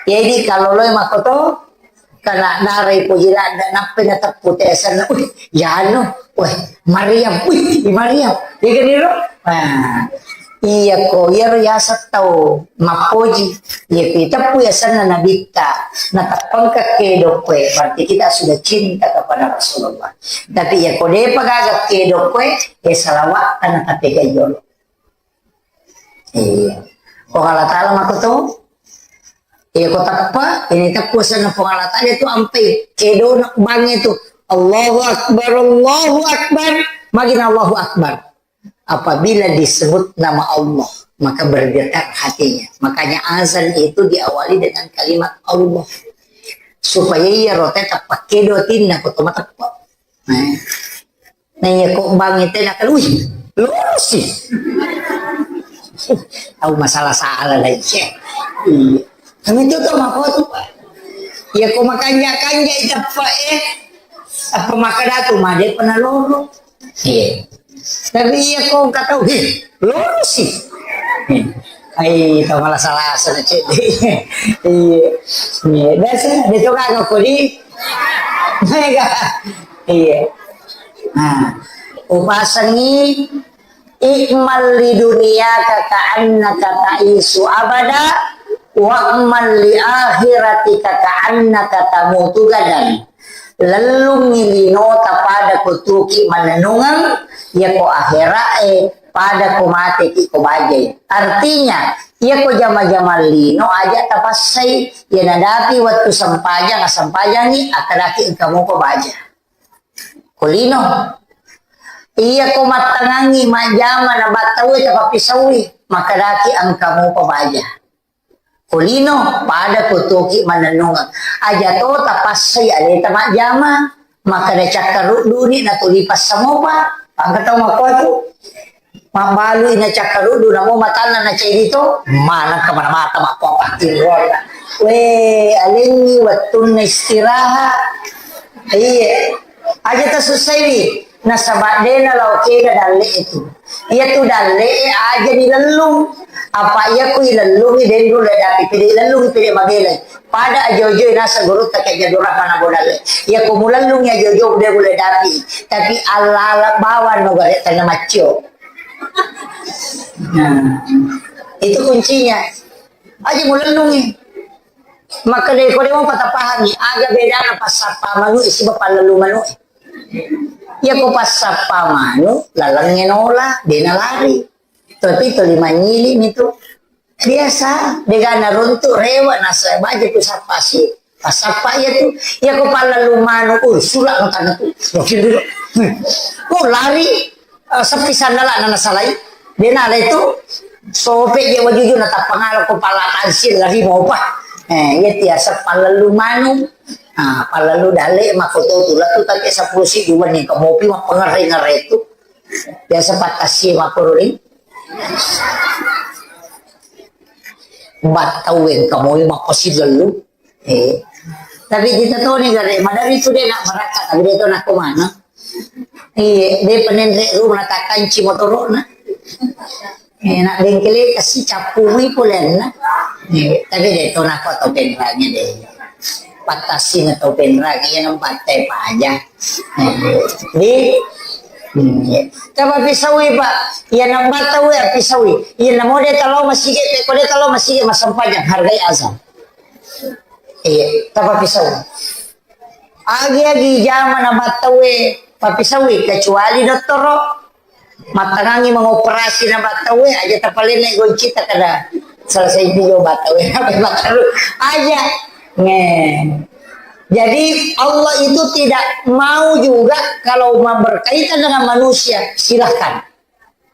Jadi kalau lo makoto, kena darai poji ladde, nappai nateppu te asenna, wih, yanu, weh, Maryam, wih, Maryam. Iya kan iro? Nah, iya ko, iyaro yaseng tau mappoji. Iya ko iteppu asenna nabitta, nateppengka kedo koe, berarti kita sudah cinta kepada Rasulullah. Tapi iya ko depa gaga kedo koe, ya salawat kana tapi gayolo. Iya. Puang Allah Ta'ala makoto. Iya ko teppa, ini teppu asenna Puang Allah Ta'ala itu ampai kedona bangnge tu. Allahu Akbar, Allahu Akbar. Magina Allahu Akbar. Apabila disebut nama Allah, maka bergetar hatinya. Makanya azan itu diawali dengan kalimat Allah. Supaya iya rote teppa kedo atinna ko to mateppa. Nah. Nah, iya ko bangnge te nakalui. Lorosi. Tau masalah-salah lagi. Iya. Kami itu tuh mako tuh, Pak. Iya ko makanja-kanja iteppa, eh. Apa makkeda tu, made pernah loro. Iya. Tapi iya ko engka tau, heh, lorosi. Ai, tau malah salah sana cek. Iya. Iya, biasa dia tuh kagak kodi. Mega. Iya. Nah, upasengi, i'mal li dunyaka ka'annaka ta'isu abada, wa'mal li akhiratika ka'annaka tamutu gadan. Lellungngi linota pada ko tuki manennungeng, iya ko akhira'e pada ko mateki ko bajai. Artinya, iya ko jama-jama lino aja tapassai, iya nadapi wettu sempajang, asempajangi, akkadaki engka mupa baja. Ko lino. Iya ko mattangangi majjama na battaue tapappisaui, makkedaki engka mupa baja. Ko lino, pada ko tuoki manennungeng. Aja to tapassai aleta majjama, makkeda cakkarudduni natuli passamopa, engka tau makkuatu. Mabbalui na cakkaruddu, namo matanna na ceddi to, maneng kemana mata makkuapa tinrolla. We, alengngi wettunna istirahat. Iya. Aja tasussaiwi. Nasaba de nalaokega dalle'e tu. Iyatu dalle'e aja dilellung. Apa iya ku ilellungi de nulle dapi, pede ilellungi pede mabelai. Pada ajo-ojo nasa gurutta ke Abdul Rahman Abu Dalle. Iya ku mulellungi ajo-ojo de nulle dapi. Tapi allala bawang no gare tanna maccio. Nah, itu kuncinya. Aja mulellungi. Maka de ko de mo patapahangi, aga bedana passappa manu siba pallellu manu. Iya ko passappa manu, lalengnge nola, de nalari. Tapi tuli manyili mi tu. Biasa, degana runtu rewa nasa baja tu sappa si. Passappa iya tu. Iya ko pallellu manu, uh, sula matanna tu. Wakil dulu. Hmm. Ko lari, eh, seppi sandala nana salai. De nala itu, sope je wajuju na tappangala ko palla tansil lari mopa. Eh, iya tiasa pallellu manu. Ah, pallellu dalle mako to tu latu tapi seppulo si dua ni ko mopi ma pengerai-ngerai tu. Biasa patasi mako ri. Battau engka moi makko silellu. Eh. Tapi kita toni gare, madari tu de nak marakka, tapi de to nak kemana. Iya, de penenre rumah takanci motorona. Eh, nak bengkele kasi cappu mi polenna. Eh, tapi de to nak to penrangnya de. Patasi na to penrangnya, iya nampak teh paja. Di, iya. Coba pisaui, Pak. Iya, nabbatta we pisaui. Iya, namo de talo masigi, pe ko de talo masigi, massempajang, hargai azan. Iya, coba pisau. Agi-agi jama nabbatta we papisaui, kecuali dottoro. Mattangangi mengoperasi nabbatta we, aja tapalenne goncita kada selesai juga batta we, apa batta lu? Aja. Nge. Jadi, Allah itu tidak mau juga kalau ma-, berkaitan dengan manusia, silahkan.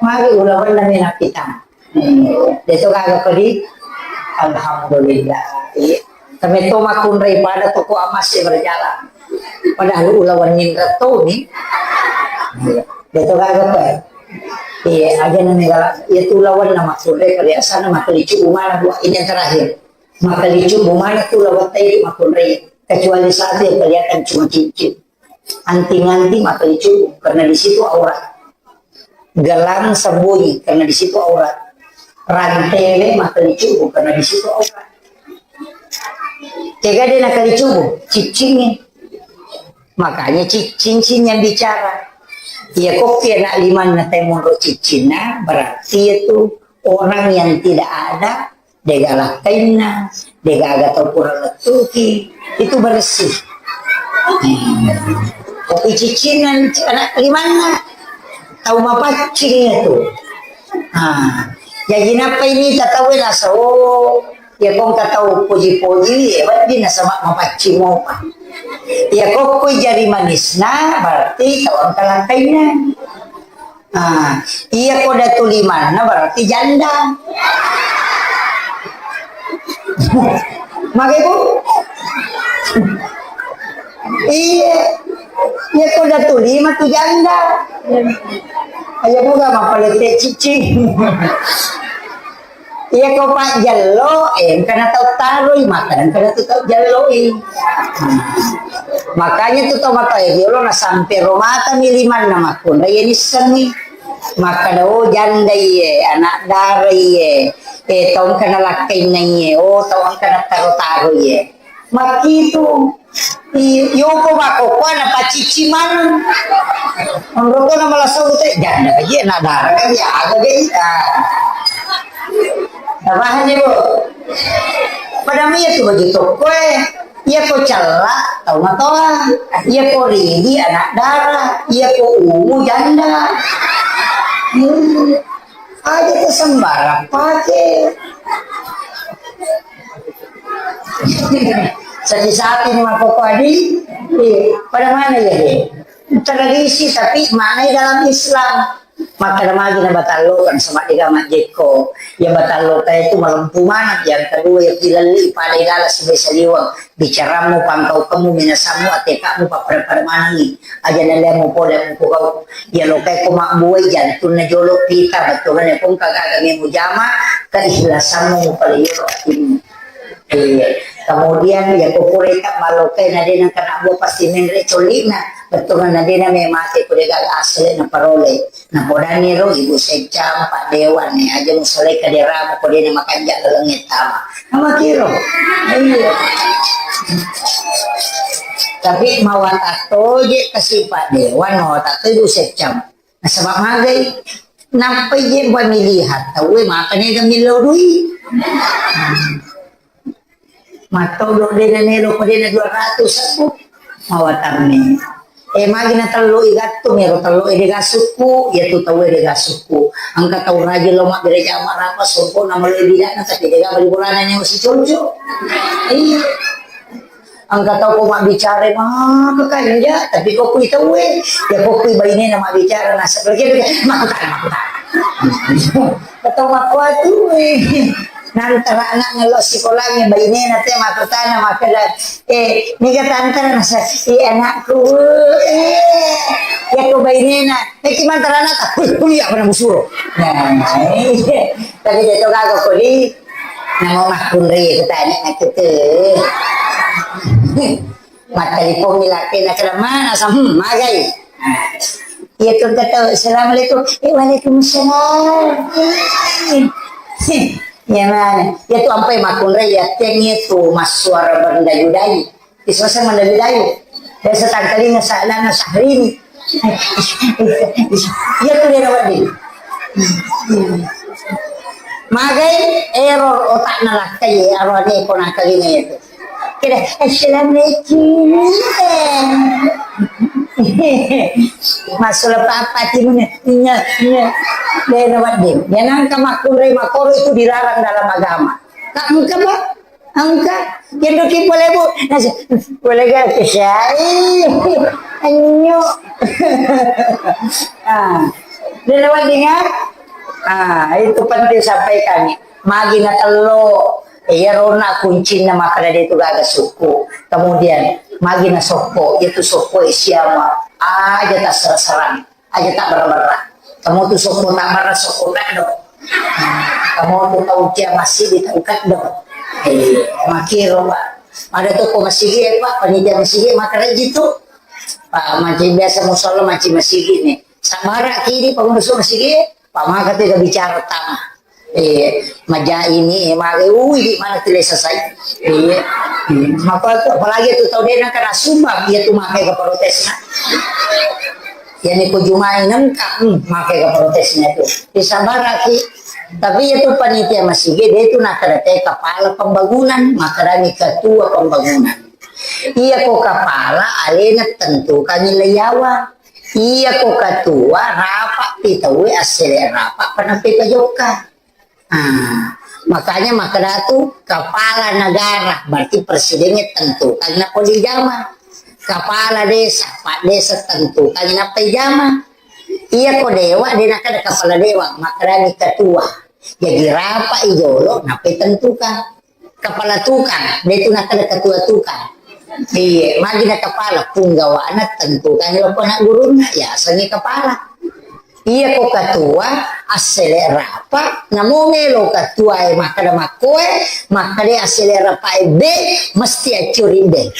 Mari ulawenna menapitang. Deto gaga pedi. Alhamdulillah. Iya. Tapi to makkunrai pada toko emas berjalan. Padahal ulawan nindra to ni. Deto gaga pe. Iya, aja nang negara. Iya tu ulawan nama kunrai perhiasan nama kelicu umana dua ini yang terakhir. Makalicu bumana tu lawat tadi makunrai, kecuali satu yang kelihatan cuma cincin. Anting-anting makalicu karena di situ aurat. Gelang sembunyi karena di situ aurat. Rantele makalicu karena di situ aurat. Tega dia nak kalicu, cicingnya. Makanya cicing yang bicara. Iya kok anak limanna temonro cicingna berarti itu orang yang tidak ada, degaga lakkainna, degaga tau pura lettuki, itu bersih. Hmm. Kopi cicinan anak limanna, tau mapaccing itu. Nah, jadi napa ini tatawe rasa, oh, Iya ko engka tau poji-poji, iya wedding nasaba mapaccing mopa. Iya ko koi jari manisna, berarti tau engka lakkainna. Ah, iya ko datu limanna, berarti janda. Magai, Bu? Iya. Iya ko datu lima tu janda. Ayo buka mapalette cicing. Iya ko pajjello, eh, engkana tau taroi, maka engkana tu tau jelloi. Makanya tu tau matoa riolo na sampe romata mi limanna makkunrai, iya nissengi. Makkada, oh, janda iye, anak dara iye, eh, tau engkana lakkainna iye, oh, tau engkana taro-taro iye. Makkitu. I-, yopo makkokkoe napacicci maneng. Onroko na malasso te, janda ka je, na dara ka je, aga ge ita. Napahang je, Bu? Pada mi itu baju toko, eh. Iya ko cella, tau matoa. Iya ko ridi, anak dara. Iya ko ungu, janda. Hmm. Aja tu sembarang pake. Sapi-sapi ni makkokkoe adi. Iya, pada mana ya, dia? Tradisi, tapi maknanya dalam Islam. Makkada magi na batalloka, sama dega majjekko. Ya batalloka itu malempu maneng. Yang kedua, ya pilalli pada gala sebagai saliwang. Bicarammu, pangkaukemmu, minasammu, atekamu, pappada-pada manengi. Aja nalemu pole mukugau. Ya lokai ko mabbuai jantunna jolo pita, bettuanna ko engka gaga mujama, keikhlasanmu mupale yolo atimmu. Iya. Kemudian, ya, ko pura ita malokai na de nengka nabbua, pasti menre colli'na. Bettuanna na de na me mate ko de gaga asale na parole. Na podani ro ibu secam, Pak Dewan, ne aja musalai kaderamu ko de na makanja laleng tama. Nama kiro? Iya. Tapi mawata toje kasi Pak Dewan, mawata to ibu secam. Nasaba magai, nappai je pamilihan tauwe, maka nega millau dui. Mattodo dena nelo ko dena dua ratus aku. Mawatanni. Eh, magi na tello i gattung, ero tello e dega sukku, ya tu tauwe dega sukku. Engka tau rajin lo mabbere jama rapa, songko na malo bidana, tapi dega bali bolana nyawa si conco. Iya. Engka tau ko mabbicara, maka kanja, tapi ko kui tauwe, ya ko kui bainena mabbicara, nasa pergi, makkutana, makkutana. Tau makkuatu, eh. Nantara anak ngello sikolanya, bainena te makkutana, makkeda, eh, niga tantara, nasa, eh, anakku, eh. Ya ko bainena, eh, ki mantara anak, kuliah, kuliah, pernah musuro. Nah, eh, tapi dia tau gaga ko di, Namo makkunrai kutanya nakkitu. Mattelpon mi lakkena, "Keda mana sa?" Hmm, magai. Iya tu kata, "Assalamualaikum." "Eh, waalaikumsalam." Iya mana? Iya tu ampai makkunrai, iya teng iya tu massuara berdayu-dayu. Iso sa mandayu-dayu. Biasa tangkalinga sa-, lana Syahrini. Iya tu dena wedding. Magai error otakna lakkai, arone ko nangkalinga itu. Kira, "Assalamualaikum." Masuk apa timuna? Nya, nya. Dena wedding. Yang angka makkunrai makoro itu dilarang dalam agama. Tak engka, Pak. Engka, kendoki pole, Bu. Nasi, pole ga kesai. Anyo. Ah, dia lewat dengar. Ah, itu penting sampaikan. Magi na tello, iya rona kuncinna makkeda de tu gaga sukku. Kemudian, magi na sokko, itu sokko siama. Aja tak serang-serang. Aja tak berra-berra. Kamu tu sokko tak berra, sokko tak do. Kamu tu tau cia masigi, tau kaddo. Eh, makiro, Pak. Pada toko masigi, eh, Pak, panitia masigi, maka rajin tu. Pak, mancing biasa musola, mancing masigi ni. Sabara kini, Pak, masuk masigi, Pak, maka tu bicara tama. Eh, maja ini, eh, mare, ui, di mana tu lesa sai? Eh, eh, maka tu, apalagi tu tau dena kena sumbang, iya tu makai ke protesna. Iya ni ko jumai nengka, hmm, makai ke protesna tu. Disabaraki. Tapi iya tu panitia masigi, dia tu nakadate kepala pembangunan, makadani ketua pembangunan. Iya ko kepala, alena tentukan nilai yawa. Iya ko ketua, rapat pitawe, asele rapat, pernah pita jokka. Ah, Makanya makkeda tu kepala negara, berarti presidennya tentukan nappa dijama. Kepala desa, pak desa tentukan nappa dijama. Iya ko dewa, de nakkeda kepala dewa, makkedani ketua. Jadi rapai jolo, nappa tentukan. Kepala tukang, de tu nakkeda ketua tukang. Iya, magi na kepala, punggawana tentukan lo ko anak gurunna, ya asengnge kepala. Iya ko ketua, assele rapa, namo melo ketua e makkeda makkoe, makkeda assele rapa e be, mesti accuri be.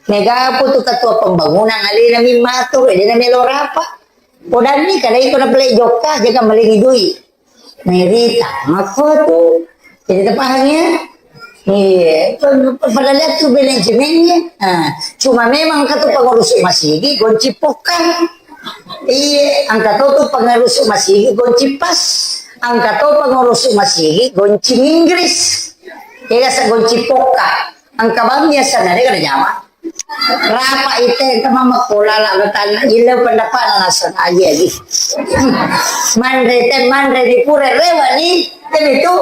Mega pu tu ketua pembangunan alena mimmatur, de na melo rapa. Podanni kada iko na pele jokka, jaga malengi dui. Merita, makko tu. Jadi tapahang ya? Iya, padahal itu manajemennya. Nah, cuma memang kata pengurus masigi gonci pokang. Iya, angka to tu pengurus masigi gonci pas. Angka to pengurus masigi gonci Inggris. Iya, sa gonci poka. Angka bang biasa nare kada jama. Rapa ite engka mammakko lala batanna, ille pendapatna naseng agi-agi. Manre te, manre di pura rewa ni, te itu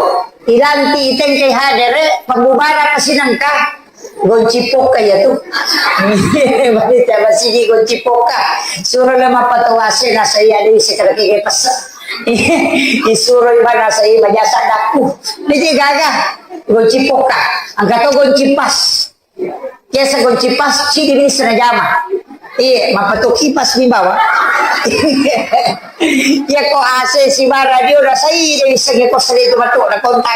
ilanti ite engka hadere pembubaran sinangka gonci poka ya tu. Bari siapa sih gonci poka? Suro le mappatowase nasai ada isi kada kege pessa. Disuro ibana sai majasa daku. Jadi gaga gonci poka. Angka to gonci pas. Biasa gonci pas, cidi bisa najama. Iya, mappatu kipas mi bawa. Iya ko A C si ba radio rasai, de bisa ngi pos itu matu na kontak.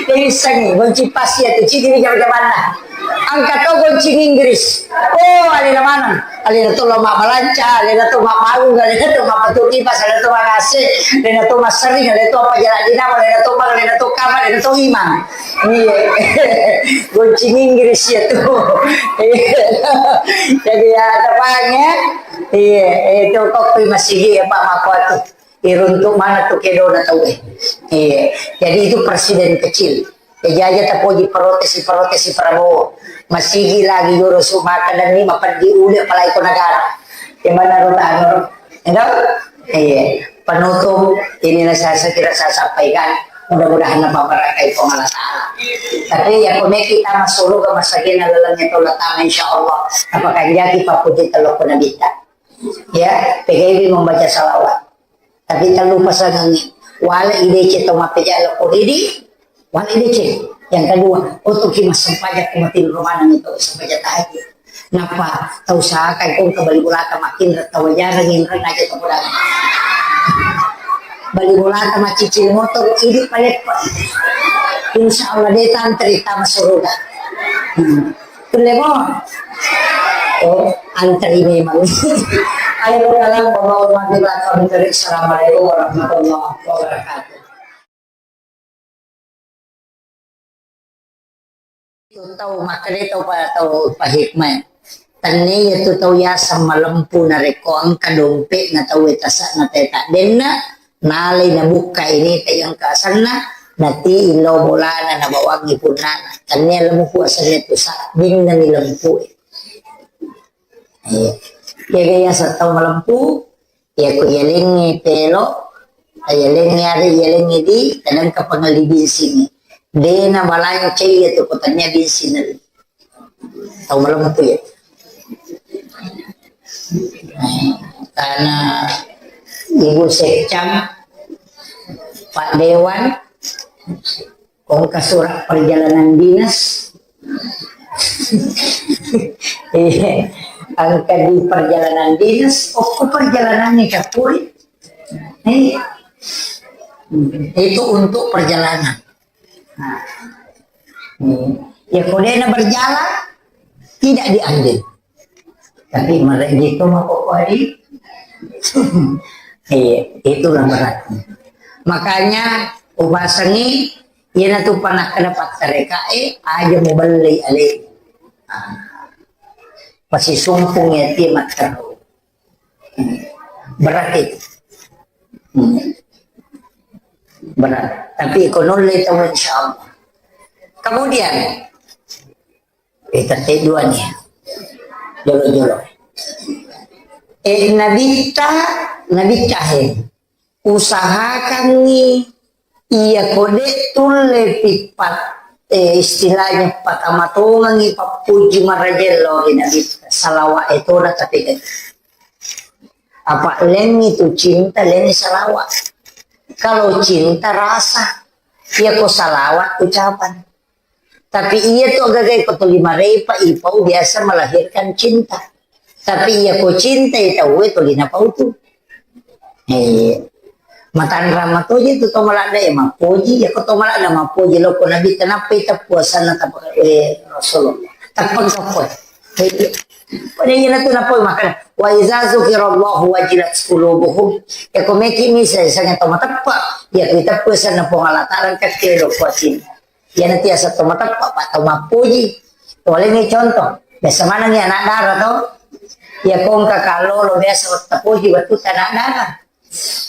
De bisa ngi gonci pas ya tu cidi mi jama-jamanna. Angka to gonci Inggris. Oh, alena maneng. Alena to lo mabbalanca, alena to mabbangung, alena to mappatu kipas, alena to mangase, alena to massering, alena to apa jalan dinamo, alena to bang, alena to kamar, alena to imang. Iya. Gonci Inggris ya tu. Iya. Jadi ya, ada bang ya. Iya, itu kok masih ya Pak Makuatu. Iruntuk mana tu kedona tau eh. Iya. Jadi itu presiden kecil. Jaji aja tapoji protes, protes si Prabowo. Masigi lagi joro su makan dan ni mapeddi ule apalagi ko negara. Di mana ro tano? Enggak? Iya. Penutup, inilah saya, saya kira saya sampaikan. Mudah-mudahan napa barakai Puang Allah Ta'ala. Tapi ya kone kita masuk surga masagena lalengnya tola tama insya Allah. Apa kanjaki papuji telok pun nabita. Ya, P G W membaca salawat. Tapi tak lupa sangangi. Wala idece to mapejala ko idi, wala idece. Yang kedua, otoki massempajang ko mati romana itu sempajang tahajud. Napa tau sakai kong ke bali bolata makin tau jarang yang aja to bola. Bali bolata macicil motor idi palepa. Insya Allah de tantri tama suruga. Hmm. Kulle mo? Oh, antri memang. Ayo kalang bawa mati bakal dari. Assalamualaikum warahmatullahi wabarakatuh. Itu tau makkeda tau pa tau pahikmah. Tennia tu tau yaseng malempu narekko engka dompe'na tau e tase'na teta denna, nalai nabukka ini ta engka asenna, nati illo bolana nabawangi punnana. Tennia lempu asenna tu sabbinna mi lempu e. Iya. Kega yaseng tau malempu, iya ko iyalengngi pelo, iyalengngi are, iyalengngi di, kadang ka pangelli binsing. Dena balancai iya tu ko tania binsing. Tau malempu ya. Karena Ibu Sekcam, Pak Dewan, Ko engka surat perjalanan dinas. Iya. Engka di perjalanan dinas, okko perjalanan ini capuri. Iya. Itu untuk perjalanan. Nah. Hmm. Ya, ko dena berjalan, tidak diambil. Tapi mereka itu mau kok hari. Iya, itulah beratnya. Makanya ubasengi, iyana tu panakkeda pattarekae, aja mubellei ale. Ah. Pasi sumpung ya ti matteru. Berat itu. Hmm. Berat. Tapi ko nulle tau, insya Allah. Kemudian, eh, tette dua nih. Jolo-jolo. Eh, nabitta, nabitta he. Usahakangngi Iya ko de' tulle pippat, eh, istilahnya patamatongengi pappuji marajello ri Nabi, salawat e tona tapi apa lengi tu cinta, lengi salawat. Kalau cinta rasa, iya ko salawat ucapan. Tapi iya tu agaga ko tuli marepa ipau biasa melahirkan cinta. Tapi iya ko cinta i tau e tuli napau tu. Eh, matanrang matoje tu to maladda e mappoji, iya ko to maladda mappoji lo ko Nabi tenappa i teppu asanna tapa, eh, Rasulullah. Teppa kappo. Eh, pada iya tu napau makana wa iza zukirallahu wajilat qulubuhum. Ya ko meki misa sanga to mateppa, ya ko teppu asanna Puang Allah Taala kakke lo ko cinta. Iyana tiasa to mateppa, pa to mappoji. Walengngi contoh, biasa manengngi anak dara to. Iya ko engka kallolo biasa tapoji wettu anak dara.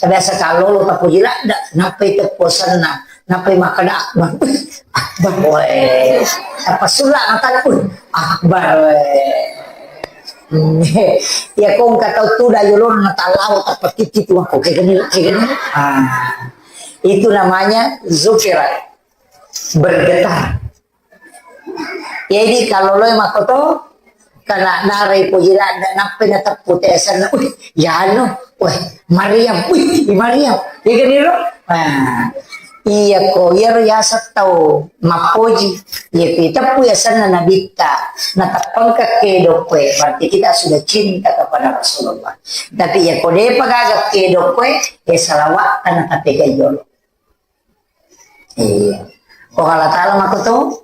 Biasa kallolo tapoji ladda, nappai teppu asanna, nappai makkeda akbar. Akbar we. Apa sulla matakku? Akbar we. Iya ko engka tau tuda yolona tallawa tappa titti tu makko kegeni kegeni. Ah. Itu namanya zukira. Bergetar. Jadi kalau lo makkoto, kana narai poji ladda, nappai nateppu te asanna, wih, yanu, wih, Mariam, wih, Mariam. Iya kan iro? Nah, iya ko, iya ro yaseng tau mappoji. Iya ko teppu asanna Nabitta, nateppangka kedo koe, berarti kita sudah cinta kepada Rasulullah. Tapi iya ko depa gaga kedo koe, ya salawat kana tapi kayo. Iya. Ko Allah Ta'ala makkutu.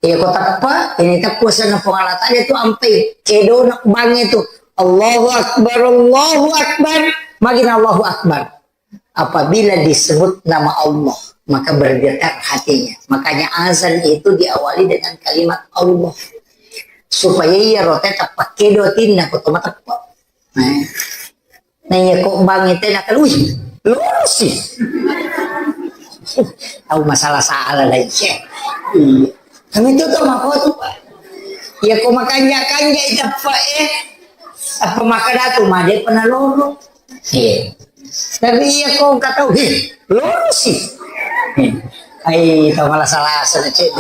Iya, ko teppa, ini teppu asanna Puang Allah Ta'ala itu ampai kedona bangnge tu. Allahu Akbar, Allahu Akbar. Magina Allahu Akbar. Apabila disebut nama Allah, maka bergetar hatinya. Makanya azan itu diawali dengan kalimat Allah. Supaya iya rote teppa kedo atinna ko to mateppa. Nah. Nah, iya ko bangnge tena kan, wih, lorosi. Tau masalah-salah lagi. Iya. Kami itu tuh mako tuh, Pak. Iya ko makanja-kanja itappa eh. Apa maka datu made pernah loro. Iya. Tapi iya ko engka tau, wih, lorosi. Ai, tau malah salah sana cek.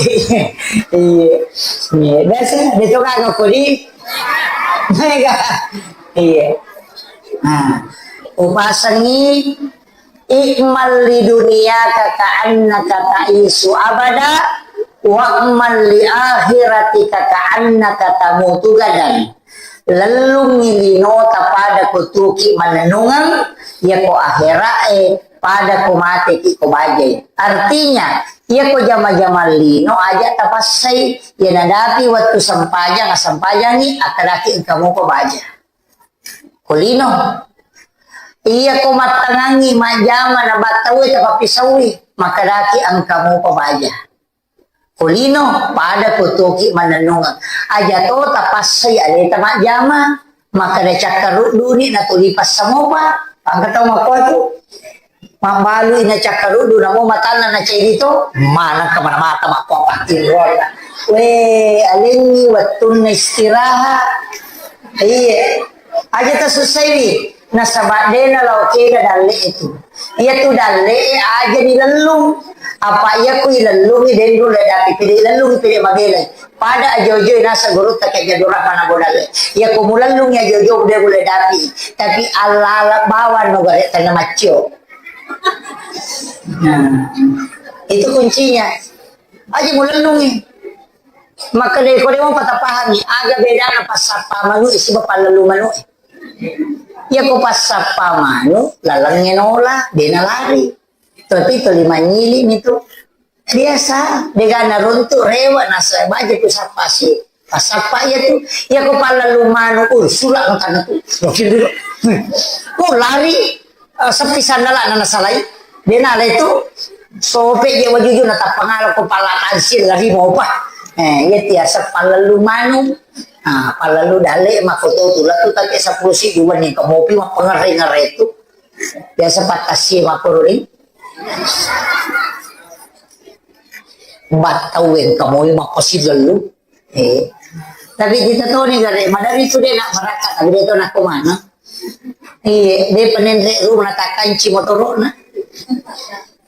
Iya. Iya, biasa dia tuh kagak kodi. Mega. Iya. Nah, upasengi, "I'mal li dunyaka ka'annaka ta'isyu abada, wa'mal li akhiratika ka'annaka tamutu gadan." Lellungngi linota pada ko tuki manennungeng, iya ko akhira'e pada ko mateki ko bajai. Artinya, iya ko jama-jama lino aja tapassai, iya nadapi wettu sempajang, sempajangi, akkadaki engka mupa baja. Ko lino. Iya ko mattangangngi majjama na battaue tapappisaui, makkadaki engka mupa baja. Ko lino, pada ko toki manennungeng. Aja to tapassai aleta majjama, makkada cakkarudduni na tuli passamopa, engka tau makkuatu. Mabbalui na cakkaruddu namo matanna na ceddi to, maneng kemana mata makko pattironna. We, alengngi wettunna istirahat. Iya. Aja tasussaiwi. Nasaba dena lao kega dalle itu. Iya tu dalle aja dilellung. Apa iya ku ilellungi denru le dapi pede ilellungi pede mabelai. Pada ajo-ajo nasa gurutta ke jadurah mana bodale. Iya ku mulellungi ajo-ajo de mulai dapi. Tapi ala-ala bawang no gare tengah maccio. Nah, itu kuncinya. Aja mulellungi. Maka deko demo patapahami, aga bedana passappa manu siba pallelu manu. Iya ko passappa manu, lalengnge nola, dena lari. Tapi tuli manyili mi tu. Biasa, degana runtu rewa nasa baja tu sappa si. Passappa iya tu. Iya ko pallelu manu, uh, sula makanna tu. Wakil dulu. Hmm. Ko lari, eh, seppi sandala nana salai. Dena le tu. Sope je wajuju na tappangala ko palla tansil lari mopa. Eh, iya tiasa pallelu manu. Ah, pallelu dalle mako to tu latu tapi seppulo si dua ni ko mopi ma pengare-ngare tu. Biasa patasi mako ri. Battau engka moi makkosilellu. Eh. Tapi kita toni gare, madari tu de nak barakka, tapi de to nak kemana. Iya, de penenre rumah takanci motorona.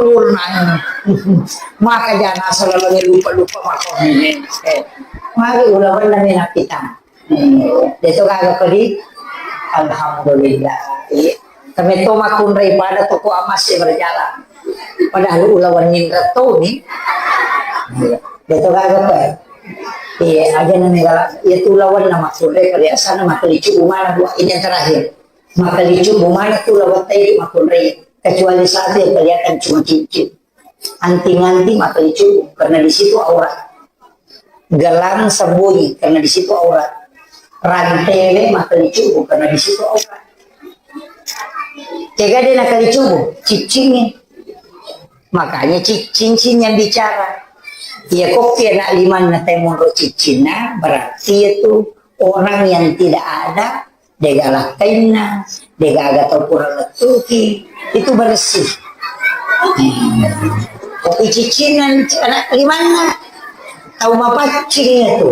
ulurna. Maka jana selalu lupa-lupa mako. Eh, magi ulawanna menapitang. Eh, deto gaga pedi. Alhamdulillah. Iya. Kami to makunrai pada toko amas ya berjalan. Padahal ulawan nindra toni. Iya. Deto gaga pe. Iya, aja nang negala. Iya tu ulawanna makunrai perhiasan makalicu umana dua ini yang terakhir. Makalicu umana tu ulawan tadi makunrai. Kecuali satu yang kelihatan cuma cincin. Anting-anting maka dicubu karena di situ aurat. Gelang sembunyi karena di situ aurat. Rantele maka dicubu karena di situ aurat. Tega de' nakalicubu, ciccingnya. Makanya ciccing sih yang bicara. Iya, kok anak limanna tau monro ciccinna, berarti itu orang yang tidak ada, de'gaga lakkainna, de'gaga tau pura lettuki, itu bersih. Hmm. Kopi ciccinna anak limanna, tau mapaccing itu.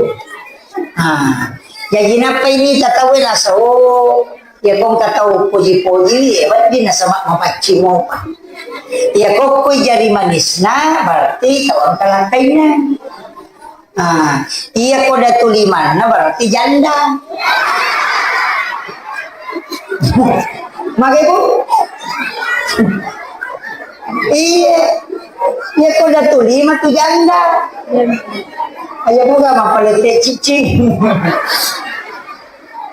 Ah, jadi napa ini tau nasa, oh, ya kong katau poji-poji, ya berarti nasaba mapaccing mopa. Ya kokkoi jari manisna, berarti tau engka lakkainna. Ah, iya ko datu limanna berarti janda. Magai, Bu? Iya. Iya ko datu lima tu janda. Ayo buka mapalette cicing.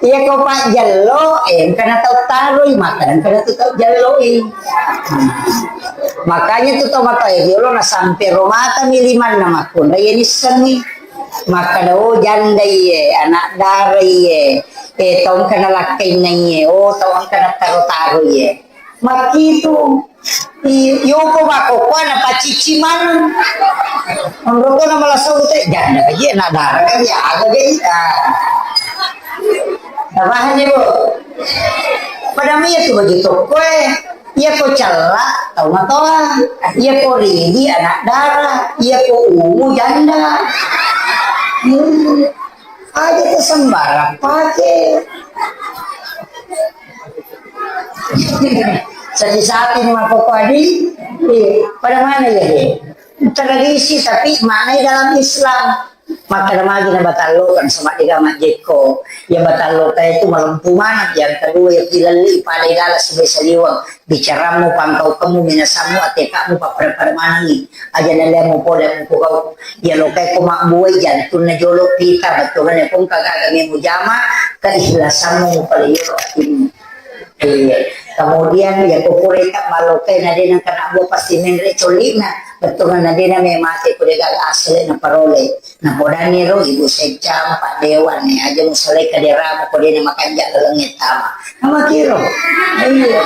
Iya ko pajjello, eh, engka na tau taroi, maka engka na tu tau jelloi. Makanya tu tau matoa riolo na sampe ro mata mi limanna makkunrai, iya nissengngi. Makkeda, oh, janda iye, anak dara iye, eh, tau engka na lakkainna iye, oh, tau engka na taro-taro iye. Makkitu. I-, yoko makkokkoe na pacicci maneng. Onroko na malasau te, janda ka iye, anak dara ka iye, aga ka iye. Ah. Napahang, Bu? Pada mi iya tu baju tokkoe. Iya ko cella, tau matoa. Iya ko ridi, anak dara. Iya ko ungu, janda. Hmm. Aja tu sembarang pake. Sati-sati ni makkokkoe di. Iya. Pada mana ya, dia? Tradisi, tapi maknai dalam Islam. Makkeda magi na batalloka, nasaba de'ga majjekko. Iya batalloka itu malempu maneng. Yang kedua, iya pilelli pada ilala sibawa saliweng. Bicarammu, pangkaukemmu, minasammu, ateka'mu, pappada-pada manengi. Aja nalliammu pole mukugau. Iya lokai ko mabbuai jantunna jolo pita, bettuanna ko engka gaga mujama, keikhlasammu mupaleyoro atimmu. Iya. Kemudian, iya, ko pureka malokai na de' nengka nabbua pasti menre' colli'na. Bettuanna de' na memate ko de'gaga asale na parole. Na podanni ro ibu seccang, Pak Dewan, ni aja musalai kaderamu ko de' na makanja' lalengnge tama. Na makiro. Iya.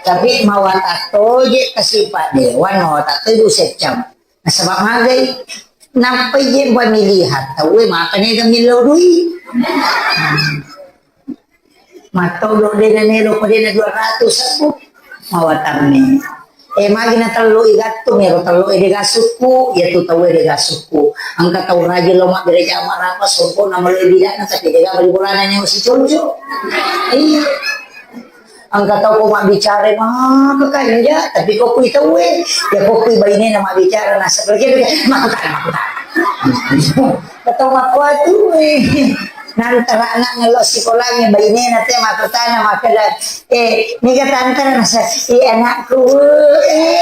Tapi mawatang toje kasi Pak Dewan, mawatang to ibu seccang. Nasaba magai, nappai je pamilihan tauwe maka nega millau dui. Mattodo de' na melo ko de' na dua ratus aku. Mawatammi. Eh, magi na tello i gattung, ero tello e de'ga sukku, iya tu tauwe de'ga sukku. Engka tau rajin lo mabbere jama rapa songko na melo bidana, tapi de'ga bali bolana nyawa si conco. Iya. Engka tau ko mabbicara maka kanja, tapi ko kui tauwe, ya ko kui bainena mabbicara, nasa pergi, makkutana, makkutana. Tau makkuatu, eh. Nantara anak ngello sikolangi bainena te makkutana, makkeda, eh, niga tantara, nasa, eh, anakku, eh.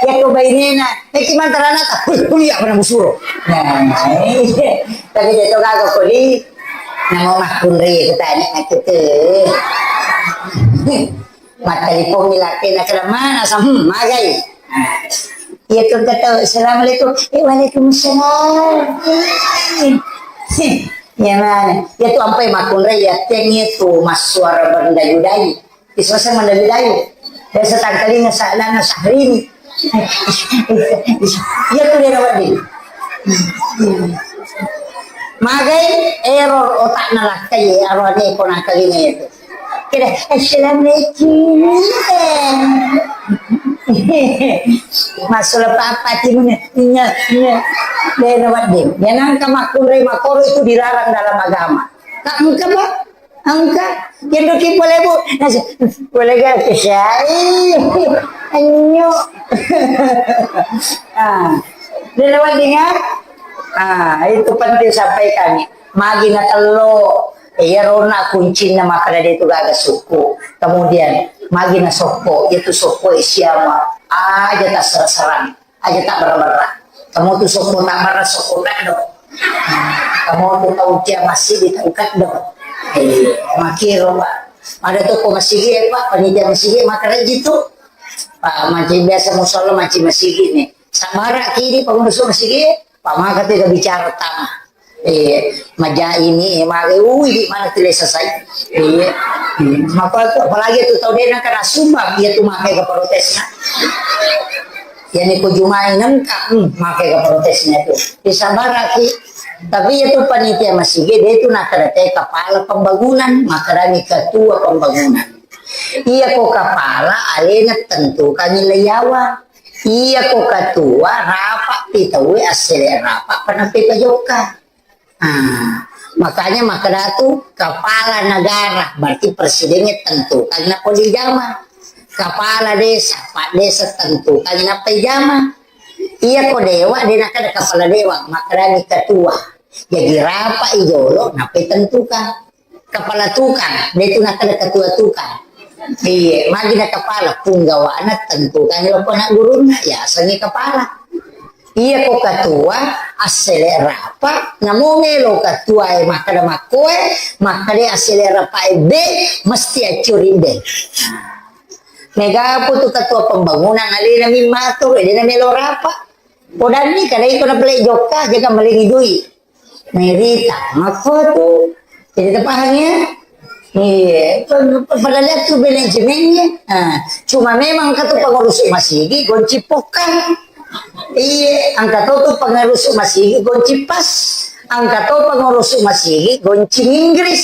Ya ko bainena, eh, ki mantara anak, kuliah, kuliah, pernah musuro. Nah, eh, tapi dia to gaga ko di, Namo makkunrai kutanya nakkitu. Mattelpon mi lakkena, "Keda mana sa?" "Hmm, magai." Iya tu kata, "Assalamualaikum." "Eh, waalaikumsalam." Iya mana? Iya tu ampai makkunrai, iya teng iya tu massuara berdayu-dayu. Isosa mendali dayu. Biasa tangkalinga sa-, lana Syahrini. Iya tu dia wedding. Magai error otakna lakkai, arwane ko nangkalinga itu. Kira, "Assalamualaikum." Masuk apa timnya? Iya, iya. Dia wedding. Dia nangka makkunrai makoro itu dilarang dalam agama. Tak engka, Pak. Engka, kendoki pole, Bu. Nasi, pole ga kesai. Anyo. Ah, dia lewat dengar. Ah, itu penting sampaikan. Magi na tello, iya rona kuncinna makkeda de' tu gaga sukku. Kemudian, magi na sokko, itu sokko siama. Aja tasserang-serang. Aja tabberra-berra. Kamu tu sokko tabberra, sokko keddo. Kamu tu tau cia masih di tau keddo. Eh, makiro, Pak. Ada toko masigi e, Pak, panitia masigi e, makkeda ji tu. Pak, manci biasa musala, manci masigi ni. Sabbaraki di pengurus masigi e, Pak, maka tu bicara tama. Eh, maja ini, eh, mare, ui, di mana tu lesa sai. Iya. Hmm. Maka tu, apalagi tu tau dena kena sumbang, iya tu makai ke protesnya. Yani ko jumai nengka, hmm, makai ke protesnya tu. Disabaraki. Tapi iya tu panitia masigi, dia tu nakadate kepala pembangunan, makadani ketua pembangunan. Iya ko kepala, alena tentukan nilai yawa. Iya ko ketua, rapat pi tauwe, assele rapat, panampe pajokka. Ah, makanya makkeda tu kepala negara, berarti presidennya tentukan napoli jama. Kepala desa, pak desa tentukan nappai jama. Iya ko dewa, de nakkeda kepala dewa, makkedani ketua. Jadi rapat i jolo, nappai tentukan. Kepala tukang, de tu nakkeda ketua tukang. Iya, magi na kepala, punggawana tentukan loko anak gurunna, ya asengi kepala. Iya ko ketua, assele rapat, namo melo ketua e makkeda makkoe, makkeda assele rapat e be, mesti accuri be. Mega pu tu ketua pembangunan alena mimmatur, de na melo rapat. Podanni kada iko na pele jokka, jaga malengi dui. Merita, makko tu. Jadi terpaham ya? Iya, padahal itu manajemennya. Nah, cuma memang kata pengurus masigi gonci pokang. Iya, angka to tu pengurus masigi gonci pas. Angka to pengurus masigi gonci Inggris.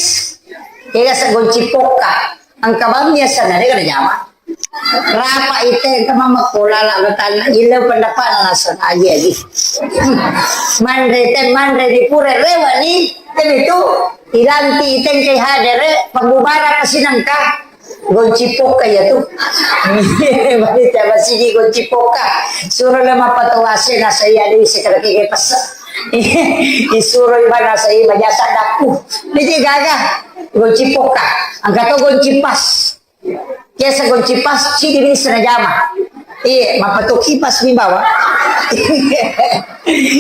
Iya, sa gonci poka. Angka bang biasa nare kada jama. Rapa ite engka mamma kola la betanna ille pendapatna naseng agi-agi. Manre te manre di pura rewa ni, te itu ilanti ite engka hadere pembubaran asinangka. Gonci poka ya tu. Bari te masigi gonci poka. Suro le mappatawase nasai ada isi kada kege pessa. Isuro ibana sai majasa daku. Niji gaga. Gonci poka. Angka to gonci pas. Biasa gonci pas, cidi bisa najama. Iya, mapatu kipas mi bawa.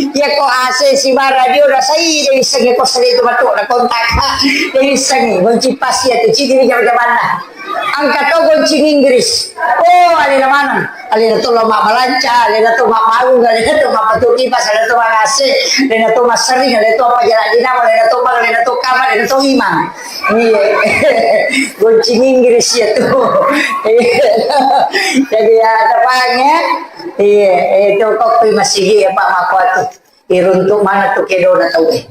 Iya ko A C si bara dio rasai, dia bisa ngi kos itu matu na kontak. Dia bisa ngi gonci pas ya tu cidi bisa jamanna. Angka to gonci Inggris. Oh, alena maneng. Alena to lo mabbalanca, alena to mabbaung, alena to mapatu kipas, alena to magase, alena to massering, alena to apa jalan dinamo, alena to bang, alena to kamar, alena to imang. Iya. Gonci Inggris ya tu. Iya. Jadi ya, ada bang ya. Iya, itu kok masih ya Pak Mako tu. Iruntuk mana tu kedona tau eh.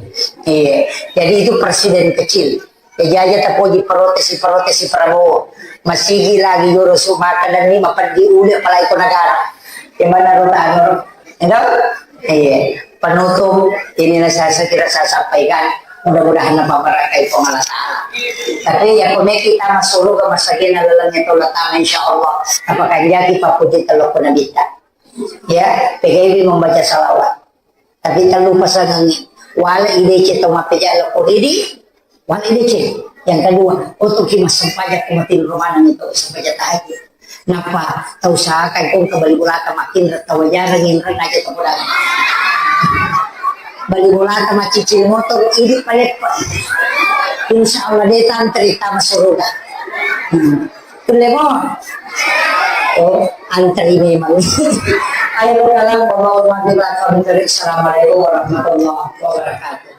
Iya. Jadi itu presiden kecil. Jadi aja tapoji protes, protes Prabowo. Masigi lagi joro su maka dan ni mapeddi uli apalagi ko negara. Di mana ro tano? Enggak? Iya. Penutup, inilah saya, saya kira saya sampaikan. Mudah-mudahan napa barakai Puang Allah Ta'ala. Tapi ya, kone kita masuk surga masagina lalengnya tolak tangan, insya Allah. Apa kanjaki papuji telok pun kita. Ya, P G B membaca salawat. Tapi tak lupa sangangi. Wala idece to mapejala ko idi, wala idece. Yang kedua, untuk ki massempajang ko mati rumah nang itu sempajang tahajud. Napa tau sakai kong ke bali bulata makin tau jarang yang rena aja tau. Bali bulata macicil motor idi palepa. Insya Allah dia tantri tama suruga. Hmm. Kulle mo. Oh, antri memang. Ayo kalang bawa mati bakal mencari. Assalamualaikum warahmatullahi wabarakatuh.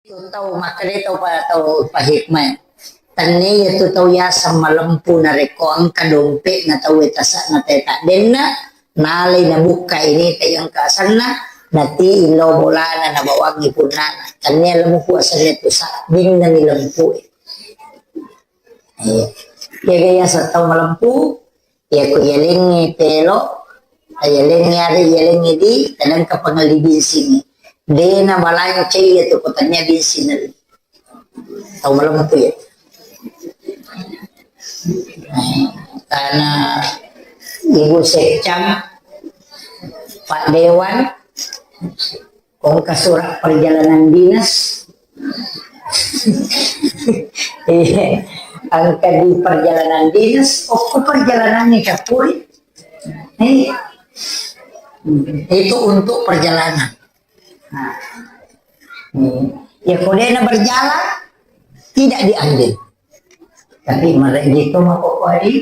Itu tau makkeda tau pa tau pahikmah. Tenne iya tu tau yaseng malempu narekko engka dompe na tau tasa na teta denna. Nalai nabukka ini tayang kasanna, nati illau bolana nabawangi punnana. Tania lempu asalnya tu sabbinna ni lempu. Iya. Iya gaya satau malempu, iya ku iya lengi pelo, iya lengi ari, iya lengi di, kadang kapangali binsini. Dena balancai iya tu kotanya binsini. Tau malempu ya. Karena Ibu Sekcam, Pak Dewan, kongka surat perjalanan dinas. Iya, angka di perjalanan dinas, oh, perjalanan ini capuri. Iya. Itu untuk perjalanan. Nah, hmm. Ya, kalau dia nak berjalan, tidak diambil. Tapi mereka itu mau kok hari.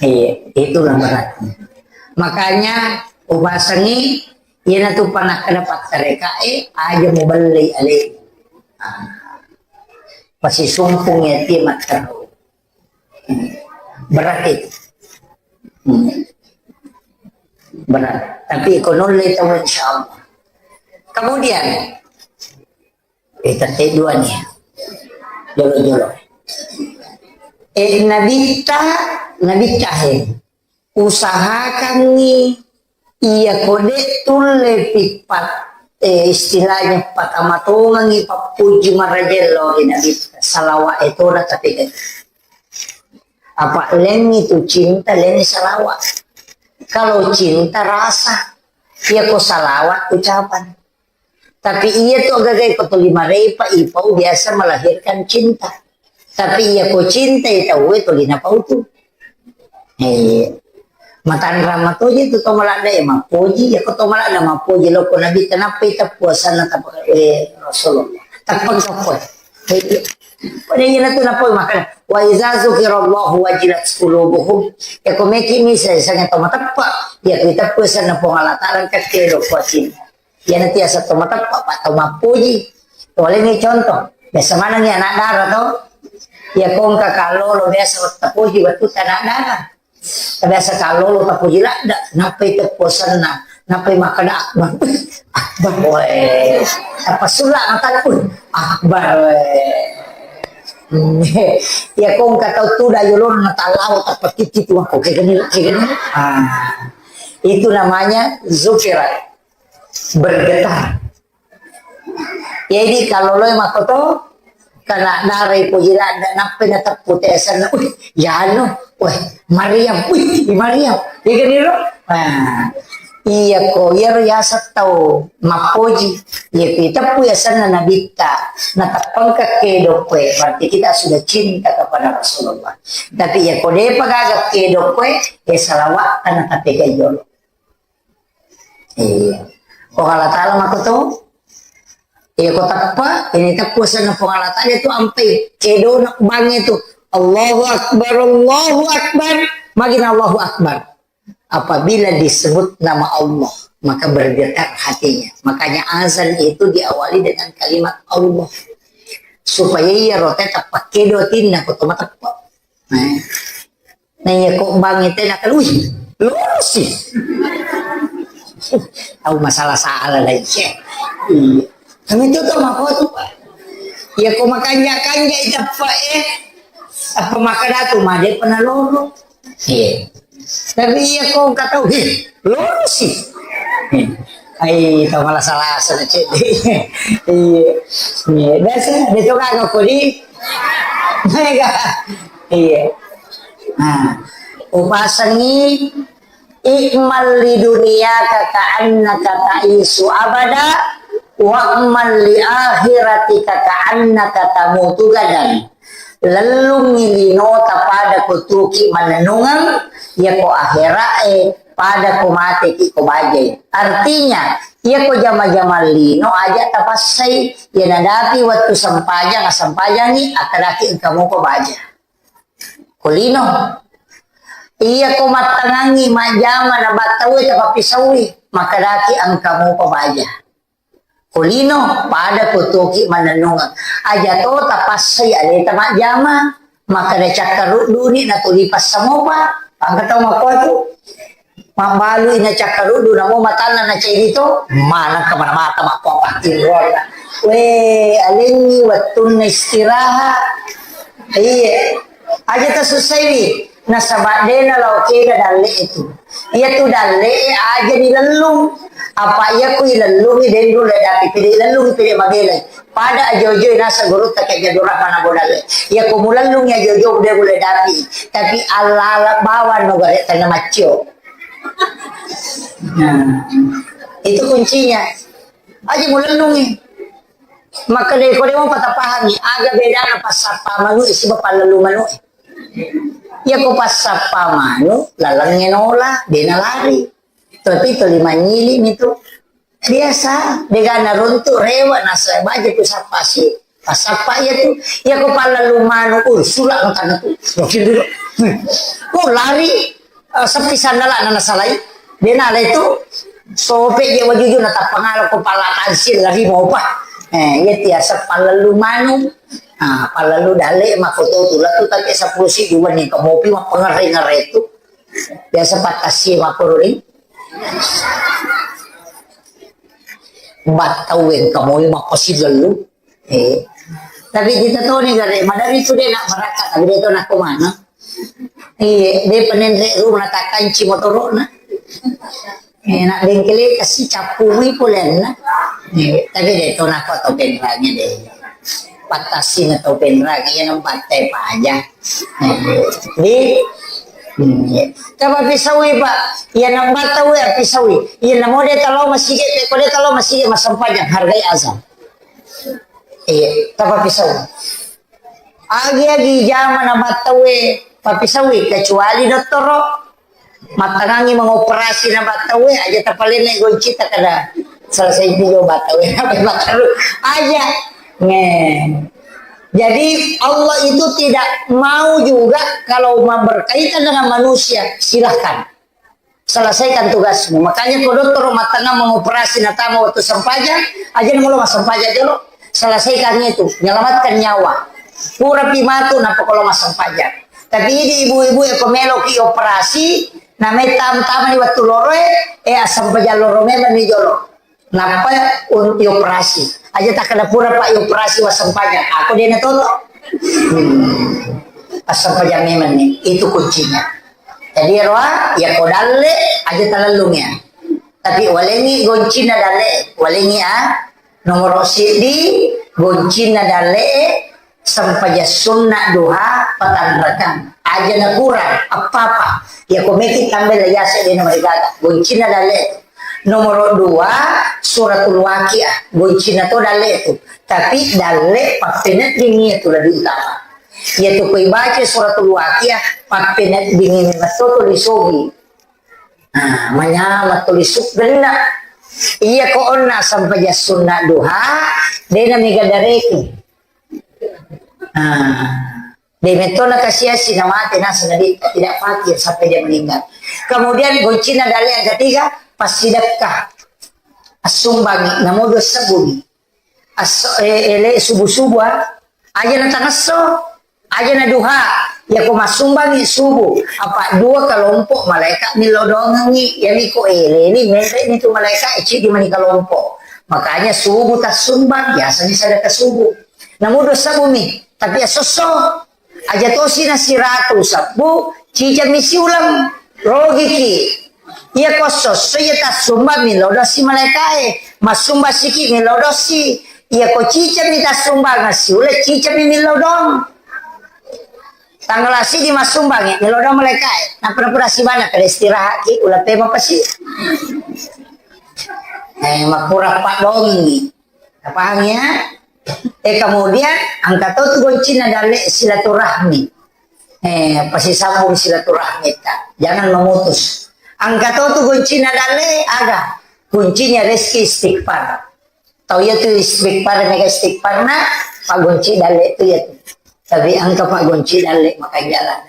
Eh, itulah berarti. Makanya, upasangi, iya na tu pernah kena pattereka, eh, aja mau beli ale. Ah. Pasti sumpung ya, dia matteru. Berat itu. Hmm. Berat. Tapi ko nulle tahu, insya Allah. Kemudian, eh, tette dua nih. Jolo-jolo. Eh, Nabitta, Nabitta, eh. Usahakangngi iya ko de' tulle pippat, eh, istilahnya patamatongengngi pappuji marajello ri Nabitta, salawat e toda tapi apa lenni tu cinta, lenni salawat. Kalau cinta rasa, iya ko salawat ucapan. Tapi iya tu agaga ko tuli marepa ipau biasa melahirkan cinta. Tapi iya ko cinta itu we tuli napau tu. Eh, matanra matoje tu to maladda ya mapoji, ya ko to maladda mapoji lo ko Nabi kenapa itu puasana tapa, eh, Rasulullah. Tapa kau. Pada iya tu napau makana. Wa iza zukirallahu wajilat qulubuhum. Ya ko meki misa sangat to mateppa. Ya kita puasana Puang Allah Taala kakke do kuasin. Iyana tiasa to mateppa, pa to mappuji. Toleni contoh. Biasa manengngi anak dara to. Iya ko engka kallolo biasa tapuji wettu anak dara. Biasa kallolo tapuji ladda, nappai teppo senna, nappai makkeda akbar. Akbar, weh. Apa sulla matakku? Akbar, weh. Iya ko engka tau tuda yolona tallawa tappa titi tu aku kegeni kegeni. Ah. Itu namanya zukirat. Bergetar. Jadi kalau lo makoto, kena darai puji ladda, nappai nateppu tesenna, wih, yanu, wih, Maryam, wih, Maryam. Iya kan itu? Nah, iya ko, iya ro yasa tau mappoji. Iya ko iteppu yasenna Nabitta, nateppangka kedo koe, berarti kita sudah cinta kepada Rasulullah. Tapi iya ko depa gaga kedo koe, ya salawat karena tapi jolo. Iya. Puang Allah Ta'ala makoto. Iya ko teppa, ini teppa senna Puang Allah Ta'ala itu ampai kedona bangnge tu. Allahu Akbar, Allahu Akbar. Magina Allahu Akbar. Apabila disebut nama Allah, maka bergetar hatinya. Makanya azan itu diawali dengan kalimat Allah. Supaya iya ro tetap pakedo atinna ko to mateppa. Nah. Nah, iya ko bangnge tena kalui. Lorosi. Au masalah-salah lagi. Iya. Kami tu to mako tu, Pak. Iya ko makanja-kanja iteppa, eh. Apa makkeda tu made pernah loro. Iya. Tapi iya ko engka tau, heh, lorosi. Ai, tau malah salah sana cek. Iya. Iya, biasa dia tu kan aku di. Mega. Iya. Nah, upasengngi, i'mal li duniyaka ka'annaka ta'isyu abada, wa'mal li akhiratika ka'annaka tamutu gadan. Lellungngi linota pada kutuki manennungeng, yako akhira'e pada ko mateki ko bajai. Artinya, yako jama-jama lino aja tapassai, ya nadapi wettu sempajang, sempajangi, akadaki engka muko baja. Ko lino. Iya ko mattangangi majjama na battaue tapappisaui, makadaki engka mupa baja. Ko lino, pada ko toki manennungeng. Aja to tapassai aleta majjama, makkada cakkarudduni na tuli passamopa, engka tau makkuatu. Mabbalui na cakkaruddu, namo matanna na ceddi to, maneng kemana mata makko pattinroanna. We, alengngi wettunna istirahat. Iya. Aja tasussaiwi. Nasaba dena lao kega dalle itu. Iya tu dalle aja dilellung. Apa iya ku ilellungi denru le dapi pede ilellungi pede mabelai. Pada ajo-ajo nasa gurutta ke jadurah mana bodale. Iya ku mulellungi ajo-ajo de bule dapi. Tapi ala-ala bawang no gare tengah maccio. Nah, itu kuncinya. Aja mulellungi. Maka dari kode mau patah pahami, aga bedana passappa manu siba pallelu manu. Ya ko passappa manu, lalengnya nola, dena lari. Tapi tuli manyili itu. Biasa, dega naruntu rewa nasa baja tu sappa si. Pasappa iya tu, iya ko pallellu manu, uh, sula makanna tu. Makin dulu. Oh, lari, eh, sepi sandala nana salai. Dena le tu, sope je wajuju na tappangala ko pala tansil lari mopa. Eh, iya tiasa pallellu manu. Ah, pallellu dalle mako to tu latu tapi sepuluh si dua ni kamopi mapengere-ngere tu. Biasa patasi mako ri. Battau engka moi mappasillellu. Eh. Tapi kita toni gare, madari tu de nak barakka, tapi de to nak kemana. Iya, de penenre rumah takanci motorona. Eh, nak bengkele kasi cappu mi polenna. Eh, tapi de to nak to penrangnya de. Patasi na to penrang, iya nambatte paja. Di, hmm, iya. Tapa pisaui, Pak. Iya nambatte we pisaui. Iya namo de talo masigi, pe ko de talo masigi masempajang hargai azan. Iya, tapa pisau. Agi-agi jama nambatte we papisaui kecuali dottoro. Mattangangi mengoperasi na battauwe aja tapalenne goncita kada selesai juga battauwe apa battau aja. Nge. Jadi Allah itu tidak mau juga kalau ma-, berkaitan dengan manusia, silahkan. Selesaikan tugasmu. Makanya kalau dokter rumah tangga mengoperasi na tama waktu sempajang, aja na molo sempajang dulu. Selesaikan itu, menyelamatkan nyawa. Pura pi matu nappa ko lo massempajang. Tapi idi ibu-ibu e ko meloki operasi, namai tam-, tamani wettu loro e, e assempajang loro memang ni jolo. Nappa un-, ioperasi. Aja takkeda pura pa ioperasi wassempajang. Aku de na toto. Hmm. Assempajang memang ni. Itu kuncinya. Jadi roa, ya ko dalle, aja talellung ya. Tapi walengi goncina dalle, walengi a. Nomoro siddi, goncinna dalle, sempajang sunna duha, patanrakang. Aja na kurang, apa-apa. Ya ko meki tambai la yase de na marigaga. Goncinna dalle tu. Nomoro dua, suratul waqiah. Goncinna to dalle tu. Tapi dalle pappeneddingi tu lebih utama. Ya tu koi baca suratul waqiah, pappeneddingi memang to tu lisogi. Ah, manyameng tuli suggenna. Iya ko onna sempajang sunna duha, de na mega dareki. Ah, de metto na kasiasi na mate naseng nabi tidak fakir sampai dia meninggal. Kemudian goncina dalle yang ketiga, passidekka. Assumbangi, namo dua sebbu mi. Asso-, eh, ele subuh-subuh, ah. Aja na tangesso, aja na duha. Ya ko massumbangi subuh, apa dua kelompok malaikat millau doangengi. Ya mi ko ele ni, mere ni tu malaikat, ciddi mani kelompok. Makanya subuh tassumbang, biasanya sedekah subuh. Namu dua sebbu mi, tapi ya sosso. Aja tosi na siratu sebbu, cicami siuleng. Rogiki. Iya ko sosso iya tassumba millau dosi malaikae. Massumba siki millau dosi. Iya ko cicami tassumba siuleng, cicami millau dong. Tanggal sidi massumbangi millau dong malaikae. Napura-pura sibana kada istirahat ki, ulang pema pasi. Eh, makura pak dongi. Napahami ya? Eh, kemudian engka to tu goncinna dalle silaturahmi. Eh, pasisambung silaturahmi ta. Jangan memutus. Engka to tu goncinna dalle aga? Kuncinya rezeki istighfar. Tau iya tu istighfar, mega istighfar na, pak gonci dalle tu ya tu. Tapi engka pak gonci dalle maka jalan.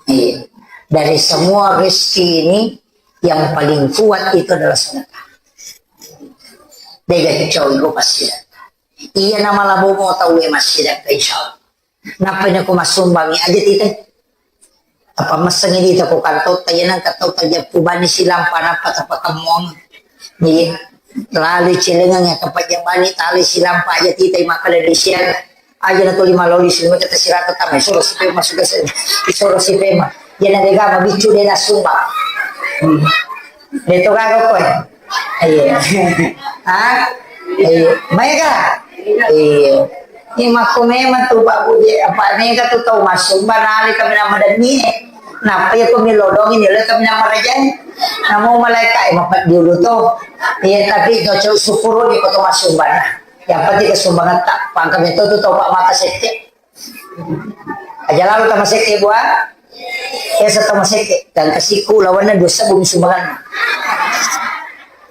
Iya. Dari semua rezeki ini yang paling kuat itu adalah sedekah. Dega kicau iku pasti. Iya nama labomo tau e masih deka insya Allah. Napa ini aku masumbangi aja tite. Apa meseng ini toko kantor tanya nang katau tanya kubani silampa napa tapa kemong. Iya. Lali cilengang ya kapajabani tali silampa aja tite maka dari siang. Aja na tuli maloli sini kita sirata tama isoro si pema sudah saya isoro si pema. Dia na dega ma bicu dia na sumba. Hmm. Dia to gaga koe. Iya. Ah? Iya. Mega. Iya. Ini mako memang tu Pak Budi apa mega tu tau masumba nali kami nama demi. Napa ya ko milodong ini le kami nama raja. Namu malaikat eh, mapat dulu to. Iya tapi to syukur ni ko to masumba nah. Yang penting kesumbangan tak pangkam itu tu tau pak mata sekte. Aja lalu tama sekke bua. Esa tama sekke dan kasiku lawanna dua sebbu sumbangan.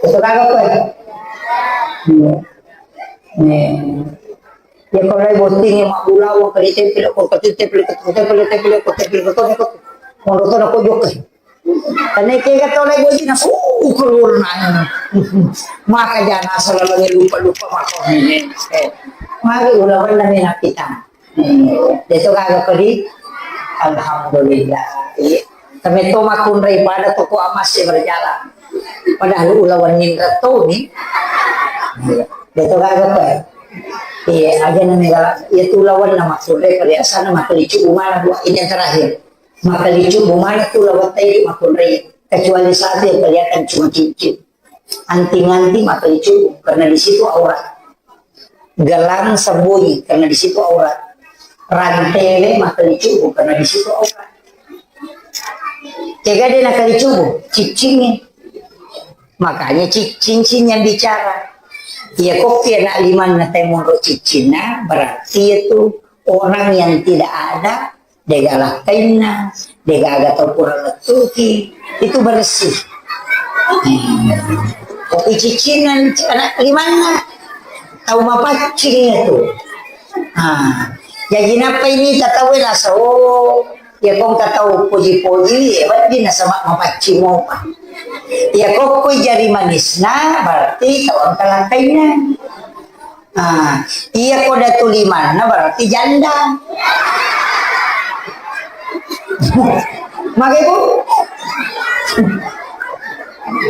Itu kagak, Pak? Iya. Nih. Ya, kalau botting yang mak bulawo, kalau ditempel, kalau ketempel, ketempel, ketempel, ketempel, ketempel, menurut aku juga. Karena kayak kata oleh gue, nah, uh, keluar nanya. Maka jangan asal lagi lupa-lupa, maka ini. Eh, mari ulawan namanya kita. Deto gaga kodi, alhamdulillah. Iya. Kami to makkunrai pada toko amas ya berjalan. Padahal ulawan nindra to ni. Deto gaga kodi. Iya, aja nang negala. Iya tu lawan nama kunrai kebiasaan nama kelicu umana dua ini yang terakhir. Maka kelicu umana tu lawan tadi makkunrai. Kecuali satu yang kelihatan cuma cincin. Anting-anting maka kelicu karena di situ aurat. Gelang sembunyi karena di situ aurat. Rantele maka kelicu karena di situ aurat. Tega de nakalicubu, ciccingnya. Makanya ciccing yang bicara. Iya kok anak limanna temonro ciccinna, berarti itu orang yang tidak ada, dega lakkainna, dega aga tau kurang lettuki, itu bersih. Kopi ciccinna anak limanna, tau mapaccing itu. Ah, jadi napa ini tau nasa, oh, ya kong katau poji-poji, ya, berarti nasaba mapaccing mopa. Ya kok koi jari manisna, berarti tau angkalakainna. Ah, iya ko datu limanna berarti janda. Mage, Bu?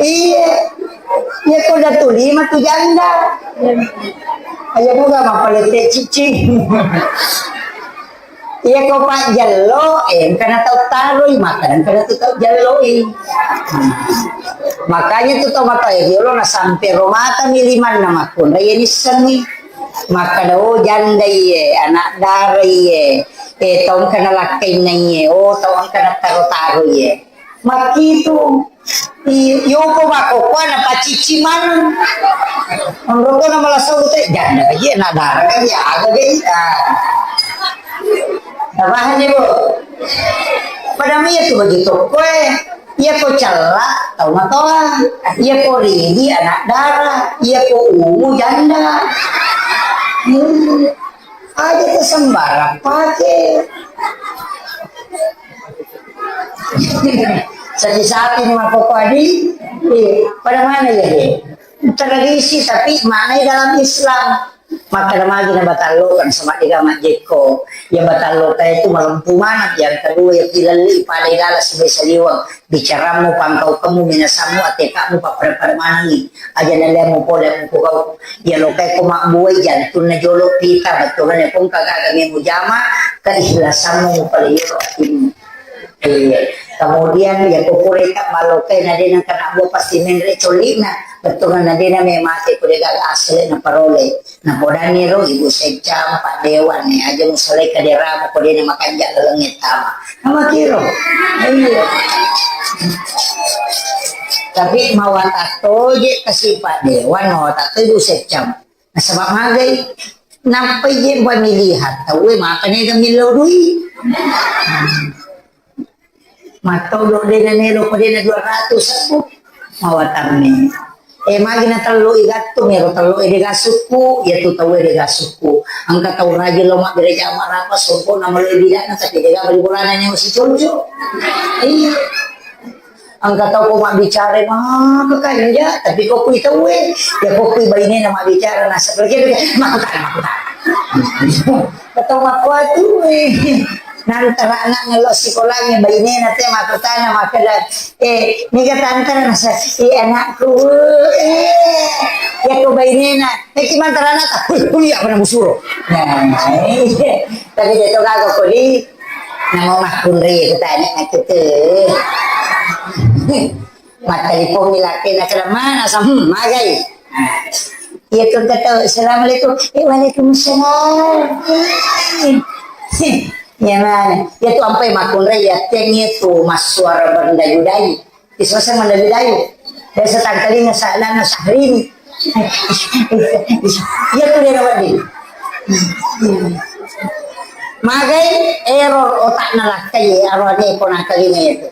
Iya. Iya ko datu lima tu janda. Ayo buka mapalete cicing. Iya ko pajjello, eh, engkana tau taroi, maka engkana tu tau jelloi. Makanya tu tau matoa riolo na sampe romata mi limanna makkunrai ya nissengi. Makkada, oh, janda iye, anak dara iye, eh, tau engkana lakkainna iye, oh, tau engkana taro-taro iye. Makkitu. I-, yopo makkokkoe napacicci maneng. Onroko na malasau te, janda ka je, na dara ka je, aga je, ah. Napahang je, Bu? Padahal iya tu baju tokkoe. Iya ko cella, tau matoa. Iya ko ridi, anak dara. Iya ko ungu, janda. Hmm. Aja tu sembarang pake. Sapi-sapi ni makkokkoe di, eh, pada mana ya, eh? Tradisi, tapi maknai dalam Islam. Maka ada magi na batallokan sama dia majekko. Yang batallokan itu malempu mana. Yang kedua, yang dilalui pada ilala sebagai saliwang. Bicaramu, pangkaukemu, minasammu, atekamu, pappada-pada manengi. Aja naliamu pole mukugau. Iya lokai ko mabbuai jantunna jolo pita, bettuanna ko engka gaga mujama, keikhlasanmu mupalio atimu. Iya. Kemudian ya ko pura ita malokai na dena kena bua pasti menre colina, bettuanna dena me mate ko de gaga asli na parole. Na podani ro ibu secam, Pak Dewan, ne aja musalai kaderamu ko dena makanja laleng tama. Namakiro. Iya. Tapi mawatang toje kasi Pak Dewan, mawatang toje Ibu Secam. Nasaba magai. Nampai je pemilihan tauwe maka nega millau dui. Mattodo dena nelo ko dena dua ratus aku. Mawatang ni. Eh, magi na tello i gattung, ero tello e de gasukku, iya tu tau e de gasukku. Engka tau rajin lo mabbere jama rapa, sompo na maloi bidana, tapi de gaga di bolana nyawa si conco. Iya. Engka tau ko mabbicara maka kanja, tapi ko kui tau e, ya ko kui bainena mabbicara nasa pergi, makkutana, makkutana. Tau makkuatu e. Nantara anak ngello sikolangnge bainena te makkutana makkeda, eh, niga tantara nasa, eh, anakku, eh, yakko bainena, eh, ki mantara anakta, kuliah, kuliah pada musuro. Nah, iya. Tapi de to gaga kodi, namo makkunrai kutanya nakku te. Mattelpon mi lakkena, "Keda mana?" Sa, "Hmm, magai." Nah, iya tu engka tau, "Assalamualaikum." "Eh, waalaikumsalam." Iya mana? Iya tu ampai makkunrai, iya teng iya tu massuara berdayu-dayu. Isose mendayu-dayu. Biasa tangkalinga salana Syahrini. Iya tu dia wedding. Magai error otakna lakkai, arwane ko nakalinga itu.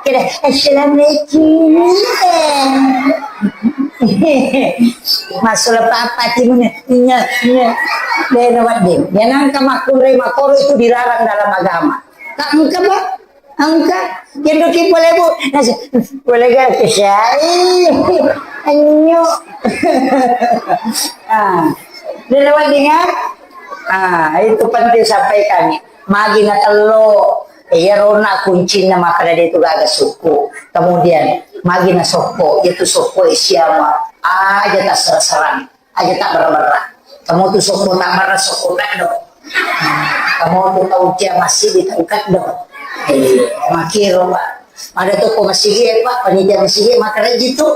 Kira, "Assalamualaikum." Masula papa timune, nya, nya. Dena wedding. Yang angka makkunrai makoro itu dilarang dalam agama. Kak engka, Pak? Engka. Yang doki boleh, Bu? Nasi, boleh gak? Kesai. Anyo. Ah. Dena wedding, ya? Ah, itu penting sampaikan. Magi na tello, iyarona kuncinna makkeda de tu gaga sukku. Kemudian, magi na sokko, itu sokko siapa? Aja tak serang-serang, aja tak berang-berang. Kamu tu sokko tak marah, sokko tak do. Kamu tu tau cia masih di tau kaddo. Eh, makiro, Pak. Ada toko masigi, Pak, panitia masigi, maka rajin tu.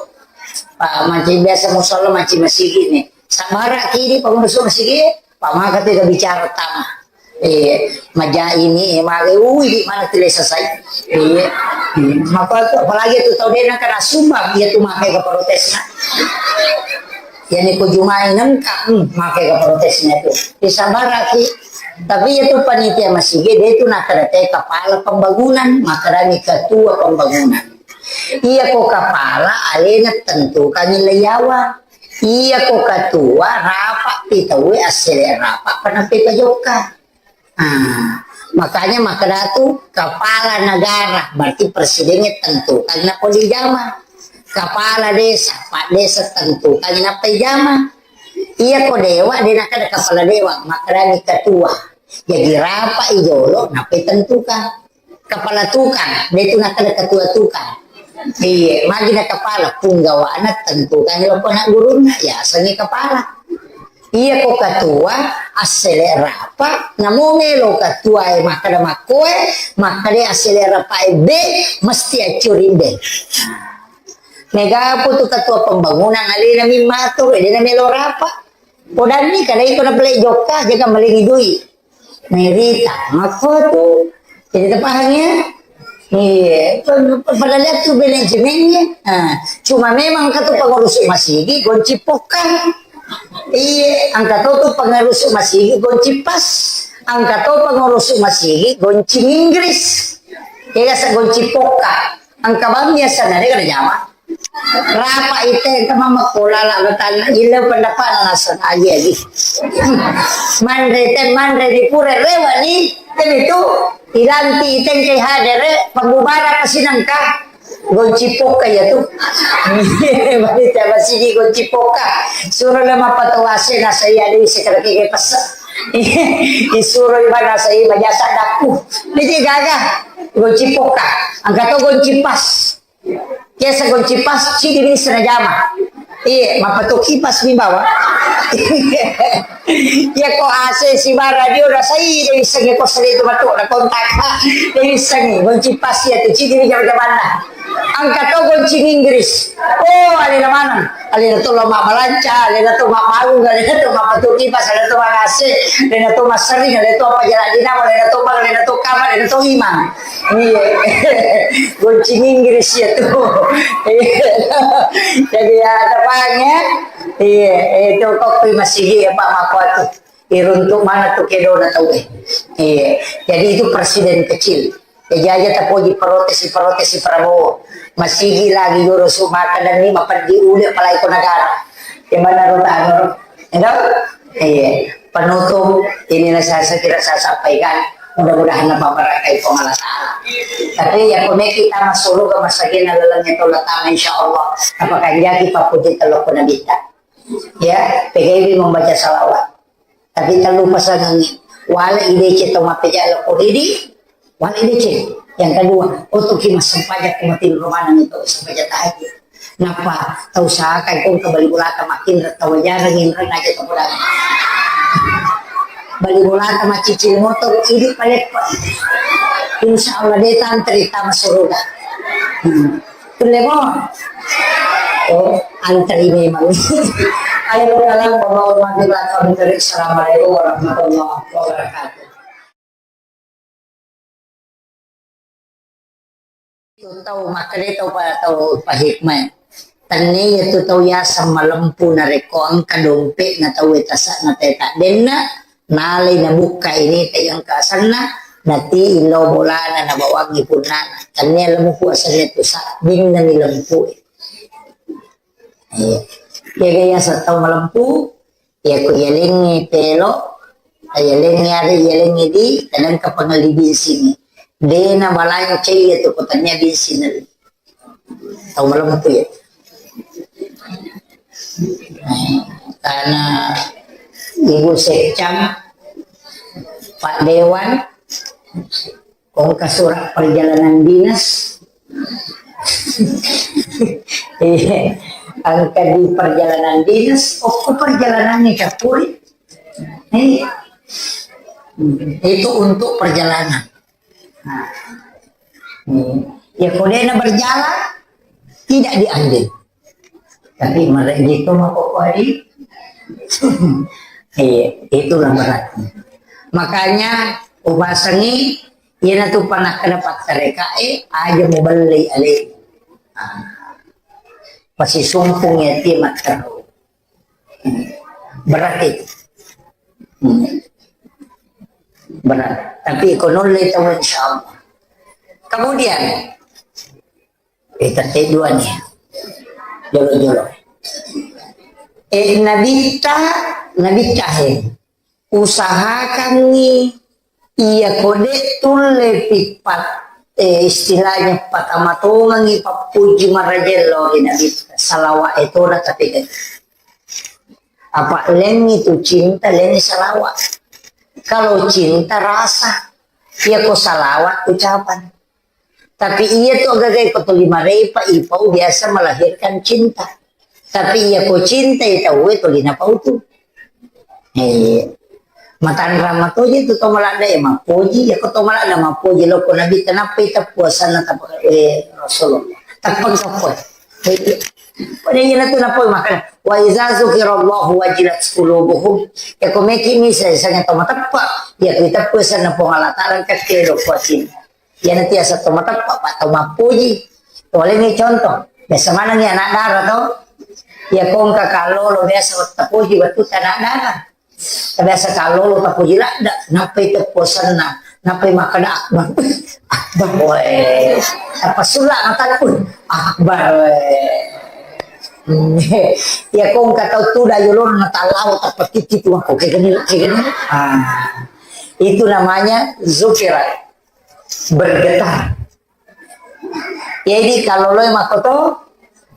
Pak, mancing biasa musola, mancing masigi ni. Sabara kini pengurus masigi, Pak, maka tu bicara tama. Eh, maja ini, eh, mare, ui, di mana tu lesa sai. Eh, maka tu, apalagi tu tau dena kena sumbang, dia tu makai ke protesnya. Yani ko jumai nengka, hmm, makai ke protesnya tu. Disabaraki. Tapi ya tu panitia masigi, dia tu nak ada kepala pembangunan, maka ketua pembangunan. Iya ko kapala alena tentukan nilai yawa. Iya ko ketua rapat pi tauwe assele rapat panape pajokka. Ah, makanya makkeda tu kepala negara berarti presidennya tentukan napoli jama. Kepala desa, pak desa tentukan nappai jama. Iya ko dewa de nakkeda kepala dewa, makkedani ketua. Jadi rapat i jolo nappai tentukan. Kepala tukang, de tu nakkeda ketua tukang. Iya, magi na kepala, punggawana tentukan loko anak gurunna, ya asengi kepala. Iya ko ketua, assele rapat, namo melo ketua e makkeda makkoe, makkeda assele rapat e be, mesti accuri be. Mega pu tu ketua pembangunan alena mimmatur, de na melo rapat. Podanni kadai ko napale jokka, jaga malengi dui. Merita, makko tu. Jadi terpaham ya? Iya, padahal itu manajemennya. Nah, cuma memang katu pengurus masigi gonci pokang. Iya, angka tu tu pengurus masigi gonci pas. Angka tu pengurus masigi gonci Inggris. Iya, sa gonci pokang. Angka bang biasa nare kada jama. Rapa ite kama kolala betanna ille pendapat naseng agi-agi. Manre te manre di pure rewa ni, te itu ilanti ite kai hadere pembubaran sinangka. Gonci poka ya tu. Bagi siapa sih gonci poka? Suruh nama patawase nasa iya di sekadar kege pesa. Disuruh ibana saya majasa daku. Jadi gagah gonci poka. Angkat gonci pas. Biasa gonci pas, cidi bisa na jama. Iya, mapatu kipas mi bawa. Iya ko A C si bara dio rasai, dia bisa nge kos itu matu na kontak. Dia bisa nge gonci pas ya tu cidi bisa jamanna. Angka to gonci Inggris. Oh, alena maneng. Alena to lo mabbalanca, alena to mabbalu, alena to mapatu kipas, alena to magase, alena to masering, alena to apa jalan dinamo, alena to bang, alena to kamar, alena to imang. Iya. Gonci Inggris ya tu. Iya. Jadi ya, ada paham ya? Iya, itu kok masih ya Pak Mako tu. Iruntuk mana tu kedona tau eh. Iya. Jadi itu presiden kecil. Jaji aja tapoji protes, protes Prabowo. Masigi lagi guru sumaka dan ni mapeddi uli apalagi ko negara. Di mana ro tanu ro? Enggak? Iya. Penutup, inilah saya, saya kira saya sampaikan. Mudah-mudahan napa barakai Puang Allah Ta'ala. Tapi ya kone kita masuk surga masagina lalengnya tola tama insya Allah. Apa kanjaki papuji telok ko nabita. Ya, P G B membaca salawat. Tapi tellu pasangengngi, wala ideceng to mappejala ko ridi, wala ideceng. Yang kedua, otoki massempajang ko matinro maneng to sempajang tahajud. Nappa tau sakai ko engka bali bolata makinreng tau jarang inreng aja to podang. Bali bolata maccicil motor idi paleppa. Insya Allah de tantri tama suruga. Hmm. Kulle mo. Oh, antri memang. Ayo, dalam pembangunan di belakang negeri. Assalamualaikum warahmatullahi wabarakatuh. Itu tau makkeda tau pa, tau pa hikmah. Tenne iya tu tau yaseng malempu narekko engka dompe'na tau e tasa'na teta denna, nalai nabukka ini ta engka asenna, nati illau bolana nabawangi punnana. Tenne lempu asenna tu sabbinna ni lempu e. Iya. Jaga yaseng tau malempu, iya ko yalengngi pelo, yalengngi are, yalengngi di, kadang kapangelli binsing. Dena balancai iya tu kotanya binsing. Tau malempu ya. Karena Ibu Sekcam, Pak Dewan, Engka surat perjalanan dinas. Iya. Engka di perjalanan dinas, oh, perjalanan ini capuri. Iya. Itu untuk perjalanan. Nah. Hmm. Ya, kalau dia berjalan, tidak diambil. Tapi mereka gitu mah pokoknya. Iya, itulah berarti. Makanya upasengi, iyana tu panakkeda pattarekae, aja mubellei ale. Ah. Pasti sumpung ya ti matteru. Hmm. Berat itu. Hmm. Berat. Tapi ko nulle tahu, insya Allah. Kemudian, eh, tette dua nih. Jolo-jolo. Eh, Nabitta, Nabitta he. Usahakangngi iya ko de' tulle pippat, eh, istilahnya patamatongengngi pappuji marajella ri Nabitta. Salawat e tona tapi apa lengngi tu cinta, lengngi salawat. Kalau cinta rasa, iya ko salawat ucapan. Tapi iya tu agaga ko tuli marepa ipau biasa melahirkan cinta. Tapi iya ko cinta i tau e tuli napau tu. Eh, matanra matoje tu to maladda e mappoji, iya ko to maladda mappoji lo ko Nabi tenappa ita puasanna tapa, eh, Rasulullah. Tappang kappo. Pada iyana tu napoi makkeda, "Wa iza zukirallahu wajilat qulubuhum." Ya ko meki misa sanga to mateppa, ya ko iteppu senna Puang Allah Taala engka kedo kuasin. Iyana tiasa to mateppa, pa to mappuji. Tole ni contoh, biasa maneng ya anak dara to. Ya ko engka kallolo biasa tapuji wettu anak dara. Biasa kallolo tapuji ladda, nappai tepposenna, nappai makkeda akbar. Akbar, weh. Tappa sulla mataku, akbar, weh. Hmm. Ya ko engka tau tuda yolona tallawa tappa titi tu aku kayak gini, kayak gini. Ah. Itu namanya zukira, bergetar. Jadi kalau lo makoto,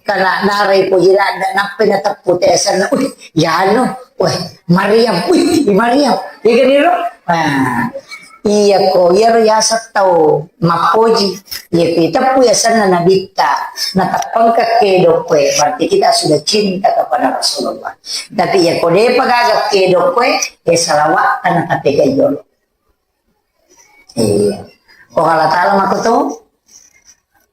kena darai puji ladda, nappai nateppu tesenna, "Wih, yanu, weh, Maryam, wih, Maryam." Iya kan, iro? Nah, iya ko, iyaro yaseng tau mappoji. Iya ko iteppu yasenna Nabitta, nateppangka kedo koe, berarti kita sudah cinta kepada Rasulullah. Tapi iya ko depa gaga kedo koe, ya salawat tanah tapi kajolo. Iya. Puang Allah Taala makoto.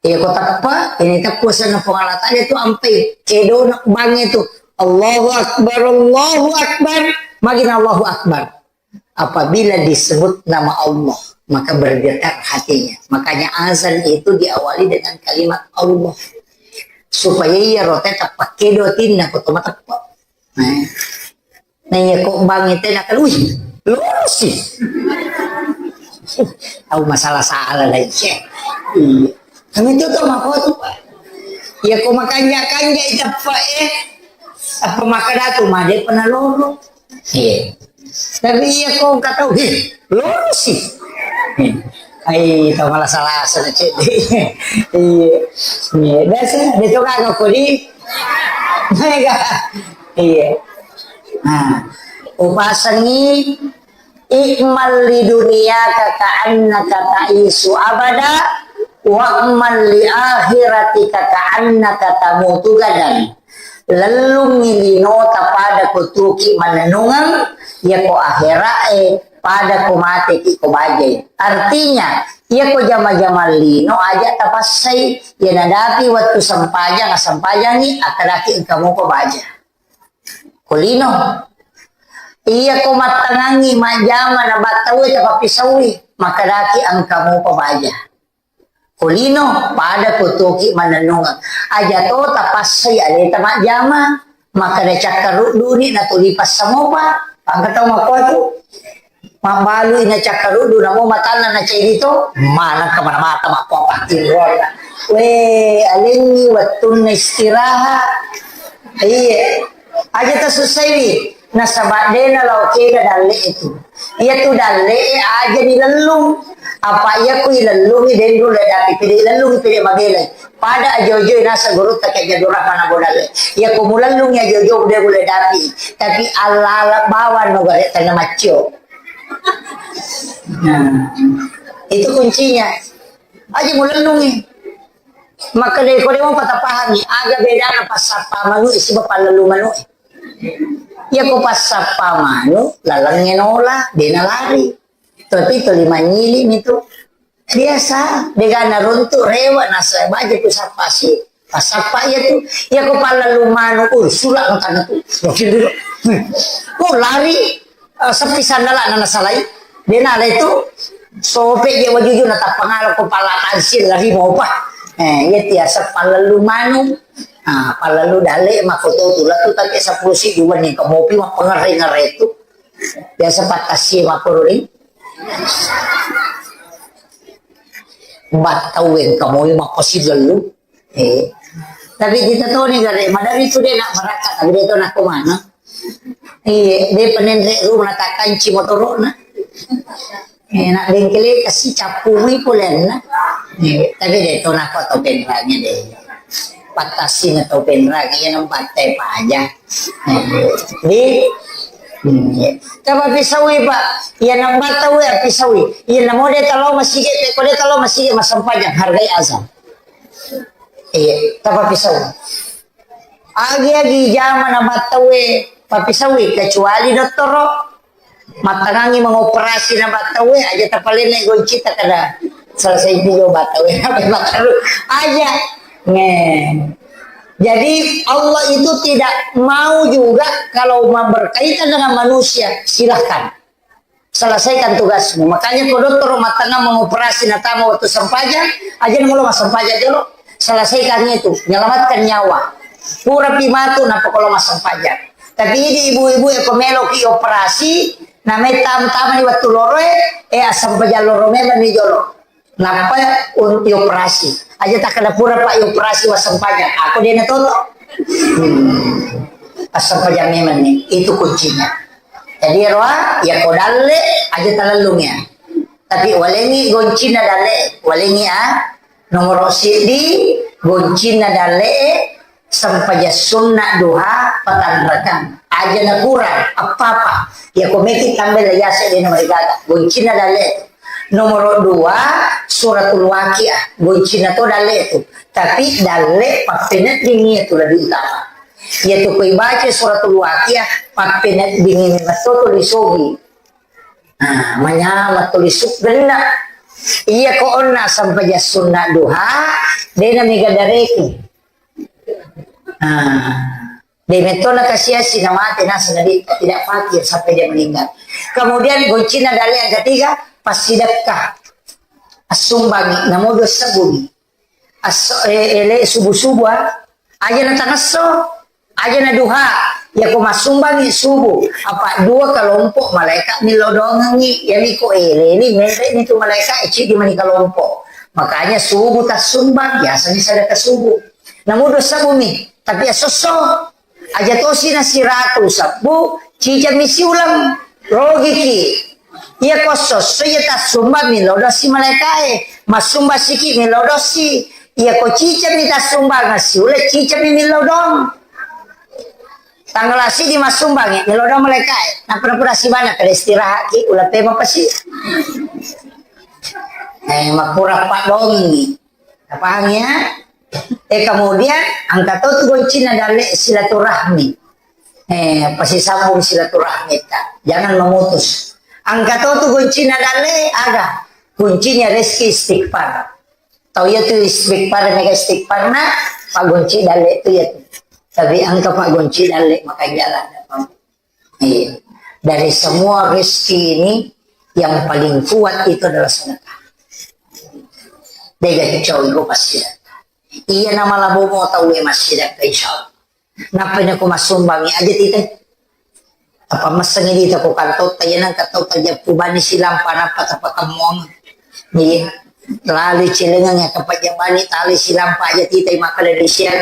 Iya, ko teppa, ini teppu senna Puang Allah Taala itu ampai kedona bangnge tu. Allahu Akbar, Allahu Akbar. Magina Allahu Akbar. Apabila disebut nama Allah, maka bergetar hatinya. Makanya azan itu diawali dengan kalimat Allah. Supaya iya rote teppa kedo tinna ko to mateppa. Nah. Nah, iya ko bangnge tena kan, wih, lolosi. Tahu masalah salah lagi. Iya. Kami itu tuh mako tuh, Pak. Iya ko makanja-kanja iteppa, eh. Apa makkeda tu made pernah lolo. Iya. Tapi iya ko engka tau, "Heh, lolosi." Ai, tau malah salah asal cek. Iya. Iya, biasa dia tu kan aku di. Mega. Iya. Nah, upasengi, "I'mal li dunyaka ka'annaka ta'isyu abada, wa'mal li akhiratika ka'annaka tamutu gadan." Lellungngi linota pada ko tuki mannennungeng, iya ko akhera e pada ko mateki ko bajai. Artinya, iya ko jama-jama lino aja tapassai, iya nadapi wettu sempajang, sempajangi, akadaki engka muko baja. Ko lino. Iya ko mattangangi majjama na battaue tapappisaui, makadaki engka muko baja. Ko lino, pada ko tuki mannennungeng. Aja to tapassai aleta majjama, makkeda cakkarudduni natuli passamopa, engka tau makkuatu. Mabbalui na cakkaruddu namo matanna na cedi to, maneng kemana mata makkuapa tinronna. We, alengngi wettunna istirahat. Iya. Aja tasussaiwi. Nasaba de nalaokega dalle itu. Iya tu dalle aja dilellung. Apa iya ku ilellungi denru le dapi pede ilellungi pede mabelai. Pada ajo-ajo nasa gurutta ke jadu rahmana bodale. Iya ku mulellungi ajo-ajo de bule dapi. Tapi alala bawang no gare tanah macio. Nah, itu kuncinya. Aja mulellungi. Maka de ko de mo patapahami, aga bedana passappa manu e siba pallellu manu e. Iya ko passappa manu, lalengnge nola, de nalari. Tapi tuli manyili mi tu. Biasa, degana runtu rewa nasa baja ku sappa si. Passappa iya tu. Iya ko pallellu manu, uh, sula makana tu. Makin dulu. Oh, lari. Eh, seppi sandalana nasalai. De nala itu sope je wajuju na tappangala ko pala tansil lari mopa. Eh, iya tiasa pallellu manu. Ah, pallellu dalle mako to tu latu tapi seppulo si dua ni ko mopi mapengere-ngere tu. Biasa patasi mako ri. Battau engka moi mappasilellu. Eh. Tapi kita toni gare, madari tu de nak marakka, tapi de to nak kemana. Iya, de penenre rumah takanci motorona. Eh, nak bengkele kasi cappu mi polenna. Eh, tapi de to nak to penrangnya de. Patasi na to penrangnya, iya nambatte paja. Eh, di, hmm, iya. Tapa pisawi, Pak. Iya nambatte we pisawi. Iya namo de talo masigi, ko de talo masigi masempajang hargai azan. Iya, tapappisau. Agi-agi jama na mattaue pappisaui, kecuali dottoro. Mattangangi mengoperasi na mattaue, aja tapalenne goncita kada selesai juga mattaue. Aja. Nge. Jadi Allah itu tidak mau juga kalau ma-, berkaitan dengan manusia, silahkan. Selesaikan tugasmu. Makanya ko dottoro mattangang mengoperasi natama waktu sempajang, aja namo lo massempajang jolo. Selesaikan itu, menyelamatkan nyawa. Purapi matu nappa ko lo massempajang. Tapi idi ibu-ibu e ko meloki operasi, namai tam-, tamani waktu loro e, eh, assempajang loro memang ni jolo. Nappa un-, ioperasi. Aja takkeda pura, Pak, ioperasi wassempajang. Aku de natoto. Hmm. Assempajang memang ni. Itu kuncinya. Jadi, roa, ya ko dalle, aja talellung ya. Tapi walengi goncinna dalle, walengi a, nomoro siddi, goncinna dalle, Sempajang sunna duha patanrakang. Aja nakurang, appapa. Iya ko meki tambai la yase de na marigaga. Goncinna dalle tu. Nomoro dua, suratul waqiah. Goncinna to dalle tu. Tapi dalle pappeneddingi tu lebih utama. Iya tu ko ibaca suratul waqiah, pappeneddingi memang to tuli sogi. Nah, manyama tuli suggenna. Iya ko onna sempajang sunna duha, de na mega dareki. Nah, de metto na kasiasi na mate naseng na di-, tidak fakir sampai dia meninggal. Kemudian goncinna dalle yang ketiga, passidekka. Assumbangi, namo dua sebbu mi. Asso, eh, ele subuh-subuh, ah. Aja na tangesso, aja na duha. Ya ko massumbangi subuh, apa dua kelompok malaikat millau doangengi. Ya mi ko ele ni, mere ni tu malaikat, eci di mani kelompok. Makanya subuh tassumbang, biasanya sedekah subuh. Namu dua sebbu mi, tapi ya sosso. Aja tosi na siratu sebbu, cicami siuleng. Rogiki. Iya ko sosso iya tassumbang millau dosi malaikae. Massumba siki millau dosi. Iya ko cicami tassumbang siuleng cicami millau dong. Tanggal sidi massumbangi millau dong malaikae. Napura-pura sibana kada istirahat ki, ulang tema pasi. Eh, makura pak dongi. Paham ya? Eh, kemudian angka to tu goncinna dalle silaturahmi. Eh, pasisambung silaturahmi ta. Jangan memutus. Angka to tu goncinna dalle aga? Kuncinya rezeki istighfar. Tau ya tu istighfar, mega istighfar na, pak gonci dalle tu ya tu. Tapi angka pak gonci dalle maka jalan. Iya. Dari semua rezeki ini, yang paling kuat itu adalah sedekah. Dega kicau itu pasti sedekah. Iya, nama labu mau tahu ya masih sedekah, insya Allah. Napa ini aku masumbangi aja tita. Apa meseng ini aku kantor, tanya nang kata tanya kubani silampa napa tapa kemong. Iya. Lalu cilengan ya kapajabani tali silampa aja tita, maka dari siang.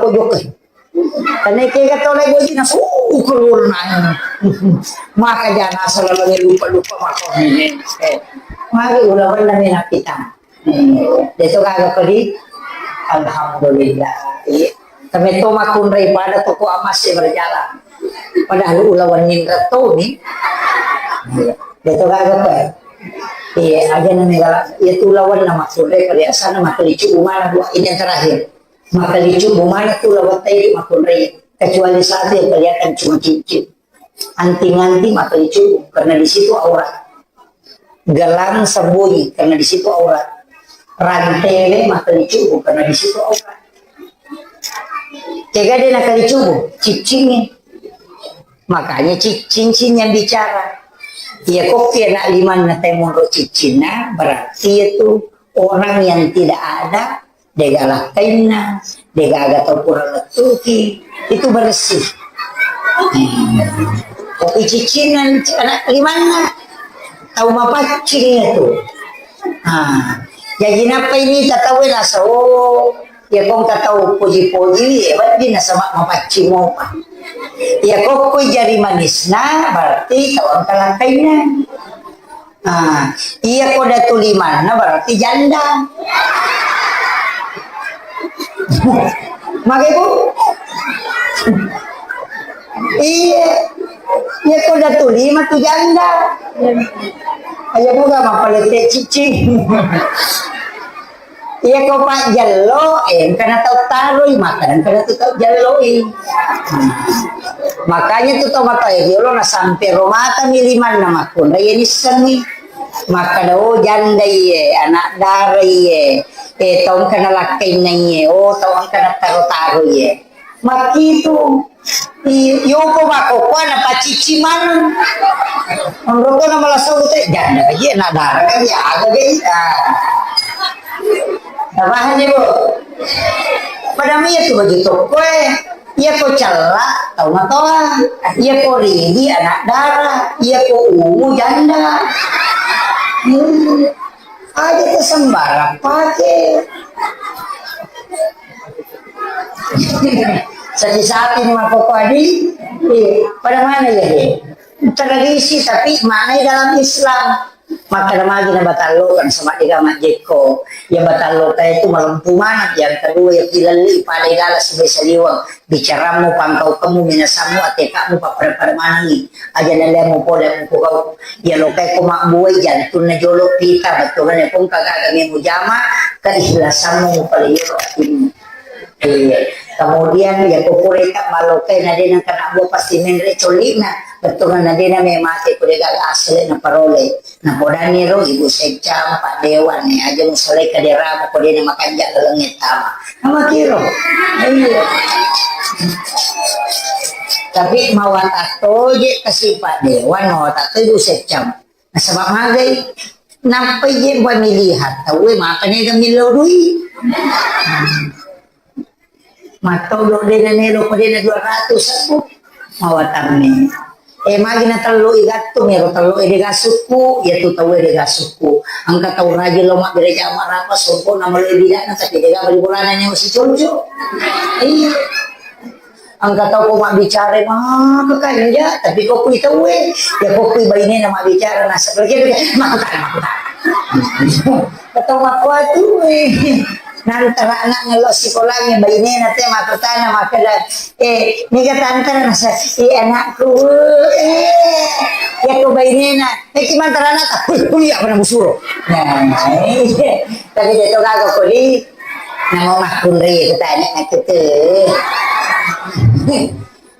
ko jokke. Karena kega tole goji na, uh, keluar na. Maka jana selalu lupa-lupa mako. Eh, mari ulawanna mena kita. Hmm. Deto gaga kodi. Alhamdulillah. Iya. Kami to makunrai pada toko amas ya berjalan. Padahal ulawan nindra to ni. Iya. Deto gaga pe. Iya, aja nang negala. Iya tu lawan nama kunrai perhiasan nama kelicu umana buat ini yang terakhir. Maka dicubu mana tu lewat tadi makunrai, kecuali satu yang kelihatan cuma cincin. Anting-anting maka dicubu karena di situ aurat. Gelang sembunyi karena di situ aurat. Rantele maka dicubu karena di situ aurat. Kega de nakali cubu, cincin. Makanya ci-, cincin yang bicara. Iya kok kena limanna temonro cincinna, berarti itu orang yang tidak ada dega lakkainna, degaga tau pura lettuki, itu bersih. Hmm. Kopi ciccinna anak limanna, tau mapaccing itu. Ah, jadi napa ini tau nasa, oh, ya kong tau poji-poji, ya, berarti nasaba mapaccing mopa. Ya kok koi jari manisna, berarti tau engka lakkainna. Ah, iya ko datu limanna berarti janda. Mage, Bu? Iya. Iya ko datu lima tu janda. Ayo, Bu, gak apa-apa, letih cicing. Iya ko pajjello, eh, engka na tau taroi, maka engka na tu tau jelloi. Makanya tu tau matoa riolo na sampe ro mata mi limanna makkunrai, iya nissengngi. Makkeda, oh, janda iye, anak dara iye, eh, tau engka na lakkainna iye, oh, tau engka na taro-taro iye. Makkitu. I-, yoko makkokkoe napacicci maneng. Onroko na malasau te, janda ka je, na dara ka je, aga ga i. Ah. Napahang je, Bu? Pada mi iya tu baju tokkoe. Iya ko cella, tau matoa. Iya ko ridi, anak dara. Iya ko umu, janda. Hmm. Aja tu sembarang pake. Sapi-sapi ni makkokkoe di, eh, pada mana ya, eh? Tradisi, tapi maknai dalam Islam. Maka ada magi na batallo kan sama dia majekko. Ya batallo kayak itu malempu mana. Yang kedua ya pilalli pada dalam sebagai saliwang. Bicaramu, pangkaukemu, minasamu, atekamu, pappada-pada manangi. Aja nalemu pole mukugau. Ya lokai ko mabbuai jantunna jolo pita, betulane kong kagaga mujama, keikhlasanmu mupaleyoro atimu. Iya. Kemudian ya kukureka malokai nadena kena buah pasti menre colina. Betulna nadena memate kudegaga asli na parole. Napodanni ro Ibu Seccang, Pak Dewan, nih aja musalai kaderamu, ko dena makanja laleng tama. Nama kiro? Iya. Tapi mawata toje kasi Pak Dewan, mawata to Ibu Seccang. Nasaba magai, nappai je pemilihan, taue maka nega millau dui. Mattodo dena nelo ko dena dua ratus aku. Mawatanni. Eh, magi na tello i gattung, ero tello e dega sukku, ya tu tau e dega sukku. Engka tau rajin lo mabbere jama rapa sompo na melo bidana, tapi dega bali bolana nyawa si conco. Iya. Engka tau ko mabbicara maka kanja, tapi ko kui tau e, ya ko kui baine na mabbicara nasa pergi, makutan, makutan. Ketau makuatu e. Nantara anak ngello sikolangnge, bainena te makkutana makkeda, "Eh, niga tantara?" Nasa, "Eh, anakku, eh, yako bainena, eh, ki mantara anak, kuliah, kuliah, apa namu suro?" Nah, iya. Tapi dia to gaga koli, namo makkunrai kutanya nakku te.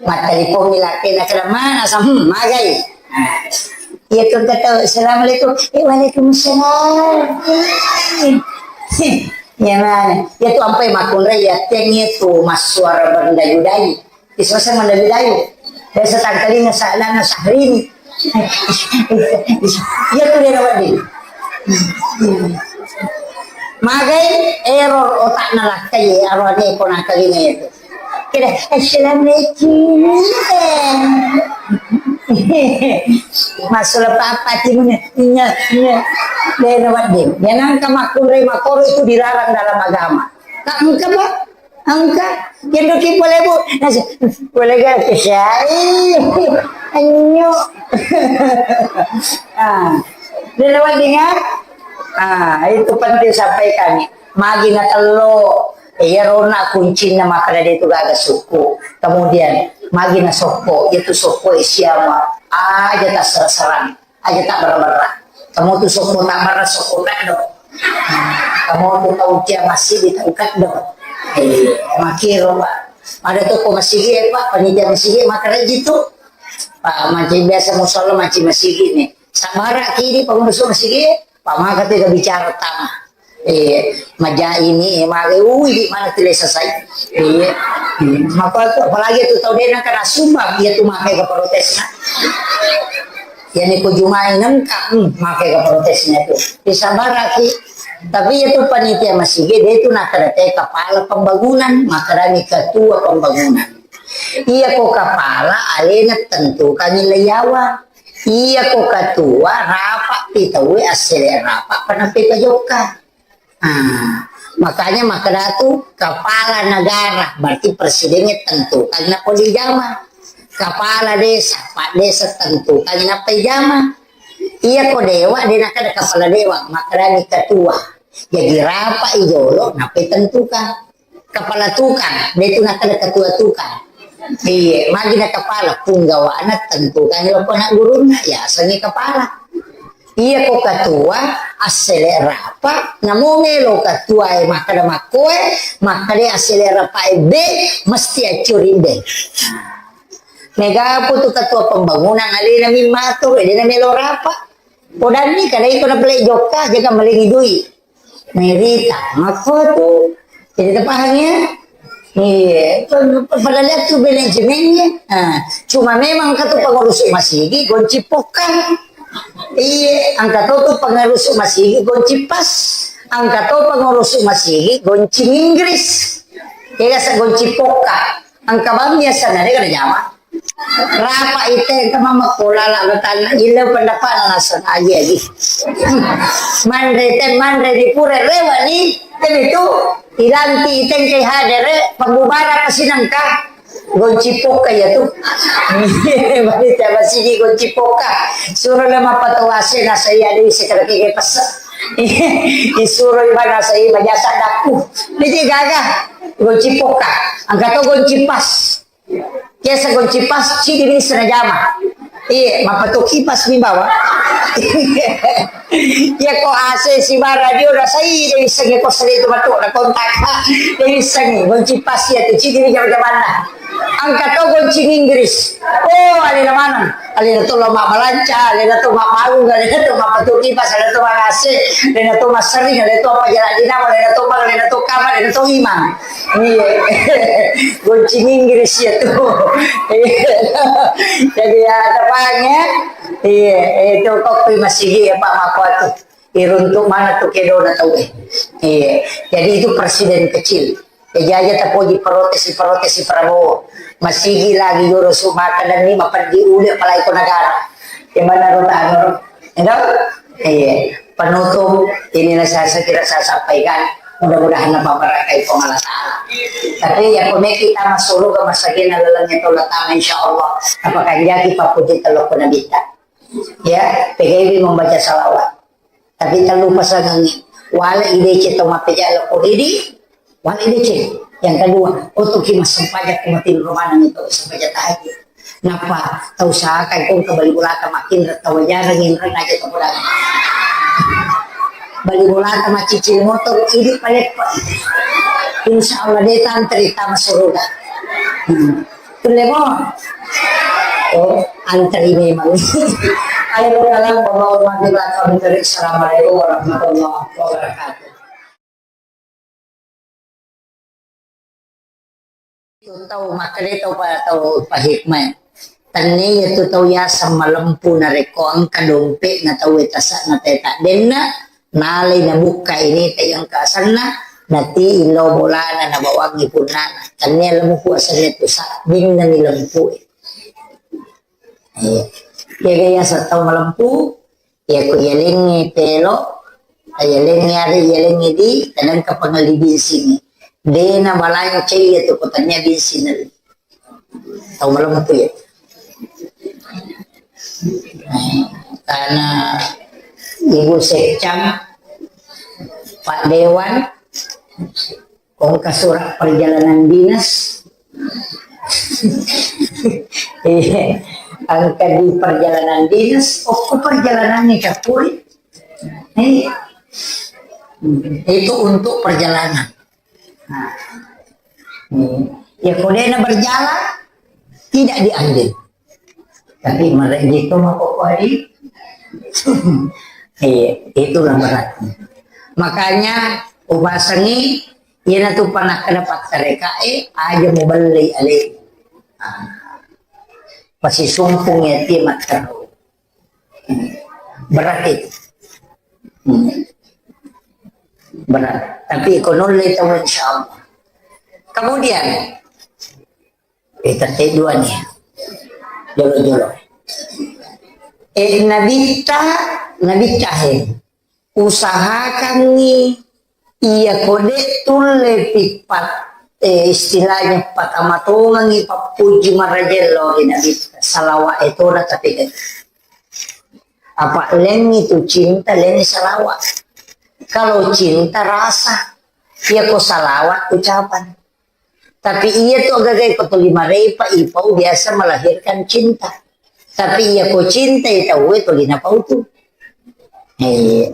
Mattelpong mi laki, nakeda, "Mana sa-, hmm, magai." Nah, iya ko engka tau, "Assalamualaikum." "Eh, waalaikumsalam." Iya mana? Iya tu ampai makkunrai, iya tengnge tu massuara berdayu-dayu. Isose mendayu-dayu. Biasa tangkalinga sa-, lana Syahrini. Iya tu dia wedding. Magai error otakna lakkai, aroane ko nakalinga itu. Kira, "Assalamualaikum." Masuk apa-apa timnya. Iya, iya. Dia wedding. Dia nangka makkunrai makoro itu dilarang dalam agama. Tak engka, Pak. Engka. Kendoki pole, Bu. Nasi, pole ga kesai. Anyo. Ah. Dia wedding, ya? Ah, itu penting sampaikan. Magi na tello, iyarona kuncinna makkeda de tu gaga sukku. Kemudian, magi na sokko, itu sokko siama aja tasserang-serang, aja tak berra-berra. Kamu tu sokko tak berra, sokko tak do. Kamu tu tau cia masih di tangkat do. Eh, makiro, Pak. Ada toko masigi, eh, Pak, panitia masigi, makkeda ji tu. Pak, mancing biasa musala, mancing masigi ni. Sabara kini pengurus masigi, Pak, maka tu bicara tama. Eh, maja ini, eh, mare, ui, di mana tu lesa sai. Iya. Hmm, maka tu, apalagi tu tau dena kena sumbang, iya tu makai ke protesna. Iya ni ko jumai nengka, hmm, makai ke protesna tu. Disabaraki. Tapi iya tu panitia masigi, dia tu nakada te kepala pembangunan, makadani ketua pembangunan. Iya ko kepala, alena tentukan nilai yawa. Iya ko ketua, rapat pi tauwe, assele rapat, penampe pajokka. Ah, makanya makkeda tu kepala negara, berarti presidennya tentukan nappa dijama. Kepala desa, pak desa tentukan nappa dijama. Iya ko dewa, de nakkeda kepala dewa, makkedani ketua. Jadi rapat i jolo, nappa tentukan. Kepala tukang, de tu nakkeda ketua tukang. Iya, magi na kepala, punggawana tentukan loko anak gurunna, ya, asengi kepala. Iya ko ketua, assele rapat, namo melo ketua e makkeda makkoe, makkeda assele rapat e be, mesti accuri be. Mega pu tu ketua pembangunan, alena mimmatur, alena melo rapat. Podanni kada iko na pele jokka, jaga malengi dui. Merita, makko tu. Jadi terpaham ya? Iya, pada lihat tu manajemennya. Nah, cuma memang kata pengurus masigi gonci pokang. Iya, angka to tu pengurus masigi gonci pas. Angka to pengurus masigi gonci Inggris. Iya, sa gonci poka. Angka bang biasa nare kada jama. Rapa ite engka mammakko lala batanna, ille pendapatna naseng agi-agi. Manre te, manre di pura rewa ni, te itu ilanti ite engkai hadere pembubaran pasinengka. Gonci pokka ya tu. Bani te masigi gonci pokka. Suro le mappatawase nasai ada isi kada kege pesse. Isuro ibana sai majasa daku. Niji gaga gonci pokka. Angka to gonci pas. Biasa gonci pas, cidi bisa najama. Iya, mappatu kipas mi bawa. Iya ko A C si bara radio rasai, dia bisa nge kos itu matu na kontak. Dia bisa nge gonci pas ya tu cidi bisa jamanna. Angka to gonci Inggris. Oh, alena maneng. Alena to lo mabbalanca, alena to mabbaung, alena to mappatu kipas, alena to mangase, alena to massering, alena to apa jalan dinamo, alena to bang, alena to kamar, alena to imang. Iya. Gonci Inggris ya tu. Iya. Jadi ya, ada bang ya. Iya, itu kok masih ya Pak Mako tu. Iruntuk mana tu kedona tau eh. Iya. Jadi itu presiden kecil. Jadi aja tapoji protes, protes Prabowo. Masigi lagi joro su maka dan ni mapeddi ule apalagi ko negara. Di mana ro tano ro? Enggak? Iya. Penutup, inilah saya, saya kira saya sampaikan. Mudah-mudahan napa barakai Puang Allah Ta'ala. Tapi ya pemeki tama suruga masagena lalengnya tola tama insya Allah. Apakah jadi papuji telur penabita? Ya, P G W membaca salawat. Tapi tellu pasangengngi. Wala ideceng to mappejala ko ridi, Wale deceng. Yang kedua, otoki massempajang ko matiru maneng itu sempajang tahajud. Nappa tau usahakan ko engka bali bolata makinreng tau ajareng inreng aja tau bola. Bali bolata maccicil motor, idi paleppa. Insya Allah de tantri tama suruga. Hmm. Tulle mo. Oh, antri memang. Ayo, dalam pembawa mati belakang. Assalamualaikum warahmatullahi wabarakatuh. Tu tau makkeda tau pa-, tau pahikmah. Tennia tu tau yaseng malempu narekko engka dompe'na tau e tasa'na te taddenna, nalai nabukka ini te engka asenna, nati illau bolana nabawangi punnana. Tennia lempu asenna tu sabbinna ni lempu e. Iya. Jaga yaseng tau malempu, Iyako iyalengnge pelo, iyalengnge are, iyalengnge di, kadang ka pangelli binsing. De nabalancai iya tu ko tennia binsing na. Tau malempu iya. Karena Ibu Sekcam, Pak Dewan, Ko engka surat perjalanan dinas. Iya. Engka di perjalanan dinas, oh, ko perjalanan ini campuri. Iya. Itu untuk perjalanan. Nah. Hmm. Ya, ko dena berjalan, tidak diambil. Tapi mereka itu mau kok hari. Iya, itulah beratnya. Makanya, upasangi, iyana tu panakkeda pattarekae, aja mubellei ale. Ah. Pasisumpung ya, ti matteru. Hmm. Berat itu. Hmm. Berat. Tapi ko nulle tau, insya Allah. Kemudian, Eh, tette dua nih. Jolo-jolo. Eh, nabitta, nabitta he. Usahakangngi iya ko de tulle pippat, eh, istilahnya patamatongangngi pappuji marajella ri nabitta. Salawa e tona tapi de. Apa lengi tu cinta, lengi salawa. Kalau cinta rasa, iya ko salawat ucapan. Tapi iya tu agaga ko tuli marepa ipau biasa melahirkan cinta. Tapi iya ko cinta i tau e tuli napau tu. Eh,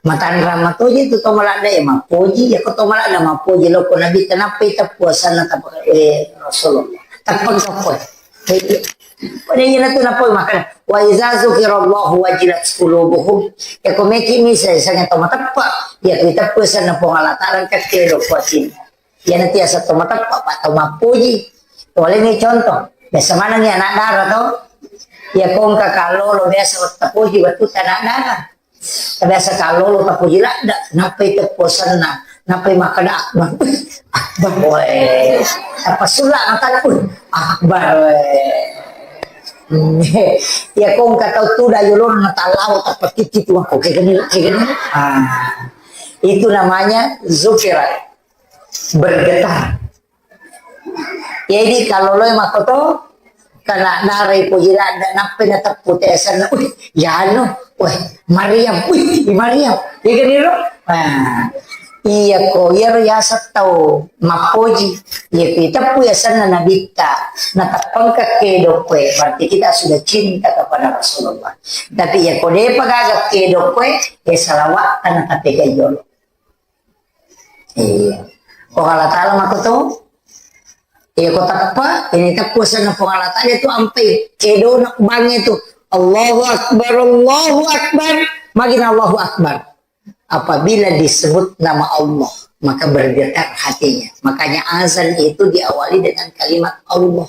matanrang matoje tu to maladda e mappoji, iya ko to maladda mappoji lo ko Nabi kenapa ita puasana tapa, eh, Rasulullah. Tappa kapoi. Eh, pada iya tu napoi makana. Wa iza zukirallahu wajilat qulubuhum. Ya ko meki mi saya sangat to mateppa. Ya kita puasana Puang Allah Taala kakke lo kuasin. Iyana tiasa to mateppa, pa to mappuji. Toleni contoh. Biasa manengngi anak dara to. Iya ko engka kallolo biasa wettu poji wettu anak dara. Biasa kallolo tapoji ladda, nappai tepposenna, nappai makkeda akbar. Akbar, weh. Tappa sulla mata, weh, akbar, weh. Iya ko engka tau tuda yolona tallawa tappa titi tu wako kegeni, kegeni. Ah. Itu namanya zukira. Bergetar. Jadi kalau lo makoto, kena darai poji ladda, nappai nateppu tesenna, "Wih, yano, weh, Maryam, wih, Maryam." Iya kan iro? Nah, iya ko, iyaro yaseng tau mappoji. Iya ko iteppu yasenna nabitta, nateppengka kedo koe, berarti kita sudah cinta kepada Rasulullah. Tapi iya ko depa gaga kedo koe, ya salawat karena tapi jolo. Iya. Puang Allah Ta'ala makoto. Iya, ko teppa, ini teppu senna Puang Allah Ta'ala itu ampai kedona bangnge tu. Allahu Akbar, Allahu Akbar. Magina Allahu Akbar. Apabila disebut nama Allah, maka bergetar hatinya. Makanya azan itu diawali dengan kalimat Allah.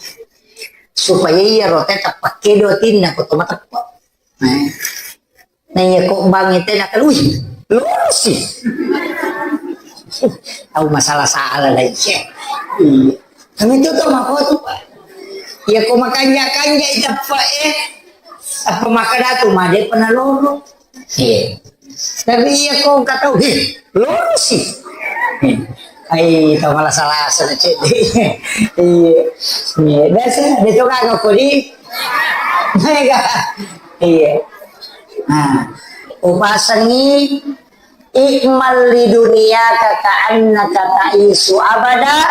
Supaya iya rote teppa kedo tinna ko to mateppa. Nah. Nah, iya ko bangnge tena kan, wih, lorosi. Tau masalah-salah lagi. Iya. Kami itu tuh mako tuh, Pak. Iya ko makanja-kanja iteppa, eh. Apa makkeda tu made pernah loro. Iya. Tapi iya ko engka tau, heh, lorosi. Ai, tau malah salah sana cek. Iya. Iya, biasa dia tuh kagak kok di. Mega. Iya. Nah, upasengi I'mal li dunyaka ka'annaka ta'isyu abada,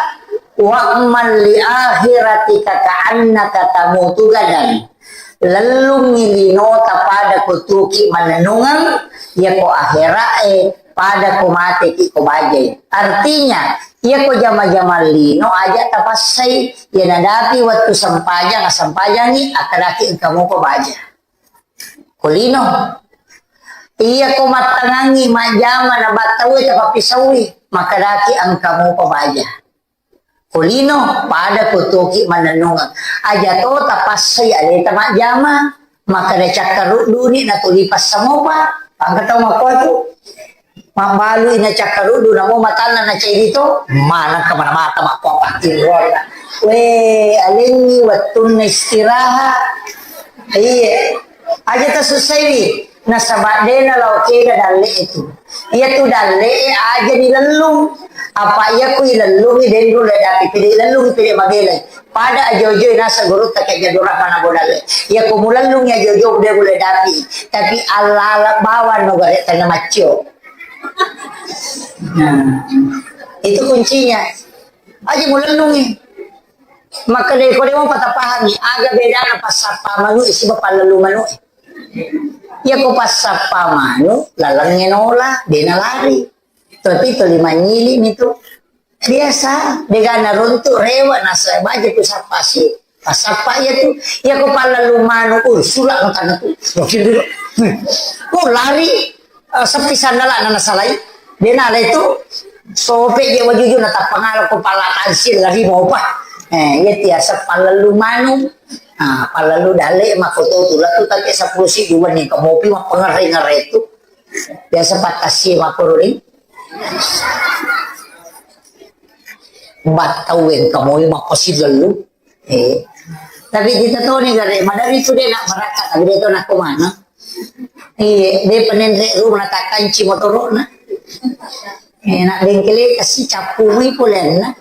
wa'mal li akhiratika ka'annaka tamutu gadan. Lellungngi linota pada ko tuki mannennungeng, yako akhira'e pada ko mateki ko bajai. Artinya, yako jama-jama lino aja tapassai, ya nadapi wettu sempajang, sempajangi, akadaki engka mupa baja. Ko lino. Iya ko mattangangi majjama na battaue tapappisaui, makadaki engka mupa baja. Ko lino, pada ko toki mannennungeng. Aja to tapassai aleta majjama, makkada cakkarudduni natuli passamopa, pangka tau makkuatu. Mabbalui na cakkaruddu, namo matanna na cedi to, maneng kemana mata makko pattironna. We, alenni wettunna istirahat. Iya. Aja tasussaiwi. Nasaba dena lao kega dalle itu. Iya tu dalle aja dilellung. Apa iya ku ilellungi denru le dapi pede ilellungi pede mabelai. Pada ajo-ajo nasa gurutta ke jadu rahmana bodalle. Iya ku mulellungi ajo-ajo de le dapi. Tapi alala bawang no gare tengah maccio. Nah, itu kuncinya. Aja mulellungi. Maka deko demo patapahami, aga bedana passappa manu siba pallellu manu. Ya ko passappa manu, lalengnge nola, dena lari. Tapi tuli manyili mi tu. Biasa, degana runtu rewa nasa baja tu sappa si. Passappa iya tu. Iya ko pallellu manu, uh, sula no tanah tu. Wakil dulu. Hmm. Oh, lari. Eh, sepi sandala na nasalai. Dena le tu. Sope je wajuju na tappangala ko pala tansil lari mau pa. Eh, iya tiasa pallellu manu. Ah, pallellu dale mako to tu latu tapi sepuluh si dua ni kemopi ma pengere-ngere tu. Biasa patasi mako ri. Battau engka moi mappasilellu. Eh. Tapi kita toni gare, madari tu de nak marakka, tapi de to nak kemana? Iya, de penenre rumah takanci motorona. Eh, nak bengkele kasi capui polenna.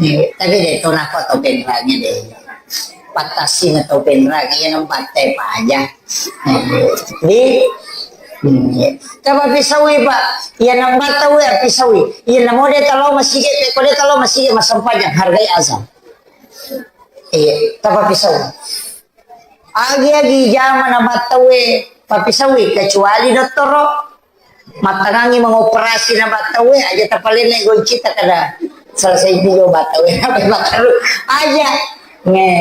Eh, tapi de to nak to penranya de. Patasi na to penranya, yang empat teh aja. Eh, di, hmm, iya. Tapa pisaui, Pak. Iya, nang battau ya pisaui. Iya, namo de talo masigi, ko de talo masigi masempajang hargai azan. Iya, tapa pisau. Agi-agi jama na battaue papisaui, kecuali dottoro. Mattangangi mengoperasi na battaue, aja tapalenne goncita kada selesai juga battaue. Apa battaru? Aja. Nge.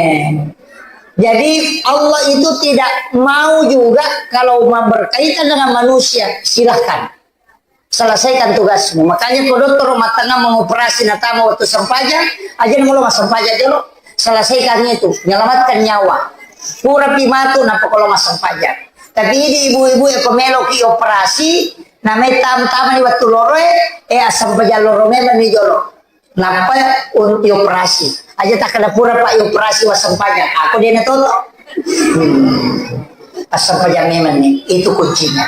Jadi Allah itu tidak mau juga kalau ma-, berkaitan dengan manusia, silahkan. Selesaikan tugasmu. Makanya ko dottoro mattangang mengoperasi natama waktu sempajang, aja nang lo massempajang jolo. Selesaikan itu, menyelamatkan nyawa. Pura pi matu nappa ko lo massempajang. Tapi idi ibu-ibu e ko melo ki operasi, namai tam-, tamani waktu loro e, eh, assempajang loro memang ni jolo. Nappa untuk operasi. Aja takkada pura, Pak, operasi wassempajang. Aku dia natoto. Hmm. Assempajang memang nih. Itu kuncinya.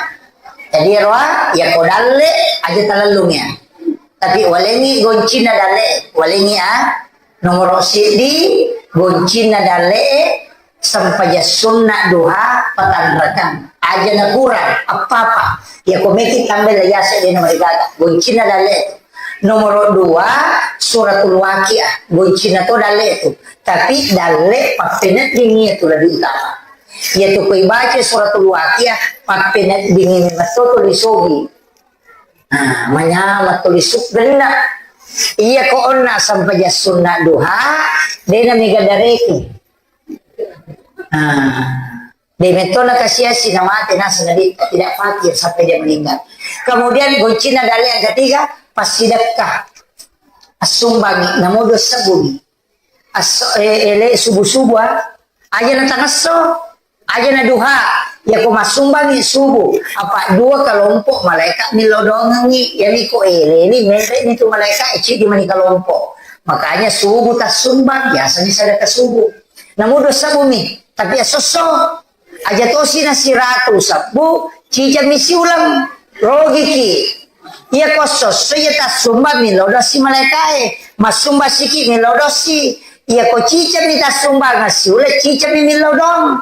Jadi, roa, ya ko dalle, aja talellung ya. Tapi walengi goncinna dalle, walengi, ah. Nomoro siddi, goncinna dalle, sempajang sunna duha patanrakang. Aja na kurang, apa-apa. Ya ko meki tambai la yase de nomor gaga. Goncinna dalle. Nomoro dua, suratul Waqiah. Goncinna to dalle tu. Tapi dalle pappeneddingi tu lebih utama. Ya tu koi baca suratul Waqiah, pappeneddingi metto tu lisogi. Nah, manyama tu lisuk genna. Iya ko onna sempajang sunna duha, dena mega dareki. Nah, de metto na kasiasi na mate nasaba de tidak fakir sampai dia meninggal. Kemudian goncinna dalle yang ketiga, passidekka. Assumbangi, namodo sebumi. Asso, eh, ele subuh-subuh, ah. Aja na tangesso, aja na duha. Ya ko massumbangi subuh, apa dua kelompok malaikat milodongengi. Ya ni ko ele ni, mere ni tu malaikat, eh, cidi mani kelompok. Makanya subuh tassumbang, biasanya sedekah subuh. Namu dosa bumi, tapi ya sosso. Aja tosi na siratu sebbu, cicami siuleng, rogiki. Iya ko sosso iya tassumba milodossi malaikae, massumba siki milodossi. Iya ko cicami tassumba na siuleng, cicami milodong.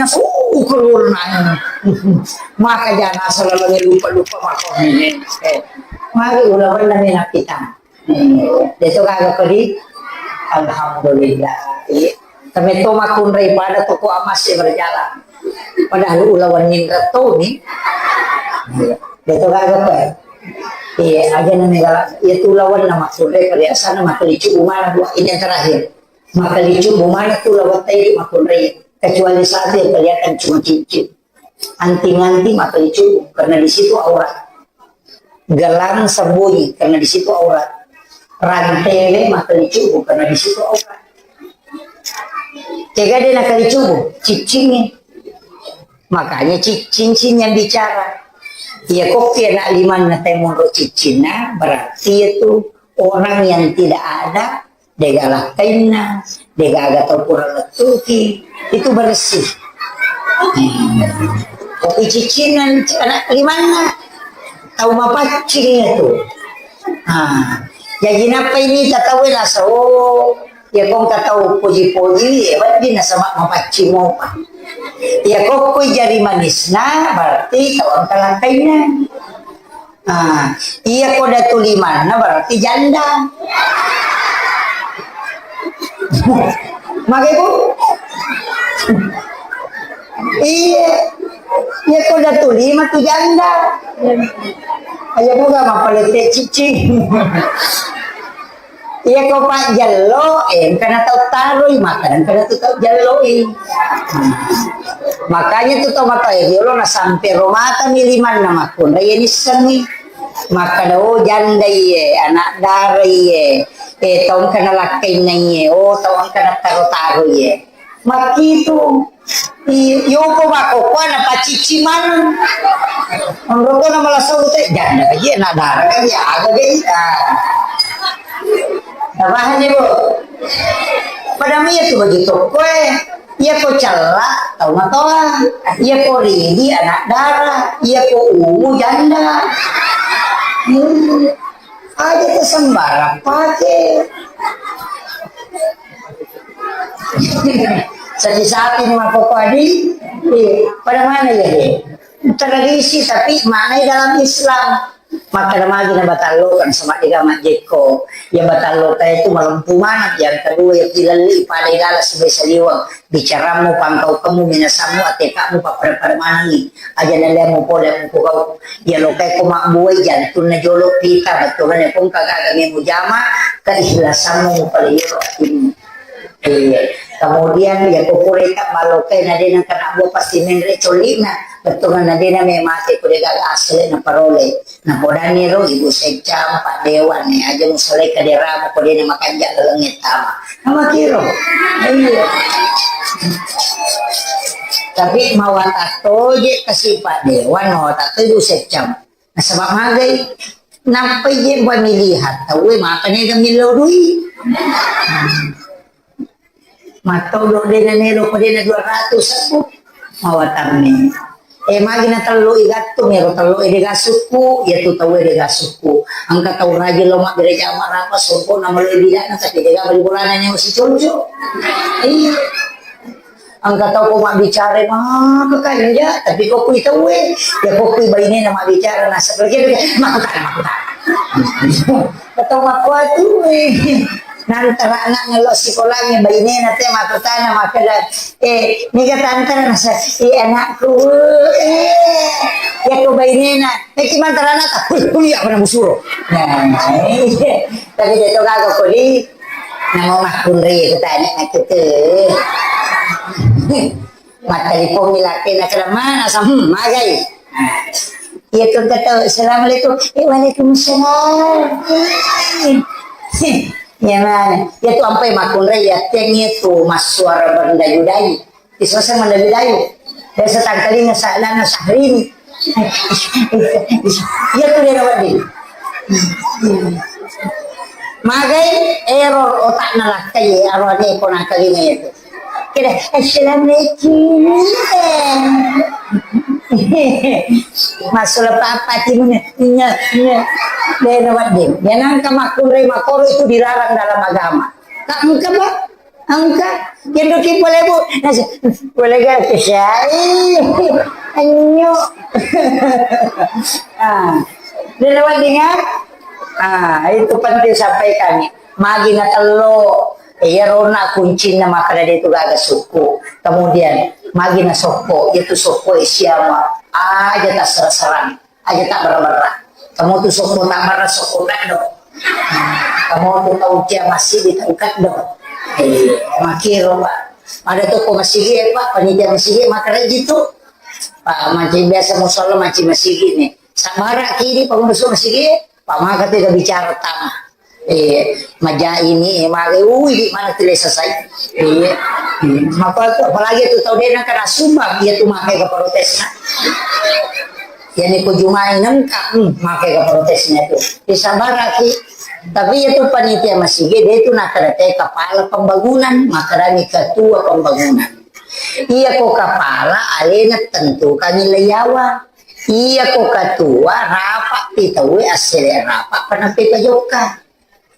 na suku lurna. Maka jana selalu lupa-lupa mako. Eh, mari ulawanna mena kita. Hmm. Deto gaga kodi. Alhamdulillah. Iya. Kami to makunrai pada toko amas ya berjalan. Padahal ulawan nindra to ni. Iya. Deto gaga pe. Iya, aja nami galak. Iya tu lawan nama kunrai pada asana makalicu umana buat ini yang terakhir. Makalicu umana tu lawan tadi makunrai. Kecuali satu yang kelihatan cuma cincin. Anting-anting makalicu karena di situ aurat. Gelang sembunyi karena di situ aurat. Rantele makalicu karena di situ aurat. Kega de nakalicu, ciccingi. Makanya ci-, cincin yang bicara. Iya, kok anak limanna temonro ciccinna, berarti itu orang yang tidak ada, dega lakkainna, dega aga tau kurang lettuki, itu bersih. Hmm. Kopi ciccinna anak limanna, tau mapaccing itu. Ah, jadi napa ini tatawe naso? Ya kong katau poji-poji, ya berarti nasaba mapaccing mopa. Ya kokkoi jari manisna, berarti tau engka lakkainna. Ah, iya ko datu limanna berarti janda. Mage, Bu? Iya. Iya ko datu lima tu janda. Ayo buka mapalette cicing. Iya ko pajjello, eh, engkana tau taroi, maka engkana tu tau jelloi. Makanya tu tau matoa riolo na sampe romata mi limanna makkunrai ya nissengi. Makkada, oh, janda iye, anak dara iye, eh, tau engkana lakkainna iye, oh, tau engkana taro-taro iye. Makkitu. I-, yoko makkokkoe napacicci maneng. Onroko na malasau te, janda ka je, anak dara ka je, aga ge, ah. Napahang je, Bu? Pada mi itu baju tokkoe. Iya ko cella, tau matoa. Iya ko ridi, anak dara. Iya ko ungu, janda. Hmm. Aja tu sembarang pake. Sapi-sapi ni makkokkoe adi. Iya. Pada mana ya, dia? Tradisi, tapi maknanya dalam Islam. Makkeda magi na batalloka, nasaba dega majjekko. Iya batalloka itu malempu maneng. Yang kedua, iya kilalli pada igala sibai saliweng. Bicarammu, pangkaukemmu, minasammu, atekakmu, pappada-pada manengi. Aja nalemu pole mukugau. Iya lokai ko mabbuai jantunna jolo pita, bettulanna ko engka gaga mujama, keikhlasanmu mupaleyoro atimmu. Iya. Kemudian, iya ko pureka malokai na dena kena bua pasti menre colina. Bettuanna dena memate ko degaga asale na parole. Na podani ro ibu secam, Pak Dewan, ne aja musalai kaderamu ko dena makanja laleng tama. Nama kiro. Iya. Tapi mawata toje kasi Pak Dewan, mawata toje ibu secam. Nasaba magai, nappai je pemilihan tauwe maka nega millau dui. Mattodo dena nelo ko dena dua ratus aku. Mawatanni. Eh, magi na tello igattu, mero tello ede gasukku, ya tu tauwe de gasukku. Engka tau rajin lo mabbere jama rapa, songko na melo bidana, tapi dega bali bolana nyawa si conco. Iya. Engka tau ko mabbicara maka kanja, tapi ko kui tauwe, ya ko kui bainena mabbicara nasa pergi, makkutana, makkutana. Betau makkuatu, eh. Nantara anak ngello sikolangnge bainena te makkutana makkeda, eh, niga tantara nasa, eh, anakku, eh, ya ko bainena, eh, ki mantara anak, kuliah pernah musuro. Nah, iya. Tapi dia to gaga kodi, namo makkunri kutanya nak kita. Mattelpong mi lakkena, "Keda mana sa-, hmm, magai?" Nah, iya ko kata, "Assalamualaikum." "Eh, waalaikumsalam." Iya mana? Iya tu ampai makkunrai, iya tiang iya tu massuara berdayu-dayu. Isose mendayu-dayu. Biasa tangkalinga sa-, lana Syahrini. Iya tu dia wedding. Magai error otakna lakkai, arone ko nakalinga itu. Kira, "Assalamualaikum." Masuk apa-apa timuna. Iya, iya. Dia wedding. Dia nangka makkunrai makoro itu dilarang dalam agama. Tak engka, Pak. Engka, kendoki pole, Bu. Nasi, pole ga kesai. Anyo. Ah, dia lewat dengar. Ah, itu penting sampaikan. Magi na tello. Iya rona kuncinna makkeda de tu gaga sukku. Kemudian, magi na sokko, itu sokko siama. Aja tasera-serang. Aja tabbarra-barra. Kamu tu sokko tabbarra, sokko kaddo. Kamu tu tau cia masigi, tau kaddo. Eh, makiro, Pak. Ada toko masigi, eh, Pak, panitia masigi, makkeda ji tu. Pak, mancing biasa musalla, mancing masigi ni. Sabara kini pengurus masigi, Pak, maka tu bicara tama. Eh, maja ini, eh, mage, ui, di mana tu lesa saya. Eh, maka tu, apalagi tu tau dena kena sumbang, iya tu makai ke protesnya. Yani ko jumai nengka, hmm, make ga protesnya tu. Disabaraki. Tapi iya tu panitia masigi, de tu nakkeda te kepala pembangunan, makkedani ketua pembangunan. Iya ko kepala alena tentukangi leiyawa. Iya ko ketua rapat pi tauwe assele rapat penampe pajokka.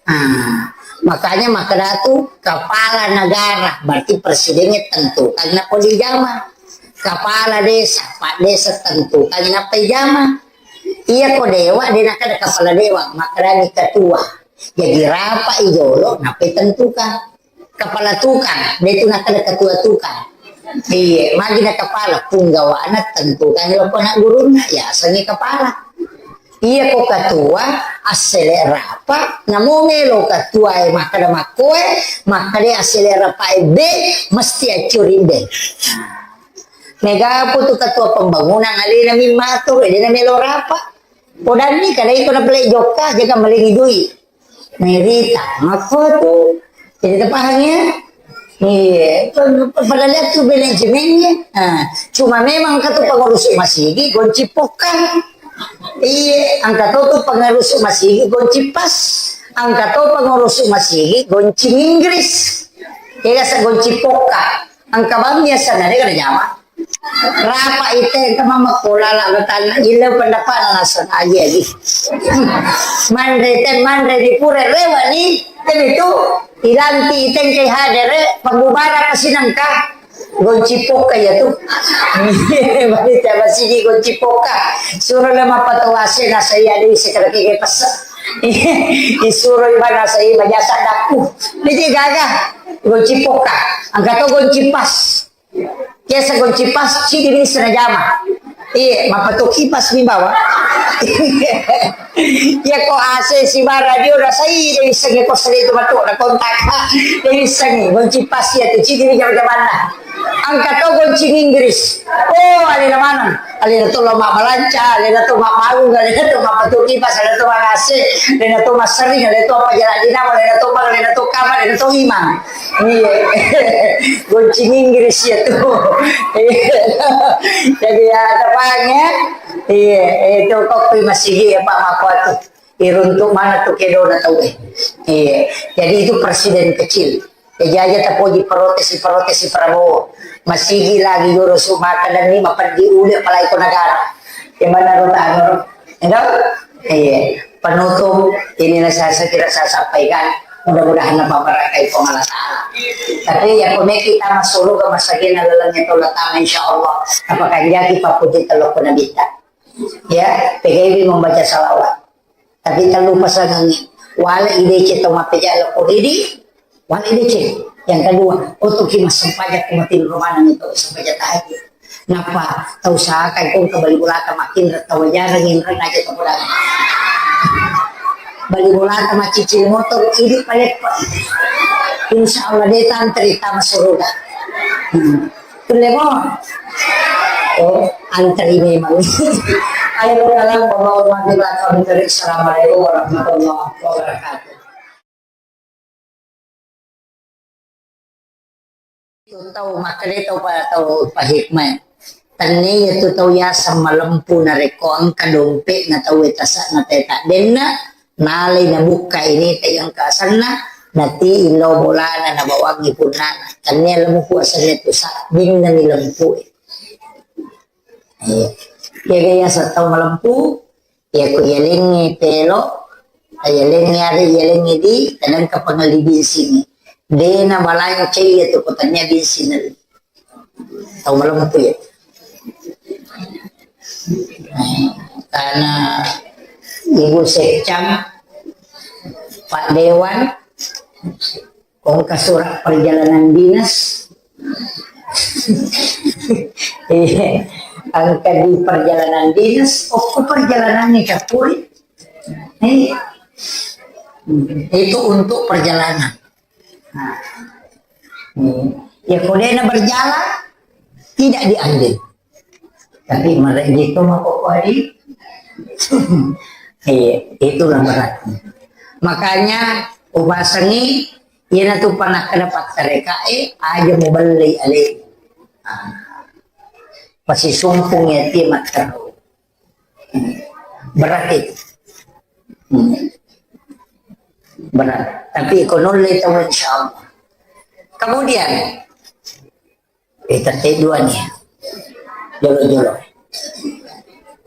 Ah, makanya makkeda tu kepala negara, berarti presidennya tentukan nappa dijama. Kepala desa, pak desa tentukan nappa dijama. Iya ko dewa, de nakkeda kepala dewa, makkedani ketua. Jadi rapat i jolo, nappa tentukan. Kepala tukang, de tu nakkeda ketua tukang. Iya, magi na kepala, punggawana tentukan loko anak gurunna, ya, asengi kepala. Iya ko ketua, assele rapa, namo melo ketua e makkeda makkoe, makkeda assele rapa e be, mesti accuri be. Mega pu tu ketua pembangunan alena mimmatur, alena melo rapa. Podanni kada iko na pele jokka, jaga malengi dui. Merita, makko tu. Jadi terpaham ya? Iya, padahal itu manajemennya. Nah, cuma memang katu pengurus masigi gonci pokang. Iya, angka to tu pengurus masigi gonci pas. Angka to pengurus masigi gonci Inggris. Iya, sa gonci poka. Angka bang biasa na de kada jama. Rapa ite engka mammakko lala batanna, ille pendapatna naseng agi-agi. Manre te, manre di pura rewani, tenitu ilanti ite engkai hadere pembubaran pasinengka. Gonci pokka ya tu. Bani te masigi gonci pokka. Suro le mappatowase nasai ade sekadaki ke pessa. Isuro ibana sai majasa daku. Niki gaga gonci pokka. Angka to gonci pas. Biasa gonci pas, cidi bisa najama. Iya, mappatoki pas mi bawa. Iya ko A C si ba radio rasai, de bisa ngi ko sali tu matu na kontak. De bisa ngi, gonci pas ya tu, cidi mi jama-jamanna. Engka to goncing Inggris. Oh, alena maneng. Alena to lao mabbalanca, alena to mabbangung, alena to mappatuo kipas, alena to mangase, alena to massering, alena to appajala dinamo, alena to bang, alena to kamar, alena to imang. Iya. Goncing Inggris ya tu. Iya. Jadi ya, tepang ya. Iya, itu kok masigi ya Pak Makotu. Iruntuk mana tu kedona tau eh. Iya. Jadi itu presiden kecil. Jaji aja tapoji protes, protes Prabowo. Masigi lagi guru sumaka dan ni mapeddi ule apalagi ko negara. Gimana ro tano ro? Enggak? Iya. Penutup inilah saya, saya kira saya sampaikan. Mudah-mudahan apa barakai Puang Allah Ta'ala. Tapi ya kone kita masuk surga masagena lalengnya tolak tangan insya Allah. Apa kanjaki papuji telok pun nabita. Ya, P G W membaca salawat. Tapi terlupa sangangi. Wala idece to mapejala ko ridi, wala idece. Yang kedua, otoki massempajang ko mati rumah itu sempajang tahajud. Napa tau usahakan kong ke bali bolata makin tau jarang yang kena aja kemudian. Bali bolata macicil motor ini paleppa. Insya Allah dia tantri tama suruga. Hmm. Tulle mo. Oh, antri memang. Ayo, dalam pembangunan di belakang dari. Assalamualaikum warahmatullahi wabarakatuh. Tu tau makkeda tau pa, tau pahikmah. Tennia tu tau yaseng malempu narekko engka dompetna tau e tasakna teta denna, nalai nabukka ini te engka asenna, nati illo bolana nabawangi punnana. Tennia lempu asenna tu sabbinna ni lempu e. Iya. Jaga yaseng tau malempu, iya ko iyalengnge pelo, iyalengnge are, iyalengnge di, kadang ka pangelli binsingnge. Dena balancai iya tu ko tania binsinna. Tau malempu ya. Karena Ibu Sekcam, Pak Dewan, Engka surat perjalanan dinas. Iya. Engka di perjalanan dinas, okko perjalanan ni capuri. Iya. Itu untuk perjalanan. Nah. Hmm. Ya, kodena berjalan, tidak diambil. Tapi mereka itu mau kok hari. Iya, itulah beratnya. Makanya upasangi, iya na tu pernah kena pattereka, eh, aja mau beli ale. Ah. Pasti sumpung ya, ti matteru. Hmm. Berat itu. Hmm. Berat. Tapi ekonomi tahu insya Allah. Kemudian, Eh, tette dua nih. Jolo-jolo.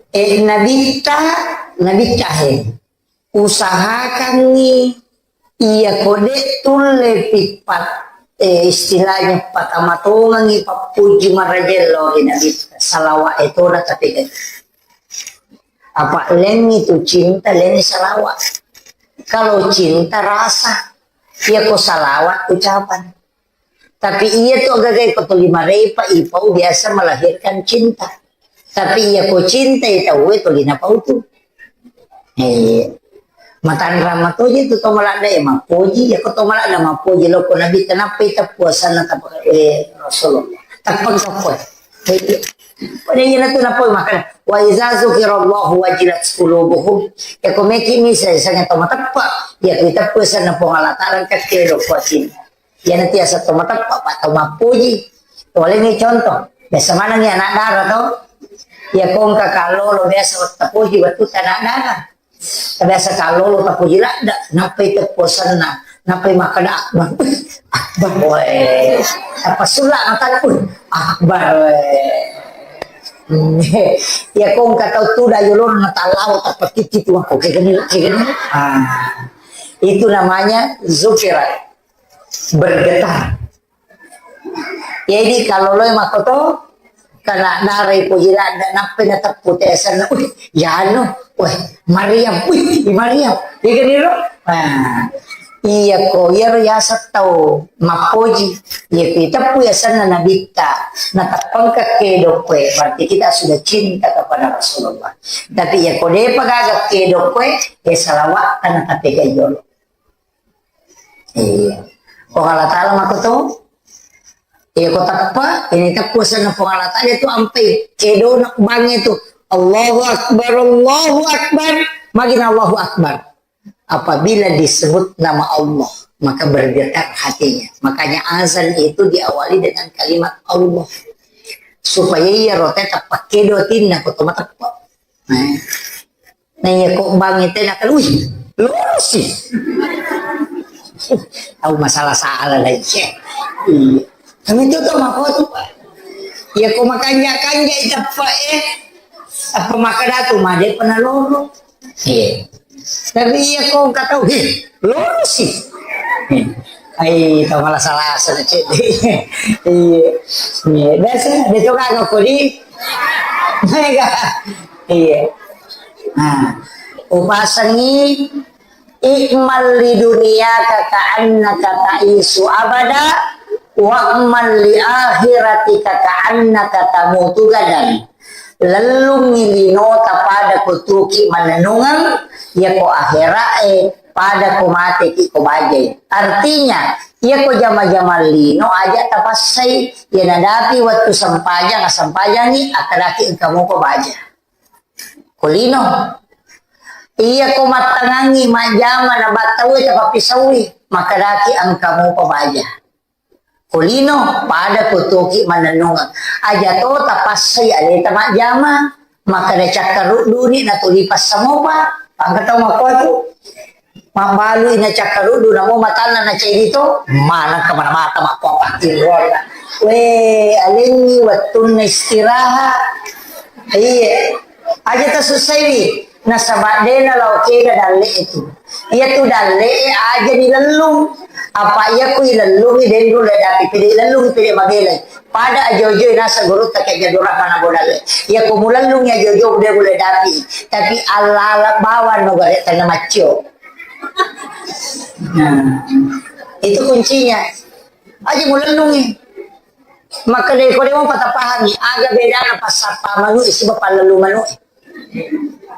Eh, nabitta, nabitta he. Usahakangngi iya kode tulle pippat, eh, istilahnya patamatongangi pappuji marajello ri nabitta. Salawa etona tapi apa lengi tu cinta, lengi salawa. Kalau cinta rasa, iya ko salawat ucapan. Tapi iya tu agaga ko tuli marepa ipau biasa melahirkan cinta. Tapi iya ko cinta itu we tuli napau tu. Eh, matanrang matoje tu to maladda ya mapoji, ya ko to maladda mapoji lo ko nabi kenapa itu puasana tapa eh Rasulullah. Tapang kapoi. Pada iya tu napoi makana wa iza zukirallahu wajilat qulubuhum. Ya ko meki misa sanga to mateppa. Ya kita puasana Puang Allah Taala kecil kuasin. Iyana tiasa to mateppa, pa to mappuji. Toleni contoh, biasa manengi anak dara to. Iya ko engka kallolo biasa tapuji wettu anak dara. Biasa kallolo tapuji ladda, nappai teppuasanna, nappai makkeda akbar. Akbar, weh. Tappa sulla mata, weh, akbar, weh. Iya ko engka tau tuda yolona talao tappa titi tu, wah, kegeni, kegeni. Ah. Itu namanya zukirat. Bergetar. Jadi kalau lo makoto kena darai puji ladda nappai nateppu teasanna, wih, yano, weh, Maryam, wih, Maryam. Iya kan, iro? Nah, iya ko, iya ro yasa tau mappoji. Iya ko iteppu yasanna nabitta, nateppangka kedo kue, berarti kita sudah cinta kepada Rasulullah. Tapi iya ko depa gaga kedo kue, ya salawat karena tapi kayak jolo. Iya. Ko Allah Ta'ala makoto, Iya ko teppe, ini teppe senna Puang Allah Ta'ala tu ampai kedona bangnge tu. Allahu Akbar, Allahu Akbar. Magina Allahu Akbar. Apabila disebut nama Allah, maka bergetar hatinya. Makanya azan itu diawali dengan kalimat Allah. Supaya iya rote teppe kedo tinna ko to mateppe. Nah. Nah, iya ko bangnge tena kan, wih, lorosi. Tau masalah-salah lagi. Iya. Kami tu tau mako tu, Pak. Iya ko makanja-kanja ita, Pak, eh. Apa maka datu made pernah loro. Iya. Tapi iya ko engka tau, heh, lorosi. Ai, tau masalah-salah cek. Iya. Iya, biasa, dia tu kan aku di. Mega. Iya. Nah, upasengi, "I'mal li dunyaka ka'annaka ta'isyu abada, wa'mal li akhiratika ka'annaka tamutu gadan." Lellungngi linota pada ko tuki mannennungeng, yako akhira'e pada ko mateki ko bajai. Artinya, yako jama-jama lino aja tapassai, ya nadapi wettu sempajang, assempajangi, akadaki engka mupa baja. Ko lino. Iya ko mattangangi majjama na battaue tapappisaui, makadaki engka mupa baja. Ko lino, pada ko toki mannennungeng. Aja to tapassai aleta majjama, makkada cakkarudduni natuli passamopa, engka tau makkuatu. Mabbalui na cakkaruddu, namo matanna na ceddi to, maneng kemana mata makkuapa tinrolla. We, alengngi wettunna istirahat. Iya. Aja tasussaiwi, nasaba de nalao kega dalle'e tu. Iya tu dalle'e aja dilellung. Apa iya ku ilellungi denru le dapi pede lellungi pede mabelai. Pada ajo-ajo nasa gurutta ke jadurah mana bodale. Iya ku mulellungi ajo-ajo de le dapi. Tapi ala-ala bawang no gare tengah maccio. Nah, itu kuncinya. Aja mulellungi. Maka de ko de mo patapahami, aga bedana passappa manu'e siba pallellu manu'e.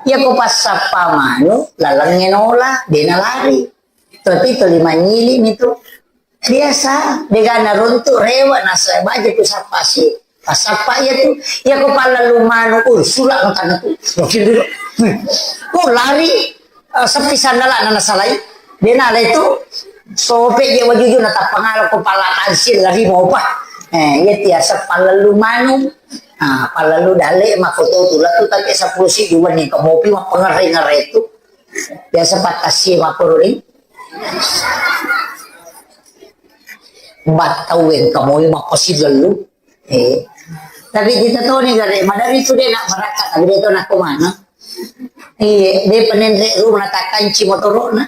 Iya ko passappa manu, lalengnge nola, de nalari. Tapi tuli manyili mi tu. Biasa, dega naruntu rewa nasa baja tu sappasi. Passappa iya tu. Iya ko pallellu manu, uh, sula no tanna tu. Makin dulu. Oh, lari. Eh, sepi sandala na nasalai. De nalai tu. Sope je wajuju na tappangala ko pala tansil lari mopa. Eh, iya tiasa pallellu manu. Ah, pallellu dalle mako to tu latu tapi sepuluh si dua ni kemopi mapengere-ngere tu. Biasa patasi mako ri. Battau engka moi mappasilellu. Eh. Tapi kita toni gare, madari tu de nak marakka, tapi de to nakko mana. Iya, de penenre rumah takanci motorona.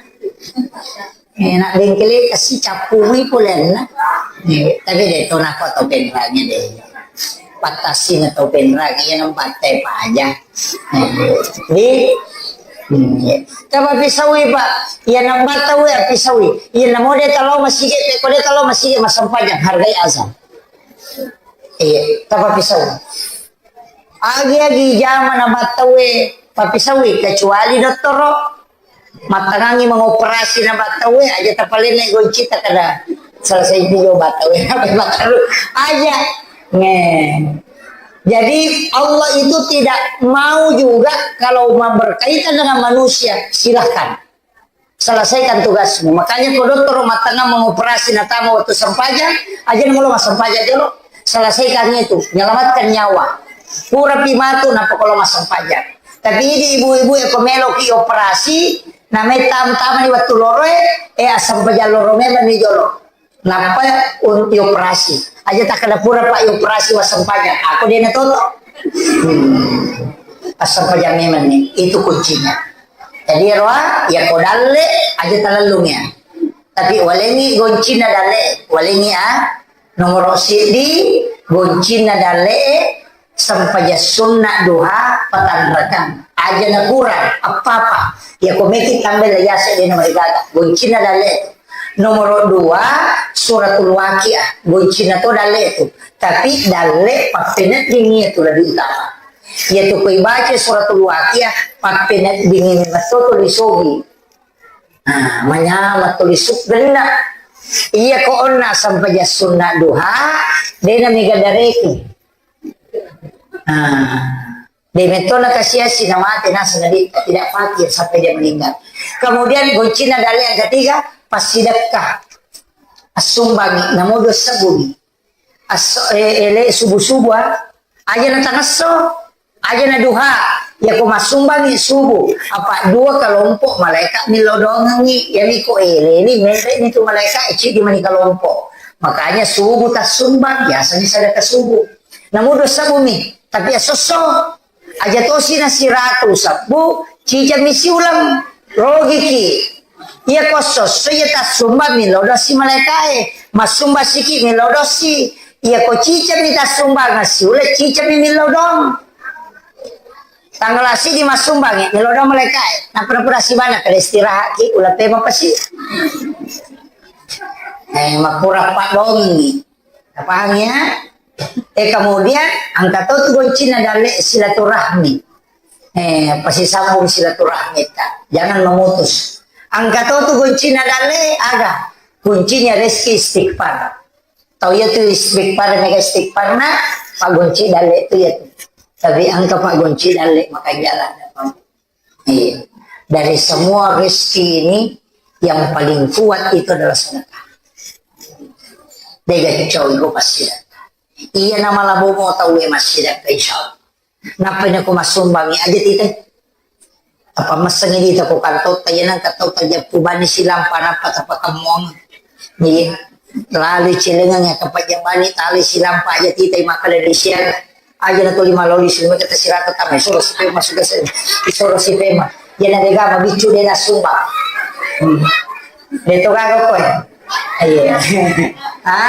Eh, nak bengkele kasi capui polenna. Eh, tapi de to nakko to penrange de. Pattasina to penrange, iya nambatte paja. Eh, di, hmm, iya. Tapa pisaui, Pak. Iya nambatte we pisaui. Iya namo de talo masigi, ko de talo masigi masempajang hargai azan. Iya, tapappisau. Agi-agi jama na battaue pappisaui, kecuali dottoro mattangangi mengoperasi na battaue, aja tapalenne goncita kada selesai video battaue. Aja. Nge. Jadi Allah itu tidak mau juga kalau ma-, berkaitan dengan manusia, silahkan. Selesaikan tugasmu. Makanya ko dottoro mattanna mengoperasi natama waktu sempajang, aja namo lo massempajang jolo. Selesaikan itu, menyelamatkan nyawa. Pura pi matu nappa ko lo massempajang. Tapi idi ibu-ibu e ko melo ki operasi, namai tam-, tamani waktu loro e, eh, assempajang loro memang ni jolo. Nappa un-, ioperasi. Aja takkeda pura, Pak, ioperasi wassempajang. Aku de natoto. Hmm. Assempajang memang ni. Itu kuncinya. Jadi, roa, ya ko dalle, aja talellung ya. Tapi walengi goncina dalle, walengi a, nomoro siddi, goncina dalle, sempajang sunna duha, patanrakang. Aja nakurang, apa-apa. Ya ko meki tambai la yase de nomor gaga. Goncina dalle. Nomoro dua, suratul Waqiah. Goncina to dalle tu. Tapi dalle pappeneddingi tu lebih utama. Iya tu ko ibaca suratul Waqiah, pappeneddingi metto tu lisogi. Nah, manyameng tuli suggenna. Iya ko onna sempajang sunna duha, de na mega dareki. Ah. De metto na kasiasi na mate naseng na di-, tidak fakir sampai dia meninggal. Kemudian goncina dalle yang ketiga, passidekka. Assumbangi, namo dua sebbu mi. Asso-, eh, ele subuh-subuh, ah. Aja na tangesso, aja na duha. Ya ko massumbangi subuh, apa dua kelompok malaikat millau doangengi. Ya mi ko ele ni, mere ni tu malaikat, eh, cidi mani kelompok. Makanya subuh tassumbang, biasanya sedekah subuh. Namo dua sebbu mi, tapi esso-esso. Aja tosi na siratu sebbu, cicami siuleng. Rogiki. Iya ko esso-esso iya tassumbang millau dosi malaikae. Massumba siki millau dosi. Iya ko cicami tassumbang siuleng, cicami millau doang. Tanggal sidi massumbangi, millau doang malaikae. Napura-pura sibana kada istirahat ki, ula pema pasi. Eh, makura padongi. Napahang ya? Eh, kemudian engka to tu goncina dalle silaturahmi. Eh, pasisambung silaturahmi ta. Jangan memutus. Engka to tu goncina dalle aga? Kuncinya rezeki istighfar. Tau iya tu istighfar, mega istighfar na, pak gonci dalle tu iya tu. Tapi engka pak gonci dalle, maka jalan. Iya. Dari semua rezeki ini, yang paling kuat itu adalah sedekah. Dega cowok pasti sedekah. Iya nama labomo tau e massidekka, insya Allah. Nappa ini aku massumbang aja tita. Apa messengi dita ko kantotta, iya nang katau tajappu bani silampa nappa tapakemmuang. Iya. Lalu cilengang ya kapajabani tali silampa aja tita makkeda di siang. Aja na tuli maloli silampa kita sirata tama isoro si pema sudah se-, isoro si pema. Iya na dega mabiccu de na sumbang. Hmm. De to gaga koe. Iya. Ha?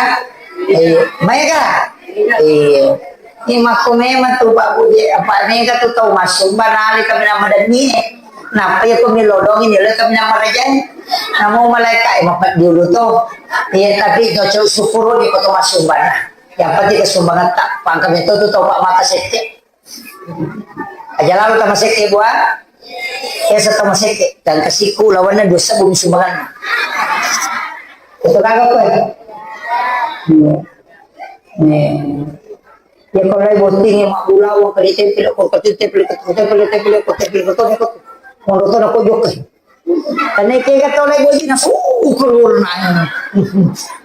Iya. Maega? Iya. Ini makko memang tu Pak Budi, apa mega tu tau masumba nali kami nama demi. Napa ya kami lodong ini le kami nama rajai. Namo malaikat eh, mapat dulu tu. Iya, tapi cocok syukur ni kau tu masumba nah. Yang penting kesumbangan tak pangkam itu tu tau Pak mata sekte. Aja lalu tamasekke bua. Esa tamasekke. Dan kasiku lawanna dua sebbu sumbangan. Itu kagak apa? Iya. Nih. Ya kalau lagi botting ya mak bulawa ke di tempel kok ke tempel ke tempel tempel ke tempel ke tempel ke tempel. Mau nonton aku juga. Karena kega tau lagi botting na su keluar na.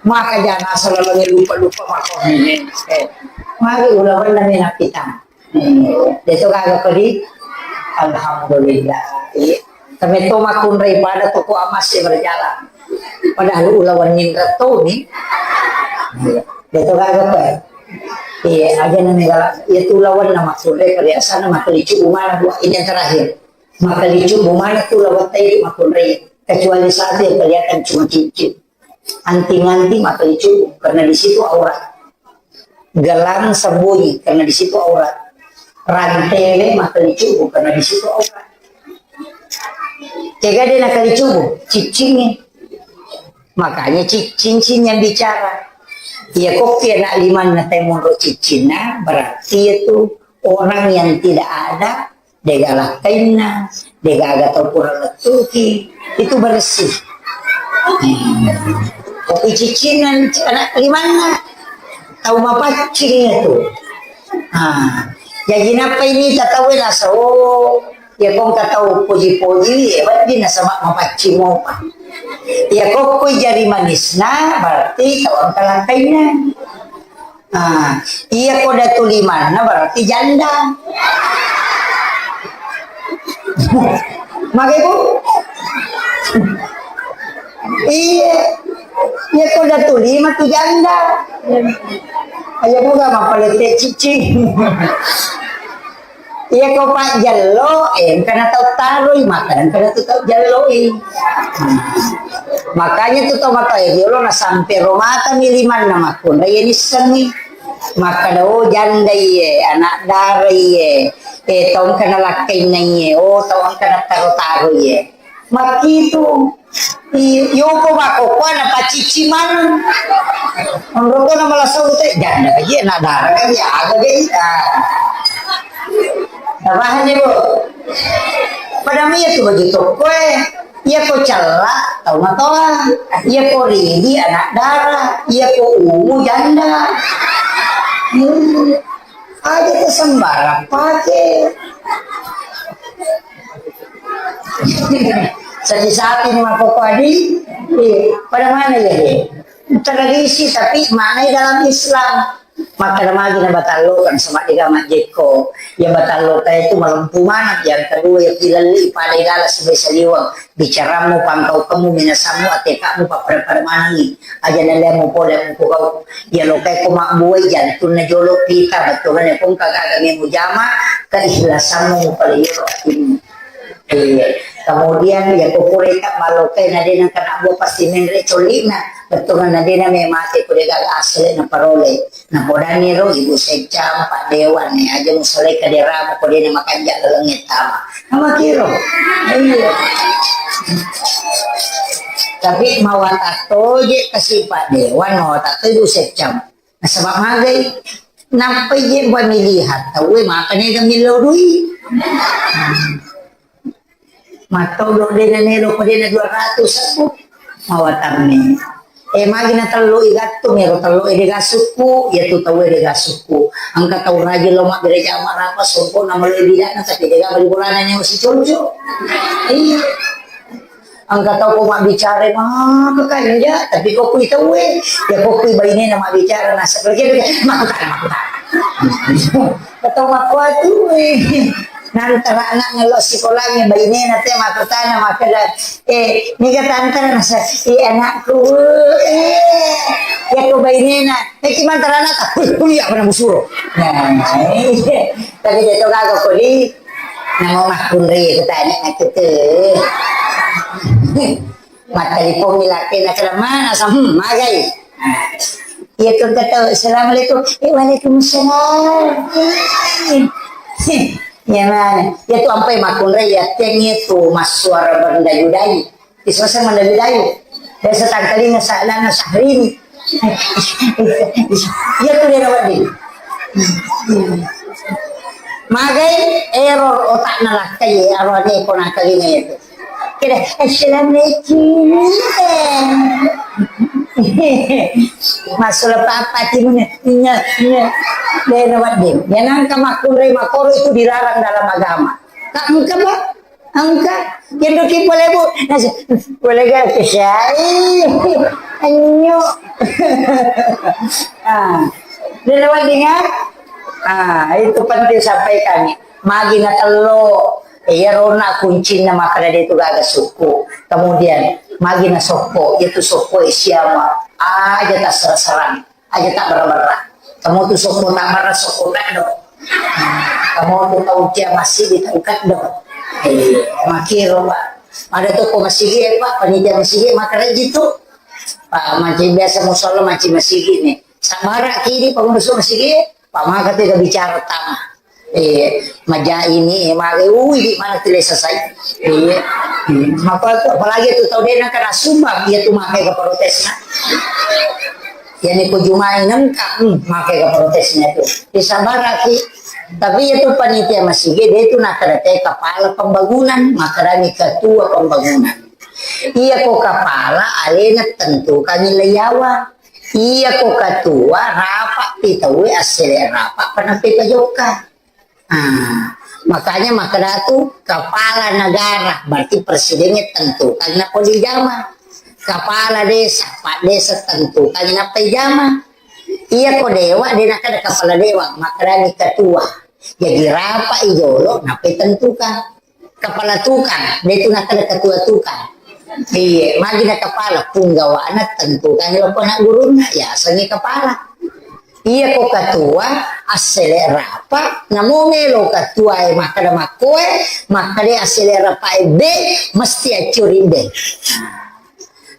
Maka jangan asal lagi lupa-lupa maka. Eh. Mari ulawan na mena kita. Deto gaga pedi. Alhamdulillah. Iya. Kami to makkunrai pada toko amas ya berjalan. Padahal ulawan nindra to ni. Deto gaga pe. Iya, aja nang negala. Iya tu ulawan na makkunrai perhiasan na makalicu umana buat ini yang terakhir. Makalicu umana tu ulawan tadi makkunrai. Kecuali satu yang kelihatan cuma cincin. Anting-anting makalicu karena di situ aurat. Gelang sembunyi karena di situ aurat. Rantele makalicu karena di situ aurat. Kega de nakalicu, ciccingi. Makanya ciccing yang bicara. Ya kok ya nak liman na temonro ciccinna, berarti itu orang yang tidak ada Dega lakkainna, dega aga tau pura lettuki, itu bersih. Kopi ciccinna anak limanna, tau mapaccing itu. Ah, jadi napa ini tau nasa, oh, ya kong tau poji-poji, ya, berarti nasaba mapaccing mopa. Ya kokko jari manisna, berarti tau engka lakkainna. Ah, iya ko datu limanna berarti janda. Mage, Bu? Iya. Iya ko datu lima tu janda. Ayo buka mapalette cicing. Iya ko pajjello, eh, engkana tau taroi, maka engkana tu tau jelloi. Makanya tu tau matoa jolo na sampe romata mi limanna makkunrai iya nissengi. Makkada, oh, janda iye, anak dara iye, eh, tau engkana lakkainna iye, oh, tau engkana taro-taro iye. Makkitu. I-, yoko makkokkoe napacicci maneng. Onroko na malasau te, janda ka je, na dara ka je, aga je, ah. Napahang je, Bu? Pada mi tu baju tokkoe. Iya ko cella, tau matoa. Iya ko ridi, anak dara. Iya ko ungu, janda. Hmm. Aja tu sembarang pake. Sapi-sapi ni makoko adi. Eh, pada mana ya, deh? Tradisi, tapi maknai dalam Islam. Makkeda magi na batalloka, nasaba dega majjekko. Ya batalloka itu malempu maneng. Yang kedua, ya pilalli pada igala sibai saliweng. Bicarammu, pangkaukemmu, minasammu, atekamu, pappada-pada manengi. Aja nalemu pole mukukau. Ya lokai ko mabbuai jantunna jolo pita, bettuanna ko engka gaga memu jama, keikhlasanmu mupaleyoro atimmu. Iya. Kemudian, ya, kukureka malokai na dena kena bua pasti menre colina. Bettuanna dena me mate ko dega asli na parole. Na podani ro ibu secam, Pak Dewan, ne aja musalai kaderamu ko dena makanja laleng tama. Nama kiro. Iya. Tapi mawata toje kasi Pak Dewan, mawata to ibu secam. Nasaba magai, nappai je pemilihan tauwe maka nega millau dui. Mattodo dena nelo ko dena dua ratus aku. Mawatamme. Eh, magi na tello igattu, mero tello ede gasukku, ya tu tauwe de gasukku. Engka tau rajin lo mabbere jama rapa songko na melo bidana tapi dega bali bolana nyawa si conco. Iya. Engka tau ko mabbicara maka kanja, tapi ko kui tauwe, ya ko kui bainena mabbicara nasa pergi, makkutana, makkutana. Ketau makkuatu, eh. Nantara anak ngello sikolangnge bainena te makkutana, makkeda, eh, niga tantara nasa, iya anakku, eh. Ya ko bainena, eh, ki mantara anak, wih, kuliah pernah musuro. Nah, iya. Tapi dia tu gaga ko di, Namo makkunrai kutanya nakete. Mattelepon mi laki na kera mana sa, hmm, magai. Nah, iya tu kata, "Assalamualaikum." Eh, "Waalaikumsalam." Ya mana? Ya tu ampai makkunrai ya teng itu massuara berdayu-dayu. Isoseng mendayu-dayu. Biasa tangkalinga sa-, lana Syahrini. Iya tu dia wedding. Magai error otakna lakkai, arwane ko nangkalinga itu. Kira, "Assalamualaikum." Masuk papa timune. Iya, iya. Dia wedding. Ya nangka makkunrai makoro itu dilarang dalam agama. Tak engka, Pak. Engka, kendoki pole, Bu. Nasi, pole ga kesai. Anyo. Ah, dia lewat dengar. Ah, itu penting sampaikan. Magi na tello. Iya rona kuncinna makkeda de tu gaga sukku. Kemudian magi na sokko, itu sokko siama. Aja tasserang-serang. Aja tabbarra-barra. Kamu tu sokko tabbarra, sokko teddo. Kamu tu tau cia masigi, tau keddo. Eh, makiro, Pak. Ada toko masigi, eh, Pak, panitia masigi, makkeda ji tu. Pak, mancing biasa musalla, mancing masigi ni. Sabara kidi, Pak, masuk masigi, Pak, maka tu bicara tama. Eh, maja ini, eh, mage, ui, di mana tu lesa sai. Eh, hmm, maka tu, apalagi tu tau dena kena sumbang, iya tu makai ke protesna. Yani ko jumai nengka, hmm, makai ke protesnya tu. Disabaraki. Tapi iya tu panitia masigi, dia tu nakadate kepala pembangunan, makarani ketua pembangunan. Iya ko kepala, alena tentukan nilai yawa. Iya ko ketua, rapat pi tauwe, assele rapat, penampe pajokka. Ah, makanya makkeda tu kepala negara, berarti presidennya tentukan nappa dijama. Kepala desa, pak desa tentukan nappa dijama. Iya ko dewa, de nakkeda kepala dewa, makkedani ketua. Jadi rapat i jolo, nappa tentukan. Kepala tukang, de tu nakkeda ketua tukang. Iya, magi na kepala, punggawana tentukan loko anak gurunna, ya asengi kepala. Iya ko ketua, assele rapa, namo melo ketua e makkeda makkoe, makkeda assele rapa e be, mesti accuri be.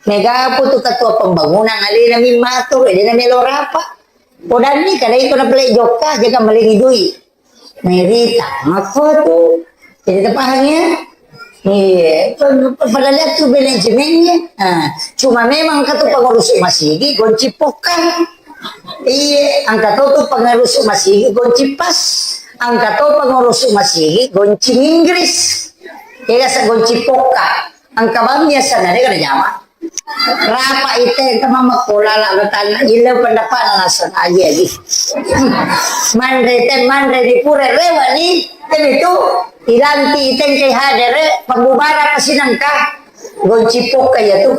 Mega pu tu ketua pembangunan alena mimmatur, de na melo rapa. Podanni kada iko na pele jokka, jaga malengi dui. Merita, makko tu. Jadi terpaham ya? Iya, pada lihat tu manajemennya. Nah, cuma memang katu pengurus masigi gonci pokang. Iya, angka tu tu pengurus masigi gonci pas. Angka tu pengurus masigi gonci Inggris. Iya, sa gonci pokang. Engka bang biasa na dega najama. Rapa ite engka mamma kola la batanna ile pendapat na naseng agi agi. Manre te manre di pura rewa ni, te itu ilanti ite engka hadere pembubaran masih nengka. Gonci poka ya tu.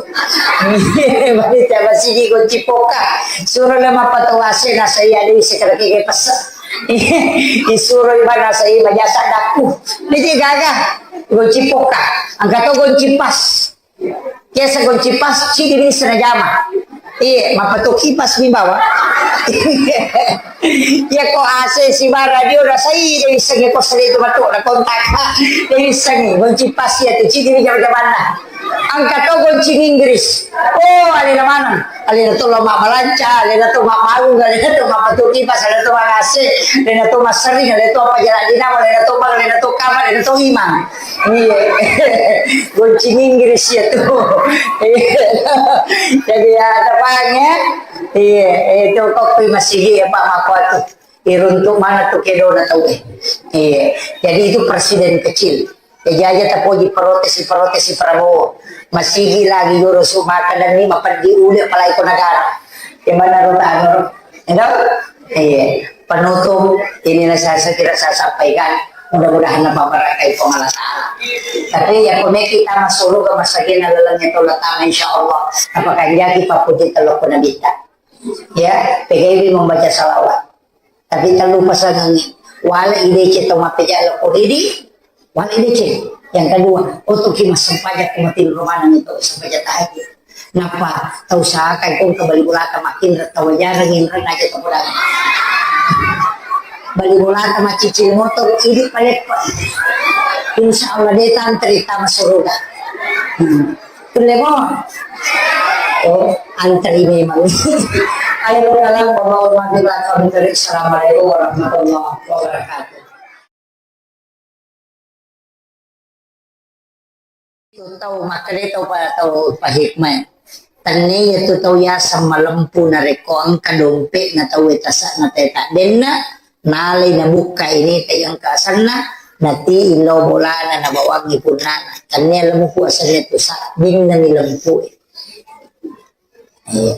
Bani coba sini gonci poka. Suruh nama patawase na saya di sekali ke pesa. Disuruh mana saya bajasa daku. Ini gaga. Gonci poka. Angkat tu gonci pas. Biasa gonci pas, cidi bisa najama. Iya, mapatu kipas di bawah. Iya, ko A C si bara dia udah sai, dia bisa nge kos itu matu, ada kontak. Dia bisa nge, gonci pas ya tu, cidi bisa jaman. Angkat tu gonci Inggris. Oh, ada mana? Alena to lo mabbalanca, alena to mabbaung, alena to mappatuki pas, alena to magase, alena to massering, alena to apa jalan dinamo, alena to bang, alena to kamar, alena to imang. Iya. Gonci Inggris ya tu. Iya. Jadi ya, tepang ya. Iya, itu kok masih ya Pak Mako tu. Iruntuk mana tu kedona tau eh. Iya. Jadi itu presiden kecil. Jaji aja tapoji protes, protes Prabowo. Masigi lagi guru sumaka dan ni mapeddi ule apalagi ko negara. Gimana ro tano ro? Enggak? Iya. Penutup inilah saya, saya kira saya sampaikan. Mudah-mudahan napa barakai Puang Allah Ta'ala. Tapi ya pemeki kita masuk surga masagena lalangnya tolak tangan insya Allah. Apakah jadi papuji telok pun kita? Ya, P G B membaca salawat. Tapi tellu pasangengnge, wale ideceng tau mappejala ko ridi, wale ideceng. Yang kedua, otoki massempajang ko mati romana itu sempajang tahajud. Napa tau sakai ko ke bali bolata makin tau jarang inreng aja tau. Bali bolata macicil motor idi paleppa. Insya Allah dia tantri tama suruga. Hmm. Tulle mo. Oh, antri memang. Ayo, dalam bawa mati belakang dari. Assalamualaikum warahmatullahi wabarakatuh. Itu tau makkeda tau pa, tau pahikmah. Tenne iya tu tau yaseng malempu narekko engka dompet na tau tasa na teta denna. Nalai nabukka ini te engka asenna, nati illau bolana nabawangi punnana. Tania lemu kuasanna tu sabbinna ni lempu. Iya.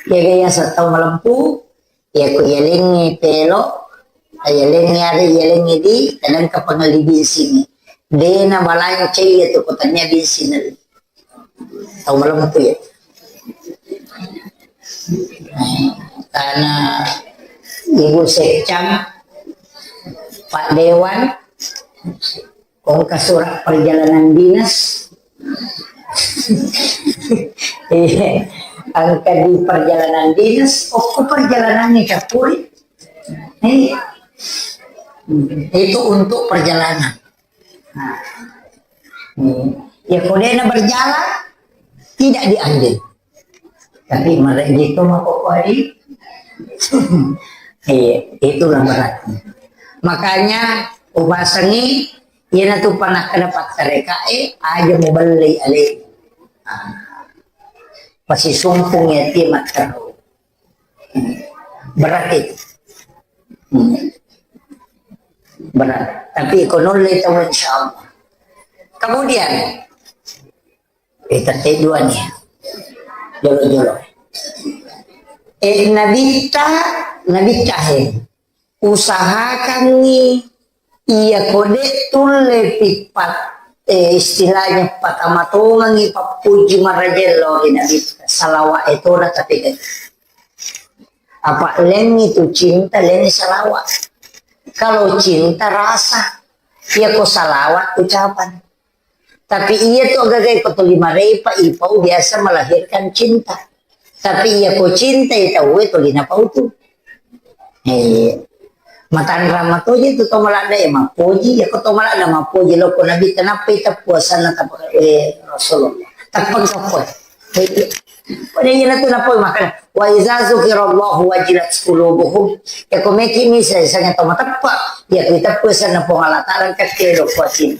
Jaga yaseng tau malempu, iya ko yalengngi pelo, yalengngi are, yalengngi di, kadang ke pengelli binsing. Dena balanca iya tu ko tania binsing. Tau malempu ya. Karena Ibu Sekcam, Pak Dewan, kongka surat perjalanan dinas. Iya, angka di perjalanan dinas, oh, perjalanan ini capuri. Iya. Itu untuk perjalanan. Nah, hmm. Ya, kodena berjalan, tidak diambil. Tapi mereka itu mau kokori. Iya, itulah berarti. Makanya, upasangi, iya na tu pernah kena pattereka, eh, aja mau beli ale. Nah, pasti sumpung ya, timat terus. Berat itu. Hmm. Berat. Tapi ko nulle tau, insya Allah. Kemudian, eh, tette dua nih. Jolo-jolo. Eh, Nabitta, Nabitta, eh. Usahakangngi iya ko de' tulle pippat, eh, istilahnya patamatongengngi pappuji marajello ri Nabitta, salawat e tona tapi de'. Apa lengngi tu cinta, lengngi salawat. Kalau cinta rasa, iya ko salawat ucapan. Tapi iya tu agaga ko tuli marepa ipau biasa melahirkan cinta. Tapi iya ko cinta itu we tuli napau tu. Eh, matanrang matoje tu to maladda e mappoji, iya ko to maladda mappoji lo ko Nabi tenappa ita puasanna tapa, eh, Rasulullah. Tappa kapoi. Pada iya tu napoi makana wa iza zukirallahu wajilat qulubuhum. Ya ko meki misa sanga to mateppa, ya ko ita puasanna Puang Allah Taala kakkelo kuatin.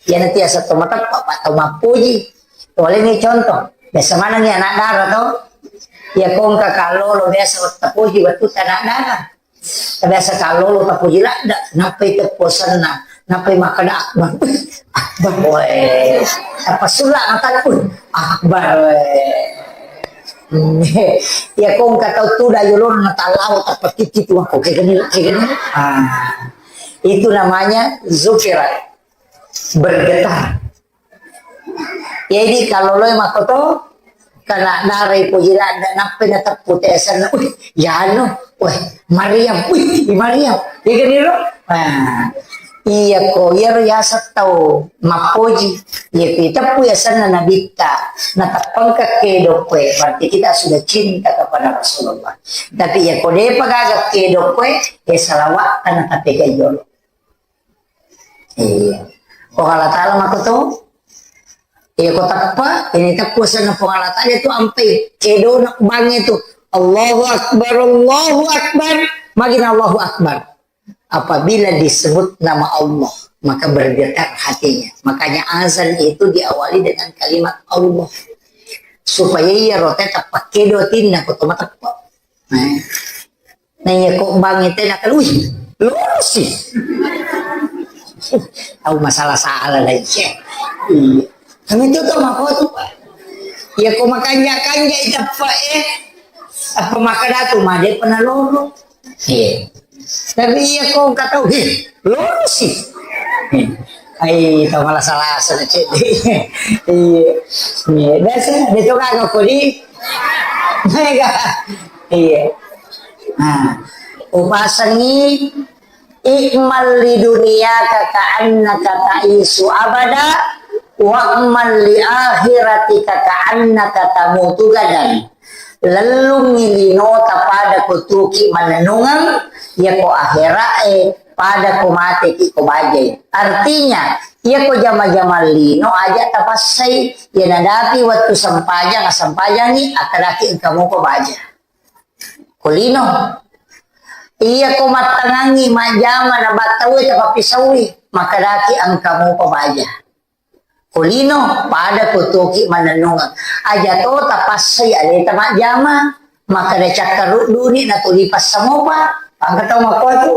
Iyanatu yaseng to mateppa, pa to mappuji. Toleni contoh, biasa manengngi anak dara to. Iya ko engka kallolo biasa tapuji wettu anak dara. Biasa kallolo tapuji ladda, nappai tepposenna. Nappai makkeda, "Akbar." "Akbar, weh." Tappa sulla matana, "Akbar, weh." Iya ko engka tau tuda yolona, natallao, tappa titi tu, "Wah, kok kayak gini, kayak gini?" Ah, itu namanya zukirat, bergetar. Jadi, kalau loe makkoto, kana darai poji ladde, nappai nateppu te asenna, "Wih, yanu, weh, Maryam, wih, Maryam." Iya kan, iro? Nah, iya ko, iyaro yaseng tau mappoji. Iya ko iteppu asenna nabitta, nateppengka kedo koe, berarti kita sudah cinta kepada Rasulullah. Tapi iya ko depa gaga kedo koe, ya salawatta na tapega yolo. Iya. Puang Allah Ta'ala makkutu. Iya, ko teppa, ini teppu asenna Puang Allah Ta'ala itu ampai kedona bangnge tu. "Allahu Akbar, Allahu Akbar." Magina Allahu Akbar. Apabila disebut nama Allah, maka bergetar hatinya. Makanya azan itu diawali dengan kalimat Allah. Supaya iya rote teppa kedo atinna ko to mateppa. Nah. Nah, iya, ko bangnge tena kan, wih, lorosi. Tau masalah-salah lagi, ya. Iya. Kami itu tuh mako tuh, Pak. Iya, ko makanja-kanja iteppa, eh. Apa makkeda tu, made pernah loro. Iya. Tapi iya, ko kata, wih, lorosi. Iya. Ai, tau masalah-salah, cek. Iya. Iya. Biasa, dia tuh kan aku di, Mega. Iya. Nah, upasengi, "I'mal li dunyaka ka'annaka ta'isyu abada, wa'mal li akhiratika ka'annaka tamutu gadan." Lellungngi linota pada ko tuki mannennungeng, iya ko akhira'e pada ko mateki ko bajai. Artinya, iya ko jama-jama lino aja tapassai, iya nadapi wettu sempajang, assempajangi, akkedaki engka mupa baja. Ko lino. Iya ko mattangangngi majjama na battaue tapappisaui, makkedaki engka mupa baja. Ko lino, pada ko toki mannennungeng. Aja to tapassai aleta majjama, makkeda cakkarudduni natuli passamopa, pangka tau makkuatu.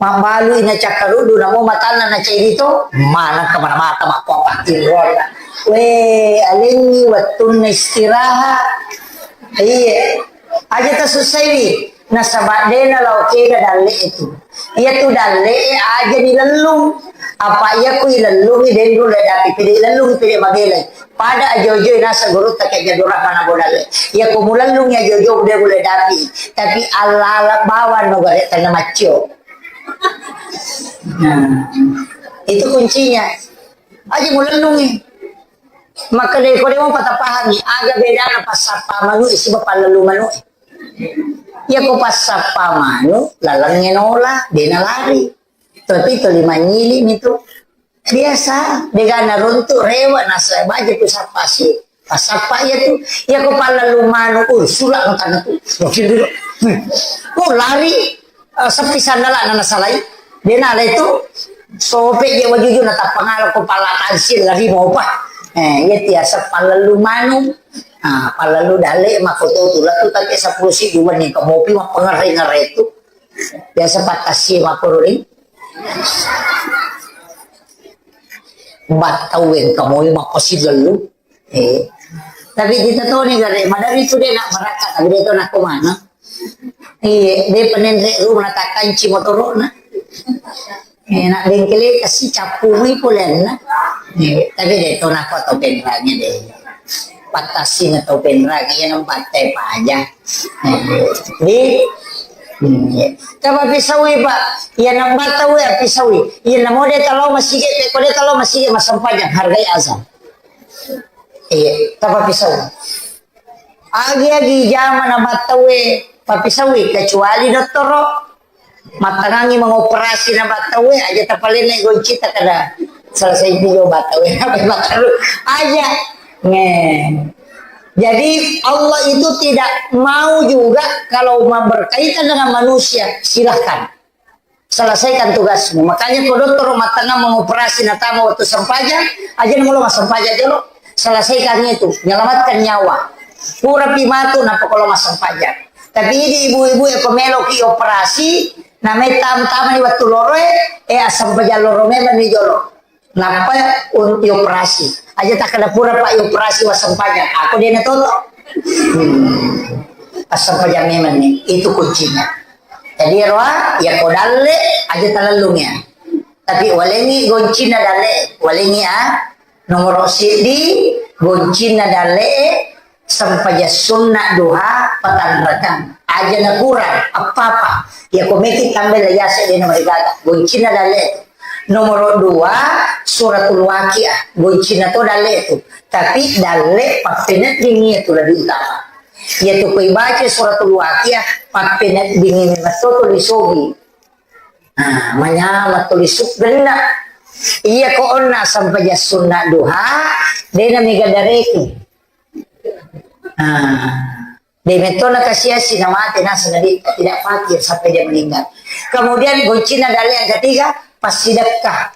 Mabbalui na cakkaruddu, namo matanna na ceddi to, maneng ka mana mata makko pattinroanna. We, alengngi wettunna istirahat. Iya. Aja tasussaiwi. Nasaba dena lao kega dalle itu. Iya tu dalle aja dilellung. Apa iya ku ilellungi denru le dapi pede lellung pede mabelai. Pada ajo-ajo nasa gurutta ke jadurah mana bodalle. Iya ku mulellungi ajo-ajo udah boleh dapi. Tapi ala-ala bawang no gare tanah macio. Nah, itu kuncinya. Aja mulellungi. Maka dari kode mau patah pahami, aga bedana passappa manu siba pallelu manu. Iya ko passappa manu, lalengnge nola, dena lari. Tapi tuli manyili mitu. Biasa, degana runtu rewa nasa baja ku sappasi. Pasappa iya tu, iya ko pallalu manu, uh, sula makanna tu. Makin dulu. Oh, lari, eh, sepi sandala nana salai. Dia nala itu, sope je wajuju na tappangala ko pala tansil lari mau pa. Eh, iya tiasa pallalu manu. Ah, pallalu dale mako to tu latu tapi sepuluh si dua ni kamopi ma pengerai ngerai tu. Biasa patasi mako ruri. Battau engka moi mappasilellu. Eh. Tapi kita toni gare, madari tu de nak marakka, tapi de to nakko mana. Iya, de penenre rumah takanci motorona. Eh, nak bengkele kasi capui polenna. Eh, tapi de to nakko to penrangnya de. Patasi na to penrang, iya nambatte paja. Di, hmm, iya. Tapa pisawi, Pak. Iya, nambatta we pisawi. Iya, namo de talo masigi, ko de talo masigi masempajang hargai azan. Iya, tapa pisawi. Agi-agi jama nambatta we papisawi, kecuali dottoro. Mattangangi mengoperasi na battaue, aja tapalenne goncita kada selesai video battaue. Aja. Nih. Jadi Allah itu tidak mau juga kalau mau berkaitan dengan manusia, silahkan. Selesaikan tugasmu. Makanya kalau dokter mattangang mengoperasi natama waktu sempajang, aja dulu mas sempajang dulu. Selesaikan itu, menyelamatkan nyawa. Pura pi matu, napa kalau mas sempajang. Tapi ini ibu-ibu yang pemelo ki operasi, Namai tam-, tamani wettu loroe, eh, assempajang loro memang ni jolo. Nappa un-, ioperasi. Aja takkeda pura, Pak, ioperasi wassempajang. Aku dena toto. Hmm. Assempajang memang ni. Itu kuncinya. Jadi, roa, ya ko dalle, aja talellung ya. Tapi walengi goncinna dalle, walengi, ah, nomoro siddi, goncinna dalle, sempajang sunna duha, patanrakang. Aja nakurang, apa-apa. Ya ko meki tambai la yase dena marigaga. Goncinna dalle. Nomoro dua, suratul waqiah. Goncinna to dalle tu. Tapi dalle pappeneddingi tu lebih utama. Ya tu ko ibaca suratul waqiah, pappeneddingi memang to to lisogi. Nah, manyameng tuli suggenna. Iya ko onna sampaja sunna duha, dena mega dareki. Nah, de metto na kasiasi na mate nasaba dia tidak fakir sampai dia meninggal. Kemudian goncina dalle yang ketiga, passidekka.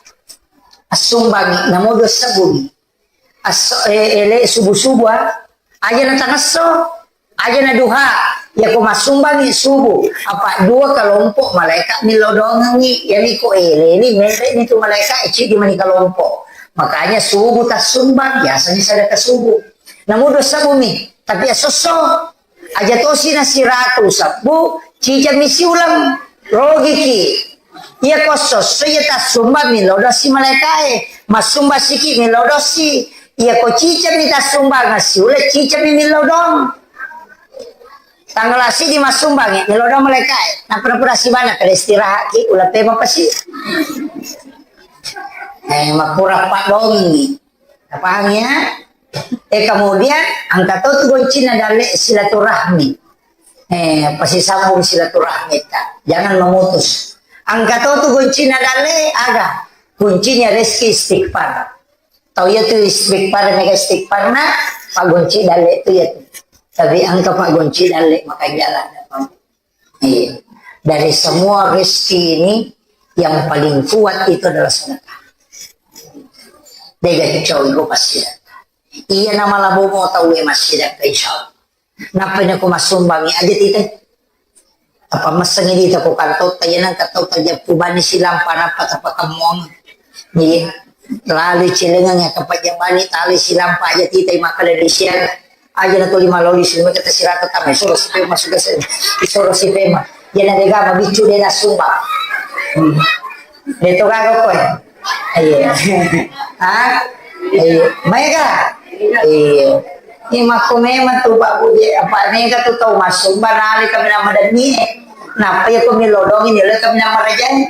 Assumbangi, namo dua sebbu. Asso-, eh, ele subuh-subuh, ah. Aja na tangesso, aja na duha. Ya ko massumbangi subuh, apa dua kelompok malaikat millau doangengi. Yani ko ele ni, mere ni tu malaikat, eci di mani kelompok. Makanya subuh tassumbang, biasanya sedekah subuh. Namu dua sebbu mi, tapi asosso. Aja tosi na siratu sebbu, cicami siuleng, rogiki. Iya ko sosso iya tassumba millau dosi malaikae, massumba siki millau dosi. Iya ko cicami tassumba siuleng, cicami millau dong. Tanggal asidi massumbangi millau dong malaikae. Napura-pura sibana kada istirahat ki, ula pema pasi. Eh, makura pak dongi. Napahang ya? Eh, kemudian angka to tu goncina dalle silaturahmi. Eh, pasisambung silaturahmi ta. Jangan memutus. Angka to tu goncina dalle aga? Kuncinya rezeki istighfar. Tau ya tu istighfar, mega istighfar na, pak gonci dalle tu ya tu. Tapi angka pak gonci dalle maka jalan. Iya. Dari semua rezeki ini yang paling kuat itu adalah sedekah. Dega cowok pasti sedekah. Iya nama labo mau tahu ya masih sedekah insya Allah. Napa ini aku massumbang ya aja tita. Apa meseng ini tak kantor tanya nang kata tanya kubani silampa napa tapa kamuang. Iya. Lalu cilengan ya tempat jabani tali silampa aja tita makan dari siang. Aja na tuli maloli sumekka tasirata tama, isoro si pema suga se-, isoro si pema. Jana dega mabiccu de nasumba. Hmm. De to gaga koe. Iya. Ha? Iya. Maega? Iya. Ini makko memang tu Pak Budi, apa mega tu tau masumba nale kami nama demi. Napa ya ko milodongi nile kami nama rajai.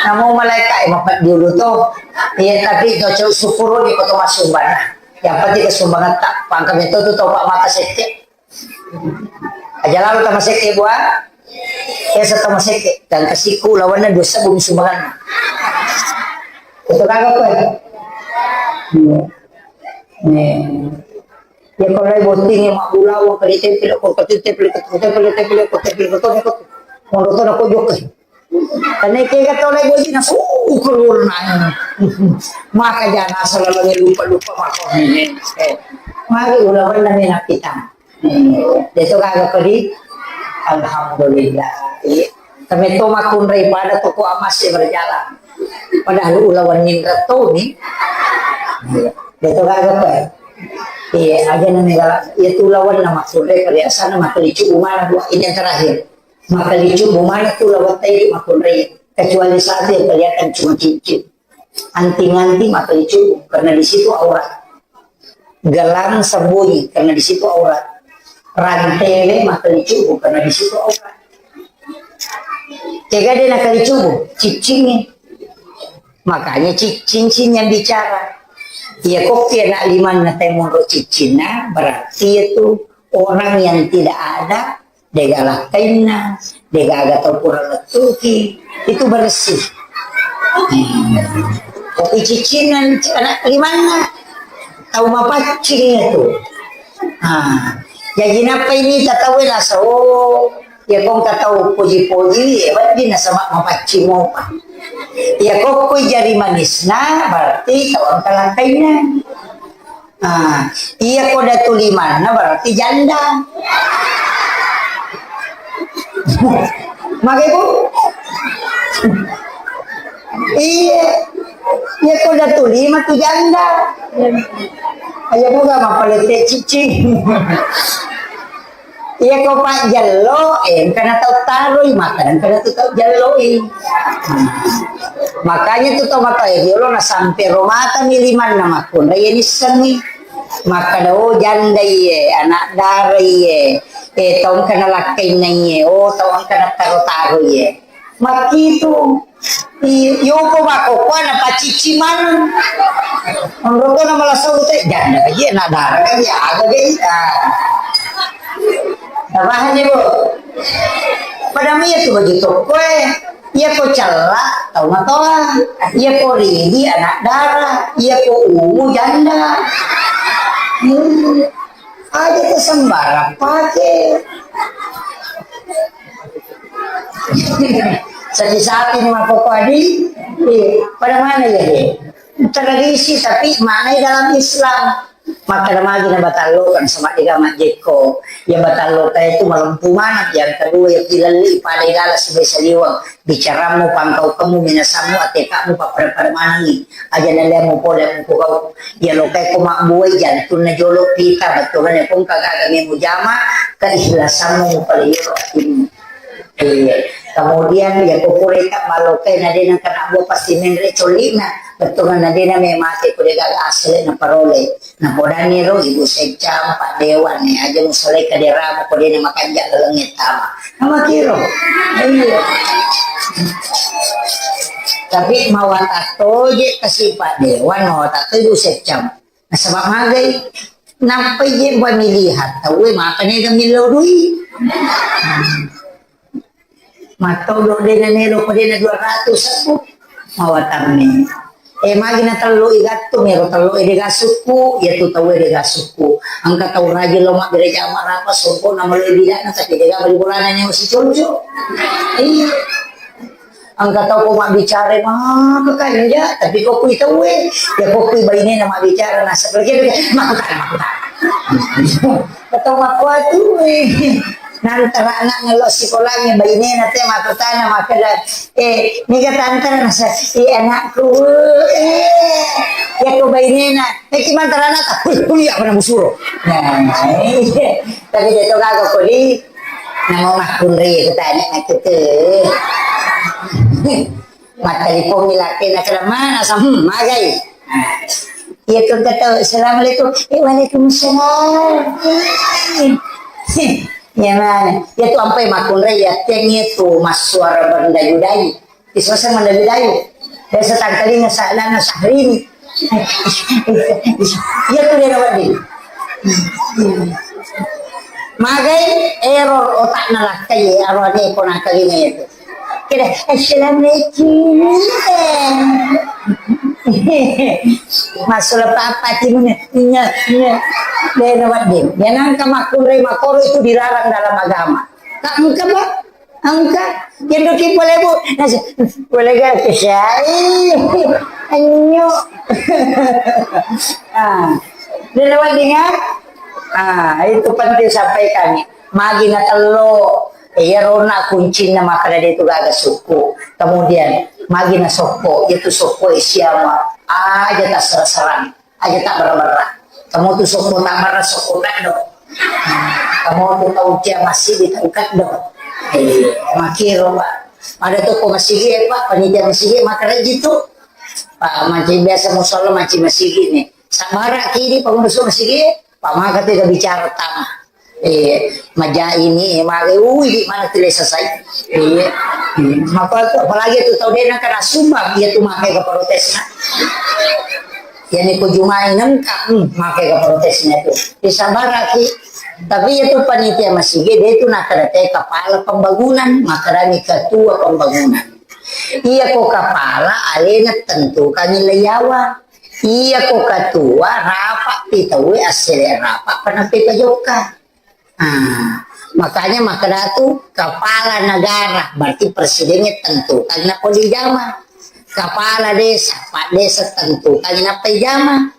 Namo malaikat, eh, mapat dulu to. Iya, tapi to syukur ni ko to masumba. Yang penting kesumbangan tak pangkam itu tu tau pak mata sekke. Aja lalu tama sekke bua. Esa tama sekke dan kasiku lawanna dosa bumi sumbangan. Itu kagak apa? Iya. Nih. Ya kalau lagi botting ya mak bulawa kali tempel kok kecil tempel kecil tempel tempel kok tempel kok tempel kok. Mau nonton aku juga. Karena kega tau lagi bojina, uh, keluar nanya. Maka jangan asal lagi lupa-lupa maka. Eh, mari ulawan dan minapita. Eh, itu kagak pedih. Alhamdulillah. Iya. Kami to makunrai pada toko emas yang berjalan. Padahal ulawan nindra to ni. Iya. Itu kagak apa? Iya, aja nang galak. Itu ulawan nama kunrai perhiasan nama kelicu umana dua ini yang terakhir. Makalicubu maneng tu lawang taiwi makkunrai, kecuali satu yang kelihatan cuma cincin. Anting-anting makalicubu karena di situ aurat. Gelang sembunyi karena di situ aurat. Rantewe makalicubu karena di situ aurat. Kega de nakalicubu, ciccingnge. Makanya ci-, cincin yang bicara. Iya kokki anak limanna tai monro ciccinna, berarti itu orang yang tidak ada Dega lakkainna, dega aga tau pura lettuki, itu bersih. Kopi cicinna anak limanna, tau mapaccing itu. Ah, jadi napa ini tatau nasa, oh, ya kong tatau poji-poji, ya berarti nasaba mapaccing mopa. Ya kokkoi jari manisna, berarti tau engka lakkainna. Ah, iya ko datu limanna berarti janda. Mage, Bu? Iya. Iya, ko udah tuli mah tu janda. Ayo, buka mah palette cicing. Iya, ko pajjello, eh, engkana tau taroi, maka engkana tu tau jelloi. Makanya tu tau matoa riolo na sampe romata mi limanna makkunrai, iya nissengi. Makkeda, oh, janda iye, anak dara iye, eh, tau engkana lakkainna iye, oh, tau engkana taro-taro iye. Makkitu. I-, yoko makkokkoe napacicci maneng. Menurutku nama langsung teh, janda aja, nak darah kan ya, ada deh. Ah. Nah, paham ya, Bu? Pada mie tu baju toko, eh. Iya ko cella, tau matoa. Iya ko ridi, anak darah. Iya ko ungu, janda. Hmm. Aja tu sembarang pake. Sapi-sapi ni makkokkoe adi. Iya. Pada mana ya, deh? Tradisi, tapi maknanya dalam Islam. Makkeda magi na batallo kan sama dega majjekko. Ya batallo ka itu malempu maneng. Yang kedua ya kilalli pada gala sibai saliweng. Bicaramu, pangkaukemu, minasamu, atekamu, pappada-pada manengi. Aja naliamu pole mukukau. Ya lokai ko mabbuai jantunna jolo pita, bettuanna pun kagaga mujama, keikhlasanmu mupaleyoro atimu. Iya. Kemudian ya kukureka malokai nadena kena buah pasti menre colina. Bettuanna nadena memate ko degaga asli na parole. Napodani ro ibu secam, Pak Dewan ni aja musalai kaderamu ko dena makanja laleng tama. Nama kiro. Iya. Tapi mawatang toje kasi Pak Dewan, mawatang to ibu secam. Nasaba magai. Nampai je pamilihan tauwe maka nega millau dui. Mattodo dena nelo ko dena dua ratus aku. Mawatanni. Eh, magi na tello i gattung, ero tello e de gasukku, ya tu tau e de gasukku. Engka tau rajin lo mabbere jama rapa songko na maloi bidana, tapi de gaba di bolana nyawa si conco. Iya. Engka tau ko mabbicara maka kanja, tapi ko kui tau e. Ya ko kui baine na mabbicara na seperti itu. Makutan, makutan. Ketau makkuatu e. Nantara anak ngello sikolangnge bainena te makkutana makkeda, "Eh, niga tantara?" Nasa, "Iya anakku." Eh, iya ko bainena. Eh, ki mantara anak, "Wih, kuliah pada musuro." Nah, iya. Tapi dia tu gaga kodi. Namo makkunri kutanya nakete. Mattelipong mi laki na kena mana sa, hmm, magai. Nah, iya tu kata, "Assalamualaikum." Eh, "Waalaikumsalam." Eh, ya mana? Ya tu ampai makkunrai ya teng itu massuara berdayu-dayu. Isoseng mendayu-dayu. Biasa tangkalinga sa-, lana sahrini. Iya tu dia rawat dia. Magai error otakna lakkai, arwane ko nangkalinga itu. Kira, "Assalamualaikum." Masuk apa timunya? Iya, iya. Dia rawat dia. Yang nangka makkunrai makoro itu dilarang dalam agama. Tak engka, Pak. Engka, yang doki pole, Bu. Nasi, boleh gak kesai? Anyo. Ah, dia lewat dengar. Ah, itu penting sampaikan. Magi na tello, iya rona kuncinna makkeda de tu gaga sukku. Kemudian, magi na sokko, itu sokko siama. Aja tak serang. Aja tak berra-berra. Kamu tu sokko tak berra, sokko tak do. Kamu tu tau cia masigi, tau kaddo. Eh, makiro, Pak. Ada toko masigi, Pak, panitia masigi, maka rajin tu. Pak, mancing biasa musala, mancing masigi ni. Sabara kiri, Pak, masuk masigi, Pak, maka tu bicara tama. Eh, maja ini, eh, mage, ui, di mana tu lesa sai. Eh, hmm, maka tu, apalagi tu tau dena kena sumbang, iya tu maka ke protes na. Yani ko jumai nengka, hmm, maka ke protes na tu. Disabaraki. Tapi iya tu panitia masigi, dia tu nakada te kepala pembangunan, maka dani ketua pembangunan. Iya ko kepala, alena tentukan nilai yawa. Iya ko ketua, rapat pi tau, asele rapat, pernah pi pajokka. Ah, makanya makkeda tu kepala negara, berarti presidennya tentukan nappa dijama. Kepala desa, pak desa tentukan nappa dijama.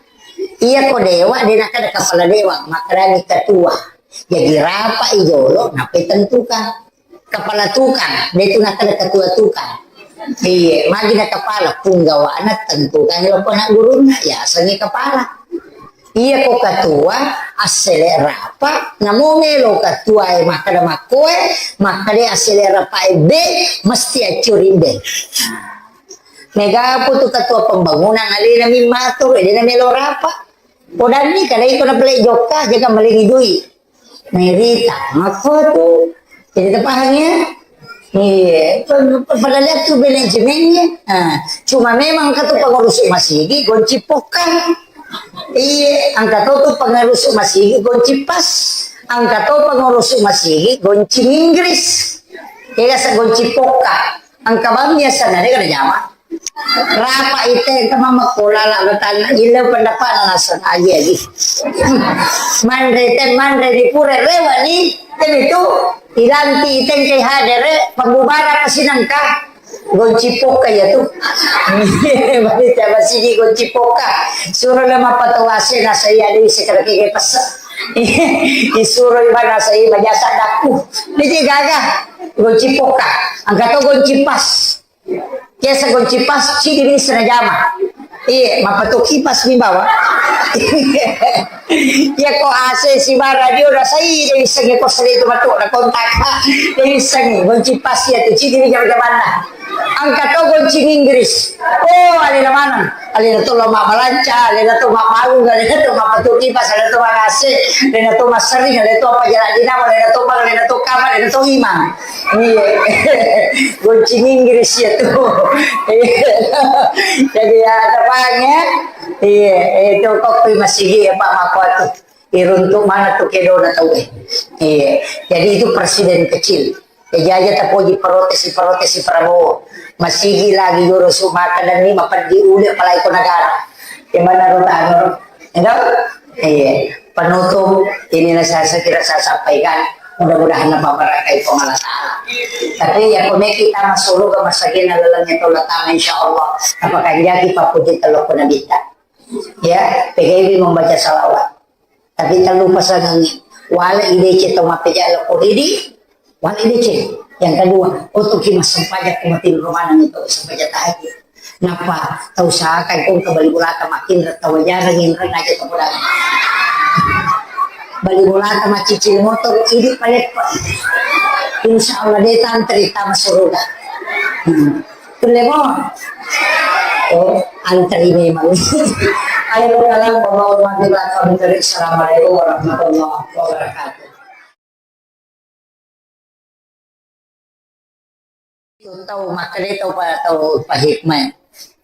Iya ko dewa, de nakkeda kepala dewa, makkedani ketua. Jadi rapat i jolo, nappa tentukan. Kepala tukang, de tu nakkeda ketua tukang. Iya, magi na kepala, punggawana tentukan lo ko na gurunna, ya, sengi kepala. Iya ko ketua, assele rapa, namo melo ketua e makkada makkoe, makkada assele rapa e be, mesti accuri be. Mega putu ketua pembangunan alena mimmatur, alena melo rapa. Podanni kada iko na pele jokka, jaga malengi dui. Merita, makko tu. Jadi terpaham ya? Iya, padahal itu manajemennya. Nah, cuma memang kata pengurus masigi gonci poka. Iya, angka to tu pengurus masigi gonci pas. Angka to pengurus masigi gonci Inggris. Iya, sa gonci poka. Angka bang biasa nare kada jama. Rapa ite engka mammakkola la batanna ille pendapatna naseng aji aji. Manre te manre di pura rewa ni, temitu ilanti ite engka hadere pembubaran pasinangka. Gonci poka ya tu. Bani tiap sini gonci poka. Suruh le mapatawase nasai ada isi kada kege pesa. Disuro ibana sai majasa daku. Ini gaga. Gonci poka. Angka to gonci pas. Biasa gonci pas, cidi bisa najama. Iya, mapatu kipas ni bawa. Ya ko A C si bara radio rasai, dia bisa nge kos itu matu na kontak. Dia bisa nge gonci pas ya tu cidi bisa jamanna. Angka to gonci Inggris. Oh, alena maneng. Alena to lo mabbalanca, alena to mabbangung, alena to mapatu kipas, alena to mangase, alena to massering, alena to apa jalan dinamo, alena to bang, alena to kamar, alena to imang. Iya. Gonci Inggris ya tu. Iya. Jadi ya, tepang ya. Iya, itu kopi masih ya Pak Makuatu. Iruntuk mana tu kedona tau eh. Iya. Jadi itu presiden kecil. Jaja tapoji protes, protes Prabowo. Masigi lagi joro sumaka dan ni mapeddi ule apalagi ko negara. Gimana ro tano ro? Enggak? Iya. Penutup, inilah saya, saya kira saya sampaikan. Mudah-mudahan apa barakai Puang Allah Ta'ala. Tapi ya kone kita masuk ke masagina dalamnya Allah Ta'ala insya Allah. Apa kanjaki papuji telok pun kita. Ya, P G B membaca salawat. Tapi tellu pasangengngi. Wale idece to mappeja loko ridi, wale idece. Yang kedua, otoki massempajang ko mati romanang itu sempajang tahajud. Napa tau sakai kong ke bali bolata makin tau jarang yang rena aja tau. Bali bolata macicil motor idi palepa. Insya Allah dia tantri tama suruga. Hmm. Tulle mo. Oh, antri memang. Ayo, dalam pembangunan di belakang dari. Assalamualaikum warahmatullahi wabarakatuh. Itu tau makkeda tau pa-, tau pahikmah.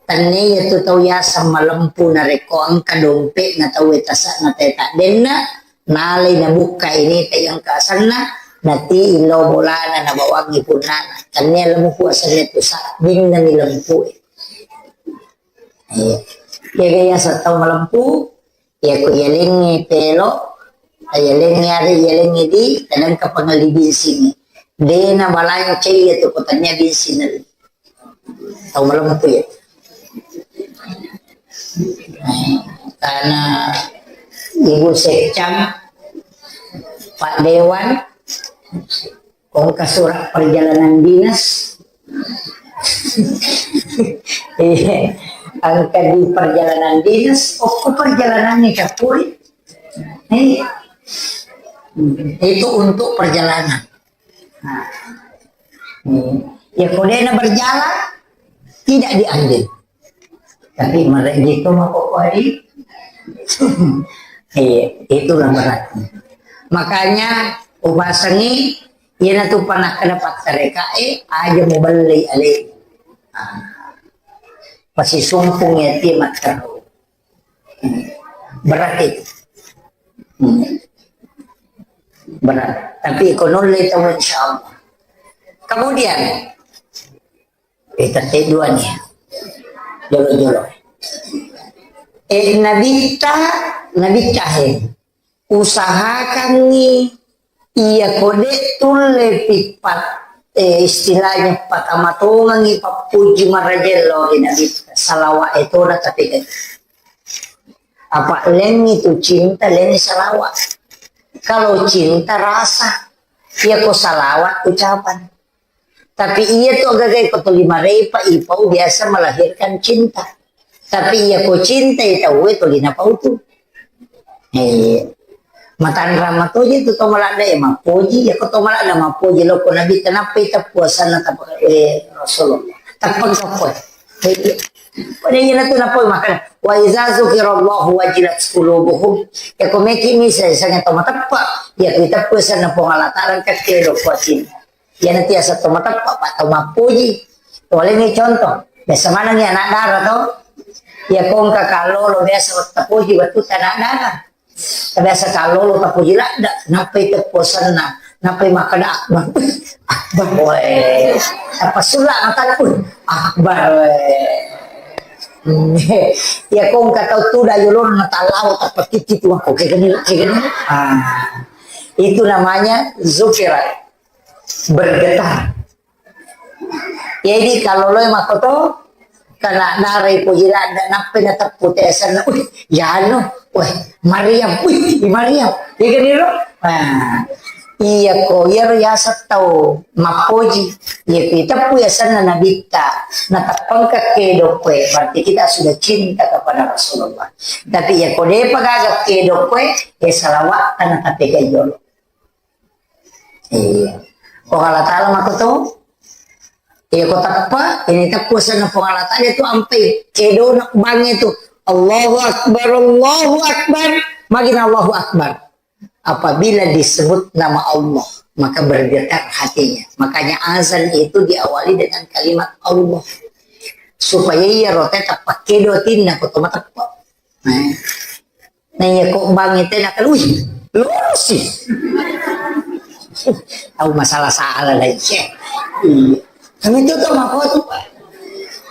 Tennia tu tau yaseng malempu narekko engka dompe'na tau e tasa'na teta denna, nalai nabukka ini te engka asenna, nati illo bolana nabawangi punnana. Tennia lempu asenna tu sabbinna ni lempu e. Iya. Kega yaseng tau malempu, iya ko yalengnge pelo, yalengnge are, yalengnge di, kadang ka pangelli binsingnge. De na balancai iya tu ko tania binsinna. Tau malempu ya. Karena Ibu Sekcam, Pak Dewan, Engka surat perjalanan dinas. Iya. Engka di perjalanan dinas, okko perjalanan ini capuri. Iya. Itu untuk perjalanan. Nah. Hmm. Ya, kodena berjalan, tidak diambil. Tapi mereka itu mau kok hari. Iya, itulah beratnya. Makanya upasangi, iya na tu pernah kena pattereka, eh, aja mau beli ale. Ah. Pasti sumpung ya ti matteru. Berat itu. Hmm. Berat. Tapi konon le tahu insya Allah. Kemudian, Eh, tette dua nih. Jolo-jolo. Eh, nabitta, nabitta he. Usahakangngi iya kode tulle pippat, eh, istilahnya patamatongangi pappuji marajello ri nabitta. Salawa etona tapi kan. Apa lengi tu cinta, lengi salawa. Kalau cinta rasa, iya ko salawat ucapan. Tapi iya tu agaga ko tuli marepa ipau biasa melahirkan cinta. Tapi iya ko cinta itu we tuli napau tu. Eh, matanrang matoji tu to maladda e mappoji, ya ko to maladda mappoji lo ko Nabi kenapa itu puasana tappa, eh, Rasulullah. Tappa kapoi. Eh, pada iya tu napau makana wa iza zukirallahu wajilat qulubuhum. Ya ko meki misa sangat to mateppa. Ya ko itu puasana Puang Allah Taala kakke lo kuatin. Iyana tiasa to mateppa, pa to mappuji. Tolengngi contoh, biasa manengngi anak dara to. Iya ko engka kallolo biasa tapuji wettu anak dara. Biasa kallolo tapuji ladda, nappai teppo senna, nappai makkeda akbar. Akbar, weh. Apa sulla matakku? Akbar, weh. Iya ko engka tau tuda yolona talau tappa titi tu aku kayak gini, kayak gini. Ah. Itu namanya zukirat. Bergetar. Jadi kalau lo makkoto kena darai poji ladda nappai nateppu tesenna, wih, yano, wih, Maryam, wih, Maryam, iya kan iro? Nah, iya ko iyaro yaseng tau mappoji, iya ko iteppu yasenna nabitta, nateppengka kedo koe, berarti kita sudah cinta kepada Rasulullah. Tapi iya ko depa gaga kedo koe, ya salawat karena tapi kayak jolo. Iya. Ko Allah Ta'ala makkoto. Iya ko tappa, ini tappa senna Puang Allah Ta'ala itu ampai kedona bangnge tu. Allahu Akbar, Allahu Akbar. Magina Allahu Akbar. Apabila disebut nama Allah, maka bergetar hatinya. Makanya azan itu diawali dengan kalimat Allah. Supaya iya rote tappa kedo tinna ko to mateppa. Nah. Nah, iya ko bangnge tena kan, wih, lorosi. Tau masalah-salah lagi. Iya. Kami itu tuh mako tuh, Pak.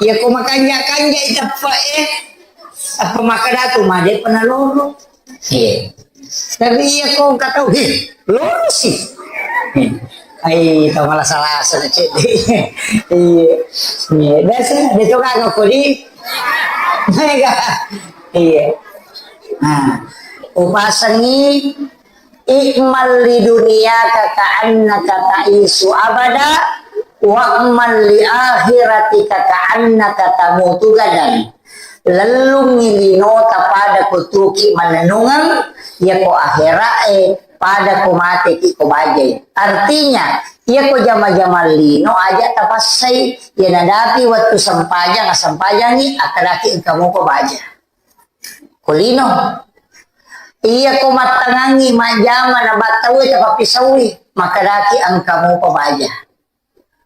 Iya ko makanja-kanja iteppa, eh. Apa makkeda tu made pernah loro. Iya. Tapi iya ko engka tau, heh, lorosi. Ai, tau malah salah sana cek. Iya. Iya, biasa dia coba kau kodi. Mega. Iya. Nah, upasengi, i'mal li dunyaka ka'annaka ta'isyu abada, wa'mal li akhiratika ka'annaka tamutu gadan. Lellungngi linota pada ko tuki manennungeng, iya ko akhira'e pada ko mateki ko bajai. Artinya, iya ko jama-jama lino aja tapassai, iya nadapi wettu sempajang, assempajangi, akkedaki engka mupa baja. Ko lino. Iya ko mattangangi majjama na battaue tapappisaui, makkedaki engka mupa baja.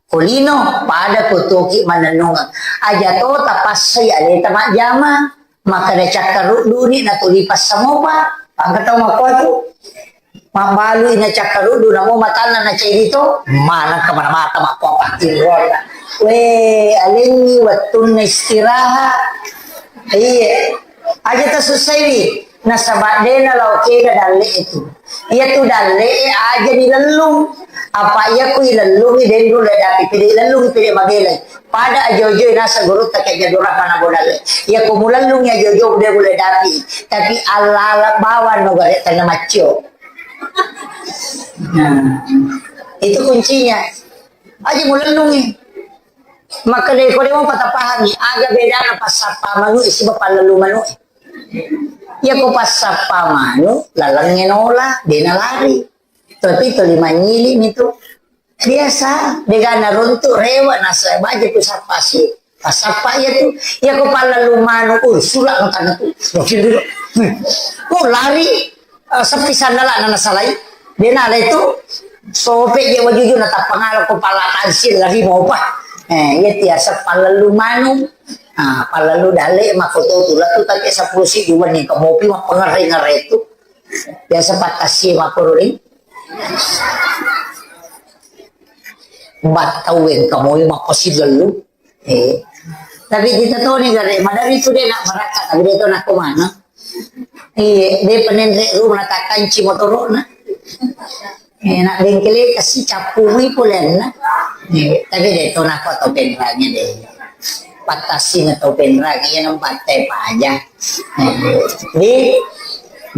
Ko lino, pada ko toki manennungeng. Aja to tapassai aleta majjama, makkeda cakkarudduni natuli passamopa, engka tau makkuatu. Mabbalui na cakkaruddu namo matanna na ceddi to, maneng ka mana mata makkuapattinroanna. We, alengngi wettunna istirahat. Iya. Aja tasussaiwi, nasaba dena lao kega dalle'e tu. Iya tu dalle'e aja dilellung. Apa iya ku ilellungi denru le dapi pede ilellungi pede mabelai. Pada ajo-ajo nasa gurutta ke jadurah mana bodalle. Iya ku mulellungi ajo-ajo de le dapi. Tapi ala-ala bawang no gare tanna maccio. Nah, itu kuncinya. Aja mulellungi. Maka dari kode mau patapahami, aga bedana passappa manu isi bapallelu manu. Iya ko passappa manu, lalengnge nola, dena lari. Tapi tuli manyili mitu. Biasa, degana runtu rewa nasa baja tu sappa si. Pasappa iya tu, iya ko pallalu manu, uh, sula ko tanah tu. Wakil dulu. Hmm. Oh, lari, eh, sepi sandala nana salai. Dena le tu, sope je wajuju na tappangala ko pala tansil lari mau pa. Eh, iya tiasa pallalu manu. Ah, pallalu dale mako to tu la tu take sepuluh si dua ni ko mopi ma pengare ngare tu. Biasa patasi mako ri. Battau engka moi mappasilellu. Eh. Tapi kita toni gare, madari tu de nak marakka, tapi de to nak kemana. Eh, de penenre rumah takanci motorona. Eh, nak bengkele kasi cappu mi polenna. Eh, tapi de to nak to penrangnya de. Patasi na to penrangnya yang batte paja. Eh, di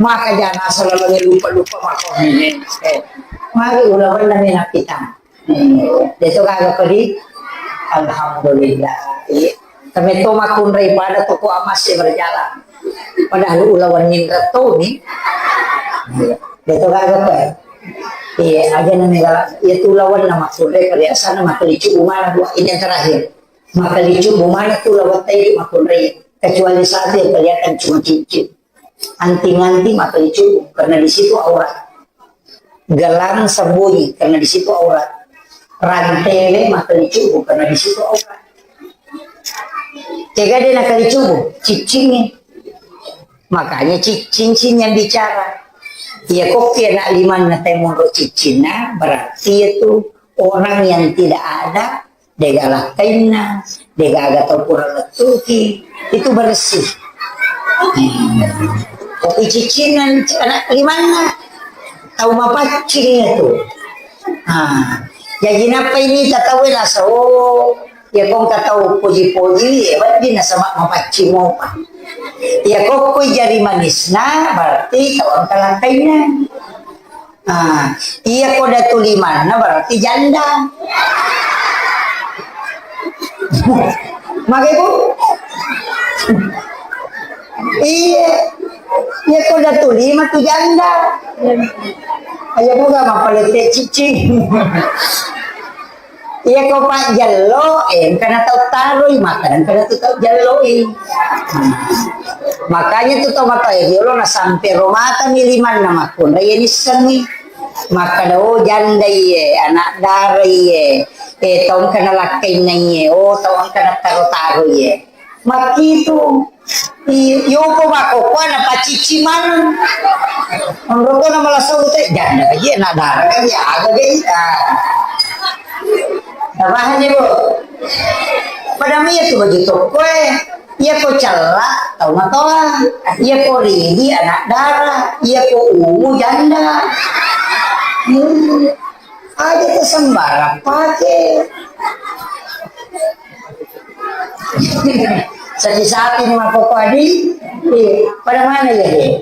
Maka jana selalu lupa-lupa mako. Eh, mari ulawan na mena pitang. Hmm. Deto gaga pedi. Alhamdulillah. Iya. Kami to makunrai pada toko amas berjalan. Padahal ulawan nindra to ni. Iya. Deto gaga pe. Iya, aja na megala. Iya tu ulawan na makunrai perhiasan na makelicu umana dua ini yang terakhir. Makalicu bumana tu lawattai makunrai, kecuali satu yang kelihatan cuma cincin. Anting-anting makalicu karena di situ aurat. Gelang sembunyi karena di situ aurat. Rantele makalicu karena di situ aurat. Tega de' nakali cubu, ciccingngi. Makanya ciccing-cing yang bicara. Iya, kokki anak limanna tai monro ciccinna, berarti itu orang yang tidak ada, de'gaga lakkainna, de'gaga tau pura lettuki, itu bersih. Tapi ciccinna anak limanna, tau mapaccing itu. Ah, jadi napa ini tatawe naso? Ya kong katau poji-poji, ya berarti nasaba mapaccing mopa. Ya kokko jari manisna, berarti tau engka lakkainna. Ah, iya ko datu limanna berarti janda. Mage, Bu? Iya. Iya ko datu lima tu janda. Ayo buka mapalette cicing. Iya ko pajjello, eh, engkana tau taroi, maka engkana tu tau jelloi. Makanya tu tau matoa riolo na sampe ro mata mi limanna makkunrai iya nissengngi. Makkada, oh, janda iye, anak dara iye, eh, tau engkana lakkainna iye, oh, tau engkana taro-taro iye. Makkitu. I-, yoko makkokkoe napacicci maneng. Onroko na malasau te, janda kaji, anak dara kaji, aga ge, ah. Napahang je, Bu? Pada mi itu baju toko, eh. Iya ko cella, tau matoa. Iya ko ridi, anak dara. Iya ko ungu, janda. Hmm. Aja tu sembarang pake. Sapi-sapi ni makkokkoe adi, eh, pada mana ya, eh?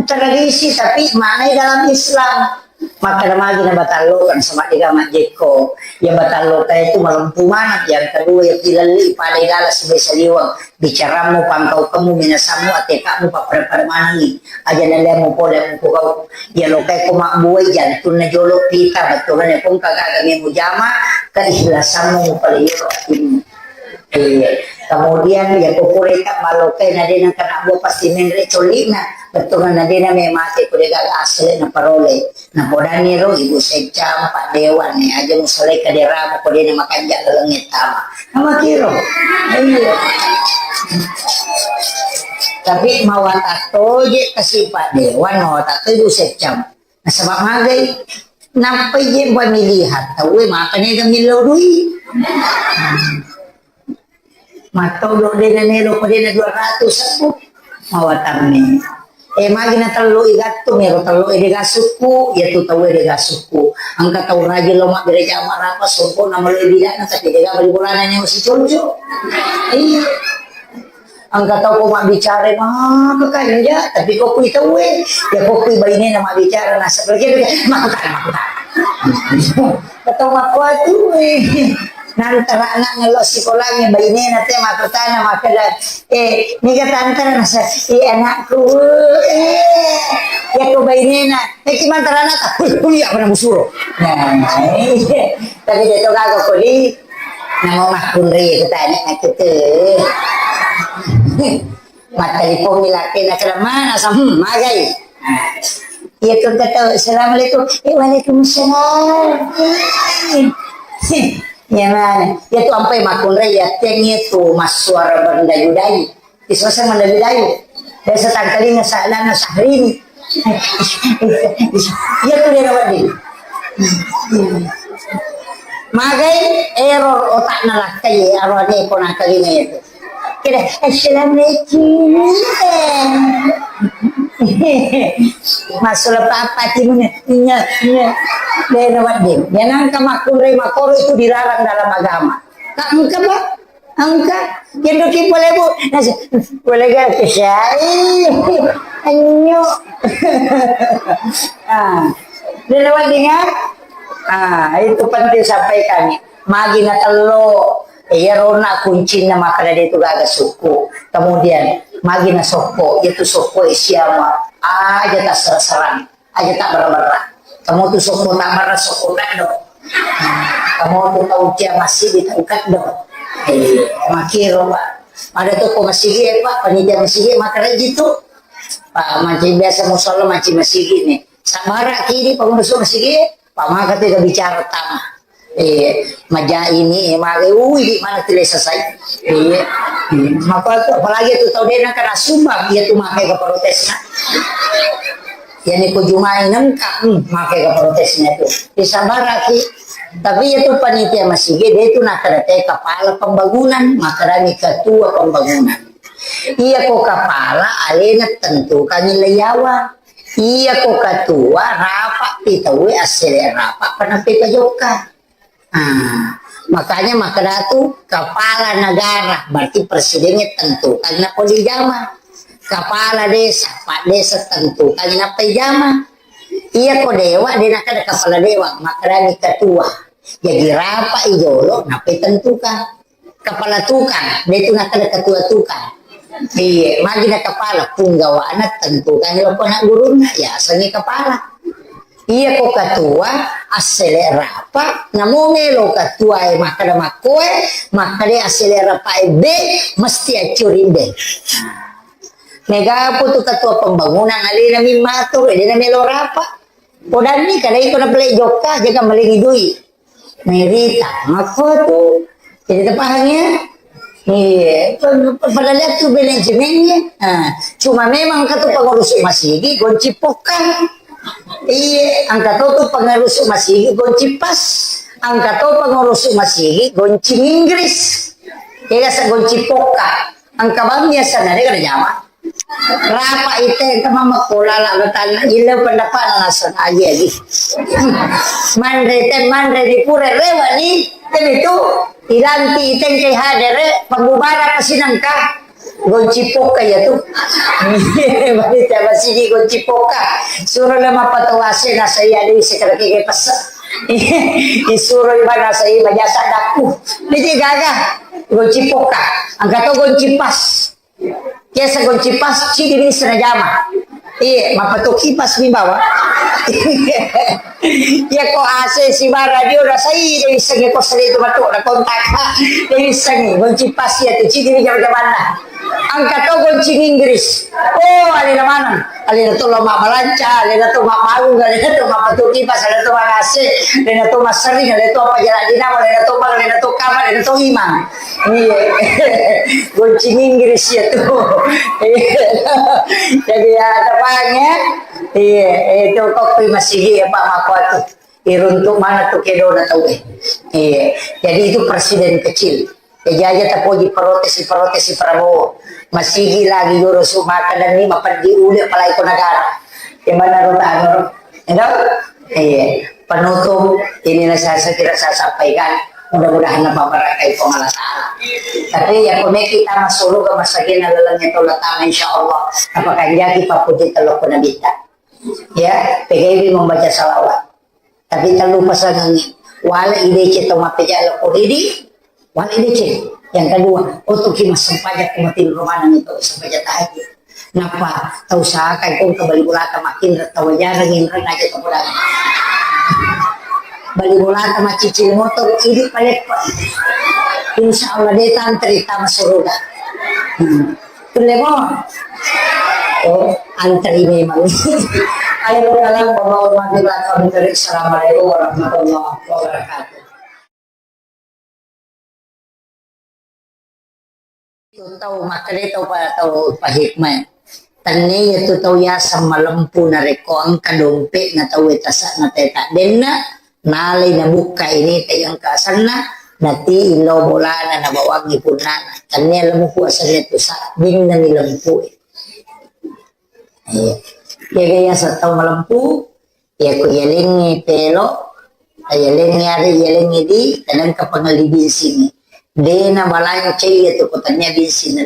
Tradisi, tapi maknai dalam Islam. Makkada magi na batalloka, sama dega majjekko. Ya batalloka itu malempu maneng. Yang kedua, ya kilalli pada gala sibai saliweng. Bicarammu, pangkaukemmu, minasammu, atekamu, pappada-pada manengi. Aja nalliammu pole mukugau. Iya lokai ko mabbuai jantunna jolo pita, bettuanna ko engka gaga mujama, keikhlasammu mupale yolo atimmu. Iya. Kemudian, iya ko pureka malokai na dena kena bua pasti menre colina, bettuanna dena memate ko de gaga asli na parole. Napodani ro ibu seccang, Pak Dewan, ni aja musalai kaderamu ko dena makanja laleng tama. Namakiro. Iya. Tapi mawatang toje kasi Pak Dewan, mawatang toje Bu Seccam. Nasaba magai. Nappai je pamilihan tauwe maka nega millau dui. Mattodo dena nelo ko dena dua ratus aku. Mawatang ni. Eh, magi na tello i gattung, ero tello e de gasukku, iya tu tau e de gasukku. Engka tau rajin lo mabbere jama rapa, songko na maloi bidana, tapi de gaga di bolana nyawa si Jojo. Iya. Engka tau ko mabbicara, maka kanja, tapi ko kui tau e. Ya ko kui bainena mabbicara, nasa pergi, maka kanja, maka kanja. Ketau makkuatu e. Nantara anak ngello sikolangnge, bainena te makkutana makkeda, "Eh, niga tantara?" Nasa, "Eh, anakku, eh." Yakko bainena, "Eh, ki mantara anakta?" "Kuliah, kuliah, pernah musuro." Nah, iya. Tapi de to gaga kodi, namo makkunrai kutanya nakkutu. Mattelipong mi lakkena, "Keda mana?" Sa, hmm, magai. Iya, tu kata, "Assalamualaikum." "Eh, waalaikumsalam." Iya, mana? Iya, tu ampai makkunrai, iya, teng iya tu massuara berdayu-dayu. Isoseng mendayu-dayu. Biasa tangkalinga sa-, lana Sahrini. Iya, tu dia rawat dia. Magai error otakna lakkai, arwane ko nakalinga itu. Kira, "Assalamualaikum." Masuk papa timun, iya, iya. Dena wadding. Yang angka makkunrai makoro itu dilarang dalam agama. Tak engka, Pak? Engka. Yang doki boleh, Bu? Nasi, boleh gak? Kisah. Anyo. Ah. Dena wadding, ah. Ah, itu penting sampaikan. Magi na tello, iyarona kuncinna makkeda de tu gaga sukku. Kemudian, magi na sokko, itu sokko e siama, aja tassara-sarang, aja tabberra-berra. Kamu tu sokko tabberra, sokko kaddo. Kamu tu tau cia masigi, tau kaddo. Eh, makiro, Pak. Ada toko masigi, Pak, panitia masigi, makkeda ji tu. Pak, manci biasa musalla, manci masigi ni. Sabara kidi, Pak, masigi, Pak, maka tu bicara tama. Eh, maja ini, eh, mage, ui, di mana tidak selesai. Iya. Hmm. Maka tu, apalagi tu tau dena kena sumbang, iya tu makai ke protesna. Yani ko jumai nengka, hmm, makai ke protesna tu. Disabaraki. Tapi iya tu panitia masigi, dia tu nakada te kepala pembangunan, makarani ketua pembangunan. Iya ko kepala, alena tentukan nilai yawa. Iya ko ketua, rapat pi tauwe, assele rapat, panape pajokka. Ah, makanya makkeda tu kepala negara, berarti presidennya tentukan nappa dijama. Kepala desa, pak desa tentukan nappa ijama. Iya ko dewa, de nakkeda kepala dewa, makkedani ketua. Jadi rapat i jolo, nappa tentukan. Kepala tukang, de tu nakkeda ketua tukang. Iya, magi na kepala, punggawana tentukan lo ko anak gurunna, ya, asengi kepala. Iya ko ketua, assele rapat, namo melo ketua e makkeda makkoe, makkeda assele rapat e be, mesti accuri be. Mega putu ketua pembangunan alena mimmatur, dena melo rapat. Podanni kada iko na pele jokka, jaga malengi dui. Merita, makko tu. Jadi terpaham ya? Iya, padahal itu manajemennya. Nah, cuma memang katu pengurus masigi gonci poka. Iya, angka tu tu pengurus masigi gonci pas. Angka tu pengurus masigi gonci Inggris. Iya, sa gonci poka. Angka bang biasa nare kada jama. Rapa ite ke mama kola la betanna ile pendapat nasa aja lagi. Manre te manre di pura rewa ni, tapi tu ilanti ite ke hadere pembubara pasinangka. Gonci poka ya tu. Bani tiap sini gonci poka. Suruh le mapatawase nasa iya di sekar kege pesa. Disuruh ibana saya bajasa daku. Ini gaga. Gonci poka. Angka to gonci pas. Biasa gonci pas, cidi bisa najama. Iya, mapatuki pas mi bawa. Iya ko A C si bara radio rasai, dia bisa nge kos itu batuk na kontak. Dia bisa nge gonci pas ya tu cidi bisa jamanna. Angka to gonci Inggris. Oh, alena maneng. Alena to lo mabbalanca, alena to mabbangung, alena to mapatuki pas, alena to mangase, alena to massering, alena to apa jalan dinamo, alena to bang, alena to kamar, alena to imang. Iya. Gonci Inggris ya tu. Iya. Jadi ya, tepang ya. Iya, itu kok masih iya Pak Makuatu. Iruntuk mana tu kedona tau eh. Iya. Jadi itu presiden kecil. Jaja tapoji protes, protes Prabowo. Masigi lagi joro su maka dan ni mapeddi ule apalagi ko negara. Gimana ro tano ro? Iya. Penutup inilah saya sekira saya sampaikan. Mudah-mudahan napa barakai Puang Allah Ta'ala. Tapi ya kone kita masuk surga masagina lalangnya tolak tangan insya Allah. Apa kanjaki papuji telok ko Nabi ta. Ya, P G B membaca salawat. Tapi talu pasangangi. Wala idece to mapejala ko idi, wala idece. Yang kedua, otoki massempajang ko mati rumah itu sempajang tahajud. Napa tau sakai ko ke bali bolata makin tau jarang yang aja to bola. Bali bolata macicil motor idi palepa. Insya Allah dia tantri tama suruga. Hmm. Tulle mo. Oh, antri memang. Ayo, salam, warahmatullahi wabarakatuh. Assalamualaikum warahmatullahi wabarakatuh. Itu tau makkeda tau pa-, tau pahikmah. Tenne iya tu tau yaseng malempu narekko engka dompe'na tau e tasa'na teta denna, nalai nabukka ini te engka asenna, nati illau bolana nabawangi punnana. Tenne lempu asenna tu sabbinna ni lempu e. Iya. Jaga yaseng tau malempu, iya ko yalengnge pelo, yalengnge are, yalengnge di, kadang ka pangelli binsingnge. Dena balancai iya tu ko tania binsinna.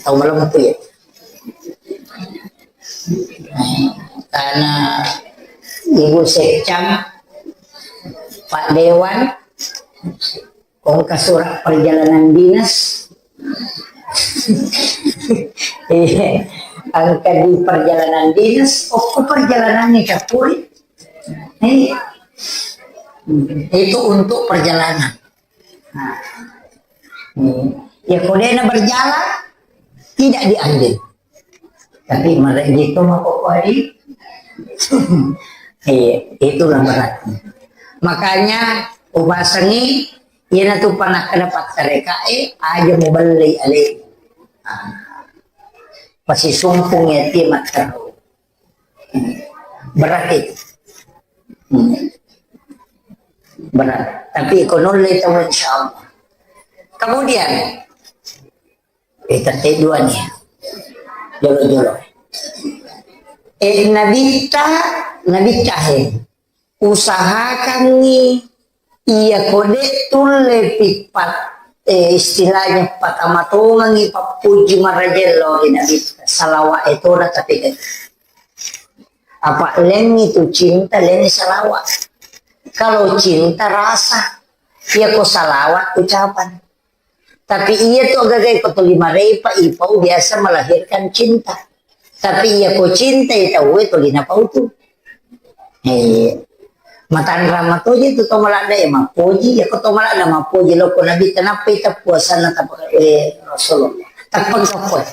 Tau malempu ya. Karena Ibu Sekcam, Pak Dewan, Engka surat perjalanan dinas. Iya. Engka di perjalanan dinas, oh, perjalanan ini capuri. Iya. Itu untuk perjalanan. Nah. Hmm. Ya, kodena berjalan, tidak diambil. Tapi mereka gitu mau kok hari. Iya, itulah beratnya. Makanya upasengi, iyanatu panakkeda pattarekae, aja mubellei ale. Ah. Pasisumpung yati matteru. Berat itu. Hmm. Berat. Tapi ko nulle tahu, insya Allah. Kemudian, eh, tette dua nih. Jolo-jolo. Eh, Nabitta, Nabitta, eh. Usahakangngi iya ko de' tulle pippat, eh, istilahnya patamatongengngi pappuji marajello ri Nabitta, salawat e tona tapi kan. Apa lengngi tu cinta, lengngi salawat. Kalau cinta rasa, iya ko salawat ucapan. Tapi iya tu agaga ko tuli marepa ipau biasa melahirkan cinta. Tapi iya ko cinta itu we tuli napau tu. Eh, matanra matoji tu to maladda ya mapoji, ya ko to maladda mapoji lo ko Nabi kenapa itu puasana tapa, eh, Rasulullah. Tapang kapoi.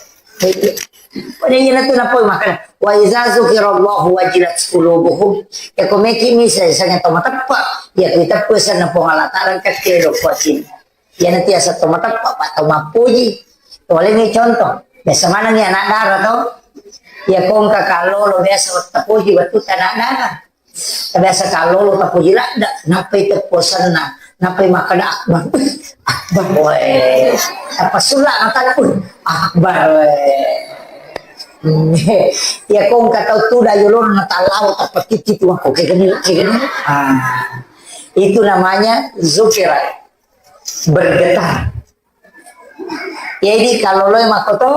Pada iyana tu napau makana, "Wa iza zukirallahu wajilat qulubuhum." Ya ko meki misa sanga to mateppa, ya ko iteppu sanna Puang Allah Taala kakke do kuasin. Iyana tiasa to mateppa pa to mappuji. Toleni contoh. Biasa manengi anak dara to. Ya ko engka kallolo biasa tapuji wettu anak dara. Biasa kallolo tapuji ladda, nappai tepposenna, nappai makkeda akbar. Akbar, weh. Apa sulla mataku? Akbar, weh. Ya ko engka tau tuda yolona talao tappa titi tu aku kayak gini, kayak gini. Ah. Itu namanya zukira, bergetar. Jadi kalau lo makoto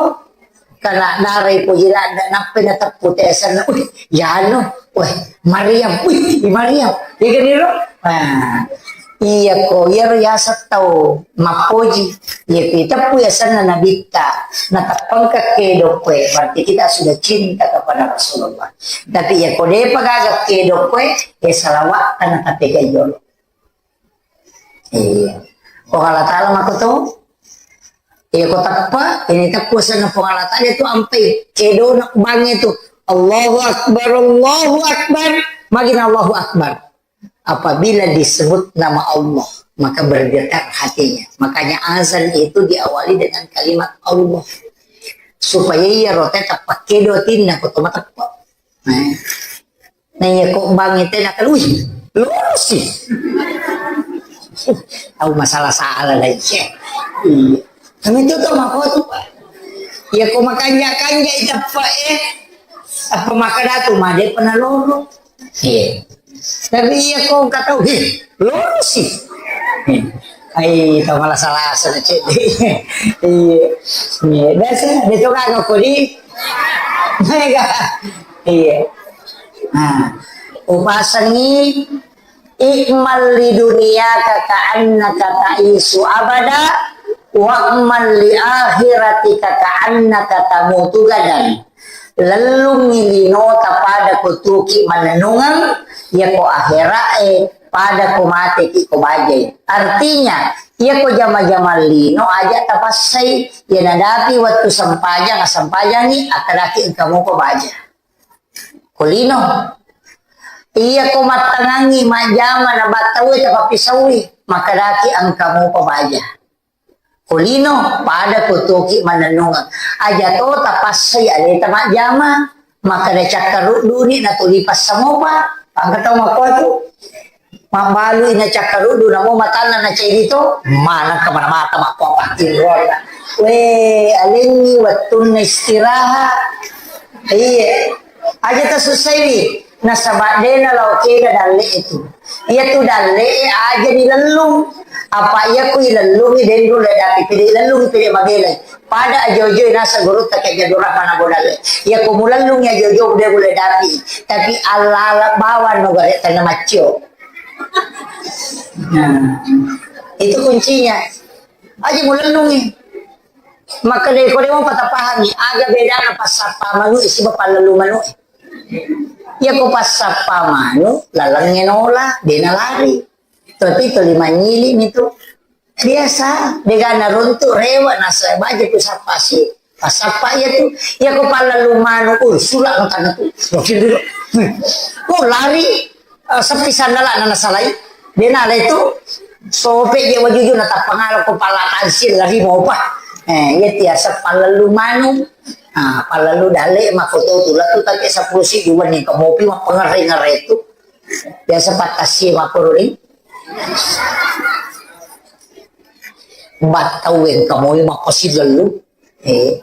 kena darai poji ladda nappai nateppu tesenna, "Wih, yanu, weh, Maryam, wih, Maryam." Iya kan iro? Nah, iya ko iyaro yaseng tau mappoji. Iya ko iteppu yasenna Nabitta, nateppengka kedo koe, berarti kita sudah cinta kepada Rasulullah. Tapi iya ko depa gaga kedo koe, ya salawat kana tapi jolo. Iya. Puang Allah Taala makoto. Iya ko teppa, ini teppu senna Puang Allah Taala itu ampai kedona bangnge tu. Allahu Akbar, Allahu Akbar. Magina Allahu Akbar. Apabila disebut nama Allah, maka bergetar hatinya. Makanya azan itu diawali dengan kalimat Allah. Supaya iya rote teppa kedo tinna ko to mateppa. Nah. Nah, iya ko bangnge tena kalui. Lurus sih. Tahu masalah salah lagi. Iya. Kami itu tuh mako tuh, Pak. Iya ko makanja-kanja iteppa eh. Apa makkeda tu made pernah loro. Iya. Tapi iya ko engka tau, "Heh, loro sih." Ai, tau malah salah asal cek. Iya. Iya, biasa dia tuh kagak kodi. Mega. Iya. Nah, upasengi, "I'mal li dunyaka ka'annaka ta'isyu abada, wa'mal li akhiratika ka'annaka tamutu gadan." Lellungngi linota pada ko tuki mannennungeng, yako akhira'e pada ko mateki ko bajai. Artinya, yako jama-jama lino aja tapassai, ya nadapi wettu sempajang, assempajangi, akadaki engka mupa baja. Ko lino. Iya ko mattangangi majjama na battaue tapappisaui, makadaki engka mupa baja. Ko lino, pada ko toki mannennungeng. Aja to tapassai aleta majjama, makkada cakkarudduni natuli passamopa, engka tau makkuatu. Mabbalui na cakkaruddu, namo matanna na ceddi to, maneng kemana mata makkuapattinroanna. We, alengngi wettunna istirahat. Iya. Aja tasussaiwi, nasaba dena lao kega dalle itu. Iya tu dalle aja dilellung. Apa iya ku ilellungi denru le dapi pede ilellungi pede mabelai. Pada aja ojoi nasa gurutta ke jadurah mana bodalle. Iya ku mulellungi aja ojo de le dapi. Tapi alala bawang no gare tanna maccio. Nah, itu kuncinya. Aja mulellungi. Maka dari kode mau patah pahami, aga bedana passappa manu siba pallelu manu. Ya ko passappa manu, lalengnge nola, dena lari. Tapi tuli manyili mitu. Biasa, degana runtu rewa nasa baja tu sapasi. Pasappa iya tu, iya ko pallelu manu, uh, sula no tanah tu. Wakil dulu. Oh, lari, eh, sepi sandala nana salai. De' nala itu sope je wajujuna tappangala ko pala tansil lari mopa. Eh, iya tiasa pallellu manu. Ah, pallellu dalle mako to tulak tu tapi sepuluh si dua ni kemopi mah pengereng-ngereng tu. Biasa patasi mako ri. Battau engka moi mappasilellu. Eh.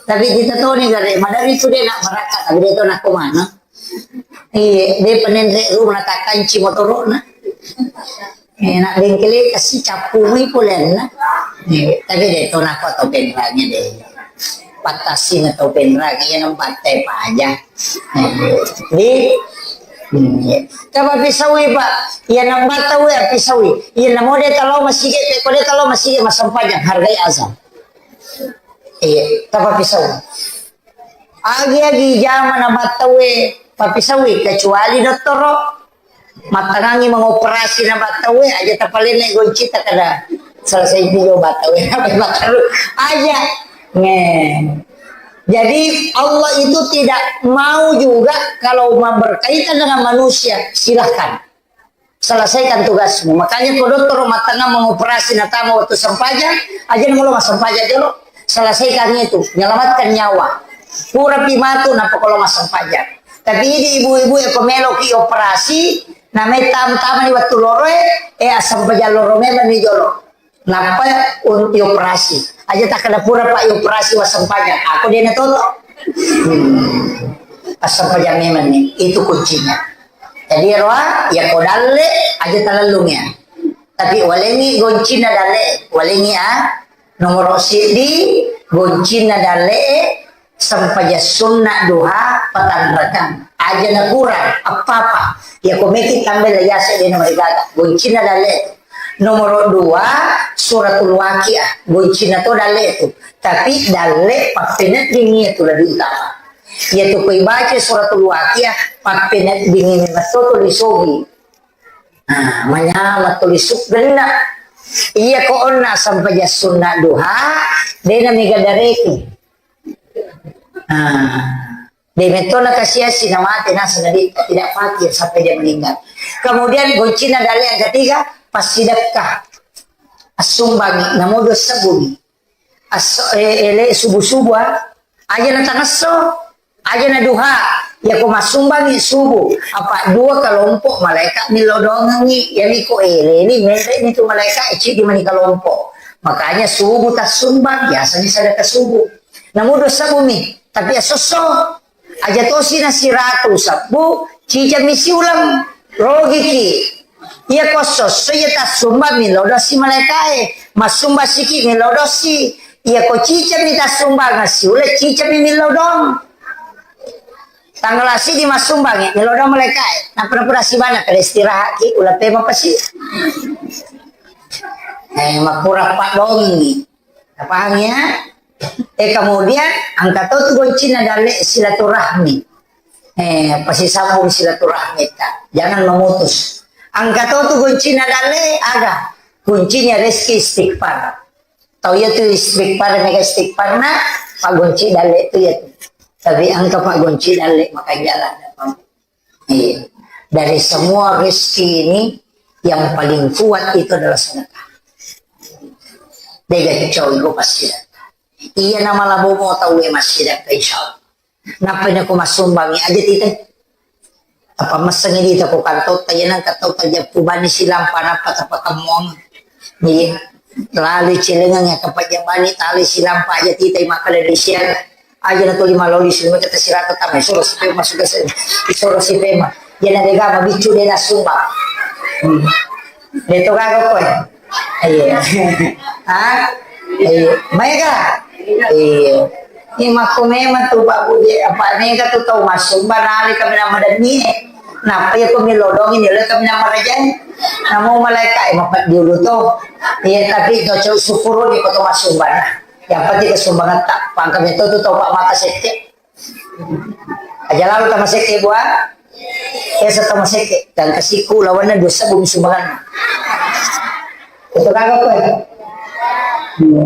Tapi kita toni gare, madari tu de' nak marakka, tapi de' to nakko mana. Eh, de' penenre rumah takanci motorona. Eh, nak bengkele kasi cappu mi polenna. Eh, tapi de' to nakko to penrangnya de'. Patasi na to penrangnya, iya nambatte paja. Eh, di, hmm, iya. Coba pisawi, Pak. Iya nambatte we pisawi. Iya namo de' talo masigi, ko de' talo masigi masempajang hargai azan. Iya, tapappisau. Agi-agi jama na mattaue pappisaui, kecuali dottoro mattangangi mengoperasi na mattaue aja tapalenne goncita kada selesai juga mattaue apa mattaru aja. Nge. Jadi Allah itu tidak mau juga kalau berkaitan dengan manusia, silahkan. Selesaikan tugasmu. Makanya ko dottoro mattangang mengoperasi natama waktu sempajang, aja namo lo massempajang jolo. Selesaikan itu, menyelamatkan nyawa. Pura pi matu nappa ko lo massempajang. Tapi idi ibu-ibu e ko melo ki operasi, namai tam-, tamani waktu loro e, eh, assempajang loro memang ni jolo. Nappa un-, ioperasi. Aja takkeda pura, Pak, ioperasi wassempajang. Aku de' natoto. Hmm. Assempajang memang ni. Itu kuncinya. Jadi roa, ya ko dalle, aja talellung ya. Tapi walengi goncinna dalle, walengi ah. Nomoro siddi, goncinna dalle, Sempajang sunna duha patanrakang. Aja na kurang, apa-apa. Ya ko meki tambai la yase de' na marigaga. Goncinna dalle tu. Nomoro dua, suratul waqiah. Goncinna to dalle tu. Tapi dalle pappeneddingi tu lebih utama. Ya tu ko ibaca suratul waqiah, pappeneddingi memang to tuli sogi. Nah, manyama tuli suggenna. Iya ko onna sempajang sunna duha, de' na mega dareku. Ah, de' metto na kasiasi na mate naseng Nabi, tidak fatir sampai dia meninggal. Kemudian goncinna dalle yang ketiga, passidekka. Assumbangi, namo dua sebbu mi. Asso-, eh, ele subuh-subuh, ah. Aja na tangesso, aja na duha. Ya ko massumbangi subuh, apa dua kelompok malaikat millau doangengi. Ya mi ko ele ni, mele ni tu malaikat, eh, cidi mani kelompok. Makanya subuh tassumbang, biasanya sedekah subuh. Namo dua sebbu mi, tapi assosso. Aja tosi na siratu sebbu, cicami siuleng, rogiki. Iya ko sosso iya tassumbang millau dosi malaikae, massumbang siki millau dosi. Iya ko cicami tassumbang siuleng, cicami millau dong. Tanggal asidi massumbang millau dong malaikae. Napura-pura sibana kada istirahat ki, ulapema pasi. Eh, makura pak dongi. Paham ya? Eh, kemudian angka to tu goncinna dalle silaturahmi. Eh, pasisambung silaturahmi ta. Jangan memutus. Angka to tu goncinna dalle aga? Kuncinya rezeki istighfar. Tau ya tu istighfar, mega istighfar na, pak gonci dalle tu ya tu. Tapi angka pak gonci dalle makan jalan. Iya. Dari semua rezeki ini yang paling kuat itu adalah sedekah. Dega cowok pasti sedekah. Iya nama labo mau tahu ya masih sedekah insya Allah. Napa ini aku masumbangi aja tite. Apa meseng ini aku kantor tanya nang kata tanya pubani silampa napa tapa kemong. Iya. Lalu celengan ya kapajabani tali silampa aja tite maka dari siang. Aja na tuli maloli sumekka tasirata tama, suro sipema suka se-, suro sipema. Jana dega mabiccu de nasumba. Hmm. De to gaga koe. Iya. Ha? Iya. Maega? Iya. Ini makko memang tu Pak Budi, apa mega tu tau masumba nali kami nama demi. Napa ya ko milodong ini le kami nama rajai. Namo malaikat, eh, mapat dulu to. Iya, tapi to cau syukur ni ko to masumba nah. Yang penting kesumbangetta, pangka metto tu tau pak mata sekke. Aja lalu tama sekke bua. Biasa tama sekke. Dan kasiku lawanna dosa bumi sumbangan. Itu kagak apa ya? Iya.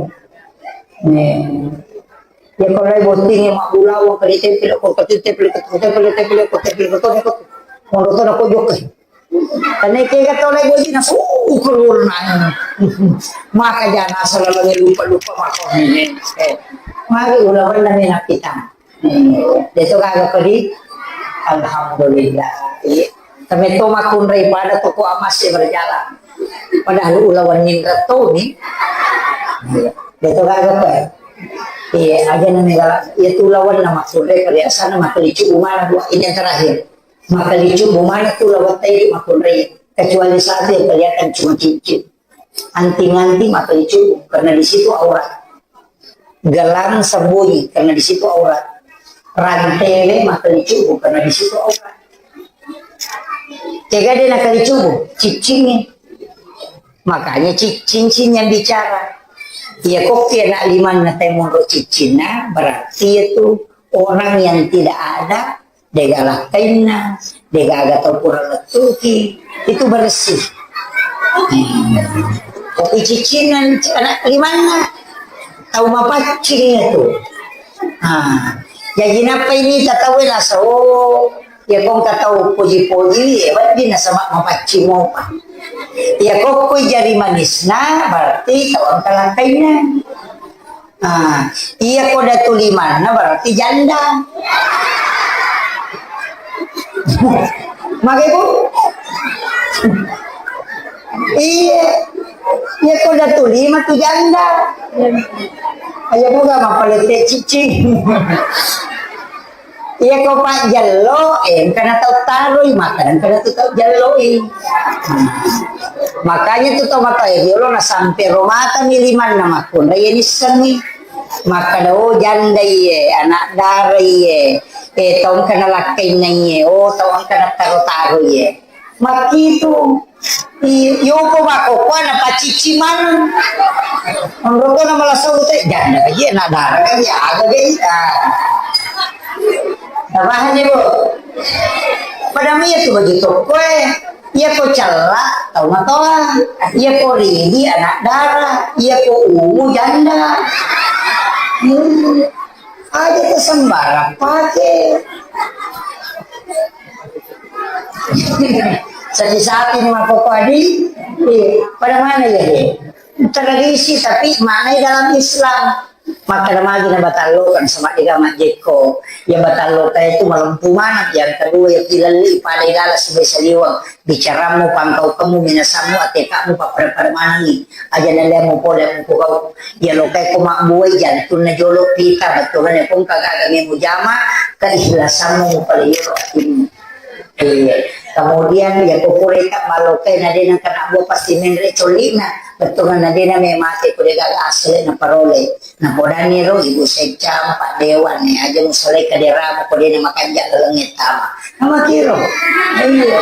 Nih. Ya kalau lagi botting ya mak bulawa ke di tempel kok ke tempel ke tempel tempel kok tempel kok tempel kok. Mau nonton aku juga. Karena kega tole boji na, uh, keluar na. Maka jana selalu lupa-lupa mako. Eh, mari ulawanna mena kita. Hmm. Deto gaga kodi. Alhamdulillah. Iya. Tapi to makunrai pada toko amas ya berjalan. Padahal ulawan nindra to ni. Iya. Deto gaga pe. Iya, aja na megala. Iya tu ulawan na makunrai pada asana makalicu umana dua ini yang terakhir. Makalicu umana tu ulawan tai makunrai. Kecuali satu yang kelihatan cuma cincin. Anting-anting makalicu karena di situ aurat. Gelang sembunyi karena di situ aurat. Rantele makalicu karena di situ aurat. Kega de nakalicu, cincin. Makanya ci-, cincin yang bicara. Iya, kok anak limanna tai monro cincinna, berarti itu orang yang tidak ada, dega lakkainna, dega aga tau pura lettuki, itu bersih. Kopi cicinna anak limanna, tau mapaccing itu. Ah, jadi napa ini tau nasa, oh, ya kong tau poji-poji, ya berarti nasaba mapaccing mopa. Ya kokkoi jari manisna, berarti tau engka lakkainna. Ah, iya ko datu limanna berarti janda. Mage, Bu? Iya. Iya ko datu lima tu janda. Ayo buka mapalete cicing. Iya ko pajjello, eh, engkana tau taroi, maka engkana tu tau jelloi. Makanya tu tau mata, eh, riolo na sampe romata mi limanna makkunda, iya nissengi. Makkada, oh, janda iye, anak dara iye, eh, tau engkana lakkainna iye, oh, tau engkana taro-taro iye. Makkitu. I-, yopo makkokkoe napacicci maneng. Onroko na malasau te, janda ka je, na dara ka je, aga ge, ah. Tapahanni, Bu? Pada mia tu baju tokkoe. Iya ko cella, tau matoa. Iya ko ridi, anak dara. Iya ko umu, janda. Hmm. Aja tu sembarang pake. Sapi-sapi ni makkokkoe di, eh, pada mana ya, eh? Tradisi, tapi maknanya dalam Islam. Maka magi na batallo kan sama dega majjekko. Ya batallo kaya itu malempu mana. Yang kedua ya kilalli pada gala sibai saliwang. Bicaramu, pangkaukemu, minasammu, atekamu, pappada-pada manengi. Aja nalemu pole mukugau. Ya lokai ko mabbuai jantunna jolo pita, betulane pun kagaga memu jama, keikhlasanmu mupale yolo atimmu. Iya. Kemudian ya kukureka malokai nadena kena buah pasti menre colina. Betulane nadena memate kudegaga asli na parole. Napodani ro ibu secam, Pak Dewan, ni aja musalai kaderamu, ko dena makanja lalengnge tama. Nama kiro? Iya.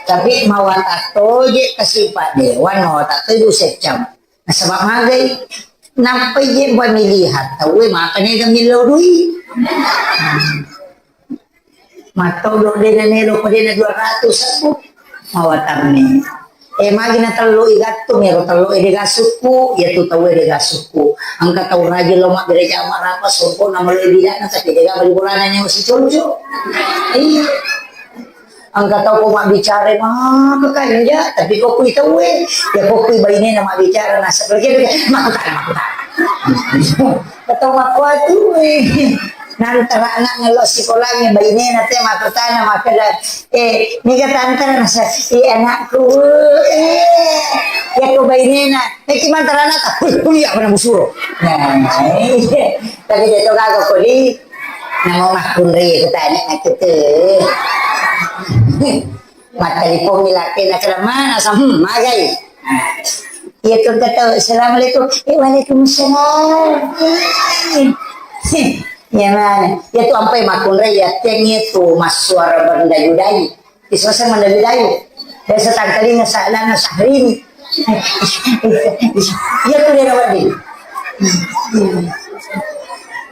Tapi mawata toje kasi Pak Dewan, mawata to ibu secam. Nasaba magai, nappai je pamilihan, tauwe maka nega millau dui. Mattodo dena nelo ko dena dua ratus aku. Mawatanni. Eh, magi na tello i gattung, ero tello e dega sukku, ya tu tau e dega sukku. Engka tau rajin lo mabbere jama rapa, songko na melo bidana, tapi dega bali bolana nyawa si conco. Iya. Engka tau ko mabbicara maka kanja, tapi ko kui tau e. Ya ko kui baine na mabbicara, nasa kerja, maka kutana, maka kutana. Ketau makkuatu, eh. Nantara anakna lo sikolangnge, bainena te makkutana makkeda, eh, niga tantara nasa, eh, anakku, eh. Yakko bainena, eh, ki mantara anakta, hui, hui, apa namu suro? Nah, iya. Tapi dia tu gaga kodi, namo makkunrai kutanya nakete. Mattelipong mi lakkena, "Keda mana?" Sa, "Hmm, magai." Iya tu engka tau, "Assalamualaikum." "Eh, waalaikumsalam." Iya mana? Iya tu ampai makkunrai, iya tengnge tu massuara berdayu-dayu. Isose mendayu-dayu. Biasa tangkalinga sa-, nana Syahrini. Iya tu dia wedding.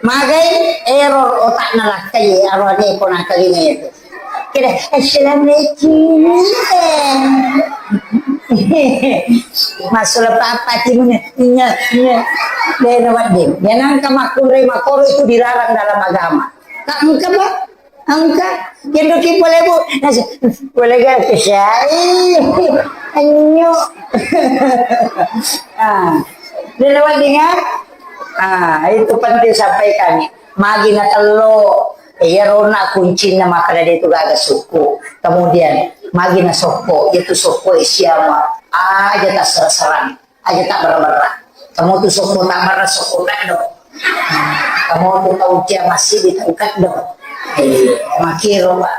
Magai error otakna lakkai, arwane ko nangkalinga itu. Kira, "Assalamualaikum." Masuk papa timun, nya, nya. Dia wedding. Dia nangka makkunrai makoro itu dilarang dalam agama. Tak engka, Pak. Engka, kendoki pole, Bu. Nasi, pole ga kesai. Anyo. Ah, dia lewat dengar. Ah, itu penting sampaikan. Magi na tello, iya rona kuncinna makkeda de tu gaga sukku. Kemudian, magi na sokko, itu sokko siapa? Aja tak serang-serang. Aja tak berra-berra. Kamu tu sokko tak berra, sokko tak do. Kamu tu tau cia masigi, tau kaddo. Eh, makiro, Pak.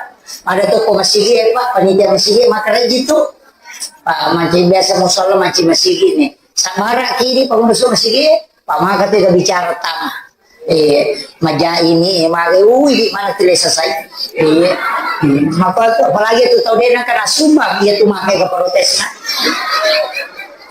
Ada toko masigi, eh, Pak, panitia masigi, makkeda ji tu. Pak, manci biasa musala, manci masigi ni. Sabara kidi, pengurus masigi, Pak, maka tu bicara tama. Eh, maja ini, eh, maka, ui, di mana tidak selesai. Eh, hmm, maka tu, apalagi tu tau dena kena sumbang, iya tu maka ke protes na.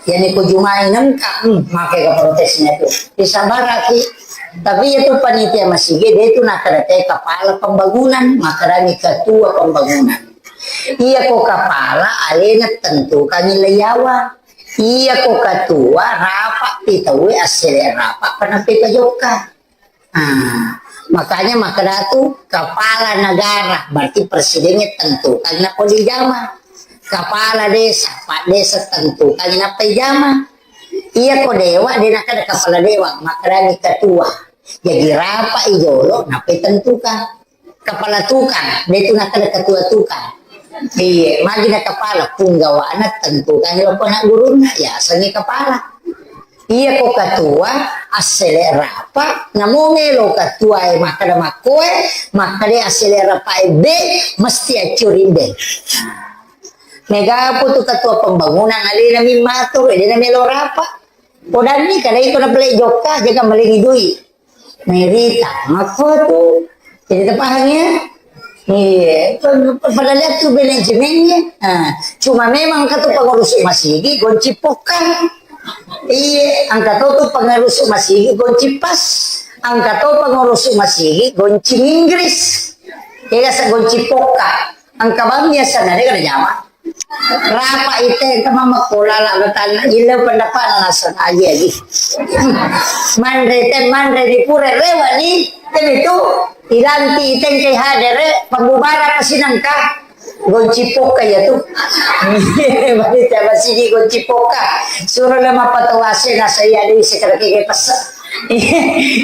Yani ko jumai nengka, hmm, make ga protesnya tu. Disabaraki. Tapi itu panitia masigi, dia itu nakadate kepala pembangunan, makadani ketua pembangunan. Iya ko kepala, alena tentukan nilai yawa. Iya ko ketua, rapat pitawe asele rapat, pernah pita jokka. Ah, makanya makkeda tu kepala negara, berarti presidennya tentukan nappa dijama. Kepala desa, pak desa tentukan nappa dijama. Iya ko dewa, de nakkeda kepala dewa, makkedani ketua. Jadi rapat i jolo, nappa tentukan. Kepala tukang, de tu nakkeda ketua tukang. Iya, magi na kepala, punggawana tentukan lo anak gurunna, ya, asengi kepala. Iya ko ketua, assele rapa, namo melo ketua e makkeda makkoe, makkeda assele rapa e be, mesti accuri be. Mega putu ketua pembangunan alena mimmato, alena melo rapa. Podanni kada iko na pele jokka, jaga malengi dui. Merita, makko tu. Jadi terpaham ya? Iya, padahal itu manajemennya. Nah, cuma memang kata pengurus masigi gonci poka. Iya, angka to tu pengurus masigi gonci pas. Angka to pengurus masigi gonci Inggris. Iya, sa gonci poka. Angka bang biasa nare kada jama. Rapa ite ke mama kola la betana ile pendapat nasa aja di. Manre te manre di pure rewa ni, tapi tu ilanti ite ke hadere pembubara pasinangka. Gonci poka ya tu. Bari te masigi gonci poka. Suruh le mapatawase nasa iya di sekar kege pesa.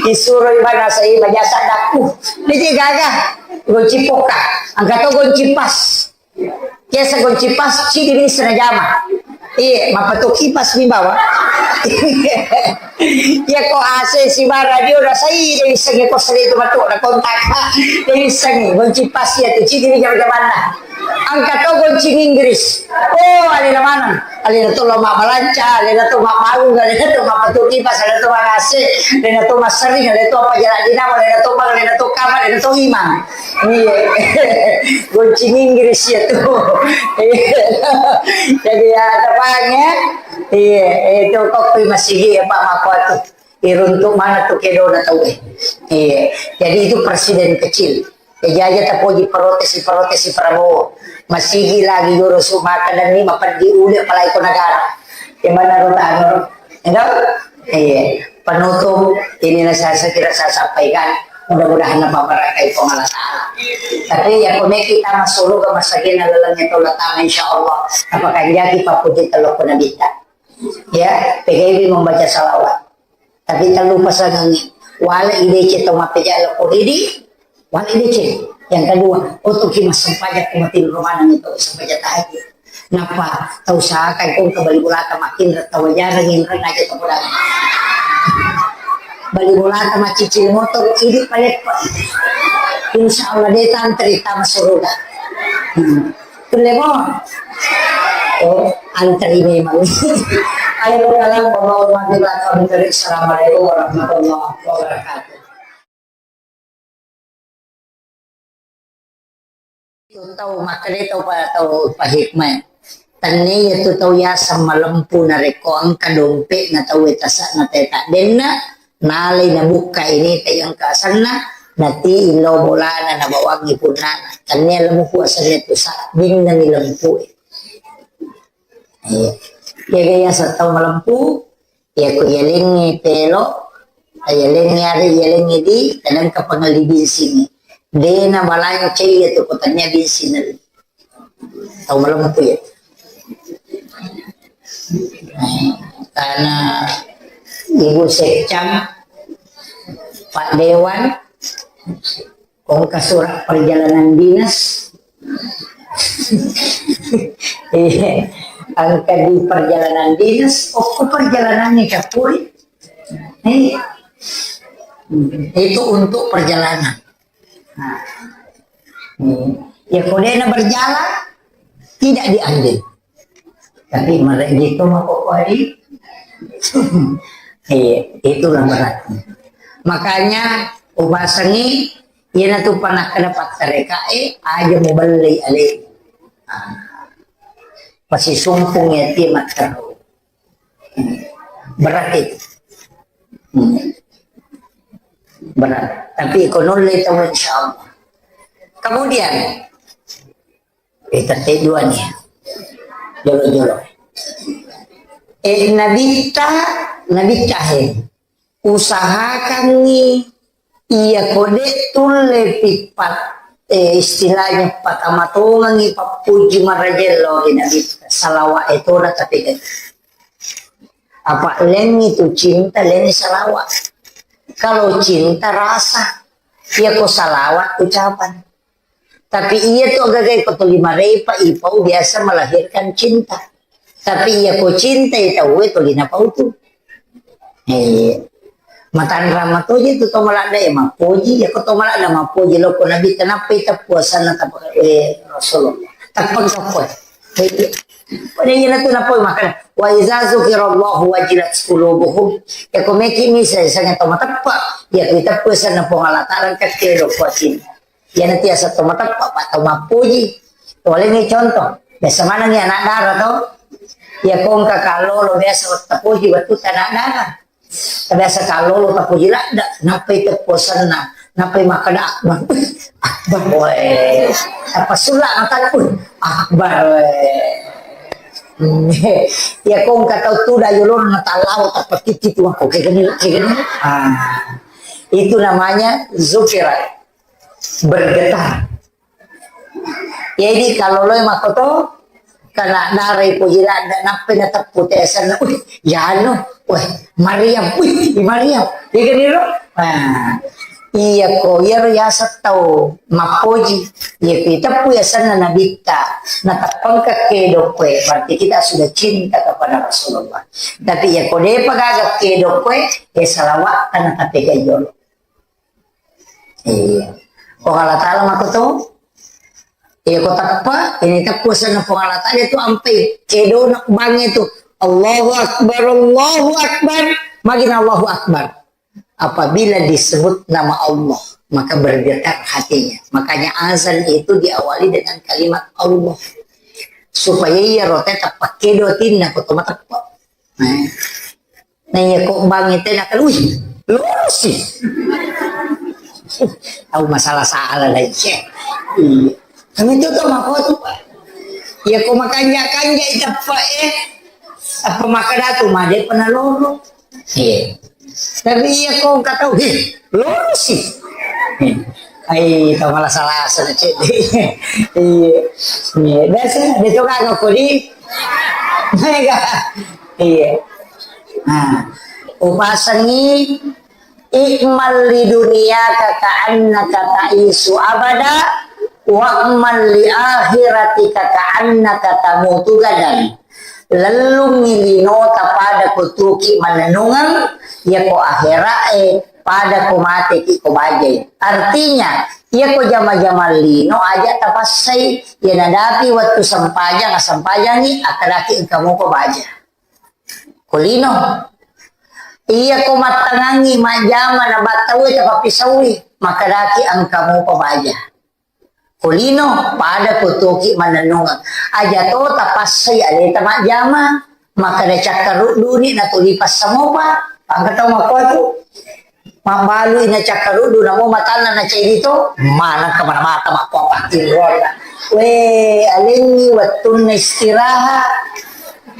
Disuruh ibana sa iya majasa daku. Ini gaga. Gonci poka. Angka to gonci pas. Biasa gonci pas, cidi bisa najama. Iya, mapatu kipas mi bawa. Iya ko A C si bara dio rasai, dia bisa nge kos itu matu na kontak. Dia bisa nge gonci pas ya tu cidi bisa jaman. Angka to gonci Inggris. Oh, alena maneng. Alena to lo mabbalanca, alena to mabbangung, alena to mapatu kipas, alena to mangase, alena to massering, alena to apa jalan dinamo, alena to bang, alena to kamar, alena to imang. Iya. Gonci Inggris ya tu. Jadi ya, tepang ya. Iya, itu kok masih ya Pak Makoto. Iruntuk mana tu kedona tau eh. Iya. Jadi itu presiden kecil. Jaja tapoji protes, protes Prabowo. Masigi lagi joro su maka dan ni mapeddi ule apalagi ko negara. Gimana ro tano ro? Enggak? Iya. Penutup, inilah saya, saya kira saya sampaikan. Mudah-mudahan apa barakai Puang Allah Ta'ala. Tapi ya kone kita masuk ke masa kena lelengnya tolak tangan insya Allah. Apa kanjaki papuji telok pun kita. Ya, P G B membaca salawat. Tapi tak lupa sangangi. Wala idece to mapejala ko idi, wala idece. Yang kedua, otoki massempajang ko mati rumah itu sempajang tahajud. Napa tau saka ko ke bali bulata makin tau jarang yang aja to bola. Bali bulata macicil motor idi palepa. Insya Allah dia tantri tama suruga. Hmm. Tulle mo. Oh, antri memang. Ayo, salam, warahmatullahi wabarakatuh. Assalamualaikum warahmatullahi wabarakatuh. Itu tau makkeda tau pa, tau pahikmah. Tennia tu tau yaseng malempu narekko engka dompe'na tau e tasa'na teta denna. Nalai nabukka ini te engka asenna, nati illau bolana nabawangi punnana. Tennia lempu asenna tu sabbinna ni lempu e. Iya. Iya, iya, satau malempu, iya, ko iyalengngi pelo, iyalengngi are, iyalengngi di, kadang kapangali binsini. Dena balancai iya tu ko tania bisi nel. Tau malempu ya. Karena Ibu Sekcam, Pak Dewan, kongka surat perjalanan dinas. Iya, angka di perjalanan dinas, oh, perjalanan ini capuri. Iya. Itu untuk perjalanan. Nah. Hmm. Ya, kalau dia berjalan, tidak diambil. Tapi mereka gitu mau kok hari. Iya, itulah beratnya. Makanya, upasangi, iya na tu panak kena pattereka, eh, aja mau beli ale. Ah. Pasti sumpung ya, dia matteru. Berat itu. Hmm. Berat. Tapi ko nulle tahu, insya Allah. Kemudian, eh, tette dua nih. Jolo-jolo. Eh, Nabitta, Nabitta he. Usahakangngi iya ko de' tulle pippat, eh, istilahnya patamatongengngi pappuji marajello ri Nabitta. Salawat e tona tapi Apa lengngi tu cinta, lengngi salawat. Kalau cinta rasa, iya ko salawat ucapan. Tapi iya tu agaga ko tuli marepa ipau biasa melahirkan cinta. Tapi iya ko cinta iya tau tuli napau tu. Eh, matanra matoji tu to maladda ya mapoji, ya ko to maladda mapoji lo ko Nabi kenapa itu puasana tapa, eh, Rasulullah. Tapang kapoi. Pada iya natu napoi makkeda, "Wa iza zukirallahu wajilat qulubuhum." Ya ko meki misa sanga to mateppa, ya ko iteppa sanna Puang Allah Taala kakke do kuasin. Ya nanti asa to mateppa, pa to mappuji. Tole ni contoh. Biasa maneng ya anak dara to. Ya ko engka kallolo biasa tapoji wettu anak dara. Biasa kallolo tapoji ladda, nappai teppo senna, nappai makkeda akbar. Akbar, weh. Apa sulla mataku? Akbar, weh. Ya ko engka tau tuda yolona tallawa tappa titi tu ko kegeni, kegeni. Ah. Itu namanya zukira, bergetar. Jadi kalau lo makkoto, kana darai poji ladda, nappai nateppu te asenna, "Wih, yanu, weh, Maryam, wih, Maryam." Iya kan iro? Nah, iya ko, iyaro yaseng tau mappoji. Iya ko iteppu asenna Nabitta, nateppengka kedo koe, berarti kita sudah cinta kepada Rasulullah. Tapi iya ko depa gaga kedo koe, ya salawat tanah tapi jolo. Iya. Puang Allah Taala makkoto. Iya ko teppa, ini teppa senna Puang Allah Taala itu ampai kedona bangnge tu. Allahu Akbar, Allahu Akbar. Magina Allahu Akbar. Apabila disebut nama Allah, maka bergetar hatinya. Makanya azan itu diawali dengan kalimat Allah. Supaya iya rote teppa kedo tinna ko to mateppa. Nah. Nah, iya ko bangnge tena kan, wih, lurus sih. Tahu masalah-salah lagi. Iya. Kami itu tuh mako tuh, Pak. Ya ko makanja-kanja iteppa, eh. Apa makkeda tu made pernah loro. Iya. Tapi iya ko engka tau, "Hih, loro sih." Ai, tau malah salah asal cek. Iya. Iya, biasa dia tuh kagak kodi. Mega. Iya. Nah, upasangi, "I'mal li dunyaka ka'annaka ta'isu abada, wa'mal li akhiratika ka'annaka tamutu gadan." Lellungngi linota pada ko tuki manennungeng, iya ko akhira'e pada ko mateki ko bajai. Artinya, iya ko jama-jama lino aja tapassai, iya nadapi wettu sempajang, assempajangi, akkadaki engka mupa baja. Ko lino. Iya ko mattangangi majjama na battaue tapappisaui, makkedaki engka mupa baja. Ko lino, pada ko tuki manennungeng. Aja to tapassai aleta majjama, makkeda cakkarudduni natuli passamopa, engka tau makkuatu. Mabbalui na cakkaruddu namo matanna na ceddi to, maneng kemana mata makkuapa tinronna. We, alengngi wettunna istirahat.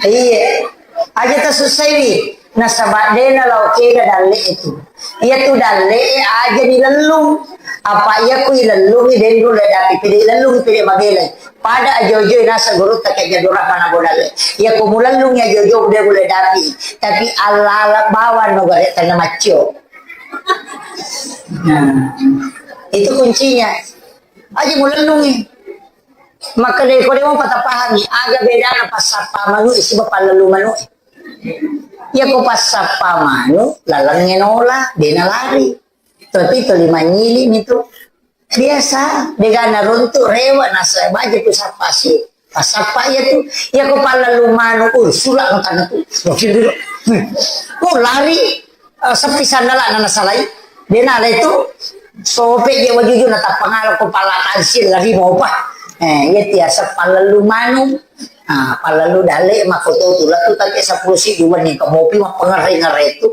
Iya. Aja tasussaiwi, nasaba dena lao kega dalle itu. Iya tu dalle aja dilellung. Apa iya ku ilellungi, de' nulle dapi, pede ilellungi, pede mabelai. Pada ajo-ajo nasa gurutta ke Abdul Rahman Abu Dalle. Iya ku mulellungi ajo-ajo, de' nulle dapi. Tapi ala-ala bawang no gare' tanna maccio. Nah, itu kuncinya. Aja mulellungi. Maka de' ko de' mo pata pahami, aga bedana passappa manu siba pallellu manu. Iya ku passappa manu, lalengnge nola, de' nalari. Tapi tuli manyili mi tu. Biasa, degana runtu, rewa, nasa baja tu sappa si. Passappa iya tu. Iya ku pallellu manu, uh, sula makanna tu. Makin dulu. Uh, lari, eh, seppi sandala nana salai. De' nala itu, sope je wajuju na tappangala ku palla tansil lari mopa. Eh, iya tiasa pallellu manu. Ah, pallellu dalle mako to tu latu tapi seppulo siddi wenni ko mopi mappengerre-ngerre tu.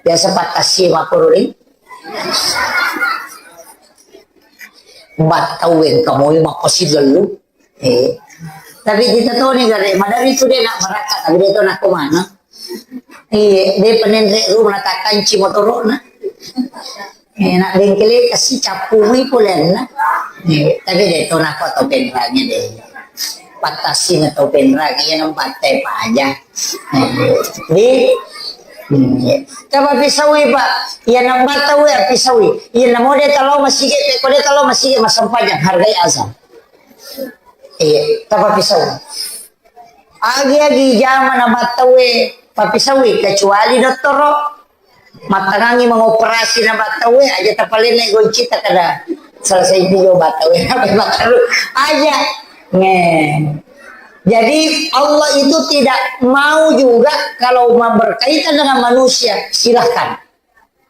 Biasa pattasi makkururing. Battau engka moi mappasilellu. Eh. Tapi kita toni gare, madari tu de' nak marakka, tapi de' to nak kemana. Iya, de' penenre rumah takanci motorona. Eh, nak bengkele kasi cappu mi polenna. Eh, tapi de' to nak kau tau penrangi de'. Pattasi na tau penrangi, iya nambatte paja. Di, iya. Coba pisaui, Pak. Iya nambatte we pisaui. Iya namo de' talo masigi, pe ko de' talo masigi massempajang hargai azan. Iya, coba pisaui. Agi-agi jama nambatte we papisaui kecuali dottoro. Mattangangi mengoperasi na battauwe, aja tapalenne goncita kada selesai juga battauwe, apa battau aja. Nge. Jadi Allah itu tidak mau juga kalau ma-, berkaitan dengan manusia, silahkan.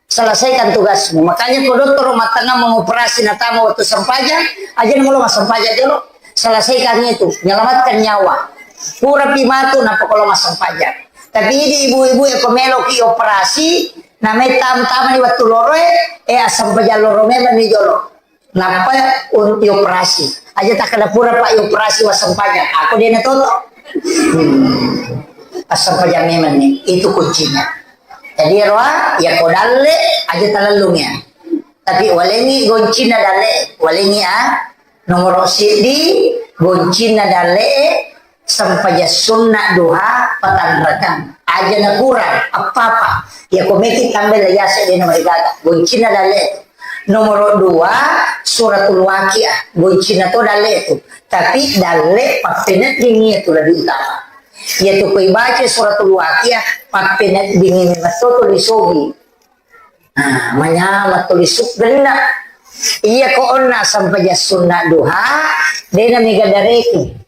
Selesaikan tugasmu. Makanya ko dottoro mattangang mengoperasi natama waktu sempajang, aja namo lo massempajang jolo. Selesaikan itu, menyelamatkan nyawa. Pura pi matu, nappa ko lo massempajang. Tapi idi ibu-ibu e ko meloki operasi, namai tam-, tamani wettu loro e, eh, assempajang loro memang ni jolo. Nappa un-, ioperasi. Aja takkeda pura, Pak, ioperasi wassempajang. Aku de' na toto. Hmm. Assempajang memang ni, itu kuncinya. Jadi roa, ya ko dalle, aja talellung ya. Tapi walengi goncinna dalle, walengi a, nomoro siddi, goncinna dalle, sempajang sunna duha patanrakang. Aja nakurang, apa-apa. Ya ko meki tambai la yase de' na marigaga. Goncinna dalle tu. Nomoro dua, suratul waqiah. Goncinna to dalle tu. Tapi dalle pappeneddingi tu lebih utama. Ya tu ko ibaca suratul waqiah, pappeneddingi memang to tuli sogi. Nah, manyameng tuli suggenna. Iya ko onna sempajang sunna duha, de' na mega dareki.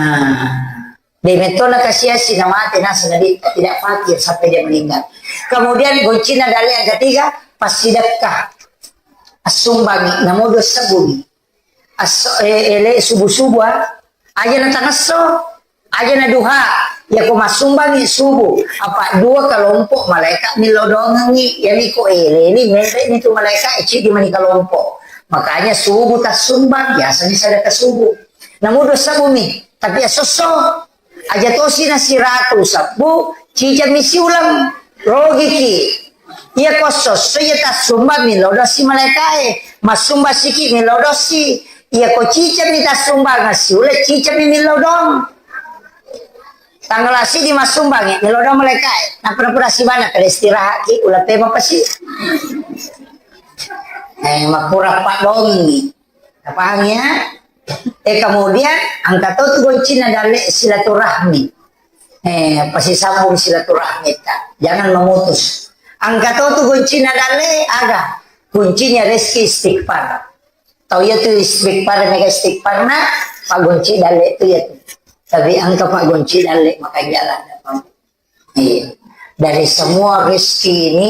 Nah, de' metto na kasiasi na mate naseng Nabi, tidak fakir sampai dia meninggal. Kemudian goncinna dalle yang ketiga, passidekka. Assumbangi, namo dua sebbu mi. Asso-, eh, ele subuh-subuh, ah. Aja na tangesso, aja na duha. Ya ko massumbangi subuh, apa dua kelompok malaikat millau doangengi. Ya mi ko ele ni, mele ni tu malaikat, eh, cidi mani kelompok. Makanya subuh tassumbang, biasanya sedekah subuh. Namo dua sebbu mi, tapi asosso. Aja tosi na siratu sebbu, cicami siuleng, rogiki. Iya ko sosso iya tassumbang millau dosi malaikae, massumbang siki millau dosi. Iya ko cicami tassumbang siuleng, cicami millau dong. Tanggal siddi massumbang millau dong malaikae. Nappa pura sibana kada istirahat ki, ulang pema pasi. Eh, makura pak dongi. Napahang ya? Eh, kemudian engka to tu goncinna dalle silaturahmi. Eh, pasisambung silaturahmi ta. Jangan memutus. Engka to tu goncinna dalle aga? Kuncinya rezeki istighfar. Tau iya tu istighfar, mega istighfar na, pak gonci dalle tu iya tu. Tapi engka pak gonci dalle maka jalan. Iya. Dari semua rezeki ini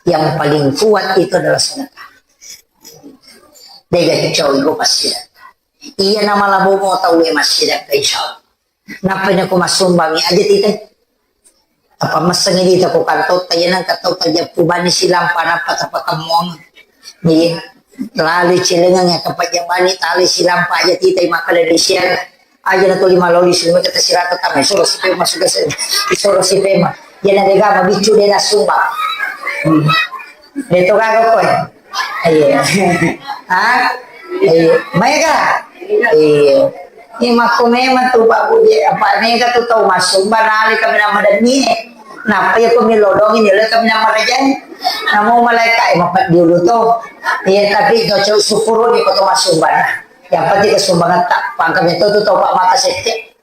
yang paling kuat itu adalah sedekah. Dega cowok gue pasti sedekah. Iya nama labomo tau gue masih sedekah insya Allah. Napa ini aku masumbangi aja tite. Apa meseng ini aku kantor tanya nang kata tanya pubani silampa napa tapa kemong. Iya. Lalu cilengan ya kapa jambani tali silampa aja tite maka dari siang. Aja na tuli maloli sumekka tasirata tama, isoro si pema suka se-, isoro si pema. Iya na dega mabiccu de na sumba. Hmm. De to gaga koe. Iya. Hah? Iya. Maega? Iya. Ini makko memang tu Pak Budi, apa mega tu tau massumbang nali kami nama demi. Napa ya kami lodong ini le kami nama raja. Namu malaikat eh mapat dulu tu. Iya, tapi tu cau syukur ni kau tu massumbang nah. Yang penting kesumbangetta, pangkami tu tu tau Pak mata sekke.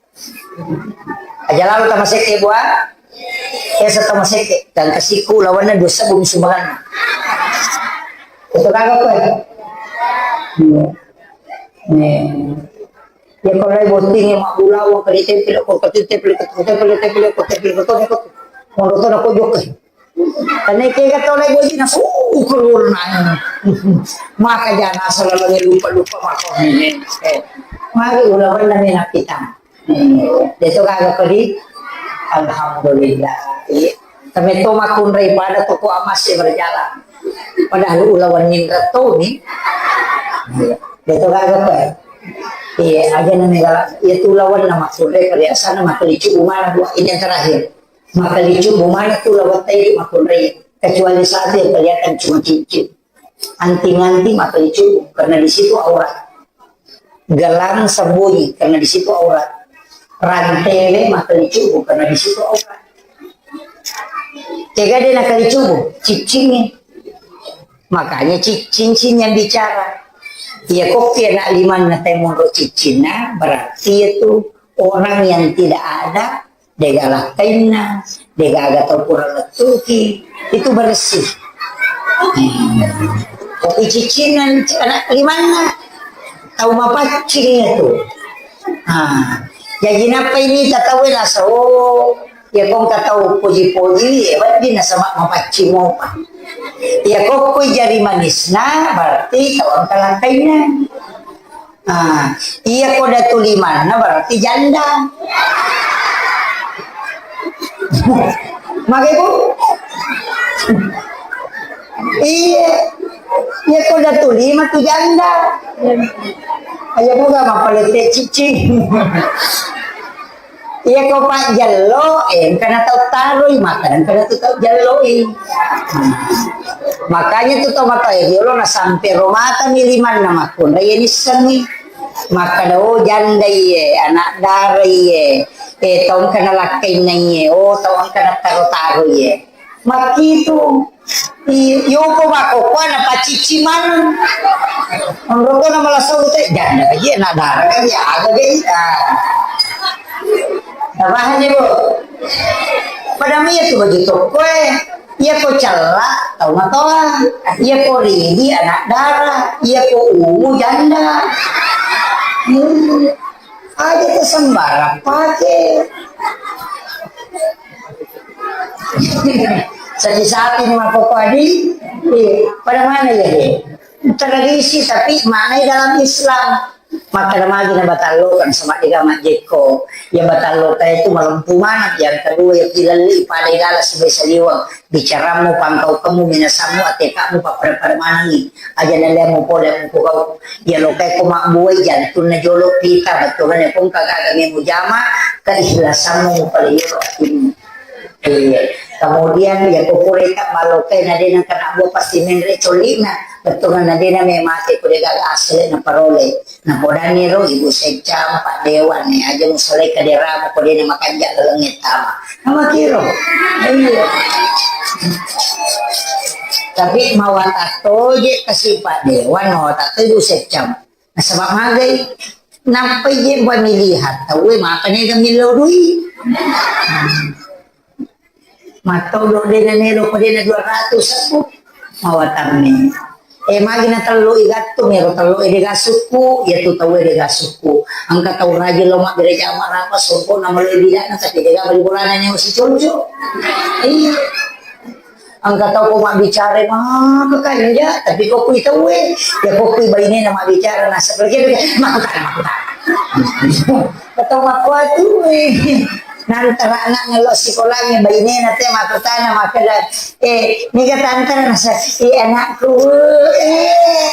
Aja lalu tamasekke bua. Esa tamasekke. Dan kasiku lawanna dua sebbu sumbangan. Itu kagak kue. Nih. Ya kalau lagi botting ya mak bulawa kali tempel kok kecil tempel kecil tempel tempel kok tempel kok tempel kok. Mau nonton aku juga. Karena kega tau lagi botting nah, uh, keluar nanya. Maka jangan asal lagi lupa-lupa maka. Eh, mari ulawanna mena kita. Hmm, deto gaga kodi. Alhamdulillah. Iya. Tapi to makkunrai pada toko amas ya berjalan. Padahal ulawan nindra to ni. Iya. Deto gaga kodi. Iya, aja nang negara. Iya tu lawan nama kunrai perhiasan nama kelicu umana dua ini yang terakhir. Maka kelicu umana tu lawan tadi makkunrai. Kecuali satu yang kelihatan cuma cincin. Anting-anting maka dicubung karena di situ aurat. Gelang sembunyi karena di situ aurat. Rantele maka dicubung karena di situ aurat. Tega de naka dicubung, ciccingnya. Makanya ciccing yang bicara. Iya kok anak limanna temonro ciccinna berarti itu orang yang tidak ada Dega lakkainna, degaga tau pura lettuki, itu bersih. Kopi ciccinna anak limanna, tau mapaccing itu. Nah, jadi napa ini tatawe nasa, oh, ya kong katau poji-poji, ya berarti nasaba mapaccing mopa. Ya kokkoi jari manisna, berarti tau angka lakkainna. Ah, iya ko datu limanna berarti janda. Mage, Bu? Iya. Iya ko datu lima tu janda. Aja buka mapalette cicing. Iya ko pajjello, eh, engkana tau taroi, maka engkana tu tau jelloi. Makanya tu tau mata eh, jolo na sampe romata mi limanna makkunda iya nissengi. Makkada, oh, janda iye, anak dara iye, eh, tau engkana lakkainna iye, oh, tau engkana taro-taro iye. Makkitu. I-, yopo makkokkoe napacicci maneng. Onroko na malasau te, janda ka je, na dara ka je, aga ge, ah. Napahang je, Bu? Pada mia tu baju tokkoe. Iya ko cella, tau matoa. Iya ko ridi, anak dara. Iya ko ungu, janda. Hmm. Aja tu sembarang pake. Sapi-sapi ni makkokkoe di, eh, pada mana ya, deh? Tradisi, tapi maknai dalam Islam. Maka magi na batallo kan sama dega majjekko. Ya batallo kayak itu malempu mana. Yang kedua ya pilalli pada gala sebagai saliwang. Bicaramu, pangkaukemu, minasammu, atekamu, pappada-pada manengi. Aja nalemu pole mukugau. Iya lokai ko mabbuai jantunna jolo pita, bettuanna ko engka gaga mujama, keikhlasanmu mupaleyolo atinmu. Iya. Kemudian ya kukureta malokai nadena kena bua pasti menre colina, bettuanna nadena memate ko de gaga asli na parole. Napodani ro ibu secam, Pak Dewan ni aja musalai kaderamu ko dena makanja laleng tama. Namakiro. Iya. Tapi mawatang toje kasi Pak Dewan, mawatang toje Ibu Secam. Nasaba magai. Nappa je pamilihan tauwe maka nega millau dui. Mattodo dena melo ko dena dua ratus aku. Mawatang me. Eh, magi na tello i gattung, ero tello e dega sukku, iya tu tau e dega sukku. Engka tau rajin lo mabbere jama rapa, songko na maloi bidana, tapi dega bali bolana nyawa si conco. Iya. Engka tau ko mabbicara, maka kanja, tapi ko kui tau e, ya ko kui bainena mabbicara, na seperti itu, maka kanja, maka kanja. Ketau makkuatu, eh. Nantara anakna lo sikolangnge bainena te makkutana makkeda, eh, niga tantara nasa, eh, anakku, eh,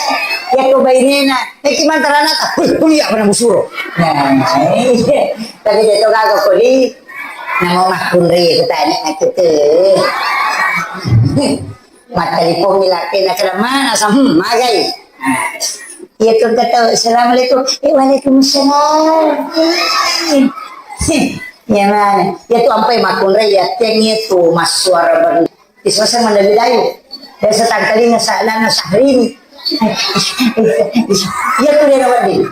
yakko bainena, eh, ki mantara anakta, kuliah, kuliah apa namu suro. Nah, iya. Tapi dia tu gaga kodi, namo makkunri kutanya aku tu. Mattelepon mi lakkena, keda mana sa, hmm, magai. Iya ko kata, "Assalamualaikum." "Eh, waalaikumsalam." Iya mana? Iya tu ampai makkunrai, iya teng iya tu massuara ber-, isasa mana bilayu. Biasa tangkalinga sa-, lana Syahrini. Iya tu dia wedding.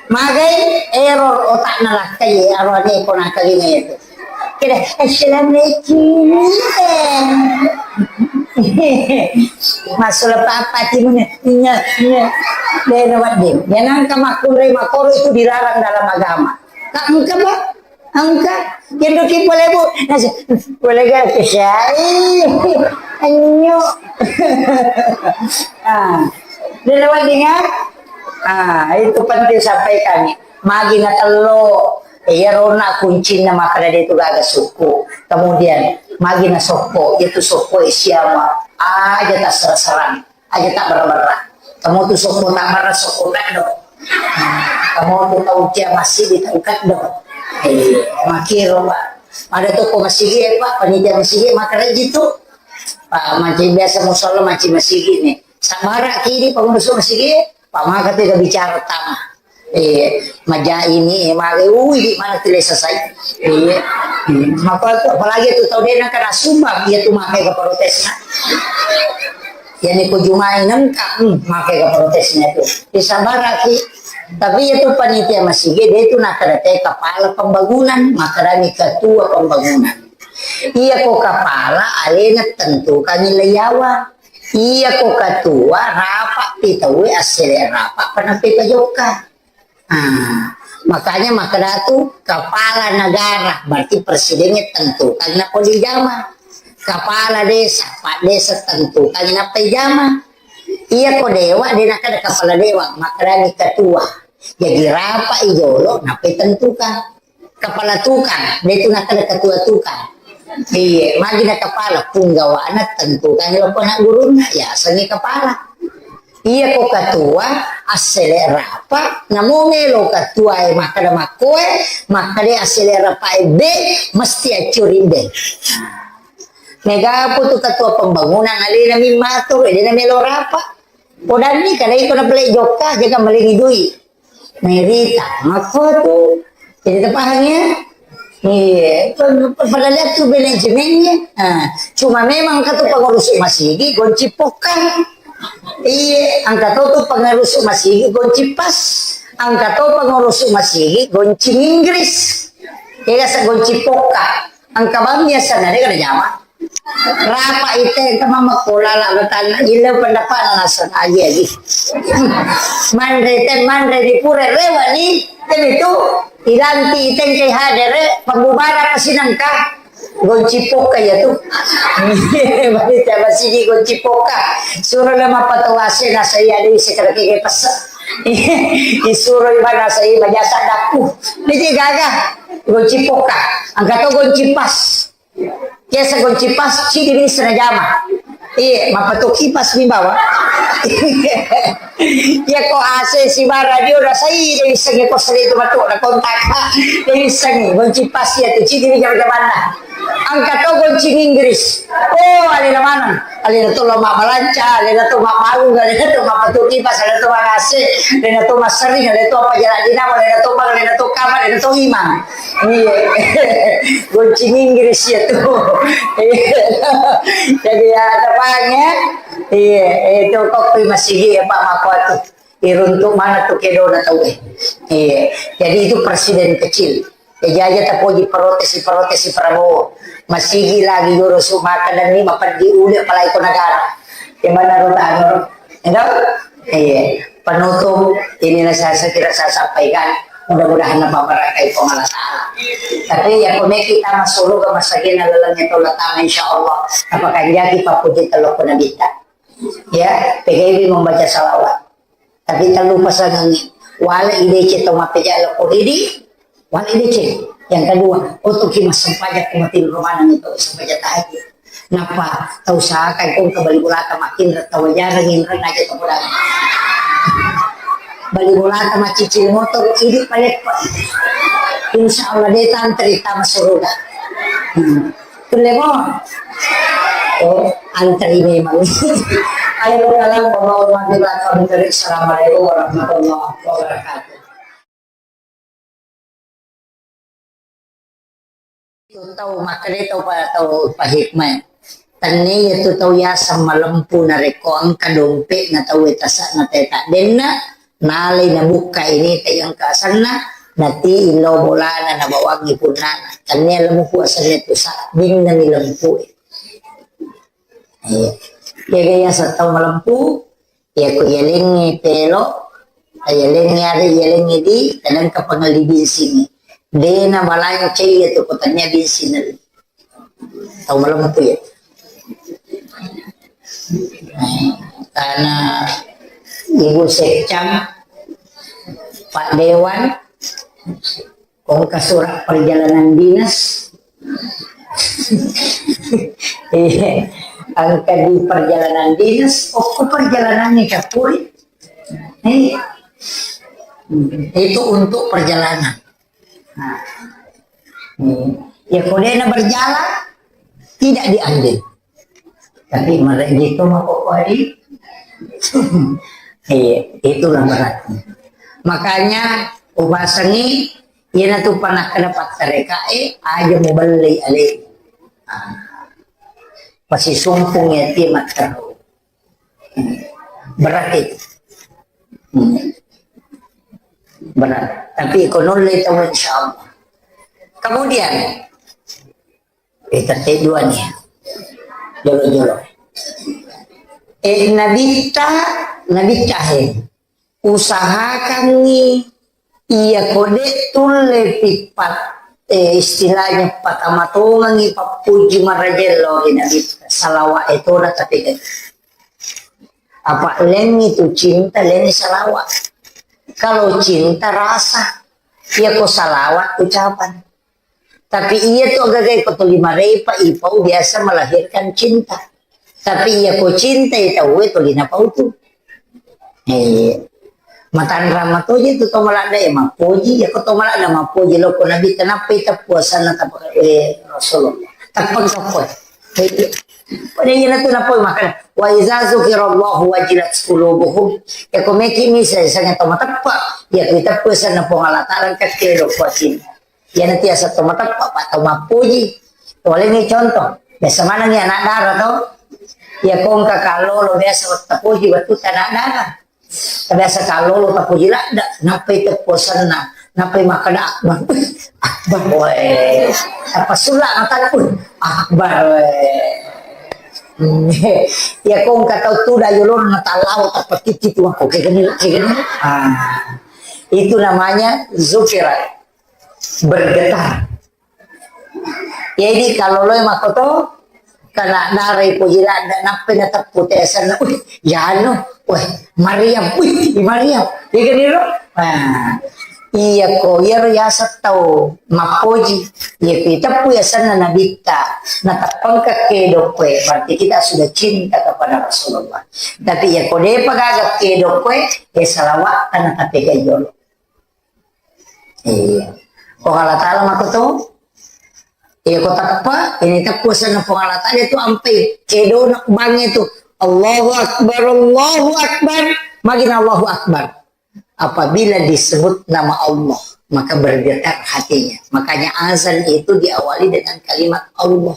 Magai error otakna lakkai, arwane ko nakalinga itu. Kira, "Assalamualaikum." Masuk apa timnya? Iya, iya. Dia wedding. Yang angka makkunrai makoro itu dilarang dalam agama. Tak engka, Pak. Engka, kendoki pole, Bu. Nasi, pole ga kesai. Anyo. Ah, dia lewat dengar. Ah, itu penting sampaikan. Magi na tello, iya rona kuncinna makkeda de tu gaga suku. Kemudian, magi na sokko, itu sokko siama. Aja tak serang-serang. Aja tak berra-berra. Kamu tu sokko tak berra, sokko tak do. Kamu tu tau cia masigi, tau kaddo. Eh, makiro, Pak. Ada toko masigi, eh, Pak, panitia masigi, maka rajin tu. Pak, mancing biasa musala, mancing masigi ni. Sabara kini, Pak, masuk masigi, Pak, maka tu bicara tama. Eh, maja ini, eh, maka, ui, di mana tu lesa saya. Eh, maka tu, apalagi tu tau dia nak kena sumbang, dia tu makai ke protes, nak. Yani ko jumai nengka, hmm, makai ke protesnya tu. Disabaraki. Tapi itu panitia masigi, dia itu nakadatai kepala pembangunan, makadani ketua pembangunan. Iya ko kepala, alena tentukan nilai yawa. Iya ko ketua, rapat pitawe, asele rapat, panape pajoka. Ah, makanya makkeda tu kepala negara, berarti presidennya tentukan napoli jama. Kepala desa, pak desa tentukan nappai jama. Iya ko dewa, de nakkeda kepala dewa, makkedani ketua. Jadi rapat i jolo, nappai tentukan. Kepala tukang, de tu nakkeda ketua tukang. Iya, magi na kepala, punggawana tentukan loko anak gurunna, ya, asengi kepala. Iya ko ketua, assele rapat, namo melo ketua e makkeda makkoe, makkeda assele rapat e be, mesti accuri be. Mega pu tu ketua pembangunan alena mimmatur, de na melo rapat. Podanni kada iko na pele jokka, jaga malengi dui. Merita, makko tu. Jadi terpaham ya? Iya, padahal itu manajemennya. Nah, cuma memang kata pengurus masigi gonci pokang. Iya, angka to tu pengurus masigi gonci pas. Angka to pengurus masigi gonci Inggris. Iya, sa gonci poka. Angka bang biasa nade kada jama. Rapa ite engka mamekko lala betana ile pendapat naseng aji aji. Manre te manre di pura rewa ni te itu ilanti ite engka hadere pembubaran masih nengka gonci poka ya tu. Bagi siapa sih gonci poka suruh lama patawase nasa iya dewi sekali kege pesa. Disuruh iba nasa iya majasa daku. Ini gaga gonci poka angkat gonci pas. Biasa gonci pas, cidi bisa na jama. Iya, mapatu kipas mi bawa. Iya ko A C si bara radio rasai de bisa nge kos itu matu na kontak. De bisa nge gonci pas ya tu cidi bisa jamanna. Angka to gonci Inggris. Oh, alena maneng. Alena to lo mabbalanca, alena to mabbaung, alena to mapatu kipas, alena to mangase, alena to masering, alena to apa jalan dinamo, alena to bang, alena to kamar, alena to imang. Iya. Gonci Inggris ya tu. Iya. Jadi ya ada bang ya. Iya, itu kok masih ya Pak Mako tu. Iruntuk mana tu kedona tau eh. Iya. Jadi itu presiden kecil. Jadi aja tapoji protes protes Prabowo. Masigi lagi joro su makanan ni mapeddi uli apalagi ko negara. Di mana rotano? Enggak? Iya. Penutup, inilah saya, saya kira saya sampaikan. Mudah-mudahan napa barakai Puang Allah Ta'ala. Tapi ya, kome kita masuk surga, masagina lalangnya tolak tangan, insya Allah. Apakah jadi papuji telur pun kita? Ya, P G B membaca salawat. Tapi tak lupa sangangi. Wala idece to mapejala ko idi, Wala idece. Yang kedua, otoki massempajang ko mati rumana itu sempajang tahajud. Napa tau sakai kong ke bali bulata makin tau jarang inreng aja to bola. Bali bulata macicil motor idi paleppa. Insya Allah de tantri tama suruga. Hmm. Kulle mo. Antri memang. Ayo, kalam, warahmatullahi wabarakatuh. Assalamualaikum warahmatullahi wabarakatuh. Itu tau makkeda tau pa-, tau pahikmah. Tennia tu tau yaseng malempu narekko engka dompe'na tau e tase'na teta denna, nalai nabukka ini ta engka asenna, nati illau bolana nabawangi punnana. Tennia lempu asenna tu sabbinna ni lempu e. Iya. Jaga yaseng tau malempu, Iya, ko iyalengngi pelo, iyalengngi are, iyalengngi di, kadang ka pangelli binsingngi. De na balancai iya tu ko tania binsinna. Tau malempu iya. Tana Ibu Sekcam, Pak Dewan, Ko engka surat perjalanan dinas. Iya. Engka di perjalanan dinas, oh, ko perjalanan ini capuri. Iya. Itu untuk perjalanan. Nah. Hmm. Ya, ko dena berjalan, tidak diambil. Tapi mereka gitu mah pokoknya. Iya, itulah beratnya. Makanya, upasangi, iya na tu pernah kena pattereka, eh, aja mau beli ale. Ah. Pasti sumpung ya, dia matteru. Berat itu. Hmm. Berat. Tapi ko nulle tahu, insya Allah. Kemudian, eh, tette dua nih. Jolo-jolo. Eh, Nabitta, Nabitta, eh, usahakangi iya ko de tulle pippat, eh, istilahnya patamatongangi pappuji marajello ri Nabitta. Salawat itu udah tapi apa lengi tu cinta, lengi salawat. Kalau cinta rasa, iya ko salawat ucapan. Tapi iya tu agaga ko tuli marepa ipau biasa melahirkan cinta. Tapi iya ko cinta itu we tuli napau tu. Eh, matanra matoje tu to maladda ya mapoji, ya ko to maladda mapoji lo ko Nabi tenappa ita puasana tapa, eh, Rasulullah. Tapa tapa. Pada iya natu napoi makana, "Wa iza zukirallahu wajilat qulubuhum." Ya ko meki misa sanga to mateppa, ya ko iteppa sanna Puang Allah Taala kakke do kuasin. Ya nanti asa to mateppa, pa to mappuji. Boleh ni contoh. Biasa mana ni anak dara to? Ya ko engka kallolo biasa tapuji wettu anak dara. Biasa kallolo tapuji ladda, nappai tepposenna, nappai makkeda akbar. Akbar, weh. Apa sulla mataku? Akbar, weh. Ya ko engka tau tuda yolona tallawa tappa titi tu aku kayak gini, kayak gini. Ah, itu namanya zukira, bergetar. Jadi kalau lo makoto, kena darai puji ladda, nappai nateppu tesenna, "Wih, yanu, wih, Maryam, wih, Maryam." Iya kan, iro? Nah, iya ko, iyaro yaseng tau mappoji. Iya ko iteppu yasenna Nabitta, nateppangka kedo koe, berarti kita sudah cinta kepada Rasulullah. Tapi iya ko depa gaga kedo koe, ya salawat tanah tapi kayak jolo. Iya. Puang Allah Ta'ala makoto. Iya, ko teppa, ini teppa senna Puang Allah Ta'ala itu ampai kedona bangnge tu. Allahu Akbar, Allahu Akbar. Magina Allahu Akbar. Apabila disebut nama Allah, maka bergetar hatinya. Makanya azan itu diawali dengan kalimat Allah.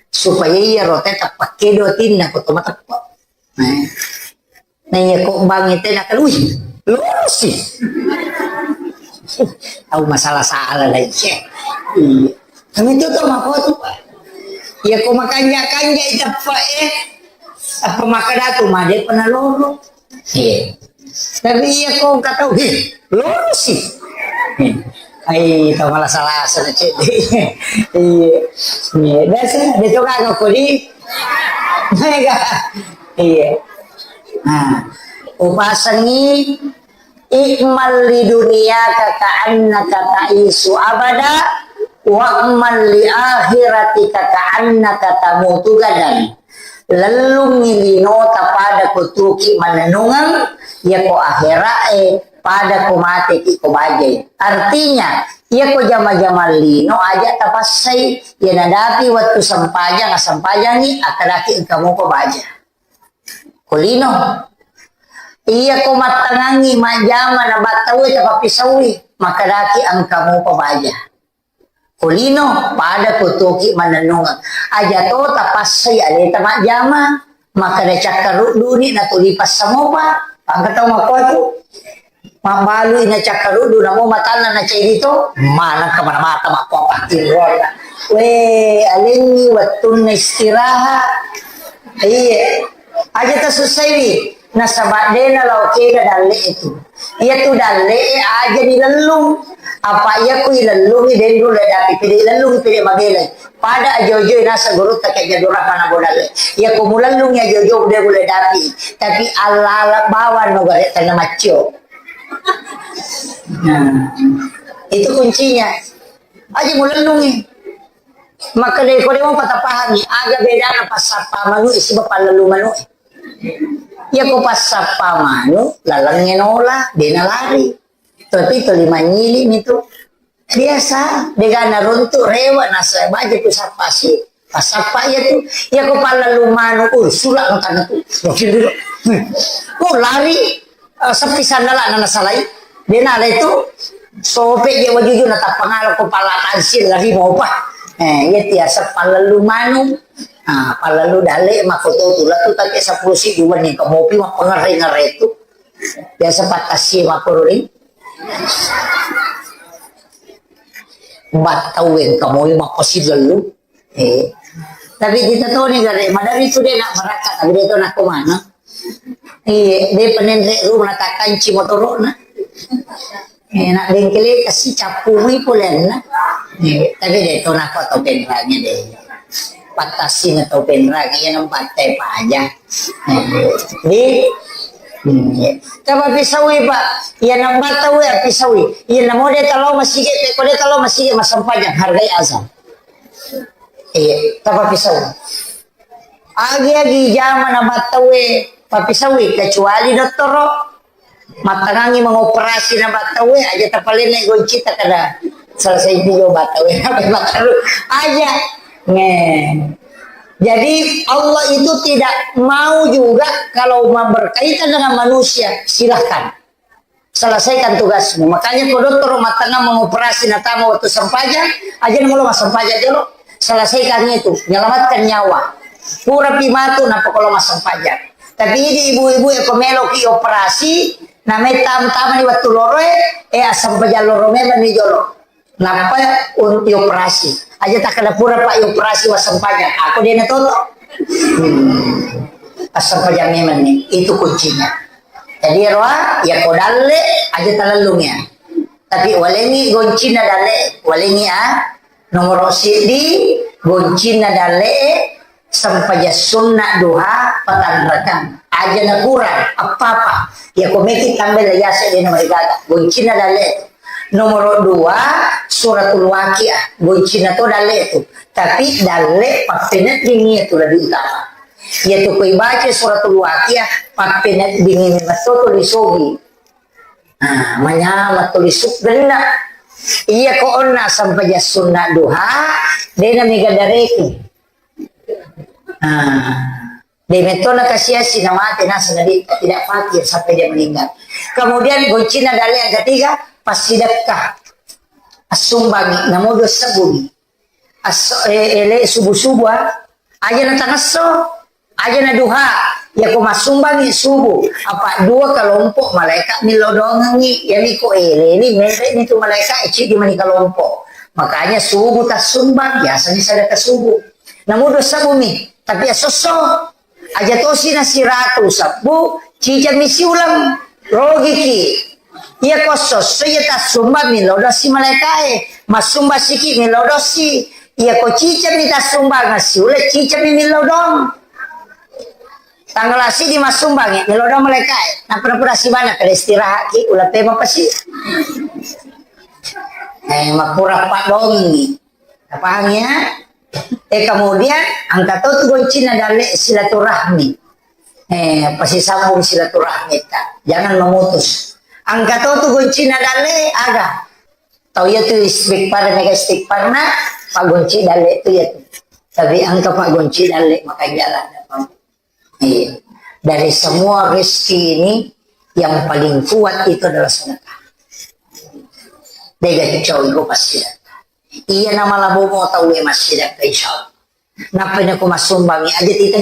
Supaya iya rote teppa kedo tinna ko to mateppa. Nah. Nah, iya, ko bangnge tena kan, wih, lorosi. Tau masalah salah lagi. Iya. Kami itu tuh mako tuh, Pak. Ya, ko makanja-kanja iteppa, eh. Apa maka datu, made pernah loro. Iya. Tapi iya, ko kata, wih, lorosi. Ai, tau malah salah sana cek. Iya. Iya, biasa, dia tuh kagak kodi. Mega. Iya. Nah, upasengi, "I'mal li dunyaka ka'annaka ta'isyu abada, wa'mal li akhiratika ka'annaka tamutu gadan." Lellungngi linota pada kutuki manennungeng, yako akhira'e Pada ko mate ki ko bajai. Artinya, iya ko jama-jama lino aja tapassai, iya nadapi wettu sempajang, sempajangi, akadaki engka muko baja. Ko lino. Iya ko mattangangi majjama na battaue tapappisaui, makadaki engka muko baja. Ko lino, pada ko toki mannennungeng. Aja to tapassai aleta majjama, makkada cakkaruddu ni natuli passamopa, pangka tau makkuatu. Mabbalui na cakkaruddu, namo matanna na cai to, maneng kemana mata makko pattironna. We, alenni wettunna istirahat. Iya. Aja tasussaiwi, nasaba de nalao kega dalle'e tu. Iya tu dalle'e aja nilellung. Apa iya ku ilellungi denru le dapi pede ilellungi pede mabelai. Pada ajo-ajo nasa gurutta ke jadu rahmana bodalle. Iya ku mulellungi ajo-ajo de le dapi. Tapi alala bawang no gare tanna maccio. Nah, itu kuncinya. Aja mulellungi. Maka dari kode mau patapahami, aga bedana passappa manu isi bapallelu manu. Iya ko passappa manu, lalengnge nola, dena lari. Tapi tuli manyili mi tu. Biasa, degana runtu rewa nasa baja tu sappa si. Passappa iya tu. Iya ko pallelu manu, uh, sula makana tu. Wakil dulu. Oh, lari. Eh, seppi sandala na nasalai. Dena le tu. Sope je wajuju na tappangala ko pala tansil lari mopa. Eh, iya tiasa pallelu manu. Ah, pallelu dale makoto tu latu take sepuluh si dua ni kamopi mapengere-ngere tu. Biasa patasi makuru ni. Battau yang kamopi makosi lelu. Eh. Tapi kita tahu ni gare, madari tu de nak barakka, tapi de to nak kemana. Iya, de penenre rumah takanci motorona. Eh, nak bengkele kasi cappu mi polenna. Eh, tapi de to nak to penrangnya de. Patasi na to penrangnya yang batte paja. Eh, di, hmm, iya. Coba pisawi, Pak. Iya, nak battau ya pisawi. Iya, namo de talo masigi, ko de talo masigi masempajang hargai azan. Iya, tapappisau. Agi-agi jama na battaue pappisaui, kecuali dottoro mattangangi mengoperasi na battaue, aja tapalenne goncita kada selesai juga battaue. Aja. Nge. Jadi Allah itu tidak mau juga kalau berkaitan dengan manusia, silahkan. Selesaikan tugasmu. Makanya ko dottoro mattanna mengoperasi natama waktu sempajang, aja namo lo massempajang jolo. Selesaikan itu, menyelamatkan nyawa. Purapi matu nappa ko lo massempajang. Tapi idi ibu-ibu e ko meloki operasi, namai tam-, tamani waktu loro e, eh, assempajang loro memang ni jolo. Nappa un-, ioperasi. Aja takkeda pura, Pak, ioperasi wassempajang. Aku de na toto. Hmm. Assempajang memang ni. Itu kuncinya. Jadi, roa, ya ko dalle, aja talellung ya. Tapi walengi goncinna dalle, walengi a. Nomoro siddi, goncinna dalle, Sempajang sunna duha patanrakang. Aja na kurang, apa-apa. Ya ko meki tambai la yase de na marigaga. Goncinna dalle tu. Nomoro dua, suratul waqiah. Goncinna to dalle tu. Tapi dalle pappeneddingi tu lebih utama. Ya tu ko ibaca suratul waqiah, pappeneddingi memang to tuli sogi. Nah, manyama tuli suggenna. Iya ko onna sempajang sunna duha, de na mega dareki. Nah, de metto na kasiasi na mate naseng na de-, tidak fakir sampai dia meninggal. Kemudian goncinna dalle yang ketiga, passidekka. Assumbangi, namo dua sebbu mi. Asso-, eh, ele subuh-subuh, ah. Aja na tangesso, aja na duha. Ya ko massumbangi subuh, apa dua kelompok malaikat millau doangengi. Ya mi ko ele ni, mere ni tu malaikat, eci di mani kelompok. Makanya subuh tassumbang, biasanya sedekah subuh. Namu dua sebbu mi, tapi ya sosso. Aja tosi na siratu sebbu, cicami siuleng, rogiki. Iya ko sosso iya tassumba millau dosi malaikae, massumba siki millau dosi. Iya ko cicami tassumba siuleng, cicami millau dong. Tanggal sidi massumbangi millau dong malaikae. Napura-pura sibana kada istirahat ki, ulang tema pasi. Eh, makura pak dongi. Paham ya? Eh, kemudian angka to tu goncinna dalle silaturahmi. Eh, pasisambung silaturahmi ta. Jangan memutus. Engka to tu goncina dalle, aga. Tau iya tu istighfar, mega istighfarna, paggonci dalle tu iya tu. Tapi engka paggonci dalle, maka jalan. Iya. Dari semua rezeki ini, yang paling kuat itu adalah sedekah. Dega cowok pasti. Iya, nama labo mo tau e massidakka, insya Allah. Nappa nako massumbangi aja tita.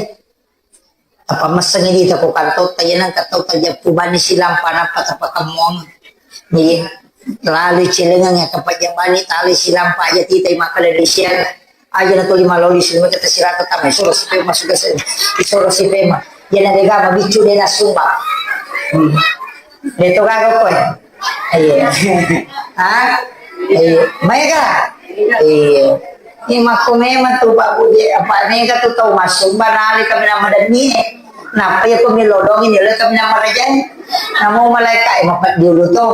Apa messengi dita ko kantotta, iya nangka tau tajeppu bani silampa nappa tapakemmuang. Iya. Lalu cilengang ya kapajang bani tali silampa aja tita, makkeda di siang. Aja na tuli maloli, silmi kita sirata tama, isoro sipe masuk ke sini. Isoro sipe ma. Iya na dega ma biccu de na sumbang. Hmm. De to gaga koe. Iya. Ha? Iya. Maega? Iya. Ini makko memang tu Pak Budi, apa mega tu tau masumba nali kami nama demi. Napa ya kami lodong ini le kami nama raja. Namo malaikat, eh, mapat dulu tu.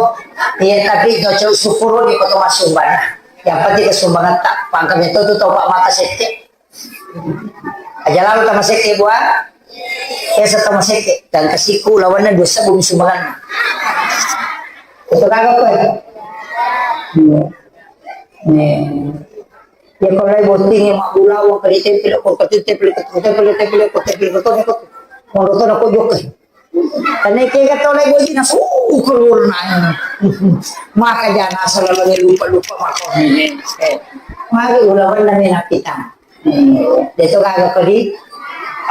Iya, tapi cocok syukur di kota masumba. Yang penting kesumbangan tak pangkam itu tu tau Pak mata sekte. Aja lalu tama sekke bua. Esa tama sekke dan kasiku lawanna dua sebbu sumbangan. Itu kagak apa ya? Iya. Nih. Ya kalau lagi botting ya mak bulawa ke di tempel, kok ke tempel, ke tempel, ke tempel, ke tempel, ke tempel, ke tempel, ke tempel, ke tempel, ke tempel. Karena kega tau lagi botting na, uh, keluar nanya. Maka jangan asal lagi lupa-lupa maka. Eh, mari ulawan namanya kita. Deto gaga kodi,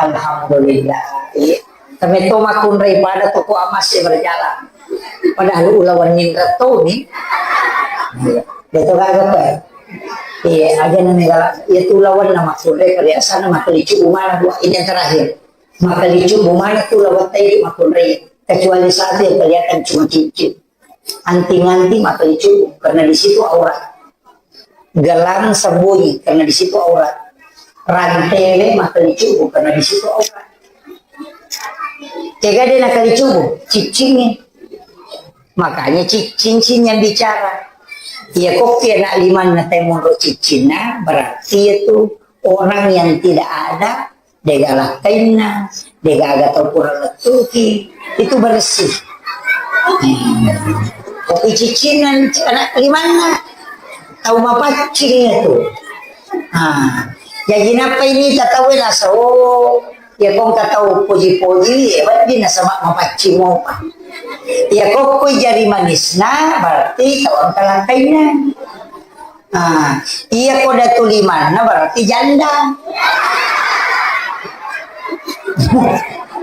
alhamdulillah. Iya. Tapi to makkunrai pada toko amas ya berjalan. Padahal ulawan nindra to ni. Deto gaga pe. Iya, aja nang negala. Iya tu lawan na makkunrai kebiasaan na makelicu umana dua ini yang terakhir. Makelicu umana tu lawan tadi makkunrai. Kecuali satu yang kelihatan cuma cincin. Anting-anting makelicu karena di situ aurat. Gelang sembunyi karena di situ aurat. Rantai makelicu karena di situ aurat. Tega dia nak kelicu, cicingnya. Makanya ci-, cincin yang bicara. Ya kok ya nak liman na temoro cincin, nah, berarti itu orang yang tidak ada Degaga lakkainna, degaga tau pura lettuki, itu bersih. Tapi ciccinna anak limanna, tau mapaccing itu. Ah, jadi napa ini tau nasa, oh, ya kong tau poji-poji, ya berarti nasaba mapaccing mopa. Ya kok jari manisna, berarti tau engka lakkainna. Ah, iya ko datu limanna berarti janda.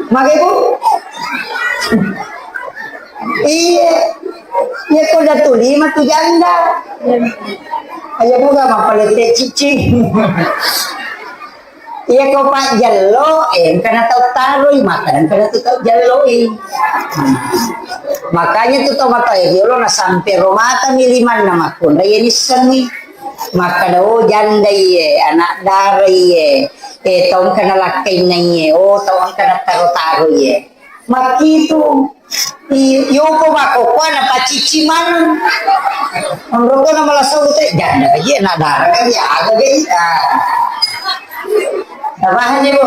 Mage, Bu? Iya. Iya ko datu lima tu janda. Aja buka mapalette cicing. Iya ko pajjello, eh, engkana tau taroi, maka engkana tu tau jelloi. Makanya tu tau matoa riolo na sampe ro mata mi limanna makkunrai ya nissengi. Makkada, oh, janda iye, anak dara iye, eh, tau engkana lakkainna iye, oh, tau engkana taro-taro iye. Makkitu. I-, yoko makkokkoe napacicci maneng. Onroko na malasau te, janda ka iya, anak dara ka iya, aga ka iya. Nah. Napahang ni, Bu?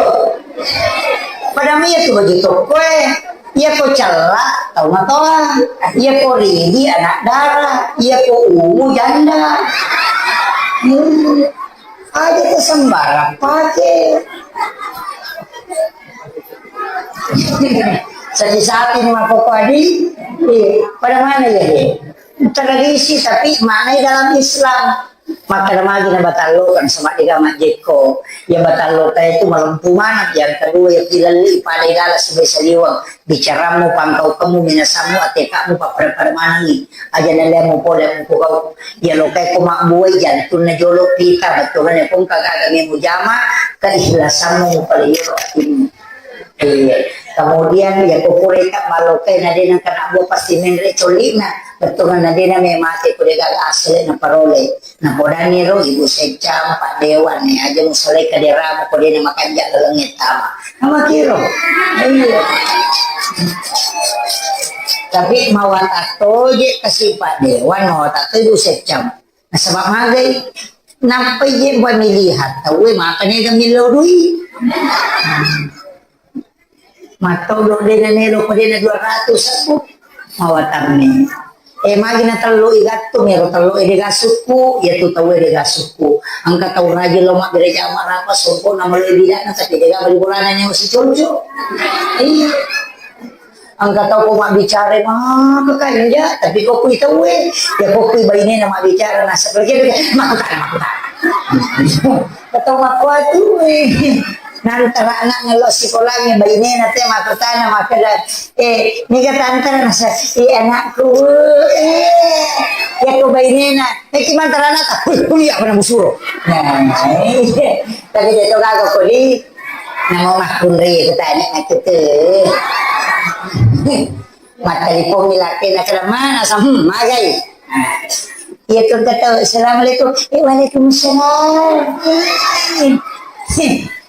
Padahal iya tu baju tokkoe. Iya ko cella, tau matoa. Iya ko ridi, anak dara. Iya ko umu, janda. Hmm. Aja tu sembarang pake. Sapi-sapi ni makkokkoe adi. Eh, pada mana ya, eh? Tradisi, tapi maknai dalam Islam. Makkada magi na batalloka, nasaba dega majjekko. Ya batalloka itu malempu maneng. Yang kedua, ya pilalli pada igala sibai saliweng. Bicarammu, pangkaukemmu, minasammu, atekamu, pappada-pada manengi. Aja nalemu pole mukugau. Ya lokai ko mabbuai jantunna jolo pita, bettuanna ko engka gaga mujama, keikhlasanmu mupaleyoro atimmu. Iya. Kemudian ya ko pura ita malokai na de nengka nabbua pasti menre colli'na. Bettuanna na de na memate ko de gaga asli na parole. Na podanni ro ibu seccang, Pak Dewan, ne aja musalai kaderamu ko de na makanja laleng tama. Nama kiro. Iya. Tapi mawata toje kasi Pak Dewan, mawata to ibu seccang. Nasaba magai, nappai je pemilihan tauwe maka nega millau dui. Mattodo dena nelo ko dena dua ratus aku. Mawatammi. Eh, magi na tello i gattung, ero tello e dega sukku, iya tu tau e dega sukku. Engka tau rajin lo mabbere jama rapa, sompona melo bidana, tapi dega bali bolana nyawa si conco. Iya. Engka tau ko mabbicara maka kanja, tapi ko kui tau e, ya ko kui bainena mabbicara nasa pergi, makutana, makutana. Tau makkuatu, eh. Nantara anak ngello sikolangnge, bainena te makkutana makkeda, eh, niga tantara nasa, eh, anakku, eh, ya ko bainena, eh, ki mantara anak, kuliah pernah musuro. Nah, eh, tapi dia to gaga koli, namo makkunrai kutanya nakku te. Mattelpon mi laki na kala mana sa, hmm, magai. Nah, iya tu kata, "Assalamualaikum." Eh, waalaikumsalam.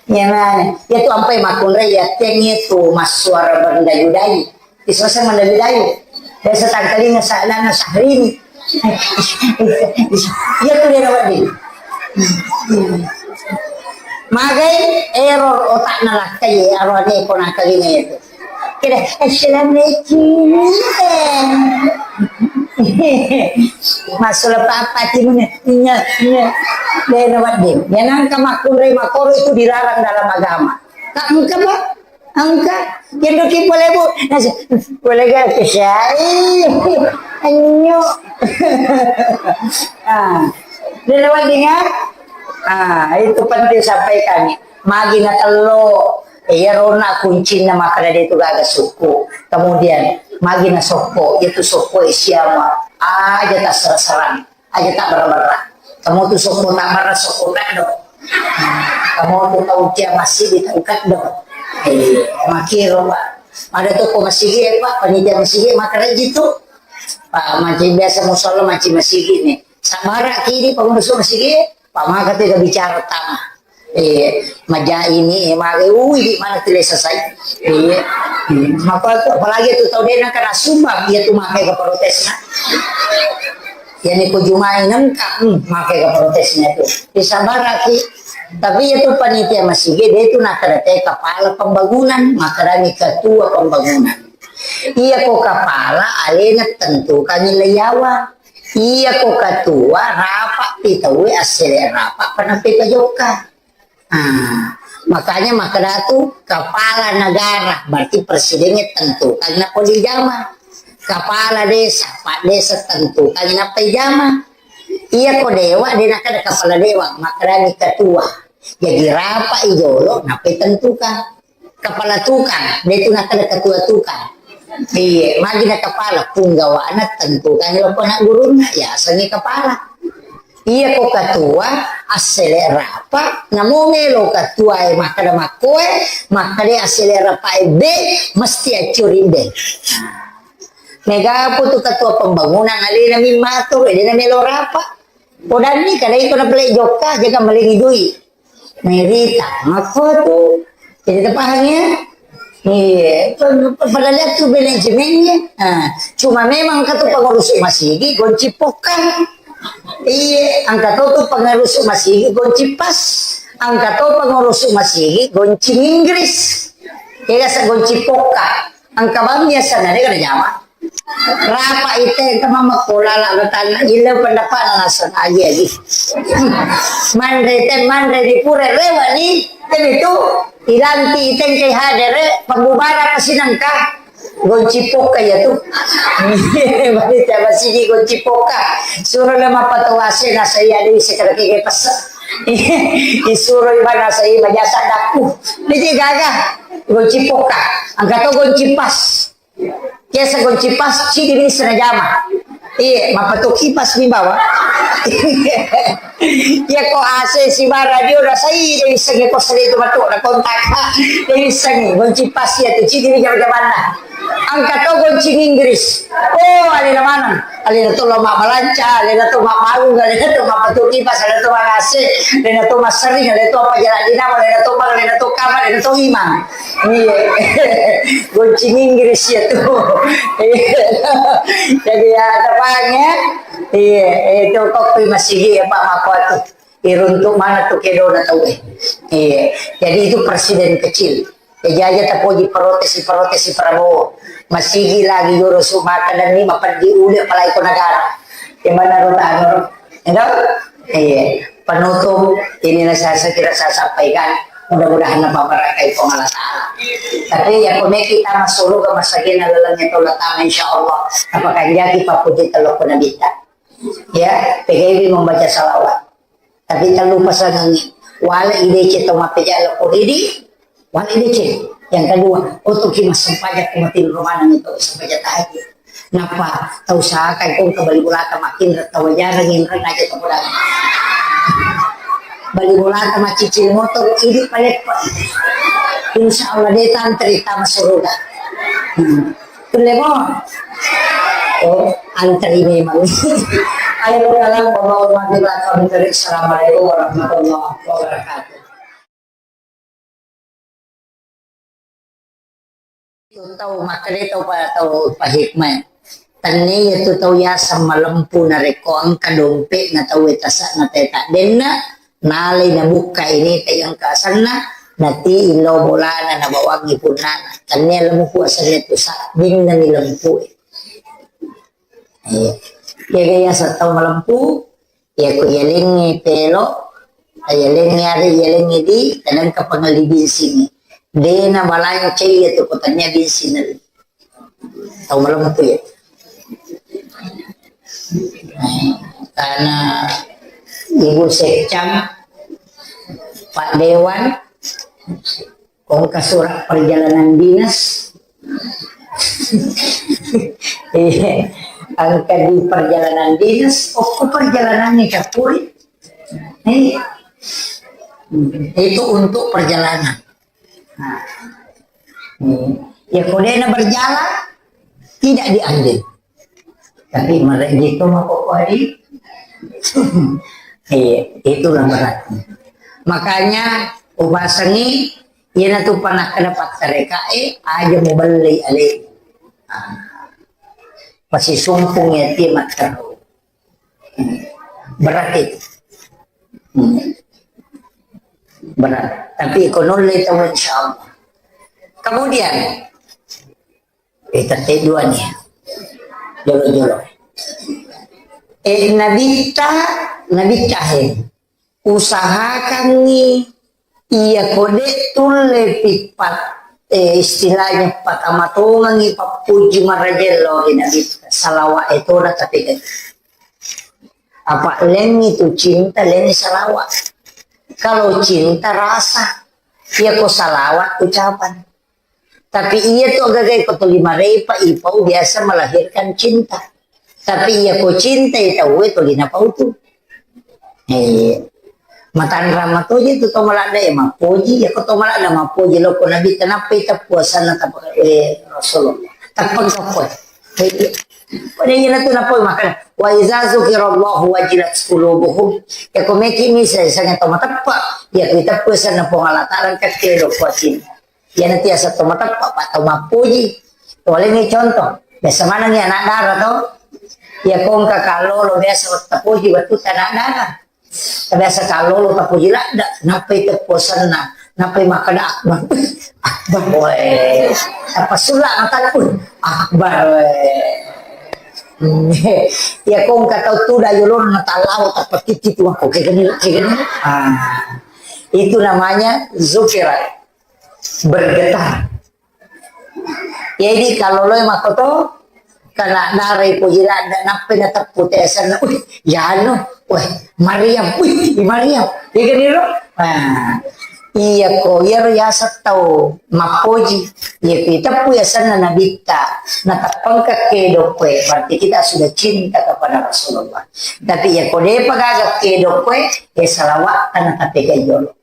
Ya mana? Ya tu ampai makkunrai ya teng itu massuara berdayu-dayu. Isose mendayu-dayu. Biasa tangkalinga salana Syahrini. Iya tu dia wedding. Magai error otakna lakkai, arwane ko nakalinga itu. Kira, "Assalamualaikum." Masalah apa timuna? Iya, iya. Dia wedding. Yang nangka makkunrai makoro itu dilarang dalam agama. Tak engka, Pak. Engka, kendoki pole, Bu. Nasi, pole ga kesai. Anyo. Ah, dia lewat dengar. Ah, itu penting sampaikan. Magi na tello, iya rona kuncinna makkeda de tu gaga sukku. Kemudian, magi na sokko, itu sokko siama. Aja tasserang-serang. Aja tak berra-berra. Kamu tu sokko tak berra, sokko tak do. Kamu tu tau cia masigi di tangkat do. Eh, makiro, Pak. Ada toko masigi, eh, Pak, panitia masigi, maka rajin tu. Pak, mancing biasa musola, mancing masigi ni. Sabara kini, pengurus masigi, Pak, maka tu bicara tama. Eh, maja ini, eh, mage, ui, di mana tu lesa sai. Iya. Hmm, maka tu, apalagi tu tau dena kena sumbang, iya tu maka ke protes na. Iya ni ko jumai nengka, hmm, maka ke protesnya tu. Disabaraki. Tapi iya tu panitia masigi, dia tu nak ada teh kepala pembangunan, maka ada ni ketua pembangunan. Iya ko kepala, alena tentukan nilai yawa. Iya ko ketua, rapat pi tau, asele rapat, pernah pi pajokka. Ah, makanya makkeda tu kepala negara, berarti presidennya tentukan nappa dijama. Kepala desa, pak desa tentukan nappa dijama. Iya ko dewa, de nakkeda kepala dewa, makkedani ketua. Jadi rapat i jolo, nappa tentukan. Kepala tukang, de tu nakkeda ketua tukang. Iya, magi na kepala, punggawana tentukan loko anak gurunna, ya asengi kepala. Iya ko ketua, assele rapa, namo melo ketua e makkeda makkoe, makkeda assele rapa e be, mesti accuri be. Mega pu tu ketua pembangunan alena mimmatur, alena melo rapa. Podanni kada iko na pele jokka, jaga malengi dui. Merita, makko tu. Jadi terpaham ya? Iya, padahal itu manajemennya. Nah, cuma memang kata pengurus masigi gonci pokang. Iya, angka to tu pengurus masigi gonci pas. Angka to pengurus masigi gonci Inggris. Iya, sa gonci poka. Angka bang biasa nare kada jama. Rapa ite engka mammakko lala batanna, ille pendapatna naseng agi-agi. Manre te, manre di pura rewa ni, te itu ilanti ite engkai hadere, pembubaran pasti nengka. Gonci pokka ya tu. Bani tiap sini gonci pokka. Suruh nama patawase nasa iya di sekar kege pesa. Isuro ibana sai majasa daku. Niji gaga gonci pokka. Angka to gonci pas. Biasa gonci pas, cidi bisa najama. Iya, mapatu kipas mi bawa. Iya ko A C si bara dio rasai, dia bisa nge kos itu matu na kontak. Dia bisa nge gonci pas ya tu cidi bisa jamanna. Angka to gonci Inggris. Oh, alena maneng. Alena to lo mabbalanca, alena to mabbaung, alena to mapatu kipas, alena to magase, alena to massering, alena to apa jalan dinamo, alena to bang, alena to kamar, alena to imang. Iya. Gonci Inggris ya tu. Iya. Jadi ya, ada banyak. Iya, itu kok masih ya Pak Makuatu. Iruntuk mana tu kedona tau eh. Iya. Jadi itu presiden kecil. Jaja tapoji protesi, protesi Prabowo. Masigi lagi joro su makanan ni mapeddi ule apalagi ko negara. Di mana ro tano ro? Endo? Iya. Penutup, inilah saya, saya kira saya sampaikan. Mudah-mudahan apa barakai Puang Allah Ta'ala. Tapi ya, pemeki kita masuk surga, masagina lalangnya tolak tangan, insya Allah. Apakah jadi papuji telur pun Nabi ta? Ya, P G B membaca salawat. Tapi tak lupa sangangi. Wala idece to mapejala ko ridi, wala idece. Yang kedua, otoki massempajang ko mati rumana itu sempajang tahajud. Napa tau sakai ko ke bali bulata makin tau jarang yang aja tau. Bali bulata macicil motor, idi paleppa. Insya Allah dia tantri tama suruga. Hmm. Kulle mo? Oh, antri memang. Ayo, dalam pembangunan di belakang. Assalamualaikum warahmatullahi wabarakatuh. Itu tau makkeda tau pa-, tau pahikmah. Tenne iya tu tau yaseng malempu narekko engka dompe'na tau e tasa'na teta denna, nalai nabukka ini ta engka asenna, nati illau bolana nabawangi punnana. Tenne lempu asenna tu sabbinna ni lempu e. Iya. Jaga yaseng tau malempu, iya ko yalengngi pelo, yalengngi are, yalengngi di, kadang ka pangelli binsingi. Dena balancai iya tu ko tania binsinna. Tau malempu ya. Karena Ibu Sekcam, Pak Dewan, kongka surat perjalanan dinas. Iya, angka di perjalanan dinas, oh, perjalanan ini capuri. Iya. Itu untuk perjalanan. Nah. Hmm. Ya, kodena berjalan, tidak diambil. Tapi mereka gitu mah pokoknya. Iya, itulah beratnya. Makanya, upasangi, iya na tu panah kena pattereka, eh, aja mau beli ale. Ah. Pasti sumpung ya, timat terus. Berat itu. Hmm. Berat. Tapi ko nulle tau, insya Allah. Kemudian, eh, tette dua nih. Jolo-jolo. Eh, Nabitta, Nabitta he. Usahakangngi iya ko de' tulle pippat, eh, istilahnya patamatongengngi pappuji marajella ri Nabi, salawat e tona tapi apa lengngi tu cinta, lengngi salawat. Kalau cinta rasa, iya ko salawat ucapan. Tapi iya tu agaga ko tuli marepa ipau biasa melahirkan cinta. Tapi iya ko cinta i tau e tuli napau tu. Eh, matanrang matoje tu to maladda e mappoji, iya ko to maladda mappoji lo ko Nabi kenapa ita puasanna tapa, eh, Rasulullah. Tappa kappo. Eh, pada iya tu napau makana wa iza zukirallahu wajilat qulubuhum. Ya ko meki mi saya sangat to mateppa. Ya kita puasanna Puang Allah Taala kakke lo kuasin. Iyana tiasa to mateppa, pa to mappuji. Tolengngi contoh. Biasa manengngi anak dara to. Iya ko engka kallolo biasa tapoji wettu anak dara. Biasa kallolo tapoji ladda, nappai tepposenna, nappai makkeda akbar. Akbar, weh. Tappa sulla mataku. Akbar, weh. Iya ko engka tau tuda yolona tallawa tappa titi tu aku kayak gini, kayak gini. Ah. Itu namanya zukira. Bergetar. Jadi kalau lo makkoto, kena darai puji ladda, nappai nateppu tesenna, "Wih, yano, weh, Maryam, wih, Maryam." Iya kan, iro? Nah, iya ko, iyaro yaseng tau mappoji. Iya ko iteppu yasenna Nabitta, nateppengka kedo kue, berarti kita sudah cinta kepada Rasulullah. Tapi iya ko depa gaga kedo kue, ya salawat karena tapi jolo.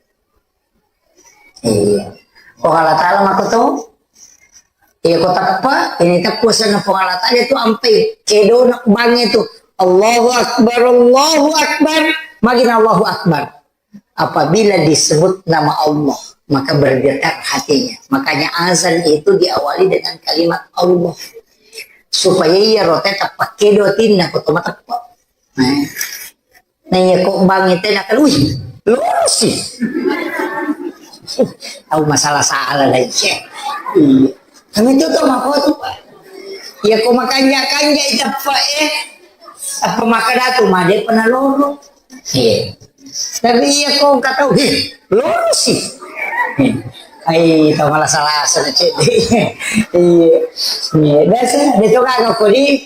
Iya. Puang Allah Ta'ala makkutu. Iya, ko teppa, ini teppu senna Puang Allah Ta'ala itu ampai kedona bangnge tu. Allahu Akbar, Allahu Akbar. Magina Allahu Akbar. Apabila disebut nama Allah, maka bergetar hatinya. Makanya azan itu diawali dengan kalimat Allah. Supaya iya rote teppa kedo tinna ko to mateppa. Nah. Nah, iya ko bangnge tena kan, wih, lolosi. Tau masalah-salah lagi. Iya. Kami itu tuh mako tuh, Pak. Ya, ko makanja-kanja itappa, eh. Apa makkeda tu, made pernah loro. Iya. Tapi iya ko engka tau, "Heh, loro sih." Ai, tau malah salah, salah cek. Iya. Iya, biasa, dia tuh kan aku di.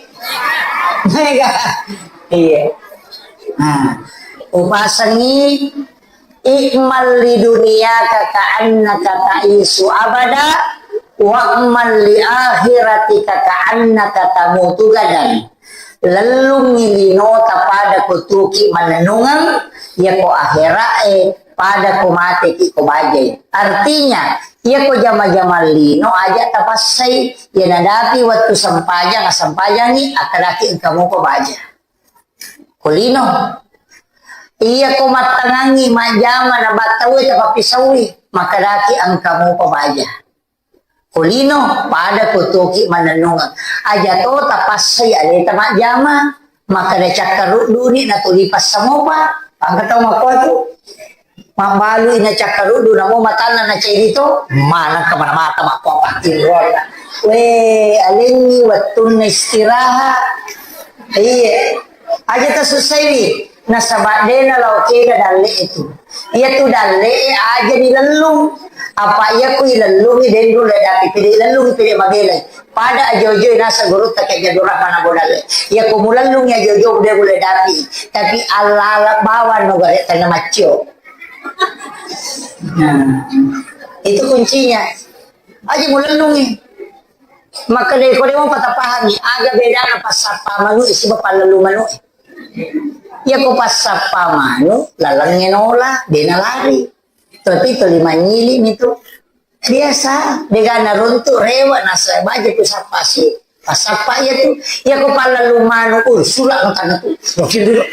Mega. Iya. Nah, upasangi, "I'mal li dunyaka ka'annaka ta'isyu abada, wa'mal li akhiratika ka'annaka tamutu gadan." Lellungngi linota pada ko tuki mannennungeng, yako akhira'e pada ko mateki ko bajai. Artinya, yako jama-jama lino aja tapassai, ya nadapi wettu sempajang, sempajangi, akadaki engka muko baja. Ko lino. Iya ko mattangangi majjama na battaue tapappisaui, makadaki engka mupa baja. Ko lino, pada ko toki mannennungeng. Aja to tapassai aleta majjama, makkada cakkarudduni natuli passamopa, engka tau makkuatu. Mabbalui na cakkaruddu, namo matanna na cedi to, maneng kemana mata makko pattironna. We, alengngi wettunna istirahat. Iya. Aja tasussaiwi. Nasaba dena lao kega dalle itu. Iya tu dalle aja dilellung. Apa iya ku ilellungi dendu le dapi pede ilellungi pede mabelai. Pada ajo-ajo nasa gurutta ke jadu rahmana bodale. Iya ku mulellungi ajo-ajo de bule dapi. Tapi ala-ala bawang no gare tanah macio. Nah, itu kuncinya. Aja mulellungi. Maka deko demo patapahami, aga bedana passappa manu siba pallellu manu. Ya ko passappa manu, lalengnge nola, dena lari. Tapi tuli manyili mitu. Biasa, degana runtu rewa nasa baja ku sappa si. Passappa iya tu. Iya ko pallellu manu, uh, sula no tanah tu. Wakil dulu.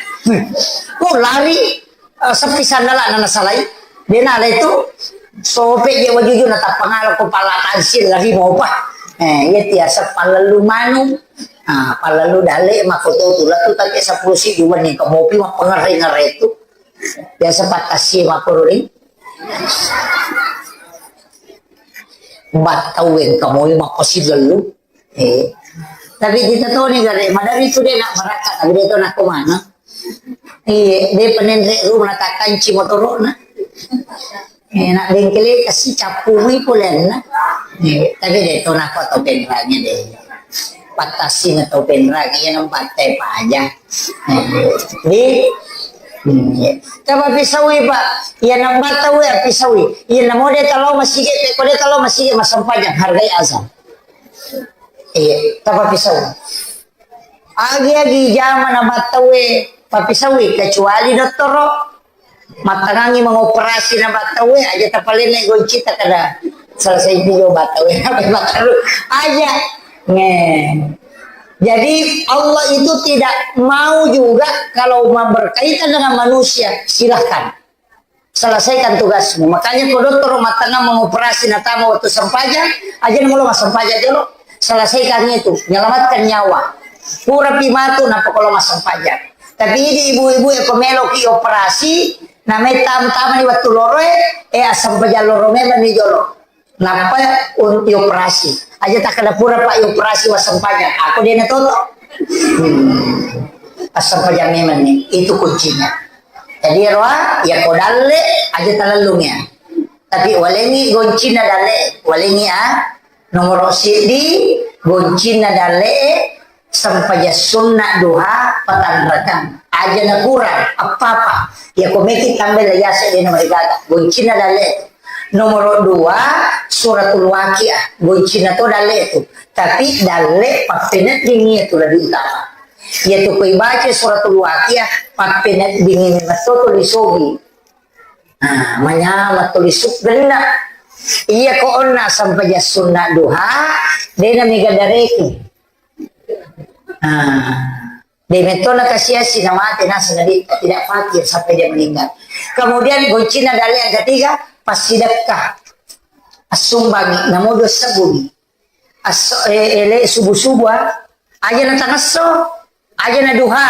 Oh, lari. Eh, sepi sandala na nasalai. Dena le tu. Sope je wajuju na tappangala ko pala tansil lari mau pa. Eh, iya tiasa pallellu manu. Ah, pallellu dalle mako to tu latu tapi sepuluh si dua ni kamopi ma pengere-ngere tu. Biasa patasi mako ri. Battau engka moi makkosi lellu. Eh. Tapi kita toni gare, madari tu de nak marakat, tapi de to nak kemana. Iya, de penenre rumah takanci motorona. Eh, nak bengkele kasi capui polenna. Eh, tapi de to nak kau tau penrangnya de. Patasi na tau penrang, iya nambatai paja. Di, hmm, iya. Tapa pisaui, Pak. Iya nambatai, Pak, pisaui. Iya namo de talo masigi, ko de talo masigi masempajang hargai azan. Iya, tapa pisau. Agi-agi jama nambatai, Pak, pisaui, kecuali dottoro. Mattangangi mengoperasi na battaue aja tapalenne goncita kada selesai juga battaue apa battaru aja. Nge. Jadi Allah itu tidak mau juga kalau ma-, berkaitan dengan manusia, silahkan. Selesaikan tugasmu. Makanya kalau dokter mattangang mengoperasi na tama waktu sempajang, aja nang lo sempajang dulu. Selesaikan itu, menyelamatkan nyawa. Pura pi matu nappa ko lo massempajang. Tapi idi ibu-ibu e ko melo ki operasi, na mai tam-, tamani wettu loro e, e assempajang loro memang ni jolo. Nappa un-, i operasi. Aja takkada pura pa i operasi wassempajang. Aku de na toto. Hmm. Assempajang memang ni, itu kuncinya. Jadi roa, ya ko dalle, aja talellung ya. Tapi walengi goncinna dalle, walengi a, Nomoro siddi, goncinna dalle'e, sempajang sunna duha, patanrakang. Aja nakurang, appapa. Yako meki tambai lajase de nomor gaga. Goncinna dalle'e. Nomoro dua, suratul waqiah. Goncinna to dalle'e tu. Tapi dalle pappeneddingi tu lebih utama. Yatu koi baca suratul waqiah, pappeneddingi metto tu lisogi. Nah, manyameng tuli suggenna. Iya ko onna sempajang sunna duha, dena mega dareki. Nah, de metto na kasiasi na mate nasa nadi tidak fakir sampai dia meninggal. Kemudian goncinna dalle yang ketiga, passidekka. Assumbangi, namo dua sebumi. Asso-, eh, ele subuh-subuh, ah. Aja na tangesso, aja na duha.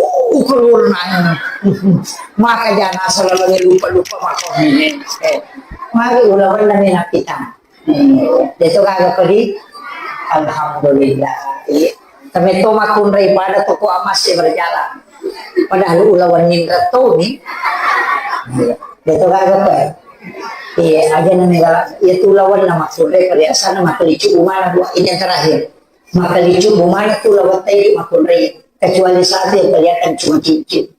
uh, keluar nanya. Maka jangan asal lupa-lupa makan. Eh, mari ulawan nami napitang. Hmm. Deto gaga kodi. Alhamdulillah. Iya. Tapi to makunrai pada toko amas ya berjalan. Padahal ulawan nindra to ni. Iya. Deto gaga kodi. Iya, aja nami galak. Iya tu lawan nama kunrai perhiasan nama kelicu umana buat ini yang terakhir. Makalicubu mana tu lawattai di makunrai, kecuali satu yang kelihatan cuma cincin.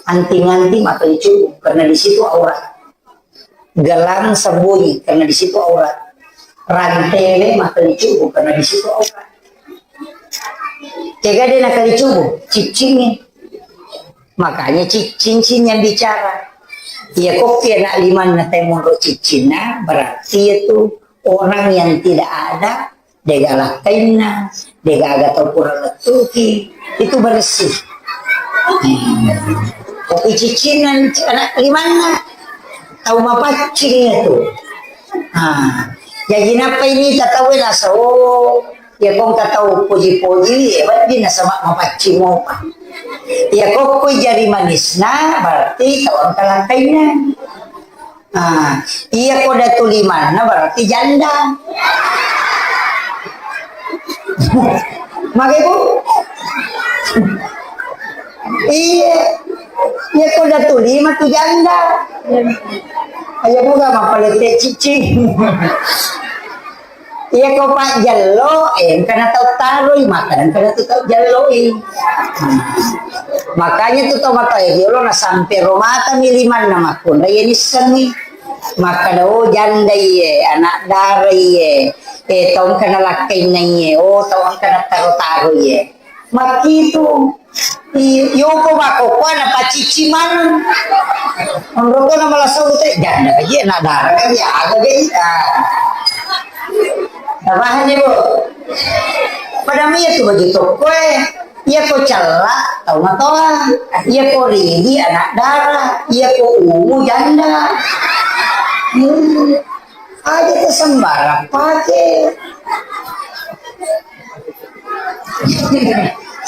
Anting-anting makalicubu karena di situ aurat. Gelang sembunyi karena di situ aurat. Rantele makalicubu karena di situ aurat. Kega dia nakalicubu, cincin ni. Makanya ci- cincin yang bicara. Iya kok anak limanna temonro cicinna, berarti itu orang yang tidak ada, dega lakkainna, dega aga tau pura lettuki, itu bersih. Hmm. Kopi cicinna anak limanna, tau mapaccing itu. Ah, jadi napa ini tatawe nasa, oh, ya kong katau poji-poji, ya berarti nasaba mapaccing mopa. Ya kok koi jari manisna, berarti tau angka lakkainna. Ah, iya ko datu limanna berarti janda. Mage, Bu? Iya. Iya ko datu lima tu janda. Ayo buka mapalette cicing. Iya ko pajjello, eh, engkana tau taroi, maka engkana tu tau jelloi. Makanya tu tau matoa riolo na sampe romata mi limanna makkunrai ya nissengi. Makkada, oh, janda iye, anak dara iye, eh, tau engka nalakkainna iye, oh, tau engka nataro-taro iye. Makkitu. I- yoko makkokkoe napacicci maneng. Onroko na malasau te, janda ka iye, anak dara ka iye, aga ga iye. Ah. Napahang ni, Bu? Pada mi itu baju tokkoe. Iya ko cella, tau matoa. Iya ko ridi, anak dara. Iya ko umu, janda. Hmm. Aja tu sembarang pake.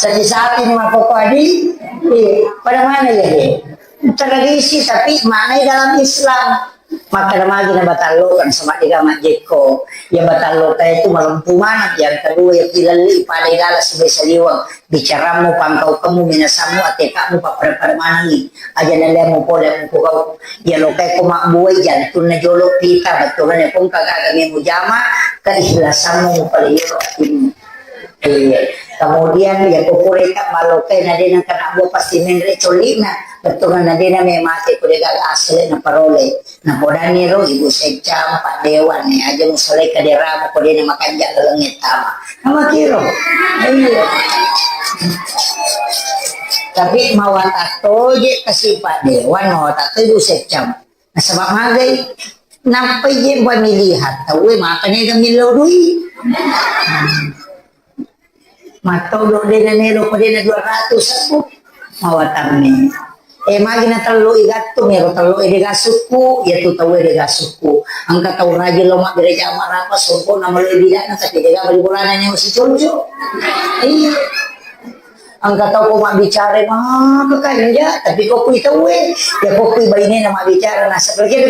Sapi-sapi ni makkokkoe di. Iya. Pada mana ya, he? Tradisi, tapi maknai dalam Islam. Makkeda magi na batalloka, nasaba dega majjekko. Ya batalloka itu malempu maneng. Yang kedua, ya pilalli pada idala sibai saliweng. Bicarammu, pangkaukemmu, minasammu, atekakmu, pappada-pada manengi. Aja nalemu pole mukugau. Ya lokai ko mabbuai jantunna jolo pita, betulane pun kagaga mujama, keihlasammu mupaleyoro atimmu. Iya. Kemudian ya kukureka malokai na dena kena buah pasti menre colina. Betulane dena memate kudega asli na parole. Napodani ro Ibu Seccang, Pak Dewan, ni aja musalai kaderamu, ko dena makanja laleng tama. Nama kiro? Iya. Tapi mawata toje kasi Pak Dewan, mawata to Ibu Seccang. Nasaba magai, nampai je pemilihan, taue maka nega millau dui. Mattodo dena nelo ko dena dua ratus aku. Mawatanni. Eh, magi na tello i gattung, ero tello e dega sukku, ya tu tau e dega sukku. Engka tau rajin lo mabbere jama rapa, songko na melo bidana, tapi dega bali bolana nyawa si conco. Iya. Engka tau ko mabbicara, maka kanja, tapi ko kui tau e, ya ko kui baine na mabbicara, na seperti itu.